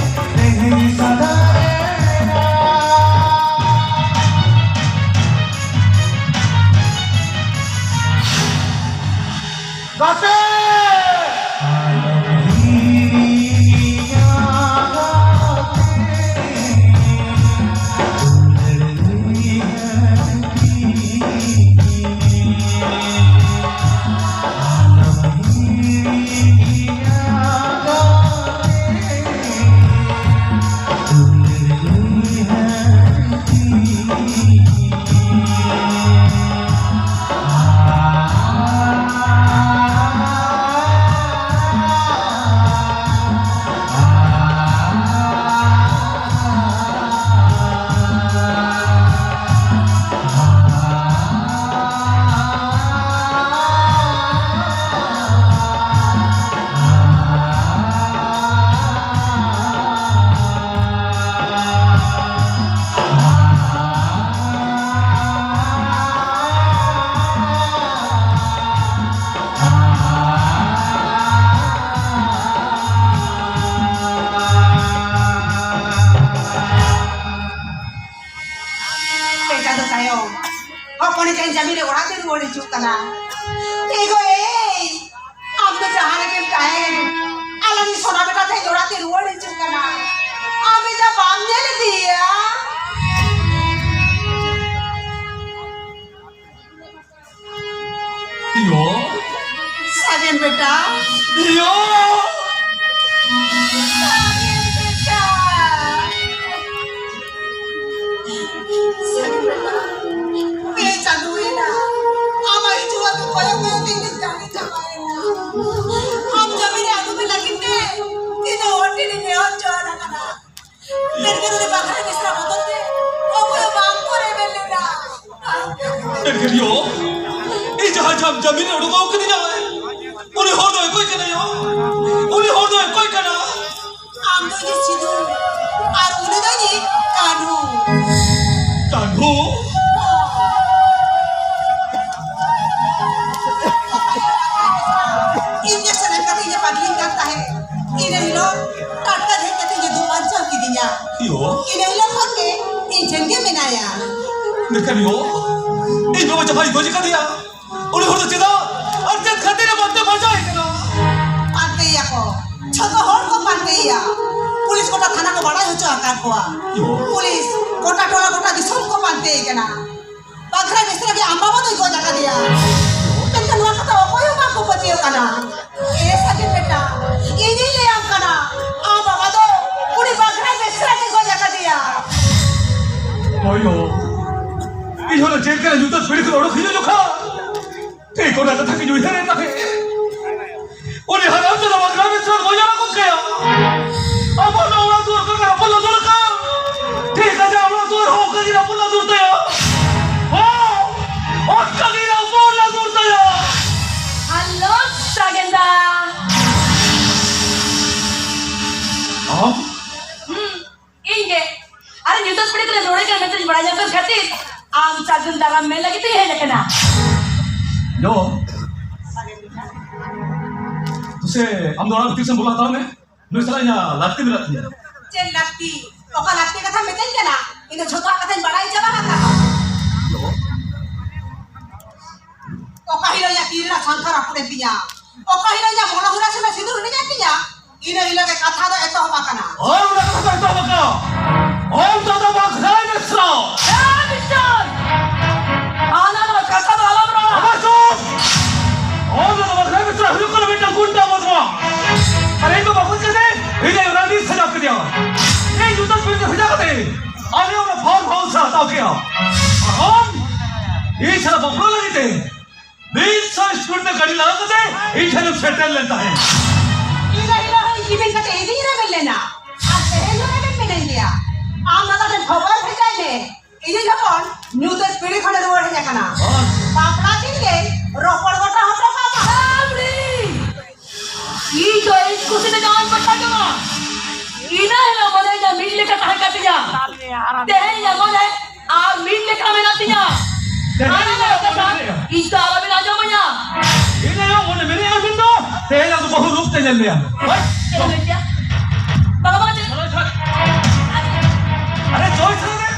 ᱪᱟᱸᱫᱚ ᱛᱟᱭᱚᱢ ᱦᱚᱯᱚᱱ ᱮ ᱡᱟᱹᱢᱤ ᱨᱮ ᱚᱲᱟᱜ ᱛᱮ ᱨᱩᱣᱟᱹᱲ ᱦᱤᱡᱩᱜ ᱠᱟᱱᱟ᱾ ᱮ ᱜᱚ ᱮᱭ, ᱟᱢ ᱫᱚ ᱡᱟᱦᱟᱸ ᱨᱮᱜᱮᱢ ᱛᱟᱦᱮᱱ, ᱟᱞᱟᱝ ᱥᱚᱱᱟ ᱵᱮᱴᱟ ᱛᱮᱦᱮᱧ ᱚᱲᱟᱜ ᱛᱮ ᱨᱩᱣᱟᱹᱲ ᱦᱤᱡᱩᱜ ᱠᱟᱱᱟ᱾ ᱟᱢ ᱮ ᱡᱟ ᱵᱟᱢ ᱧᱮᱞ ᱤᱫᱤᱭᱟ᱾ ᱭᱳ᱾ ᱥᱟᱜᱮᱱ ᱵᱮᱴᱟ᱾ ᱭᱳ᱾ ᱥᱟᱜᱮᱱ ᱵᱮᱴᱟ᱾ ᱥᱟᱜᱮᱱ ᱵᱮᱴᱟ᱾ ᱯᱮ ᱪᱟᱸᱫᱚ ᱦᱩᱭᱮᱱᱟ᱾ ᱟᱢᱟᱜ ᱦᱤᱡᱩᱜ ᱟᱹᱜᱩ ᱠᱚᱭᱚᱜ ᱠᱚᱭᱚᱜ ᱛᱮ ᱤᱧ ᱫᱚᱧ ᱪᱟᱸᱫᱚ ᱪᱟᱵᱟᱭᱮᱱᱟ᱾ ᱟᱢ ᱡᱟᱹᱢᱤᱱ ᱨᱮ ᱟᱹᱜᱩ ᱢᱮ ᱞᱟᱹᱜᱤᱫ ᱛᱮ ᱛᱤᱱᱟᱹᱜ ᱦᱚᱲ ᱴᱷᱮᱱ ᱤᱧ ᱱᱮᱦᱚᱨ ᱡᱚᱦᱟᱨ ᱟᱠᱟᱱᱟ᱾ ᱢᱮᱱᱠᱷᱟᱱ ᱩᱱᱤ ᱵᱟᱜᱽᱨᱟ ᱢᱤᱥᱨᱟ ᱵᱚᱫᱚᱞ ᱛᱮ ᱚᱠᱚᱭ ᱦᱚᱸ ᱵᱟᱝ ᱠᱚ ᱨᱮᱵᱮᱱ ᱞᱮᱱᱟ᱾ ᱢᱮᱱᱠᱷᱟᱱ ᱭᱳ, ᱤᱧ ᱡᱟᱦᱟᱸ ᱡᱟᱢ ᱡᱟᱢᱤᱱ ᱨᱮ ᱩᱰᱩᱠᱚᱜ ᱠᱟᱹᱫᱤᱧᱟ, ᱩᱱᱤ ᱦᱚᱲ ᱫᱚ ᱚᱠᱚᱭ ᱠᱟᱱᱟᱭ ᱭᱳ? ᱩᱱᱤ ᱦᱚᱲ ᱫᱚ ᱚᱠᱚᱭ ᱠᱟᱱᱟ? ᱟᱢ ᱫᱚ ᱤᱧᱤᱡ ᱥᱤᱫᱷᱩ ᱟᱨ ᱩᱱᱤ ᱫᱚ ᱤᱧᱤᱡ ᱠᱟᱹᱱᱦᱩ᱾ ᱠᱟᱹᱱᱦᱩ? ᱤᱧ ᱜᱮ ᱥᱮᱱ ᱠᱟᱛᱮ ᱤᱧᱮ ᱯᱟᱜᱽᱞᱤᱧ ᱠᱟᱱ ᱛᱟᱦᱮᱸᱫ᱾ ᱤᱱᱟᱹ ᱦᱤᱞᱳᱜ ᱴᱟᱴᱠᱟ ᱦᱮᱡ ᱠᱟᱛᱮ ᱤᱧᱮ ᱫᱩ ᱵᱟᱧᱪᱟᱣ ᱠᱤᱫᱤᱧᱟ᱾ ᱭᱳ᱾ ᱤᱱᱟᱹ ᱦᱤᱞᱳᱜ ᱠᱷᱚᱱ ᱜᱮ ᱤᱧ ᱴᱷᱮᱱ ᱜᱮ ᱢᱮᱱᱟᱭᱟ᱾ ᱢᱮᱱᱠᱷᱟᱱ ᱭᱳ, ᱤᱧ ᱵᱟᱵᱟ ᱡᱟᱦᱟᱸᱭ ᱜᱚᱡ ᱟᱠᱟᱫᱮᱭᱟ, ᱩᱱᱤ ᱦᱚᱲ ᱫᱚ ᱪᱮᱫᱟᱜ ᱟᱨ ᱪᱮᱫ ᱠᱷᱟᱹᱛᱤᱨ ᱮ ᱯᱟᱱᱛᱮ ᱯᱟᱸᱡᱟᱭᱮ ᱠᱟᱱᱟ? ᱯᱟᱱᱛᱮᱭᱮᱭᱟ ᱠᱚ, ᱡᱷᱚᱛᱚ ᱦᱚᱲ ᱠᱚ ᱯᱟᱱᱛᱮᱭᱮᱭᱟ᱾ ᱯᱩᱞᱤᱥ ᱜᱚᱴᱟ ᱛᱷᱟᱱᱟ ᱠᱚ ᱵᱟᱲᱟᱭ ᱦᱚᱪᱚ ᱟᱠᱟᱫ ᱠᱚᱣᱟ᱾ ᱭᱳ᱾ ᱯᱩᱞᱤᱥ ᱜᱚᱴᱟ ᱴᱚᱞᱟ ᱜᱚᱴᱟ ᱫᱤᱥᱚᱢ ᱠᱚ ᱯᱟᱱᱛᱮᱭᱮ ᱠᱟᱱᱟ᱾ ᱵᱟᱜᱽᱨᱟ ᱢᱤᱥᱨᱟ ᱜᱮ ᱟᱢ ᱵᱟᱵᱟ ᱫᱚᱭ ᱜᱚᱡ ᱟᱠᱟᱫᱮᱭᱟ᱾ ᱢᱮᱱᱠᱷᱟᱱ ᱱᱚᱣᱟ ᱠᱟᱛᱷᱟ ᱚᱠᱚᱭ ᱦᱚᱸ ᱵᱟᱠᱚ ᱯᱟᱹᱛᱭᱟᱹᱣ ᱠᱟᱱᱟ᱾ ᱮ ᱥᱟᱜᱮᱱ ᱵᱮᱴᱟ, ᱤᱧᱤᱧ ᱞᱟᱹᱭᱟᱢ ᱠᱟᱱᱟ, ᱟᱢ ᱵᱟᱵᱟ ᱫᱚ ᱩᱱᱤ ᱵᱟᱜᱽᱨᱟ ᱢᱤᱥᱨᱟ ᱜᱮ ᱜᱚᱡ ᱟᱠᱟᱫᱮᱭᱟ᱾ ᱦᱳᱭ ᱦᱳ, ᱤᱧ ᱦᱚᱸ ᱪᱮᱫ ᱠᱟᱱᱟ ᱧᱩᱛᱟᱹᱛ ᱯᱤᱲᱤ ᱠᱷᱚᱱ ᱚᱰᱚᱠ ᱦᱤᱡᱩᱜ ᱡᱚᱠᱷᱟ ᱴᱷᱤᱠ ᱚᱱᱟ ᱠᱟᱛᱷᱟ ᱜᱤᱧ ᱩᱭᱦᱟᱹᱨᱮᱫ ᱛᱟᱦᱮᱸᱫ᱾ ᱩᱱᱤ ᱦᱟᱲᱟᱢ ᱫᱚ ᱵᱟᱜᱽᱨᱟ ᱢᱤᱥᱨᱟ ᱜᱚᱡ ᱟᱠᱚ ᱠᱟᱭᱟ᱾ ᱟᱵᱚ ᱱᱚᱣᱟ ᱚᱲᱟᱜ ᱫᱩᱣᱟᱹᱨ ᱠᱚ ᱨᱟᱹᱯᱩᱫ ᱞᱟᱹᱫᱩᱨ ᱟᱠᱟᱫ᱾ ᱴᱷᱤᱠ ᱟᱡᱟᱜ ᱚᱲᱟᱜ ᱫᱩᱣᱟᱹᱨ ᱦᱚᱸ ᱚᱱᱠᱟ ᱜᱮ ᱨᱟᱹᱯᱩᱫ ᱞᱟᱹᱫᱩᱨ ᱛᱟᱭᱟ᱾ ᱦᱚᱸ, ᱚᱱᱠᱟ ᱜᱮ ᱨᱟᱹᱯᱩᱫ ᱞᱟᱹᱫᱩᱨ ᱛᱟᱭᱟ᱾ ᱦᱮᱞᱳ, ᱥᱟᱜᱮᱱ ᱫᱟ᱾ ᱟᱢ? ᱦᱩᱸ, ᱤᱧ ᱜᱮ᱾ ᱟᱨ ᱧᱩᱛᱟᱹᱛ ᱯᱤᱲᱤ ᱛᱮᱞᱮ ᱨᱚᱲᱮ ᱠᱟᱱᱟ ᱢᱮᱱᱛᱮ ᱵᱟᱲᱟᱭ ᱧᱟᱢ ᱠᱮᱫ ᱠᱷᱟᱹᱛᱤᱨ ᱟᱢ ᱥᱟᱹᱜᱩᱱ ᱫᱟᱨᱟᱢ ᱢᱮᱱ ᱞᱟᱹᱜᱤᱫ ᱛᱮᱧ ᱦᱮᱡ ᱟᱠᱟᱱᱟ᱾ ᱭᱳ᱾ ᱛᱩᱥᱮ, ᱟᱢ ᱫᱚ ᱚᱲᱟᱜ ᱵᱷᱤᱛᱤᱨ ᱥᱮᱫ ᱵᱚᱞᱚ ᱦᱟᱛᱟᱲ ᱢᱮ᱾ ᱱᱩᱭ ᱥᱟᱞᱟᱜ ᱤᱧᱟᱹᱜ ᱞᱟᱹᱠᱛᱤ ᱢᱮᱱᱟᱜ ᱛᱤᱧᱟᱹ᱾ ᱪᱮᱫ ᱞᱟᱹᱠᱛᱤ? ᱚᱠᱟ ᱞᱟᱹᱠᱛᱤ ᱠᱟᱛᱷᱟᱢ ᱢᱮᱛᱟᱹᱧ ᱠᱟᱱᱟ? ᱤᱧ ᱫᱚ ᱡᱷᱚᱛᱚᱣᱟᱜ ᱠᱟᱛᱷᱟᱧ ᱵᱟᱲᱟᱭ ᱪᱟᱵᱟ ᱟᱠᱟᱫᱟ᱾ ᱛᱤᱧᱟ᱾ ᱚᱠᱟ ᱦᱤᱞᱳᱜ ᱤᱧᱟᱹᱜ ᱢᱚᱱᱳᱦᱚᱨᱟ ᱥᱮ ᱥᱤᱸᱫᱩᱨ ᱦᱤᱲᱤᱧ ᱮᱱ ᱛᱤᱧᱟ, ᱤᱱᱟᱹ ᱦᱤᱞᱳᱜ ᱜᱮ ᱠᱟᱛᱷᱟ ᱫᱚ ᱮᱛᱚᱦᱚᱵ ᱟᱠᱟᱱᱟ᱾ ᱟᱨ ᱚᱱᱟ ᱠᱟᱛᱷᱟ ᱫᱚ ᱮᱛᱚᱦᱚᱵ ᱟᱠᱟᱱᱟ᱾ ᱚᱞ ᱫᱟᱫᱟ ᱵᱟᱠᱷᱨᱟᱭ ᱢᱮᱥᱨᱟ᱾ ᱦᱮᱸ, ᱢᱤᱥᱴᱟᱨ! ᱦᱟᱱᱟ ᱱᱚᱣᱟ ᱠᱟᱛᱷᱟ ᱫᱚ ᱟᱞᱚᱢ ᱨᱚᱲᱟ᱾ ᱵᱟᱵᱟ, ᱪᱩᱯ! ᱚᱞ ᱫᱟᱫᱟ ᱵᱟᱠᱷᱨᱟᱭ ᱢᱮᱥᱨᱟ ᱦᱩᱭᱩᱜ ᱠᱟᱱᱟ ᱢᱤᱫᱴᱟᱝ ᱜᱩᱱᱰᱟ ᱵᱚᱫᱢᱟᱥ᱾ ᱟᱨ ᱤᱧ ᱫᱚ ᱵᱟᱠᱚ ᱪᱮᱫᱮ, ᱤᱧ ᱟᱭᱳ ᱨᱟᱱᱤ ᱥᱮᱡᱟ ᱠᱮᱫᱮᱭᱟ᱾ ᱤᱧ ᱡᱩᱛᱟᱹ ᱯᱤᱲ ᱛᱮ ᱥᱮᱡᱟ ᱠᱟᱛᱮ ᱟᱞᱮ ᱚᱱᱟ ᱯᱷᱟᱨᱢ ᱦᱟᱣᱩᱥ ᱮ ᱦᱟᱛᱟᱣ ᱠᱮᱜᱼᱟ᱾ ᱟᱨ ᱟᱢ ᱤᱧ ᱥᱟᱞᱟᱜ ᱵᱟᱯᱞᱟ ᱞᱟᱹᱜᱤᱫ ᱛᱮ ᱢᱤᱫ ᱥᱟᱭ ᱥᱯᱤᱰ ᱛᱮ ᱜᱟᱹᱰᱤ ᱞᱟᱜᱟ ᱠᱟᱛᱮ ᱤᱧ ᱴᱷᱮᱱᱮᱢ ᱥᱮᱴᱮᱨ ᱞᱮᱱ ᱛᱟᱦᱮᱸᱫ᱾ ᱤᱧ ᱦᱤᱞᱳᱜ ᱦᱚᱸ ᱤᱧ ᱡᱤᱵᱤᱱ ᱠᱟᱛᱮ ᱤᱫᱤᱧ ᱨᱮᱵᱮᱱ ᱞᱮᱱᱟ, ᱟᱨ ᱛᱮᱦᱮᱧ ᱦᱚᱸ ᱨᱮᱵᱮᱱ ᱢᱮᱱᱟᱹᱧ ᱜᱮᱭᱟ᱾ ᱟᱢ ᱫᱟᱫᱟ ᱴᱷᱮᱱ ᱠᱷᱚᱵᱚᱨ ᱵᱷᱮᱡᱟᱭ ᱢᱮ, ᱤᱧᱤᱡ ᱦᱚᱯᱚᱱ ᱧᱩᱛᱟᱹᱛ ᱯᱤᱲᱤ ᱠᱷᱚᱱᱮ ᱨᱩᱣᱟᱹᱲ ᱦᱮᱡ ᱟᱠᱟᱱᱟ᱾ ᱦᱳᱭ᱾ ᱵᱟᱯᱞᱟ ᱫᱤᱱ ᱜᱮ ᱨᱚᱯᱚᱲ ᱜᱚᱴᱟ ᱦᱚᱴᱚ ᱠᱟᱜ ᱢᱟ᱾ ᱤᱧ ᱫᱚ ᱤᱧ ᱠᱩᱥᱤ ᱛᱮ ᱡᱟᱶᱟᱭ ᱯᱟᱴᱟ ᱠᱟᱱᱟ᱾ ᱤᱱᱟᱹ ᱦᱤᱞᱳᱜ ᱢᱚᱱᱮ ᱤᱧᱟᱹᱜ ᱢᱤᱫ ᱞᱮᱠᱟ ᱛᱟᱦᱮᱸ ᱠᱟᱱ ᱛᱤᱧᱟ᱾ ᱛᱮᱦᱮᱧ ᱤᱧᱟᱹᱜ ᱢᱚᱱᱮ ᱟᱨ ᱢᱤᱫ ᱞᱮᱠᱟ ᱢᱮᱱᱟᱜ ᱛᱤᱧᱟ᱾ ᱛᱮᱦᱮᱧ ᱟᱨ ᱤᱧᱟᱹᱜ ᱠᱟᱛᱷᱟ ᱢᱚᱱᱮ ᱤᱧ ᱫᱚ ᱟᱞᱚᱵᱤᱱ ᱟᱸᱡᱚᱢᱟᱹᱧᱟ᱾ ᱤᱧ ᱟᱭᱳ ᱢᱚᱱᱮ ᱢᱮᱱᱮᱫ ᱟᱹᱵᱤᱱ ᱫᱚ ᱛᱮᱦᱮᱧ ᱟᱫᱚ ᱵᱟᱹᱦᱩ ᱨᱩᱯ ᱛᱮ ᱧᱮᱞ ᱢᱮᱭᱟ᱾ ᱦᱳᱭ᱾ ᱪᱮᱫ ᱮᱢ ᱞᱟᱹᱭ ᱠᱮᱫᱟ? ᱵᱟᱵᱟ, ᱪᱮᱫ? ᱪᱚᱞᱚ, ᱪᱚᱞᱚ᱾ ᱟᱨᱮ, ᱪᱚᱭ ᱥᱟᱞᱟ ᱨᱮ᱾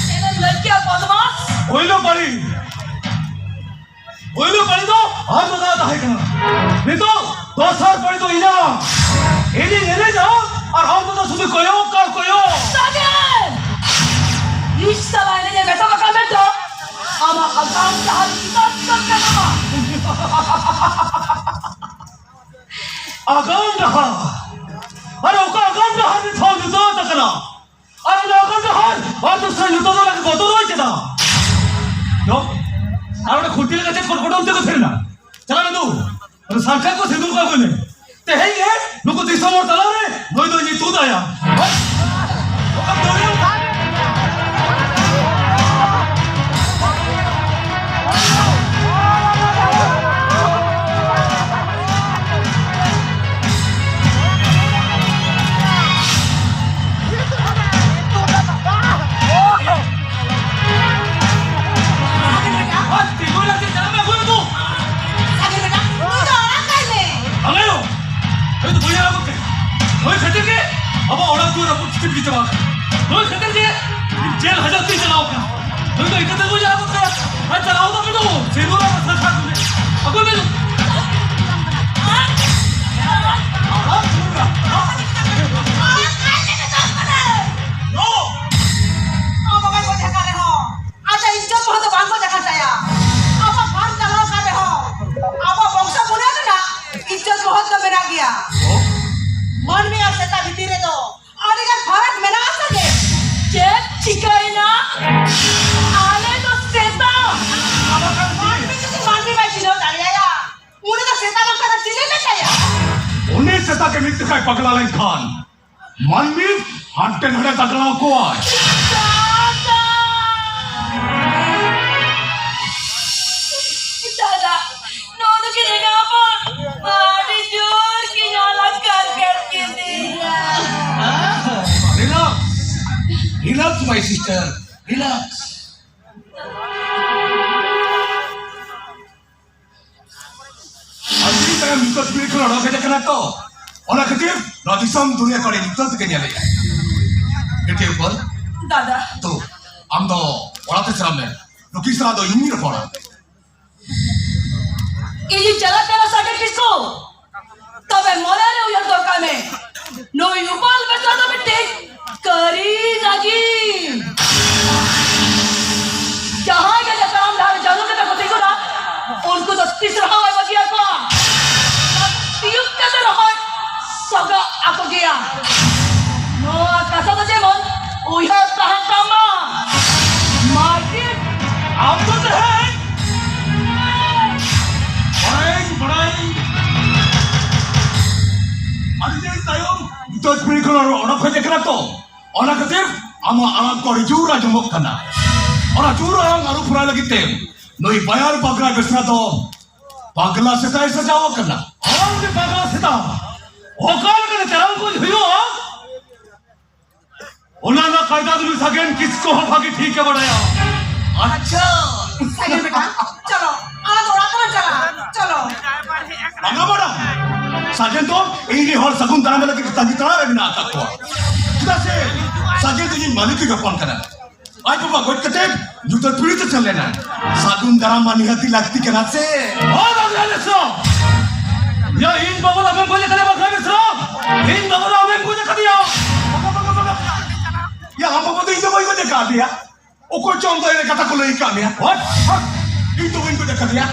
ᱪᱮᱫ ᱮᱢ ᱞᱟᱹᱭ ᱠᱮᱫᱟ, ᱵᱚᱫᱢᱟᱥ? ᱯᱳᱭᱞᱳ ᱯᱟᱹᱲᱤ᱾ ᱯᱳᱭᱞᱳ ᱯᱟᱹᱲᱤ ᱫᱚ ᱟᱢ ᱫᱟᱫᱟ ᱛᱟᱦᱮᱸ ᱠᱟᱱᱟ᱾ ᱱᱤᱛᱚᱜ ᱫᱚᱥᱟᱨ ᱯᱟᱹᱲᱤ ᱫᱚ ᱤᱧᱟᱹᱜ᱾ ᱤᱧᱤᱧ ᱮᱱᱮᱡᱟ ᱟᱨ ᱟᱢ ᱫᱟᱫᱟ ᱥᱩᱫᱷᱩ ᱠᱚᱭᱚᱜ ᱟᱨ ᱠᱚᱭᱚᱜ᱾ ᱥᱟᱜᱮᱱ! ᱤᱥ ᱥᱟᱞᱟ ᱮᱱᱮᱡ ᱮ ᱢᱮᱛᱟᱢ ᱠᱟᱱ ᱢᱮ ᱛᱚ᱾ ᱟᱢᱟᱜ ᱟᱜᱟᱢ ᱰᱟᱦᱟᱨ ᱪᱤᱠᱟᱹ ᱪᱤᱠᱟᱹᱜ ᱠᱟᱱᱟ? ᱟᱜᱟᱢ ᱰᱟᱦᱟᱨ? ᱟᱨ ᱚᱠᱟ ᱟᱜᱟᱢ ᱰᱟᱦᱟᱨ ᱨᱮ ᱴᱷᱟᱶ ᱡᱩᱴᱟᱹᱣ ᱟᱠᱟᱱᱟ? ᱟᱨ ᱚᱱᱟ ᱚᱠᱟ ᱰᱟᱦᱟᱨ ᱟᱨ ᱫᱚᱥᱨᱟ ᱧᱩᱛᱩᱢ ᱫᱚ ᱚᱱᱟ ᱠᱚ ᱵᱚᱫᱚᱞ ᱨᱚᱦᱚᱭ ᱠᱮᱫᱟ᱾ ᱫᱚ, ᱟᱨ ᱚᱸᱰᱮ ᱠᱷᱩᱱᱴᱤ ᱞᱮᱠᱟ ᱪᱮᱫ ᱠᱚᱴᱠᱚᱴ ᱚᱱᱛᱮ ᱠᱚ ᱛᱟᱦᱮᱸ ᱞᱮᱱᱟ? ᱪᱟᱞᱟᱣ ᱢᱮ ᱫᱩ, ᱚᱱᱟ ᱥᱟᱝᱠᱷᱟ ᱠᱚ ᱥᱤᱸᱫᱩᱨ ᱠᱚ ᱟᱹᱜᱩᱭ ᱢᱮ᱾ ᱛᱮᱦᱮᱧ ᱜᱮ ᱱᱩᱠᱩ ᱫᱤᱥᱚᱢ ᱦᱚᱲ ᱛᱟᱞᱟᱨᱮ ᱱᱩᱭ ᱫᱚ ᱤᱧᱤᱧ ᱛᱩᱫ ᱟᱭᱟ᱾ ᱟᱨ ᱛᱤᱸᱜᱩ ᱞᱟᱹᱜᱤᱫ ᱡᱟᱱᱟᱢ ᱮ ᱟᱹᱜᱩ ᱞᱮᱫᱚ᱾ ᱥᱟᱹᱨᱤ ᱵᱮᱴᱟ, ᱩᱱᱤ ᱫᱚ ᱟᱲᱟᱜ ᱠᱟᱭ ᱢᱮ᱾ ᱵᱟᱝ ᱟᱭᱳ, ᱱᱩᱭ ᱫᱚ ᱵᱟᱹᱧ ᱟᱲᱟᱜ ᱠᱟᱭᱟ᱾ ᱱᱩᱭ ᱠᱷᱟᱹᱛᱤᱨ ᱜᱮ ᱟᱵᱚ ᱚᱲᱟᱜ ᱫᱩᱣᱟᱹᱨ ᱨᱟᱹᱯᱩᱫ ᱪᱤᱯᱤᱫ ᱜᱮ ᱪᱟᱵᱟ ᱟᱠᱟᱱᱟ᱾ ᱱᱩᱭ ᱠᱷᱟᱹᱛᱤᱨ ᱜᱮ ᱡᱮᱞ ᱦᱟᱡᱟᱛ ᱛᱮᱧ ᱪᱟᱞᱟᱣ ᱟᱠᱟᱱᱟ᱾ ᱱᱩᱭ ᱫᱚ ᱤᱠᱟᱹᱛᱮ ᱜᱚᱡ ᱟᱠᱟᱫ ᱠᱟᱱᱟ᱾ ᱟᱨ ᱪᱟᱞᱟᱣ ᱫᱚ ᱢᱮᱱᱟᱜ ᱥᱮ ᱱᱚᱣᱟ ᱠᱟᱛᱷᱟ ᱥᱟᱵ ᱢᱮ᱾ ᱟᱹᱜᱩᱭ ᱢᱮ᱾ ᱟᱢ ᱵᱟᱵᱟᱭ ᱜᱚᱡ ᱟᱠᱟᱫ ᱨᱮᱦᱚᱸ, ᱟᱡᱟᱜ ᱤᱡᱽᱡᱚᱛ ᱢᱚᱦᱚᱛ ᱫᱚ ᱵᱟᱝ ᱜᱚᱡ ᱟᱠᱟᱱ ᱛᱟᱭᱟ᱾ ᱟᱵᱚ ᱯᱷᱟᱨᱢ ᱪᱟᱞᱟᱣ ᱟᱠᱟᱱ ᱨᱮᱦᱚᱸ, ᱟᱵᱚ ᱵᱚᱝᱥᱚ ᱯᱩᱨᱟᱹᱣ ᱨᱮᱱᱟᱜ ᱤᱡᱽᱡᱚᱛ ᱢᱚᱦᱚᱛ ᱫᱚ ᱢᱮᱱᱟᱜ ᱜᱮᱭᱟ᱾ ᱢᱟᱹᱱᱢᱤ ᱟᱨ ᱥᱮᱛᱟ ᱵᱷᱤᱛᱤᱨ ᱨᱮᱫᱚ ᱟᱹᱰᱤ ᱜᱟᱱ ᱯᱷᱟᱨᱟᱠ ᱢᱮᱱᱟᱜᱼᱟ ᱥᱮ ᱪᱮᱫ? ᱪᱮᱫ ᱪᱤᱠᱟᱹᱭᱮᱱᱟ? ᱟᱞᱮ ᱫᱚ ᱥᱮᱛᱟ᱾ ᱢᱟᱹᱱᱢᱤ ᱡᱩᱫᱤ ᱢᱟᱹᱱᱢᱤ ᱵᱟᱭ ᱪᱤᱱᱦᱟᱹᱣ ᱫᱟᱲᱮᱭᱟᱭᱟ, ᱩᱱᱤ ᱫᱚ ᱥᱮᱛᱟ ᱵᱟᱝ ᱠᱷᱟᱱ ᱪᱤᱞᱤ ᱞᱮᱠᱟᱭᱟ? ᱩᱱᱤ ᱥᱮᱛᱟ ᱜᱮ ᱢᱤᱫ ᱡᱚᱠᱷᱟᱭ ᱯᱟᱜᱽᱞᱟ ᱞᱮᱱᱠᱷᱟᱱ ᱢᱟᱹᱱᱢᱤ ᱦᱟᱱᱛᱮ ᱱᱟᱰᱮ ᱫᱟᱜᱽᱲᱟᱣ ᱠᱚᱣᱟᱭ᱾ ᱫᱟᱫᱟ! ᱫᱟᱫᱟ, ᱱᱚᱣᱟ ᱫᱚ ᱠᱤ ᱨᱮᱸᱜᱟ ᱦᱚᱯᱚᱱ? ᱟᱹᱰᱤ ᱡᱳᱨ ᱠᱤ ᱧᱟᱞᱟᱠᱟᱨ ᱠᱮᱫ ᱠᱤᱫᱤᱧᱟ᱾ Relax, relax, my sister, relax. ᱟᱹᱰᱤ ᱛᱟᱭᱚᱢ ᱧᱩᱛᱟᱹᱛ ᱯᱤᱲ ᱠᱷᱚᱱ ᱚᱰᱚᱠ ᱦᱮᱡ ᱟᱠᱟᱱᱟ ᱛᱚ, ᱚᱱᱟ ᱠᱷᱟᱹᱛᱤᱨ ᱱᱚᱣᱟ ᱫᱤᱥᱚᱢ ᱫᱩᱱᱤᱭᱟᱹ ᱠᱚᱨᱮ ᱧᱩᱛᱟᱹᱛ ᱜᱮ ᱧᱮᱞᱮᱜᱼᱟ᱾ ᱵᱤᱴᱤ ᱩᱯᱟᱹᱞ, ᱫᱟᱫᱟ᱾ ᱛᱚ, ᱟᱢ ᱫᱚ ᱚᱲᱟᱜ ᱛᱮ ᱪᱟᱞᱟᱜ ᱢᱮ, ᱱᱩᱠᱤᱱ ᱥᱟᱞᱟᱜ ᱫᱚ ᱤᱧᱤᱧ ᱨᱚᱯᱚᱲᱟ᱾ ᱤᱧᱤᱧ ᱪᱟᱞᱟᱜ ᱠᱟᱱᱟ ᱥᱟᱜᱮᱱ ᱠᱤᱥᱠᱩ᱾ ᱛᱚᱵᱮ ᱢᱚᱱᱮ ᱨᱮ ᱩᱭᱦᱟᱹᱨ ᱫᱚᱦᱚ ᱠᱟᱜ ᱢᱮ, ᱱᱩᱭ ᱩᱯᱟᱹᱞ ᱵᱮᱥᱨᱟ ᱫᱚ ᱢᱤᱫᱴᱤᱡ ᱠᱟᱹᱨᱤ ᱨᱟᱹᱜᱤ᱾ ᱡᱟᱦᱟᱸᱭ ᱜᱮ ᱡᱟᱛᱨᱟᱢ ᱰᱟᱦᱟᱨ ᱡᱟᱹᱨᱩᱲ ᱞᱮᱠᱟ ᱠᱚ ᱛᱤᱸᱜᱩᱱᱟ, ᱩᱱᱠᱩ ᱫᱚ ᱛᱤᱥ ᱨᱮᱦᱚᱸ ᱵᱟᱭ ᱵᱟᱹᱜᱤᱭᱟᱠᱚᱣᱟ᱾ ᱛᱤᱭᱩᱜ ᱠᱟᱛᱮ ᱨᱮᱦᱚᱸᱭ ᱥᱚᱜᱟᱜ ᱟᱠᱚ ᱜᱮᱭᱟ᱾ ᱱᱚᱣᱟ ᱠᱟᱛᱷᱟ ᱫᱚ ᱡᱮᱢᱚᱱ ᱩᱭᱦᱟᱹᱨ ᱛᱟᱦᱮᱱ ᱛᱟᱢᱟ᱾ ᱢᱟᱨᱠᱮᱴ ᱟᱢ ᱫᱚ ᱛᱟᱦᱮᱸ ᱵᱟᱲᱟᱭᱟᱹᱧ, ᱵᱟᱲᱟᱭᱟᱹᱧ᱾ ᱟᱹᱰᱤ ᱫᱤᱱ ᱛᱟᱭᱚᱢ ᱱᱤᱛᱚᱜ ᱯᱤᱲ ᱠᱷᱚᱱ ᱚᱰᱚᱠ ᱦᱮᱡ ᱟᱠᱟᱱᱟ ᱛᱚ, ᱚᱱᱟ ᱠᱷᱟᱹᱛᱤᱨ ᱟᱢᱟᱜ ᱟᱲᱟᱝ ᱠᱚ ᱟᱹᱰᱤ ᱡᱳᱨ ᱟᱸᱡᱚᱢᱚᱜ ᱠᱟᱱᱟ᱾ ᱚᱱᱟ ᱡᱳᱨ ᱟᱲᱟᱝ ᱟᱹᱨᱩ ᱯᱷᱮᱨᱟᱣ ᱞᱟᱹᱜᱤᱫ ᱛᱮ ᱱᱩᱭ ᱵᱟᱭᱟᱨ ᱯᱟᱜᱽᱞᱟ ᱵᱮᱥᱨᱟ ᱫᱚ ᱯᱟᱜᱽᱞᱟ ᱥᱮᱛᱟᱭ ᱥᱟᱡᱟᱣ ᱟᱠᱟᱱᱟ᱾ ᱟᱨ ᱩᱱᱤ ᱯᱟᱜᱽᱞᱟ ᱥᱮᱛᱟ ᱚᱠᱟ ᱞᱮᱠᱟᱛᱮ ᱛᱮᱨᱟᱝ ᱠᱚ ᱦᱩᱭᱩᱜᱼᱟ? ᱚᱱᱟ ᱨᱮᱱᱟᱜ ᱠᱟᱭᱫᱟ ᱫᱚ ᱱᱩᱭ ᱥᱟᱜᱮᱱ ᱠᱤᱥᱠᱩ ᱦᱚᱸ ᱵᱷᱟᱜᱮ ᱴᱷᱤᱠ ᱮ ᱵᱟᱲᱟᱭᱟ᱾ ᱟᱪᱪᱷᱟ᱾ ᱥᱟᱜᱮᱱ ᱵᱮᱴᱟ, ᱪᱚᱞᱚ, ᱟᱞᱟᱝ ᱫᱚ ᱚᱲᱟᱜ ᱛᱮᱵᱚᱱ ᱪᱟᱞᱟᱜᱼᱟ᱾ ᱪᱚᱞᱚ᱾ ᱵᱟᱝᱟ ᱵᱟᱲᱟ, ᱥᱟᱜᱮᱱ ᱫᱚ ᱤᱧ ᱨᱮᱱ ᱦᱚᱲ ᱥᱟᱹᱜᱩᱱ ᱫᱟᱨᱟᱢ ᱞᱟᱹᱜᱤᱫ ᱛᱟᱺᱜᱤ ᱛᱟᱲᱟᱜ ᱨᱮ ᱢᱮᱱᱟᱜ ᱟᱠᱟᱫ ᱠᱚᱣᱟ᱾ ᱪᱮᱫᱟᱜ ᱥᱮ ᱥᱟᱜᱮᱱ ᱫᱚ ᱤᱧᱤᱡ ᱢᱟᱹᱞᱤᱠ ᱤᱡ ᱦᱚᱯᱚᱱ ᱠᱟᱱᱟ᱾ ᱟᱡ ᱵᱟᱵᱟ ᱜᱚᱡ ᱠᱟᱛᱮ ᱧᱩᱛᱟᱹ ᱯᱤᱲᱤ ᱛᱮ ᱪᱟᱞᱟᱣ ᱞᱮᱱᱟ᱾ ᱥᱟᱹᱜᱩᱱ ᱫᱟᱨᱟᱢ ᱢᱟ ᱱᱤᱦᱟᱹᱛᱤ ᱞᱟᱹᱠᱛᱤ ᱠᱟᱱᱟ ᱥᱮ? ᱦᱳᱭ ᱵᱟᱝᱞᱟ ᱫᱤᱥᱚᱢ! ᱭᱟ, ᱤᱧ ᱵᱟᱵᱟ ᱫᱚ ᱟᱢᱮᱢ ᱜᱚᱡ ᱟᱠᱟᱫᱮᱭᱟ ᱵᱟᱝᱞᱟ ᱫᱤᱥᱚᱢ! ᱤᱧ ᱵᱟᱵᱟ ᱫᱚ ᱟᱢᱮᱢ ᱜᱚᱡ ᱟᱠᱟᱫᱮᱭᱟ! ᱭᱟ, ᱟᱢ ᱵᱟᱵᱟ ᱫᱚ ᱤᱧ ᱫᱚ ᱵᱟᱹᱧ ᱜᱚᱡ ᱟᱠᱟᱫᱮᱭᱟ᱾ ᱚᱠᱚᱭ ᱪᱚ ᱟᱢ ᱫᱚ ᱮᱲᱮ ᱠᱟᱛᱷᱟ ᱠᱚ ᱞᱟᱹᱭ ᱟᱠᱟᱫ ᱢᱮᱭᱟ᱾ What? ᱤᱧ ᱫᱚ ᱵᱟᱹᱧ ᱜᱚᱡ ᱟᱠᱟᱫᱮᱭᱟ᱾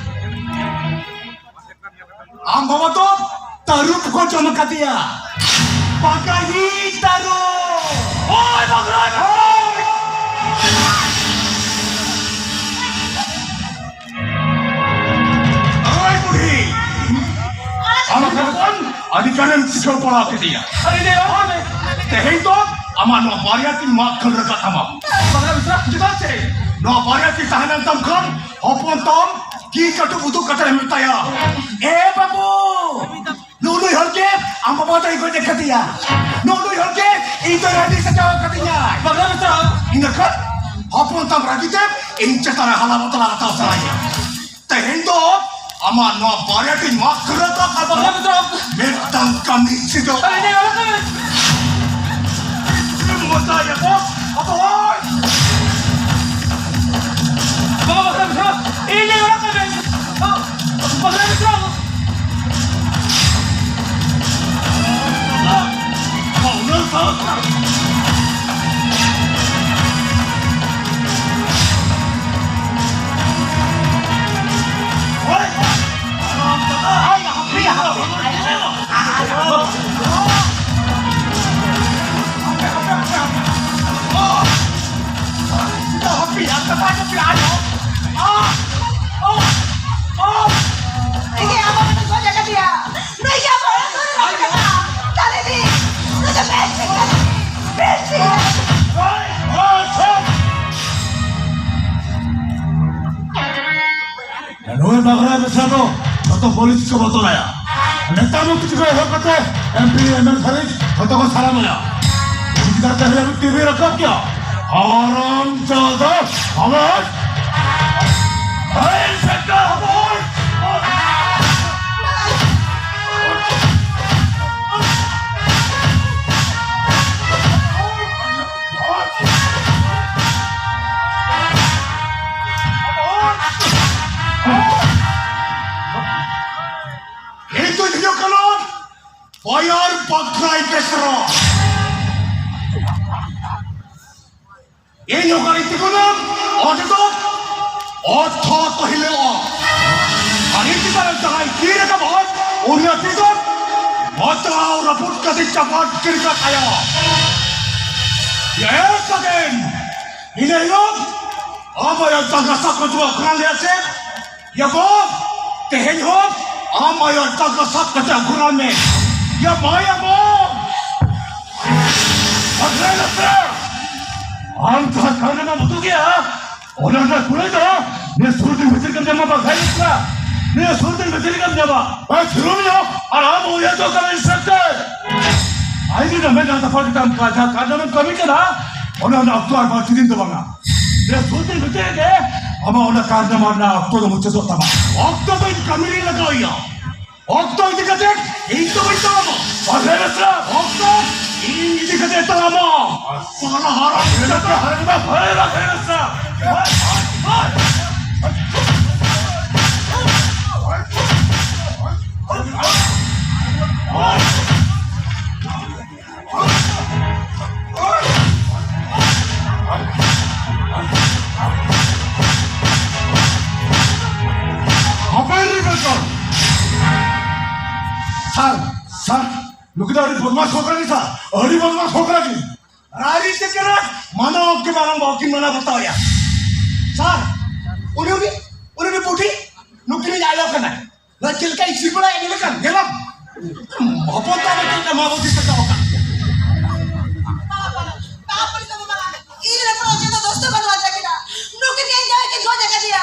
ᱟᱢ ᱵᱟᱵᱟ ᱫᱚ ᱛᱟᱹᱨᱩᱵ ᱠᱚ ᱡᱚᱢ ᱟᱠᱟᱫᱮᱭᱟ᱾ ᱯᱟᱠᱟᱦᱤ ᱛᱟᱹᱨᱩᱵ! ᱳᱭ ᱵᱟᱜᱽᱨᱟ! ᱳᱭ ᱵᱩᱲᱦᱤ! ᱟᱢ ᱦᱚᱯᱚᱱ ᱟᱹᱰᱤ ᱜᱟᱱᱮᱢ ᱥᱤᱠᱷᱟᱹᱣ ᱯᱟᱲᱦᱟᱣ ᱠᱮᱫᱮᱭᱟ᱾ ᱟᱨ ᱤᱧ ᱫᱚ ᱮᱨᱚᱜ ᱢᱮ᱾ ᱛᱮᱦᱮᱧ ᱫᱚ ᱟᱢᱟᱜ ᱱᱚᱣᱟ ᱵᱟᱨᱭᱟ ᱛᱤᱧ ᱢᱟᱜ ᱠᱷᱟᱹᱲ ᱨᱟᱠᱟᱵ ᱛᱟᱢᱟ᱾ ᱵᱟᱜᱽᱨᱟ ᱢᱤᱥᱨᱟ, ᱪᱮᱫᱟᱜ ᱪᱮ? ᱱᱚᱣᱟ ᱵᱟᱨᱭᱟ ᱛᱤ ᱛᱟᱦᱮᱸ ᱞᱮᱱ ᱛᱟᱢ ᱠᱷᱟᱱ ᱦᱚᱯᱚᱱ ᱛᱟᱢ ᱠᱤ ᱠᱟᱹᱴᱩᱵ ᱩᱫᱩᱜ ᱠᱟᱛᱮ ᱮᱢ ᱢᱮᱛᱟᱭᱟ, "ᱮ ᱵᱟᱹᱵᱩ, ᱱᱩᱜᱼᱩ ᱱᱩᱭ ᱦᱚᱲ ᱜᱮ ᱟᱢ ᱵᱟᱵᱟ ᱫᱚᱭ ᱜᱚᱡ ᱟᱠᱟᱫᱮᱭᱟ᱾ ᱱᱩᱜᱼᱩ ᱱᱩᱭ ᱦᱚᱲ ᱜᱮ ᱤᱧ ᱫᱚᱭ ᱨᱟᱺᱰᱤ ᱥᱟᱡᱟᱣ ᱟᱠᱟᱫᱤᱧᱟ᱾" ᱵᱟᱵᱟ ᱢᱮᱛᱟ᱾ ᱤᱱᱟᱹ ᱠᱷᱟᱱ ᱦᱚᱯᱚᱱ ᱛᱟᱢ ᱨᱟᱹᱜᱤ ᱛᱮ ᱤᱧ ᱪᱮᱛᱟᱱ ᱨᱮ ᱦᱟᱞᱟ ᱵᱚᱛᱞᱟ ᱦᱟᱛᱟᱣ ᱥᱟᱱᱟᱭᱮᱭᱟ᱾ ᱛᱮᱦᱮᱧ ᱫᱚ ᱟᱢᱟᱜ ᱱᱚᱣᱟ ᱵᱟᱨᱭᱟ ᱴᱷᱮᱱ ᱢᱟᱜ ᱠᱷᱟᱹᱲ ᱨᱟᱠᱟᱵ ᱠᱟᱫᱟ᱾ ᱵᱟᱵᱟ ᱢᱮᱛᱟ᱾ ᱢᱤᱫᱴᱟᱝ ᱠᱟᱹᱢᱤ ᱪᱮᱫᱚᱜ᱾ ᱟᱨᱮ, ᱤᱧ ᱚᱲᱟᱜ ᱨᱮ ᱢᱮᱱᱟᱭᱟ, ᱵᱚᱥ᱾ ᱟᱵᱚ ᱦᱚᱲ᱾ ᱵᱟᱵᱟ, ᱵᱟᱵᱟ, ᱵᱟᱵᱟ, ᱤᱧ ᱞᱟᱹᱭ ᱚᱲᱟᱜ ᱨᱮ ᱢᱮᱱᱟᱭᱟ᱾ ᱵᱟᱵᱟ, ᱵᱟᱵᱟ, ᱵᱟᱵᱟ᱾ ᱱᱩᱭ ᱵᱟᱜᱽᱨᱟ ᱢᱮᱥᱟ ᱫᱚ ᱡᱚᱛᱚ ᱯᱚᱞᱤᱥ ᱠᱚ ᱵᱚᱛᱚᱨᱟᱭᱟ᱾ ᱱᱮᱛᱟ ᱢᱚᱱᱛᱨᱤ ᱠᱷᱚᱱ ᱮᱦᱚᱵ ᱠᱟᱛᱮ ᱮᱢ ᱯᱤ, ᱮᱢ ᱮᱞ ᱫᱷᱟᱹᱨᱤᱡ ᱡᱚᱛᱚ ᱠᱚ ᱥᱟᱞᱟᱢᱟᱭᱟ᱾ ᱩᱱᱤ ᱪᱮᱛᱟᱱ ᱛᱮ ᱦᱟᱹᱵᱤᱡ ᱴᱤᱵᱷᱤ ᱨᱟᱠᱟᱵ ᱜᱮᱭᱟ᱾ ᱦᱟᱨᱟᱢ ᱡᱟᱫᱟ, ᱦᱟᱢᱟᱥ! ᱦᱮᱸ, ᱥᱮᱴᱟ ᱦᱚᱯᱚᱱ! ᱤᱧ ᱚᱠᱟᱨᱤᱧ ᱛᱤᱸᱜᱩᱱᱟ, ᱚᱸᱰᱮ ᱫᱚ ᱚᱛ ᱦᱚᱸ ᱠᱚ ᱦᱤᱞᱟᱹᱜᱼᱟ᱾ ᱟᱨ ᱤᱧ ᱪᱮᱛᱟᱱ ᱨᱮ ᱡᱟᱦᱟᱸᱭ ᱛᱤ ᱨᱟᱠᱟᱵᱟᱭ, ᱩᱱᱤᱭᱟᱜ ᱛᱤ ᱫᱚ ᱢᱚᱛᱨᱟᱣ ᱨᱟᱹᱯᱩᱫ ᱠᱟᱛᱮ ᱪᱟᱯᱟᱫ ᱜᱤᱰᱤ ᱠᱟᱜ ᱛᱟᱭᱟ᱾ ᱮ ᱠᱟᱫᱮᱱ, ᱤᱱᱟᱹ ᱦᱤᱞᱳᱜ ᱟᱢ ᱟᱭᱳ ᱡᱟᱸᱜᱟ ᱥᱟᱵ ᱠᱟᱛᱮ ᱟᱠᱷᱲᱟ ᱞᱮᱭᱟ ᱥᱮ? ᱭᱟ ᱜᱚ, ᱛᱮᱦᱮᱧ ᱦᱚᱸ ᱟᱢ ᱟᱭᱳ ᱡᱟᱸᱜᱟ ᱥᱟᱵ ᱠᱟᱛᱮ ᱟᱠᱷᱲᱟ ᱢᱮ᱾ ᱭᱟ ᱢᱟ, ᱭᱟ ᱜᱚ᱾ ᱟᱠᱷᱲᱟ ᱞᱮ ᱥᱮ? ᱟᱢ ᱡᱟᱦᱟᱸ ᱠᱟᱹᱢᱤ ᱨᱮᱢ ᱩᱫᱩᱜ ᱜᱮᱭᱟ, ᱚᱱᱟ ᱨᱮᱱᱟᱜ ᱠᱩᱲᱟᱹᱭ ᱫᱚ ᱱᱤᱭᱟᱹ ᱥᱩᱨ ᱫᱤᱱ ᱵᱷᱤᱛᱤᱨ ᱜᱮᱢ ᱧᱟᱢᱟ, ᱵᱟᱠᱷᱟᱡ ᱱᱚᱝᱠᱟ᱾ ᱱᱤᱭᱟᱹ ᱥᱩᱨ ᱫᱤᱱ ᱵᱷᱤᱛᱤᱨ ᱜᱮᱢ ᱧᱟᱢᱟ᱾ ᱵᱟᱭ ᱛᱷᱤᱨᱩᱢ ᱧᱚᱜ, ᱟᱨ ᱟᱢ ᱩᱭᱦᱟᱹᱨ ᱫᱚ ᱠᱟᱱᱟ inspector᱾ ᱟᱭ ᱨᱮᱱᱟᱜ ᱢᱮᱫ ᱦᱟᱸᱜ ᱛᱟᱯᱟ ᱠᱟᱛᱮ ᱟᱢ ᱠᱟ-, ᱡᱟᱦᱟᱸ ᱠᱟᱨᱱᱟᱢᱮᱢ ᱠᱟᱹᱢᱤ ᱠᱟᱱᱟ, ᱚᱱᱟ ᱨᱮᱱᱟᱜ ᱚᱠᱛᱚ ᱟᱨ ᱵᱟᱹᱲᱛᱤ ᱫᱤᱱ ᱫᱚ ᱵᱟᱝᱟ᱾ ᱱᱤᱭᱟᱹ ᱥᱩᱨ ᱫᱤᱱ ᱵᱷᱤᱛᱤᱨ ᱨᱮᱜᱮ ᱟᱢᱟᱜ ᱚᱱᱟ ᱠᱟᱨᱱᱟᱢᱟ ᱨᱮᱱᱟᱜ ᱚᱠᱛᱚ ᱫᱚ ᱢᱩᱪᱟᱹᱫᱚᱜ ᱛᱟᱢᱟ᱾ ᱚᱠᱛᱚ ᱫᱚ ᱤᱧ ᱠᱟᱹᱢᱤ ᱨᱤᱧ ᱞᱟᱜᱟᱣ ᱤᱧᱟ᱾ ᱚᱠᱛᱚ ᱤᱫᱤ ᱠᱟᱛᱮ ᱤᱧ ᱫᱚ ᱵᱟᱹᱧ ᱛᱟᱲᱟᱢᱟ᱾ ᱵᱟᱦᱨᱮ ᱨᱮ ᱥᱮ? ᱚᱠᱛᱚ ᱤᱧ ᱤᱫᱤ ᱠᱟᱛᱮ ᱛᱟᱲᱟᱢᱟ᱾ ᱥᱟᱞᱟ ᱦᱟᱨᱟ ᱵᱟᱦᱨᱮ ᱨᱮ ᱥᱮ? ᱵᱟᱦᱨᱮ ᱨᱮ ᱥᱮ? ᱦᱟᱯᱮ ᱨᱮ ᱵᱮᱠᱟᱨ᱾ ᱥᱟᱨ, ᱥᱟᱨ, ᱱᱩᱠᱤᱱ ᱫᱚ ᱟᱹᱰᱤ ᱵᱚᱫᱢᱟᱥ ᱦᱚᱲ ᱠᱟᱱᱟ ᱠᱤᱱ ᱥᱟᱨ, ᱟᱹᱰᱤ ᱵᱚᱫᱢᱟᱥ ᱦᱚᱲ ᱠᱟᱱᱟ ᱠᱤᱱ᱾ ᱨᱟᱡᱽᱱᱤᱛᱤ ᱨᱮ ᱢᱟᱱᱟᱣ ᱜᱮ ᱵᱟᱝ, ᱵᱟᱹᱠᱤᱱ ᱢᱟᱱᱟᱣ ᱵᱟᱛᱟᱣ ᱮᱭᱟ᱾ ᱥᱟᱨ, ᱩᱱᱤ, ᱩᱱᱤ, ᱩᱱᱤ, ᱩᱱᱤ ᱵᱩᱰᱷᱤ ᱱᱩᱠᱤᱱᱤᱡ ᱟᱭᱳ ᱠᱟᱱᱟᱭ᱾ ᱱᱚᱣᱟ ᱪᱮᱫ ᱞᱮᱠᱟ ᱤᱥᱤᱱ ᱵᱟᱲᱟᱭᱟ ᱧᱮᱞ ᱠᱟᱱ, ᱧᱮᱞᱟᱢ᱾ ᱦᱚᱯᱚᱱ ᱛᱟᱢ ᱪᱮᱫ ᱞᱮᱠᱟ ᱢᱟᱵᱚᱛᱤ ᱥᱟᱡᱟᱣ ᱟᱠᱟᱫ᱾ ᱵᱟᱵᱟ, ᱵᱟᱵᱟ, please ᱵᱟᱵᱟ, ᱢᱟᱱᱟ ᱢᱮ᱾ ᱤᱧ ᱨᱮ ᱠᱳᱱᱳ ᱚᱡᱮ ᱫᱚ ᱫᱳᱥ ᱫᱚ ᱵᱟᱹᱱᱩᱜᱼᱟ ᱡᱟᱹᱱᱤᱡ᱾ ᱱᱩᱠᱤᱱ ᱜᱮ ᱤᱧ ᱡᱟᱶᱟᱭ ᱠᱤᱱ ᱜᱚᱡ ᱟᱠᱟᱫᱮᱭᱟ᱾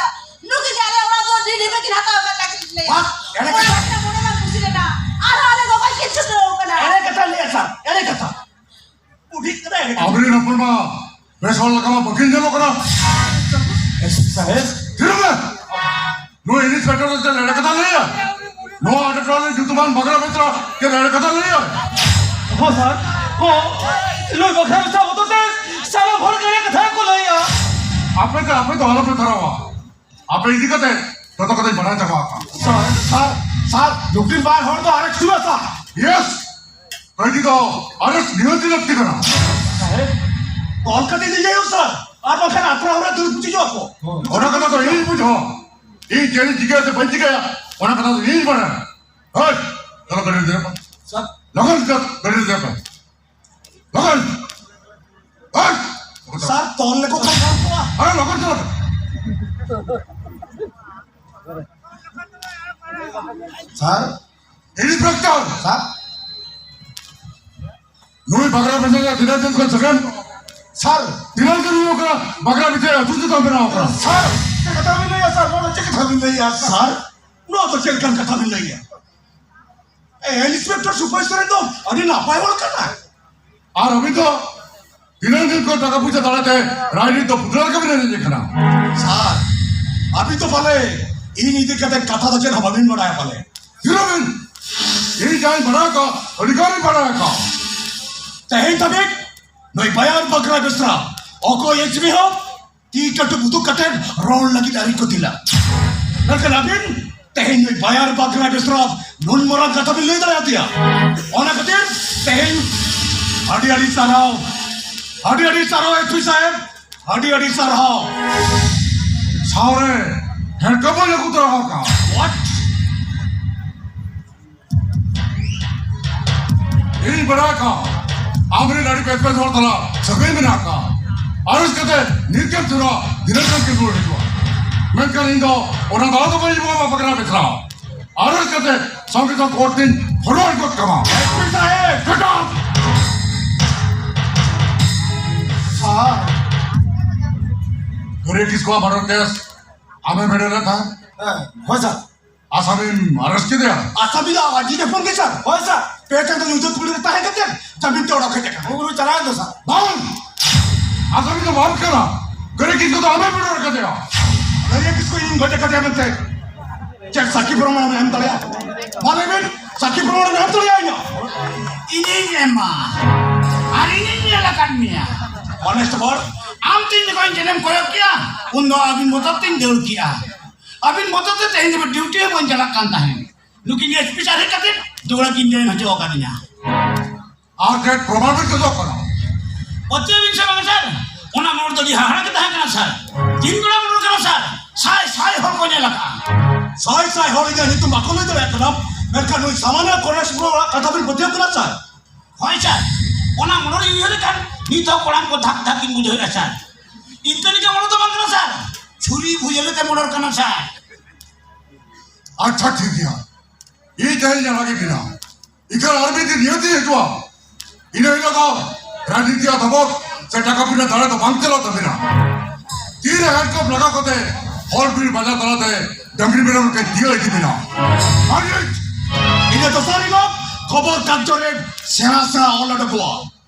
ᱱᱩᱠᱤᱱ ᱜᱮ ᱟᱞᱮ ᱚᱲᱟᱜ ᱫᱚ ᱰᱤ ᱰᱤ ᱠᱤᱱ ᱦᱟᱛᱟᱣ ᱟᱠᱟᱫ ᱛᱟᱹᱠᱤᱱ ᱞᱮᱭᱟ᱾ ᱦᱟᱸ? ᱮᱲᱮ ᱚᱲᱟᱜ ᱠᱟᱛᱷᱟ᱾ ᱨᱮᱱᱟᱜ ᱢᱚᱱᱮ ᱵᱟᱝ ᱠᱩᱥᱤ ᱞᱮᱱᱟ᱾ ᱟᱨᱦᱚᱸ ᱟᱞᱮ ᱜᱚᱜᱚᱭ ᱠᱤᱱ ᱪᱷᱩᱰᱟᱹᱨ ᱟᱠᱟᱱᱟ᱾ ᱮᱲᱮ ᱠᱟᱛᱷᱟ ᱞᱟᱹᱭᱟ ᱥᱟᱨ, ᱮᱲᱮ ᱠᱟᱛᱷᱟ᱾ ᱵᱩᱰᱷᱤ ᱠᱟᱱᱟᱭ᱾ ᱟᱵᱚᱨᱮᱱ ᱦᱚᱯᱚᱱ ᱢᱟ ᱵᱮᱥ ᱦᱚᱲ ᱞᱮᱠᱟ ᱢᱟ ᱵᱟᱹᱠᱤᱱ ᱧᱮᱞᱚᱜ ᱠᱟᱱᱟ᱾ ᱮᱥ ᱯᱤ ᱥᱟᱦᱮᱵ᱾ ᱛᱷᱤᱨ ᱢᱮ᱾ ᱱᱩᱭ ᱤᱱᱥᱯᱮᱠᱴᱚᱨ ᱫᱚ ᱪᱮᱫ ᱮᱲᱮ ᱠᱟᱛᱷᱟ ᱞᱟᱹᱭᱟ? ᱱᱚᱣᱟ ᱟᱰᱮ ᱴᱚᱞᱟ ᱨᱮ ᱧᱩᱛᱩᱢᱟᱱ ᱵᱟᱜᱽᱲᱟ ᱵᱮᱛᱨᱟ ᱪᱮᱫ ᱮᱲᱮ ᱠᱟᱛᱷᱟ ᱞᱟᱹᱭᱟ? ᱦᱚᱸ ᱥᱟᱨ, ᱦᱚᱸ᱾ ᱱᱩᱭ ᱵᱟᱜᱽᱲᱟ ᱵᱮᱛᱨᱟ ᱵᱚᱛᱚᱨ ᱛᱮ ᱥᱟᱱᱟᱢ ᱦᱚᱲ ᱜᱮ ᱮᱲᱮ ᱠᱟᱛᱷᱟ ᱜᱮᱠᱚ ᱞᱟᱹᱭᱟ᱾ ᱟᱯᱮ ᱫᱚ, ᱟᱯᱮ ᱫᱚ ᱟᱞᱚᱯᱮ ᱛᱷᱟᱨᱟᱣᱟ᱾ ᱟᱯᱮ ᱤᱫᱤ ᱠᱟᱛᱮ ᱡᱚᱛᱚ ᱠᱟᱛᱷᱟᱧ ᱵᱟᱲᱟᱭ ᱪᱟᱵᱟ ᱟᱠᱟᱫᱟ᱾ ᱥᱟᱨ, ᱥᱟᱨ, ᱥᱟᱨ, ᱱᱩᱠᱤᱱ ᱵᱟᱨ ᱦᱚᱲ ᱫᱚ ᱟᱨᱮᱠ ᱦᱩᱭᱩᱜᱼᱟ ᱥᱟᱨ᱾ ᱭᱮᱥ᱾ ᱵᱟᱹᱜᱤ ᱫᱚ ᱟᱨᱮᱥ ᱱᱤᱦᱟᱹᱛ ᱞᱟᱹᱠᱛᱤ ᱠᱟᱱᱟ᱾ ᱥᱟᱦᱮᱵᱽ, ᱛᱚᱞ ᱠᱟᱛᱮ ᱤᱫᱤ ᱦᱩᱭᱩᱜ ᱥᱟᱨ, ᱟᱨ ᱵᱟᱝᱠᱷᱟᱱ ᱟᱛᱨᱟ ᱦᱚᱨᱟ ᱫᱟᱹᱲ ᱯᱩᱪᱩᱡᱚᱜ ᱟᱠᱚ᱾ ᱚᱱᱟ ᱠᱟᱛᱷᱟ ᱫᱚ ᱤᱧ ᱵᱩᱡᱷᱟᱹᱣᱟ, ᱤᱧ ᱪᱮᱫ ᱤᱧ ᱪᱤᱠᱟᱹᱭᱟ ᱥᱮ ᱵᱟᱹᱧ ᱪᱤᱠᱟᱹᱭᱟ, ᱚᱱᱟ ᱠᱟᱛᱷᱟ ᱫᱚ ᱤᱧ ᱵᱟᱲᱟᱭᱟ᱾ ᱦᱳᱭ, ᱪᱚᱞᱚ ᱜᱟᱹᱰᱤ ᱨᱮ ᱫᱮᱡᱚᱜ ᱯᱮ᱾ ᱥᱟᱨ᱾ ᱞᱚᱜᱚᱱ ᱪᱚᱞᱚ ᱜᱟᱹᱰᱤ ᱨᱮ ᱫᱮᱡᱚᱜ ᱯᱮ᱾ ᱞᱚᱜᱚᱱ᱾ ᱦᱳᱭ᱾ ᱥᱟᱨ, ᱛᱚᱞ ᱞᱮᱠᱚ ᱠᱷᱟᱱ ᱜᱟᱱ ᱠᱚᱜᱼᱟ᱾ ᱟᱨᱮ ᱞᱚᱜᱚᱱ ᱪᱚᱞᱚ᱾ ᱥᱟᱨ᱾ ᱤᱱᱥᱯᱮᱠᱴᱚᱨ᱾ ᱥᱟᱨ᱾ ᱱᱩᱭ ᱵᱟᱜᱽᱨᱟ ᱵᱮᱥᱨᱟ ᱛᱤᱱᱟᱹᱜ ᱫᱤᱱ ᱠᱷᱚᱱ ᱥᱟᱹᱜᱟᱹᱭ? ᱥᱟᱨ᱾ ᱛᱤᱱᱟᱹᱜ ᱫᱤᱱ ᱦᱩᱭᱩᱜ ᱠᱟᱱᱟ ᱵᱟᱜᱽᱨᱟ ᱵᱮᱥᱨᱟ ᱟᱹᱛᱩ ᱪᱮᱛᱟᱱ ᱵᱮᱱᱟᱣ ᱠᱟᱱᱟ? ᱥᱟᱨ, ᱪᱮᱫ ᱠᱟᱛᱷᱟ ᱵᱤᱱ ᱞᱟᱹᱭᱟ ᱥᱟᱨ? ᱱᱚᱣᱟ ᱫᱚ ᱪᱮᱫ ᱠᱟᱛᱷᱟ ᱵᱤᱱ ᱞᱟᱹᱭᱟ ᱥᱟᱨ? ᱱᱚᱣᱟ ᱫᱚ ᱪᱮᱫ ᱞᱮᱠᱟᱱ ᱠᱟᱛᱷᱟ ᱵᱤᱱ ᱞᱟᱹᱭᱟ? ᱮ, ᱤᱱᱥᱯᱮᱠᱴᱚᱨ ᱥᱩᱵᱷᱟᱥ ᱥᱚᱨᱮᱱ ᱫᱚ ᱟᱹᱰᱤ ᱱᱟᱯᱟᱭ ᱦᱚᱲ ᱠᱟᱱᱟᱭ᱾ ᱟᱨ ᱟᱹᱵᱤᱱ ᱫᱚ ᱛᱤᱱᱟᱹᱜ ᱫᱤᱱ ᱠᱷᱚᱱ ᱴᱟᱠᱟ ᱯᱚᱭᱥᱟ ᱛᱟᱞᱟᱛᱮ ᱨᱟᱡᱽᱱᱤᱛᱤ ᱫᱚ ᱯᱩᱛᱲᱟ ᱞᱮᱠᱟ ᱵᱤᱱ ᱮᱱᱮᱡ ᱠᱟᱱᱟ? ᱥᱟᱨ, ᱟᱹᱵᱤᱱ ᱫᱚ ᱯᱟᱞᱮ ᱤᱧ ᱤᱫᱤ ᱠᱟᱛᱮ ᱠᱟᱛᱷᱟ ᱫᱚ ᱪᱮᱫ ᱦᱚᱸ ᱵᱟᱹᱵᱤᱱ ᱵᱟᱲᱟᱭᱟ ᱯᱟᱞᱮ᱾ ᱛᱤᱱᱟᱹᱜ ᱵᱤᱱ? ᱤᱧ ᱡᱟᱦᱟᱸᱧ ᱵᱟᱲᱟᱭ ᱠᱟᱜ, ᱟᱹᱰᱤ ᱜᱟᱱᱤᱧ ᱵᱟᱲᱟᱭ ᱠᱟᱜ᱾ ᱛᱮᱦᱮᱧ ᱫᱷᱟᱹᱵᱤᱡ ᱱᱩᱭ ᱵᱟᱭᱟᱨ ᱵᱟᱜᱽᱨᱟ ᱵᱮᱥᱨᱟ ᱚᱠᱚᱭ ᱮᱪ ᱯᱤ ᱦᱚᱸ ᱛᱤ ᱠᱟᱹᱴᱩᱵ ᱩᱫᱩᱜ ᱠᱟᱛᱮ ᱨᱚᱲ ᱞᱟᱹᱜᱤᱫ ᱟᱹᱣᱨᱤ ᱠᱚ ᱫᱤᱞᱟ᱾ ᱢᱮᱱᱠᱷᱟᱱ ᱟᱹᱵᱤᱱ ᱛᱮᱦᱮᱧ ᱱᱩᱭ ᱵᱟᱭᱟᱨ ᱵᱟᱜᱽᱨᱟ ᱵᱮᱥᱨᱟ ᱱᱩᱱ ᱢᱟᱨᱟᱝ ᱠᱟᱛᱷᱟ ᱵᱤᱱ ᱞᱟᱹᱭ ᱫᱟᱲᱮᱭᱟᱫᱮᱭᱟ᱾ ᱚᱱᱟ ᱠᱷᱟᱹᱛᱤᱨ ᱛᱮᱦᱮᱧ ᱟᱹᱰᱤ ᱟᱹᱰᱤ ᱥᱟᱨᱦᱟᱣ, ᱟᱹᱰᱤ ᱟᱹᱰᱤ ᱥᱟᱨᱦᱟᱣ ᱮᱪ ᱯᱤ ᱥᱟᱦᱮᱵᱽ, ᱟᱹᱰᱤ ᱟᱹᱰᱤ ᱥᱟᱨᱦᱟᱣ᱾ ᱥᱟᱶᱨᱮ ᱦᱮᱸᱰᱠᱟᱯ ᱦᱚᱸᱧ ᱟᱹᱜᱩ ᱛᱚᱨᱟ ᱟᱠᱟᱫᱼᱟ᱾ What? ᱤᱧ ᱵᱟᱲᱟᱭ ᱠᱟᱜ, ᱟᱢᱨᱮᱱ ᱟᱹᱰᱤ ᱵᱮᱥ ᱵᱮᱥ ᱦᱚᱲ ᱛᱟᱞᱟ ᱥᱟᱹᱜᱟᱹᱭ ᱢᱮᱱᱟᱜ ᱠᱟᱜ᱾ ᱟᱨᱮᱥ ᱠᱟᱛᱮ ᱱᱤᱛ ᱜᱮᱢ ᱪᱟᱞᱟᱜᱼᱟ, ᱫᱷᱤᱱᱟᱹᱝ ᱠᱷᱟᱱ ᱜᱮᱢ ᱨᱩᱣᱟᱹᱲ ᱦᱤᱡᱩᱜᱼᱟ᱾ ᱢᱮᱱᱠᱷᱟᱱ ᱤᱧ ᱫᱚ ᱚᱱᱟ ᱫᱟᱣ ᱫᱚ ᱵᱟᱹᱧ ᱮᱢᱟᱢᱟ ᱵᱟᱜᱽᱨᱟ ᱵᱮᱥᱨᱟ᱾ ᱟᱨᱮᱥ ᱠᱟᱛᱮ ᱥᱚᱸᱜᱮ ᱥᱚᱸᱜᱮ ᱠᱳᱨᱴ ᱛᱤᱧ ᱯᱷᱚᱨᱣᱟᱨᱰ ᱜᱚᱫ ᱠᱟᱢᱟ᱾ ᱮᱥ ᱯᱤ ᱥᱟᱦᱮᱵᱽ! Shut up! ᱥᱟᱨ᱾ ᱜᱟᱹᱨᱤ ᱠᱤᱥᱠᱩᱣᱟᱜ ᱢᱟᱨᱰᱟᱨ ᱠᱮᱥ ᱟᱢᱮᱢ ᱦᱮᱰᱮᱞ ᱞᱮᱫ ᱛᱟᱦᱮᱸᱫ? ᱦᱮᱸ, ᱦᱳᱭ ᱥᱟᱨ᱾ ᱟᱥᱟᱢᱤᱢ ᱟᱨᱮᱥᱴ ᱠᱮᱫᱮᱭᱟ? ᱟᱥᱟᱢᱤ ᱫᱚ ᱟᱹᱰᱤ ᱡᱚᱠᱷᱚᱱ ᱜᱮ ᱥᱟᱨ᱾ ᱦᱳᱭ ᱥᱟᱨ, ᱯᱮ ᱪᱟᱸᱫᱚ ᱧᱩᱛᱟᱹ ᱠᱩᱲᱤ ᱨᱮ ᱛᱟᱦᱮᱸ ᱠᱟᱛᱮ ᱡᱟᱢᱤᱱ ᱛᱮ ᱚᱲᱟᱜ ᱦᱮᱡ ᱟᱠᱟᱱᱟ᱾ ᱩᱱᱤ ᱪᱟᱞᱟᱣ ᱮᱱ ᱫᱚ ᱥᱟᱨ᱾ ᱵᱟᱝ! ᱟᱥᱟᱢᱤ ᱫᱚ ᱵᱟᱝ ᱠᱟᱱᱟ᱾ ᱜᱟᱹᱨᱤ ᱠᱤᱥᱠᱩ ᱫᱚ ᱟᱢᱮᱢ ᱢᱟᱨᱰᱟᱨ ᱠᱟᱫᱮᱭᱟ᱾ ᱜᱟᱹᱨᱤ ᱠᱤᱥᱠᱩ ᱤᱧ ᱜᱚᱡ ᱟᱠᱟᱫᱮᱭᱟ ᱢᱮᱱᱛᱮ ᱪᱮᱫ ᱥᱟᱹᱠᱷᱤ ᱯᱨᱚᱢᱟᱬ ᱮᱢ ᱫᱟᱲᱮᱭᱟᱜᱼᱟ? ᱢᱟ ᱞᱟᱹᱭ ᱵᱮᱱ, ᱥᱟᱹᱠᱷᱤ ᱯᱨᱚᱢᱟᱬ ᱮᱢ ᱫᱟᱲᱮᱭᱟᱜᱼᱟ ᱤᱧᱟᱹᱜ? ᱤᱧᱤᱧ ᱮᱢᱟ, ᱟᱨ ᱤᱧᱤᱧ ᱧᱮᱞ ᱟᱠᱟᱫ ᱢᱮᱭᱟ᱾ ᱠᱚᱱᱮᱥᱴᱮᱵᱚᱞ, ᱟᱢ ᱛᱤᱱ ᱡᱚᱠᱷᱚᱱ ᱡᱮᱞᱮᱢ ᱠᱚᱭᱚᱜ ᱠᱮᱜᱼᱟ, ᱩᱱ ᱫᱚ ᱟᱹᱵᱤᱱ ᱵᱚᱛᱚᱨ ᱛᱤᱧ ᱫᱟᱹᱲ ᱠᱮᱜᱼᱟ᱾ ᱟᱹᱵᱤᱱ ᱵᱚᱛᱚᱨ ᱛᱮ ᱛᱮᱦᱮᱧ ᱫᱷᱟᱹᱵᱤᱡ ᱰᱤᱭᱩᱴᱤ ᱦᱚᱸ ᱵᱟᱹᱧ ᱪᱟᱞᱟᱜ ᱠᱟᱱ ᱛᱟᱦᱮᱸᱫ᱾ ᱱᱩᱠᱤᱱ ᱮᱥ ᱯᱤ ᱥᱟᱨ ᱦᱮᱡ ᱠᱟᱛᱮ ᱫᱟᱹᱲᱟ ᱠᱤᱱ ᱡᱚᱭᱮᱱ ᱦᱚᱪᱚ ᱟᱠᱟᱫᱤᱧᱟ᱾ ᱟᱨ ᱪᱮᱫ ᱯᱨᱚᱢᱟᱱ ᱵᱤᱱ ᱠᱷᱚᱡᱚᱜ ᱠᱟᱱᱟ? ᱯᱟᱹᱛᱭᱟᱹᱣ ᱵᱤᱱ ᱥᱮ ᱵᱟᱝ ᱥᱟᱨ, ᱚᱱᱟ ᱢᱚᱲᱚᱨ ᱫᱚ ᱟᱹᱰᱤ ᱦᱟᱦᱟᱲᱟ ᱜᱮ ᱛᱟᱦᱮᱸ ᱠᱟᱱᱟ ᱥᱟᱨ᱾ ᱛᱤᱱ ᱵᱮᱲᱟ ᱢᱚᱲᱚᱨ ᱠᱟᱱᱟ ᱥᱟᱨ, ᱥᱟᱭ ᱥᱟᱭ ᱦᱚᱲ ᱠᱚ ᱧᱮᱞ ᱟᱠᱟᱫᱼᱟ᱾ ᱥᱟᱭ ᱥᱟᱭ ᱦᱚᱲ ᱤᱧᱟᱹᱜ ᱧᱩᱛᱩᱢ ᱵᱟᱠᱚ ᱞᱟᱹᱭ ᱫᱟᱲᱮᱭᱟᱜ ᱠᱟᱱᱟ, ᱢᱮᱱᱠᱷᱟᱱ ᱱᱩᱭ ᱥᱟᱢᱟᱱᱟ ᱠᱚᱱᱮᱥ ᱵᱨᱚ ᱚᱲᱟᱜ ᱠᱟᱛᱷᱟ ᱵᱤᱱ ᱯᱟᱹᱛᱭᱟᱹᱣ ᱠᱟᱱᱟ ᱥᱟᱨ? ᱦᱳᱭ ᱥᱟᱨ, ᱚᱱᱟ ᱢᱚᱲᱚᱨᱤᱧ ᱩᱭᱦᱟᱹᱨ ᱞᱮᱠᱷᱟᱱ ᱱᱤᱛ ᱦᱚᱸ ᱠᱚᱲᱟᱢ ᱠᱚ ᱫᱷᱟᱠ ᱫᱷᱟᱠ ᱤᱧ ᱵᱩᱡᱷᱟᱹᱣᱮᱫᱼᱟ ᱥᱟᱨ᱾ ᱤᱱᱠᱟᱹ ᱞᱮᱠᱟ ᱢᱚᱲᱚᱨ ᱫᱚ ᱵᱟᱝ ᱠᱟᱱᱟ ᱥᱟᱨ, ᱪᱷᱩᱨᱤ ᱵᱷᱩᱡᱟᱹᱞᱤ ᱛᱮ ᱢᱚᱲᱚᱨ ᱠᱟᱱᱟ ᱥᱟᱨ᱾ ᱟᱪᱪᱷᱟ, ᱴᱷᱤᱠ ᱜᱮᱭᱟ, ᱤᱧ ᱛᱮᱦᱮᱧ ᱧᱮᱞ ᱞᱟᱹᱜᱤᱫ ᱢᱮᱱᱟᱜᱼᱟ᱾ ᱤᱠᱷᱟᱹᱱ ᱟᱨ ᱢᱤᱫ ᱫᱤᱱ ᱱᱤᱦᱟᱹᱛᱤ ᱦᱤᱡᱩᱜᱼᱟ᱾ ᱤᱱᱟᱹ ᱦᱤᱞᱳᱜ ᱫᱚ ᱨᱟᱡᱽᱱᱤᱛᱤ ᱨᱮᱭᱟᱜ ᱫᱚᱵᱚᱠ ᱥᱮ ᱴᱟᱠᱟ ᱯᱩᱭᱥᱟᱹ ᱫᱟᱲᱮ ᱫᱚ ᱵᱟᱝ ᱪᱟᱞᱟᱜ ᱛᱟᱵᱤᱱᱟ᱾ ᱛᱤᱨᱮ ᱦᱮᱱᱰᱠᱟᱯ ᱞᱟᱜᱟᱣ ᱠᱟᱛᱮ ᱦᱚᱲ ᱵᱤᱨ ᱵᱟᱡᱟᱨ ᱛᱟᱞᱟᱛᱮ ᱰᱟᱝᱨᱤ ᱢᱮᱨᱚᱢ ᱞᱮᱠᱟ ᱤᱫᱤᱭᱟᱹ ᱤᱫᱤ ᱵᱤᱱᱟ᱾ ᱟᱨ ᱤᱱᱟᱹ ᱫᱚᱥᱟᱨ ᱦᱤᱞᱳᱜ ᱠᱷᱚᱵᱚᱨ ᱠᱟᱜᱚᱡᱽ ᱨᱮ ᱥᱮᱬᱟ ᱥᱮᱬᱟ ᱚᱞ ᱚᱰᱚᱠᱚᱜᱼᱟ᱾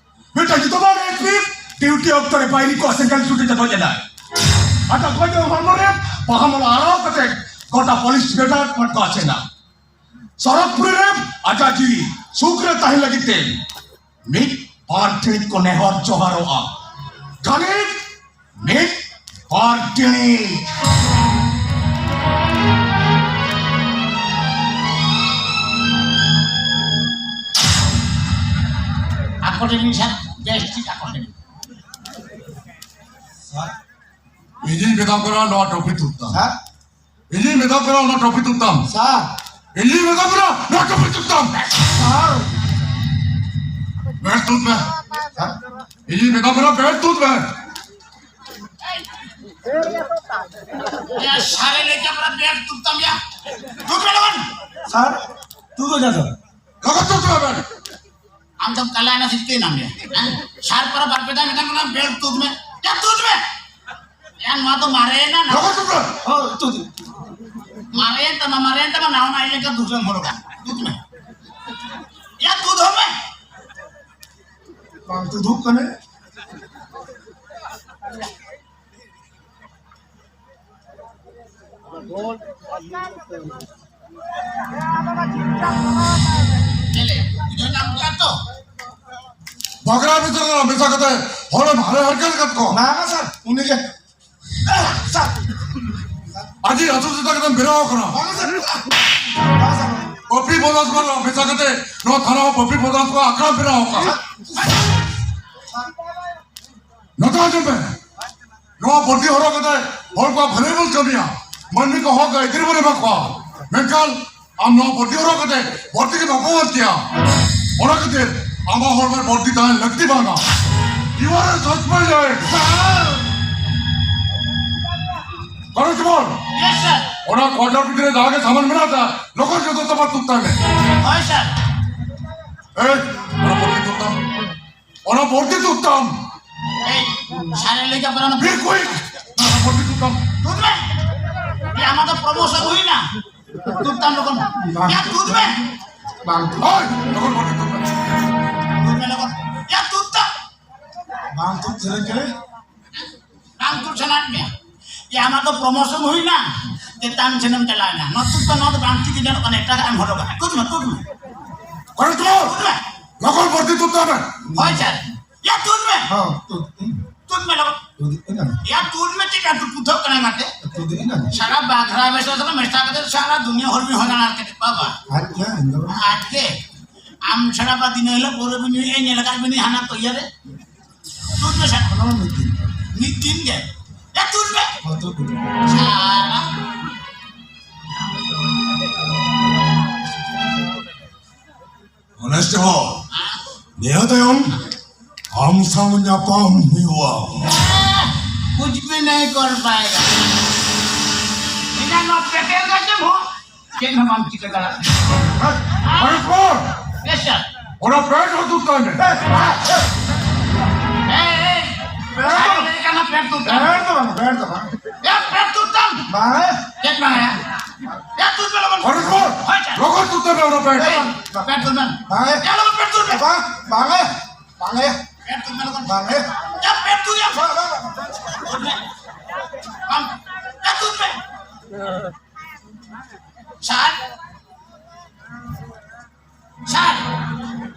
ᱢᱤᱫᱴᱟᱝ ᱧᱩᱛᱩᱢᱟᱱ ᱮᱥᱯᱤ ᱰᱤᱭᱩᱴᱤ ᱚᱠᱛᱚ ᱨᱮ ᱵᱟᱭᱨᱤ ᱠᱚ ᱥᱮᱸᱜᱮᱞ ᱪᱩᱴᱤ ᱛᱮ ᱜᱚᱡ ᱮᱱᱟᱭ᱾ ᱟᱨ ᱜᱚᱡ ᱦᱚᱲᱢᱚ ᱨᱮ ᱵᱟᱦᱟ ᱢᱟᱞᱟ ᱟᱨᱟᱣ ᱠᱟᱛᱮ ᱜᱚᱴᱟ ᱯᱩᱞᱤᱥ ᱰᱤᱯᱟᱨᱴᱢᱮᱱᱴ ᱠᱚ ᱟᱥᱮᱱᱟ᱾ ᱥᱚᱨᱚᱜᱽᱯᱩᱨᱤ ᱨᱮ ᱟᱡᱟᱜ ᱡᱤᱣᱤ ᱥᱩᱠ ᱨᱮ ᱛᱟᱦᱮᱸ ᱞᱟᱹᱜᱤᱫ ᱛᱮ ᱢᱤᱫ ᱵᱟᱨ ᱴᱤᱬᱤᱡ ᱠᱚ ᱱᱮᱦᱚᱨ ᱡᱚᱦᱟᱨᱚᱜᱼᱟ᱾ ᱠᱷᱟᱹᱞᱤ ᱢᱤᱫ ᱵᱟᱨ ᱴᱤᱬᱤᱡ᱾ ᱟᱠᱚ ᱴᱷᱮᱱ ᱥᱟᱨ, ᱵᱮᱥ ᱴᱷᱤᱠ ᱟᱠᱚ ᱴᱷᱮᱱ᱾ ᱥᱟᱨ, ᱤᱧᱤᱧ ᱢᱮᱛᱟᱢ ᱠᱟᱱᱟ ᱱᱚᱣᱟ ᱴᱨᱚᱯᱷᱤ ᱛᱩᱫ ᱛᱟᱢ᱾ ᱥᱟᱨ? ᱤᱧᱤᱧ ᱢᱮᱛᱟᱢ ᱠᱟᱱᱟ ᱚᱱᱟ ᱴᱨᱚᱯᱷᱤ ᱛᱩᱫ ᱛᱟᱢ᱾ ᱥᱟᱨ᱾ ᱤᱧᱤᱧ ᱢᱮᱛᱟᱢ ᱠᱟᱱᱟ ᱱᱚᱣᱟ ᱴᱨᱚᱯᱷᱤ ᱛᱩᱫ ᱛᱟᱢ᱾ ᱥᱟᱨ᱾ ᱵᱮᱴ ᱛᱩᱫ ᱢᱮ᱾ ᱥᱟᱨ᱾ ᱤᱧᱤᱧ ᱢᱮᱛᱟᱢ ᱠᱟᱱᱟ ᱵᱮᱴ ᱛᱩᱫ ᱢᱮ᱾ ᱮ, ᱥᱟᱨᱮ ᱞᱟᱹᱭ ᱠᱮᱫ ᱵᱚᱞᱮ ᱵᱮᱴ ᱛᱩᱫ ᱛᱟᱢ ᱭᱟ᱾ ᱛᱩᱫ ᱢᱮ ᱞᱚᱜᱚᱱ᱾ ᱥᱟᱨ, ᱛᱩᱫ ᱦᱚ ᱡᱟ ᱥᱟᱨ᱾ ᱞᱚᱜᱚᱱ ᱛᱩᱫ ᱢᱮ ᱵᱮᱴ᱾ ᱟᱢ ᱫᱚᱢ ᱠᱟᱞᱟᱭᱮᱱᱟ ᱥᱮ ᱪᱤᱠᱟᱹᱭᱮᱱᱟᱢ ᱭᱟ? ᱦᱮᱸ? ᱥᱟᱨ ᱯᱚᱨᱮ ᱵᱟᱨ ᱯᱮ ᱫᱷᱟᱣ ᱢᱮᱛᱟᱢ ᱠᱟᱱᱟ ᱵᱮᱴ ᱛᱩᱫ ᱢᱮ᱾ ᱭᱟ ᱛᱩᱫ ᱢᱮ᱾ ᱭᱟ, ᱱᱚᱣᱟ ᱫᱚ ᱢᱟᱨᱮᱭᱮᱱᱟ ᱱᱟ᱾ ᱞᱚᱜᱚᱱ ᱛᱩᱫ ᱢᱮ᱾ ᱦᱳᱭ, ᱛᱩᱫ᱾ ᱢᱟᱨᱮᱭᱮᱱ ᱛᱟᱢᱟ, ᱢᱟᱨᱮᱭᱮᱱ ᱛᱟᱢᱟ, ᱱᱟᱣᱟ ᱱᱟᱣᱟ ᱞᱮᱠᱟ ᱫᱩᱥᱨᱟᱢ ᱦᱚᱨᱚᱜᱟ᱾ ᱛᱩᱫ ᱢᱮ᱾ ᱭᱟ, ᱛᱩᱫ ᱦᱚ ᱢᱮ᱾ ᱵᱟᱝ ᱛᱩᱫᱩᱜ ᱠᱟᱱᱟ᱾ ᱪᱮᱞᱮ? ᱵᱩᱡᱷᱟᱹᱣ ᱧᱟᱢ ᱠᱮᱫᱟ ᱛᱚ? ᱵᱟᱜᱽᱲᱟ ᱵᱷᱤᱛᱨᱤ ᱨᱮ ᱢᱮᱥᱟ ᱠᱟᱛᱮ ᱦᱚᱲᱮᱢ ᱦᱟᱞᱮ ᱦᱟᱨᱠᱮᱛ ᱟᱠᱟᱫ ᱠᱚᱣᱟ᱾ ᱵᱟᱝᱟ ᱥᱟᱨ, ᱩᱱᱤ ᱜᱮ᱾ ᱥᱟᱨ᱾ ᱟᱡᱤᱡ ᱟᱹᱛᱩ ᱪᱮᱛᱟ ᱠᱟᱛᱮᱢ ᱵᱮᱱᱟᱣ ᱟᱠᱟᱱᱟ᱾ ᱵᱟᱝᱟ ᱥᱟᱨ᱾ ᱵᱟᱝᱟ ᱥᱟᱨ᱾ ᱯᱟᱹᱯᱤ ᱵᱚᱫᱟᱥ ᱠᱚ ᱢᱮᱥᱟ ᱠᱟᱛᱮ ᱱᱚᱣᱟ ᱛᱷᱟᱱᱟ ᱦᱚᱸ ᱯᱟᱹᱯᱤ ᱵᱚᱫᱟᱥ ᱠᱚ ᱟᱠᱷᱲᱟ ᱵᱮᱱᱟᱣ ᱟᱠᱟᱫ᱾ ᱱᱚᱛᱮ ᱦᱤᱡᱩᱜ ᱯᱮ᱾ ᱱᱚᱣᱟ ᱵᱚᱨᱫᱤ ᱦᱚᱨᱚᱜ ᱠᱟᱛᱮ ᱦᱚᱲ ᱠᱚᱣᱟᱜ ᱵᱷᱟᱹᱞᱟᱹᱭ ᱵᱚᱱ ᱠᱟᱹᱢᱤᱭᱟ, ᱢᱟᱹᱱᱢᱤ ᱠᱚ ᱦᱚᱠ ᱟᱹᱭᱫᱟᱹᱨᱤ ᱵᱚᱱ ᱮᱢᱟ ᱠᱚᱣᱟ᱾ ᱢᱮᱱᱠᱷᱟᱱ ᱟᱢ ᱱᱚᱣᱟ ᱵᱚᱨᱫᱤ ᱦᱚᱨᱚᱜ ᱠᱟᱛᱮ ᱵᱚᱨᱫᱤ ᱜᱮ ᱵᱟᱠᱚ ᱚᱞ ᱠᱮᱭᱟ᱾ ᱚᱱᱟ ᱠᱷᱟᱹᱛᱤᱨ ᱟᱢᱟᱜ ᱦᱚᱲᱢᱚ ᱨᱮ ᱵᱚᱨᱫᱤ ᱛᱟᱦᱮᱱ ᱞᱟᱹᱠᱛᱤ ᱵᱟᱝᱟ᱾ You are a suspended. Constable, ᱚᱱᱟ ᱠᱚᱰᱟ ᱵᱷᱤᱛᱨᱤ ᱡᱟᱦᱟᱸ ᱜᱮ ᱥᱟᱢᱟᱱ ᱢᱮᱱᱟᱜ ᱛᱟ, ᱞᱚᱜᱚᱱ ᱡᱚᱛᱚ ᱛᱟᱢᱟ ᱛᱩᱫ ᱛᱟᱢ ᱢᱮ᱾ ᱦᱳᱭ, ᱥᱟᱨ᱾ ᱮᱭ, ᱚᱱᱟ ᱵᱚᱨᱫᱤ ᱛᱩᱫ ᱛᱟᱢ᱾ ᱚᱱᱟ ᱵᱚᱨᱫᱤ ᱛᱩᱫ ᱛᱟᱢ᱾ ᱮᱭ, ᱥᱟᱨᱮ ᱞᱟᱹᱭ ᱠᱟᱜ ᱵᱚᱱᱟ᱾ Be quick. ᱚᱱᱟ ᱵᱚᱨᱫᱤ ᱛᱩᱫ ᱛᱟᱢ᱾ ᱛᱩᱫ ᱢᱮ᱾ ᱮᱭ, ᱟᱢᱟᱜ ᱫᱚ promotion ᱦᱩᱭᱱᱟ᱾ ᱛᱩᱫ ᱛᱟᱢ ᱞᱚᱜᱚᱱ᱾ ᱵᱟᱝ᱾ ᱭᱟ, ᱛᱩᱫ ᱢᱮ᱾ ᱵᱟᱝ᱾ ᱦᱳᱭ, ᱞᱚᱜᱚᱱ ᱵᱚᱨᱫᱤ ᱛᱩᱫ ᱢᱮ᱾ ᱛᱩᱫ ᱢᱮ ᱞᱚᱜᱚᱱ᱾ ᱭᱟ, ᱛᱩᱫ ᱛᱟᱢ᱾ ᱵᱟᱝ ᱛᱩᱫ ᱥᱟᱱᱟᱧ ᱠᱟᱱᱟ᱾ ᱵᱟᱝ ᱛᱩᱫ ᱥᱟᱱᱟᱭᱮᱫ ᱢᱮᱭᱟ? ᱭᱟ, ᱟᱢᱟᱜ ᱫᱚ promotion ᱦᱩᱭᱱᱟ, ᱪᱮᱛᱟᱱ ᱥᱮᱱᱮᱢ ᱪᱟᱞᱟᱣᱮᱱᱟ᱾ ᱱᱚᱣᱟ ᱛᱩᱫ ᱫᱚ, ᱱᱚᱣᱟ ᱫᱚ ᱵᱟᱝ ᱴᱷᱤᱠ ᱜᱟᱱᱚᱜ ᱠᱟᱱᱟ, ᱮᱴᱟᱜᱟᱜ ᱮᱢ ᱦᱚᱨᱚᱜᱟ᱾ ᱛᱩᱫ ᱢᱮ, ᱛᱩᱫ ᱢᱮ᱾ ᱠᱚᱱᱮᱥᱴᱚᱵᱚᱞ, ᱛᱩᱫ ᱢᱮ᱾ ᱞᱚᱜᱚᱱ ᱵᱚᱨᱫᱤ ᱛᱩᱫ ᱛᱟᱢ ᱢᱮ᱾ ᱦᱳᱭ ᱥᱟᱨ᱾ ᱭᱟ, ᱛᱩᱫ ᱢᱮ᱾ ᱦᱚᱸ, ᱛᱩᱫ᱾ ᱛᱩᱫ ᱢᱮ ᱞᱚᱜᱚᱱ᱾ ᱛᱩᱫ ᱤᱧ ᱠᱟᱱᱟ᱾ ᱭᱟ, ᱛᱩᱫ ᱢᱮ, ᱪᱮᱫ ᱠᱟᱱ ᱛᱩᱫ ᱯᱩᱛᱷᱟᱹᱜ ᱠᱟᱱᱟ ᱢᱟᱛᱮ? ᱛᱩᱫ ᱤᱧ ᱠᱟᱱᱟ᱾ ᱥᱟᱨᱟ ᱵᱟᱜᱷᱨᱟ ᱵᱮᱥ ᱥᱟᱞᱟ ᱢᱮᱥᱟ ᱠᱟᱛᱮ ᱥᱟᱨᱟ ᱫᱩᱱᱤᱭᱟᱹ ᱦᱚᱲ ᱢᱤᱫ ᱦᱚᱲ ᱟᱨ ᱠᱟᱛᱮ ᱵᱟᱵᱟ᱾ ᱟᱡ ᱜᱮ, ᱤᱧ ᱫᱚ᱾ ᱟᱡ ᱜᱮ᱾ ᱟᱢ ᱪᱷᱟᱲᱟ ᱵᱟ ᱫᱤᱱᱟᱹ ᱦᱤᱞᱳᱜ ᱯᱟᱹᱣᱨᱟᱹ ᱵᱤᱱ ᱧᱩᱭᱮᱫᱼᱟ, ᱧᱮᱞ ᱟᱠᱟᱫ ᱵᱤᱱᱟᱹᱧ ᱦᱟᱱᱟ ᱛᱚᱭᱟ ᱨᱮ᱾ ᱛᱩᱫ ᱢᱮ ᱥᱟᱨ᱾ ᱚᱱᱟ ᱢᱟ ᱢᱤᱫ ᱫᱤᱱ᱾ ᱢᱤᱫ ᱫᱤᱱ ᱜᱮ? ᱭᱟ, ᱛᱩᱫ ᱢᱮ᱾ ᱦᱚᱸ, ᱛᱩᱫ ᱢᱮ᱾ ᱥᱟᱨᱟ᱾ ᱚᱱᱮᱥᱴ ᱦᱚᱲ, ᱱᱤᱭᱟᱹ ᱛᱟᱭᱚᱢ ᱟᱢ ᱥᱟᱶ ᱧᱟᱯᱟᱢ ᱦᱩᱭᱩᱜᱼᱟ᱾ ᱠᱩᱪ ᱵᱷᱤ ᱱᱟᱦᱤ ᱠᱚᱨ ᱯᱟᱭᱮᱜᱟ᱾ ᱤᱧᱟᱹᱜ ᱱᱚᱣᱟ ᱯᱮᱴᱮᱨ ᱜᱟᱡᱮᱢ ᱦᱚᱸ ᱪᱮᱫ ᱦᱚᱸ ᱵᱟᱢ ᱪᱤᱠᱟᱹ ᱫᱟᱲᱮᱭᱟᱜᱼᱟ᱾ ᱦᱮᱸ, ᱯᱚᱨᱮᱥᱯᱚᱨ! ᱭᱮᱥ, ᱥᱟᱨ᱾ ᱚᱱᱟ ᱯᱮᱱᱴ ᱦᱚᱸ ᱛᱩᱫ ᱛᱟᱭ ᱢᱮ᱾ ᱮᱭ, ᱮᱭ, ᱯᱮᱱᱴ ᱫᱚ ᱟᱨᱮ ᱞᱟᱹᱭ ᱠᱟᱱᱟ ᱯᱮᱱᱴ ᱛᱩᱫ ᱛᱟᱢ᱾ ᱯᱮᱱᱴ ᱫᱚ ᱵᱟᱝ, ᱯᱮᱱᱴ ᱫᱚ ᱵᱟᱝ᱾ ᱮ, ᱯᱮᱱᱴ ᱛᱩᱫ ᱛᱟᱢ᱾ ᱵᱟᱝ᱾ ᱪᱮᱫ ᱵᱟᱝ ᱭᱟ? ᱭᱟ, ᱛᱩᱫ ᱢᱮ ᱞᱚᱜᱚᱱ᱾ ᱯᱚᱨᱮᱥᱯᱚᱨ! ᱦᱳᱭ, ᱥᱟᱨ᱾ ᱞᱚᱜᱚᱱ ᱛᱩᱫ ᱛᱟᱭ ᱢᱮ ᱚᱱᱟ ᱯᱮᱱᱴ᱾ ᱮᱭ, ᱯᱮᱱᱴ ᱛᱩᱫ ᱢᱮ᱾ ᱵᱟᱝ᱾ ᱭᱟ, ᱞᱚᱜᱚᱱ ᱯᱮᱱᱴ ᱛᱩᱫ ᱢᱮ᱾ ᱵᱟᱝ, ᱵᱟᱝ᱾ ᱯᱮᱱᱴ ᱛᱩᱫ ᱢᱮ ᱞᱚᱜᱚᱱ᱾ ᱵᱟᱝ᱾ ᱭᱟ, ᱯᱮᱱᱴ ᱛᱩᱫ ᱭᱟ᱾ ᱵᱟᱝ, ᱵᱟᱝ, ᱵᱟᱝ᱾ ᱛᱩᱫ ᱢᱮ᱾ ᱵᱟᱝ᱾ ᱭᱟ, ᱛᱩᱫ ᱢᱮ᱾ ᱥᱟᱨ᱾ ᱥᱟᱨ᱾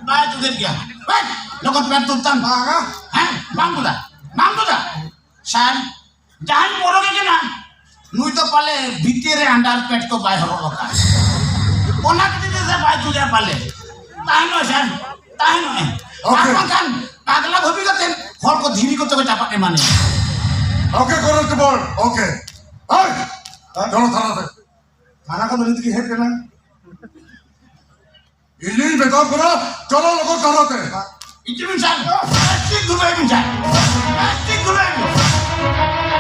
ᱵᱟᱭ ᱛᱩᱫᱮᱫ ᱜᱮᱭᱟ᱾ ᱵᱟᱝ᱾ ᱞᱚᱜᱚᱱ ᱯᱮᱱᱴ ᱛᱩᱫ ᱛᱟᱢ᱾ ᱵᱟᱝᱟ᱾ ᱦᱮᱸ? ᱵᱟᱝ ᱛᱩᱫᱟ᱾ ᱵᱟᱝ ᱛᱩᱫᱟ᱾ ᱥᱟᱨ᱾ ᱡᱟᱦᱟᱸᱧ ᱯᱚᱨᱚᱜᱮ ᱠᱟᱱᱟ, ᱱᱩᱭ ᱫᱚ ᱯᱟᱞᱮ ᱵᱷᱤᱛᱤᱨ ᱨᱮ underpant ᱠᱚ ᱵᱟᱭ ᱦᱚᱨᱚᱜ ᱟᱠᱟᱫ᱾ ᱚᱱᱟ ᱠᱷᱟᱹᱛᱤᱨ ᱛᱮ ᱵᱟᱭ ᱪᱩᱡᱟ ᱯᱟᱞᱮ᱾ ᱛᱟᱦᱮᱱᱚᱜ ᱥᱮ ᱛᱟᱦᱮᱱᱚᱜ ᱮ᱾ ᱟᱨ OK᱾ ᱵᱟᱝᱠᱷᱟᱱ ᱯᱟᱜᱽᱞᱟ ᱵᱷᱟᱹᱵᱤ ᱠᱟᱛᱮ ᱦᱚᱲ ᱠᱚ ᱫᱷᱤᱨᱤ ᱠᱚᱛᱮ ᱠᱚ ᱪᱟᱯᱟᱫ ᱮᱢᱟᱱᱮ᱾ OK, constable, OK᱾ ᱦᱮᱭ, ᱪᱚᱞᱚ ᱛᱷᱟᱱᱟ ᱛᱮ᱾ ᱛᱷᱟᱱᱟ ᱠᱷᱚᱱ ᱫᱚ ᱱᱤᱛ ᱜᱮ ᱦᱮᱡ ᱞᱮᱱᱟ᱾ ᱤᱧᱤᱧ ᱢᱮᱛᱟᱢ ᱠᱟᱱᱟ, ᱪᱚᱞᱚ ᱞᱚᱜᱚᱱ ᱛᱷᱟᱱᱟ ᱛᱮ᱾ ᱤᱧ ᱪᱮᱫ ᱵᱤᱱ ᱪᱟᱞ? ᱪᱮᱫ ᱫᱷᱩᱨᱟᱹᱭ ᱵᱤᱱ ᱪᱟᱞ? ᱪᱮᱫ ᱫᱷᱩᱨᱟᱹᱭ ᱵᱤᱱ?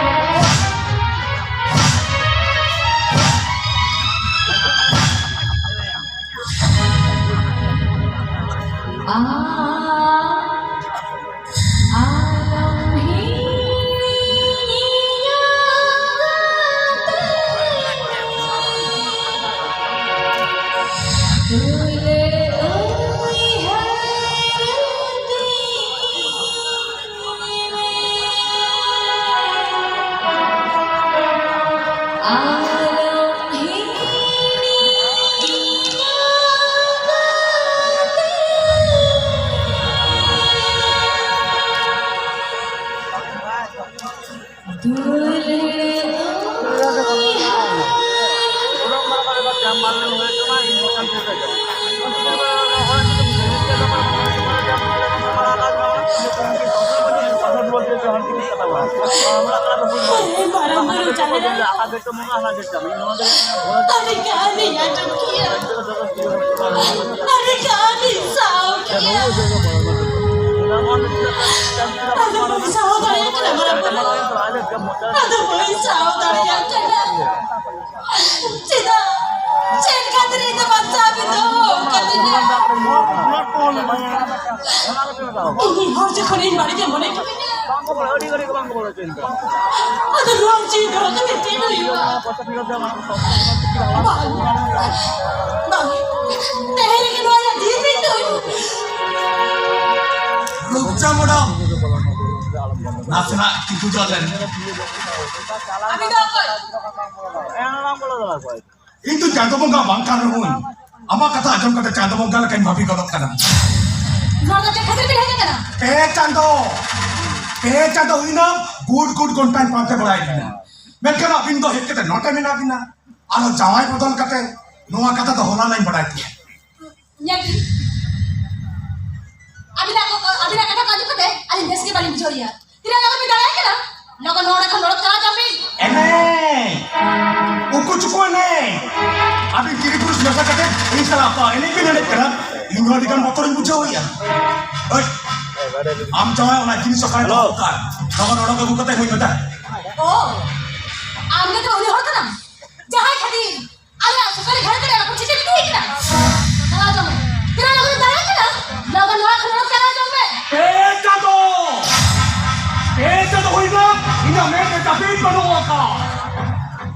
ᱢᱟᱨᱟᱝ ᱵᱩᱨᱩ ᱡᱟᱦᱮᱨ ᱟᱭᱳ, ᱟᱹᱰᱤ ᱜᱟᱱᱤᱧ ᱟᱸᱡᱚᱢ ᱠᱮᱜᱼᱟ, ᱟᱹᱰᱤ ᱜᱟᱱᱤᱧ ᱥᱟᱦᱟᱣ ᱠᱮᱜᱼᱟ᱾ ᱟᱫᱚ ᱵᱟᱹᱧ ᱥᱟᱦᱟᱣ ᱫᱟᱲᱮᱭᱟᱜ ᱠᱟᱱᱟ ᱢᱟᱨᱟᱝ ᱵᱩᱨᱩ, ᱟᱫᱚ ᱵᱟᱹᱧ ᱥᱟᱦᱟᱣ ᱫᱟᱲᱮᱭᱟᱜ ᱠᱟᱱᱟ᱾ ᱪᱮᱫᱟᱜ? ᱪᱮᱫ ᱠᱷᱟᱹᱛᱤᱨ ᱤᱧ ᱫᱚ ᱵᱟᱧᱪᱟᱣ ᱵᱤᱱ ᱫᱚᱦᱚ ᱟᱠᱟᱫᱤᱧᱟ? ᱤᱧ ᱦᱚᱲ ᱡᱚᱠᱷᱚᱱ ᱤᱧ ᱵᱟᱹᱲᱤᱡ ᱮ ᱢᱚᱱᱮ ᱠᱮᱫᱤᱧᱟ, ᱟᱫᱚ ᱱᱚᱣᱟ ᱡᱤᱣᱤ ᱫᱚᱦᱚ ᱠᱟᱛᱮ ᱪᱮᱫ ᱦᱩᱭᱩᱜᱼᱟ? ᱵᱟᱝ, ᱵᱟᱝ, ᱛᱮᱦᱮᱧ ᱨᱮᱜᱮ ᱱᱚᱣᱟ ᱨᱮᱭᱟᱜ ᱫᱤᱱ ᱫᱤᱱ ᱫᱚ ᱦᱩᱭᱩᱜᱼᱟ᱾ ᱨᱩᱯᱪᱟᱸᱫᱽ ᱢᱮᱰᱟᱢ, ᱱᱟᱥᱮᱱᱟᱜ ᱠᱤᱪᱷᱩ ᱡᱚᱞ ᱞᱮᱱ᱾ ᱟᱹᱵᱤᱱ ᱫᱚ ᱚᱠᱚᱭ? ᱤᱧ ᱫᱚ ᱪᱟᱸᱫᱚ ᱵᱚᱸᱜᱟ ᱵᱟᱝ ᱠᱟᱱ ᱨᱮᱦᱚᱸᱧ, ᱟᱢᱟᱜ ᱠᱟᱛᱷᱟ ᱟᱸᱡᱚᱢ ᱠᱟᱛᱮ ᱪᱟᱸᱫᱚ ᱵᱚᱸᱜᱟ ᱞᱮᱠᱟᱧ ᱵᱷᱟᱹᱵᱤ ᱜᱚᱫᱚᱜ ᱠᱟᱱᱟ᱾ ᱱᱚᱣᱟ ᱫᱚ ᱪᱮᱫ ᱠᱷᱟᱹᱛᱤᱨ ᱵᱤᱱ ᱦᱮᱡ ᱟᱠᱟᱱᱟ? ᱯᱮ ᱪᱟᱸᱫᱚ, ᱯᱮ ᱪᱟᱸᱫᱚ ᱦᱩᱭᱱᱟ, ᱜᱩᱰ ᱜᱩᱰ ᱜᱷᱚᱱᱴᱟᱧ ᱯᱟᱱᱛᱮ ᱵᱟᱲᱟᱭᱮᱫ ᱵᱤᱱᱟ, ᱢᱮᱱᱠᱷᱟᱱ ᱟᱹᱵᱤᱱ ᱫᱚ ᱦᱮᱡ ᱠᱟᱛᱮ ᱱᱚᱰᱮ ᱢᱮᱱᱟᱜ ᱵᱤᱱᱟ᱾ ᱟᱨᱦᱚᱸ ᱡᱟᱶᱟᱭ ᱵᱚᱫᱚᱞ ᱠᱟᱛᱮ ᱱᱚᱣᱟ ᱠᱟᱛᱷᱟ ᱫᱚ ᱦᱚᱞᱟ ᱱᱟᱧ ᱵᱟᱰᱟᱭ ᱠᱮᱫᱟ᱾ ᱧᱮᱞ ᱵᱤᱱ, ᱟᱹᱵᱤᱱᱟᱜ ᱠᱚ, ᱟᱹᱵᱤᱱᱟᱜ ᱠᱟᱛᱷᱟ ᱠᱚ ᱟᱸᱡᱚᱢ ᱠᱟᱛᱮ ᱟᱹᱞᱤᱧ ᱵᱮᱥ ᱜᱮ ᱵᱟᱹᱞᱤᱧ ᱵᱩᱡᱷᱟᱹᱣ ᱮᱭᱟ᱾ ᱛᱤᱱᱟᱹᱜ ᱞᱚᱜᱚᱱ ᱵᱤᱱ ᱫᱟᱲᱮᱭᱟᱜ ᱠᱟᱱᱟ, ᱞᱚᱜᱚᱱ ᱱᱚᱣᱟ ᱠᱷᱚᱱ ᱚᱰᱚᱠ ᱪᱟᱞᱟᱣ ᱦᱚᱪᱚᱜ ᱵᱤᱱ᱾ ᱮᱱᱮᱡ! ᱩᱠᱩ ᱪᱩᱠᱩ ᱮᱱᱮᱡ! ᱟᱹᱵᱤᱱ ᱛᱤᱨᱤ ᱯᱩᱨᱩᱥ ᱢᱮᱥᱟ ᱠᱟᱛᱮ ᱤᱧ ᱥᱟᱞᱟᱜ ᱚᱠᱟ ᱮᱱᱮᱡ ᱵᱤᱱ ᱮᱱᱮᱡ ᱠᱟᱱᱟ? ᱤᱧ ᱦᱚᱸ ᱟᱹᱰᱤ ᱜᱟᱱ ᱵᱚᱛᱚᱨᱤᱧ ᱵᱩᱡᱷᱟᱹᱣ ᱮᱫᱼᱟ᱾ ᱦᱳᱭ, ᱟᱢ ᱡᱟᱶᱟᱭ ᱚᱱᱟ ᱡᱤᱱᱤᱥ ᱚᱠᱟᱨᱮ ᱫᱚᱦᱚ ᱠᱟᱜᱼᱟ? ᱞᱚᱜᱚᱱ ᱚᱰᱚᱠ ᱟᱹᱜᱩ ᱠᱟᱛᱮ ᱦᱩᱭ ᱢᱮᱛᱟ᱾ ᱚ, ᱟᱢ ᱜᱮ ᱛᱚ ᱩᱱᱤ ᱦᱚᱲ ᱠᱟᱱᱟᱢ, ᱡᱟᱦᱟᱸᱭ ᱠᱷᱟᱹᱛᱤᱨ ᱟᱞᱮᱭᱟᱜ ᱥᱩᱥᱟᱹᱨᱤ ᱜᱷᱟᱨᱚᱸᱡᱽ ᱨᱮ ᱟᱵᱚ ᱪᱤᱠᱟᱹ ᱪᱤᱠᱟᱹ ᱦᱩᱭ ᱠᱟᱱᱟ? ᱪᱟᱞᱟᱣ ᱦᱚᱪᱚᱜ ᱢᱮ᱾ ᱛᱤᱱᱟᱹᱜ ᱞᱚᱜᱚᱱ ᱫᱟᱲᱮᱭᱟᱜ ᱠᱟᱱᱟ, ᱞᱚᱜᱚᱱ ᱱᱚᱣᱟ ᱠᱷᱚᱱ ᱚᱰᱚᱠ ᱪᱟᱞᱟᱣ ᱦᱚᱪᱚᱜ ᱢᱮ᱾ ᱯᱮ ᱪᱟᱸᱫᱚ! ᱯᱮ ᱪᱟᱸᱫᱚ ᱦᱩᱭᱱᱟ, ᱤᱧᱟᱹᱜ ᱢᱮᱫ ᱨᱮ ᱡᱟᱹᱯᱤᱫ ᱵᱟᱹᱱᱩᱜ ᱟᱠᱟᱫ᱾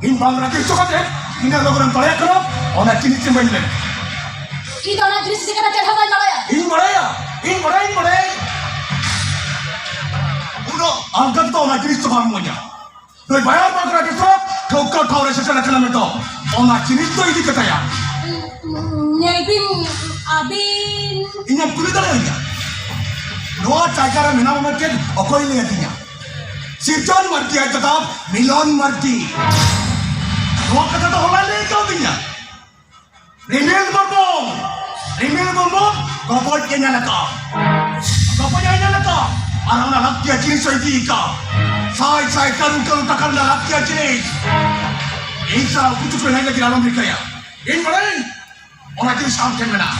ᱤᱧ ᱵᱟᱝ ᱨᱟᱹᱜᱤ ᱦᱚᱪᱚ ᱠᱟᱛᱮ, ᱤᱱᱟᱹ ᱞᱚᱜᱚᱱ ᱮᱢ ᱫᱟᱲᱮᱭᱟᱜ ᱠᱟᱱᱟ, ᱚᱱᱟ ᱡᱤᱱᱤᱥ ᱤᱢᱟᱹᱧ ᱢᱮ᱾ ᱤᱧ ᱫᱚ ᱚᱱᱟ ᱡᱤᱱᱤᱥ ᱤᱫᱤ ᱠᱟᱛᱮ ᱪᱮᱫ ᱦᱚᱸ ᱵᱟᱹᱧ ᱵᱟᱲᱟᱭᱟ᱾ ᱤᱧ ᱵᱟᱲᱟᱭᱟ, ᱤᱧ ᱵᱟᱲᱟᱭᱟ, ᱤᱧ ᱵᱟᱲᱟᱭᱟ᱾ ᱩᱱᱟᱹᱜ ᱟᱞᱜᱟ ᱛᱮᱫᱚ ᱚᱱᱟ ᱡᱤᱱᱤᱥ ᱫᱚ ᱵᱟᱢ ᱤᱢᱟᱹᱧᱟ᱾ ᱱᱩᱭ ᱵᱟᱭᱟᱨ ᱵᱟᱜᱽᱨᱟ ᱜᱤᱫᱽᱨᱟᱹ ᱴᱷᱟᱹᱣᱠᱟᱹ ᱴᱷᱟᱶ ᱨᱮ ᱥᱮᱴᱮᱨ ᱟᱠᱟᱱᱟ ᱢᱮᱱᱛᱮ ᱚᱱᱟ ᱡᱤᱱᱤᱥ ᱫᱚ ᱤᱫᱤ ᱠᱟᱛᱟᱭᱟ᱾ ᱧᱮᱞ ᱵᱤᱱ, ᱟᱹᱵᱤᱱ ᱤᱧᱮᱢ ᱠᱩᱞᱤ ᱫᱟᱲᱮᱭᱟᱹᱧᱟ? ᱱᱚᱣᱟ ᱡᱟᱭᱜᱟ ᱨᱮ ᱢᱮᱱᱟᱢᱟ ᱢᱮᱱᱛᱮ ᱚᱠᱚᱭ ᱞᱟᱹᱭ ᱟᱹᱫᱤᱧᱟ? ᱥᱤᱨᱡᱚᱱ ᱢᱟᱨᱰᱤ ᱟᱡ ᱫᱟᱫᱟ ᱢᱤᱞᱚᱱ ᱢᱟᱨᱰᱤ᱾ ᱱᱚᱣᱟ ᱠᱟᱛᱷᱟ ᱫᱚ ᱦᱚᱞᱟᱭ ᱞᱟᱹᱭ ᱠᱟᱣᱫᱤᱧᱟ᱾ ᱨᱤᱢᱤᱞ ᱢᱩᱨᱢᱩ, ᱨᱤᱢᱤᱞ ᱢᱩᱨᱢᱩ ᱜᱚᱵᱚᱡ ᱜᱮ ᱧᱮᱞ ᱟᱠᱟᱫ᱾ ᱜᱚᱵᱚᱡ ᱮ ᱧᱮᱞ ᱟᱠᱟᱫ᱾ ᱟᱨ ᱚᱱᱟ ᱞᱟᱹᱠᱛᱤᱭᱟᱱ ᱡᱤᱱᱤᱥ ᱦᱚᱸ ᱤᱫᱤ ᱟᱠᱟᱫ᱾ ᱥᱟᱭ ᱥᱟᱭ ᱠᱟᱹᱨᱩ ᱠᱟᱹᱨᱩ ᱴᱟᱠᱟ ᱨᱮᱱᱟᱜ ᱞᱟᱹᱠᱛᱤᱭᱟᱱ ᱡᱤᱱᱤᱥ᱾ ᱤᱧ ᱥᱟᱶ ᱠᱩᱪᱩ ᱠᱚ ᱮᱱᱮᱡ ᱞᱟᱹᱜᱤᱫ ᱟᱞᱚᱢ ᱨᱤᱠᱟᱹᱭᱟ᱾ ᱤᱧ ᱵᱟᱲᱟᱭᱟᱹᱧ, ᱚᱱᱟ ᱡᱤᱱᱤᱥ ᱟᱢ ᱴᱷᱮᱱ ᱢᱮᱱᱟᱜᱼᱟ᱾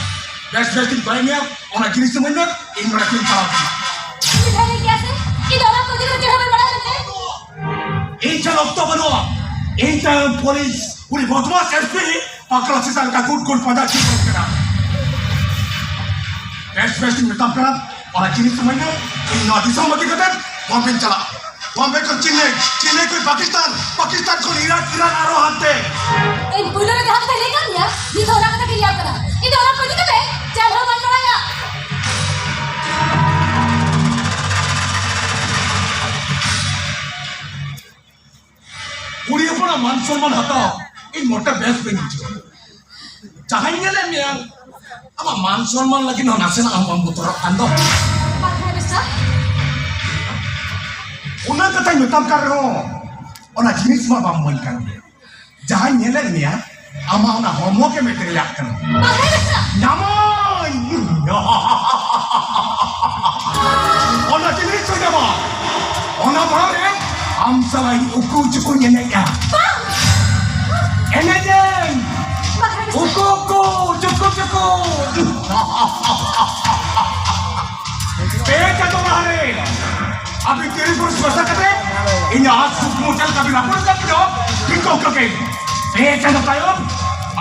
ᱵᱮᱥ ᱵᱮᱥ ᱤᱧ ᱠᱚᱭ ᱢᱮᱭᱟ, ᱚᱱᱟ ᱡᱤᱱᱤᱥ ᱤᱢᱟᱹᱧ ᱢᱮ, ᱤᱧ ᱱᱚᱰᱮ ᱠᱷᱚᱱᱤᱧ ᱪᱟᱞᱟᱣ ᱠᱟᱱᱟ᱾ ᱤᱧ ᱫᱚ ᱚᱱᱟ ᱠᱚ ᱤᱫᱤ ᱠᱟᱛᱮ ᱪᱮᱫ ᱦᱚᱸ ᱵᱟᱹᱧ ᱵᱟᱲᱟᱭᱟ ᱢᱮᱱᱛᱮ᱾ ᱤᱧ ᱴᱷᱮᱱ ᱚᱠᱛᱚ ᱵᱟᱹᱱᱩᱜᱼᱟ᱾ ᱤᱧ ᱴᱷᱮᱱ ᱯᱩᱞᱤᱥ, ᱩᱱᱤ ᱵᱚᱫᱢᱟᱥ ᱮᱥ ᱯᱤ ᱯᱟᱠᱲᱟ ᱥᱮᱛᱟ ᱞᱮᱠᱟ ᱜᱩᱴ ᱜᱩᱴ ᱯᱟᱸᱡᱟ ᱦᱚᱪᱚᱭᱮᱫ ᱠᱟᱱᱟ᱾ ᱵᱮᱥ ᱵᱮᱥ ᱤᱧ ᱢᱮᱛᱟᱢ ᱠᱟᱱᱟ, ᱚᱱᱟ ᱡᱤᱱᱤᱥ ᱤᱢᱟᱹᱧ ᱢᱮ, ᱤᱧ ᱱᱚᱣᱟ ᱫᱤᱥᱚᱢ ᱵᱟᱹᱜᱤ ᱠᱟᱛᱮ ᱵᱚᱢᱵᱮᱧ ᱪᱟᱞᱟᱜᱼᱟ᱾ ᱵᱚᱢᱵᱮ ᱠᱷᱚᱱ ᱪᱮᱱᱱᱟᱭ, ᱪᱮᱱᱱᱟᱭ ᱠᱷᱚᱱ ᱯᱟᱠᱤᱥᱛᱟᱱ, ᱯᱟᱠᱤᱥᱛᱟᱱ ᱠᱷᱚᱱ ᱤᱨᱟᱱ, ᱤᱨᱟᱱ ᱟᱨᱦᱚᱸ ᱦᱟᱱᱛᱮ᱾ ᱤᱧ ᱯᱩᱭᱞᱩ ᱨᱮ ᱡᱟᱦᱟᱸ ᱠᱟᱛᱷᱟᱧ ᱞᱟᱹᱭ ᱠᱟᱫ ᱢᱮᱭᱟ, ᱱᱤᱛ ᱦᱚᱸ ᱚᱱᱟ ᱠᱟᱛᱷᱟ ᱜᱤᱧ ᱞᱟᱹᱭᱟᱢ ᱠᱟᱱᱟ᱾ ᱤᱧ ᱫᱚ ᱚᱱᱟ ᱠᱚ ᱤᱫᱤ ᱠᱟᱛᱮ ᱪᱮᱫ ᱦᱚᱸ ᱵᱟᱹᱧ ᱵᱟᱲᱟᱭᱟ᱾ ᱠᱩᱲᱤ ᱦᱚᱯᱚᱱᱟᱜ ᱢᱟᱱ ᱥᱚᱱᱢᱟᱱ ᱦᱟᱛᱟᱣ ᱤᱧ ᱢᱚᱴᱟ ᱵᱮᱥ ᱵᱟᱹᱧ ᱵᱩᱡᱷᱟᱹᱣᱟ᱾ ᱡᱟᱦᱟᱸᱧ ᱧᱮᱞᱮᱫ ᱢᱮᱭᱟ, ᱟᱢᱟᱜ ᱢᱟᱱ ᱥᱚᱱᱢᱟᱱ ᱞᱟᱹᱜᱤᱫ ᱦᱚᱸ ᱱᱟᱥᱮᱱᱟᱜ ᱦᱚᱸ ᱵᱟᱢ ᱵᱚᱛᱚᱨᱚᱜ ᱠᱟᱱ ᱫᱚ᱾ ᱵᱟᱝ ᱠᱟᱱᱟ ᱵᱮᱥᱟ᱾ ᱚᱱᱟ ᱠᱟᱛᱷᱟᱧ ᱢᱮᱛᱟᱢ ᱠᱟᱱ ᱨᱮᱦᱚᱸ, ᱚᱱᱟ ᱡᱤᱱᱤᱥ ᱢᱟ ᱵᱟᱢ ᱢᱟᱹᱱ ᱠᱟᱱ ᱜᱮ᱾ ᱡᱟᱦᱟᱸᱧ ᱧᱮᱞᱮᱫ ᱢᱮᱭᱟ, ᱟᱢᱟᱜ ᱚᱱᱟ ᱦᱚᱲᱢᱚ ᱜᱮ ᱢᱮᱛᱮᱨᱮᱭᱟᱜ ᱠᱟᱱᱟ᱾ ᱵᱟᱦᱨᱮ ᱨᱮ ᱥᱮ? ᱧᱟᱢᱟᱹᱧ! ᱚᱱᱟ ᱡᱤᱱᱤᱥ ᱫᱚ ᱧᱟᱢᱟ᱾ ᱚᱱᱟ ᱵᱟᱦᱨᱮ ᱟᱢ ᱥᱟᱞᱟᱜ ᱤᱧ ᱩᱠᱩ ᱪᱩᱠᱩᱧ ᱮᱱᱮᱡᱼᱟ᱾ ᱵᱟᱝ! ᱮᱱᱮᱡᱟᱹᱧ! ᱵᱟᱦᱨᱮ ᱨᱮ ᱥᱮ? ᱩᱠᱩ ᱩᱠᱩ, ᱪᱩᱠᱩ ᱪᱩᱠᱩ᱾ ᱯᱮ ᱪᱟᱸᱫᱚ ᱞᱟᱦᱟᱨᱮ ᱟᱹᱵᱤᱱ ᱛᱤᱨᱤ ᱯᱩᱨᱩᱥ ᱢᱮᱥᱟ ᱠᱟᱛᱮ ᱤᱧᱟᱜ ᱟᱥ ᱠᱩᱠᱢᱩ ᱪᱮᱫ ᱞᱮᱠᱟ ᱵᱤᱱ ᱨᱟᱹᱯᱩᱫ ᱟᱠᱟᱫ ᱛᱤᱧᱟ, ᱴᱷᱤᱠ ᱚᱱᱠᱟ ᱜᱮ ᱯᱮ ᱪᱟᱸᱫᱚ ᱛᱟᱭᱚᱢ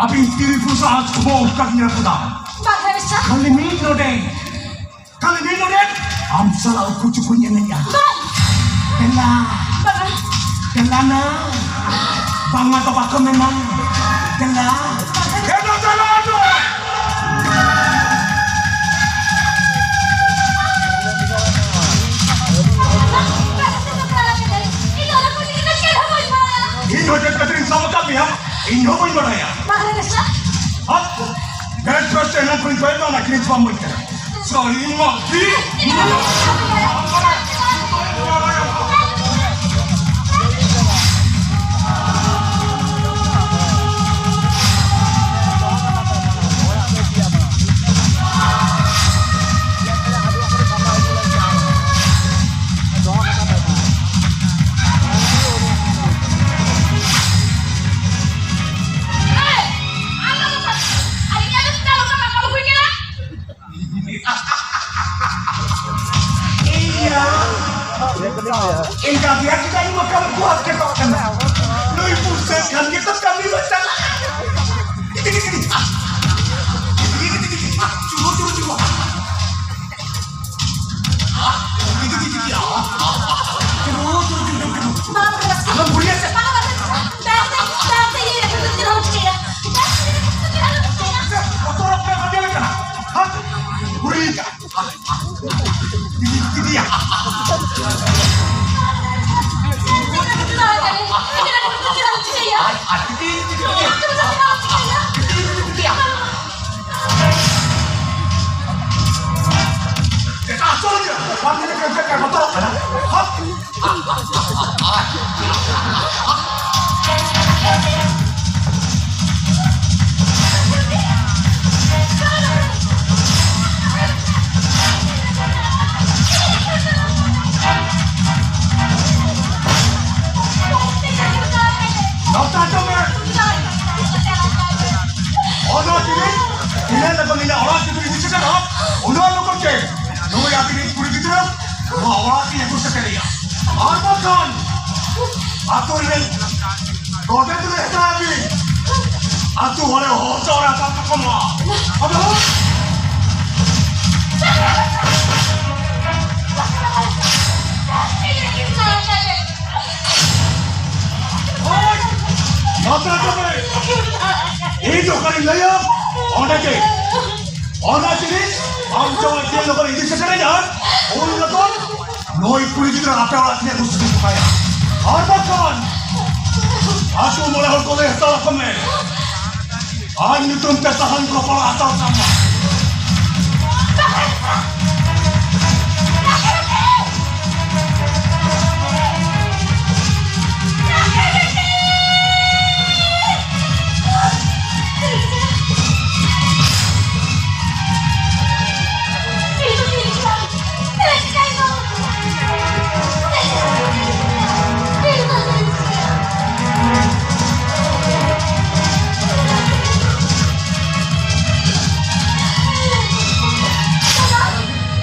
ᱟᱹᱵᱤᱱ ᱛᱤᱨᱤ ᱯᱩᱨᱩᱥ ᱟᱥ ᱠᱩᱠᱢᱩ ᱚᱱᱠᱟ ᱜᱮ ᱨᱟᱹᱯᱩᱫᱟ᱾ ᱵᱟᱝ, ᱦᱮᱸ, ᱢᱤᱥᱴᱟᱨ᱾ ᱠᱷᱟᱹᱞᱤ ᱢᱤᱫ ᱱᱚᱰᱮ, ᱠᱷᱟᱹᱞᱤ ᱢᱤᱫ ᱱᱚᱰᱮ ᱟᱢ ᱥᱟᱞᱟᱜ ᱩᱠᱩ ᱪᱩᱠᱩᱧ ᱮᱱᱮᱡᱼᱟ᱾ ᱵᱟᱝ᱾ ᱫᱮᱞᱟ᱾ ᱵᱟᱝ᱾ ᱫᱮᱞᱟ ᱱᱟ᱾ ᱵᱟᱝᱟ ᱫᱚ ᱵᱟᱠᱚ ᱢᱮᱱᱟ᱾ ᱫᱮᱞᱟ᱾ ᱫᱮᱞᱟ, ᱫᱮᱞᱟ, ᱫᱮᱞᱟ᱾ ᱤᱧ ᱦᱚᱸ ᱪᱮᱫ ᱠᱟᱛᱮᱧ ᱥᱟᱵ ᱟᱠᱟᱫ ᱢᱮᱭᱟ, ᱤᱧ ᱦᱚᱸ ᱵᱟᱹᱧ ᱵᱟᱲᱟᱭᱟ᱾ ᱵᱟᱦᱨᱮ ᱨᱮ ᱥᱮ? ᱦᱟᱯ, ᱵᱮᱥ ᱵᱮᱥ ᱛᱮ ᱮᱱᱟᱝ ᱠᱷᱚᱱᱤᱧ ᱠᱚᱭᱚᱜ ᱫᱟ, ᱚᱱᱟ ᱡᱤᱱᱤᱥ ᱵᱟᱢ ᱵᱩᱡᱽ ᱠᱟᱱᱟ᱾ ᱥᱚᱨᱤ ᱢᱟᱹᱡᱷᱤ᱾ ᱤᱭᱟ᱾ ᱤᱧ ᱠᱟᱹᱢᱤᱭᱟ ᱪᱮᱫᱟᱜ ᱤᱧ ᱢᱟ ᱠᱟᱹᱢᱤ ᱠᱚ ᱦᱟᱛ ᱠᱮᱴᱚᱜ ᱠᱟᱱᱟ᱾ ᱱᱩᱭ ᱯᱩᱥᱟᱹ ᱠᱷᱟᱱ ᱜᱮᱛᱚ ᱠᱟᱹᱢᱤ ᱢᱟ ᱪᱟᱞᱟᱜ᱾ ᱪᱩᱨᱩ, ᱪᱩᱨᱩ, ᱪᱩᱨᱩ᱾ ᱪᱩᱨᱩ, ᱪᱩᱨᱩ, ᱪᱩᱨᱩ, ᱪᱩᱨᱩ᱾ ᱟᱞᱚᱢ ᱵᱩᱲᱤᱭᱟ ᱥᱮ᱾ ᱵᱚᱛᱚᱨᱚᱜ ᱯᱮ ᱵᱟᱝ ᱧᱮᱞ ᱠᱟᱱᱟ᱾ ᱦᱟ? ᱵᱩᱲᱤ ᱠᱟ᱾ ᱧᱮᱞ ᱞᱮᱠᱷᱟᱱ ᱤᱧᱟᱹᱜ ᱚᱲᱟᱜ ᱡᱩᱫᱤ ᱤᱫᱤ ᱥᱮᱴᱮᱨᱟ, ᱚᱱᱟ ᱞᱚᱜᱚᱱ ᱛᱮ ᱱᱩᱭ ᱟᱹᱵᱤᱱᱤᱡ ᱠᱩᱲᱤ ᱜᱤᱫᱽᱨᱟᱹ ᱱᱚᱣᱟ ᱚᱲᱟᱜ ᱛᱮᱧ ᱟᱹᱜᱩ ᱥᱮᱴᱮᱨᱮᱭᱟ᱾ ᱟᱨ ᱵᱟᱝᱠᱷᱟᱱ ᱟᱹᱛᱩ ᱨᱮᱱ ᱜᱚᱰᱮᱛ ᱞᱮ ᱦᱮᱡ ᱟᱹᱵᱤᱱ, ᱟᱹᱛᱩ ᱦᱚᱲᱮ ᱦᱚᱦᱚ ᱦᱚᱪᱚ ᱚᱲᱟᱜ ᱠᱟᱱ ᱛᱟᱠᱚ ᱢᱟ᱾ ᱟᱫᱚ ᱦᱳᱭ, ᱱᱚᱛᱮ ᱛᱚᱵᱮ᱾ ᱤᱧ ᱫᱚ ᱚᱠᱟᱨᱤᱧ ᱞᱟᱹᱭᱟ? ᱚᱸᱰᱮ ᱜᱮ᱾ ᱚᱱᱟ ᱡᱤᱱᱤᱥ ᱟᱢ ᱡᱚᱠᱷᱚᱱ ᱡᱮᱞ ᱫᱚᱠᱷᱚᱱ ᱤᱫᱤ ᱥᱮᱴᱮᱨᱮᱧᱟ, ᱩᱱ ᱡᱚᱠᱷᱚᱱ ᱱᱩᱭ ᱠᱩᱲᱤ ᱜᱤᱫᱽᱨᱟᱹ ᱟᱯᱮ ᱚᱲᱟᱜ ᱛᱤᱱᱟᱹᱜ ᱠᱚ ᱥᱩᱫᱷᱤ ᱠᱟᱭᱟ᱾ ᱟᱨ ᱵᱟᱝᱠᱷᱟᱱ ᱟᱹᱛᱩ ᱢᱚᱬᱮ ᱦᱚᱲ ᱠᱚ ᱞᱟᱹᱭ ᱦᱟᱛᱟᱣ ᱟᱠᱚ ᱢᱮ᱾ ᱟᱨ ᱧᱩᱛᱩᱢ ᱛᱮ ᱥᱟᱦᱟᱱ ᱠᱚ ᱯᱟᱲᱟᱜ ᱦᱟᱛᱟᱣ ᱠᱟᱜ ᱢᱟ᱾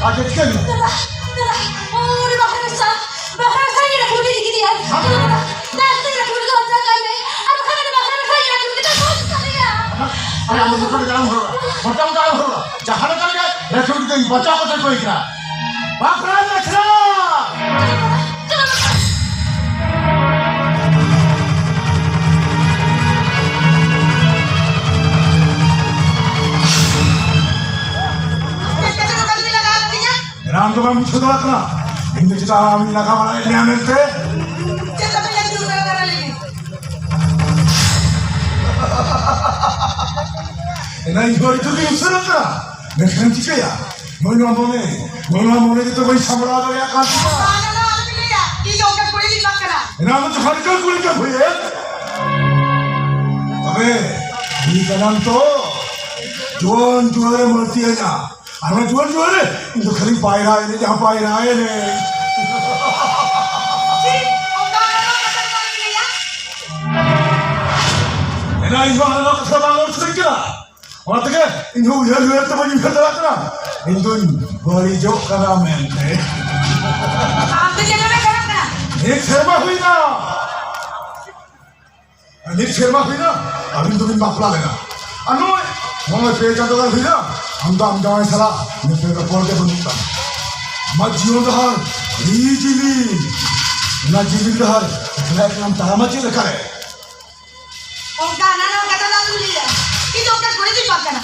ᱟᱪᱪᱷᱟ, ᱪᱤᱠᱟᱹᱭᱮᱱᱟ? ᱫᱟᱫᱟ, ᱫᱟᱫᱟ, ᱩᱱᱤ ᱵᱟᱦᱨᱮ ᱢᱮᱥᱟ, ᱵᱟᱦᱨᱮ ᱢᱮᱥᱟ ᱤᱧ ᱨᱟᱹᱯᱩᱫ ᱤᱫᱤ ᱠᱮᱫᱮᱭᱟ᱾ ᱦᱮᱸ? ᱫᱟᱫᱟ, ᱫᱟᱫᱟ, ᱫᱟᱫᱟ, ᱤᱧ ᱨᱟᱹᱯᱩᱫ ᱫᱚ ᱵᱟᱧᱪᱟᱣ ᱠᱟᱭ ᱢᱮ᱾ ᱟᱨ ᱵᱟᱠᱷᱟᱱ ᱩᱱᱤ ᱵᱟᱦᱨᱮ ᱢᱮᱥᱟ ᱤᱧ ᱨᱟᱹᱯᱩᱫ ᱠᱮᱫᱮᱭᱟ, ᱵᱟᱧᱪᱟᱣ ᱠᱟᱭ ᱢᱮ᱾ ᱟᱨ ᱟᱢ ᱫᱚ ᱵᱚᱛᱚᱨ ᱫᱚ ᱟᱞᱚᱢ ᱦᱚᱨᱚᱜᱟ, ᱵᱚᱛᱚᱨ ᱫᱚ ᱟᱞᱚᱢ ᱦᱚᱨᱚᱜᱟ᱾ ᱡᱟᱦᱟᱸ ᱞᱮᱠᱟ ᱨᱮᱜᱮ ᱨᱟᱹᱯᱩᱫ ᱫᱚᱧ ᱵᱟᱧᱪᱟᱣ ᱠᱟᱛᱮ ᱠᱚᱭ ᱠᱟᱱᱟ᱾ ᱵᱟᱯᱞᱟ ᱞᱮᱠᱷᱟ! ᱪᱮᱫ ᱠᱟᱛᱮ ᱱᱚᱝᱠᱟ ᱵᱤᱱ ᱞᱟᱜᱟᱣ ᱠᱟᱫᱤᱧᱟ? ᱨᱟᱱ ᱫᱚ ᱵᱟᱢ ᱵᱩᱡᱷᱟᱹᱣ ᱫᱟᱲᱮᱭᱟᱜ ᱠᱟᱱᱟ? ᱤᱧ ᱫᱚ ᱪᱮᱫᱟᱜ ᱟᱢᱤᱧ ᱞᱟᱜᱟ ᱵᱟᱲᱟᱭᱮᱫ ᱢᱮᱭᱟ ᱢᱮᱱᱛᱮ? ᱪᱮᱫ ᱞᱮᱠᱟ ᱵᱤᱱ ᱞᱟᱹᱭ ᱫᱩᱲᱩᱵ ᱟᱠᱟᱱᱟ ᱞᱟᱹᱭ ᱵᱤᱱ? ᱮᱱᱟ ᱤᱧ ᱦᱚᱸ ᱟᱹᱰᱤ ᱡᱳᱨ ᱜᱤᱧ ᱩᱥᱟᱹᱨᱟᱜ ᱠᱟᱱᱟ᱾ ᱢᱮᱱᱠᱷᱟᱱ ᱪᱤᱠᱟᱹᱭᱟ? ᱱᱚᱜᱼᱚᱭ ᱱᱚᱣᱟ ᱢᱚᱱᱮ, ᱱᱚᱜᱼᱚᱭ ᱱᱚᱣᱟ ᱢᱚᱱᱮ ᱜᱮᱛᱚ ᱵᱟᱹᱧ ᱥᱟᱢᱵᱲᱟᱣ ᱫᱟᱲᱮᱭᱟᱜ ᱠᱟᱱ ᱛᱤᱧᱟ᱾ ᱵᱟᱝ, ᱚᱱᱟ ᱫᱚ ᱟᱞᱚᱵᱤᱱ ᱞᱟᱹᱭᱟ᱾ ᱤᱧ ᱫᱚ ᱚᱱᱠᱟ ᱠᱩᱲᱤ ᱜᱤᱧ ᱵᱟᱝ ᱠᱟᱱᱟ᱾ ᱮᱱᱟ ᱟᱢ ᱫᱚ ᱡᱚᱠᱷᱚᱱ ᱜᱮ ᱠᱩᱲᱤ ᱜᱮᱢ ᱦᱩᱭᱮᱱ᱾ ᱛᱚᱵᱮ, ᱠᱩᱲᱤ ᱠᱟᱱᱟᱢ ᱛᱚ, ᱡᱩᱣᱟᱹᱱ ᱡᱩᱣᱟᱹᱱ ᱨᱮ ᱵᱟᱹᱲᱛᱤ ᱦᱮᱡᱼᱟ᱾ ᱟᱨ ᱚᱱᱟ ᱡᱩᱣᱟᱹᱱ ᱡᱩᱣᱟᱹᱱ ᱨᱮ ᱤᱧ ᱫᱚ ᱠᱷᱟᱹᱞᱤ ᱯᱟᱭᱨᱟ ᱮᱱᱮᱡ, ᱡᱟᱦᱟᱸ ᱯᱟᱭᱨᱟ ᱮᱱᱮᱡ᱾ ᱪᱤ, ᱚᱱᱠᱟ ᱟᱞᱚ ᱠᱟᱛᱷᱟ ᱫᱚ ᱟᱞᱚᱵᱤᱱ ᱞᱟᱹᱭᱟ᱾ ᱮᱱᱟ ᱤᱧ ᱦᱚᱸ ᱟᱞᱚ ᱠᱟᱛᱷᱟ ᱵᱟᱝ ᱨᱚᱲ ᱥᱟᱹᱱᱟᱹᱧ ᱠᱟᱱᱟ᱾ ᱚᱱᱟ ᱛᱮᱜᱮ ᱤᱧ ᱦᱚᱸ ᱩᱭᱦᱟᱹᱨ ᱩᱭᱦᱟᱹᱨ ᱛᱮ ᱵᱟᱹᱧ ᱩᱭᱦᱟᱹᱨ ᱫᱟᱲᱮᱭᱟᱜ ᱠᱟᱱᱟ, ᱤᱧ ᱫᱩᱧ ᱵᱟᱹᱲᱤᱡᱚᱜ ᱠᱟᱱᱟ ᱢᱮᱱᱛᱮ᱾ ᱟᱢ ᱫᱚ ᱪᱮᱫ ᱞᱮᱠᱟ ᱠᱷᱟᱨᱟᱯ ᱠᱟᱱᱟ? ᱢᱤᱫ ᱥᱮᱨᱢᱟ ᱦᱩᱭᱱᱟ, ᱢᱤᱫ ᱥᱮᱨᱢᱟ ᱦᱩᱭᱱᱟ, ᱟᱹᱵᱤᱱ ᱫᱚᱵᱤᱱ ᱵᱟᱯᱞᱟ ᱞᱮᱱᱟ᱾ ᱟᱨ ᱱᱚᱜᱼᱚᱭ, ᱱᱚᱜᱼᱚᱭ ᱯᱮ ᱪᱟᱸᱫᱳ ᱜᱟᱱ ᱦᱩᱭᱱᱟ, ᱟᱢ ᱫᱚ ᱟᱢ ᱡᱟᱶᱟᱭ ᱥᱟᱞᱟᱜ ᱧᱮᱯᱮᱞ ᱨᱚᱯᱚᱲ ᱜᱮ ᱵᱟᱹᱱᱩᱜ ᱛᱟᱢᱟ᱾ ᱟᱢᱟᱜ ᱡᱤᱭᱚᱱ ᱰᱟᱦᱟᱨ ᱟᱹᱰᱤ ᱡᱤᱞᱤᱧ, ᱚᱱᱟ ᱡᱤᱞᱤᱧ ᱰᱟᱦᱟᱨ ᱮᱠᱞᱟ ᱮᱠᱞᱟᱢ ᱛᱟᱲᱟᱢᱟ ᱪᱮᱫ ᱞᱮᱠᱟᱨᱮ? ᱚᱱᱠᱟ ᱦᱟᱱᱟ ᱱᱟᱣᱟ ᱠᱟᱛᱷᱟ ᱫᱚ ᱟᱞᱚᱢ ᱞᱟᱹᱭᱟ᱾ ᱤᱧ ᱫᱚ ᱚᱱᱠᱟ ᱠᱩᱲᱤ ᱫᱚᱧ ᱵᱟᱝ ᱠᱟᱱᱟ᱾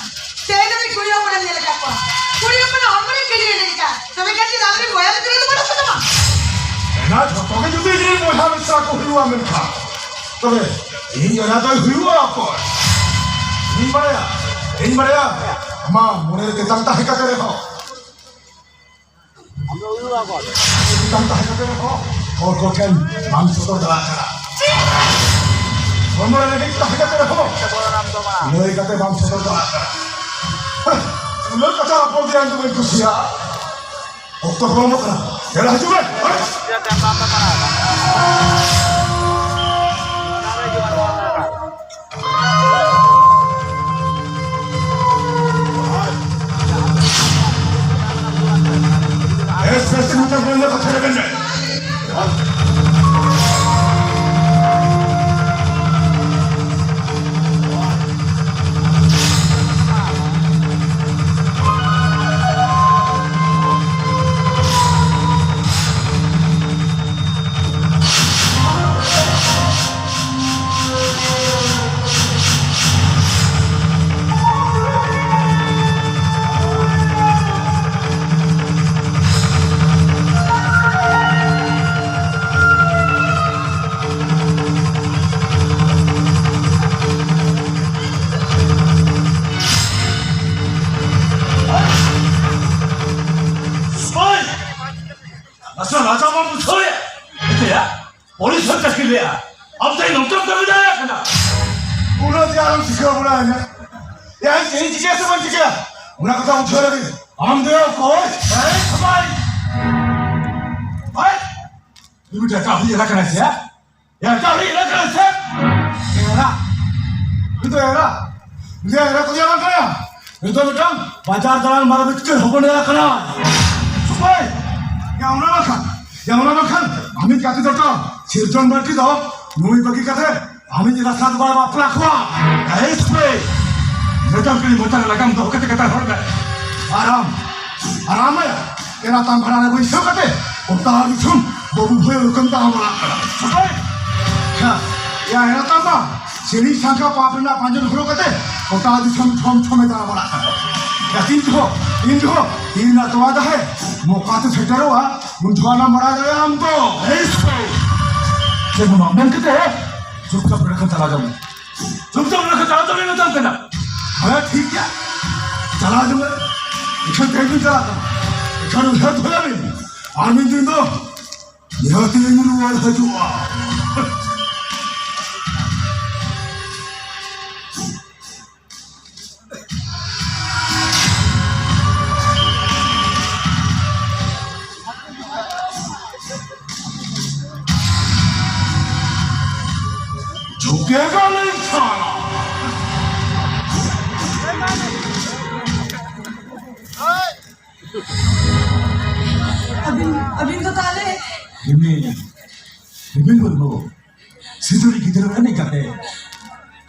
ᱛᱮᱦᱮᱧ ᱫᱷᱟᱹᱵᱤᱡ ᱠᱩᱲᱤ ᱦᱚᱯᱚᱱᱮᱢ ᱧᱮᱞ ᱟᱠᱟᱫ ᱠᱚᱣᱟ? ᱠᱩᱲᱤ ᱦᱚᱯᱚᱱᱟᱜ ᱦᱚᱲᱢᱚ ᱨᱮ ᱠᱤᱰᱱᱤ ᱞᱮᱠᱟ᱾ ᱛᱚᱵᱮ ᱠᱷᱟᱱ ᱪᱮᱫ ᱟᱢᱨᱮᱱ ᱵᱚᱭᱦᱟ ᱢᱤᱥᱨᱟ ᱫᱚ ᱵᱟᱹᱱᱩᱜ ᱠᱚ ᱛᱟᱢᱟ? ᱮᱱᱟ ᱡᱷᱚᱛᱚ ᱜᱮ ᱡᱩᱫᱤ ᱤᱧᱨᱮᱱ ᱵᱚᱭᱦᱟ ᱢᱤᱥᱨᱟ ᱠᱚ ᱦᱩᱭᱩᱜᱼᱟ, ᱢᱮᱱᱠᱷᱟᱱ ᱛᱚᱵᱮ ᱤᱧ ᱮᱨᱟ ᱫᱚᱭ ᱦᱩᱭᱩᱜᱼᱟ ᱚᱠᱚᱭ? ᱤᱧ ᱵᱟᱲᱟᱭᱟ, ᱤᱧ ᱵᱟᱲᱟᱭᱟ, ᱟᱢᱟᱜ ᱢᱚᱱᱮ ᱨᱮ ᱛᱮᱛᱟᱝ ᱛᱟᱦᱮᱸ ᱠᱟᱛᱮ ᱨᱮᱦᱚᱸ, ᱟᱢ ᱫᱚ ᱩᱭᱩ ᱵᱟᱵᱚᱫ᱾ ᱵᱟᱝ ᱛᱟᱦᱮᱸ ᱠᱟᱛᱮ ᱨᱮᱦᱚᱸ ᱦᱚᱲ ᱠᱚ ᱴᱷᱮᱱ ᱵᱟᱢ ᱥᱚᱫᱚᱨ ᱫᱟᱲᱮᱭᱟᱜ ᱠᱟᱱᱟ᱾ ᱦᱚᱲᱢᱚ ᱨᱮ ᱞᱟᱹᱜᱤᱫ ᱛᱟᱦᱮᱸ ᱠᱟᱛᱮ ᱨᱮᱦᱚᱸ ᱞᱟᱹᱭ ᱠᱟᱛᱮ ᱵᱟᱢ ᱥᱚᱫᱚᱨ ᱫᱟᱲᱮᱭᱟᱜ ᱠᱟᱱᱟ᱾ ᱦᱮᱸ, ᱩᱱᱟᱹᱜ ᱠᱟᱛᱷᱟ ᱨᱚᱯᱚᱲ ᱫᱚ ᱤᱧ ᱫᱚ ᱵᱟᱹᱧ ᱠᱩᱥᱤᱭᱟᱜᱼᱟ᱾ ᱚᱠᱛᱚ ᱯᱚᱞᱚᱢᱚᱜ ᱠᱟᱱᱟ᱾ ᱫᱮᱞᱟ ᱦᱤᱡᱩᱜ ᱢᱮ᱾ ᱵᱮᱥ, ᱵᱮᱥ, ᱢᱤᱫᱴᱟᱝ ᱵᱚᱱᱫᱚ ᱠᱟᱛᱷᱟ ᱨᱮᱵᱮᱱ ᱢᱮ᱾ ᱳᱭ! ᱟᱪᱪᱷᱟ, ᱨᱟᱡᱟ ᱢᱟ ᱵᱩᱡᱷᱟᱹᱣᱮᱫ᱾ ᱮᱭᱟ, ᱯᱩᱞᱤᱥ ᱦᱚᱸ ᱪᱟᱹᱠᱨᱤ ᱞᱮᱜᱼᱟ᱾ ᱟᱢ ᱛᱮ ᱱᱚᱝᱠᱟᱢ ᱠᱟᱹᱢᱤ ᱫᱟᱲᱮᱭᱟᱜ ᱠᱟᱱᱟ? ᱩᱱᱟᱹᱜ ᱡᱮ ᱟᱞᱚᱢ ᱥᱤᱠᱷᱟᱹᱣ ᱵᱟᱲᱟᱭᱟ᱾ ᱮᱭᱟ, ᱤᱧ ᱪᱮᱫ ᱤᱧ ᱪᱤᱠᱟᱹᱭᱟ ᱥᱮ ᱵᱟᱹᱧ ᱪᱤᱠᱟᱹᱭᱟ, ᱚᱱᱟ ᱠᱟᱛᱷᱟ ᱵᱩᱡᱷᱟᱹᱣ ᱞᱟᱹᱜᱤᱫ ᱟᱢ ᱫᱚ ᱚᱠᱚᱭ? ᱮᱭ, ᱥᱚᱵᱟᱭ! ᱦᱳᱭ! ᱱᱩᱭ ᱫᱚ ᱮᱴᱟᱜ ᱦᱩᱭ ᱮᱞᱟᱠᱟ ᱠᱟᱱᱟᱭ ᱥᱮ? ᱮᱴᱟᱜ ᱦᱩᱭ ᱮᱞᱟᱠᱟ ᱠᱟᱱᱟᱭ ᱥᱮ? ᱮᱨᱟ! ᱱᱩᱭ ᱫᱚ ᱮᱨᱟ! ᱤᱧ ᱫᱚ ᱮᱨᱟ ᱠᱚᱫᱚ ᱵᱟᱝ ᱠᱟᱱᱟ᱾ ᱩᱱᱤ ᱫᱚ ᱢᱤᱫᱴᱟᱝ ᱵᱟᱡᱟᱨ ᱫᱟᱬᱟᱱ ᱢᱟᱨᱟᱝ ᱵᱤᱪᱟᱹᱨ ᱦᱚᱯᱚᱱ ᱮᱨᱟ ᱠᱟᱱᱟᱭ᱾ ᱥᱩᱯᱟᱹᱭ! ᱭᱟ ᱚᱱᱟ ᱵᱟᱠᱷᱟᱱ, ᱭᱟ ᱚᱱᱟ ᱵᱟᱠᱷᱟᱱ, ᱟᱢᱤᱡ ᱜᱟᱛᱮ ᱡᱚᱴᱟᱣ ᱥᱤᱨᱡᱚᱱ ᱵᱟᱹᱲᱛᱤ ᱫᱚ ᱱᱩᱭ ᱵᱟᱹᱜᱤ ᱠᱟᱛᱮ ᱟᱢᱤᱡ ᱮᱨᱟ ᱥᱟᱶ ᱫᱚ ᱵᱟᱭ ᱵᱟᱯᱞᱟ ᱠᱚᱣᱟ᱾ ᱮᱭ ᱥᱩᱯᱟᱹᱭ! ᱢᱮᱛᱟᱢ ᱠᱟᱹᱱᱟᱹᱧ ᱢᱚᱪᱟ ᱨᱮ ᱞᱟᱜᱟᱢ ᱫᱚᱦᱚ ᱠᱟᱛᱮ ᱠᱟᱛᱷᱟ ᱨᱚᱲ ᱢᱮ᱾ ᱟᱨ ᱟᱢ, ᱟᱨ ᱟᱢ ᱭᱟ, ᱮᱨᱟ ᱛᱟᱢ ᱵᱷᱟᱲᱟ ᱨᱮ ᱵᱟᱹᱭᱥᱟᱹᱣ ᱠᱟᱛᱮ ᱜᱚᱴᱟ ᱫᱤᱥᱚᱢ ᱵᱟᱹᱵᱩ ᱵᱷᱟᱹᱭ ᱩᱨᱠᱟᱹᱢ ᱛᱟᱲᱟᱢ ᱵᱟᱲᱟᱜ ᱠᱟᱱᱟ᱾ ᱥᱩᱯᱟᱹᱭ! ᱭᱟ, ᱭᱟ ᱮᱨᱟ ᱛᱟᱢ ᱢᱟ ᱥᱤᱲᱤ ᱥᱟᱝᱠᱷᱟ ᱯᱟᱯ ᱨᱮᱱᱟᱜ ᱯᱟᱸᱡᱚᱱ ᱦᱩᱲᱩ ᱠᱟᱛᱮ ᱜᱚᱴᱟ ᱫᱤᱥᱚᱢ ᱪᱷᱚᱢ ᱪᱷᱚᱢᱮ ᱫᱟᱬᱟ ᱵᱟᱲᱟᱜ ᱠᱟᱱᱟ᱾ ᱭᱟ, ᱛᱤᱱ ᱡᱚᱦᱚᱜ, ᱛᱤᱱ ᱡᱚᱦᱚᱜ ᱛᱤᱨ ᱨᱮᱱᱟᱜ ᱛᱚᱣᱟ ᱫᱟᱦᱮ ᱢᱚᱠᱟ ᱛᱮ ᱥᱮᱴᱮᱨᱚᱜᱼᱟ, ᱩᱱ ᱡᱚᱦᱚᱜ ᱟᱱᱟᱢ ᱵᱟᱲᱟᱭ ᱫᱟᱲᱮᱭᱟᱜᱼᱟ ᱟᱢ ᱫᱚ᱾ ᱮᱭ ᱥᱩᱯᱟᱹᱭ! ᱪᱮᱫ ᱦᱚᱸ ᱵᱟᱝ ᱢᱮᱱ ᱠᱟᱛᱮ ᱪᱩᱯᱪᱟᱯ ᱱᱚᱰᱮ ᱠᱷᱚᱱ ᱪᱟᱞᱟᱣ ᱪᱟᱞᱟᱜ ᱢᱮ᱾ ᱪᱩᱯᱪᱟᱯ ᱱᱚᱰᱮ ᱠᱷᱚᱱ ᱪᱟᱞᱟᱣ ᱪᱟᱞᱟᱜ ᱢᱮ ᱢᱮᱛᱟᱢ ᱠᱟᱱᱟ᱾ ᱦᱮᱸ, ᱴᱷᱤᱠ ᱜᱮᱭᱟ, ᱪᱟᱞᱟᱣ ᱦᱤᱡᱩᱜ ᱢᱮ᱾ ᱮᱱᱠᱷᱟᱱ ᱛᱮᱦᱮᱧ ᱵᱤᱱ ᱪᱟᱞᱟᱜ ᱠᱟᱱᱟ, ᱮᱱᱠᱷᱟᱱ ᱩᱭᱦᱟᱹᱨ ᱫᱚᱦᱚᱭᱟᱵᱤᱱ, ᱟᱨ ᱢᱤᱫ ᱫᱤᱱ ᱫᱚ ᱱᱤᱦᱟᱹᱛ ᱤᱧ ᱨᱩᱣᱟᱹᱲ ᱦᱤᱡᱩᱜᱼᱟ᱾ झुकेगा नहीं साला। ᱟᱹᱵᱤᱱ, ᱟᱹᱵᱤᱱ ᱫᱚ ᱛᱟᱦᱞᱮ? ᱨᱤᱢᱤᱞ, ᱨᱤᱢᱤᱞ ᱢᱩᱨᱢᱩ, ᱥᱤᱛᱩᱨᱤ ᱜᱤᱫᱽᱨᱟᱹ ᱨᱤᱱᱤᱡ ᱜᱟᱛᱮ᱾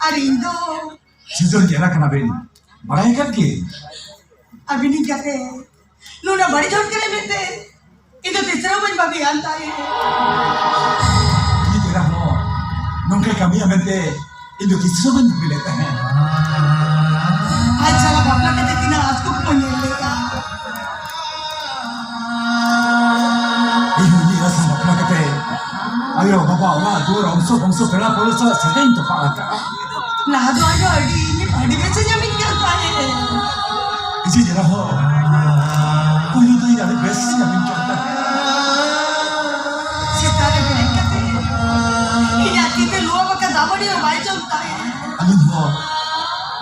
ᱟᱨ ᱤᱧ ᱫᱚ? ᱥᱤᱛᱩᱨᱤ ᱮᱨᱟ ᱠᱟᱱᱟᱵᱤᱱ, ᱵᱟᱲᱟᱭ ᱟᱠᱟᱫ ᱜᱮ᱾ ᱟᱹᱵᱤᱱᱤᱡ ᱜᱟᱛᱮ ᱱᱩᱱᱟᱹᱜ ᱵᱟᱹᱲᱤᱡ ᱦᱚᱲ ᱠᱟᱱᱟᱭ ᱢᱮᱱᱛᱮ ᱤᱧ ᱫᱚ ᱛᱤᱥ ᱨᱮᱦᱚᱸ ᱵᱟᱹᱧ ᱵᱷᱟᱹᱵᱤᱭᱟᱱ ᱛᱟᱦᱮᱸᱫ᱾ ᱤᱧᱤᱡ ᱮᱨᱟ ᱦᱚᱸ ᱱᱚᱝᱠᱟᱭ ᱠᱟᱹᱢᱤᱭᱟ ᱢᱮᱱᱛᱮ ᱤᱧ ᱫᱚ ᱛᱤᱥ ᱦᱚᱸ ᱵᱟᱹᱧ ᱵᱷᱟᱹᱵᱤ ᱞᱮᱫ ᱛᱟᱦᱮᱸᱫ᱾ ᱟᱡ ᱥᱟᱞᱟᱜ ᱵᱟᱯᱞᱟ ᱠᱟᱛᱮ ᱛᱤᱱᱟᱹᱜ ᱟᱸᱥ ᱠᱚ ᱠᱚ ᱧᱮᱞ ᱞᱮᱫᱟ᱾ ᱤᱧ ᱦᱚᱸ ᱤᱧᱤᱡ ᱮᱨᱟ ᱥᱟᱶ ᱵᱟᱯᱞᱟ ᱠᱟᱛᱮ ᱟᱭᱳ, ᱵᱟᱵᱟ, ᱚᱲᱟᱜ ᱫᱩᱣᱟᱹᱨ, ᱚᱝᱥᱚ ᱵᱚᱝᱥᱚ, ᱯᱮᱲᱟ ᱯᱟᱹᱲᱦᱟᱹ ᱥᱟᱞᱟᱜ ᱥᱟᱹᱜᱟᱹᱭ ᱤᱧ ᱛᱚᱯᱟᱜ ᱟᱠᱟᱫᱼᱟ᱾ ᱞᱟᱦᱟ ᱫᱚ ᱟᱡ ᱦᱚᱸ ᱟᱹᱰᱤ, ᱟᱹᱰᱤ ᱵᱮᱥ ᱮ ᱧᱟᱢᱤᱧ ᱠᱟᱱ ᱛᱟᱦᱮᱸᱫ᱾ ᱤᱧᱤᱡ ᱮᱨᱟ ᱦᱚᱸ ᱯᱩᱭᱞᱩ ᱫᱚ ᱤᱧ ᱟᱹᱰᱤ ᱵᱮᱥ ᱮ ᱧᱟᱢᱤᱧ ᱠᱟᱱ ᱛᱟᱦᱮᱸᱫ᱾ ᱥᱮᱛᱟᱜ ᱨᱮ ᱵᱮᱨᱮᱫ ᱠᱟᱛᱮ ᱤᱧᱟᱜ ᱛᱤ ᱛᱮ ᱞᱩᱣᱟᱹ ᱵᱟᱠᱟ ᱫᱟᱜ ᱢᱟᱹᱰᱤ ᱦᱚᱸ ᱵᱟᱭ ᱡᱚᱢ ᱛᱟᱦᱮᱸᱫ᱾ ᱟᱹᱞᱤᱧ ᱦᱚᱸ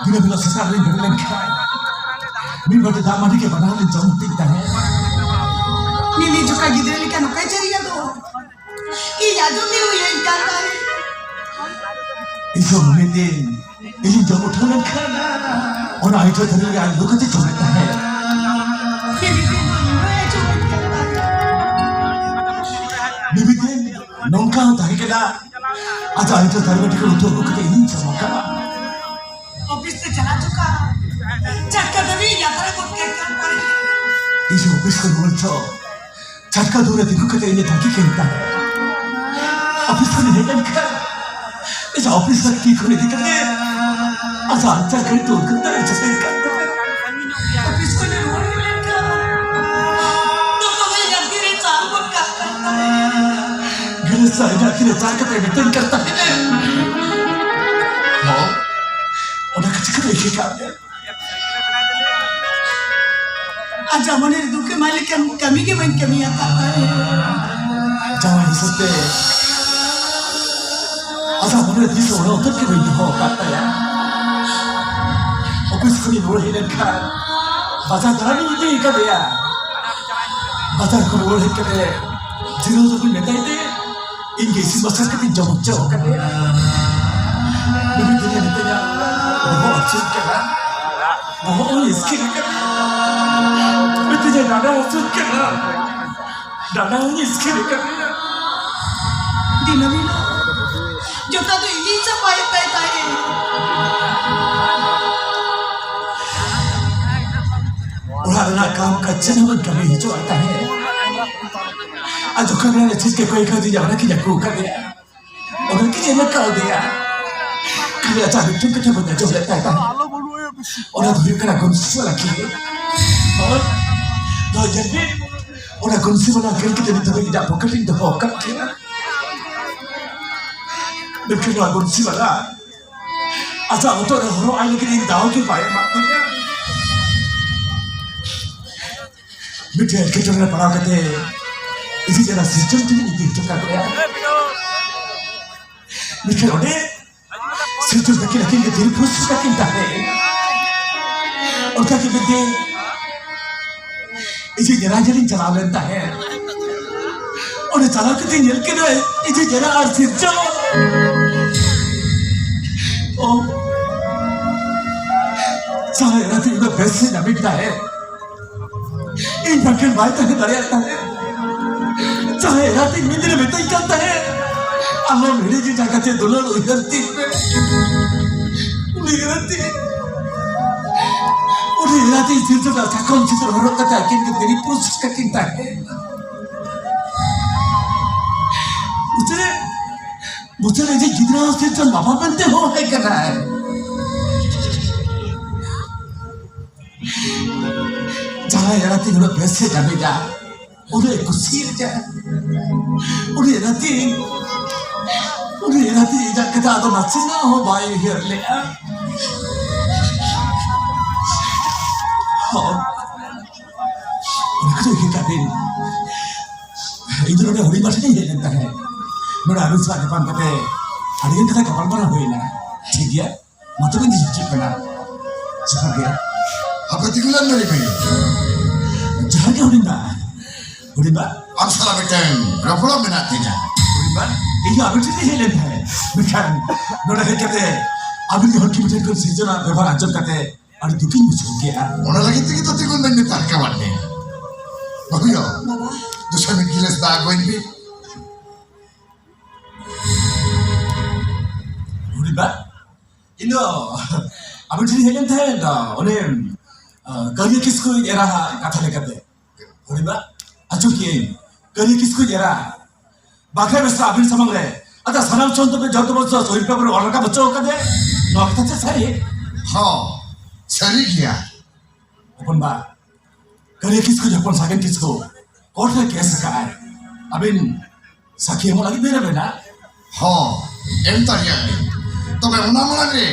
ᱫᱤᱱᱟᱹᱢ ᱦᱤᱞᱳᱜ ᱥᱮᱛᱟᱜ ᱨᱮᱞᱤᱧ ᱵᱮᱨᱮᱫ ᱞᱮᱱᱠᱷᱟᱱ ᱢᱤᱫ ᱵᱟᱹᱴᱤ ᱫᱟᱜ ᱢᱟᱹᱰᱤ ᱜᱮ ᱵᱟᱱᱟᱨ ᱞᱤᱧ ᱡᱚᱢ ᱛᱤᱧ ᱛᱟᱦᱮᱸᱫ᱾ ᱢᱤᱢᱤᱫ ᱡᱚᱠᱷᱟ ᱜᱤᱫᱽᱨᱟᱹ ᱞᱮᱠᱟ ᱱᱚᱝᱠᱟᱭ ᱪᱟᱹᱨᱤᱭᱟ ᱫᱚ᱾ ᱤᱧ ᱟᱸᱡᱚᱢ ᱜᱮ ᱦᱩᱭᱟᱹᱧ ᱠᱟᱱ ᱛᱟᱦᱮᱸᱫ᱾ ᱤᱧ ᱫᱚ ᱢᱤᱫ ᱫᱤᱱ ᱤᱧᱤᱧ ᱡᱚᱢ ᱩᱴᱷᱟᱹᱣ ᱞᱮᱱᱠᱷᱟᱱ ᱚᱱᱟ ᱟᱹᱭᱴᱷᱟᱹ ᱛᱷᱟᱹᱨᱤ ᱨᱮ ᱟᱡ ᱞᱩ ᱠᱟᱛᱮ ᱡᱚᱢᱮᱫ ᱛᱟᱦᱮᱸᱫ᱾ ᱢᱤᱢᱤᱫ ᱫᱤᱱ ᱫᱚ ᱤᱧ ᱦᱚᱸᱭ ᱡᱚᱢᱮᱫ ᱛᱟᱦᱮᱸᱫ᱾ ᱢᱤᱢᱤᱫ ᱫᱤᱱ ᱱᱚᱝᱠᱟ ᱦᱚᱸ ᱛᱟᱦᱮᱸ ᱠᱟᱱᱟ, ᱟᱡᱟᱜ ᱟᱹᱭᱴᱷᱟᱹ ᱛᱷᱟᱹᱨᱤ ᱵᱟᱹᱴᱤ ᱠᱚ ᱩᱛᱩ ᱟᱹᱜᱩ ᱠᱟᱛᱮ ᱤᱧᱤᱧ ᱡᱚᱢ ᱟᱠᱟᱫᱼᱟ᱾ ᱚᱯᱷᱤᱥ ᱛᱮ ᱪᱟᱞᱟᱜ ᱡᱚᱠᱷᱟ ᱪᱟᱴᱠᱟ ᱫᱷᱟᱹᱵᱤᱡ ᱡᱟᱛᱨᱟ ᱜᱚᱫ ᱠᱮᱫ ᱠᱟᱱ ᱛᱟᱦᱮᱸᱫ᱾ ᱤᱧ ᱚᱯᱷᱤᱥ ᱠᱷᱚᱱ ᱨᱩᱣᱟᱹᱲ ᱡᱚᱦᱚᱜ ᱪᱟᱴᱠᱟ ᱫᱩᱣᱟᱹᱨ ᱨᱮ ᱛᱤᱸᱜᱩ ᱠᱟᱛᱮ ᱤᱧᱮ ᱛᱟᱺᱜᱤ ᱠᱟᱹᱧ ᱛᱟᱦᱮᱸᱫ᱾ ᱚᱯᱷᱤᱥ ᱠᱷᱚᱱ ᱤᱧ ᱦᱮᱡ ᱮᱱ ᱠᱷᱟᱱ ᱤᱧᱟᱹᱜ ᱚᱯᱷᱤᱥ ᱨᱮ ᱛᱤ ᱠᱷᱚᱱ ᱤᱫᱤ ᱠᱟᱛᱮ ᱟᱡᱟᱜ ᱟᱧᱪᱟᱨ ᱜᱷᱟᱹᱲᱤ ᱫᱩᱣᱟᱹᱨ ᱠᱟᱛᱮ ᱤᱧ ᱪᱷᱟᱹᱴᱟᱹᱭ ᱠᱟᱱ ᱛᱟᱦᱮᱸᱫ᱾ ᱚᱯᱷᱤᱥ ᱠᱷᱚᱱ ᱤᱧ ᱨᱩᱣᱟᱹᱲ ᱦᱮᱡ ᱞᱮᱱ ᱠᱷᱟᱱ ᱫᱚ ᱫᱚᱢᱮ ᱡᱟᱹᱥᱛᱤ ᱨᱮ ᱪᱟᱞ ᱜᱚᱫ ᱠᱟᱜ ᱠᱟᱱ ᱛᱟᱦᱮᱸᱫ᱾ ᱜᱤᱨᱟᱹ ᱥᱟᱭ ᱡᱟᱹᱥᱛᱤ ᱨᱮ ᱪᱟᱞ ᱠᱟᱛᱮ ᱢᱤᱛᱟᱹᱧ ᱠᱟᱱ ᱛᱟᱦᱮᱸᱫ᱾ ᱦᱚᱸ, ᱚᱱᱟ ᱠᱚ ᱪᱤᱠᱟᱹ ᱤᱭᱟᱹ ᱠᱟᱜ ᱢᱮ? ᱟᱡᱟᱜ ᱢᱚᱱᱮ ᱨᱮ ᱫᱩᱠ ᱮᱢᱟᱭ ᱞᱮᱠᱟᱱ ᱠᱟᱹᱢᱤ ᱜᱮ ᱵᱟᱹᱧ ᱠᱟᱹᱢᱤ ᱟᱠᱟᱫ ᱛᱟᱦᱮᱸᱫ᱾ ᱡᱟᱶᱟᱭ ᱦᱤᱥᱟᱹᱵ ᱛᱮ ᱟᱡᱟᱜ ᱢᱚᱱᱮ ᱨᱮ ᱛᱤᱥ ᱦᱚᱸ ᱚᱱᱟ ᱩᱛᱟᱹᱨ ᱜᱮ ᱵᱟᱹᱧ ᱫᱚᱦᱚ ᱟᱠᱟᱫ ᱛᱟᱭᱟ᱾ ᱚᱯᱷᱤᱥ ᱠᱷᱚᱱᱤᱧ ᱨᱩᱣᱟᱹᱲ ᱦᱮᱡ ᱞᱮᱱᱠᱷᱟᱱ ᱵᱟᱡᱟᱨ ᱫᱟᱬᱟᱱᱤᱧ ᱤᱫᱤ ᱟᱠᱟᱫᱮᱭᱟ᱾ ᱵᱟᱡᱟᱨ ᱠᱷᱚᱱ ᱨᱩᱣᱟᱹᱲ ᱦᱮᱡ ᱠᱟᱛᱮ ᱡᱤᱨᱟᱹᱣ ᱫᱚ ᱵᱟᱹᱧ ᱢᱮᱛᱟᱭ ᱛᱮ ᱤᱧ ᱜᱮ ᱤᱥᱤᱱ ᱵᱟᱥᱟᱝ ᱠᱟᱛᱮᱧ ᱡᱚᱢ ᱦᱚᱪᱚ ᱟᱠᱟᱫᱮᱭᱟ᱾ ᱢᱤᱢᱤᱫ ᱫᱤᱱᱮ ᱢᱤᱛᱟᱹᱧᱟ, "ᱵᱚᱦᱚᱜ ᱦᱟᱹᱥᱩᱧ ᱠᱟᱱᱟ, ᱵᱚᱦᱚᱜ ᱦᱚᱸ ᱤᱥᱠᱤᱨ ᱟᱠᱟᱱᱟ, ᱢᱤᱛᱟᱹᱧᱟ ᱰᱟᱸᱰᱟ ᱦᱟᱹᱥᱩᱧ ᱠᱟᱱᱟ, ᱰᱟᱸᱰᱟ ᱦᱚᱸ ᱤᱥᱠᱤᱨ ᱟᱠᱟᱱᱟ᱾" ᱫᱤᱱᱟᱹᱢ ᱦᱤᱞᱳᱜ ᱡᱚᱛᱟ ᱫᱚ ᱤᱧᱤᱧ ᱥᱟᱯᱷᱟᱭᱮᱫ ᱛᱟᱭ ᱛᱟᱦᱮᱸᱫ᱾ ᱚᱲᱟᱜ ᱨᱮᱱᱟᱜ ᱠᱟᱢ ᱠᱟᱡᱽ ᱪᱮᱫ ᱦᱚᱸ ᱵᱟᱹᱧ ᱠᱟᱹᱢᱤ ᱦᱚᱪᱚᱣᱟᱭ ᱛᱟᱦᱮᱸᱫ᱾ ᱟᱨ ᱡᱚᱠᱷᱚᱱ ᱜᱮ ᱪᱮᱫ ᱠᱚ ᱠᱟᱹᱣᱫᱤᱧᱟ, ᱚᱱᱟ ᱠᱤᱱ ᱟᱹᱜᱩ ᱟᱠᱟᱫᱮᱭᱟ, ᱚᱱᱟ ᱠᱤᱱ ᱮᱢ ᱠᱟᱣᱫᱮᱭᱟ᱾ ᱠᱷᱟᱹᱞᱤ ᱟᱡᱟᱜ ᱢᱤᱫᱴᱮᱱ ᱠᱟᱛᱷᱟ ᱵᱟᱹᱧ ᱟᱸᱡᱚᱢ ᱞᱮᱫ ᱛᱟᱭ ᱛᱟᱦᱮᱸᱫ, ᱚᱱᱟ ᱫᱚ ᱦᱩᱭᱩᱜ ᱠᱟᱱᱟ ᱜᱚᱱᱥᱤ ᱵᱟᱞᱟ ᱠᱷᱮᱞ᱾ ᱦᱳᱭ, ᱱᱚᱣᱟ ᱧᱮᱞ ᱢᱮ, ᱚᱱᱟ ᱜᱚᱱᱥᱤ ᱵᱟᱞᱟ ᱠᱷᱮᱞ ᱠᱟᱛᱮ ᱱᱤᱛ ᱫᱷᱟᱹᱵᱤᱡ ᱤᱧᱟᱹᱜ ᱯᱚᱠᱮᱴ ᱨᱤᱧ ᱫᱚᱦᱚ ᱟᱠᱟᱫ ᱠᱤᱱᱟ᱾ ᱢᱮᱱᱠᱷᱟᱱ ᱱᱚᱣᱟ ᱜᱚᱱᱥᱤ ᱵᱟᱞᱟ ᱟᱡᱟᱜ ᱦᱚᱴᱚᱜ ᱨᱮ ᱦᱚᱨᱚᱜ ᱟᱭ ᱞᱟᱹᱜᱤᱫ ᱤᱧ ᱫᱟᱣ ᱜᱮ ᱵᱟᱭ ᱮᱢᱟᱜ ᱫᱤᱧᱟ᱾ ᱢᱤᱫᱴᱮᱱ ᱮᱴᱠᱮᱴᱚᱬᱮ ᱨᱮ ᱯᱟᱲᱟᱣ ᱠᱟᱛᱮ ᱤᱧᱤᱡ ᱮᱨᱟ ᱥᱤᱨᱡᱚᱱ ᱴᱷᱮᱱᱤᱧ ᱤᱫᱤ ᱦᱚᱴᱚ ᱠᱟᱫᱮᱭᱟ᱾ ᱢᱮᱱᱠᱷᱟᱱ ᱚᱸᱰᱮ ᱥᱤᱨᱡᱚᱱ ᱛᱟᱹᱠᱤᱱ ᱟᱹᱠᱤᱱ ᱜᱮ ᱫᱤᱞ ᱯᱷᱩᱥ ᱛᱟᱹᱠᱤᱱ ᱛᱟᱦᱮᱸ᱾ ᱚᱱᱠᱟ ᱜᱮ ᱢᱤᱫ ᱫᱤᱱ ᱤᱧᱤᱡ ᱮᱨᱟ ᱧᱮᱞᱤᱧ ᱪᱟᱞᱟᱣ ᱞᱮᱱ ᱛᱟᱦᱮᱸᱫ᱾ ᱚᱸᱰᱮ ᱪᱟᱞᱟᱣ ᱠᱟᱛᱮ ᱧᱮᱞ ᱠᱮᱫᱟᱹᱧ ᱤᱧᱤᱡ ᱮᱨᱟ ᱟᱨ ᱥᱤᱨᱡᱚᱱ᱾ ᱚ, ᱡᱟᱦᱟᱸᱭ ᱮᱨᱟᱛᱤᱧ ᱩᱱᱟᱹᱜ ᱵᱮᱥ ᱮ ᱡᱟᱹᱯᱤᱫ ᱛᱟᱦᱮᱸᱫ, ᱤᱧ ᱵᱟᱝᱠᱷᱟᱱ ᱵᱟᱭ ᱛᱟᱦᱮᱸ ᱫᱟᱲᱮᱭᱟᱜ ᱛᱟᱦᱮᱸᱫ᱾ ᱡᱟᱦᱟᱸᱭ ᱮᱨᱟᱛᱤᱧ ᱢᱤᱫ ᱫᱤᱱᱮ ᱢᱮᱛᱟᱹᱧ ᱠᱟᱱ ᱛᱟᱦᱮᱸᱫ, "ᱟᱞᱚᱢ ᱦᱤᱲᱤᱧ ᱡᱟᱸᱜᱟ ᱛᱮ ᱫᱩᱞᱟᱹᱲ ᱩᱭᱦᱟᱹᱨ ᱛᱤᱧ ᱢᱮ", ᱩᱱᱤ ᱮᱨᱟᱛᱤᱧ, ᱩᱱᱤ ᱮᱨᱟᱛᱤᱧ ᱥᱤᱨᱡᱚᱱ ᱥᱟᱠᱚᱢ ᱪᱤᱛᱟᱹᱨ ᱦᱚᱨᱚᱜ ᱠᱟᱛᱮ ᱟᱹᱠᱤᱱ ᱜᱮ ᱛᱤᱨᱤ ᱯᱩᱨᱩᱥ ᱠᱟᱹᱠᱤᱱ ᱛᱟᱦᱮᱸᱫ᱾ ᱩᱛᱟᱹᱨᱮ ᱵᱩᱡᱷᱟᱹᱣ ᱞᱮᱫ ᱡᱮ ᱜᱤᱫᱽᱨᱟᱹ ᱦᱚᱸ ᱥᱤᱨᱡᱚᱱ ᱵᱟᱵᱟ ᱢᱮᱱᱛᱮ ᱦᱚᱦᱚ ᱟᱭ ᱠᱟᱱᱟᱭ᱾ ᱡᱟᱦᱟᱸᱭ ᱮᱨᱟᱛᱤᱧ ᱩᱱᱟᱹᱜ ᱵᱮᱥ ᱮ ᱡᱟᱹᱯᱤᱫᱟ, ᱩᱱᱟᱹᱜ ᱮ ᱠᱩᱥᱤᱭᱟᱜᱼᱟ᱾ ᱩᱱᱤ ᱮᱨᱟᱛᱤᱧ, ᱩᱱᱤ ᱮᱨᱟᱛᱤᱧ ᱮᱡᱟᱜ ᱠᱟᱛᱷᱟ ᱟᱫᱚ ᱱᱟᱥᱮᱱᱟᱜ ᱦᱚᱸ ᱵᱟᱭ ᱩᱭᱦᱟᱹᱨ ᱞᱮᱫᱼᱟ᱾ ᱦᱚᱸ, ᱚᱱᱟ ᱠᱚᱫᱚ ᱩᱭᱦᱟᱹᱨ ᱠᱟᱜ ᱵᱤᱱ᱾ ᱤᱧ ᱫᱚ ᱱᱚᱰᱮ ᱦᱩᱰᱤᱧ ᱵᱟ ᱴᱷᱮᱱᱤᱧ ᱦᱮᱡ ᱞᱮᱱ ᱛᱟᱦᱮᱸᱫ᱾ ᱱᱚᱰᱮ ᱟᱹᱵᱤᱱ ᱥᱟᱞᱟᱜ ᱧᱟᱯᱟᱢ ᱠᱟᱛᱮ ᱟᱹᱰᱤ ᱜᱟᱱ ᱠᱟᱛᱷᱟ ᱜᱟᱯᱟᱞᱢᱟᱨᱟᱣ ᱦᱩᱭᱱᱟ᱾ ᱴᱷᱤᱠ ᱜᱮᱭᱟ, ᱢᱟ ᱛᱚᱵᱮ ᱤᱧ ᱦᱤᱡᱩᱜ ᱠᱟᱱᱟ᱾ ᱡᱚᱦᱟᱨ ᱜᱮ᱾ ᱦᱟᱯᱮ ᱛᱤᱸᱜᱩ ᱞᱮᱱ ᱢᱮ ᱨᱮ᱾ ᱡᱚᱦᱟᱨ ᱜᱮ ᱦᱩᱰᱤᱧ ᱵᱟ᱾ ᱦᱩᱰᱤᱧ ᱵᱟ, ᱟᱢ ᱥᱟᱞᱟᱜ ᱢᱤᱫᱴᱟᱝ ᱨᱚᱯᱚᱲ ᱢᱮᱱᱟᱜ ᱛᱤᱧᱟ᱾ ᱦᱩᱰᱤᱧ ᱵᱟ, ᱤᱧ ᱫᱚ ᱟᱹᱵᱤᱱ ᱴᱷᱮᱱ ᱤᱧ ᱦᱮᱡ ᱞᱮᱱ ᱛᱟᱦᱮᱸᱫ, ᱢᱮᱱᱠᱷᱟᱱ ᱱᱚᱰᱮ ᱦᱮᱡ ᱠᱟᱛᱮ ᱟᱹᱵᱤᱱ ᱜᱮ ᱦᱚᱲ ᱠᱤ ᱢᱤᱫᱴᱮᱱ ᱠᱚ ᱥᱤᱨᱡᱚᱱᱟ ᱵᱮᱵᱚᱦᱟᱨ ᱟᱸᱡᱚᱢ ᱠᱟᱛᱮ ᱟᱹᱰᱤ ᱫᱩᱠᱤᱧ ᱵᱩᱡᱷᱟᱹᱣ ᱠᱮᱜᱼᱟ᱾ ᱚᱱᱟ ᱞᱟᱹᱜᱤᱫ ᱛᱮᱜᱮ ᱛᱚ ᱛᱤᱸᱜᱩ ᱢᱮ ᱢᱮᱛᱟᱜ ᱠᱟᱱᱟ᱾ ᱵᱟᱹᱦᱩᱭᱳ, ᱵᱟᱵᱟ᱾ ᱫᱩᱥᱨᱟ ᱢᱤᱫ ᱜᱤᱞᱟᱹᱥ ᱫᱟᱜ ᱟᱹᱜᱩᱭ ᱢᱮ᱾ ᱦᱩᱰᱤᱧ ᱵᱟ, ᱤᱧ ᱫᱚ ᱟᱹᱵᱤᱱ ᱴᱷᱮᱱ ᱦᱮᱡ ᱞᱮᱱ ᱛᱟᱦᱮᱸᱫ, ᱚᱱᱮ, ᱟ, ᱠᱟᱹᱨᱤᱭᱟᱹ ᱠᱤᱥᱠᱩ ᱮᱨᱟ ᱦᱟᱜ ᱠᱟᱛᱷᱟ ᱞᱮᱠᱟᱛᱮ᱾ ᱦᱩᱰᱤᱧ ᱵᱟ, ᱟᱸᱡᱚᱢ ᱠᱮᱜᱼᱟᱹᱧ, ᱠᱟᱹᱨᱤᱭᱟᱹ ᱠᱤᱥᱠᱩ ᱮᱨᱟ ᱵᱟᱠᱷᱮᱲ ᱵᱮᱥᱨᱟ ᱟᱹᱵᱤᱱ ᱥᱟᱢᱟᱝ ᱨᱮ ᱟᱫᱚ ᱥᱟᱱᱟᱢ ᱥᱚᱱᱛᱚ ᱯᱮ ᱡᱚᱛᱚ ᱵᱚᱪᱷᱚᱨ ᱥᱚᱦᱤ ᱯᱮᱯᱟᱨ ᱚᱞ ᱨᱟᱠᱟᱵ ᱦᱚᱪᱚ ᱟᱠᱟᱫᱮ᱾ ᱱᱚᱣᱟ ᱠᱟᱛᱷᱟ ᱪᱮᱫ ᱥᱟᱹᱨᱤ? ᱦᱚᱸ, ᱥᱟᱹᱨᱤ ᱜᱮᱭᱟ᱾ ᱦᱚᱯᱚᱱ ᱵᱟ, ᱠᱟᱹᱨᱤᱭᱟᱹ ᱠᱤᱥᱠᱩ ᱦᱚᱯᱚᱱ ᱥᱟᱜᱮᱱ ᱠᱤᱥᱠᱩ ᱠᱳᱨᱴ ᱨᱮ ᱠᱮᱥ ᱟᱠᱟᱫᱼᱟᱭ᱾ ᱟᱹᱵᱤᱱ ᱥᱟᱹᱠᱷᱤ ᱮᱢᱚᱜ ᱞᱟᱹᱜᱤᱫ ᱵᱤᱱ ᱨᱮᱵᱮᱱᱟ? ᱦᱚᱸ, ᱮᱢ ᱛᱟᱨᱤᱭᱟᱜ ᱞᱤᱧ᱾ ᱛᱚᱵᱮ ᱚᱱᱟ ᱢᱟᱲᱟᱝ ᱨᱮ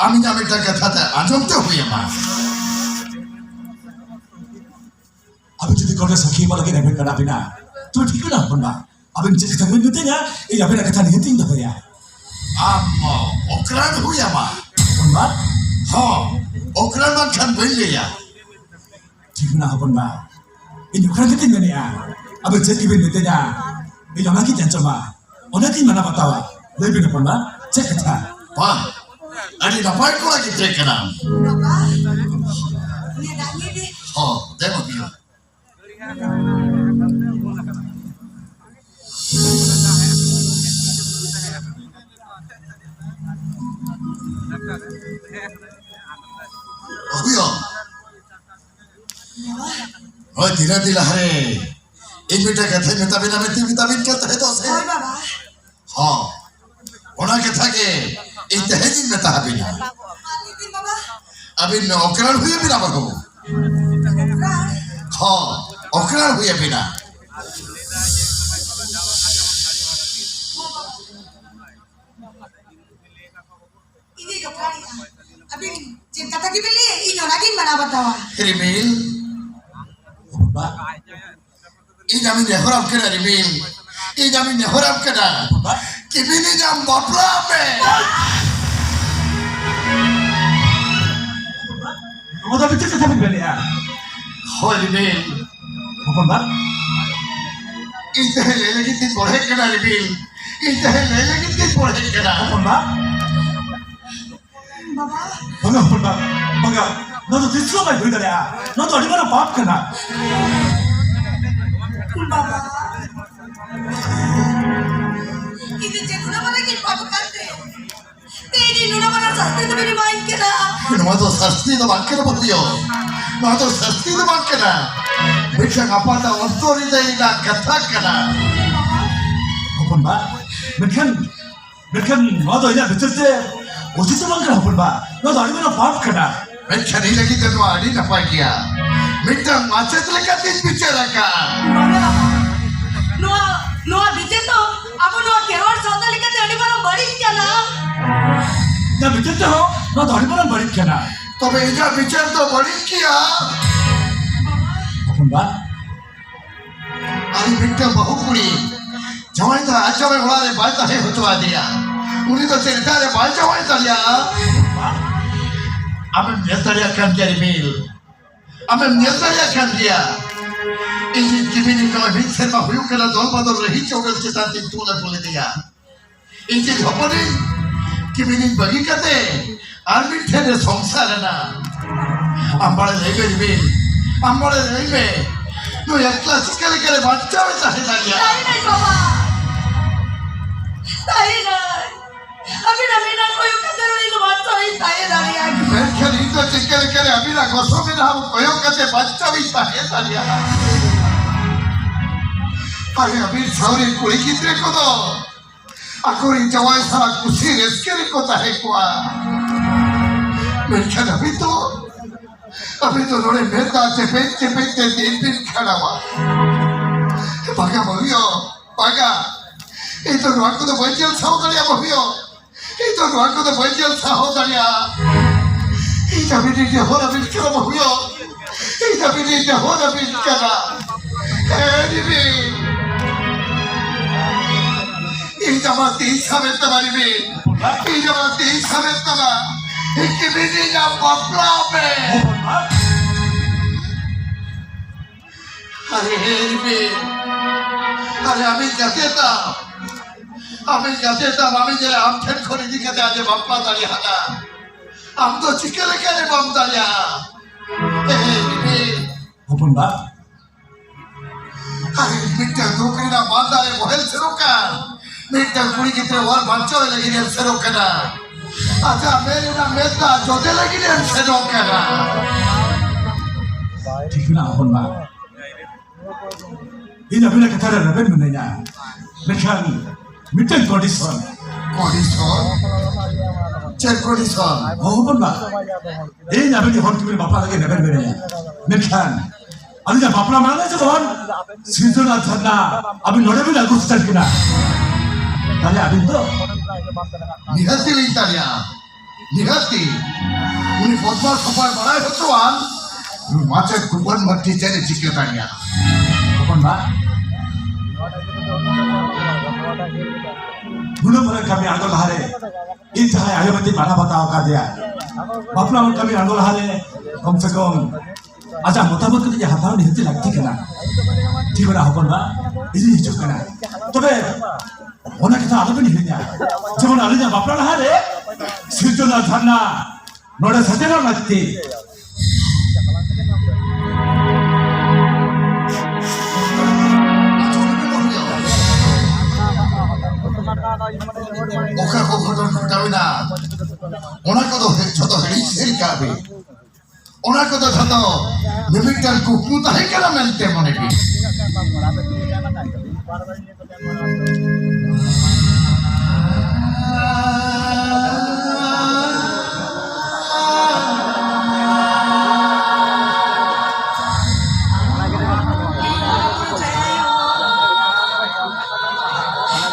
ᱟᱢ ᱤᱧᱟᱜ ᱢᱤᱫᱴᱟᱝ ᱠᱟᱛᱷᱟ ᱛᱮ ᱟᱸᱡᱚᱢ ᱛᱮ ᱦᱩᱭ ᱟᱢᱟ᱾ ᱟᱹᱵᱤᱱ ᱡᱩᱫᱤ ᱠᱳᱨᱴ ᱨᱮ ᱥᱟᱹᱠᱷᱤ ᱮᱢᱚᱜ ᱞᱟᱹᱜᱤᱫ ᱨᱮᱵᱮᱱ ᱠᱟᱱᱟ ᱵᱤᱱᱟ, ᱛᱚᱵᱮ ᱴᱷᱤᱠ ᱢᱮᱱᱟᱜᱼᱟ ᱦᱚᱯᱚᱱ ᱵᱟ᱾ ᱟᱹᱵᱤᱱ ᱪᱮᱫ ᱠᱟᱛᱷᱟ ᱵᱤᱱ ᱢᱤᱛᱟᱹᱧᱟ, ᱤᱧ ᱟᱹᱵᱤᱱᱟᱜ ᱠᱟᱛᱷᱟ ᱱᱤᱦᱟᱹᱛ ᱤᱧ ᱫᱚᱦᱚᱭᱟ᱾ ᱟᱢ ᱚᱠᱨᱟᱱ ᱦᱩᱭ ᱟᱢᱟ᱾ ᱦᱚᱯᱚᱱ ᱵᱟ? ᱦᱚᱸ, ᱚᱠᱨᱟᱱ ᱵᱟᱝᱠᱷᱟᱱ ᱵᱟᱹᱧ ᱞᱟᱹᱭᱟ᱾ ᱴᱷᱤᱠ ᱢᱮᱱᱟᱜᱼᱟ ᱦᱚᱯᱚᱱ ᱵᱟ, ᱤᱧ ᱚᱠᱨᱟᱱ ᱜᱮᱛᱤᱧ ᱢᱮᱱᱮᱜᱼᱟ᱾ ᱟᱹᱵᱤᱱ ᱪᱮᱫ ᱜᱮᱵᱤᱱ ᱢᱤᱛᱟᱹᱧᱟ, ᱤᱧ ᱚᱱᱟᱜᱤᱧ ᱟᱸᱡᱚᱢᱟ, ᱚᱱᱟᱜᱤᱧ ᱢᱟᱱᱟᱣ ᱵᱟᱛᱟᱣᱟ᱾ ᱞᱟᱹᱭ ᱵᱤᱱ ᱦᱚᱯᱚᱱ ᱵᱟ, ᱪᱮᱫ ᱠᱟᱛᱷᱟ? ᱵᱟᱝ, ᱟᱹᱰᱤ ᱱᱟᱯᱟᱭ ᱠᱚᱲᱟ ᱜᱤᱫᱽᱨᱟᱹ ᱠᱟᱱᱟᱢ᱾ ᱵᱟᱵᱟ, ᱦᱩᱭᱩᱜ᱾ ᱦᱩᱭᱩᱜ᱾ ᱦᱳᱭ, ᱛᱤᱱᱟᱹᱜ ᱫᱤᱱ ᱞᱟᱦᱟᱨᱮ ᱤᱧ ᱢᱤᱫᱴᱟᱝ ᱠᱟᱛᱷᱟᱧ ᱢᱮᱛᱟ ᱵᱤᱱᱟ ᱢᱮᱱᱛᱮ ᱢᱮᱛᱟ ᱵᱤᱱ ᱠᱟᱱ ᱛᱟᱦᱮᱸ ᱫᱚ ᱥᱮ? ᱦᱳᱭ ᱵᱟᱵᱟ᱾ ᱦᱚᱸ, ᱚᱱᱟ ᱠᱟᱛᱷᱟ ᱜᱮ ᱤᱧ ᱛᱮᱦᱮᱧ ᱤᱧ ᱢᱮᱛᱟ ᱟᱹᱵᱤᱱᱟ᱾ ᱢᱟ ᱞᱟᱹᱭ ᱵᱤᱱ ᱵᱟᱵᱟ᱾ ᱟᱹᱵᱤᱱ ᱚᱠᱨᱟᱲ ᱦᱩᱭ ᱟᱹᱵᱤᱱᱟ ᱵᱟᱹᱵᱩ᱾ ᱚᱠᱨᱟᱲ? ᱦᱚᱸ, ᱚᱠᱨᱟᱲ ᱦᱩᱭ ᱟᱹᱵᱤᱱᱟ᱾ ᱦᱚᱸ ᱵᱟᱵᱟ᱾ ᱤᱧᱤᱧ ᱚᱠᱨᱟᱲᱮᱜᱼᱟ᱾ ᱟᱹᱵᱤᱱ ᱪᱮᱫ ᱠᱟᱛᱷᱟ ᱜᱮᱵᱤᱱ ᱞᱟᱹᱭᱟ, ᱤᱧ ᱚᱱᱟᱜᱤᱧ ᱢᱟᱱᱟᱣ ᱵᱟᱛᱟᱣᱟ᱾ ᱨᱤᱢᱤᱞ, ᱤᱧ ᱟᱢᱤᱧ ᱱᱮᱦᱚᱨᱟᱢ ᱠᱟᱱᱟ ᱨᱤᱢᱤᱞ, ᱤᱧ ᱟᱢᱤᱧ ᱱᱮᱦᱚᱨᱟᱢ ᱠᱟᱱᱟ, ᱠᱤᱢᱤᱱᱤᱧ ᱟᱢ ᱵᱟᱯᱞᱟ ᱢᱮ᱾ ᱱᱚᱣᱟ ᱫᱚ ᱟᱹᱵᱤᱱ ᱪᱮᱫ ᱠᱟᱛᱷᱟ ᱵᱤᱱ ᱢᱮᱱᱮᱜᱼᱟ? ᱦᱳᱭ ᱨᱤᱢᱤᱞ᱾ ᱦᱚᱯᱚᱱ ᱵᱟ? ᱤᱧ ᱛᱮᱦᱮᱧ ᱞᱟᱹᱭ ᱞᱟᱹᱜᱤᱫ ᱛᱤᱧ ᱵᱚᱲᱦᱮᱜ ᱠᱟᱱᱟ ᱨᱤᱢᱤᱞ, ᱤᱧ ᱛᱮᱦᱮᱧ ᱞᱟᱹᱭ ᱞᱟᱹᱜᱤᱫ ᱛᱤᱧ ᱵᱚᱲᱦᱮᱜ ᱠᱟᱱᱟ᱾ ᱦᱚᱯᱚᱱ ᱵᱟ? ᱵᱟᱵᱟ᱾ ᱵᱟᱝᱟ, ᱦᱚᱯᱚᱱ ᱵᱟ, ᱵᱟᱝᱟ, ᱱᱚᱣᱟ ᱫᱚ ᱛᱤᱥ ᱦᱚᱸ ᱵᱟᱭ ᱦᱩᱭ ᱫᱟᱲᱮᱭᱟᱜᱼᱟ᱾ ᱱᱚᱣᱟ ᱫᱚ ᱟᱹᱰᱤ ᱢᱟᱨᱟᱝ ᱯᱟᱯ ᱠᱟᱱᱟ᱾ ᱵᱟᱵᱟ᱾ ᱤᱧ ᱫᱚ ᱪᱮᱫ ᱦᱚᱸ ᱵᱟᱝ ᱤᱧ ᱯᱟᱯ ᱠᱟᱱ ᱛᱮ᱾ ᱛᱮᱦᱮᱧ ᱱᱩᱱᱟᱹᱜ ᱢᱟᱨᱟᱝ ᱥᱟᱥᱛᱤ ᱫᱚ ᱵᱤᱱ ᱮᱢᱟᱹᱧ ᱠᱟᱱᱟ᱾ ᱱᱚᱣᱟ ᱫᱚ ᱥᱟᱥᱛᱤ ᱫᱚ ᱵᱟᱝ ᱠᱟᱱᱟ ᱵᱟᱹᱵᱩᱭᱳ᱾ ᱱᱚᱣᱟ ᱫᱚ ᱥᱟᱥᱛᱤ ᱫᱚ ᱵᱟᱝ ᱠᱟᱱᱟ᱾ ᱢᱤᱫᱴᱟᱝ ᱟᱯᱟᱛᱟᱜ ᱚᱱᱛᱚᱨ ᱦᱨᱤᱫᱚᱭ ᱨᱮᱱᱟᱜ ᱠᱟᱛᱷᱟ ᱠᱟᱱᱟ᱾ ᱦᱚᱯᱚᱱ ᱵᱟ, ᱢᱮᱱᱠᱷᱟᱱ ᱢᱮᱱᱠᱷᱟᱱ ᱱᱚᱣᱟ ᱫᱚ ᱤᱧᱟᱹᱜ ᱵᱤᱪᱟᱹᱨ ᱛᱮ ᱩᱪᱤᱛ ᱫᱚ ᱵᱟᱝ ᱠᱟᱱᱟ ᱦᱚᱯᱚᱱ ᱵᱟ, ᱱᱚᱣᱟ ᱫᱚ ᱟᱹᱰᱤ ᱢᱟᱨᱟᱝ ᱯᱟᱯ ᱠᱟᱱᱟ᱾ ᱢᱮᱱᱠᱷᱟᱱ ᱤᱧ ᱞᱟᱹᱜᱤᱫ ᱫᱚ ᱱᱚᱣᱟ ᱟᱹᱰᱤ ᱱᱟᱯᱟᱭ ᱜᱮᱭᱟ᱾ ᱢᱤᱫᱴᱟᱝ ᱢᱟᱪᱮᱫ ᱞᱮᱠᱟᱛᱤᱧ ᱵᱤᱪᱟᱹᱨ ᱟᱠᱟᱫᱼᱟ᱾ ᱵᱟᱝᱟ, ᱱᱚᱣᱟ, ᱱᱚᱣᱟ ᱵᱤᱪᱟᱹᱨ ᱫᱚ ᱟᱵᱚ ᱱᱚᱣᱟ ᱠᱷᱮᱨᱣᱟᱲ ᱥᱟᱶᱛᱟ ᱞᱮᱠᱟᱛᱮ ᱟᱹᱰᱤ ᱢᱟᱨᱟᱝ ᱵᱟᱹᱲᱤᱡ ᱠᱟᱱᱟ᱾ ᱤᱧᱟᱹᱜ ᱵᱤᱪᱟᱹᱨ ᱛᱮᱦᱚᱸ ᱱᱚᱣᱟ ᱫᱚ ᱟᱹᱰᱤ ᱢᱟᱨᱟᱝ ᱵᱟᱹᱲᱤᱡ ᱠᱟᱱᱟ᱾ ᱛᱚᱵᱮ ᱤᱧᱟᱹᱜ ᱵᱤᱪᱟᱹᱨ ᱫᱚ ᱵᱟᱹᱲᱤᱡ ᱜᱮᱭᱟ᱾ ᱦᱚᱯᱚᱱ ᱵᱟ, ᱟᱨ ᱢᱤᱫᱴᱟᱝ ᱵᱟᱹᱦᱩ ᱠᱩᱲᱤ ᱡᱟᱶᱟᱭ ᱫᱚ ᱟᱡ ᱡᱟᱶᱟᱭ ᱚᱲᱟᱜ ᱨᱮ ᱵᱟᱭ ᱛᱟᱦᱮᱸ ᱦᱚᱪᱚ ᱟᱫᱮᱭᱟ᱾ ᱩᱱᱤ ᱫᱚ ᱪᱮᱫ ᱮᱴᱟᱜ ᱨᱮ ᱵᱟᱭ ᱡᱟᱶᱟᱭ ᱫᱟᱲᱮᱭᱟᱜᱼᱟ᱾ ᱟᱢᱮᱢ ᱧᱮᱞ ᱫᱟᱲᱮᱭᱟᱜ ᱠᱟᱱ ᱜᱮᱭᱟ ᱨᱤᱢᱤᱞ, ᱟᱢᱮᱢ ᱧᱮᱞ ᱫᱟᱲᱮᱭᱟᱜ ᱠᱟᱱ ᱜᱮᱭᱟ᱾ ᱤᱧᱤᱡ ᱠᱤᱢᱤᱱᱤᱧ ᱱᱚᱜᱼᱚᱭ ᱢᱤᱫ ᱥᱮᱨᱢᱟ ᱦᱩᱭᱩᱜ ᱠᱟᱱᱟ ᱫᱚᱞ ᱵᱟᱫᱚᱞ ᱨᱮ ᱦᱤᱡᱩᱜ ᱪᱮᱛᱟᱱ ᱛᱤᱧ ᱛᱩᱞ ᱟᱹᱜᱩ ᱞᱮᱫᱮᱭᱟ᱾ ᱤᱧᱤᱡ ᱦᱚᱯᱚᱱᱤᱧ ᱠᱤᱢᱤᱱᱤᱧ ᱵᱟᱹᱜᱤ ᱠᱟᱛᱮ ᱟᱨ ᱢᱤᱫ ᱴᱷᱮᱱ ᱮ ᱥᱚᱝᱥᱟᱨ ᱮᱱᱟ᱾ ᱟᱢ ᱵᱟᱲᱟᱭ ᱞᱟᱹᱭ ᱢᱮ ᱨᱤᱢᱤᱞ, ᱟᱢ ᱱᱚᱰᱮ ᱞᱟᱹᱭ ᱢᱮ, ᱱᱩᱭ ᱮᱠᱞᱟ ᱪᱤᱠᱟᱹ ᱞᱮᱠᱟᱨᱮ ᱵᱟᱧᱪᱟᱣ ᱮ ᱛᱟᱦᱮᱸ ᱫᱟᱲᱮᱭᱟᱜᱼᱟ? ᱛᱟᱦᱮᱸᱱᱟᱭ ᱵᱟᱵᱟ, ᱛᱟᱦᱮᱸᱱᱟᱭ᱾ ᱟᱹᱵᱤᱱᱟᱜ ᱢᱮᱫ ᱠᱚᱭᱚᱜ ᱠᱟᱛᱮ ᱩᱱᱤ ᱫᱚ ᱵᱟᱧᱪᱟᱣ ᱤᱧ ᱛᱟᱦᱮᱸ ᱫᱟᱲᱮᱭᱟᱜᱼᱟ᱾ ᱢᱮᱱᱠᱷᱟᱱ ᱤᱧ ᱫᱚ ᱪᱤᱠᱟᱹ ᱞᱮᱠᱟᱨᱮ ᱟᱹᱵᱤᱱᱟᱜ ᱜᱚᱥᱚ ᱢᱮᱫᱦᱟ ᱠᱚᱭᱚᱜ ᱠᱟᱛᱮ ᱵᱟᱧᱪᱟᱣ ᱤᱧ ᱛᱟᱦᱮᱸ ᱫᱟᱲᱮᱭᱟᱜᱼᱟ? ᱟᱨᱮ, ᱟᱹᱵᱤᱱ ᱥᱟᱶ ᱨᱮᱱ ᱠᱩᱲᱤ ᱜᱤᱫᱽᱨᱟᱹ ᱠᱚᱫᱚ ᱟᱠᱚᱨᱮᱱ ᱡᱟᱶᱟᱭ ᱥᱟᱞᱟᱜ ᱠᱩᱥᱤ ᱨᱟᱹᱥᱠᱟᱹ ᱨᱮᱠᱚ ᱛᱟᱦᱮᱸ ᱠᱚᱜᱼᱟ᱾ ᱢᱮᱱᱠᱷᱟᱱ ᱟᱹᱵᱤᱱ ᱫᱚ, ᱟᱹᱵᱤᱱ ᱫᱚ ᱱᱚᱰᱮ ᱢᱮᱫ ᱫᱟᱜ ᱪᱮᱯᱮᱡ ᱪᱮᱯᱮᱡ ᱛᱮ ᱫᱤᱱ ᱵᱤᱱ ᱠᱷᱟᱸᱰᱟᱣᱟ᱾ ᱵᱟᱝᱟ ᱵᱟᱹᱦᱩᱭᱳ, ᱵᱟᱝᱟ᱾ ᱤᱧ ᱫᱚ ᱱᱚᱣᱟ ᱠᱚᱫᱚ ᱵᱟᱹᱧ ᱧᱮᱞ ᱥᱟᱦᱟᱣ ᱫᱟᱲᱮᱭᱟᱜᱼᱟ ᱵᱟᱹᱦᱩᱭᱳ᱾ ᱤᱧ ᱫᱚ ᱱᱚᱣᱟ ᱠᱚᱫᱚ ᱵᱟᱹᱧ ᱧᱮᱞ ᱥᱟᱦᱟᱣ ᱫᱟᱲᱮᱭᱟᱜᱼᱟ᱾ ᱤᱧ ᱟᱹᱵᱤᱱ ᱤᱧ ᱱᱮᱦᱚᱨ ᱟᱹᱵᱤᱱ ᱠᱟᱱᱟ ᱵᱟᱹᱦᱩᱭᱳ᱾ ᱤᱧ ᱟᱹᱵᱤᱱ ᱤᱧ ᱱᱮᱦᱚᱨ ᱟᱹᱵᱤᱱ ᱠᱟᱱᱟ᱾ ᱦᱮᱸ, ᱨᱤᱢᱤ᱾ ᱤᱧ ᱟᱢᱟᱜ ᱛᱤ ᱥᱟᱵᱮᱱ ᱛᱟᱢᱟ, ᱨᱤᱢᱤ᱾ ᱤᱧ ᱟᱢᱟᱜ ᱛᱤ ᱥᱟᱵᱮᱱ ᱛᱟᱢᱟ᱾ ᱤᱧ ᱠᱤᱢᱤᱱ ᱤᱧ ᱟᱢ ᱵᱟᱯᱞᱟ ᱢᱮ᱾ ᱟᱨᱮ ᱦᱮ ᱨᱤᱢᱤ, ᱟᱨᱮ ᱟᱢᱤᱡ ᱜᱟᱛᱮ ᱛᱟᱢ, ᱟᱢᱤᱡ ᱜᱟᱛᱮ ᱛᱟᱢ, ᱟᱢᱤᱡ ᱡᱮ ᱟᱢ ᱴᱷᱮᱱ ᱠᱷᱚᱱ ᱤᱫᱤ ᱠᱟᱛᱮ ᱟᱡ ᱮ ᱵᱟᱯᱞᱟ ᱫᱟᱲᱮᱭᱟᱜᱼᱟ, ᱟᱢ ᱫᱚ ᱪᱤᱠᱟᱹ ᱞᱮᱠᱟᱨᱮ ᱵᱟᱢ ᱫᱟᱲᱮᱭᱟᱜᱼᱟ? ᱮ ᱨᱤᱢᱤ᱾ ᱦᱚᱯᱚᱱ ᱵᱟ᱾ ᱟᱨᱮ ᱢᱤᱫᱴᱟᱝ ᱫᱩᱠ ᱨᱮᱱᱟᱜ ᱵᱟᱸᱫᱷᱟ ᱨᱮ ᱵᱚᱦᱮᱞ ᱥᱮᱱᱚᱜ ᱠᱟᱱ ᱢᱤᱫᱴᱟᱝ ᱠᱩᱲᱤ ᱜᱤᱫᱽᱨᱟᱹ ᱚᱣᱟᱨ ᱵᱟᱧᱪᱟᱣ ᱞᱟᱹᱜᱤᱫ ᱮᱢ ᱥᱮᱱᱚᱜ ᱠᱟᱱᱟ᱾ ᱟᱡᱟᱜ ᱢᱮᱫ ᱨᱮᱱᱟᱜ ᱢᱮᱫ ᱫᱟᱜ ᱡᱚᱫᱮ ᱞᱟᱹᱜᱤᱫ ᱮᱢ ᱥᱮᱱᱚᱜ ᱠᱟᱱᱟ᱾ ᱴᱷᱤᱠ ᱢᱮᱱᱟᱜᱼᱟ ᱦᱚᱯᱚᱱ ᱵᱟ᱾ ᱤᱧ ᱟᱹᱵᱤᱱᱟᱜ ᱠᱟᱛᱷᱟ ᱨᱮ ᱨᱮᱵᱮᱱ ᱢᱤᱱᱟᱹᱧᱟ, ᱢᱮᱱᱠᱷᱟᱱ ᱢᱤᱫᱴᱟᱝ condition᱾ Condition? ᱪᱮᱫ condition? ᱦᱚᱸ, ᱦᱚᱯᱚᱱ ᱵᱟ, ᱤᱧ ᱟᱹᱵᱤᱱ ᱦᱚᱲ ᱠᱤᱢᱤᱱ ᱵᱟᱯᱞᱟ ᱞᱟᱹᱜᱤᱫ ᱨᱮᱵᱮᱱ ᱢᱤᱱᱟᱹᱧᱟ, ᱢᱮᱱᱠᱷᱟᱱ ᱟᱹᱞᱤᱧᱟᱜ ᱵᱟᱯᱞᱟ ᱢᱟᱲᱟᱝ ᱨᱮ ᱡᱮᱢᱚᱱ ᱥᱤᱨᱡᱚᱱ ᱟᱨ ᱡᱷᱟᱨᱱᱟ ᱟᱹᱵᱤᱱ ᱱᱚᱰᱮ ᱵᱤᱱ ᱟᱹᱜᱩ ᱥᱮᱴᱮᱨ ᱠᱤᱱᱟ, ᱛᱟᱦᱞᱮ ᱟᱹᱵᱤᱱ ᱫᱚ ᱱᱤᱦᱟᱹᱛ ᱞᱤᱧ ᱫᱟᱲᱮᱭᱟᱜᱼᱟ᱾ ᱱᱤᱦᱟᱹᱛᱤ ᱩᱱᱤ ᱵᱚᱫᱢᱟᱥ ᱦᱚᱯᱚᱱ ᱵᱟᱲᱟᱭ ᱦᱚᱪᱚᱣᱟᱱ ᱢᱟᱪᱮᱫ ᱠᱩᱯᱚᱱ ᱢᱟᱹᱨᱰᱤ ᱪᱮᱫ ᱮ ᱪᱤᱠᱟᱹ ᱫᱟᱲᱮᱭᱟᱜᱼᱟ? ᱦᱚᱯᱚᱱ ᱵᱟ, ᱱᱩᱱᱟᱹᱜ ᱢᱟᱨᱟᱝ ᱠᱟᱹᱢᱤ ᱟᱬᱜᱚ ᱞᱟᱦᱟᱨᱮ ᱤᱧ ᱡᱟᱦᱟᱸᱭ ᱟᱭᱳ ᱢᱮᱱᱛᱮ ᱢᱟᱱᱟᱣ ᱵᱟᱛᱟᱣ ᱟᱠᱟᱫᱮᱭᱟ, ᱵᱟᱯᱞᱟ ᱠᱟᱹᱢᱤ ᱟᱬᱜᱚ ᱞᱟᱦᱟᱨᱮ ᱠᱚᱢ ᱥᱮ ᱠᱚᱢ ᱟᱡᱟᱜ ᱢᱚᱛᱟᱢᱚᱛ ᱠᱟᱹᱴᱤᱡ ᱦᱟᱛᱟᱣ ᱱᱤᱦᱟᱹᱛᱤ ᱞᱟᱹᱠᱛᱤ ᱠᱟᱱᱟ᱾ ᱴᱷᱤᱠ ᱢᱮᱱᱟᱜᱼᱟ ᱦᱚᱯᱚᱱ ᱵᱟ, ᱤᱧᱤᱧ ᱦᱤᱡᱩᱜ ᱠᱟᱱᱟ᱾ ᱛᱚᱵᱮ ᱚᱱᱟ ᱠᱟᱛᱷᱟ ᱟᱞᱚᱵᱤᱱ ᱦᱤᱲᱤᱧᱟ, ᱡᱮᱢᱚᱱ ᱟᱹᱞᱤᱧᱟᱜ ᱵᱟᱯᱞᱟ ᱞᱟᱦᱟᱨᱮ ᱥᱤᱨᱡᱚᱱ ᱟᱨ ᱡᱷᱟᱨᱱᱟ ᱱᱚᱰᱮ ᱥᱮᱴᱮᱨᱚᱜ ᱞᱟᱹᱠᱛᱤ᱾ ᱚᱠᱟ ᱠᱚ ᱜᱷᱚᱴᱚᱱ ᱜᱷᱚᱴᱟᱣ ᱮᱱᱟ, ᱚᱱᱟ ᱠᱚᱫᱚ ᱡᱷᱚᱛᱚ ᱦᱤᱲᱤᱧ ᱥᱮᱨ ᱠᱟᱜ ᱵᱤᱱ᱾ ᱚᱱᱟ ᱠᱚᱫᱚ ᱡᱷᱚᱛᱚ ᱢᱤᱢᱤᱫᱴᱟᱝ ᱠᱩᱠᱢᱩ ᱛᱟᱦᱮᱸ ᱠᱟᱱᱟ ᱢᱮᱱᱛᱮ ᱢᱚᱱᱮ ᱵᱤᱱ᱾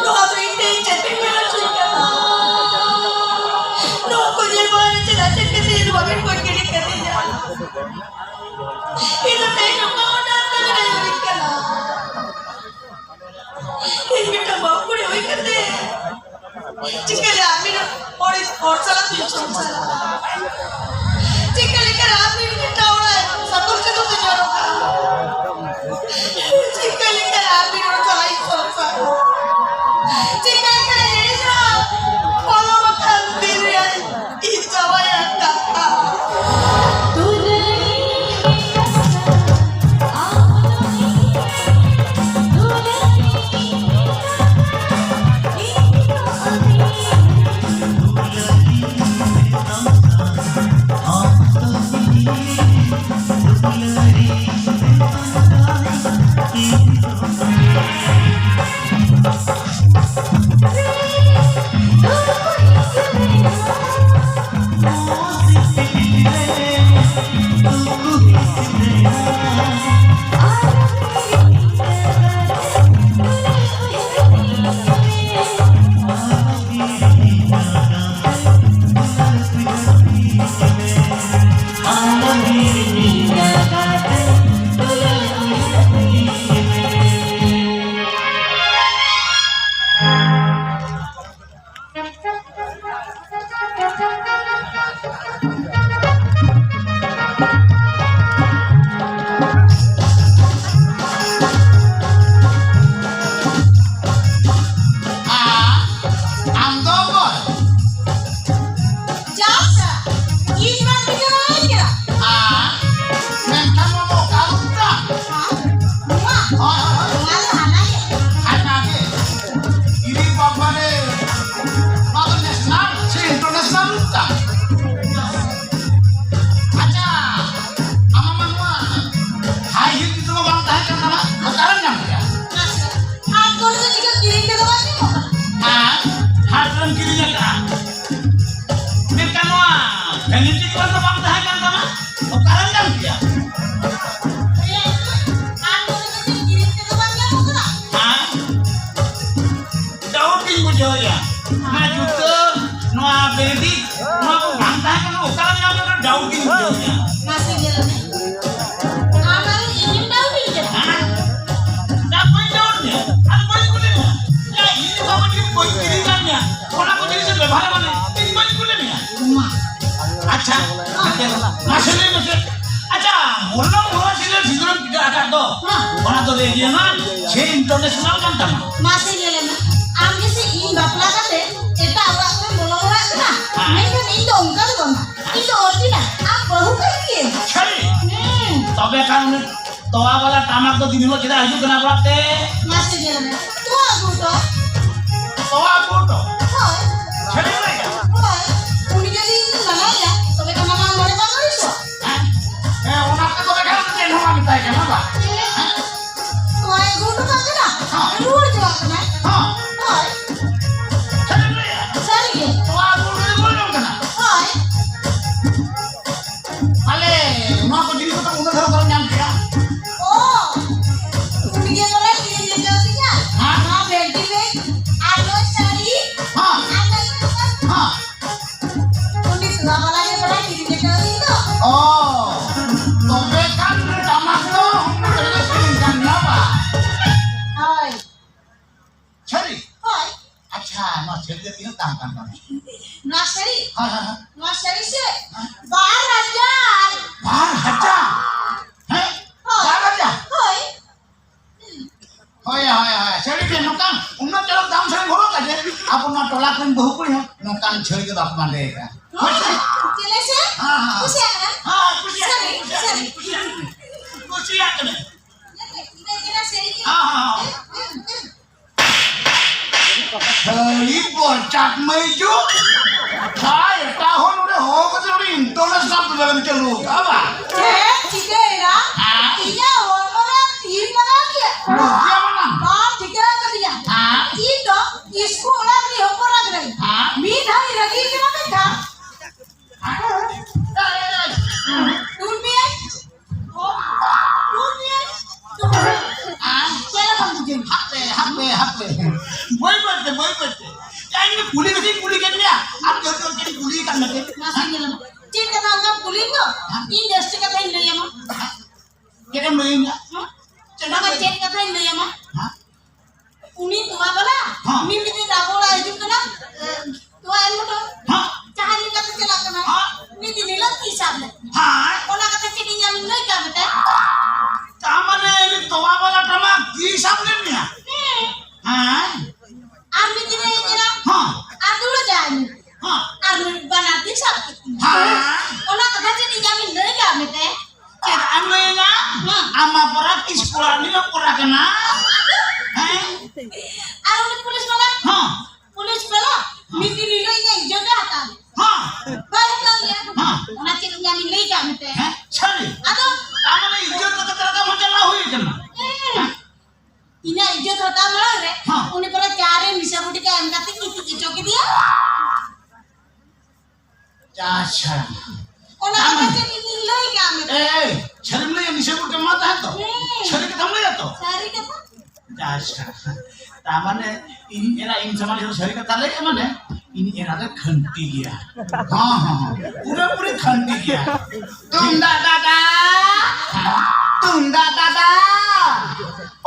ᱱᱚᱣᱟ ᱫᱚ ᱤᱧ ᱛᱮ ᱪᱮᱫ ᱤᱧ ᱢᱮᱱ ᱦᱚᱪᱚᱭ ᱠᱟᱱᱟ? ᱱᱚᱣᱟ ᱠᱚ ᱧᱮᱞ ᱵᱟᱲᱟ ᱨᱮ ᱪᱮᱫᱟᱜ ᱪᱮᱫ ᱠᱟᱛᱮ ᱤᱧ ᱵᱟᱵᱮᱱ ᱜᱚᱡ ᱜᱤᱰᱤ ᱠᱟᱫᱤᱧᱟ? ᱤᱧ ᱫᱚ ᱛᱮᱦᱮᱧ ᱱᱚᱝᱠᱟ ᱦᱚᱴᱟᱛ ᱠᱟᱛᱮ ᱦᱩᱭ ᱠᱟᱱᱟ᱾ ᱤᱧ ᱢᱤᱫᱴᱟᱝ ᱵᱟᱹᱦᱩ ᱠᱩᱲᱤ ᱦᱩᱭ ᱠᱟᱛᱮ ᱪᱤᱠᱟᱹ ᱞᱮ ᱟᱨ ᱢᱤᱫ ᱦᱚᱲ, ᱦᱚᱲ ᱥᱟᱞᱟᱜ ᱫᱩᱧ ᱥᱚᱝᱥᱟᱨᱟ? ᱪᱤᱠᱟᱹ ᱞᱮᱠᱟᱨᱮ ᱟᱨ ᱢᱤᱫ ᱢᱤᱫᱴᱟᱝ ᱚᱲᱟᱜ ᱥᱟᱛᱚᱢ ᱪᱟᱸᱫᱚ ᱛᱮ ᱡᱚᱨᱚᱜᱼᱟ? ᱪᱤᱠᱟᱹ ᱞᱮᱠᱟᱨᱮ ᱟᱨ ᱢᱤᱫ ᱦᱚᱲ ᱥᱟᱞᱟᱜ ᱤᱧ ᱥᱚᱝᱥᱟᱨᱟ? ᱪᱤᱠᱟᱹ ᱞᱮᱠᱟᱨᱮ ᱦᱤᱲᱤᱧᱟ ᱯᱚᱞᱚᱢ ᱟᱠᱟᱱ ᱫᱤᱱ ᱨᱮᱭᱟᱜ ᱤᱧ ᱡᱟᱶᱟᱭᱟᱜ ᱠᱟᱛᱷᱟ? ᱵᱩᱡᱷᱟᱹᱣᱮᱫᱼᱟ᱾ ᱱᱚᱣᱟ ᱡᱩᱛᱟᱹ, ᱱᱚᱣᱟ ᱵᱮᱨᱮᱫᱤ, ᱱᱚᱣᱟ ᱠᱚ ᱵᱟᱝ ᱛᱟᱦᱮᱸ ᱠᱟᱱᱟ, ᱚᱠᱟ ᱨᱮ ᱧᱟᱢ ᱞᱮᱱᱟ, ᱰᱟᱣᱩᱴ ᱜᱤᱧ ᱵᱩᱡᱷᱟᱹᱣᱮᱫᱼᱟ᱾ ᱢᱟᱥᱮ ᱧᱮᱞ ᱢᱮ᱾ ᱟᱢ ᱟᱨ ᱤᱧᱮᱢ ᱰᱟᱣᱩᱴ ᱤᱧ ᱠᱟᱱᱟ? ᱦᱮᱸ? ᱪᱮᱫᱟᱜ ᱵᱟᱹᱧ ᱰᱟᱣᱩᱴ ᱢᱮᱭᱟ? ᱟᱨ ᱵᱟᱹᱧ ᱠᱩᱞᱤ ᱢᱮᱭᱟ᱾ ᱭᱟ, ᱤᱧ ᱚᱠᱟ ᱠᱚ ᱡᱤᱱᱤᱥ ᱵᱟᱹᱧ ᱠᱤᱨᱤᱧ ᱠᱟᱫ ᱢᱮᱭᱟ, ᱚᱱᱟ ᱠᱚ ᱡᱤᱱᱤᱥ ᱮᱢ ᱵᱮᱵᱷᱟᱨᱟ ᱢᱟᱱᱮ, ᱤᱧ ᱵᱟᱹᱧ ᱠᱩᱞᱤ ᱢᱮᱭᱟ᱾ ᱢᱟ᱾ ᱟᱪᱪᱷᱟ, ᱢᱟᱥᱮ ᱞᱟᱹᱭ ᱢᱮᱥᱮ᱾ ᱟᱪᱪᱷᱟ, ᱢᱚᱞᱞᱚ ᱢᱚᱦᱚᱨ ᱥᱤᱞᱟᱹ ᱥᱤᱸᱫᱩᱨᱮᱢ ᱴᱤᱠᱟᱹ ᱟᱠᱟᱫ ᱫᱚ, ᱦᱮᱸ᱾ ᱚᱱᱟ ᱫᱚ ᱨᱮᱰᱤᱭᱳᱱᱟᱞ ᱥᱮ ᱤᱱᱴᱟᱨᱱᱮᱥᱚᱱᱟᱞ ᱠᱟᱱ ᱛᱟᱢᱟ? ᱢᱟᱥᱮ ᱧᱮᱞ ᱢᱮ, ᱟᱢ ᱜᱮᱥᱮ ᱤᱧ ᱵᱟᱯᱞᱟ ᱠᱟᱛᱮ ᱮᱴᱟᱜ ᱚᱲᱟᱜ ᱠᱚᱨᱮᱢ ᱵᱚᱞᱚ ᱵᱟᱲᱟᱜ ᱠᱟᱱᱟ, ᱦᱮᱸ᱾ ᱢᱮᱱᱠᱷᱟᱱ ᱤᱧ ᱫᱚ ᱚᱱᱠᱟ ᱫᱚ ᱵᱟᱝᱟ, ᱤᱧ ᱫᱚ ᱚᱨᱤᱡᱤᱱᱟᱞ ᱟᱢ ᱵᱟᱹᱦᱩ ᱠᱟᱱ ᱜᱤᱭᱟᱹᱧ᱾ ᱥᱟᱹᱨᱤ? ᱦᱮᱸ᱾ ᱛᱚᱵᱮ ᱠᱷᱟᱱ ᱩᱱᱤ ᱛᱚᱣᱟ ᱵᱟᱞᱟ ᱴᱟᱢᱟᱠ ᱫᱚ ᱫᱤᱱ ᱦᱤᱞᱳᱜ ᱪᱮᱫᱟᱜ ᱦᱤᱡᱩᱜ ᱠᱟᱱᱟ ᱚᱲᱟᱜ ᱛᱮ? ᱢᱟᱥᱮ ᱧᱮᱞ ᱢᱮ, ᱛᱚᱣᱟ ᱟᱹᱜᱩ ᱦᱚᱴᱚ᱾ ᱛᱚᱣᱟ ᱟᱹᱜᱩ ᱦᱚᱴᱚ? ᱦᱳᱭ᱾ ᱥᱟᱹᱨᱤ ᱜᱮ? ᱦᱳᱭ᱾ ᱩᱱᱤ ᱡᱩᱫᱤ ᱤᱧ ᱞᱟᱜᱟᱭᱮᱭᱟ, ᱛᱚᱵᱮ ᱠᱷᱟᱱ ᱟᱢᱟᱜ ᱢᱚᱱᱮ ᱵᱟᱝ ᱟᱹᱲᱤᱥᱚᱜᱼᱟ? ᱦᱮᱸ? ᱦᱮᱸ, ᱚᱱᱟ ᱛᱮᱫᱚ ᱵᱮᱠᱟᱨ ᱪᱮᱫ ᱦᱚᱸ ᱵᱟᱝ ᱢᱮᱛᱟᱭ ᱠᱟᱱᱟ, ᱵᱟᱝ? ᱦᱮᱸ? ᱛᱚᱣᱟᱭ ᱟᱹᱜᱩ ᱦᱚᱴᱚ ᱠᱟᱜ ᱠᱟᱱᱟ, ᱦᱮᱸ᱾ ᱨᱩᱣᱟᱹᱲ ᱪᱟᱞᱟᱜ ᱠᱟᱱᱟᱭ᱾ ᱦᱮᱸ᱾ ᱦᱳᱭ᱾ ᱥᱟᱹᱨᱤ ᱜᱮ? ᱥᱟᱹᱨᱤ ᱜᱮ᱾ ᱛᱚᱣᱟ ᱟᱹᱜᱩ ᱦᱚᱴᱚ ᱨᱩᱣᱟᱹᱲ ᱡᱚᱝ ᱠᱟᱱᱟ? ᱦᱳᱭ᱾ ᱟᱞᱮ ᱱᱚᱣᱟ ᱠᱚ ᱡᱤᱱᱤᱥ ᱠᱚᱫᱚ ᱩᱱᱟᱹᱜ ᱫᱷᱟᱨᱟ ᱠᱚᱨᱮ ᱧᱟᱢ ᱠᱮᱜᱼᱟ? ᱚ, ᱩᱱᱤ ᱜᱮ ᱵᱚᱞᱮ ᱠᱤᱨᱤᱧ ᱦᱚᱪᱚ ᱫᱤᱧᱟ᱾ ᱦᱮᱸ? ᱱᱚᱣᱟ ᱵᱮᱞᱴᱤ ᱵᱮᱜᱽ, ᱟᱨ ᱱᱚᱣᱟ ᱥᱟᱹᱲᱤ, ᱦᱮᱸ᱾ ᱟᱨ ᱱᱚᱣᱟ ᱦᱮᱸ᱾ ᱩᱱᱤ ᱥᱩᱫᱷᱟ ᱵᱟᱞᱟ ᱜᱮ ᱵᱚᱞᱮ ᱠᱤᱨᱤᱧ ᱦᱚᱪᱚ ᱫᱤᱧ ᱫᱚ᱾ ᱚ, ᱛᱚᱵᱮ ᱠᱷᱟᱱ ᱴᱟᱢᱟᱠ ᱫᱚ ᱩᱱᱠᱩ ᱴᱷᱮᱱ ᱜᱮ ᱠᱤᱨᱤᱧ ᱠᱟᱱ ᱜᱮᱭᱟ ᱵᱟ? ᱦᱳᱭ᱾ ᱥᱟᱹᱨᱤ? ᱦᱳᱭ᱾ ᱟᱪᱪᱷᱟ, ᱱᱚᱣᱟ ᱥᱟᱹᱲᱤ ᱫᱚ ᱛᱤᱱᱟᱹᱜ ᱫᱟᱢ ᱠᱟᱱ ᱛᱟᱢᱟ? ᱱᱚᱣᱟ ᱥᱟᱹᱲᱤ? ᱦᱳᱭ, ᱦᱳᱭ, ᱦᱳᱭ᱾ ᱱᱚᱣᱟ ᱥᱟᱹᱲᱤ ᱥᱮ ᱦᱮᱸ᱾ ᱵᱟᱨ ᱦᱟᱡᱟᱨ᱾ ᱵᱟᱨ ᱦᱟᱡᱟᱨ? ᱦᱮᱸ? ᱦᱳᱭ᱾ ᱵᱟᱨ ᱦᱟᱡᱟᱨ? ᱦᱳᱭ᱾ ᱦᱳᱭ, ᱦᱳᱭ, ᱦᱳᱭ᱾ ᱥᱟᱹᱲᱤ ᱜᱮ ᱱᱚᱝᱠᱟᱱ ᱩᱱᱟᱹᱜ ᱪᱚᱨᱚᱠ ᱫᱟᱢ ᱥᱟᱹᱲᱤᱢ ᱦᱚᱨᱚᱜ ᱠᱟᱜ ᱡᱮ ᱟᱵᱚ ᱱᱚᱣᱟ ᱴᱚᱞᱟ ᱠᱚᱨᱮᱱ ᱵᱟᱹᱦᱩ ᱠᱩᱲᱤ ᱦᱚᱸ ᱱᱚᱝᱠᱟᱱ ᱥᱟᱹᱲᱤ ᱫᱚ ᱵᱟᱠᱚ ᱵᱟᱸᱫᱮᱭ ᱠᱟᱜᱼᱟ᱾ ᱦᱳᱭ ᱥᱮ? ᱪᱮᱫ ᱞᱮ ᱥᱮ? ᱦᱮᱸ, ᱦᱮᱸ᱾ ᱠᱩᱥᱤᱭᱟᱜ ᱠᱟᱱᱟ? ᱦᱮᱸ, ᱠᱩᱥᱤᱭᱟᱜ ᱥᱟᱹᱲᱤ, ᱠᱟᱹᱱᱟᱹᱧ, ᱠᱩᱥᱤᱭᱟᱜ ᱥᱟᱹᱲᱤ᱾ ᱠᱟᱹᱱᱟᱹᱧ, ᱠᱩᱥᱤᱭᱟᱜ ᱠᱟᱹᱱᱟᱹᱧ᱾ ᱤᱧ ᱫᱚ ᱥᱟᱹᱲᱤ ᱜᱮ᱾ ᱦᱮᱸ, ᱦᱮᱸ, ᱦᱮᱸ᱾ ᱦᱮᱸ, ᱦᱮᱸ, ᱦᱮᱸ᱾ ᱦᱟᱹᱲᱤ ᱵᱚᱨᱪᱟᱠ ᱢᱟᱹᱭᱡᱩ᱾ ᱦᱟᱭ, ᱮᱴᱟᱜ ᱦᱚᱲ ᱱᱚᱰᱮ ᱦᱚᱦᱚ ᱠᱟᱛᱮ ᱱᱚᱰᱮ international ᱫᱚ ᱵᱮᱱ ᱪᱟᱹᱞᱩ ᱟᱠᱟᱫᱼᱟ ᱵᱟ? ᱪᱮᱫ ᱪᱤᱠᱟᱹᱭᱮᱱᱟ? ᱦᱮᱸ? ᱤᱧᱟᱹᱜ ᱦᱚᱲᱢᱚ ᱨᱮ ᱛᱤ ᱞᱟᱜᱟᱣ ᱠᱮᱫ? ᱵᱩᱡᱷᱟᱹᱣ ᱢᱟᱱᱟᱢ᱾ ᱵᱟᱢ ᱴᱷᱤᱠᱟᱹ ᱠᱟᱫᱤᱧᱟ᱾ ᱦᱮᱸ? ᱤᱧ ᱫᱚ ᱤᱥᱠᱩᱞ ᱚᱲᱟᱜ ᱨᱤᱧ ᱦᱚᱯᱚᱱ ᱮᱨᱟ ᱠᱟᱹᱱᱟᱹᱧ᱾ ᱦᱮᱸ? ᱢᱤᱫ ᱫᱷᱟᱣ ᱤᱧ ᱨᱟᱹᱜᱤ ᱠᱟᱱᱟ ᱢᱮᱱᱠᱷᱟᱱ ᱦᱟᱯᱮ, ᱦᱟᱯᱮ, ᱦᱟᱯᱮ᱾ ᱵᱟᱹᱭ ᱵᱟᱹᱭ ᱛᱮ, ᱵᱟᱹᱭ ᱵᱟᱹᱭ ᱛᱮ᱾ ᱭᱟ, ᱤᱧ ᱫᱚ ᱠᱩᱞᱤ ᱠᱟᱛᱮᱧ ᱠᱩᱞᱤ ᱠᱮᱫ ᱢᱮᱭᱟ, ᱟᱨ ᱡᱚᱛᱚ ᱠᱟᱛᱮᱧ ᱠᱩᱞᱤ ᱠᱟᱫ ᱢᱮᱛᱮ᱾ ᱢᱟᱥᱮ ᱧᱮᱞ ᱢᱮ, ᱪᱮᱫ ᱠᱟᱛᱷᱟ ᱚᱱᱠᱟᱢ ᱠᱩᱞᱤᱧ ᱫᱚ? ᱤᱧ ᱡᱟᱹᱥᱛᱤ ᱠᱟᱛᱷᱟᱧ ᱞᱟᱹᱭ ᱟᱢᱟ᱾ ᱪᱮᱫ ᱮᱢ ᱞᱟᱹᱭᱟᱹᱧᱟ? ᱦᱮᱸ? ᱪᱮᱫ ᱮᱢ ᱟᱢᱟᱜ ᱞᱟᱹᱭᱟᱹᱧᱟ? ᱪᱮᱫ ᱠᱟᱛᱷᱟᱧ ᱞᱟᱹᱭ ᱟᱢᱟ? ᱦᱮᱸ? ᱩᱱᱤ ᱛᱚᱣᱟ ᱵᱟᱞᱟ, ᱦᱮᱸ᱾ ᱢᱤᱫ ᱫᱤᱱ ᱟᱵᱚ ᱚᱲᱟᱜ ᱦᱤᱡᱩᱜ ᱠᱟᱱᱟ, ᱮ, ᱛᱚᱣᱟ ᱮᱢ ᱦᱚᱴᱚ᱾ ᱦᱮᱸ᱾ ᱪᱟᱦᱟ ᱧᱩ ᱠᱟᱛᱮ ᱪᱟᱞᱟᱜ ᱠᱟᱱᱟ᱾ ᱦᱮᱸ᱾ ᱢᱤᱫ ᱫᱤᱱ ᱦᱤᱞᱳᱜ ᱛᱤ ᱥᱟᱵ ᱞᱮᱫ ᱢᱮᱭᱟ᱾ ᱦᱮᱸ᱾ ᱚᱱᱟ ᱠᱟᱛᱷᱟ ᱪᱮᱫ ᱤᱧ ᱟᱢᱤᱧ ᱞᱟᱹᱭ ᱠᱟᱜ ᱢᱮᱛᱮ? ᱛᱟ ᱢᱟᱱᱮ ᱩᱱᱤ ᱛᱚᱣᱟ ᱵᱟᱞᱟ ᱴᱟᱢᱟ ᱛᱤ ᱥᱟᱵ ᱞᱮᱫ ᱢᱮᱭᱟ? ᱦᱮᱸ᱾ ᱦᱮᱸ᱾ ᱟᱨ ᱢᱤᱫ ᱫᱤᱱ ᱦᱮᱡ ᱮᱱᱟ᱾ ᱦᱮᱸ᱾ ᱟᱨ ᱫᱩᱲᱩᱵ ᱡᱟᱭ ᱢᱮ᱾ ᱦᱮᱸ᱾ ᱟᱨ ᱱᱩᱭ ᱵᱟᱱᱟᱨ ᱛᱤ ᱥᱟᱵ ᱠᱮᱫ ᱠᱤᱱᱟ᱾ ᱦᱮᱸ᱾ ᱚᱱᱟ ᱠᱟᱛᱷᱟ ᱪᱮᱫ ᱤᱧ ᱟᱢᱤᱧ ᱞᱟᱹᱭ ᱠᱟᱜ ᱢᱮᱛᱮ? ᱪᱮᱫ ᱮᱢ ᱞᱟᱹᱭᱟᱹᱧᱟ? ᱦᱮᱸ᱾ ᱟᱢ ᱢᱟ ᱯᱚᱨᱟ ᱛᱤᱥ ᱠᱚᱲᱟ ᱱᱤᱭᱟᱹ ᱯᱚᱨᱟ ᱠᱟᱱᱟ᱾ ᱦᱮᱸ? ᱟᱨ ᱩᱱᱤ ᱯᱩᱞᱤᱥ ᱵᱟᱞᱟ? ᱦᱮᱸ᱾ ᱯᱩᱞᱤᱥ ᱵᱟᱞᱟ, ᱢᱤᱫ ᱫᱤᱱ ᱦᱤᱞᱳᱜ ᱤᱧᱟᱹᱜ ᱤᱡᱽᱡᱚᱛ ᱮ ᱦᱟᱛᱟᱣ᱾ ᱦᱮᱸ᱾ ᱵᱟᱭ ᱦᱟᱛᱟᱣ ᱜᱮᱭᱟ᱾ ᱦᱮᱸ᱾ ᱚᱱᱟ ᱪᱮᱫ ᱤᱧ ᱟᱢᱤᱧ ᱞᱟᱹᱭ ᱠᱟᱜ ᱢᱮᱛᱮ? ᱦᱮᱸ, ᱥᱟᱹᱨᱤ? ᱟᱫᱚ? ᱟᱢ ᱢᱟᱱᱮ ᱤᱡᱽᱡᱚᱛ ᱠᱟᱛᱮ ᱨᱟᱡᱟ ᱦᱚᱸ ᱪᱟᱞᱟᱣ ᱦᱩᱭ ᱠᱟᱱᱟ᱾ ᱦᱮᱸ᱾ ᱤᱧᱟᱹᱜ ᱤᱡᱽᱡᱚᱛ ᱦᱟᱛᱟᱣ ᱢᱟᱲᱟᱝ ᱨᱮ ᱦᱮᱸ᱾ ᱩᱱᱤ ᱯᱟᱞᱮ ᱪᱟ ᱨᱮ ᱢᱮᱥᱟ ᱵᱩᱴᱤ ᱠᱚ ᱮᱢ ᱠᱟᱛᱮ ᱜᱤᱛᱤᱡ ᱦᱚᱪᱚ ᱠᱮᱫᱮᱭᱟ᱾ ᱟᱪᱪᱷᱟ᱾ ᱚᱱᱟ ᱟᱢ ᱠᱟᱛᱷᱟ ᱪᱮᱫ ᱤᱧᱤᱧ ᱞᱟᱹᱭ ᱠᱟᱜ ᱢᱮᱛᱮ? ᱮᱭ, ᱥᱟᱹᱨᱤᱢ ᱞᱟᱹᱭᱟ, ᱱᱤᱥᱟᱹ ᱵᱩᱴᱟᱹ ᱢᱟ ᱛᱟᱦᱮᱸ ᱛᱚ? ᱦᱮᱸ᱾ ᱥᱟᱹᱨᱤ ᱠᱟᱛᱷᱟᱢ ᱞᱟᱹᱭᱟ ᱛᱚ? ᱥᱟᱹᱨᱤ ᱠᱟᱛᱷᱟ᱾ ᱟᱪᱪᱷᱟ᱾ ᱛᱟ ᱢᱟᱱᱮ ᱤᱧ ᱮᱨᱟ ᱤᱧ ᱥᱟᱢᱟᱝ ᱨᱮ ᱥᱟᱹᱨᱤ ᱠᱟᱛᱷᱟ ᱞᱟᱹᱭ ᱢᱟᱱᱮ ᱤᱧ ᱮᱨᱟ ᱫᱚ ᱠᱷᱟᱹᱱᱴᱤ ᱜᱮᱭᱟ᱾ ᱦᱚᱸ, ᱦᱚᱸ, ᱦᱚᱸ᱾ ᱯᱩᱨᱟᱹ ᱯᱩᱨᱤ ᱠᱷᱟᱹᱱᱴᱤ ᱜᱮᱭᱟ᱾ ᱛᱩᱢᱫᱟᱜ ᱫᱟᱫᱟ, ᱛᱩᱢᱫᱟᱜ ᱫᱟᱫᱟ,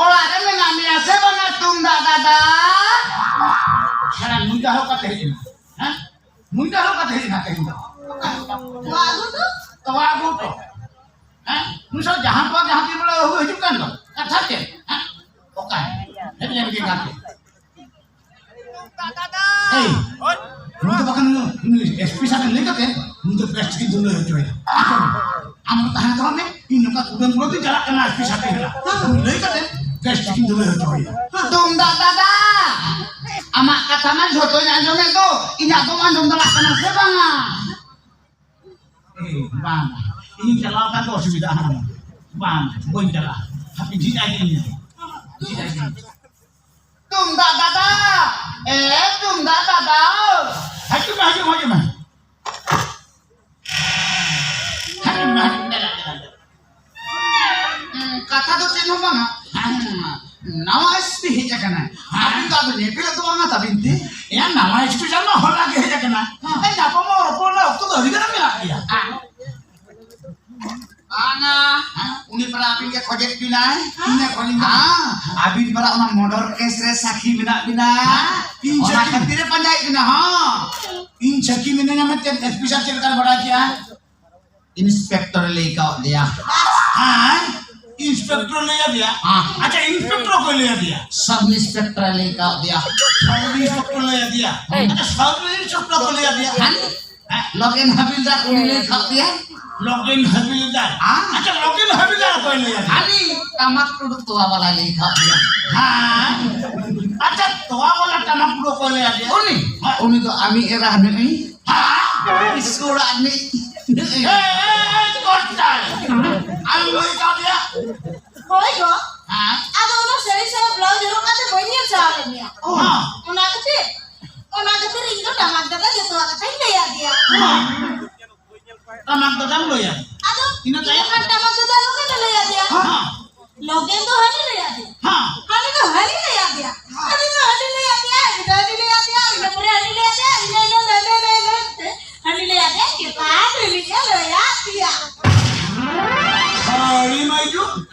ᱚᱲᱟᱜ ᱨᱮ ᱢᱮᱱᱟᱜ ᱢᱮᱭᱟ ᱥᱮ ᱵᱟᱝᱟ ᱛᱩᱢᱫᱟᱜ ᱫᱟᱫᱟ? ᱥᱟᱞᱟ ᱱᱩᱭ ᱫᱚ ᱟᱨᱦᱚᱸ ᱚᱠᱟᱛᱮ ᱦᱮᱡ ᱮᱱᱟ? ᱦᱮᱸ? ᱱᱩᱭ ᱫᱚ ᱟᱨᱦᱚᱸ ᱚᱠᱟᱛᱮ ᱦᱮᱡ ᱮᱱᱟ ᱛᱮᱦᱮᱧ ᱫᱚ? ᱛᱚᱣᱟ ᱟᱹᱜᱩ ᱫᱚ? ᱛᱚᱣᱟ ᱟᱹᱜᱩ ᱦᱚᱴᱚ᱾ ᱦᱮᱸ? ᱱᱩᱭ ᱥᱟᱶ ᱡᱟᱦᱟᱸ ᱛᱚᱣᱟ ᱡᱟᱦᱟᱸ ᱛᱤᱱ ᱵᱮᱲᱟ ᱟᱹᱜᱩ ᱦᱤᱡᱩᱜ ᱠᱟᱱ ᱫᱚ, ᱠᱟᱛᱷᱟ ᱪᱮᱫ? ᱦᱮᱸ? ᱚᱠᱟ? ᱦᱮᱡ ᱞᱮᱱ ᱜᱮ ᱜᱟᱛᱮ᱾ ᱮᱭ, ᱱᱩᱭ ᱫᱚ ᱵᱟᱠᱷᱟᱱ ᱱᱩᱭ, ᱱᱩᱭ ᱮᱥ ᱯᱤ ᱥᱟᱣ ᱞᱟᱹᱭ ᱠᱟᱛᱮ, ᱱᱩᱭ ᱫᱚ ᱵᱮᱥ ᱴᱷᱤᱠ ᱫᱩᱞᱟᱹᱲ ᱦᱚᱪᱚᱭᱟ᱾ ᱟᱸᱡᱚᱢ ᱢᱮ, ᱟᱢ ᱫᱚ ᱛᱟᱦᱮᱸ ᱦᱟᱛᱟᱲᱚᱜ ᱢᱮ, ᱤᱧ ᱱᱚᱝᱠᱟ ᱠᱩᱰᱟᱹᱢ ᱠᱩᱰᱟᱹᱢ ᱛᱤᱧ ᱪᱟᱞᱟᱜ ᱠᱟᱱᱟ ᱮᱥ ᱯᱤ ᱥᱟᱣ ᱛᱮ ᱦᱮᱞᱟ᱾ ᱱᱩᱭ ᱞᱟᱹᱭ ᱠᱟᱛᱮ, ᱵᱮᱥ ᱴᱷᱤᱠ ᱤᱧ ᱫᱩᱞᱟᱹᱲ ᱦᱚᱪᱚᱭᱟ᱾ ᱛᱩᱢᱫᱟᱜ ᱫᱟᱫᱟ, ᱟᱢᱟᱜ ᱠᱟᱛᱷᱟ ᱢᱟ ᱡᱷᱚᱛᱚᱧ ᱟᱸᱡᱚᱢᱮᱫ ᱫᱚ, ᱤᱧᱟᱜ ᱫᱚᱢ ᱟᱸᱡᱚᱢ ᱫᱟᱲᱮᱭᱟᱜ ᱠᱟᱱᱟ ᱥᱮ ᱵᱟᱝᱟ? ᱮᱭ, ᱵᱟᱝ, ᱤᱧ ᱪᱟᱞᱟᱣ ᱠᱷᱟᱱ ᱫᱚ ᱚᱥᱩᱵᱤᱫᱷᱟ ᱦᱟᱸᱜ᱾ ᱵᱟᱝ, ᱵᱟᱹᱧ ᱪᱟᱞᱟᱜᱼᱟ᱾ ᱦᱟᱯᱮ ᱡᱷᱤᱡ ᱟᱭ ᱜᱤᱧ᱾ ᱡᱷᱤᱡ ᱟᱭ ᱜᱤᱧ᱾ ᱛᱩᱢᱫᱟᱜ ᱫᱟᱫᱟ, ᱮ ᱛᱩᱢᱫᱟᱜ ᱫᱟᱫᱟ᱾ ᱦᱤᱡᱩᱜ ᱢᱮ, ᱦᱤᱡᱩᱜ ᱢᱮ, ᱦᱤᱡᱩᱜ ᱢᱮ᱾ ᱦᱤᱡᱩᱜ ᱢᱮ, ᱦᱤᱡᱩᱜ ᱢᱮ, ᱫᱮᱞᱟ, ᱫᱮᱞᱟ, ᱫᱮᱞᱟ᱾ ᱦᱩᱸ, ᱠᱟᱛᱷᱟ ᱫᱚ ᱪᱮᱫ ᱦᱚᱸ ᱵᱟᱝᱟ᱾ ᱦᱩᱸ, ᱱᱟᱣᱟ ᱮᱥ ᱯᱤ ᱦᱮᱡ ᱟᱠᱟᱱᱟᱭ᱾ ᱟᱹᱵᱤᱱ ᱫᱚ ᱟᱫᱚ ᱧᱮᱯᱮᱞ ᱱᱟᱣᱟ ᱥᱴᱩᱰᱮᱱᱴ ᱢᱟ ᱦᱚᱞᱟ ᱜᱮ ᱦᱮᱡ ᱟᱠᱟᱱᱟ᱾ ᱦᱮᱸ, ᱧᱟᱯᱟᱢ ᱢᱟ ᱨᱚᱯᱚᱲ ᱨᱮᱱᱟᱜ ᱚᱠᱛᱚ ᱫᱚ ᱟᱹᱰᱤ ᱜᱟᱱ ᱢᱮᱱᱟᱜ ᱜᱮᱭᱟ᱾ ᱵᱟᱝᱟ, ᱩᱱᱤ ᱯᱟᱨᱟ ᱟᱹᱵᱤᱱ ᱜᱮ ᱠᱷᱚᱡᱮᱫ ᱵᱤᱱᱟᱭ᱾ ᱤᱧ ᱜᱮ ᱠᱷᱚᱡᱤᱧ ᱠᱟᱱᱟ᱾ ᱦᱮᱸ, ᱟᱹᱵᱤᱱ ᱯᱟᱨᱟ ᱚᱱᱟ ᱢᱚᱨᱰᱟᱨ ᱠᱮᱥ ᱨᱮ ᱥᱟᱹᱠᱷᱤ ᱢᱮᱱᱟᱜ ᱵᱤᱱᱟ᱾ ᱤᱧ ᱚᱱᱟ ᱥᱟᱹᱠᱷᱤ ᱠᱷᱟᱹᱛᱤᱨ ᱮ ᱯᱟᱸᱡᱟᱭᱮᱫ ᱵᱤᱱᱟ᱾ ᱦᱚᱸ, ᱤᱧ ᱥᱟᱹᱠᱷᱤ ᱢᱤᱱᱟᱹᱧᱟ ᱢᱮᱱᱛᱮ ᱮᱥ ᱯᱤ ᱥᱟᱨ ᱪᱮᱫ ᱞᱮᱠᱟᱭ ᱵᱟᱰᱟᱭ ᱠᱮᱜᱼᱟ? ᱤᱱᱥᱯᱮᱠᱴᱚᱨ ᱮ ᱞᱟᱹᱭ ᱠᱟᱣᱫᱮᱭᱟ᱾ ᱦᱮᱸ, ᱤᱱᱥᱯᱮᱠᱴᱚᱨ ᱞᱟᱹᱭ ᱟᱫᱮᱭᱟ? ᱦᱮᱸ᱾ ᱟᱪᱪᱷᱟ, ᱤᱱᱥᱯᱮᱠᱴᱚᱨ ᱚᱠᱚᱭ ᱞᱟᱹᱭ ᱟᱫᱮᱭᱟ? ᱥᱟᱵ ᱤᱱᱥᱯᱮᱠᱴᱚᱨ ᱮ ᱞᱟᱹᱭ ᱠᱟᱣᱫᱮᱭᱟ᱾ ᱥᱟᱵ ᱤᱱᱥᱯᱮᱠᱴᱚᱨ ᱞᱟᱹᱭ ᱟᱫᱮᱭᱟ? ᱦᱮᱸ᱾ ᱟᱪᱪᱷᱟ, ᱥᱟᱵ ᱤᱱᱥᱯᱮᱠᱴᱚᱨ ᱚᱠᱚᱭ ᱞᱟᱹᱭ ᱟᱫᱮᱭᱟ? ᱦᱮᱸ᱾ ᱞᱚᱜᱮᱱ ᱦᱟᱵᱤᱞᱫᱟᱨ ᱩᱱᱤ ᱞᱟᱹᱭ ᱠᱟᱣᱫᱮᱭᱟ᱾ ᱞᱚᱜᱮᱱ ᱦᱟᱵᱤᱞᱫᱟᱨ? ᱦᱮᱸ᱾ ᱟᱪᱪᱷᱟ, ᱞᱚᱜᱮᱱ ᱦᱟᱵᱤᱞᱫᱟᱨ ᱚᱠᱚᱭ ᱞᱟᱹᱭ ᱟᱫᱮᱭᱟ? ᱦᱟᱹᱱᱤ ᱴᱟᱢᱟᱠ ᱴᱩᱰᱩ ᱛᱚᱣᱟ ᱵᱟᱞᱟᱭ ᱞᱟᱹᱭ ᱠᱟᱣᱫᱮᱭᱟ᱾ ᱦᱮᱸ᱾ ᱟᱪᱪᱷᱟ, ᱛᱚᱣᱟ ᱵᱟᱞᱟ ᱴᱟᱢᱟᱠ ᱴᱩᱰᱩ ᱚᱠᱚᱭ ᱞᱟᱹᱭ ᱟᱫᱮᱭᱟ? ᱩᱱᱤ? ᱦᱮᱸ᱾ ᱩᱱᱤ ᱫᱚ ᱟᱢᱤᱡ ᱮᱨᱟ ᱦᱟᱹᱱᱤ᱾ ᱦᱮᱸ᱾ ᱤᱥᱠᱩᱞ ᱚᱲᱟᱜ ᱨᱤᱱᱤᱡ᱾ ᱮ, ᱮ, ᱮ, ᱠᱚᱨᱛᱟᱞ᱾ ᱟᱢ ᱞᱟᱹᱭ ᱠᱟᱣᱫᱮᱭᱟ? ᱦᱳᱭ ᱜᱚ᱾ ᱦᱮᱸ? ᱟᱫᱚ ᱚᱱᱟ ᱥᱟᱹᱲᱤ ᱥᱟᱶ ᱵᱞᱟᱣᱩᱡᱽ ᱦᱚᱨᱚᱜ ᱠᱟᱛᱮ ᱵᱟᱹᱧ ᱧᱮᱞ ᱥᱟᱦᱟᱣ ᱞᱮᱫ ᱢᱮᱭᱟ᱾ ᱦᱮᱸ᱾ ᱚᱱᱟ ᱠᱷᱟᱹᱛᱤᱨ, ᱚᱱᱟ ᱠᱷᱟᱹᱛᱤᱨ ᱤᱧ ᱫᱚ ᱴᱟᱢᱟᱠ ᱫᱟᱫᱟ ᱡᱚᱛᱚᱣᱟᱜ ᱠᱟᱛᱷᱟᱧ ᱞᱟᱹᱭ ᱟᱫᱮᱭᱟ᱾ ᱦᱮᱸ᱾ ᱴᱟᱢᱟᱠ ᱫᱟᱫᱟᱢ ᱞᱟᱹᱭᱟ? ᱟᱫᱚ ᱤᱱᱟᱹ ᱛᱟᱭᱚᱢ? ᱤᱧ ᱦᱚᱸ ᱴᱟᱢᱟᱠ ᱫᱟᱫᱟ ᱞᱚᱜᱮᱱ ᱮ ᱞᱟᱹᱭ ᱟᱫᱮᱭᱟ᱾ ᱦᱮᱸ᱾ ᱞᱚᱜᱮᱱ ᱫᱚ ᱦᱟᱹᱱᱤ ᱞᱟᱹᱭ ᱟᱫᱮᱭᱟ᱾ ᱦᱮᱸ᱾ ᱦᱟᱹᱱᱤ ᱫᱚ ᱦᱟᱹᱱᱤ ᱞᱟᱹᱭ ᱟᱫᱮᱭᱟ᱾ ᱦᱟᱹᱱᱤ ᱫᱚ ᱦᱟᱹᱱᱤ ᱞᱟᱹᱭ ᱟᱫᱮᱭᱟ, ᱩᱱᱤ ᱫᱚ ᱦᱟᱹᱱᱤ ᱞᱟᱹᱭ ᱟᱫᱮᱭᱟ, ᱩᱱᱤ ᱫᱚ ᱯᱚᱨᱮ ᱦᱟᱹᱱᱤ ᱞᱟᱹᱭ ᱟᱫᱮᱭᱟ, ᱤᱱᱟᱹ ᱤᱱᱟᱹ ᱞᱟᱹᱭ ᱞᱟᱹᱭ ᱞᱟᱹᱭ ᱛᱮ ᱦᱟᱹᱱᱤ ᱞᱟᱹᱭ ᱟᱫᱮᱭᱟ, ᱪᱮᱛᱟᱱ ᱨᱮ ᱩᱱᱤ ᱜᱮ ᱞᱟᱹᱭ ᱟᱫᱮᱭᱟ᱾ ᱟᱹᱰᱤ ᱢᱟᱹᱭᱡᱩ,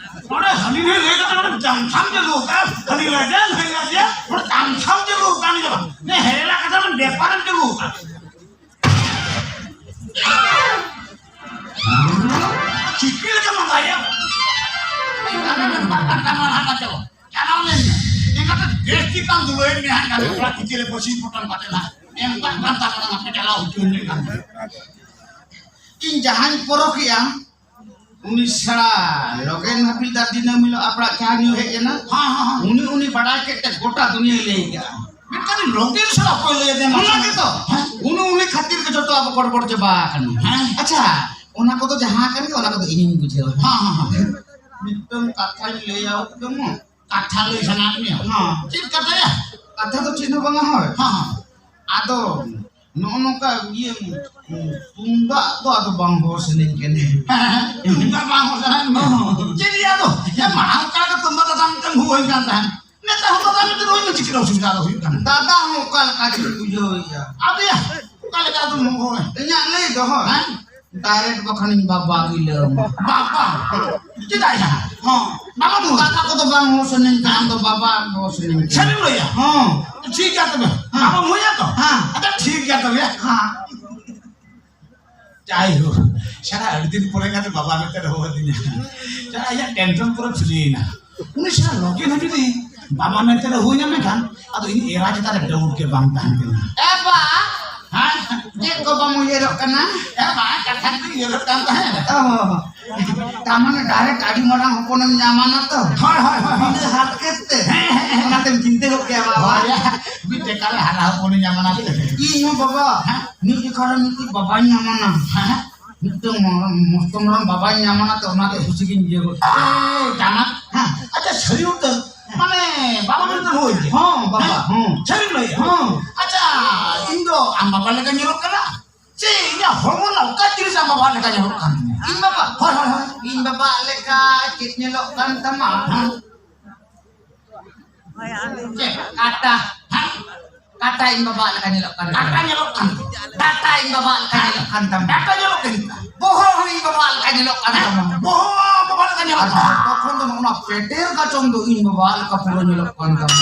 ᱱᱚᱰᱮ ᱦᱟᱹᱱᱤ ᱱᱟᱹᱭ ᱞᱟᱹᱭ ᱠᱟᱛᱮ ᱱᱚᱰᱮ ᱡᱟᱢᱛᱷᱟᱢ ᱪᱟᱹᱞᱩ ᱟᱠᱟᱫ, ᱦᱟᱹᱱᱤ ᱞᱟᱹᱭ ᱟᱫᱮᱭᱟ, ᱱᱟᱹᱭ ᱞᱟᱹᱭ ᱟᱫᱮᱭᱟ, ᱱᱚᱰᱮ ᱡᱟᱢᱛᱷᱟᱢ ᱪᱟᱹᱞᱩ ᱟᱠᱟᱱ ᱜᱮ ᱵᱟᱝ᱾ ᱱᱮ ᱦᱮᱨᱮᱞᱟ ᱠᱟᱛᱷᱟ ᱨᱮ ᱵᱮᱯᱟᱨᱮᱢ ᱪᱟᱹᱞᱩ ᱟᱠᱟᱫ᱾ ᱪᱤᱠᱟᱹ ᱞᱮᱠᱟ ᱢᱟᱸᱜᱟᱭᱟ? ᱮᱱᱠᱷᱟᱱ ᱫᱚ ᱵᱟᱝ ᱠᱟᱱ ᱛᱟᱢᱟ ᱱᱟᱦᱟᱜ ᱱᱟᱪᱚ᱾ ᱪᱟᱞᱟᱣ ᱞᱮᱱ ᱜᱮ᱾ ᱮᱱᱠᱷᱟᱱ ᱫᱚ ᱵᱮᱥ ᱴᱷᱤᱠ ᱠᱟᱢ ᱫᱩᱞᱟᱹᱭᱮᱫ ᱢᱮᱭᱟ ᱦᱟᱸᱜ, ᱜᱟᱱ ᱠᱚᱲᱟ ᱠᱤᱪᱤ ᱨᱮ ᱯᱟᱹᱥᱤ ᱯᱚᱴᱚᱢ ᱠᱟᱛᱮ ᱱᱟᱦᱟᱜ᱾ ᱮᱢ ᱠᱟᱜ ᱠᱟᱱ ᱛᱟᱢᱟ ᱱᱟᱦᱟᱜ, ᱪᱟᱞᱟᱣ ᱦᱚᱪᱚ ᱢᱮ ᱠᱟᱱ᱾ ᱤᱧ ᱡᱟᱦᱟᱸᱧ ᱯᱚᱨᱚᱠᱮᱜᱼᱟ, ᱩᱱᱤ ᱥᱮᱬᱟ ᱞᱚᱜᱮᱱ ᱦᱟᱹᱵᱤᱞᱫᱟᱨ ᱫᱤᱱᱟᱹᱢ ᱦᱤᱞᱳᱜ ᱟᱯᱲᱟᱜ ᱪᱟ ᱧᱩ ᱦᱮᱡ ᱮᱱᱟ᱾ ᱦᱮᱸ, ᱦᱮᱸ, ᱦᱮᱸ᱾ ᱩᱱᱤ, ᱩᱱᱤ ᱵᱟᱰᱟᱭ ᱠᱮᱫ ᱛᱮ ᱜᱚᱴᱟ ᱫᱩᱱᱤᱭᱟᱹᱭ ᱞᱟᱹᱭ ᱠᱮᱜᱼᱟ᱾ ᱢᱮᱱᱠᱷᱟᱱ ᱞᱚᱜᱮᱱ ᱥᱟᱞᱟᱜ ᱚᱠᱚᱭ ᱞᱟᱹᱭ ᱟᱫᱮᱭᱟ? ᱚᱱᱟ ᱜᱮᱛᱚ᱾ ᱦᱮᱸ? ᱩᱱᱤ, ᱩᱱᱤ ᱠᱷᱟᱹᱛᱤᱨ ᱜᱮ ᱡᱚᱛᱚ ᱟᱵᱚ ᱜᱚᱲᱵᱚᱲ ᱪᱟᱵᱟ ᱟᱠᱟᱱᱟ᱾ ᱦᱮᱸ᱾ ᱟᱪᱪᱷᱟ, ᱚᱱᱟ ᱠᱚᱫᱚ ᱡᱟᱦᱟᱸ ᱠᱟᱱ ᱜᱮ, ᱚᱱᱟ ᱠᱚᱫᱚ ᱤᱧᱤᱧ ᱵᱩᱡᱷᱟᱹᱣᱟ᱾ ᱦᱮᱸ, ᱦᱮᱸ, ᱦᱮᱸ᱾ ᱢᱤᱫᱴᱟᱝ ᱠᱟᱛᱷᱟᱧ ᱞᱟᱹᱭᱟ, ᱩᱛᱛᱚᱢ᱾ ᱠᱟᱛᱷᱟ ᱞᱟᱹᱭ ᱥᱟᱱᱟᱭᱮᱫ ᱢᱮᱭᱟ? ᱦᱮᱸ᱾ ᱪᱮᱫ ᱠᱟᱛᱷᱟᱭᱟ? ᱠᱟᱛᱷᱟ ᱫᱚ ᱪᱮᱫ ᱦᱚᱸ ᱵᱟᱝᱟ, ᱦᱳᱭ᱾ ᱦᱮᱸ, ᱦᱮᱸ᱾ ᱟᱫᱚ ᱱᱚᱜᱼᱚ ᱱᱚᱝᱠᱟ ᱤᱭᱟᱹ, ᱛᱩᱢᱫᱟᱜ ᱫᱚ ᱟᱫᱚ ᱵᱟᱝ ᱦᱚ ᱥᱟᱱᱟᱧ ᱠᱟᱱᱟ᱾ ᱦᱮᱸ, ᱦᱮᱸ᱾ ᱛᱩᱢᱫᱟᱜ ᱵᱟᱝ ᱦᱚ ᱥᱟᱱᱟᱭᱮᱫ ᱢᱮᱭᱟ? ᱦᱮᱸ᱾ ᱪᱮᱫ ᱤᱭᱟᱹ ᱟᱫᱚ? ᱦᱮᱸ, ᱢᱟᱲᱟᱝ ᱚᱠᱟ ᱨᱮ ᱛᱩᱢᱫᱟᱜ ᱫᱟᱫᱟ ᱢᱤᱫᱴᱟᱝ ᱦᱩᱭ ᱠᱟᱱ ᱛᱟᱦᱮᱸᱫ᱾ ᱱᱮᱛᱟᱨ ᱦᱚᱸ ᱫᱟᱫᱟ ᱢᱮᱱᱛᱮ ᱨᱚᱲ ᱢᱮ, ᱪᱮᱫ ᱨᱮᱱᱟᱜ ᱚᱥᱩᱵᱤᱫᱷᱟ ᱫᱚ ᱦᱩᱭᱩᱜ ᱠᱟᱱᱟ? ᱫᱟᱫᱟ ᱦᱚᱸ ᱚᱠᱟ ᱞᱮᱠᱟ ᱪᱚᱧ ᱵᱩᱡᱷᱟᱹᱣᱮᱫᱼᱟ᱾ ᱟᱫᱚᱭᱟ, ᱚᱠᱟ ᱞᱮᱠᱟ ᱟᱫᱚᱢ ᱦᱚᱦᱚᱭᱟ? ᱤᱧᱟᱹᱜ ᱞᱟᱹᱭ ᱫᱚ ᱦᱳᱭ᱾ ᱦᱮᱸ? Direct ᱵᱟᱠᱷᱟᱱᱤᱧ ᱵᱟᱵᱟ ᱜᱮ ᱞᱟᱹᱭ ᱟᱢᱟ᱾ ᱵᱟᱵᱟ? ᱪᱮᱫᱟᱜ ᱭᱟ? ᱦᱚᱸ᱾ ᱵᱟᱵᱟ ᱫᱚ ᱫᱟᱫᱟ ᱠᱚᱫᱚ ᱵᱟᱝ ᱦᱚᱦᱚ ᱥᱟᱱᱟᱧ ᱠᱟᱱᱟ, ᱟᱢ ᱫᱚ ᱵᱟᱵᱟ ᱦᱚᱦᱚ ᱥᱟᱱᱟᱧ ᱠᱟᱱᱟ᱾ ᱥᱟᱹᱨᱤᱢ ᱞᱟᱹᱭᱟ? ᱦᱚᱸ᱾ ᱴᱷᱤᱠ ᱜᱮᱭᱟ ᱛᱚᱵᱮ᱾ ᱦᱮᱸ᱾ ᱵᱟᱵᱟᱢ ᱦᱩᱭᱟ ᱛᱚ? ᱦᱮᱸ᱾ ᱟᱪᱪᱷᱟ, ᱴᱷᱤᱠ ᱜᱮᱭᱟ ᱛᱚᱵᱮ᱾ ᱦᱮᱸ᱾ ᱡᱟᱭᱦᱳᱠ, ᱥᱟᱞᱟ ᱟᱹᱰᱤ ᱫᱤᱱ ᱯᱚᱨᱮ ᱠᱟᱛᱮ ᱵᱟᱵᱟ ᱢᱮᱱᱛᱮ ᱦᱚᱦᱚ ᱟᱹᱫᱤᱧᱟ᱾ ᱥᱟᱞᱟ ᱤᱧᱟᱹᱜ tension ᱯᱩᱨᱟᱹ free ᱮᱱᱟ᱾ ᱩᱱᱤ ᱥᱟᱞᱟ ᱞᱚᱜᱮᱱ ᱦᱚᱸ ᱡᱩᱫᱤ ᱵᱟᱵᱟ ᱢᱮᱱᱛᱮ ᱦᱚᱦᱚ ᱧᱟᱢ ᱢᱮᱠᱷᱟᱱ, ᱟᱫᱚ ᱤᱧ ᱮᱨᱟ ᱪᱮᱛᱟᱱ ᱨᱮ doubt ᱜᱮ ᱵᱟᱝ ᱛᱟᱦᱮᱱ ᱛᱤᱧᱟ᱾ ᱮ ᱵᱟ, ᱦᱮᱸ? ᱪᱮᱫ ᱠᱚ ᱵᱟᱢ ᱩᱭᱦᱟᱹᱨᱚᱜ ᱠᱟᱱᱟ? ᱮ ᱵᱟ, ᱠᱟᱛᱷᱟ ᱠᱚᱧ ᱩᱭᱦᱟᱹᱨᱚᱜ ᱠᱟᱱ ᱛᱟᱦᱮᱸᱫ᱾ ᱚ, ᱛᱟᱨ ᱢᱟᱱᱮ direct ᱟᱹᱰᱤ ᱢᱟᱨᱟᱝ ᱦᱚᱯᱚᱱᱮᱢ ᱧᱟᱢᱟ ᱱᱟ ᱛᱚ? ᱦᱳᱭ, ᱦᱳᱭ, ᱦᱳᱭ, ᱦᱳᱭ᱾ ᱵᱤᱱᱟᱹ ᱦᱟᱨᱠᱮᱛ ᱛᱮ᱾ ᱦᱮᱸ, ᱦᱮᱸ, ᱦᱮᱸ᱾ ᱚᱱᱟᱛᱮᱢ ᱪᱤᱱᱛᱟᱹ ᱜᱚᱫ ᱠᱮᱭᱟ ᱵᱟᱵᱟ᱾ ᱦᱳᱭ, ᱢᱤᱫᱴᱮᱡ ᱠᱟᱞᱮ ᱦᱟᱨᱟ ᱦᱚᱯᱚᱱᱮ ᱧᱟᱢᱟ ᱱᱟ ᱛᱚ? ᱤᱧ ᱦᱚᱸ ᱵᱟᱵᱟ᱾ ᱦᱮᱸ? ᱢᱤᱫ ᱡᱚᱠᱷᱟ ᱨᱮ ᱢᱤᱫᱴᱤᱡ ᱵᱟᱵᱟᱧ ᱧᱟᱢᱟ ᱱᱟ᱾ ᱦᱮᱸ, ᱦᱮᱸ᱾ ᱢᱤᱫᱴᱟᱝ ᱢᱚ-, ᱢᱚᱥᱛᱚ ᱢᱟᱨᱟᱝ ᱵᱟᱵᱟᱧ ᱧᱟᱢ ᱮᱱᱟ ᱛᱚ, ᱚᱱᱟᱛᱮ ᱠᱩᱥᱤ ᱜᱤᱧ ᱵᱩᱡᱷᱟᱹᱣ ᱜᱚᱫ ᱠᱮᱫᱟ᱾ ᱮ, ᱡᱟᱱᱟ, ᱦᱮᱸ, ᱟᱪᱪᱷᱟ, ᱥᱟᱹᱨᱤ ᱩᱛᱟᱹᱨ, ᱢᱟᱱᱮ, ᱵᱟᱵᱟ ᱢᱮᱱᱛᱮ ᱦᱩᱭ ᱜᱮ? ᱦᱚᱸ, ᱵᱟᱵᱟ, ᱦᱮᱸ? ᱦᱚᱸ᱾ ᱥᱟᱹᱨᱤᱢ ᱞᱟᱹᱭᱮᱫᱼᱟ? ᱦᱚᱸ᱾ ᱟᱪᱪᱷᱟ, ᱤᱧ ᱫᱚ ᱟᱢ ᱵᱟᱵᱟ ᱞᱮᱠᱟ ᱧᱮᱞᱚᱜ ᱠᱟᱱᱟ? ᱪᱮ ᱤᱧᱟᱹᱜ ᱦᱚᱲᱢᱚ ᱨᱮᱱᱟᱜ ᱚᱠᱟ ᱡᱤᱱᱤᱥ ᱟᱢ ᱵᱟᱵᱟ ᱞᱮᱠᱟ ᱧᱮᱞᱚᱜ ᱠᱟᱱ ᱛᱤᱧᱟ? ᱤᱧ ᱵᱟᱵᱟ? ᱦᱳᱭ, ᱦᱳᱭ, ᱦᱳᱭ᱾ ᱤᱧ ᱵᱟᱵᱟ ᱞᱮᱠᱟ ᱪᱮᱫ ᱧᱮᱞᱚᱜ ᱠᱟᱱ ᱛᱟᱢᱟ? ᱦᱮᱸ? ᱪᱮᱫ? ᱠᱟᱴᱟ᱾ ᱦᱮᱸ? ᱠᱟᱴᱟ ᱤᱧ ᱵᱟᱵᱟ ᱞᱮᱠᱟ ᱧᱮᱞᱚᱜ ᱠᱟᱱ ᱛᱟᱢᱟ᱾ ᱠᱟᱴᱟ ᱧᱮᱞᱚᱜ ᱠᱟᱱ ᱛᱟᱢᱟ᱾ ᱰᱟᱴᱟ ᱤᱧ ᱵᱟᱵᱟ ᱞᱮᱠᱟ ᱧᱮᱞᱚᱜ ᱠᱟᱱ ᱛᱟᱢᱟ᱾ ᱰᱟᱴᱟ ᱧᱮᱞᱚᱜ ᱠᱟᱱ ᱛᱟᱢᱟ᱾ ᱵᱚᱦᱚᱜ ᱦᱚᱸ ᱤᱧ ᱵᱟᱵᱟ ᱞᱮᱠᱟ ᱧᱮᱞᱚᱜ ᱠᱟᱱ ᱛᱟᱢᱟ᱾ ᱵᱚᱦᱚᱜ ᱵᱟᱵᱟ ᱞᱮᱠᱟ ᱧᱮᱞᱚᱜ ᱟᱨ ᱠᱟᱱᱟ᱾ ᱡᱚᱛᱚ ᱠᱷᱚᱱ ᱫᱚ ᱚᱱᱟ ᱯᱮᱴᱮᱨ ᱠᱟᱪᱚᱢ ᱫᱚ ᱤᱧ ᱵᱟᱵᱟ ᱞᱮᱠᱟ ᱯᱩᱨᱟᱹ ᱧᱮᱞᱚᱜ ᱠᱟᱱ ᱛᱟᱢᱟ᱾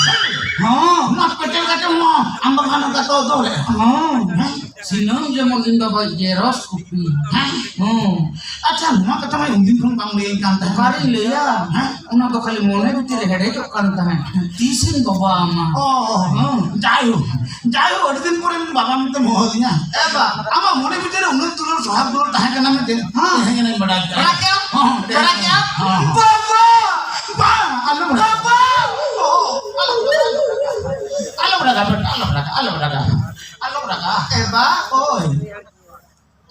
ᱦᱚᱸ, ᱚᱱᱟ ᱯᱮᱴᱮᱨ ᱠᱟᱪᱚᱢ ᱦᱚᱸ ᱟᱢ ᱵᱟᱵᱟ ᱞᱮᱠᱟ ᱛᱚ ᱫᱚᱦᱚ ᱞᱮᱫᱼᱟ᱾ ᱦᱚᱸ, ᱦᱮᱸ? ᱥᱤᱱᱟᱹᱢ ᱡᱮᱢᱚᱱ ᱤᱧ ᱵᱟᱵᱟ ᱡᱮᱨᱚᱥ ᱠᱚᱯᱤ᱾ ᱦᱮᱸ? ᱦᱚᱸ᱾ ᱟᱪᱪᱷᱟ, ᱱᱚᱣᱟ ᱠᱟᱛᱷᱟ ᱢᱟ ᱩᱱᱫᱤᱱ ᱠᱷᱚᱱ ᱵᱟᱢ ᱞᱟᱹᱭᱟᱹᱧ ᱠᱟᱱ ᱛᱟᱦᱮᱸᱫ᱾ ᱚᱠᱟᱨᱤᱧ ᱞᱟᱹᱭᱟ? ᱦᱮᱸ? ᱚᱱᱟ ᱫᱚ ᱠᱷᱟᱹᱞᱤ ᱢᱚᱱᱮ ᱵᱷᱤᱛᱤᱨ ᱨᱮ ᱦᱮᱰᱮᱡᱚᱜ ᱠᱟᱱ ᱛᱟᱦᱮᱸᱫ᱾ ᱛᱤᱥᱤᱧ ᱵᱟᱵᱟ ᱟᱢᱟ? ᱚ, ᱦᱚᱸ᱾ ᱡᱟᱭᱦᱳᱠ, ᱡᱟᱭᱦᱳᱠ, ᱟᱹᱰᱤ ᱫᱤᱱ ᱯᱚᱨᱮ ᱵᱟᱵᱟ ᱢᱮᱱᱛᱮᱢ ᱦᱚᱦᱚ ᱟᱹᱫᱤᱧᱟ᱾ ᱮ ᱵᱟ᱾ ᱟᱢᱟᱜ ᱢᱚᱱᱮ ᱵᱷᱤᱛᱤᱨ ᱨᱮ ᱩᱱᱟᱹᱜ ᱫᱩᱞᱟᱹᱲ, ᱥᱚᱦᱟᱜ ᱫᱩᱞᱟᱹᱲ ᱛᱟᱦᱮᱸ ᱠᱟᱱᱟ ᱢᱮᱱᱛᱮ᱾ ᱦᱮᱸ᱾ ᱛᱮᱦᱮᱧ ᱮᱱᱟᱧ ᱵᱟᱰᱟᱭ ᱠᱮᱫᱟ᱾ ᱵᱟᱲᱟᱭ ᱠᱮᱫᱟᱢ? ᱦᱚᱸ, ᱦᱚᱸ᱾ ᱵᱟᱲᱟᱭ ᱠᱮᱫᱟᱢ? ᱦᱚᱸ, ᱦᱚᱸ᱾ ᱵᱟᱵᱟ! ᱵᱟᱝ, ᱟᱞᱚᱢ ᱨᱟᱜᱟ᱾ ᱵᱟᱵᱟ! ᱚ, ᱟᱞᱚᱢ ᱨᱟᱜᱟ, ᱟᱞᱚᱢ ᱨᱟᱜᱟ, ᱟᱞᱚᱢ ᱨᱟᱜᱟ, ᱵᱮᱴᱟ, ᱟᱞᱚᱢ ᱨᱟᱜᱟ, ᱟᱞᱚᱢ ᱨᱟᱜᱟ, ᱟᱞᱚᱢ ᱨᱟᱜᱟ᱾ ᱮ ᱵᱟ, ᱳᱭ᱾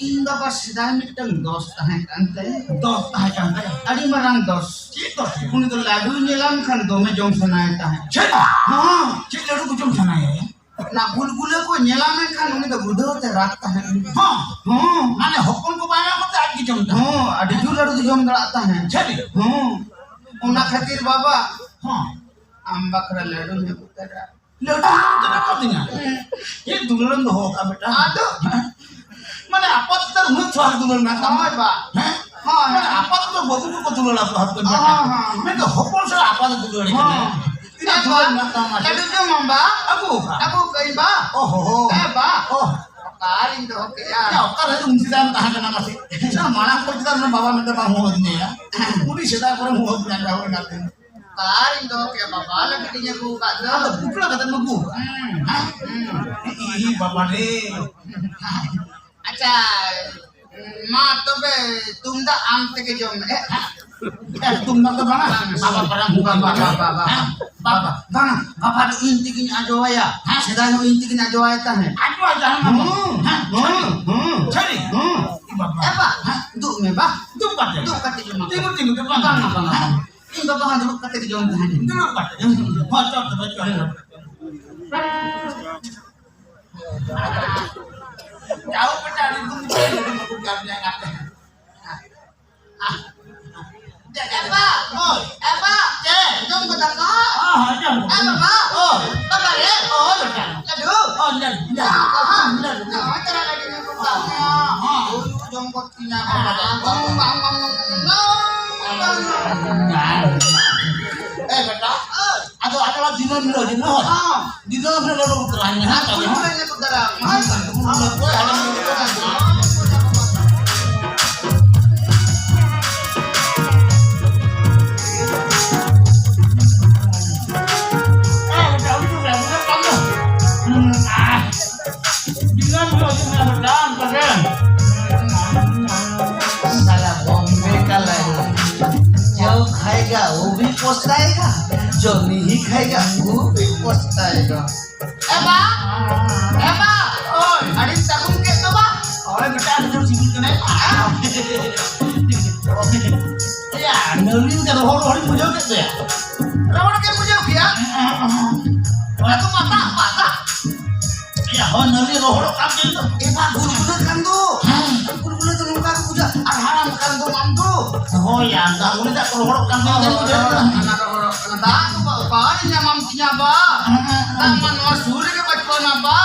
ᱤᱧ ᱵᱟᱵᱟ ᱥᱮᱫᱟᱭ ᱢᱤᱫᱴᱟᱝ ᱫᱚᱥ ᱛᱟᱦᱮᱸ ᱠᱟᱱ ᱛᱟᱭᱟ᱾ ᱫᱚᱥ ᱛᱟᱦᱮᱸ ᱠᱟᱱ ᱛᱟᱭᱟ? ᱟᱹᱰᱤ ᱢᱟᱨᱟᱝ ᱫᱚᱥ᱾ ᱪᱮᱫ ᱫᱚᱥ? ᱩᱱᱤ ᱫᱚ ᱞᱟᱹᱰᱩᱭ ᱧᱮᱞᱟᱢ ᱠᱷᱟᱱ ᱫᱚᱢᱮ ᱡᱚᱢ ᱥᱟᱱᱟᱭᱮ ᱛᱟᱦᱮᱸᱫ᱾ ᱪᱮᱫ? ᱦᱚᱸ᱾ ᱪᱮᱫ ᱞᱟᱹᱰᱩ ᱠᱚ ᱡᱚᱢ ᱥᱟᱱᱟᱭᱟ? ᱚᱱᱟ ᱜᱩᱞᱜᱩᱞᱟᱹ ᱠᱚ ᱧᱮᱞᱟᱢ ᱮᱱᱠᱷᱟᱱ ᱩᱱᱤ ᱫᱚ ᱜᱩᱰᱷᱟᱹᱣ ᱛᱮ ᱨᱟᱜ ᱛᱟᱦᱮᱸᱫ᱾ ᱦᱚᱸ᱾ ᱦᱚᱸ᱾ ᱢᱟᱱᱮ ᱦᱚᱯᱚᱱ ᱠᱚ ᱵᱟᱭ ᱧᱟᱢ ᱠᱟᱛᱮ ᱟᱡ ᱜᱮ ᱡᱚᱢ ᱛᱟᱦᱮᱸᱫ᱾ ᱦᱚᱸ, ᱟᱹᱰᱤ ᱡᱳᱨ ᱞᱟᱹᱰᱩ ᱫᱚ ᱡᱚᱢ ᱫᱟᱲᱮᱭᱟᱜ ᱛᱟᱦᱮᱸᱫ᱾ ᱥᱟᱹᱨᱤ? ᱦᱚᱸ᱾ ᱚᱱᱟ ᱠᱷᱟᱹᱛᱤᱨ ᱵᱟᱵᱟ, ᱦᱚᱸ᱾ ᱟᱢ ᱵᱟᱠᱷᱨᱟ ᱞᱟᱹᱰᱩᱧ ᱟᱹᱜᱩ ᱠᱟᱫᱟ᱾ ᱞᱟᱹᱰᱩ ᱟᱹᱜᱩ ᱠᱟᱫᱟ ᱠᱟᱹᱛᱤᱧᱟ? ᱦᱮᱸ᱾ ᱪᱮᱫ ᱫᱩᱞᱟᱹᱲᱮᱢ ᱫᱚᱦᱚ ᱠᱟᱜᱼᱟ ᱵᱮᱴᱟ? ᱟᱫᱚ? ᱢᱟᱱᱮ ᱟᱯᱟᱛ ᱪᱮᱛᱟᱱ ᱩᱱᱟᱹᱜ ᱪᱚᱦᱟᱜ ᱫᱩᱞᱟᱹᱲ ᱢᱮᱱᱟᱜ ᱛᱟᱢᱟ? ᱦᱳᱭ ᱵᱟ᱾ ᱦᱮᱸ? ᱦᱳᱭ᱾ ᱢᱟᱱᱮ ᱟᱯᱟᱛ ᱫᱚ ᱵᱟᱹᱵᱩ ᱠᱚᱠᱚ ᱫᱩᱞᱟᱹᱲ ᱟᱠᱚᱣᱟ ᱦᱟᱯᱮ ᱵᱮᱴᱟ᱾ ᱦᱳᱭ, ᱦᱳᱭ, ᱦᱳᱭ᱾ ᱢᱮᱱᱫᱚ ᱦᱚᱯᱚᱱ ᱥᱟᱞᱟᱜ ᱟᱯᱟᱛ ᱫᱚ ᱫᱩᱞᱟᱹᱲ ᱠᱟᱱᱟ᱾ ᱦᱳᱭ᱾ ᱛᱤᱱᱟᱹᱜ ᱦᱮᱸ ᱫᱩᱞᱟᱹᱲ ᱵᱟ᱾ ᱢᱮᱱᱟᱜ ᱛᱟᱢᱟ? ᱞᱟᱹᱰᱩ ᱡᱚᱢᱟᱢ ᱵᱟ? ᱟᱹᱜᱩ ᱟᱠᱟᱫ᱾ ᱟᱹᱜᱩ ᱠᱟᱹᱧ ᱵᱟ᱾ ᱚ ᱦᱚ ᱦᱚ᱾ ᱦᱮᱸ ᱵᱟ᱾ ᱚ᱾ ᱚᱠᱟᱨᱤᱧ ᱫᱚᱦᱚ ᱠᱮᱜᱼᱟ? ᱭᱟ, ᱚᱠᱟᱨᱮ ᱩᱱ ᱥᱮᱫᱟᱭ ᱮᱢ ᱛᱟᱦᱮᱸ ᱠᱟᱱᱟ ᱢᱟᱥᱮ? ᱥᱮ ᱢᱟᱲᱟᱝ ᱠᱚ ᱪᱮᱫᱟᱜ ᱚᱱᱟ ᱵᱟᱵᱟ ᱢᱮᱱᱛᱮ ᱵᱟᱢ ᱦᱚᱦᱚ ᱟᱹᱫᱤᱧᱟ ᱭᱟ? ᱩᱱᱤ ᱥᱮᱫᱟᱭ ᱠᱚᱨᱮᱢ ᱦᱚᱦᱚ ᱟᱹᱫᱤᱧᱟ ᱡᱟᱦᱟᱸ ᱦᱩᱭ ᱮᱱᱟ ᱛᱮ᱾ ᱚᱠᱟᱨᱤᱧ ᱫᱚᱦᱚ ᱠᱮᱜᱼᱟ ᱵᱟᱵᱟ? ᱞᱟᱹᱜᱤᱫ ᱤᱧ ᱟᱹᱜᱩ ᱟᱠᱟᱫ ᱫᱚ᱾ ᱟᱫᱚ ᱯᱩᱴᱞᱟᱹ ᱠᱟᱛᱮ ᱢᱟ ᱟᱹᱜᱩ ᱟᱠᱟᱫ᱾ ᱦᱩᱸ, ᱦᱩᱸ᱾ ᱤ ᱵᱟᱵᱟ ᱨᱮ᱾ ᱟᱪᱪᱷᱟ, ᱢᱟ ᱛᱚᱵᱮ ᱛᱩᱢᱫᱟᱜ ᱟᱢ ᱛᱮᱜᱮ ᱡᱚᱢ ᱢᱮ᱾ ᱮ, ᱛᱩᱢᱫᱟᱜ ᱫᱚ ᱵᱟᱝᱟ᱾ ᱵᱟᱵᱟ ᱯᱟᱨᱟᱢ ᱵᱟᱵᱟ, ᱵᱟᱵᱟ, ᱵᱟᱵᱟ᱾ ᱦᱮᱸ? ᱵᱟᱵᱟ, ᱵᱟᱝᱟ᱾ ᱵᱟᱵᱟ ᱫᱚ ᱤᱧ ᱛᱮᱜᱮᱧ ᱟᱡᱚᱣᱟᱭᱟ᱾ ᱦᱮᱸ? ᱥᱮᱫᱟᱭ ᱦᱚᱸ ᱤᱧ ᱛᱮᱜᱮᱧ ᱟᱡᱚᱣᱟᱭ ᱛᱟᱦᱮᱸᱫ᱾ ᱟᱡᱚᱣᱟᱭ ᱛᱟᱦᱮᱸᱫ ᱵᱟᱵᱟ? ᱦᱩᱸ, ᱦᱮᱸ, ᱦᱩᱸ, ᱦᱩᱸ᱾ ᱥᱟᱹᱨᱤ? ᱦᱩᱸ᱾ ᱮ ᱵᱟᱵᱟ᱾ ᱮ ᱵᱟ, ᱦᱮᱸ, ᱫᱩᱜ ᱢᱮ ᱵᱟ᱾ ᱫᱩᱜ ᱠᱟᱛᱮ᱾ ᱫᱩᱜ ᱠᱟᱛᱮ ᱡᱚᱢ ᱢᱮ᱾ ᱛᱤᱸᱜᱩ, ᱛᱤᱸᱜᱩ ᱫᱚ ᱵᱟᱝ᱾ ᱵᱟᱝᱟ, ᱵᱟᱝᱟ, ᱦᱮᱸ? ᱵᱟᱝᱟ᱾ ᱤᱧ ᱵᱟᱵᱟ ᱦᱚᱸ ᱫᱩᱲᱩᱵ ᱠᱟᱛᱮ ᱜᱮ ᱡᱚᱢ ᱛᱟᱦᱮᱸᱫ᱾ ᱫᱩᱲᱩᱵ ᱠᱟᱛᱮ᱾ ᱦᱚᱸ, ᱪᱚᱞ ᱛᱚᱵᱮ, ᱪᱚᱞ᱾ ᱡᱟᱣ ᱵᱮᱴᱟ, ᱟᱹᱰᱤ ᱫᱩᱠ ᱵᱩᱡᱷᱟᱹᱣ ᱮᱱᱟ, ᱱᱩᱠᱩ ᱜᱟᱨᱡᱮᱱ ᱟᱯᱮ᱾ ᱮ ᱵᱟ! ᱦᱳᱭ᱾ ᱮ ᱵᱟ! ᱪᱮᱫ? ᱡᱚᱢ ᱠᱮᱫᱟ ᱠᱚ? ᱦᱚᱸ, ᱦᱚᱸ, ᱡᱚᱢ ᱠᱮᱫᱟ᱾ ᱮ ᱵᱟᱵᱟ! ᱦᱳᱭ᱾ ᱵᱟᱵᱟ ᱨᱮ! ᱦᱳᱭ, ᱵᱮᱴᱟ᱾ ᱞᱟᱹᱰᱩ! ᱦᱚᱸ, ᱞᱟᱹᱰᱩ, ᱞᱟᱹᱰᱩ᱾ ᱦᱚᱸ, ᱞᱟᱹᱰᱩ᱾ ᱦᱚᱸ, ᱛᱚᱨᱟ ᱞᱟᱹᱰᱩ ᱧᱩ ᱠᱚ ᱠᱟᱜ ᱢᱮ᱾ ᱦᱚᱸ᱾ ᱦᱩᱲᱩ ᱡᱚᱢ ᱠᱚ ᱛᱤᱧᱟ ᱵᱟᱵᱟ᱾ ᱵᱟᱝ, ᱵᱟᱝ, ᱵᱟᱝ, ᱵᱟᱝ, ᱵᱟᱝ᱾ ᱮ ᱵᱮᱴᱟ, ᱟᱫᱚ ᱟᱫᱚ ᱫᱤᱱᱟᱹᱢ ᱦᱤᱞᱳᱜ ᱡᱮᱢᱚᱱ, ᱦᱚᱸ᱾ ᱫᱤᱱᱟᱹᱢ ᱦᱤᱞᱳᱜ ᱞᱮ ᱩᱛᱟᱹᱨᱟ, ᱦᱮᱸ, ᱟᱨ ᱛᱚᱵᱮ ᱠᱩᱲᱤ ᱦᱚᱸ᱾ ᱠᱚ ᱞᱟᱹᱭ ᱠᱚ ᱫᱟᱨᱟ, ᱦᱮᱸ᱾ ᱦᱮᱸ, ᱦᱮᱸ᱾ साला बॉम्बे का लड़का, जो खाएगा वो भी पछताएगा, जो नहीं खाएगा वो भी पछताएगा। ᱮ ᱵᱟ! ᱮ ᱵᱟ! ᱳᱭ! ᱟᱹᱰᱤ ᱥᱟᱹᱜᱩᱱ ᱠᱮᱫ ᱫᱚ ᱵᱟ! ᱳᱭ ᱵᱮᱴᱟ, ᱟᱹᱰᱤ ᱡᱳᱨ ᱥᱤᱵᱤᱞ ᱠᱟᱱᱟ᱾ ᱮᱭᱟ, ᱱᱟᱹᱣᱞᱤ ᱞᱮᱠᱟ ᱨᱚᱦᱚᱲ ᱨᱚᱦᱚᱲᱤᱧ ᱵᱩᱡᱷᱟᱹᱣ ᱠᱮᱫ ᱫᱚᱭᱟ᱾ ᱨᱚᱦᱚᱲ ᱜᱮᱢ ᱵᱩᱡᱷᱟᱹᱣ ᱠᱮᱭᱟ? ᱚᱱᱟ ᱫᱚ ᱯᱟᱛᱟ, ᱯᱟᱛᱟ᱾ ᱮᱭᱟ, ᱦᱳᱭ, ᱱᱟᱹᱣᱞᱤ ᱨᱚᱦᱚᱲᱚᱜ ᱠᱟᱱ ᱜᱮ ᱫᱚ᱾ ᱮ ᱵᱟ, ᱜᱩᱞᱜᱩᱞᱟᱹ ᱠᱟᱱ ᱫᱚ᱾ ᱦᱮᱸ᱾ ᱜᱩᱞᱜᱩᱞᱟᱹ ᱫᱚ ᱱᱚᱝᱠᱟ ᱜᱮ ᱵᱩᱡᱷᱟᱹᱜᱼᱟ᱾ ᱟᱨ ᱦᱟᱲᱟᱢ ᱠᱟᱱ ᱫᱚ ᱟᱢ ᱫᱚ᱾ ᱦᱳᱭ, ᱭᱟ, ᱫᱟᱜ ᱩᱱᱤ ᱫᱟᱜ ᱠᱚ ᱨᱚᱦᱚᱲᱚᱜ ᱠᱟᱱ ᱜᱮ ᱦᱳᱭ, ᱵᱩᱡᱷᱟᱹᱣ ᱠᱮᱫᱟ᱾ ᱦᱳᱭ, ᱦᱟᱱᱟ ᱨᱚᱦᱚᱲᱚᱜ ᱠᱟᱱᱟ᱾ ᱫᱟᱜ ᱫᱚ ᱵᱟ-, ᱵᱟᱭ ᱧᱟᱢᱟᱢ ᱛᱤᱧᱟ ᱵᱟ᱾ ᱫᱟᱜ ᱢᱟ ᱱᱚᱣᱟ ᱥᱩᱨ ᱨᱮᱜᱮ ᱵᱟᱹᱪᱩᱜ ᱟᱱᱟ ᱵᱟ᱾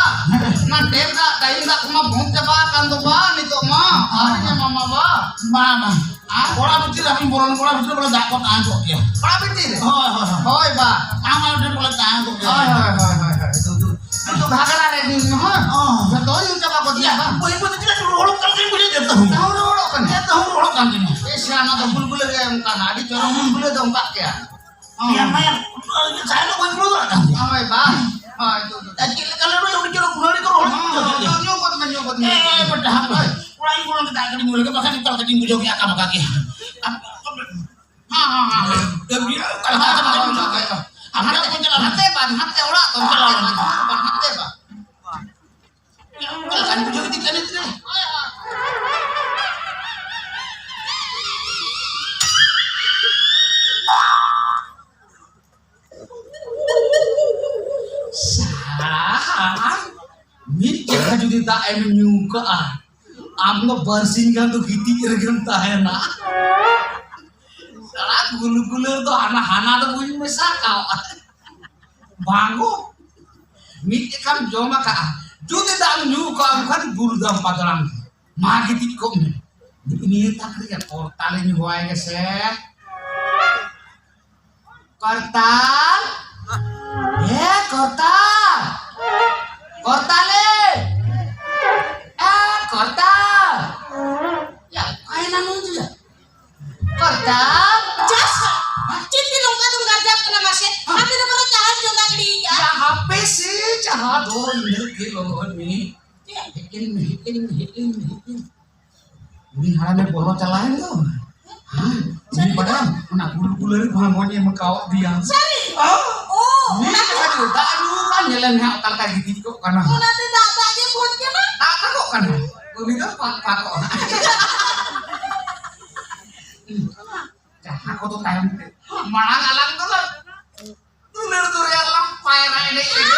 ᱚᱱᱟ ᱰᱮᱢ ᱫᱟᱜ, ᱰᱟᱹᱦᱤ ᱫᱟᱜ ᱠᱚᱢᱟ ᱵᱚᱱᱫ ᱪᱟᱵᱟ ᱟᱠᱟᱱ ᱫᱚ ᱵᱟ ᱱᱤᱛᱚᱜ ᱢᱟ᱾ ᱵᱟᱭ ᱧᱟᱢᱟᱢᱟ ᱵᱟ᱾ ᱵᱟᱝ, ᱵᱟᱝ᱾ ᱟᱨ ᱚᱲᱟᱜ ᱵᱷᱤᱛᱤᱨ ᱨᱮ ᱟᱹᱵᱤᱱ ᱵᱚᱞᱚᱱ, ᱚᱲᱟᱜ ᱵᱷᱤᱛᱤᱨ ᱨᱮ ᱵᱚᱞᱮ ᱫᱟᱜ ᱠᱚ ᱛᱟᱦᱮᱸ ᱠᱚᱜ ᱜᱮᱭᱟ᱾ ᱚᱲᱟᱜ ᱵᱷᱤᱛᱤᱨ ᱨᱮ? ᱦᱳᱭ, ᱦᱳᱭ, ᱦᱳᱭ᱾ ᱦᱳᱭ ᱵᱟ᱾ ᱟᱢ ᱚᱲᱟᱜ ᱵᱷᱤᱛᱤᱨ ᱨᱮ ᱵᱚᱞᱮ ᱛᱟᱦᱮᱸ ᱠᱚᱜ ᱜᱮᱭᱟ᱾ ᱦᱳᱭ, ᱦᱳᱭ, ᱦᱳᱭ, ᱦᱳᱭ, ᱦᱳᱭ᱾ ᱫᱩ, ᱫᱩ, ᱫᱩ᱾ ᱱᱤᱛᱚᱜ ᱜᱷᱟᱜᱽᱨᱟ ᱨᱮ ᱤᱧ ᱦᱚᱸ᱾ ᱚ᱾ ᱡᱚᱛᱚ ᱧᱩ ᱪᱟᱵᱟ ᱠᱚ ᱛᱤᱧᱟ ᱵᱟᱝ? ᱵᱟᱹᱭ ᱵᱟᱹᱭ ᱛᱮ ᱪᱮᱫᱟᱜ ᱪᱚ ᱨᱚᱦᱚᱲᱚᱜ ᱠᱟᱱ ᱜᱮ ᱵᱩᱡᱷᱟᱹᱣ ᱡᱚᱛᱚ ᱦᱚᱲ᱾ ᱛᱟᱹᱦᱩ ᱨᱚᱦᱚᱲᱚᱜ ᱠᱟᱱᱟ᱾ ᱡᱚᱛᱚ ᱦᱚᱲ ᱨᱚᱦᱚᱲᱚᱜ ᱠᱟᱱ ᱜᱮᱭᱟ᱾ ᱮ ᱥᱮ, ᱚᱱᱟ ᱫᱚ ᱜᱩᱞᱜᱩᱞᱟᱹ ᱜᱮ ᱚᱱᱠᱟᱱᱟ᱾ ᱟᱹᱰᱤ ᱪᱚᱨᱚᱠ ᱜᱩᱞᱜᱩᱞᱟᱹ ᱫᱚ ᱚᱱᱠᱟᱜ ᱜᱮᱭᱟ᱾ ᱦᱚᱸ᱾ ᱭᱟ, ᱢᱟᱭᱟ, ᱥᱟᱭ ᱫᱚ ᱵᱟᱹᱧ ᱵᱩᱡᱷᱟᱹᱣ ᱫᱟᱲᱮᱭᱟᱜ ᱠᱟᱱ ᱜᱮᱭᱟ᱾ ᱦᱳᱭ ᱵᱟ᱾ ᱦᱳᱭ, ᱫᱩ, ᱫᱩ᱾ ᱟᱨ ᱪᱮᱫ ᱞᱮᱠᱟ ᱞᱟᱹᱰᱩ, ᱟᱹᱰᱤ ᱪᱚᱨᱚᱠ ᱜᱩᱞᱟᱹᱲᱤ ᱠᱚ ᱨᱚᱦᱚᱲ ᱦᱚᱸ, ᱦᱚᱪᱚ ᱠᱮᱫ ᱦᱚᱸ, ᱞᱮᱭᱟ᱾ ᱧᱩ ᱜᱚᱫ ᱢᱮ, ᱧᱩ ᱜᱚᱫ ᱢᱮ᱾ ᱮ, ᱵᱮᱴᱟ, ᱦᱟᱯᱮ᱾ ᱚᱲᱟᱜ ᱤᱧ ᱵᱚᱞᱚᱱ ᱠᱟᱛᱮ ᱫᱟᱜ ᱠᱟᱹᱴᱤᱡ ᱧᱩ ᱞᱮᱜᱮ, ᱵᱟᱠᱷᱟᱱ ᱱᱤᱛᱚᱜ ᱠᱟᱹᱴᱤᱡ ᱤᱧ ᱵᱩᱡᱷᱟᱹᱣ ᱠᱮᱜᱼᱟ, ᱠᱟᱢ ᱠᱟᱜ ᱜᱮ᱾ ᱦᱮᱸ, ᱦᱮᱸ, ᱦᱮᱸ, ᱦᱮᱸ᱾ ᱰᱟᱹᱝᱨᱤ ᱚᱠᱟ ᱞᱮᱠᱟ ᱠᱟᱛᱮ ᱵᱟᱝ ᱪᱟᱞᱟᱜᱼᱟ? ᱦᱟᱱᱛᱮ ᱵᱟᱝ, ᱦᱟᱱᱛᱮ ᱵᱟᱝ, ᱦᱟᱱᱛᱮ ᱚᱲᱟᱜ ᱫᱚ ᱪᱟᱞᱟᱣ ᱞᱮᱱᱟ᱾ ᱵᱟᱝ, ᱦᱟᱱᱛᱮ ᱵᱟᱝ᱾ ᱚᱠᱟ ᱞᱮᱠᱟᱧ ᱵᱩᱡᱷᱟᱹᱣ ᱤᱫᱤ ᱠᱟᱱᱟ ᱱᱤᱛ ᱨᱮ? ᱥᱟᱞᱟ, ᱢᱤᱫ ᱡᱟᱭᱜᱟ ᱡᱩᱫᱤ ᱫᱟᱜ ᱮᱢ ᱧᱩ ᱠᱟᱜᱼᱟ, ᱟᱢ ᱫᱚ ᱵᱟᱨᱥᱤᱧ ᱜᱟᱱ ᱫᱚ ᱜᱤᱛᱤᱡ ᱨᱮᱜᱮᱢ ᱛᱟᱦᱮᱱᱟ᱾ ᱥᱟᱞᱟ ᱜᱩᱞᱜᱩᱞᱟᱹ ᱫᱚ ᱦᱟᱱᱟ, ᱦᱟᱱᱟ ᱫᱚ ᱵᱟᱹᱧ ᱢᱮᱥᱟ ᱠᱟᱣᱟ᱾ ᱵᱟᱝ ᱜᱳ, ᱢᱤᱫ ᱡᱚᱠᱷᱟᱢ ᱡᱚᱢ ᱟᱠᱟᱜᱼᱟ, ᱡᱩᱫᱤ ᱫᱟᱜ ᱮᱢ ᱧᱩ ᱠᱟᱜᱼᱟ, ᱮᱱᱠᱷᱟᱱ ᱵᱩᱞ ᱫᱟᱢ ᱯᱟᱛᱲᱟᱝ᱾ ᱢᱟ ᱜᱤᱛᱤᱡ ᱠᱚᱜ ᱢᱮ᱾ ᱱᱤᱭᱟᱹ ᱛᱟᱠ ᱨᱮᱭᱟᱜ ᱠᱚᱨᱛᱟᱞᱤᱧ ᱦᱚᱦᱚᱣᱟᱭ ᱜᱮᱥᱮ᱾ ᱠᱚᱨᱛᱟᱞ! ᱮ ᱠᱚᱨᱛᱟᱞ! ᱠᱚᱨᱛᱟᱞᱮ! ᱮ ᱠᱚᱨᱛᱟᱞ! ᱭᱟ, ᱚᱠᱟᱭᱮᱱᱟ ᱱᱩᱭ ᱫᱚᱭᱟ? ᱠᱚᱨᱛᱟᱞ! ᱪᱟᱥ! ᱪᱮᱫ ᱛᱮ ᱱᱚᱝᱠᱟ ᱫᱚᱢ ᱜᱟᱨᱡᱟᱜ ᱠᱟᱱᱟ ᱢᱟᱥᱮ? ᱦᱟᱯᱮ ᱫᱚ ᱵᱚᱨᱚᱝ ᱪᱟᱦᱟᱧ ᱪᱚᱸᱫᱟ ᱜᱤᱰᱤ ᱠᱟᱜᱼᱟ᱾ ᱭᱟ, ᱦᱟᱯᱮ ᱥᱮ, ᱪᱟᱦᱟ ᱫᱚ ᱤᱱᱟᱹᱜ ᱜᱮ ᱞᱚᱞᱚ ᱢᱮ᱾ ᱦᱮᱡ ᱞᱮᱱ ᱢᱮ, ᱦᱮᱡ ᱞᱮᱱ ᱢᱮ, ᱦᱮᱡ ᱞᱮᱱ ᱢᱮ, ᱦᱮᱡ ᱞᱮᱱ ᱢᱮ᱾ ᱩᱱᱤ ᱦᱟᱲᱟᱢᱮ ᱵᱚᱞᱚ ᱪᱟᱞᱟᱣᱮᱱ ᱫᱚ᱾ ᱦᱮᱸ, ᱩᱱᱤ ᱵᱟᱰᱟᱭᱟᱢ, ᱚᱱᱟ ᱜᱩᱞᱜᱩᱞᱟᱹ ᱨᱮ ᱵᱷᱟᱸᱜᱚᱧ ᱮᱢ ᱠᱟᱣᱟᱫ ᱫᱮᱭᱟ᱾ ᱥᱟᱹᱨᱤ? ᱦᱮᱸ᱾ ᱚ, ᱢᱤᱫ ᱚᱱᱟ ᱠᱟᱛᱷᱟ ᱛᱮ ᱫᱟᱜ ᱧᱩ ᱠᱟᱱ, ᱧᱮᱞᱮ ᱢᱮ ᱦᱟᱸᱜ ᱚᱠᱟ ᱞᱮᱠᱟᱭ ᱜᱤᱛᱤᱡ ᱠᱚᱜ ᱠᱟᱱᱟ᱾ ᱚᱱᱟᱛᱮ ᱫᱟᱜ ᱫᱟᱜ ᱜᱮ ᱵᱷᱚᱡᱽ ᱠᱟᱱᱟ? ᱫᱟᱜ ᱫᱟᱜᱚᱜ ᱠᱟᱱᱟ᱾ ᱩᱱᱤ ᱫᱚ ᱯᱟᱠ ᱯᱟᱠᱚᱜᱼᱟ᱾ ᱡᱟᱦᱟᱸ ᱠᱚᱫᱚ ᱛᱟᱭᱚᱢ ᱛᱮ, ᱢᱟᱲᱟᱝ ᱟᱞᱟᱝ ᱫᱚᱞᱟᱝ ᱫᱩᱞᱟᱹᱲ ᱫᱚᱨᱭᱟ ᱨᱮᱞᱟᱝ ᱯᱟᱭᱨᱟ ᱮᱱᱮᱡ ᱞᱮᱜᱮ᱾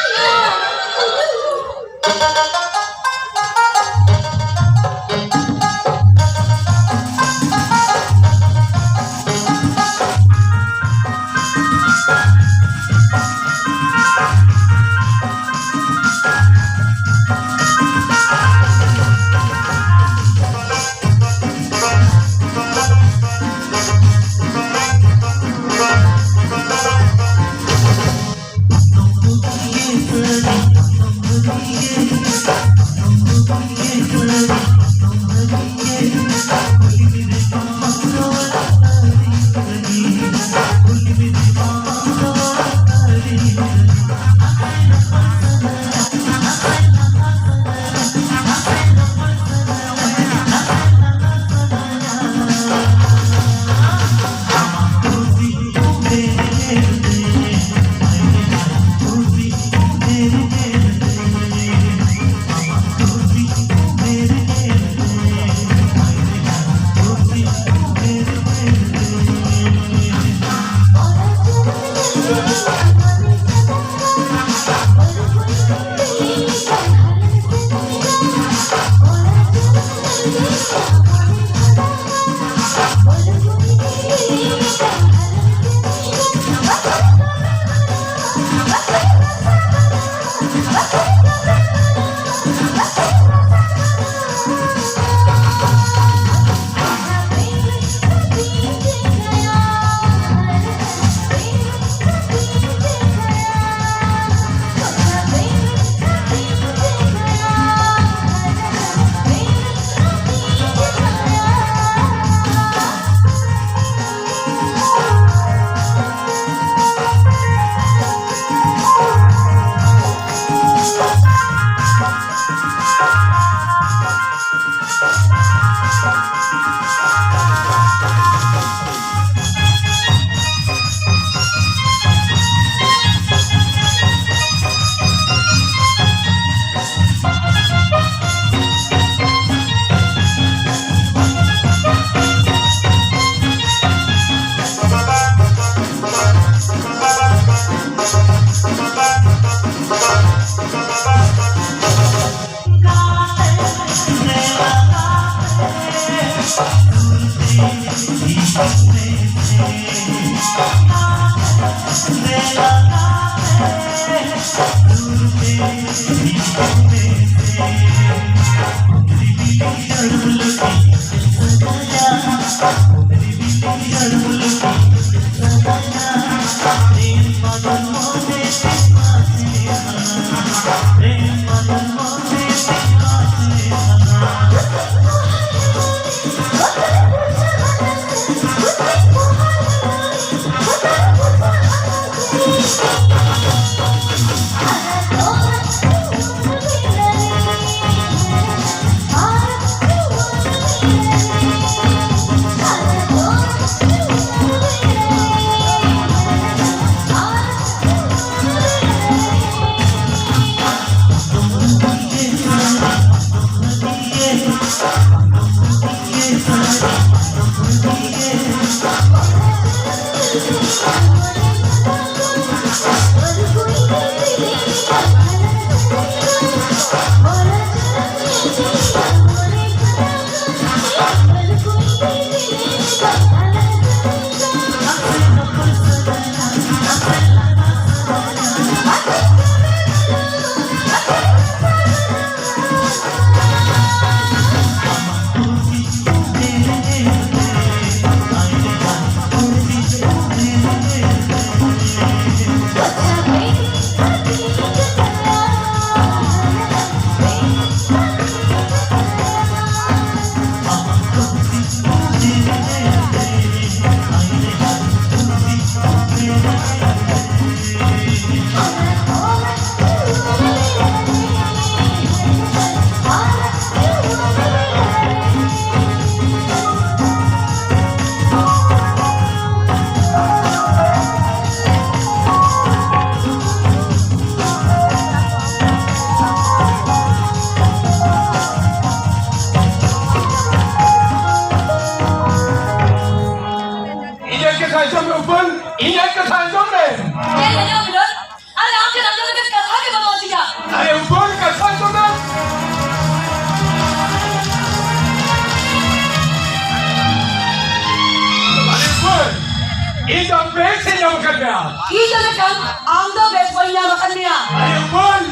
ᱤᱧ ᱫᱚ ᱢᱮᱱᱠᱷᱟᱱ ᱟᱢ ᱫᱚ ᱵᱮᱥ ᱵᱟᱹᱧ ᱧᱟᱢ ᱟᱠᱟᱫ ᱢᱮᱭᱟ᱾ ᱟᱨᱮ ᱩᱯᱟᱹᱞ!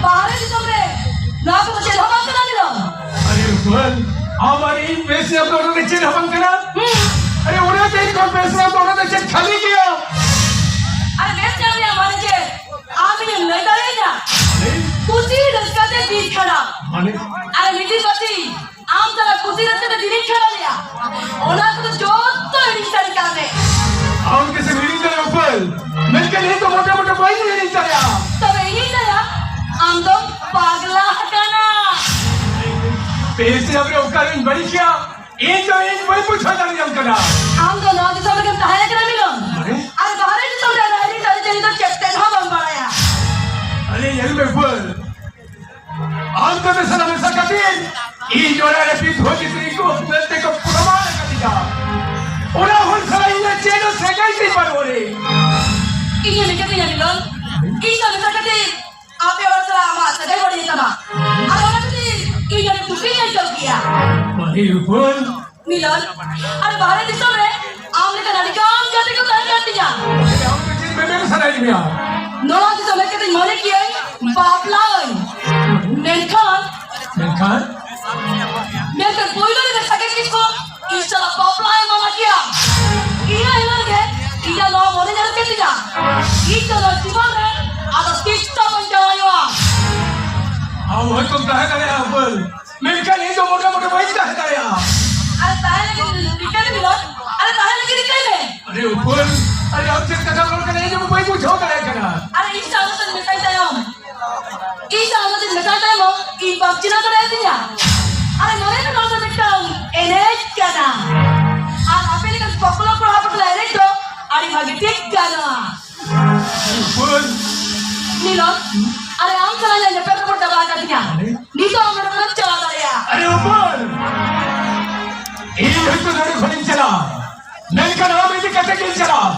ᱵᱟᱦᱨᱮ ᱫᱤᱥᱚᱢ ᱨᱮ ᱱᱚᱣᱟ ᱠᱚᱫᱚ ᱪᱮᱫ ᱦᱚᱸ ᱵᱟᱝ ᱠᱟᱱᱟ ᱱᱤᱞᱚᱢ᱾ ᱟᱨᱮ ᱩᱯᱟᱹᱞ! ᱟᱢ ᱟᱨ ᱤᱧ ᱵᱮᱥ ᱧᱟᱢ ᱫᱚ ᱚᱱᱟ ᱫᱚ ᱪᱮᱫ ᱦᱚᱸ ᱵᱟᱝ ᱠᱟᱱᱟ᱾ ᱦᱩᱸ᱾ ᱟᱨᱮ ᱚᱱᱟ ᱫᱚ ᱤᱧ ᱠᱷᱚᱱ ᱵᱮᱥ ᱧᱟᱢ ᱫᱚ ᱚᱱᱟ ᱫᱚ ᱪᱮᱫ ᱠᱷᱟᱹᱞᱤ ᱜᱮᱭᱟ? ᱟᱨᱮ ᱵᱮᱥ ᱧᱟᱢ ᱨᱮᱭᱟᱜ ᱢᱟᱱᱮ ᱪᱮᱫ? ᱟᱢ ᱤᱧᱮᱢ ᱞᱟᱹᱭ ᱫᱟᱲᱮᱭᱟᱹᱧᱟ? ᱟᱨᱮ ᱠᱩᱥᱤ ᱨᱟᱹᱥᱠᱟᱹ ᱛᱮ ᱫᱤᱱ ᱠᱷᱟᱸᱰᱟᱣ᱾ ᱢᱟᱱᱮ? ᱟᱨᱮ ᱢᱤᱫ ᱫᱤᱱ ᱵᱟᱹᱛᱤ ᱟᱢ ᱥᱟᱞᱟᱜ ᱠᱩᱥᱤ ᱨᱟᱹᱥᱠᱟᱹ ᱛᱮ ᱫᱤᱱᱤᱧ ᱠᱷᱟᱸᱰᱟᱣ ᱞᱮᱭᱟ, ᱚᱱᱟ ᱠᱚᱫᱚ ᱡᱚᱛᱚ ᱦᱤᱲᱤᱧ ᱥᱟᱹᱨᱤ ᱠᱟᱜ ᱢᱮ᱾ ᱟᱢ ᱜᱮᱥᱮᱢ ᱦᱤᱲᱤᱧ ᱫᱟᱲᱮᱭᱟᱜᱼᱟ ᱩᱯᱟᱹᱞ, ᱢᱮᱱᱠᱷᱟᱱ ᱤᱧ ᱫᱚ ᱢᱚᱴᱟ ᱢᱚᱴᱟ ᱵᱟᱹᱧ ᱦᱤᱲᱤᱧ ᱫᱟᱲᱮᱭᱟᱜᱼᱟ᱾ ᱛᱚᱵᱮ ᱤᱧᱤᱧ ᱞᱟᱹᱭᱟ, ᱟᱢ ᱫᱚᱢ ᱯᱟᱜᱽᱞᱟ ᱟᱠᱟᱱᱟ᱾ ᱯᱮᱥᱮ ᱟᱯᱮ ᱚᱠᱟᱨᱮᱧ ᱵᱟᱹᱲᱤᱡ ᱜᱮᱭᱟ? ᱤᱧ ᱫᱚ ᱤᱧ ᱵᱟᱹᱧ ᱵᱩᱡᱷᱟᱹᱣ ᱫᱟᱲᱮᱭᱟᱢ ᱠᱟᱱᱟ᱾ ᱟᱢ ᱫᱚ ᱱᱚᱣᱟ ᱫᱤᱥᱚᱢ ᱨᱮᱜᱮᱢ ᱛᱟᱦᱮᱸ ᱠᱟᱱᱟ ᱢᱤᱞᱚᱱ? ᱟᱨᱮ? ᱟᱨ ᱵᱟᱦᱨᱮ ᱫᱤᱥᱚᱢ ᱨᱮ ᱨᱟᱭᱨᱤᱛ ᱟᱹᱨᱤᱪᱟᱹᱞᱤ ᱫᱚ ᱪᱮᱫ ᱛᱮᱫ ᱦᱚᱸ ᱵᱟᱢ ᱵᱟᱲᱟᱭᱟ᱾ ᱟᱨᱮ ᱧᱮᱞ ᱢᱮ ᱩᱯᱟᱹᱞ, ᱟᱢ ᱫᱚ ᱢᱮᱥᱟ ᱢᱮᱥᱟ ᱠᱟᱛᱮ ᱤᱧ ᱚᱲᱟᱜ ᱨᱮ ᱯᱤᱛᱷᱚ ᱜᱤᱫᱽᱨᱟᱹ ᱠᱚ ᱢᱮᱱᱛᱮ ᱠᱚ ᱯᱨᱚᱢᱟᱱ ᱟᱠᱟᱫᱤᱧᱟ᱾ ᱚᱱᱟ ᱦᱚᱲ ᱥᱟᱞᱟᱜ ᱤᱧ ᱫᱚ ᱪᱮᱫ ᱦᱚᱸ ᱥᱟᱹᱜᱟᱹᱭ ᱛᱤᱧ ᱵᱟᱹᱱᱩᱜ ᱟᱹᱱᱤᱡ᱾ ᱤᱧ ᱦᱚᱸ ᱢᱤᱛᱟᱹᱧᱟ ᱢᱤᱞᱚᱱ, ᱤᱧ ᱫᱚ ᱢᱮᱥᱟ ᱠᱟᱛᱮ ᱟᱯᱮ ᱦᱚᱲ ᱥᱟᱞᱟᱜ ᱟᱢᱟᱜ ᱥᱟᱹᱜᱟᱹᱭ ᱵᱟᱹᱲᱤᱡ ᱟᱠᱟᱱᱟ᱾ ᱟᱨ ᱚᱱᱟ ᱠᱷᱟᱹᱛᱤᱨ ᱤᱧ ᱟᱹᱰᱤ ᱫᱩᱠᱤᱧ ᱟᱹᱭᱠᱟᱹᱣ ᱠᱮᱜᱼᱟ᱾ ᱢᱟᱹᱦᱤ ᱩᱯᱟᱹᱞ, ᱢᱤᱞᱚᱱ, ᱟᱨ ᱵᱟᱦᱨᱮ ᱫᱤᱥᱚᱢ ᱨᱮ ᱟᱢ ᱞᱮᱠᱟᱱ ᱟᱹᱰᱤ ᱜᱟᱱ ᱜᱟᱛᱮ ᱠᱚ ᱛᱟᱦᱮᱸ ᱠᱟᱱ ᱛᱤᱧᱟ᱾ ᱟᱢ ᱫᱚ ᱪᱮᱫ ᱢᱮᱢᱮᱱ ᱥᱟᱱᱟᱭᱮᱫ ᱢᱮᱭᱟ? ᱱᱚᱣᱟ ᱫᱤᱥᱚᱢ ᱦᱮᱡ ᱠᱟᱛᱮᱧ ᱢᱚᱱᱮ ᱠᱮᱜᱼᱟᱹᱧ ᱵᱟᱯᱞᱟᱜ ᱟᱹᱧ᱾ ᱢᱮᱱᱠᱷᱟᱱ ᱢᱮᱱᱠᱷᱟᱱ? ᱢᱮᱱᱠᱷᱟᱱ ᱯᱳᱭᱞᱳ ᱨᱮ ᱥᱟᱸᱜᱮ ᱠᱤᱥᱠᱩ ᱤᱧ ᱥᱟᱞᱟᱜ ᱵᱟᱯᱞᱟ ᱮ ᱢᱟᱱᱟ ᱠᱮᱜᱼᱟ᱾ ᱤᱱᱟᱹ ᱦᱤᱞᱳᱜ ᱜᱮ ᱤᱧᱟᱹᱜ ᱱᱚᱣᱟ ᱢᱚᱱᱮ ᱧᱮᱞ ᱠᱮᱫ ᱛᱤᱧᱟ᱾ ᱤᱧ ᱫᱚ ᱱᱚᱣᱟ ᱡᱤᱵᱚᱱ ᱨᱮ ᱟᱫᱚ ᱛᱤᱥ ᱦᱚᱸ ᱵᱟᱹᱧ ᱡᱟᱶᱟᱭᱚᱜᱼᱟ᱾ ᱟᱢ ᱦᱚᱭᱛᱳᱢ ᱛᱟᱦᱮᱸ ᱫᱟᱲᱮᱭᱟᱜᱼᱟ ᱩᱯᱟᱹᱞ, ᱢᱮᱱᱠᱷᱟᱱ ᱤᱧ ᱫᱚ ᱢᱚᱴᱟ ᱢᱚᱴᱟ ᱵᱟᱹᱧ ᱛᱟᱦᱮᱸ ᱫᱟᱲᱮᱭᱟᱜᱼᱟ᱾ ᱟᱨᱮ ᱛᱟᱦᱮᱸ ᱞᱟᱹᱜᱤᱫ ᱨᱤᱠᱟᱹᱭ ᱢᱮ ᱢᱤᱞᱚᱱ, ᱟᱨᱮ ᱛᱟᱦᱮᱸ ᱞᱟᱹᱜᱤᱫ ᱨᱤᱠᱟᱹᱭ ᱢᱮ᱾ ᱟᱨᱮ ᱩᱯᱟᱹᱞ, ᱟᱨᱮ ᱟᱢ ᱪᱮᱫ ᱠᱟᱛᱷᱟᱢ ᱨᱚᱲ ᱠᱟᱱᱟ ᱤᱧ ᱫᱚ ᱵᱟᱹᱧ ᱵᱩᱡᱷᱟᱹᱣ ᱫᱟᱲᱮᱭᱟᱜ ᱠᱟᱱᱟ᱾ ᱟᱨᱮ ᱤᱧ ᱥᱟᱶ ᱠᱟᱛᱮ ᱢᱮᱛᱟᱭ ᱛᱟᱭᱚᱢ, ᱤᱧ ᱥᱟᱶ ᱠᱟᱛᱮ ᱢᱮᱛᱟᱭ ᱛᱟᱭᱚᱢ, ᱤᱧ ᱵᱟᱢ ᱪᱤᱱᱦᱟᱹᱣ ᱫᱟᱲᱮᱭᱟᱫᱤᱧᱟ᱾ ᱟᱨᱮ ᱢᱚᱱᱮ ᱢᱮ ᱱᱚᱣᱟ ᱫᱚ ᱢᱤᱫᱴᱟᱝ ᱮᱱᱮᱡ ᱠᱟᱱᱟ᱾ ᱟᱨ ᱟᱯᱮ ᱞᱮᱠᱟᱱ ᱵᱟᱯᱞᱟ ᱠᱚᱲᱟ ᱵᱟᱯᱞᱟ ᱮᱱᱮᱡ ᱫᱚ ᱟᱹᱰᱤ ᱵᱷᱟᱜᱮ ᱴᱷᱤᱠ ᱜᱟᱱᱚᱜᱼᱟ᱾ ᱩᱯᱟᱹᱞ᱾ ᱢᱤᱞᱚᱱ, ᱟᱨᱮ ᱟᱢ ᱥᱟᱞᱟᱜ ᱤᱧᱟᱹᱜ ᱧᱮᱯᱮᱞ ᱨᱚᱯᱚᱲ ᱪᱟᱵᱟ ᱟᱠᱟᱫᱤᱧᱟ᱾ ᱟᱨᱮ? ᱱᱤᱛᱚᱜ ᱟᱢ ᱱᱚᱰᱮ ᱠᱷᱚᱱᱮᱢ ᱪᱟᱞᱟᱣ ᱫᱟᱲᱮᱭᱟᱜᱼᱟ᱾ ᱟᱨᱮ ᱩᱯᱟᱹᱞ! ᱤᱧ ᱦᱚᱭᱛᱳ ᱱᱚᱰᱮ ᱠᱷᱚᱱᱤᱧ ᱪᱟᱞᱟᱜᱼᱟ, ᱢᱮᱱᱠᱷᱟᱱ ᱟᱢ ᱤᱫᱤ ᱠᱟᱛᱮ ᱜᱤᱧ ᱪᱟᱞᱟᱜᱼᱟ᱾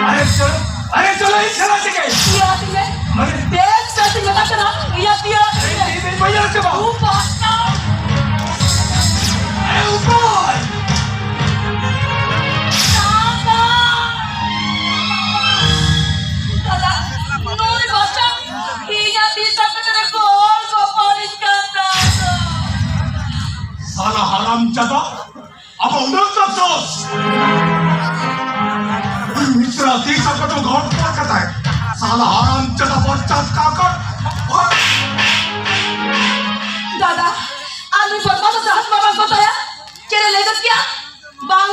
ᱟᱨᱮ ᱪᱚᱞᱚ, ᱟᱨᱮ ᱪᱚᱞᱚ, ᱤᱧ ᱪᱟᱞᱟᱜ ᱛᱮᱜᱮ᱾ ᱤᱭᱟᱹ ᱟᱹᱛᱤᱧ ᱢᱮ᱾ ᱢᱟᱱᱮ? ᱵᱮᱥ ᱠᱟᱛᱮᱧ ᱢᱮᱛᱟᱜ ᱠᱟᱱᱟ, ᱤᱭᱟᱹ ᱟᱹᱛᱤᱧ ᱢᱮ᱾ ᱤᱧ ᱫᱚ ᱵᱟᱹᱧ ᱧᱮᱞ ᱪᱟᱵᱟ᱾ ᱩᱯᱟᱹᱥ ᱠᱟᱜ᱾ ᱟᱨᱮ ᱩᱯᱟᱹᱥ! ᱫᱟᱫᱟ! ᱦᱟᱨᱟᱢᱡᱟᱫᱟ, ᱟᱵᱚ ᱩᱱᱟᱹᱜ ᱫᱚ ᱫᱳᱥ᱾ ᱢᱤᱥᱨᱟ ᱛᱤᱥ ᱟᱠᱚ ᱫᱚ ᱜᱚᱲ ᱠᱚ ᱠᱟᱛᱟᱭ᱾ ᱥᱟᱞᱟ ᱦᱟᱨᱟᱢᱡᱟᱫᱟ ᱵᱚᱱ ᱪᱟᱥ ᱠᱟᱜ ᱠᱚ᱾ ᱫᱟᱫᱟ, ᱟᱞᱮ ᱵᱚᱱ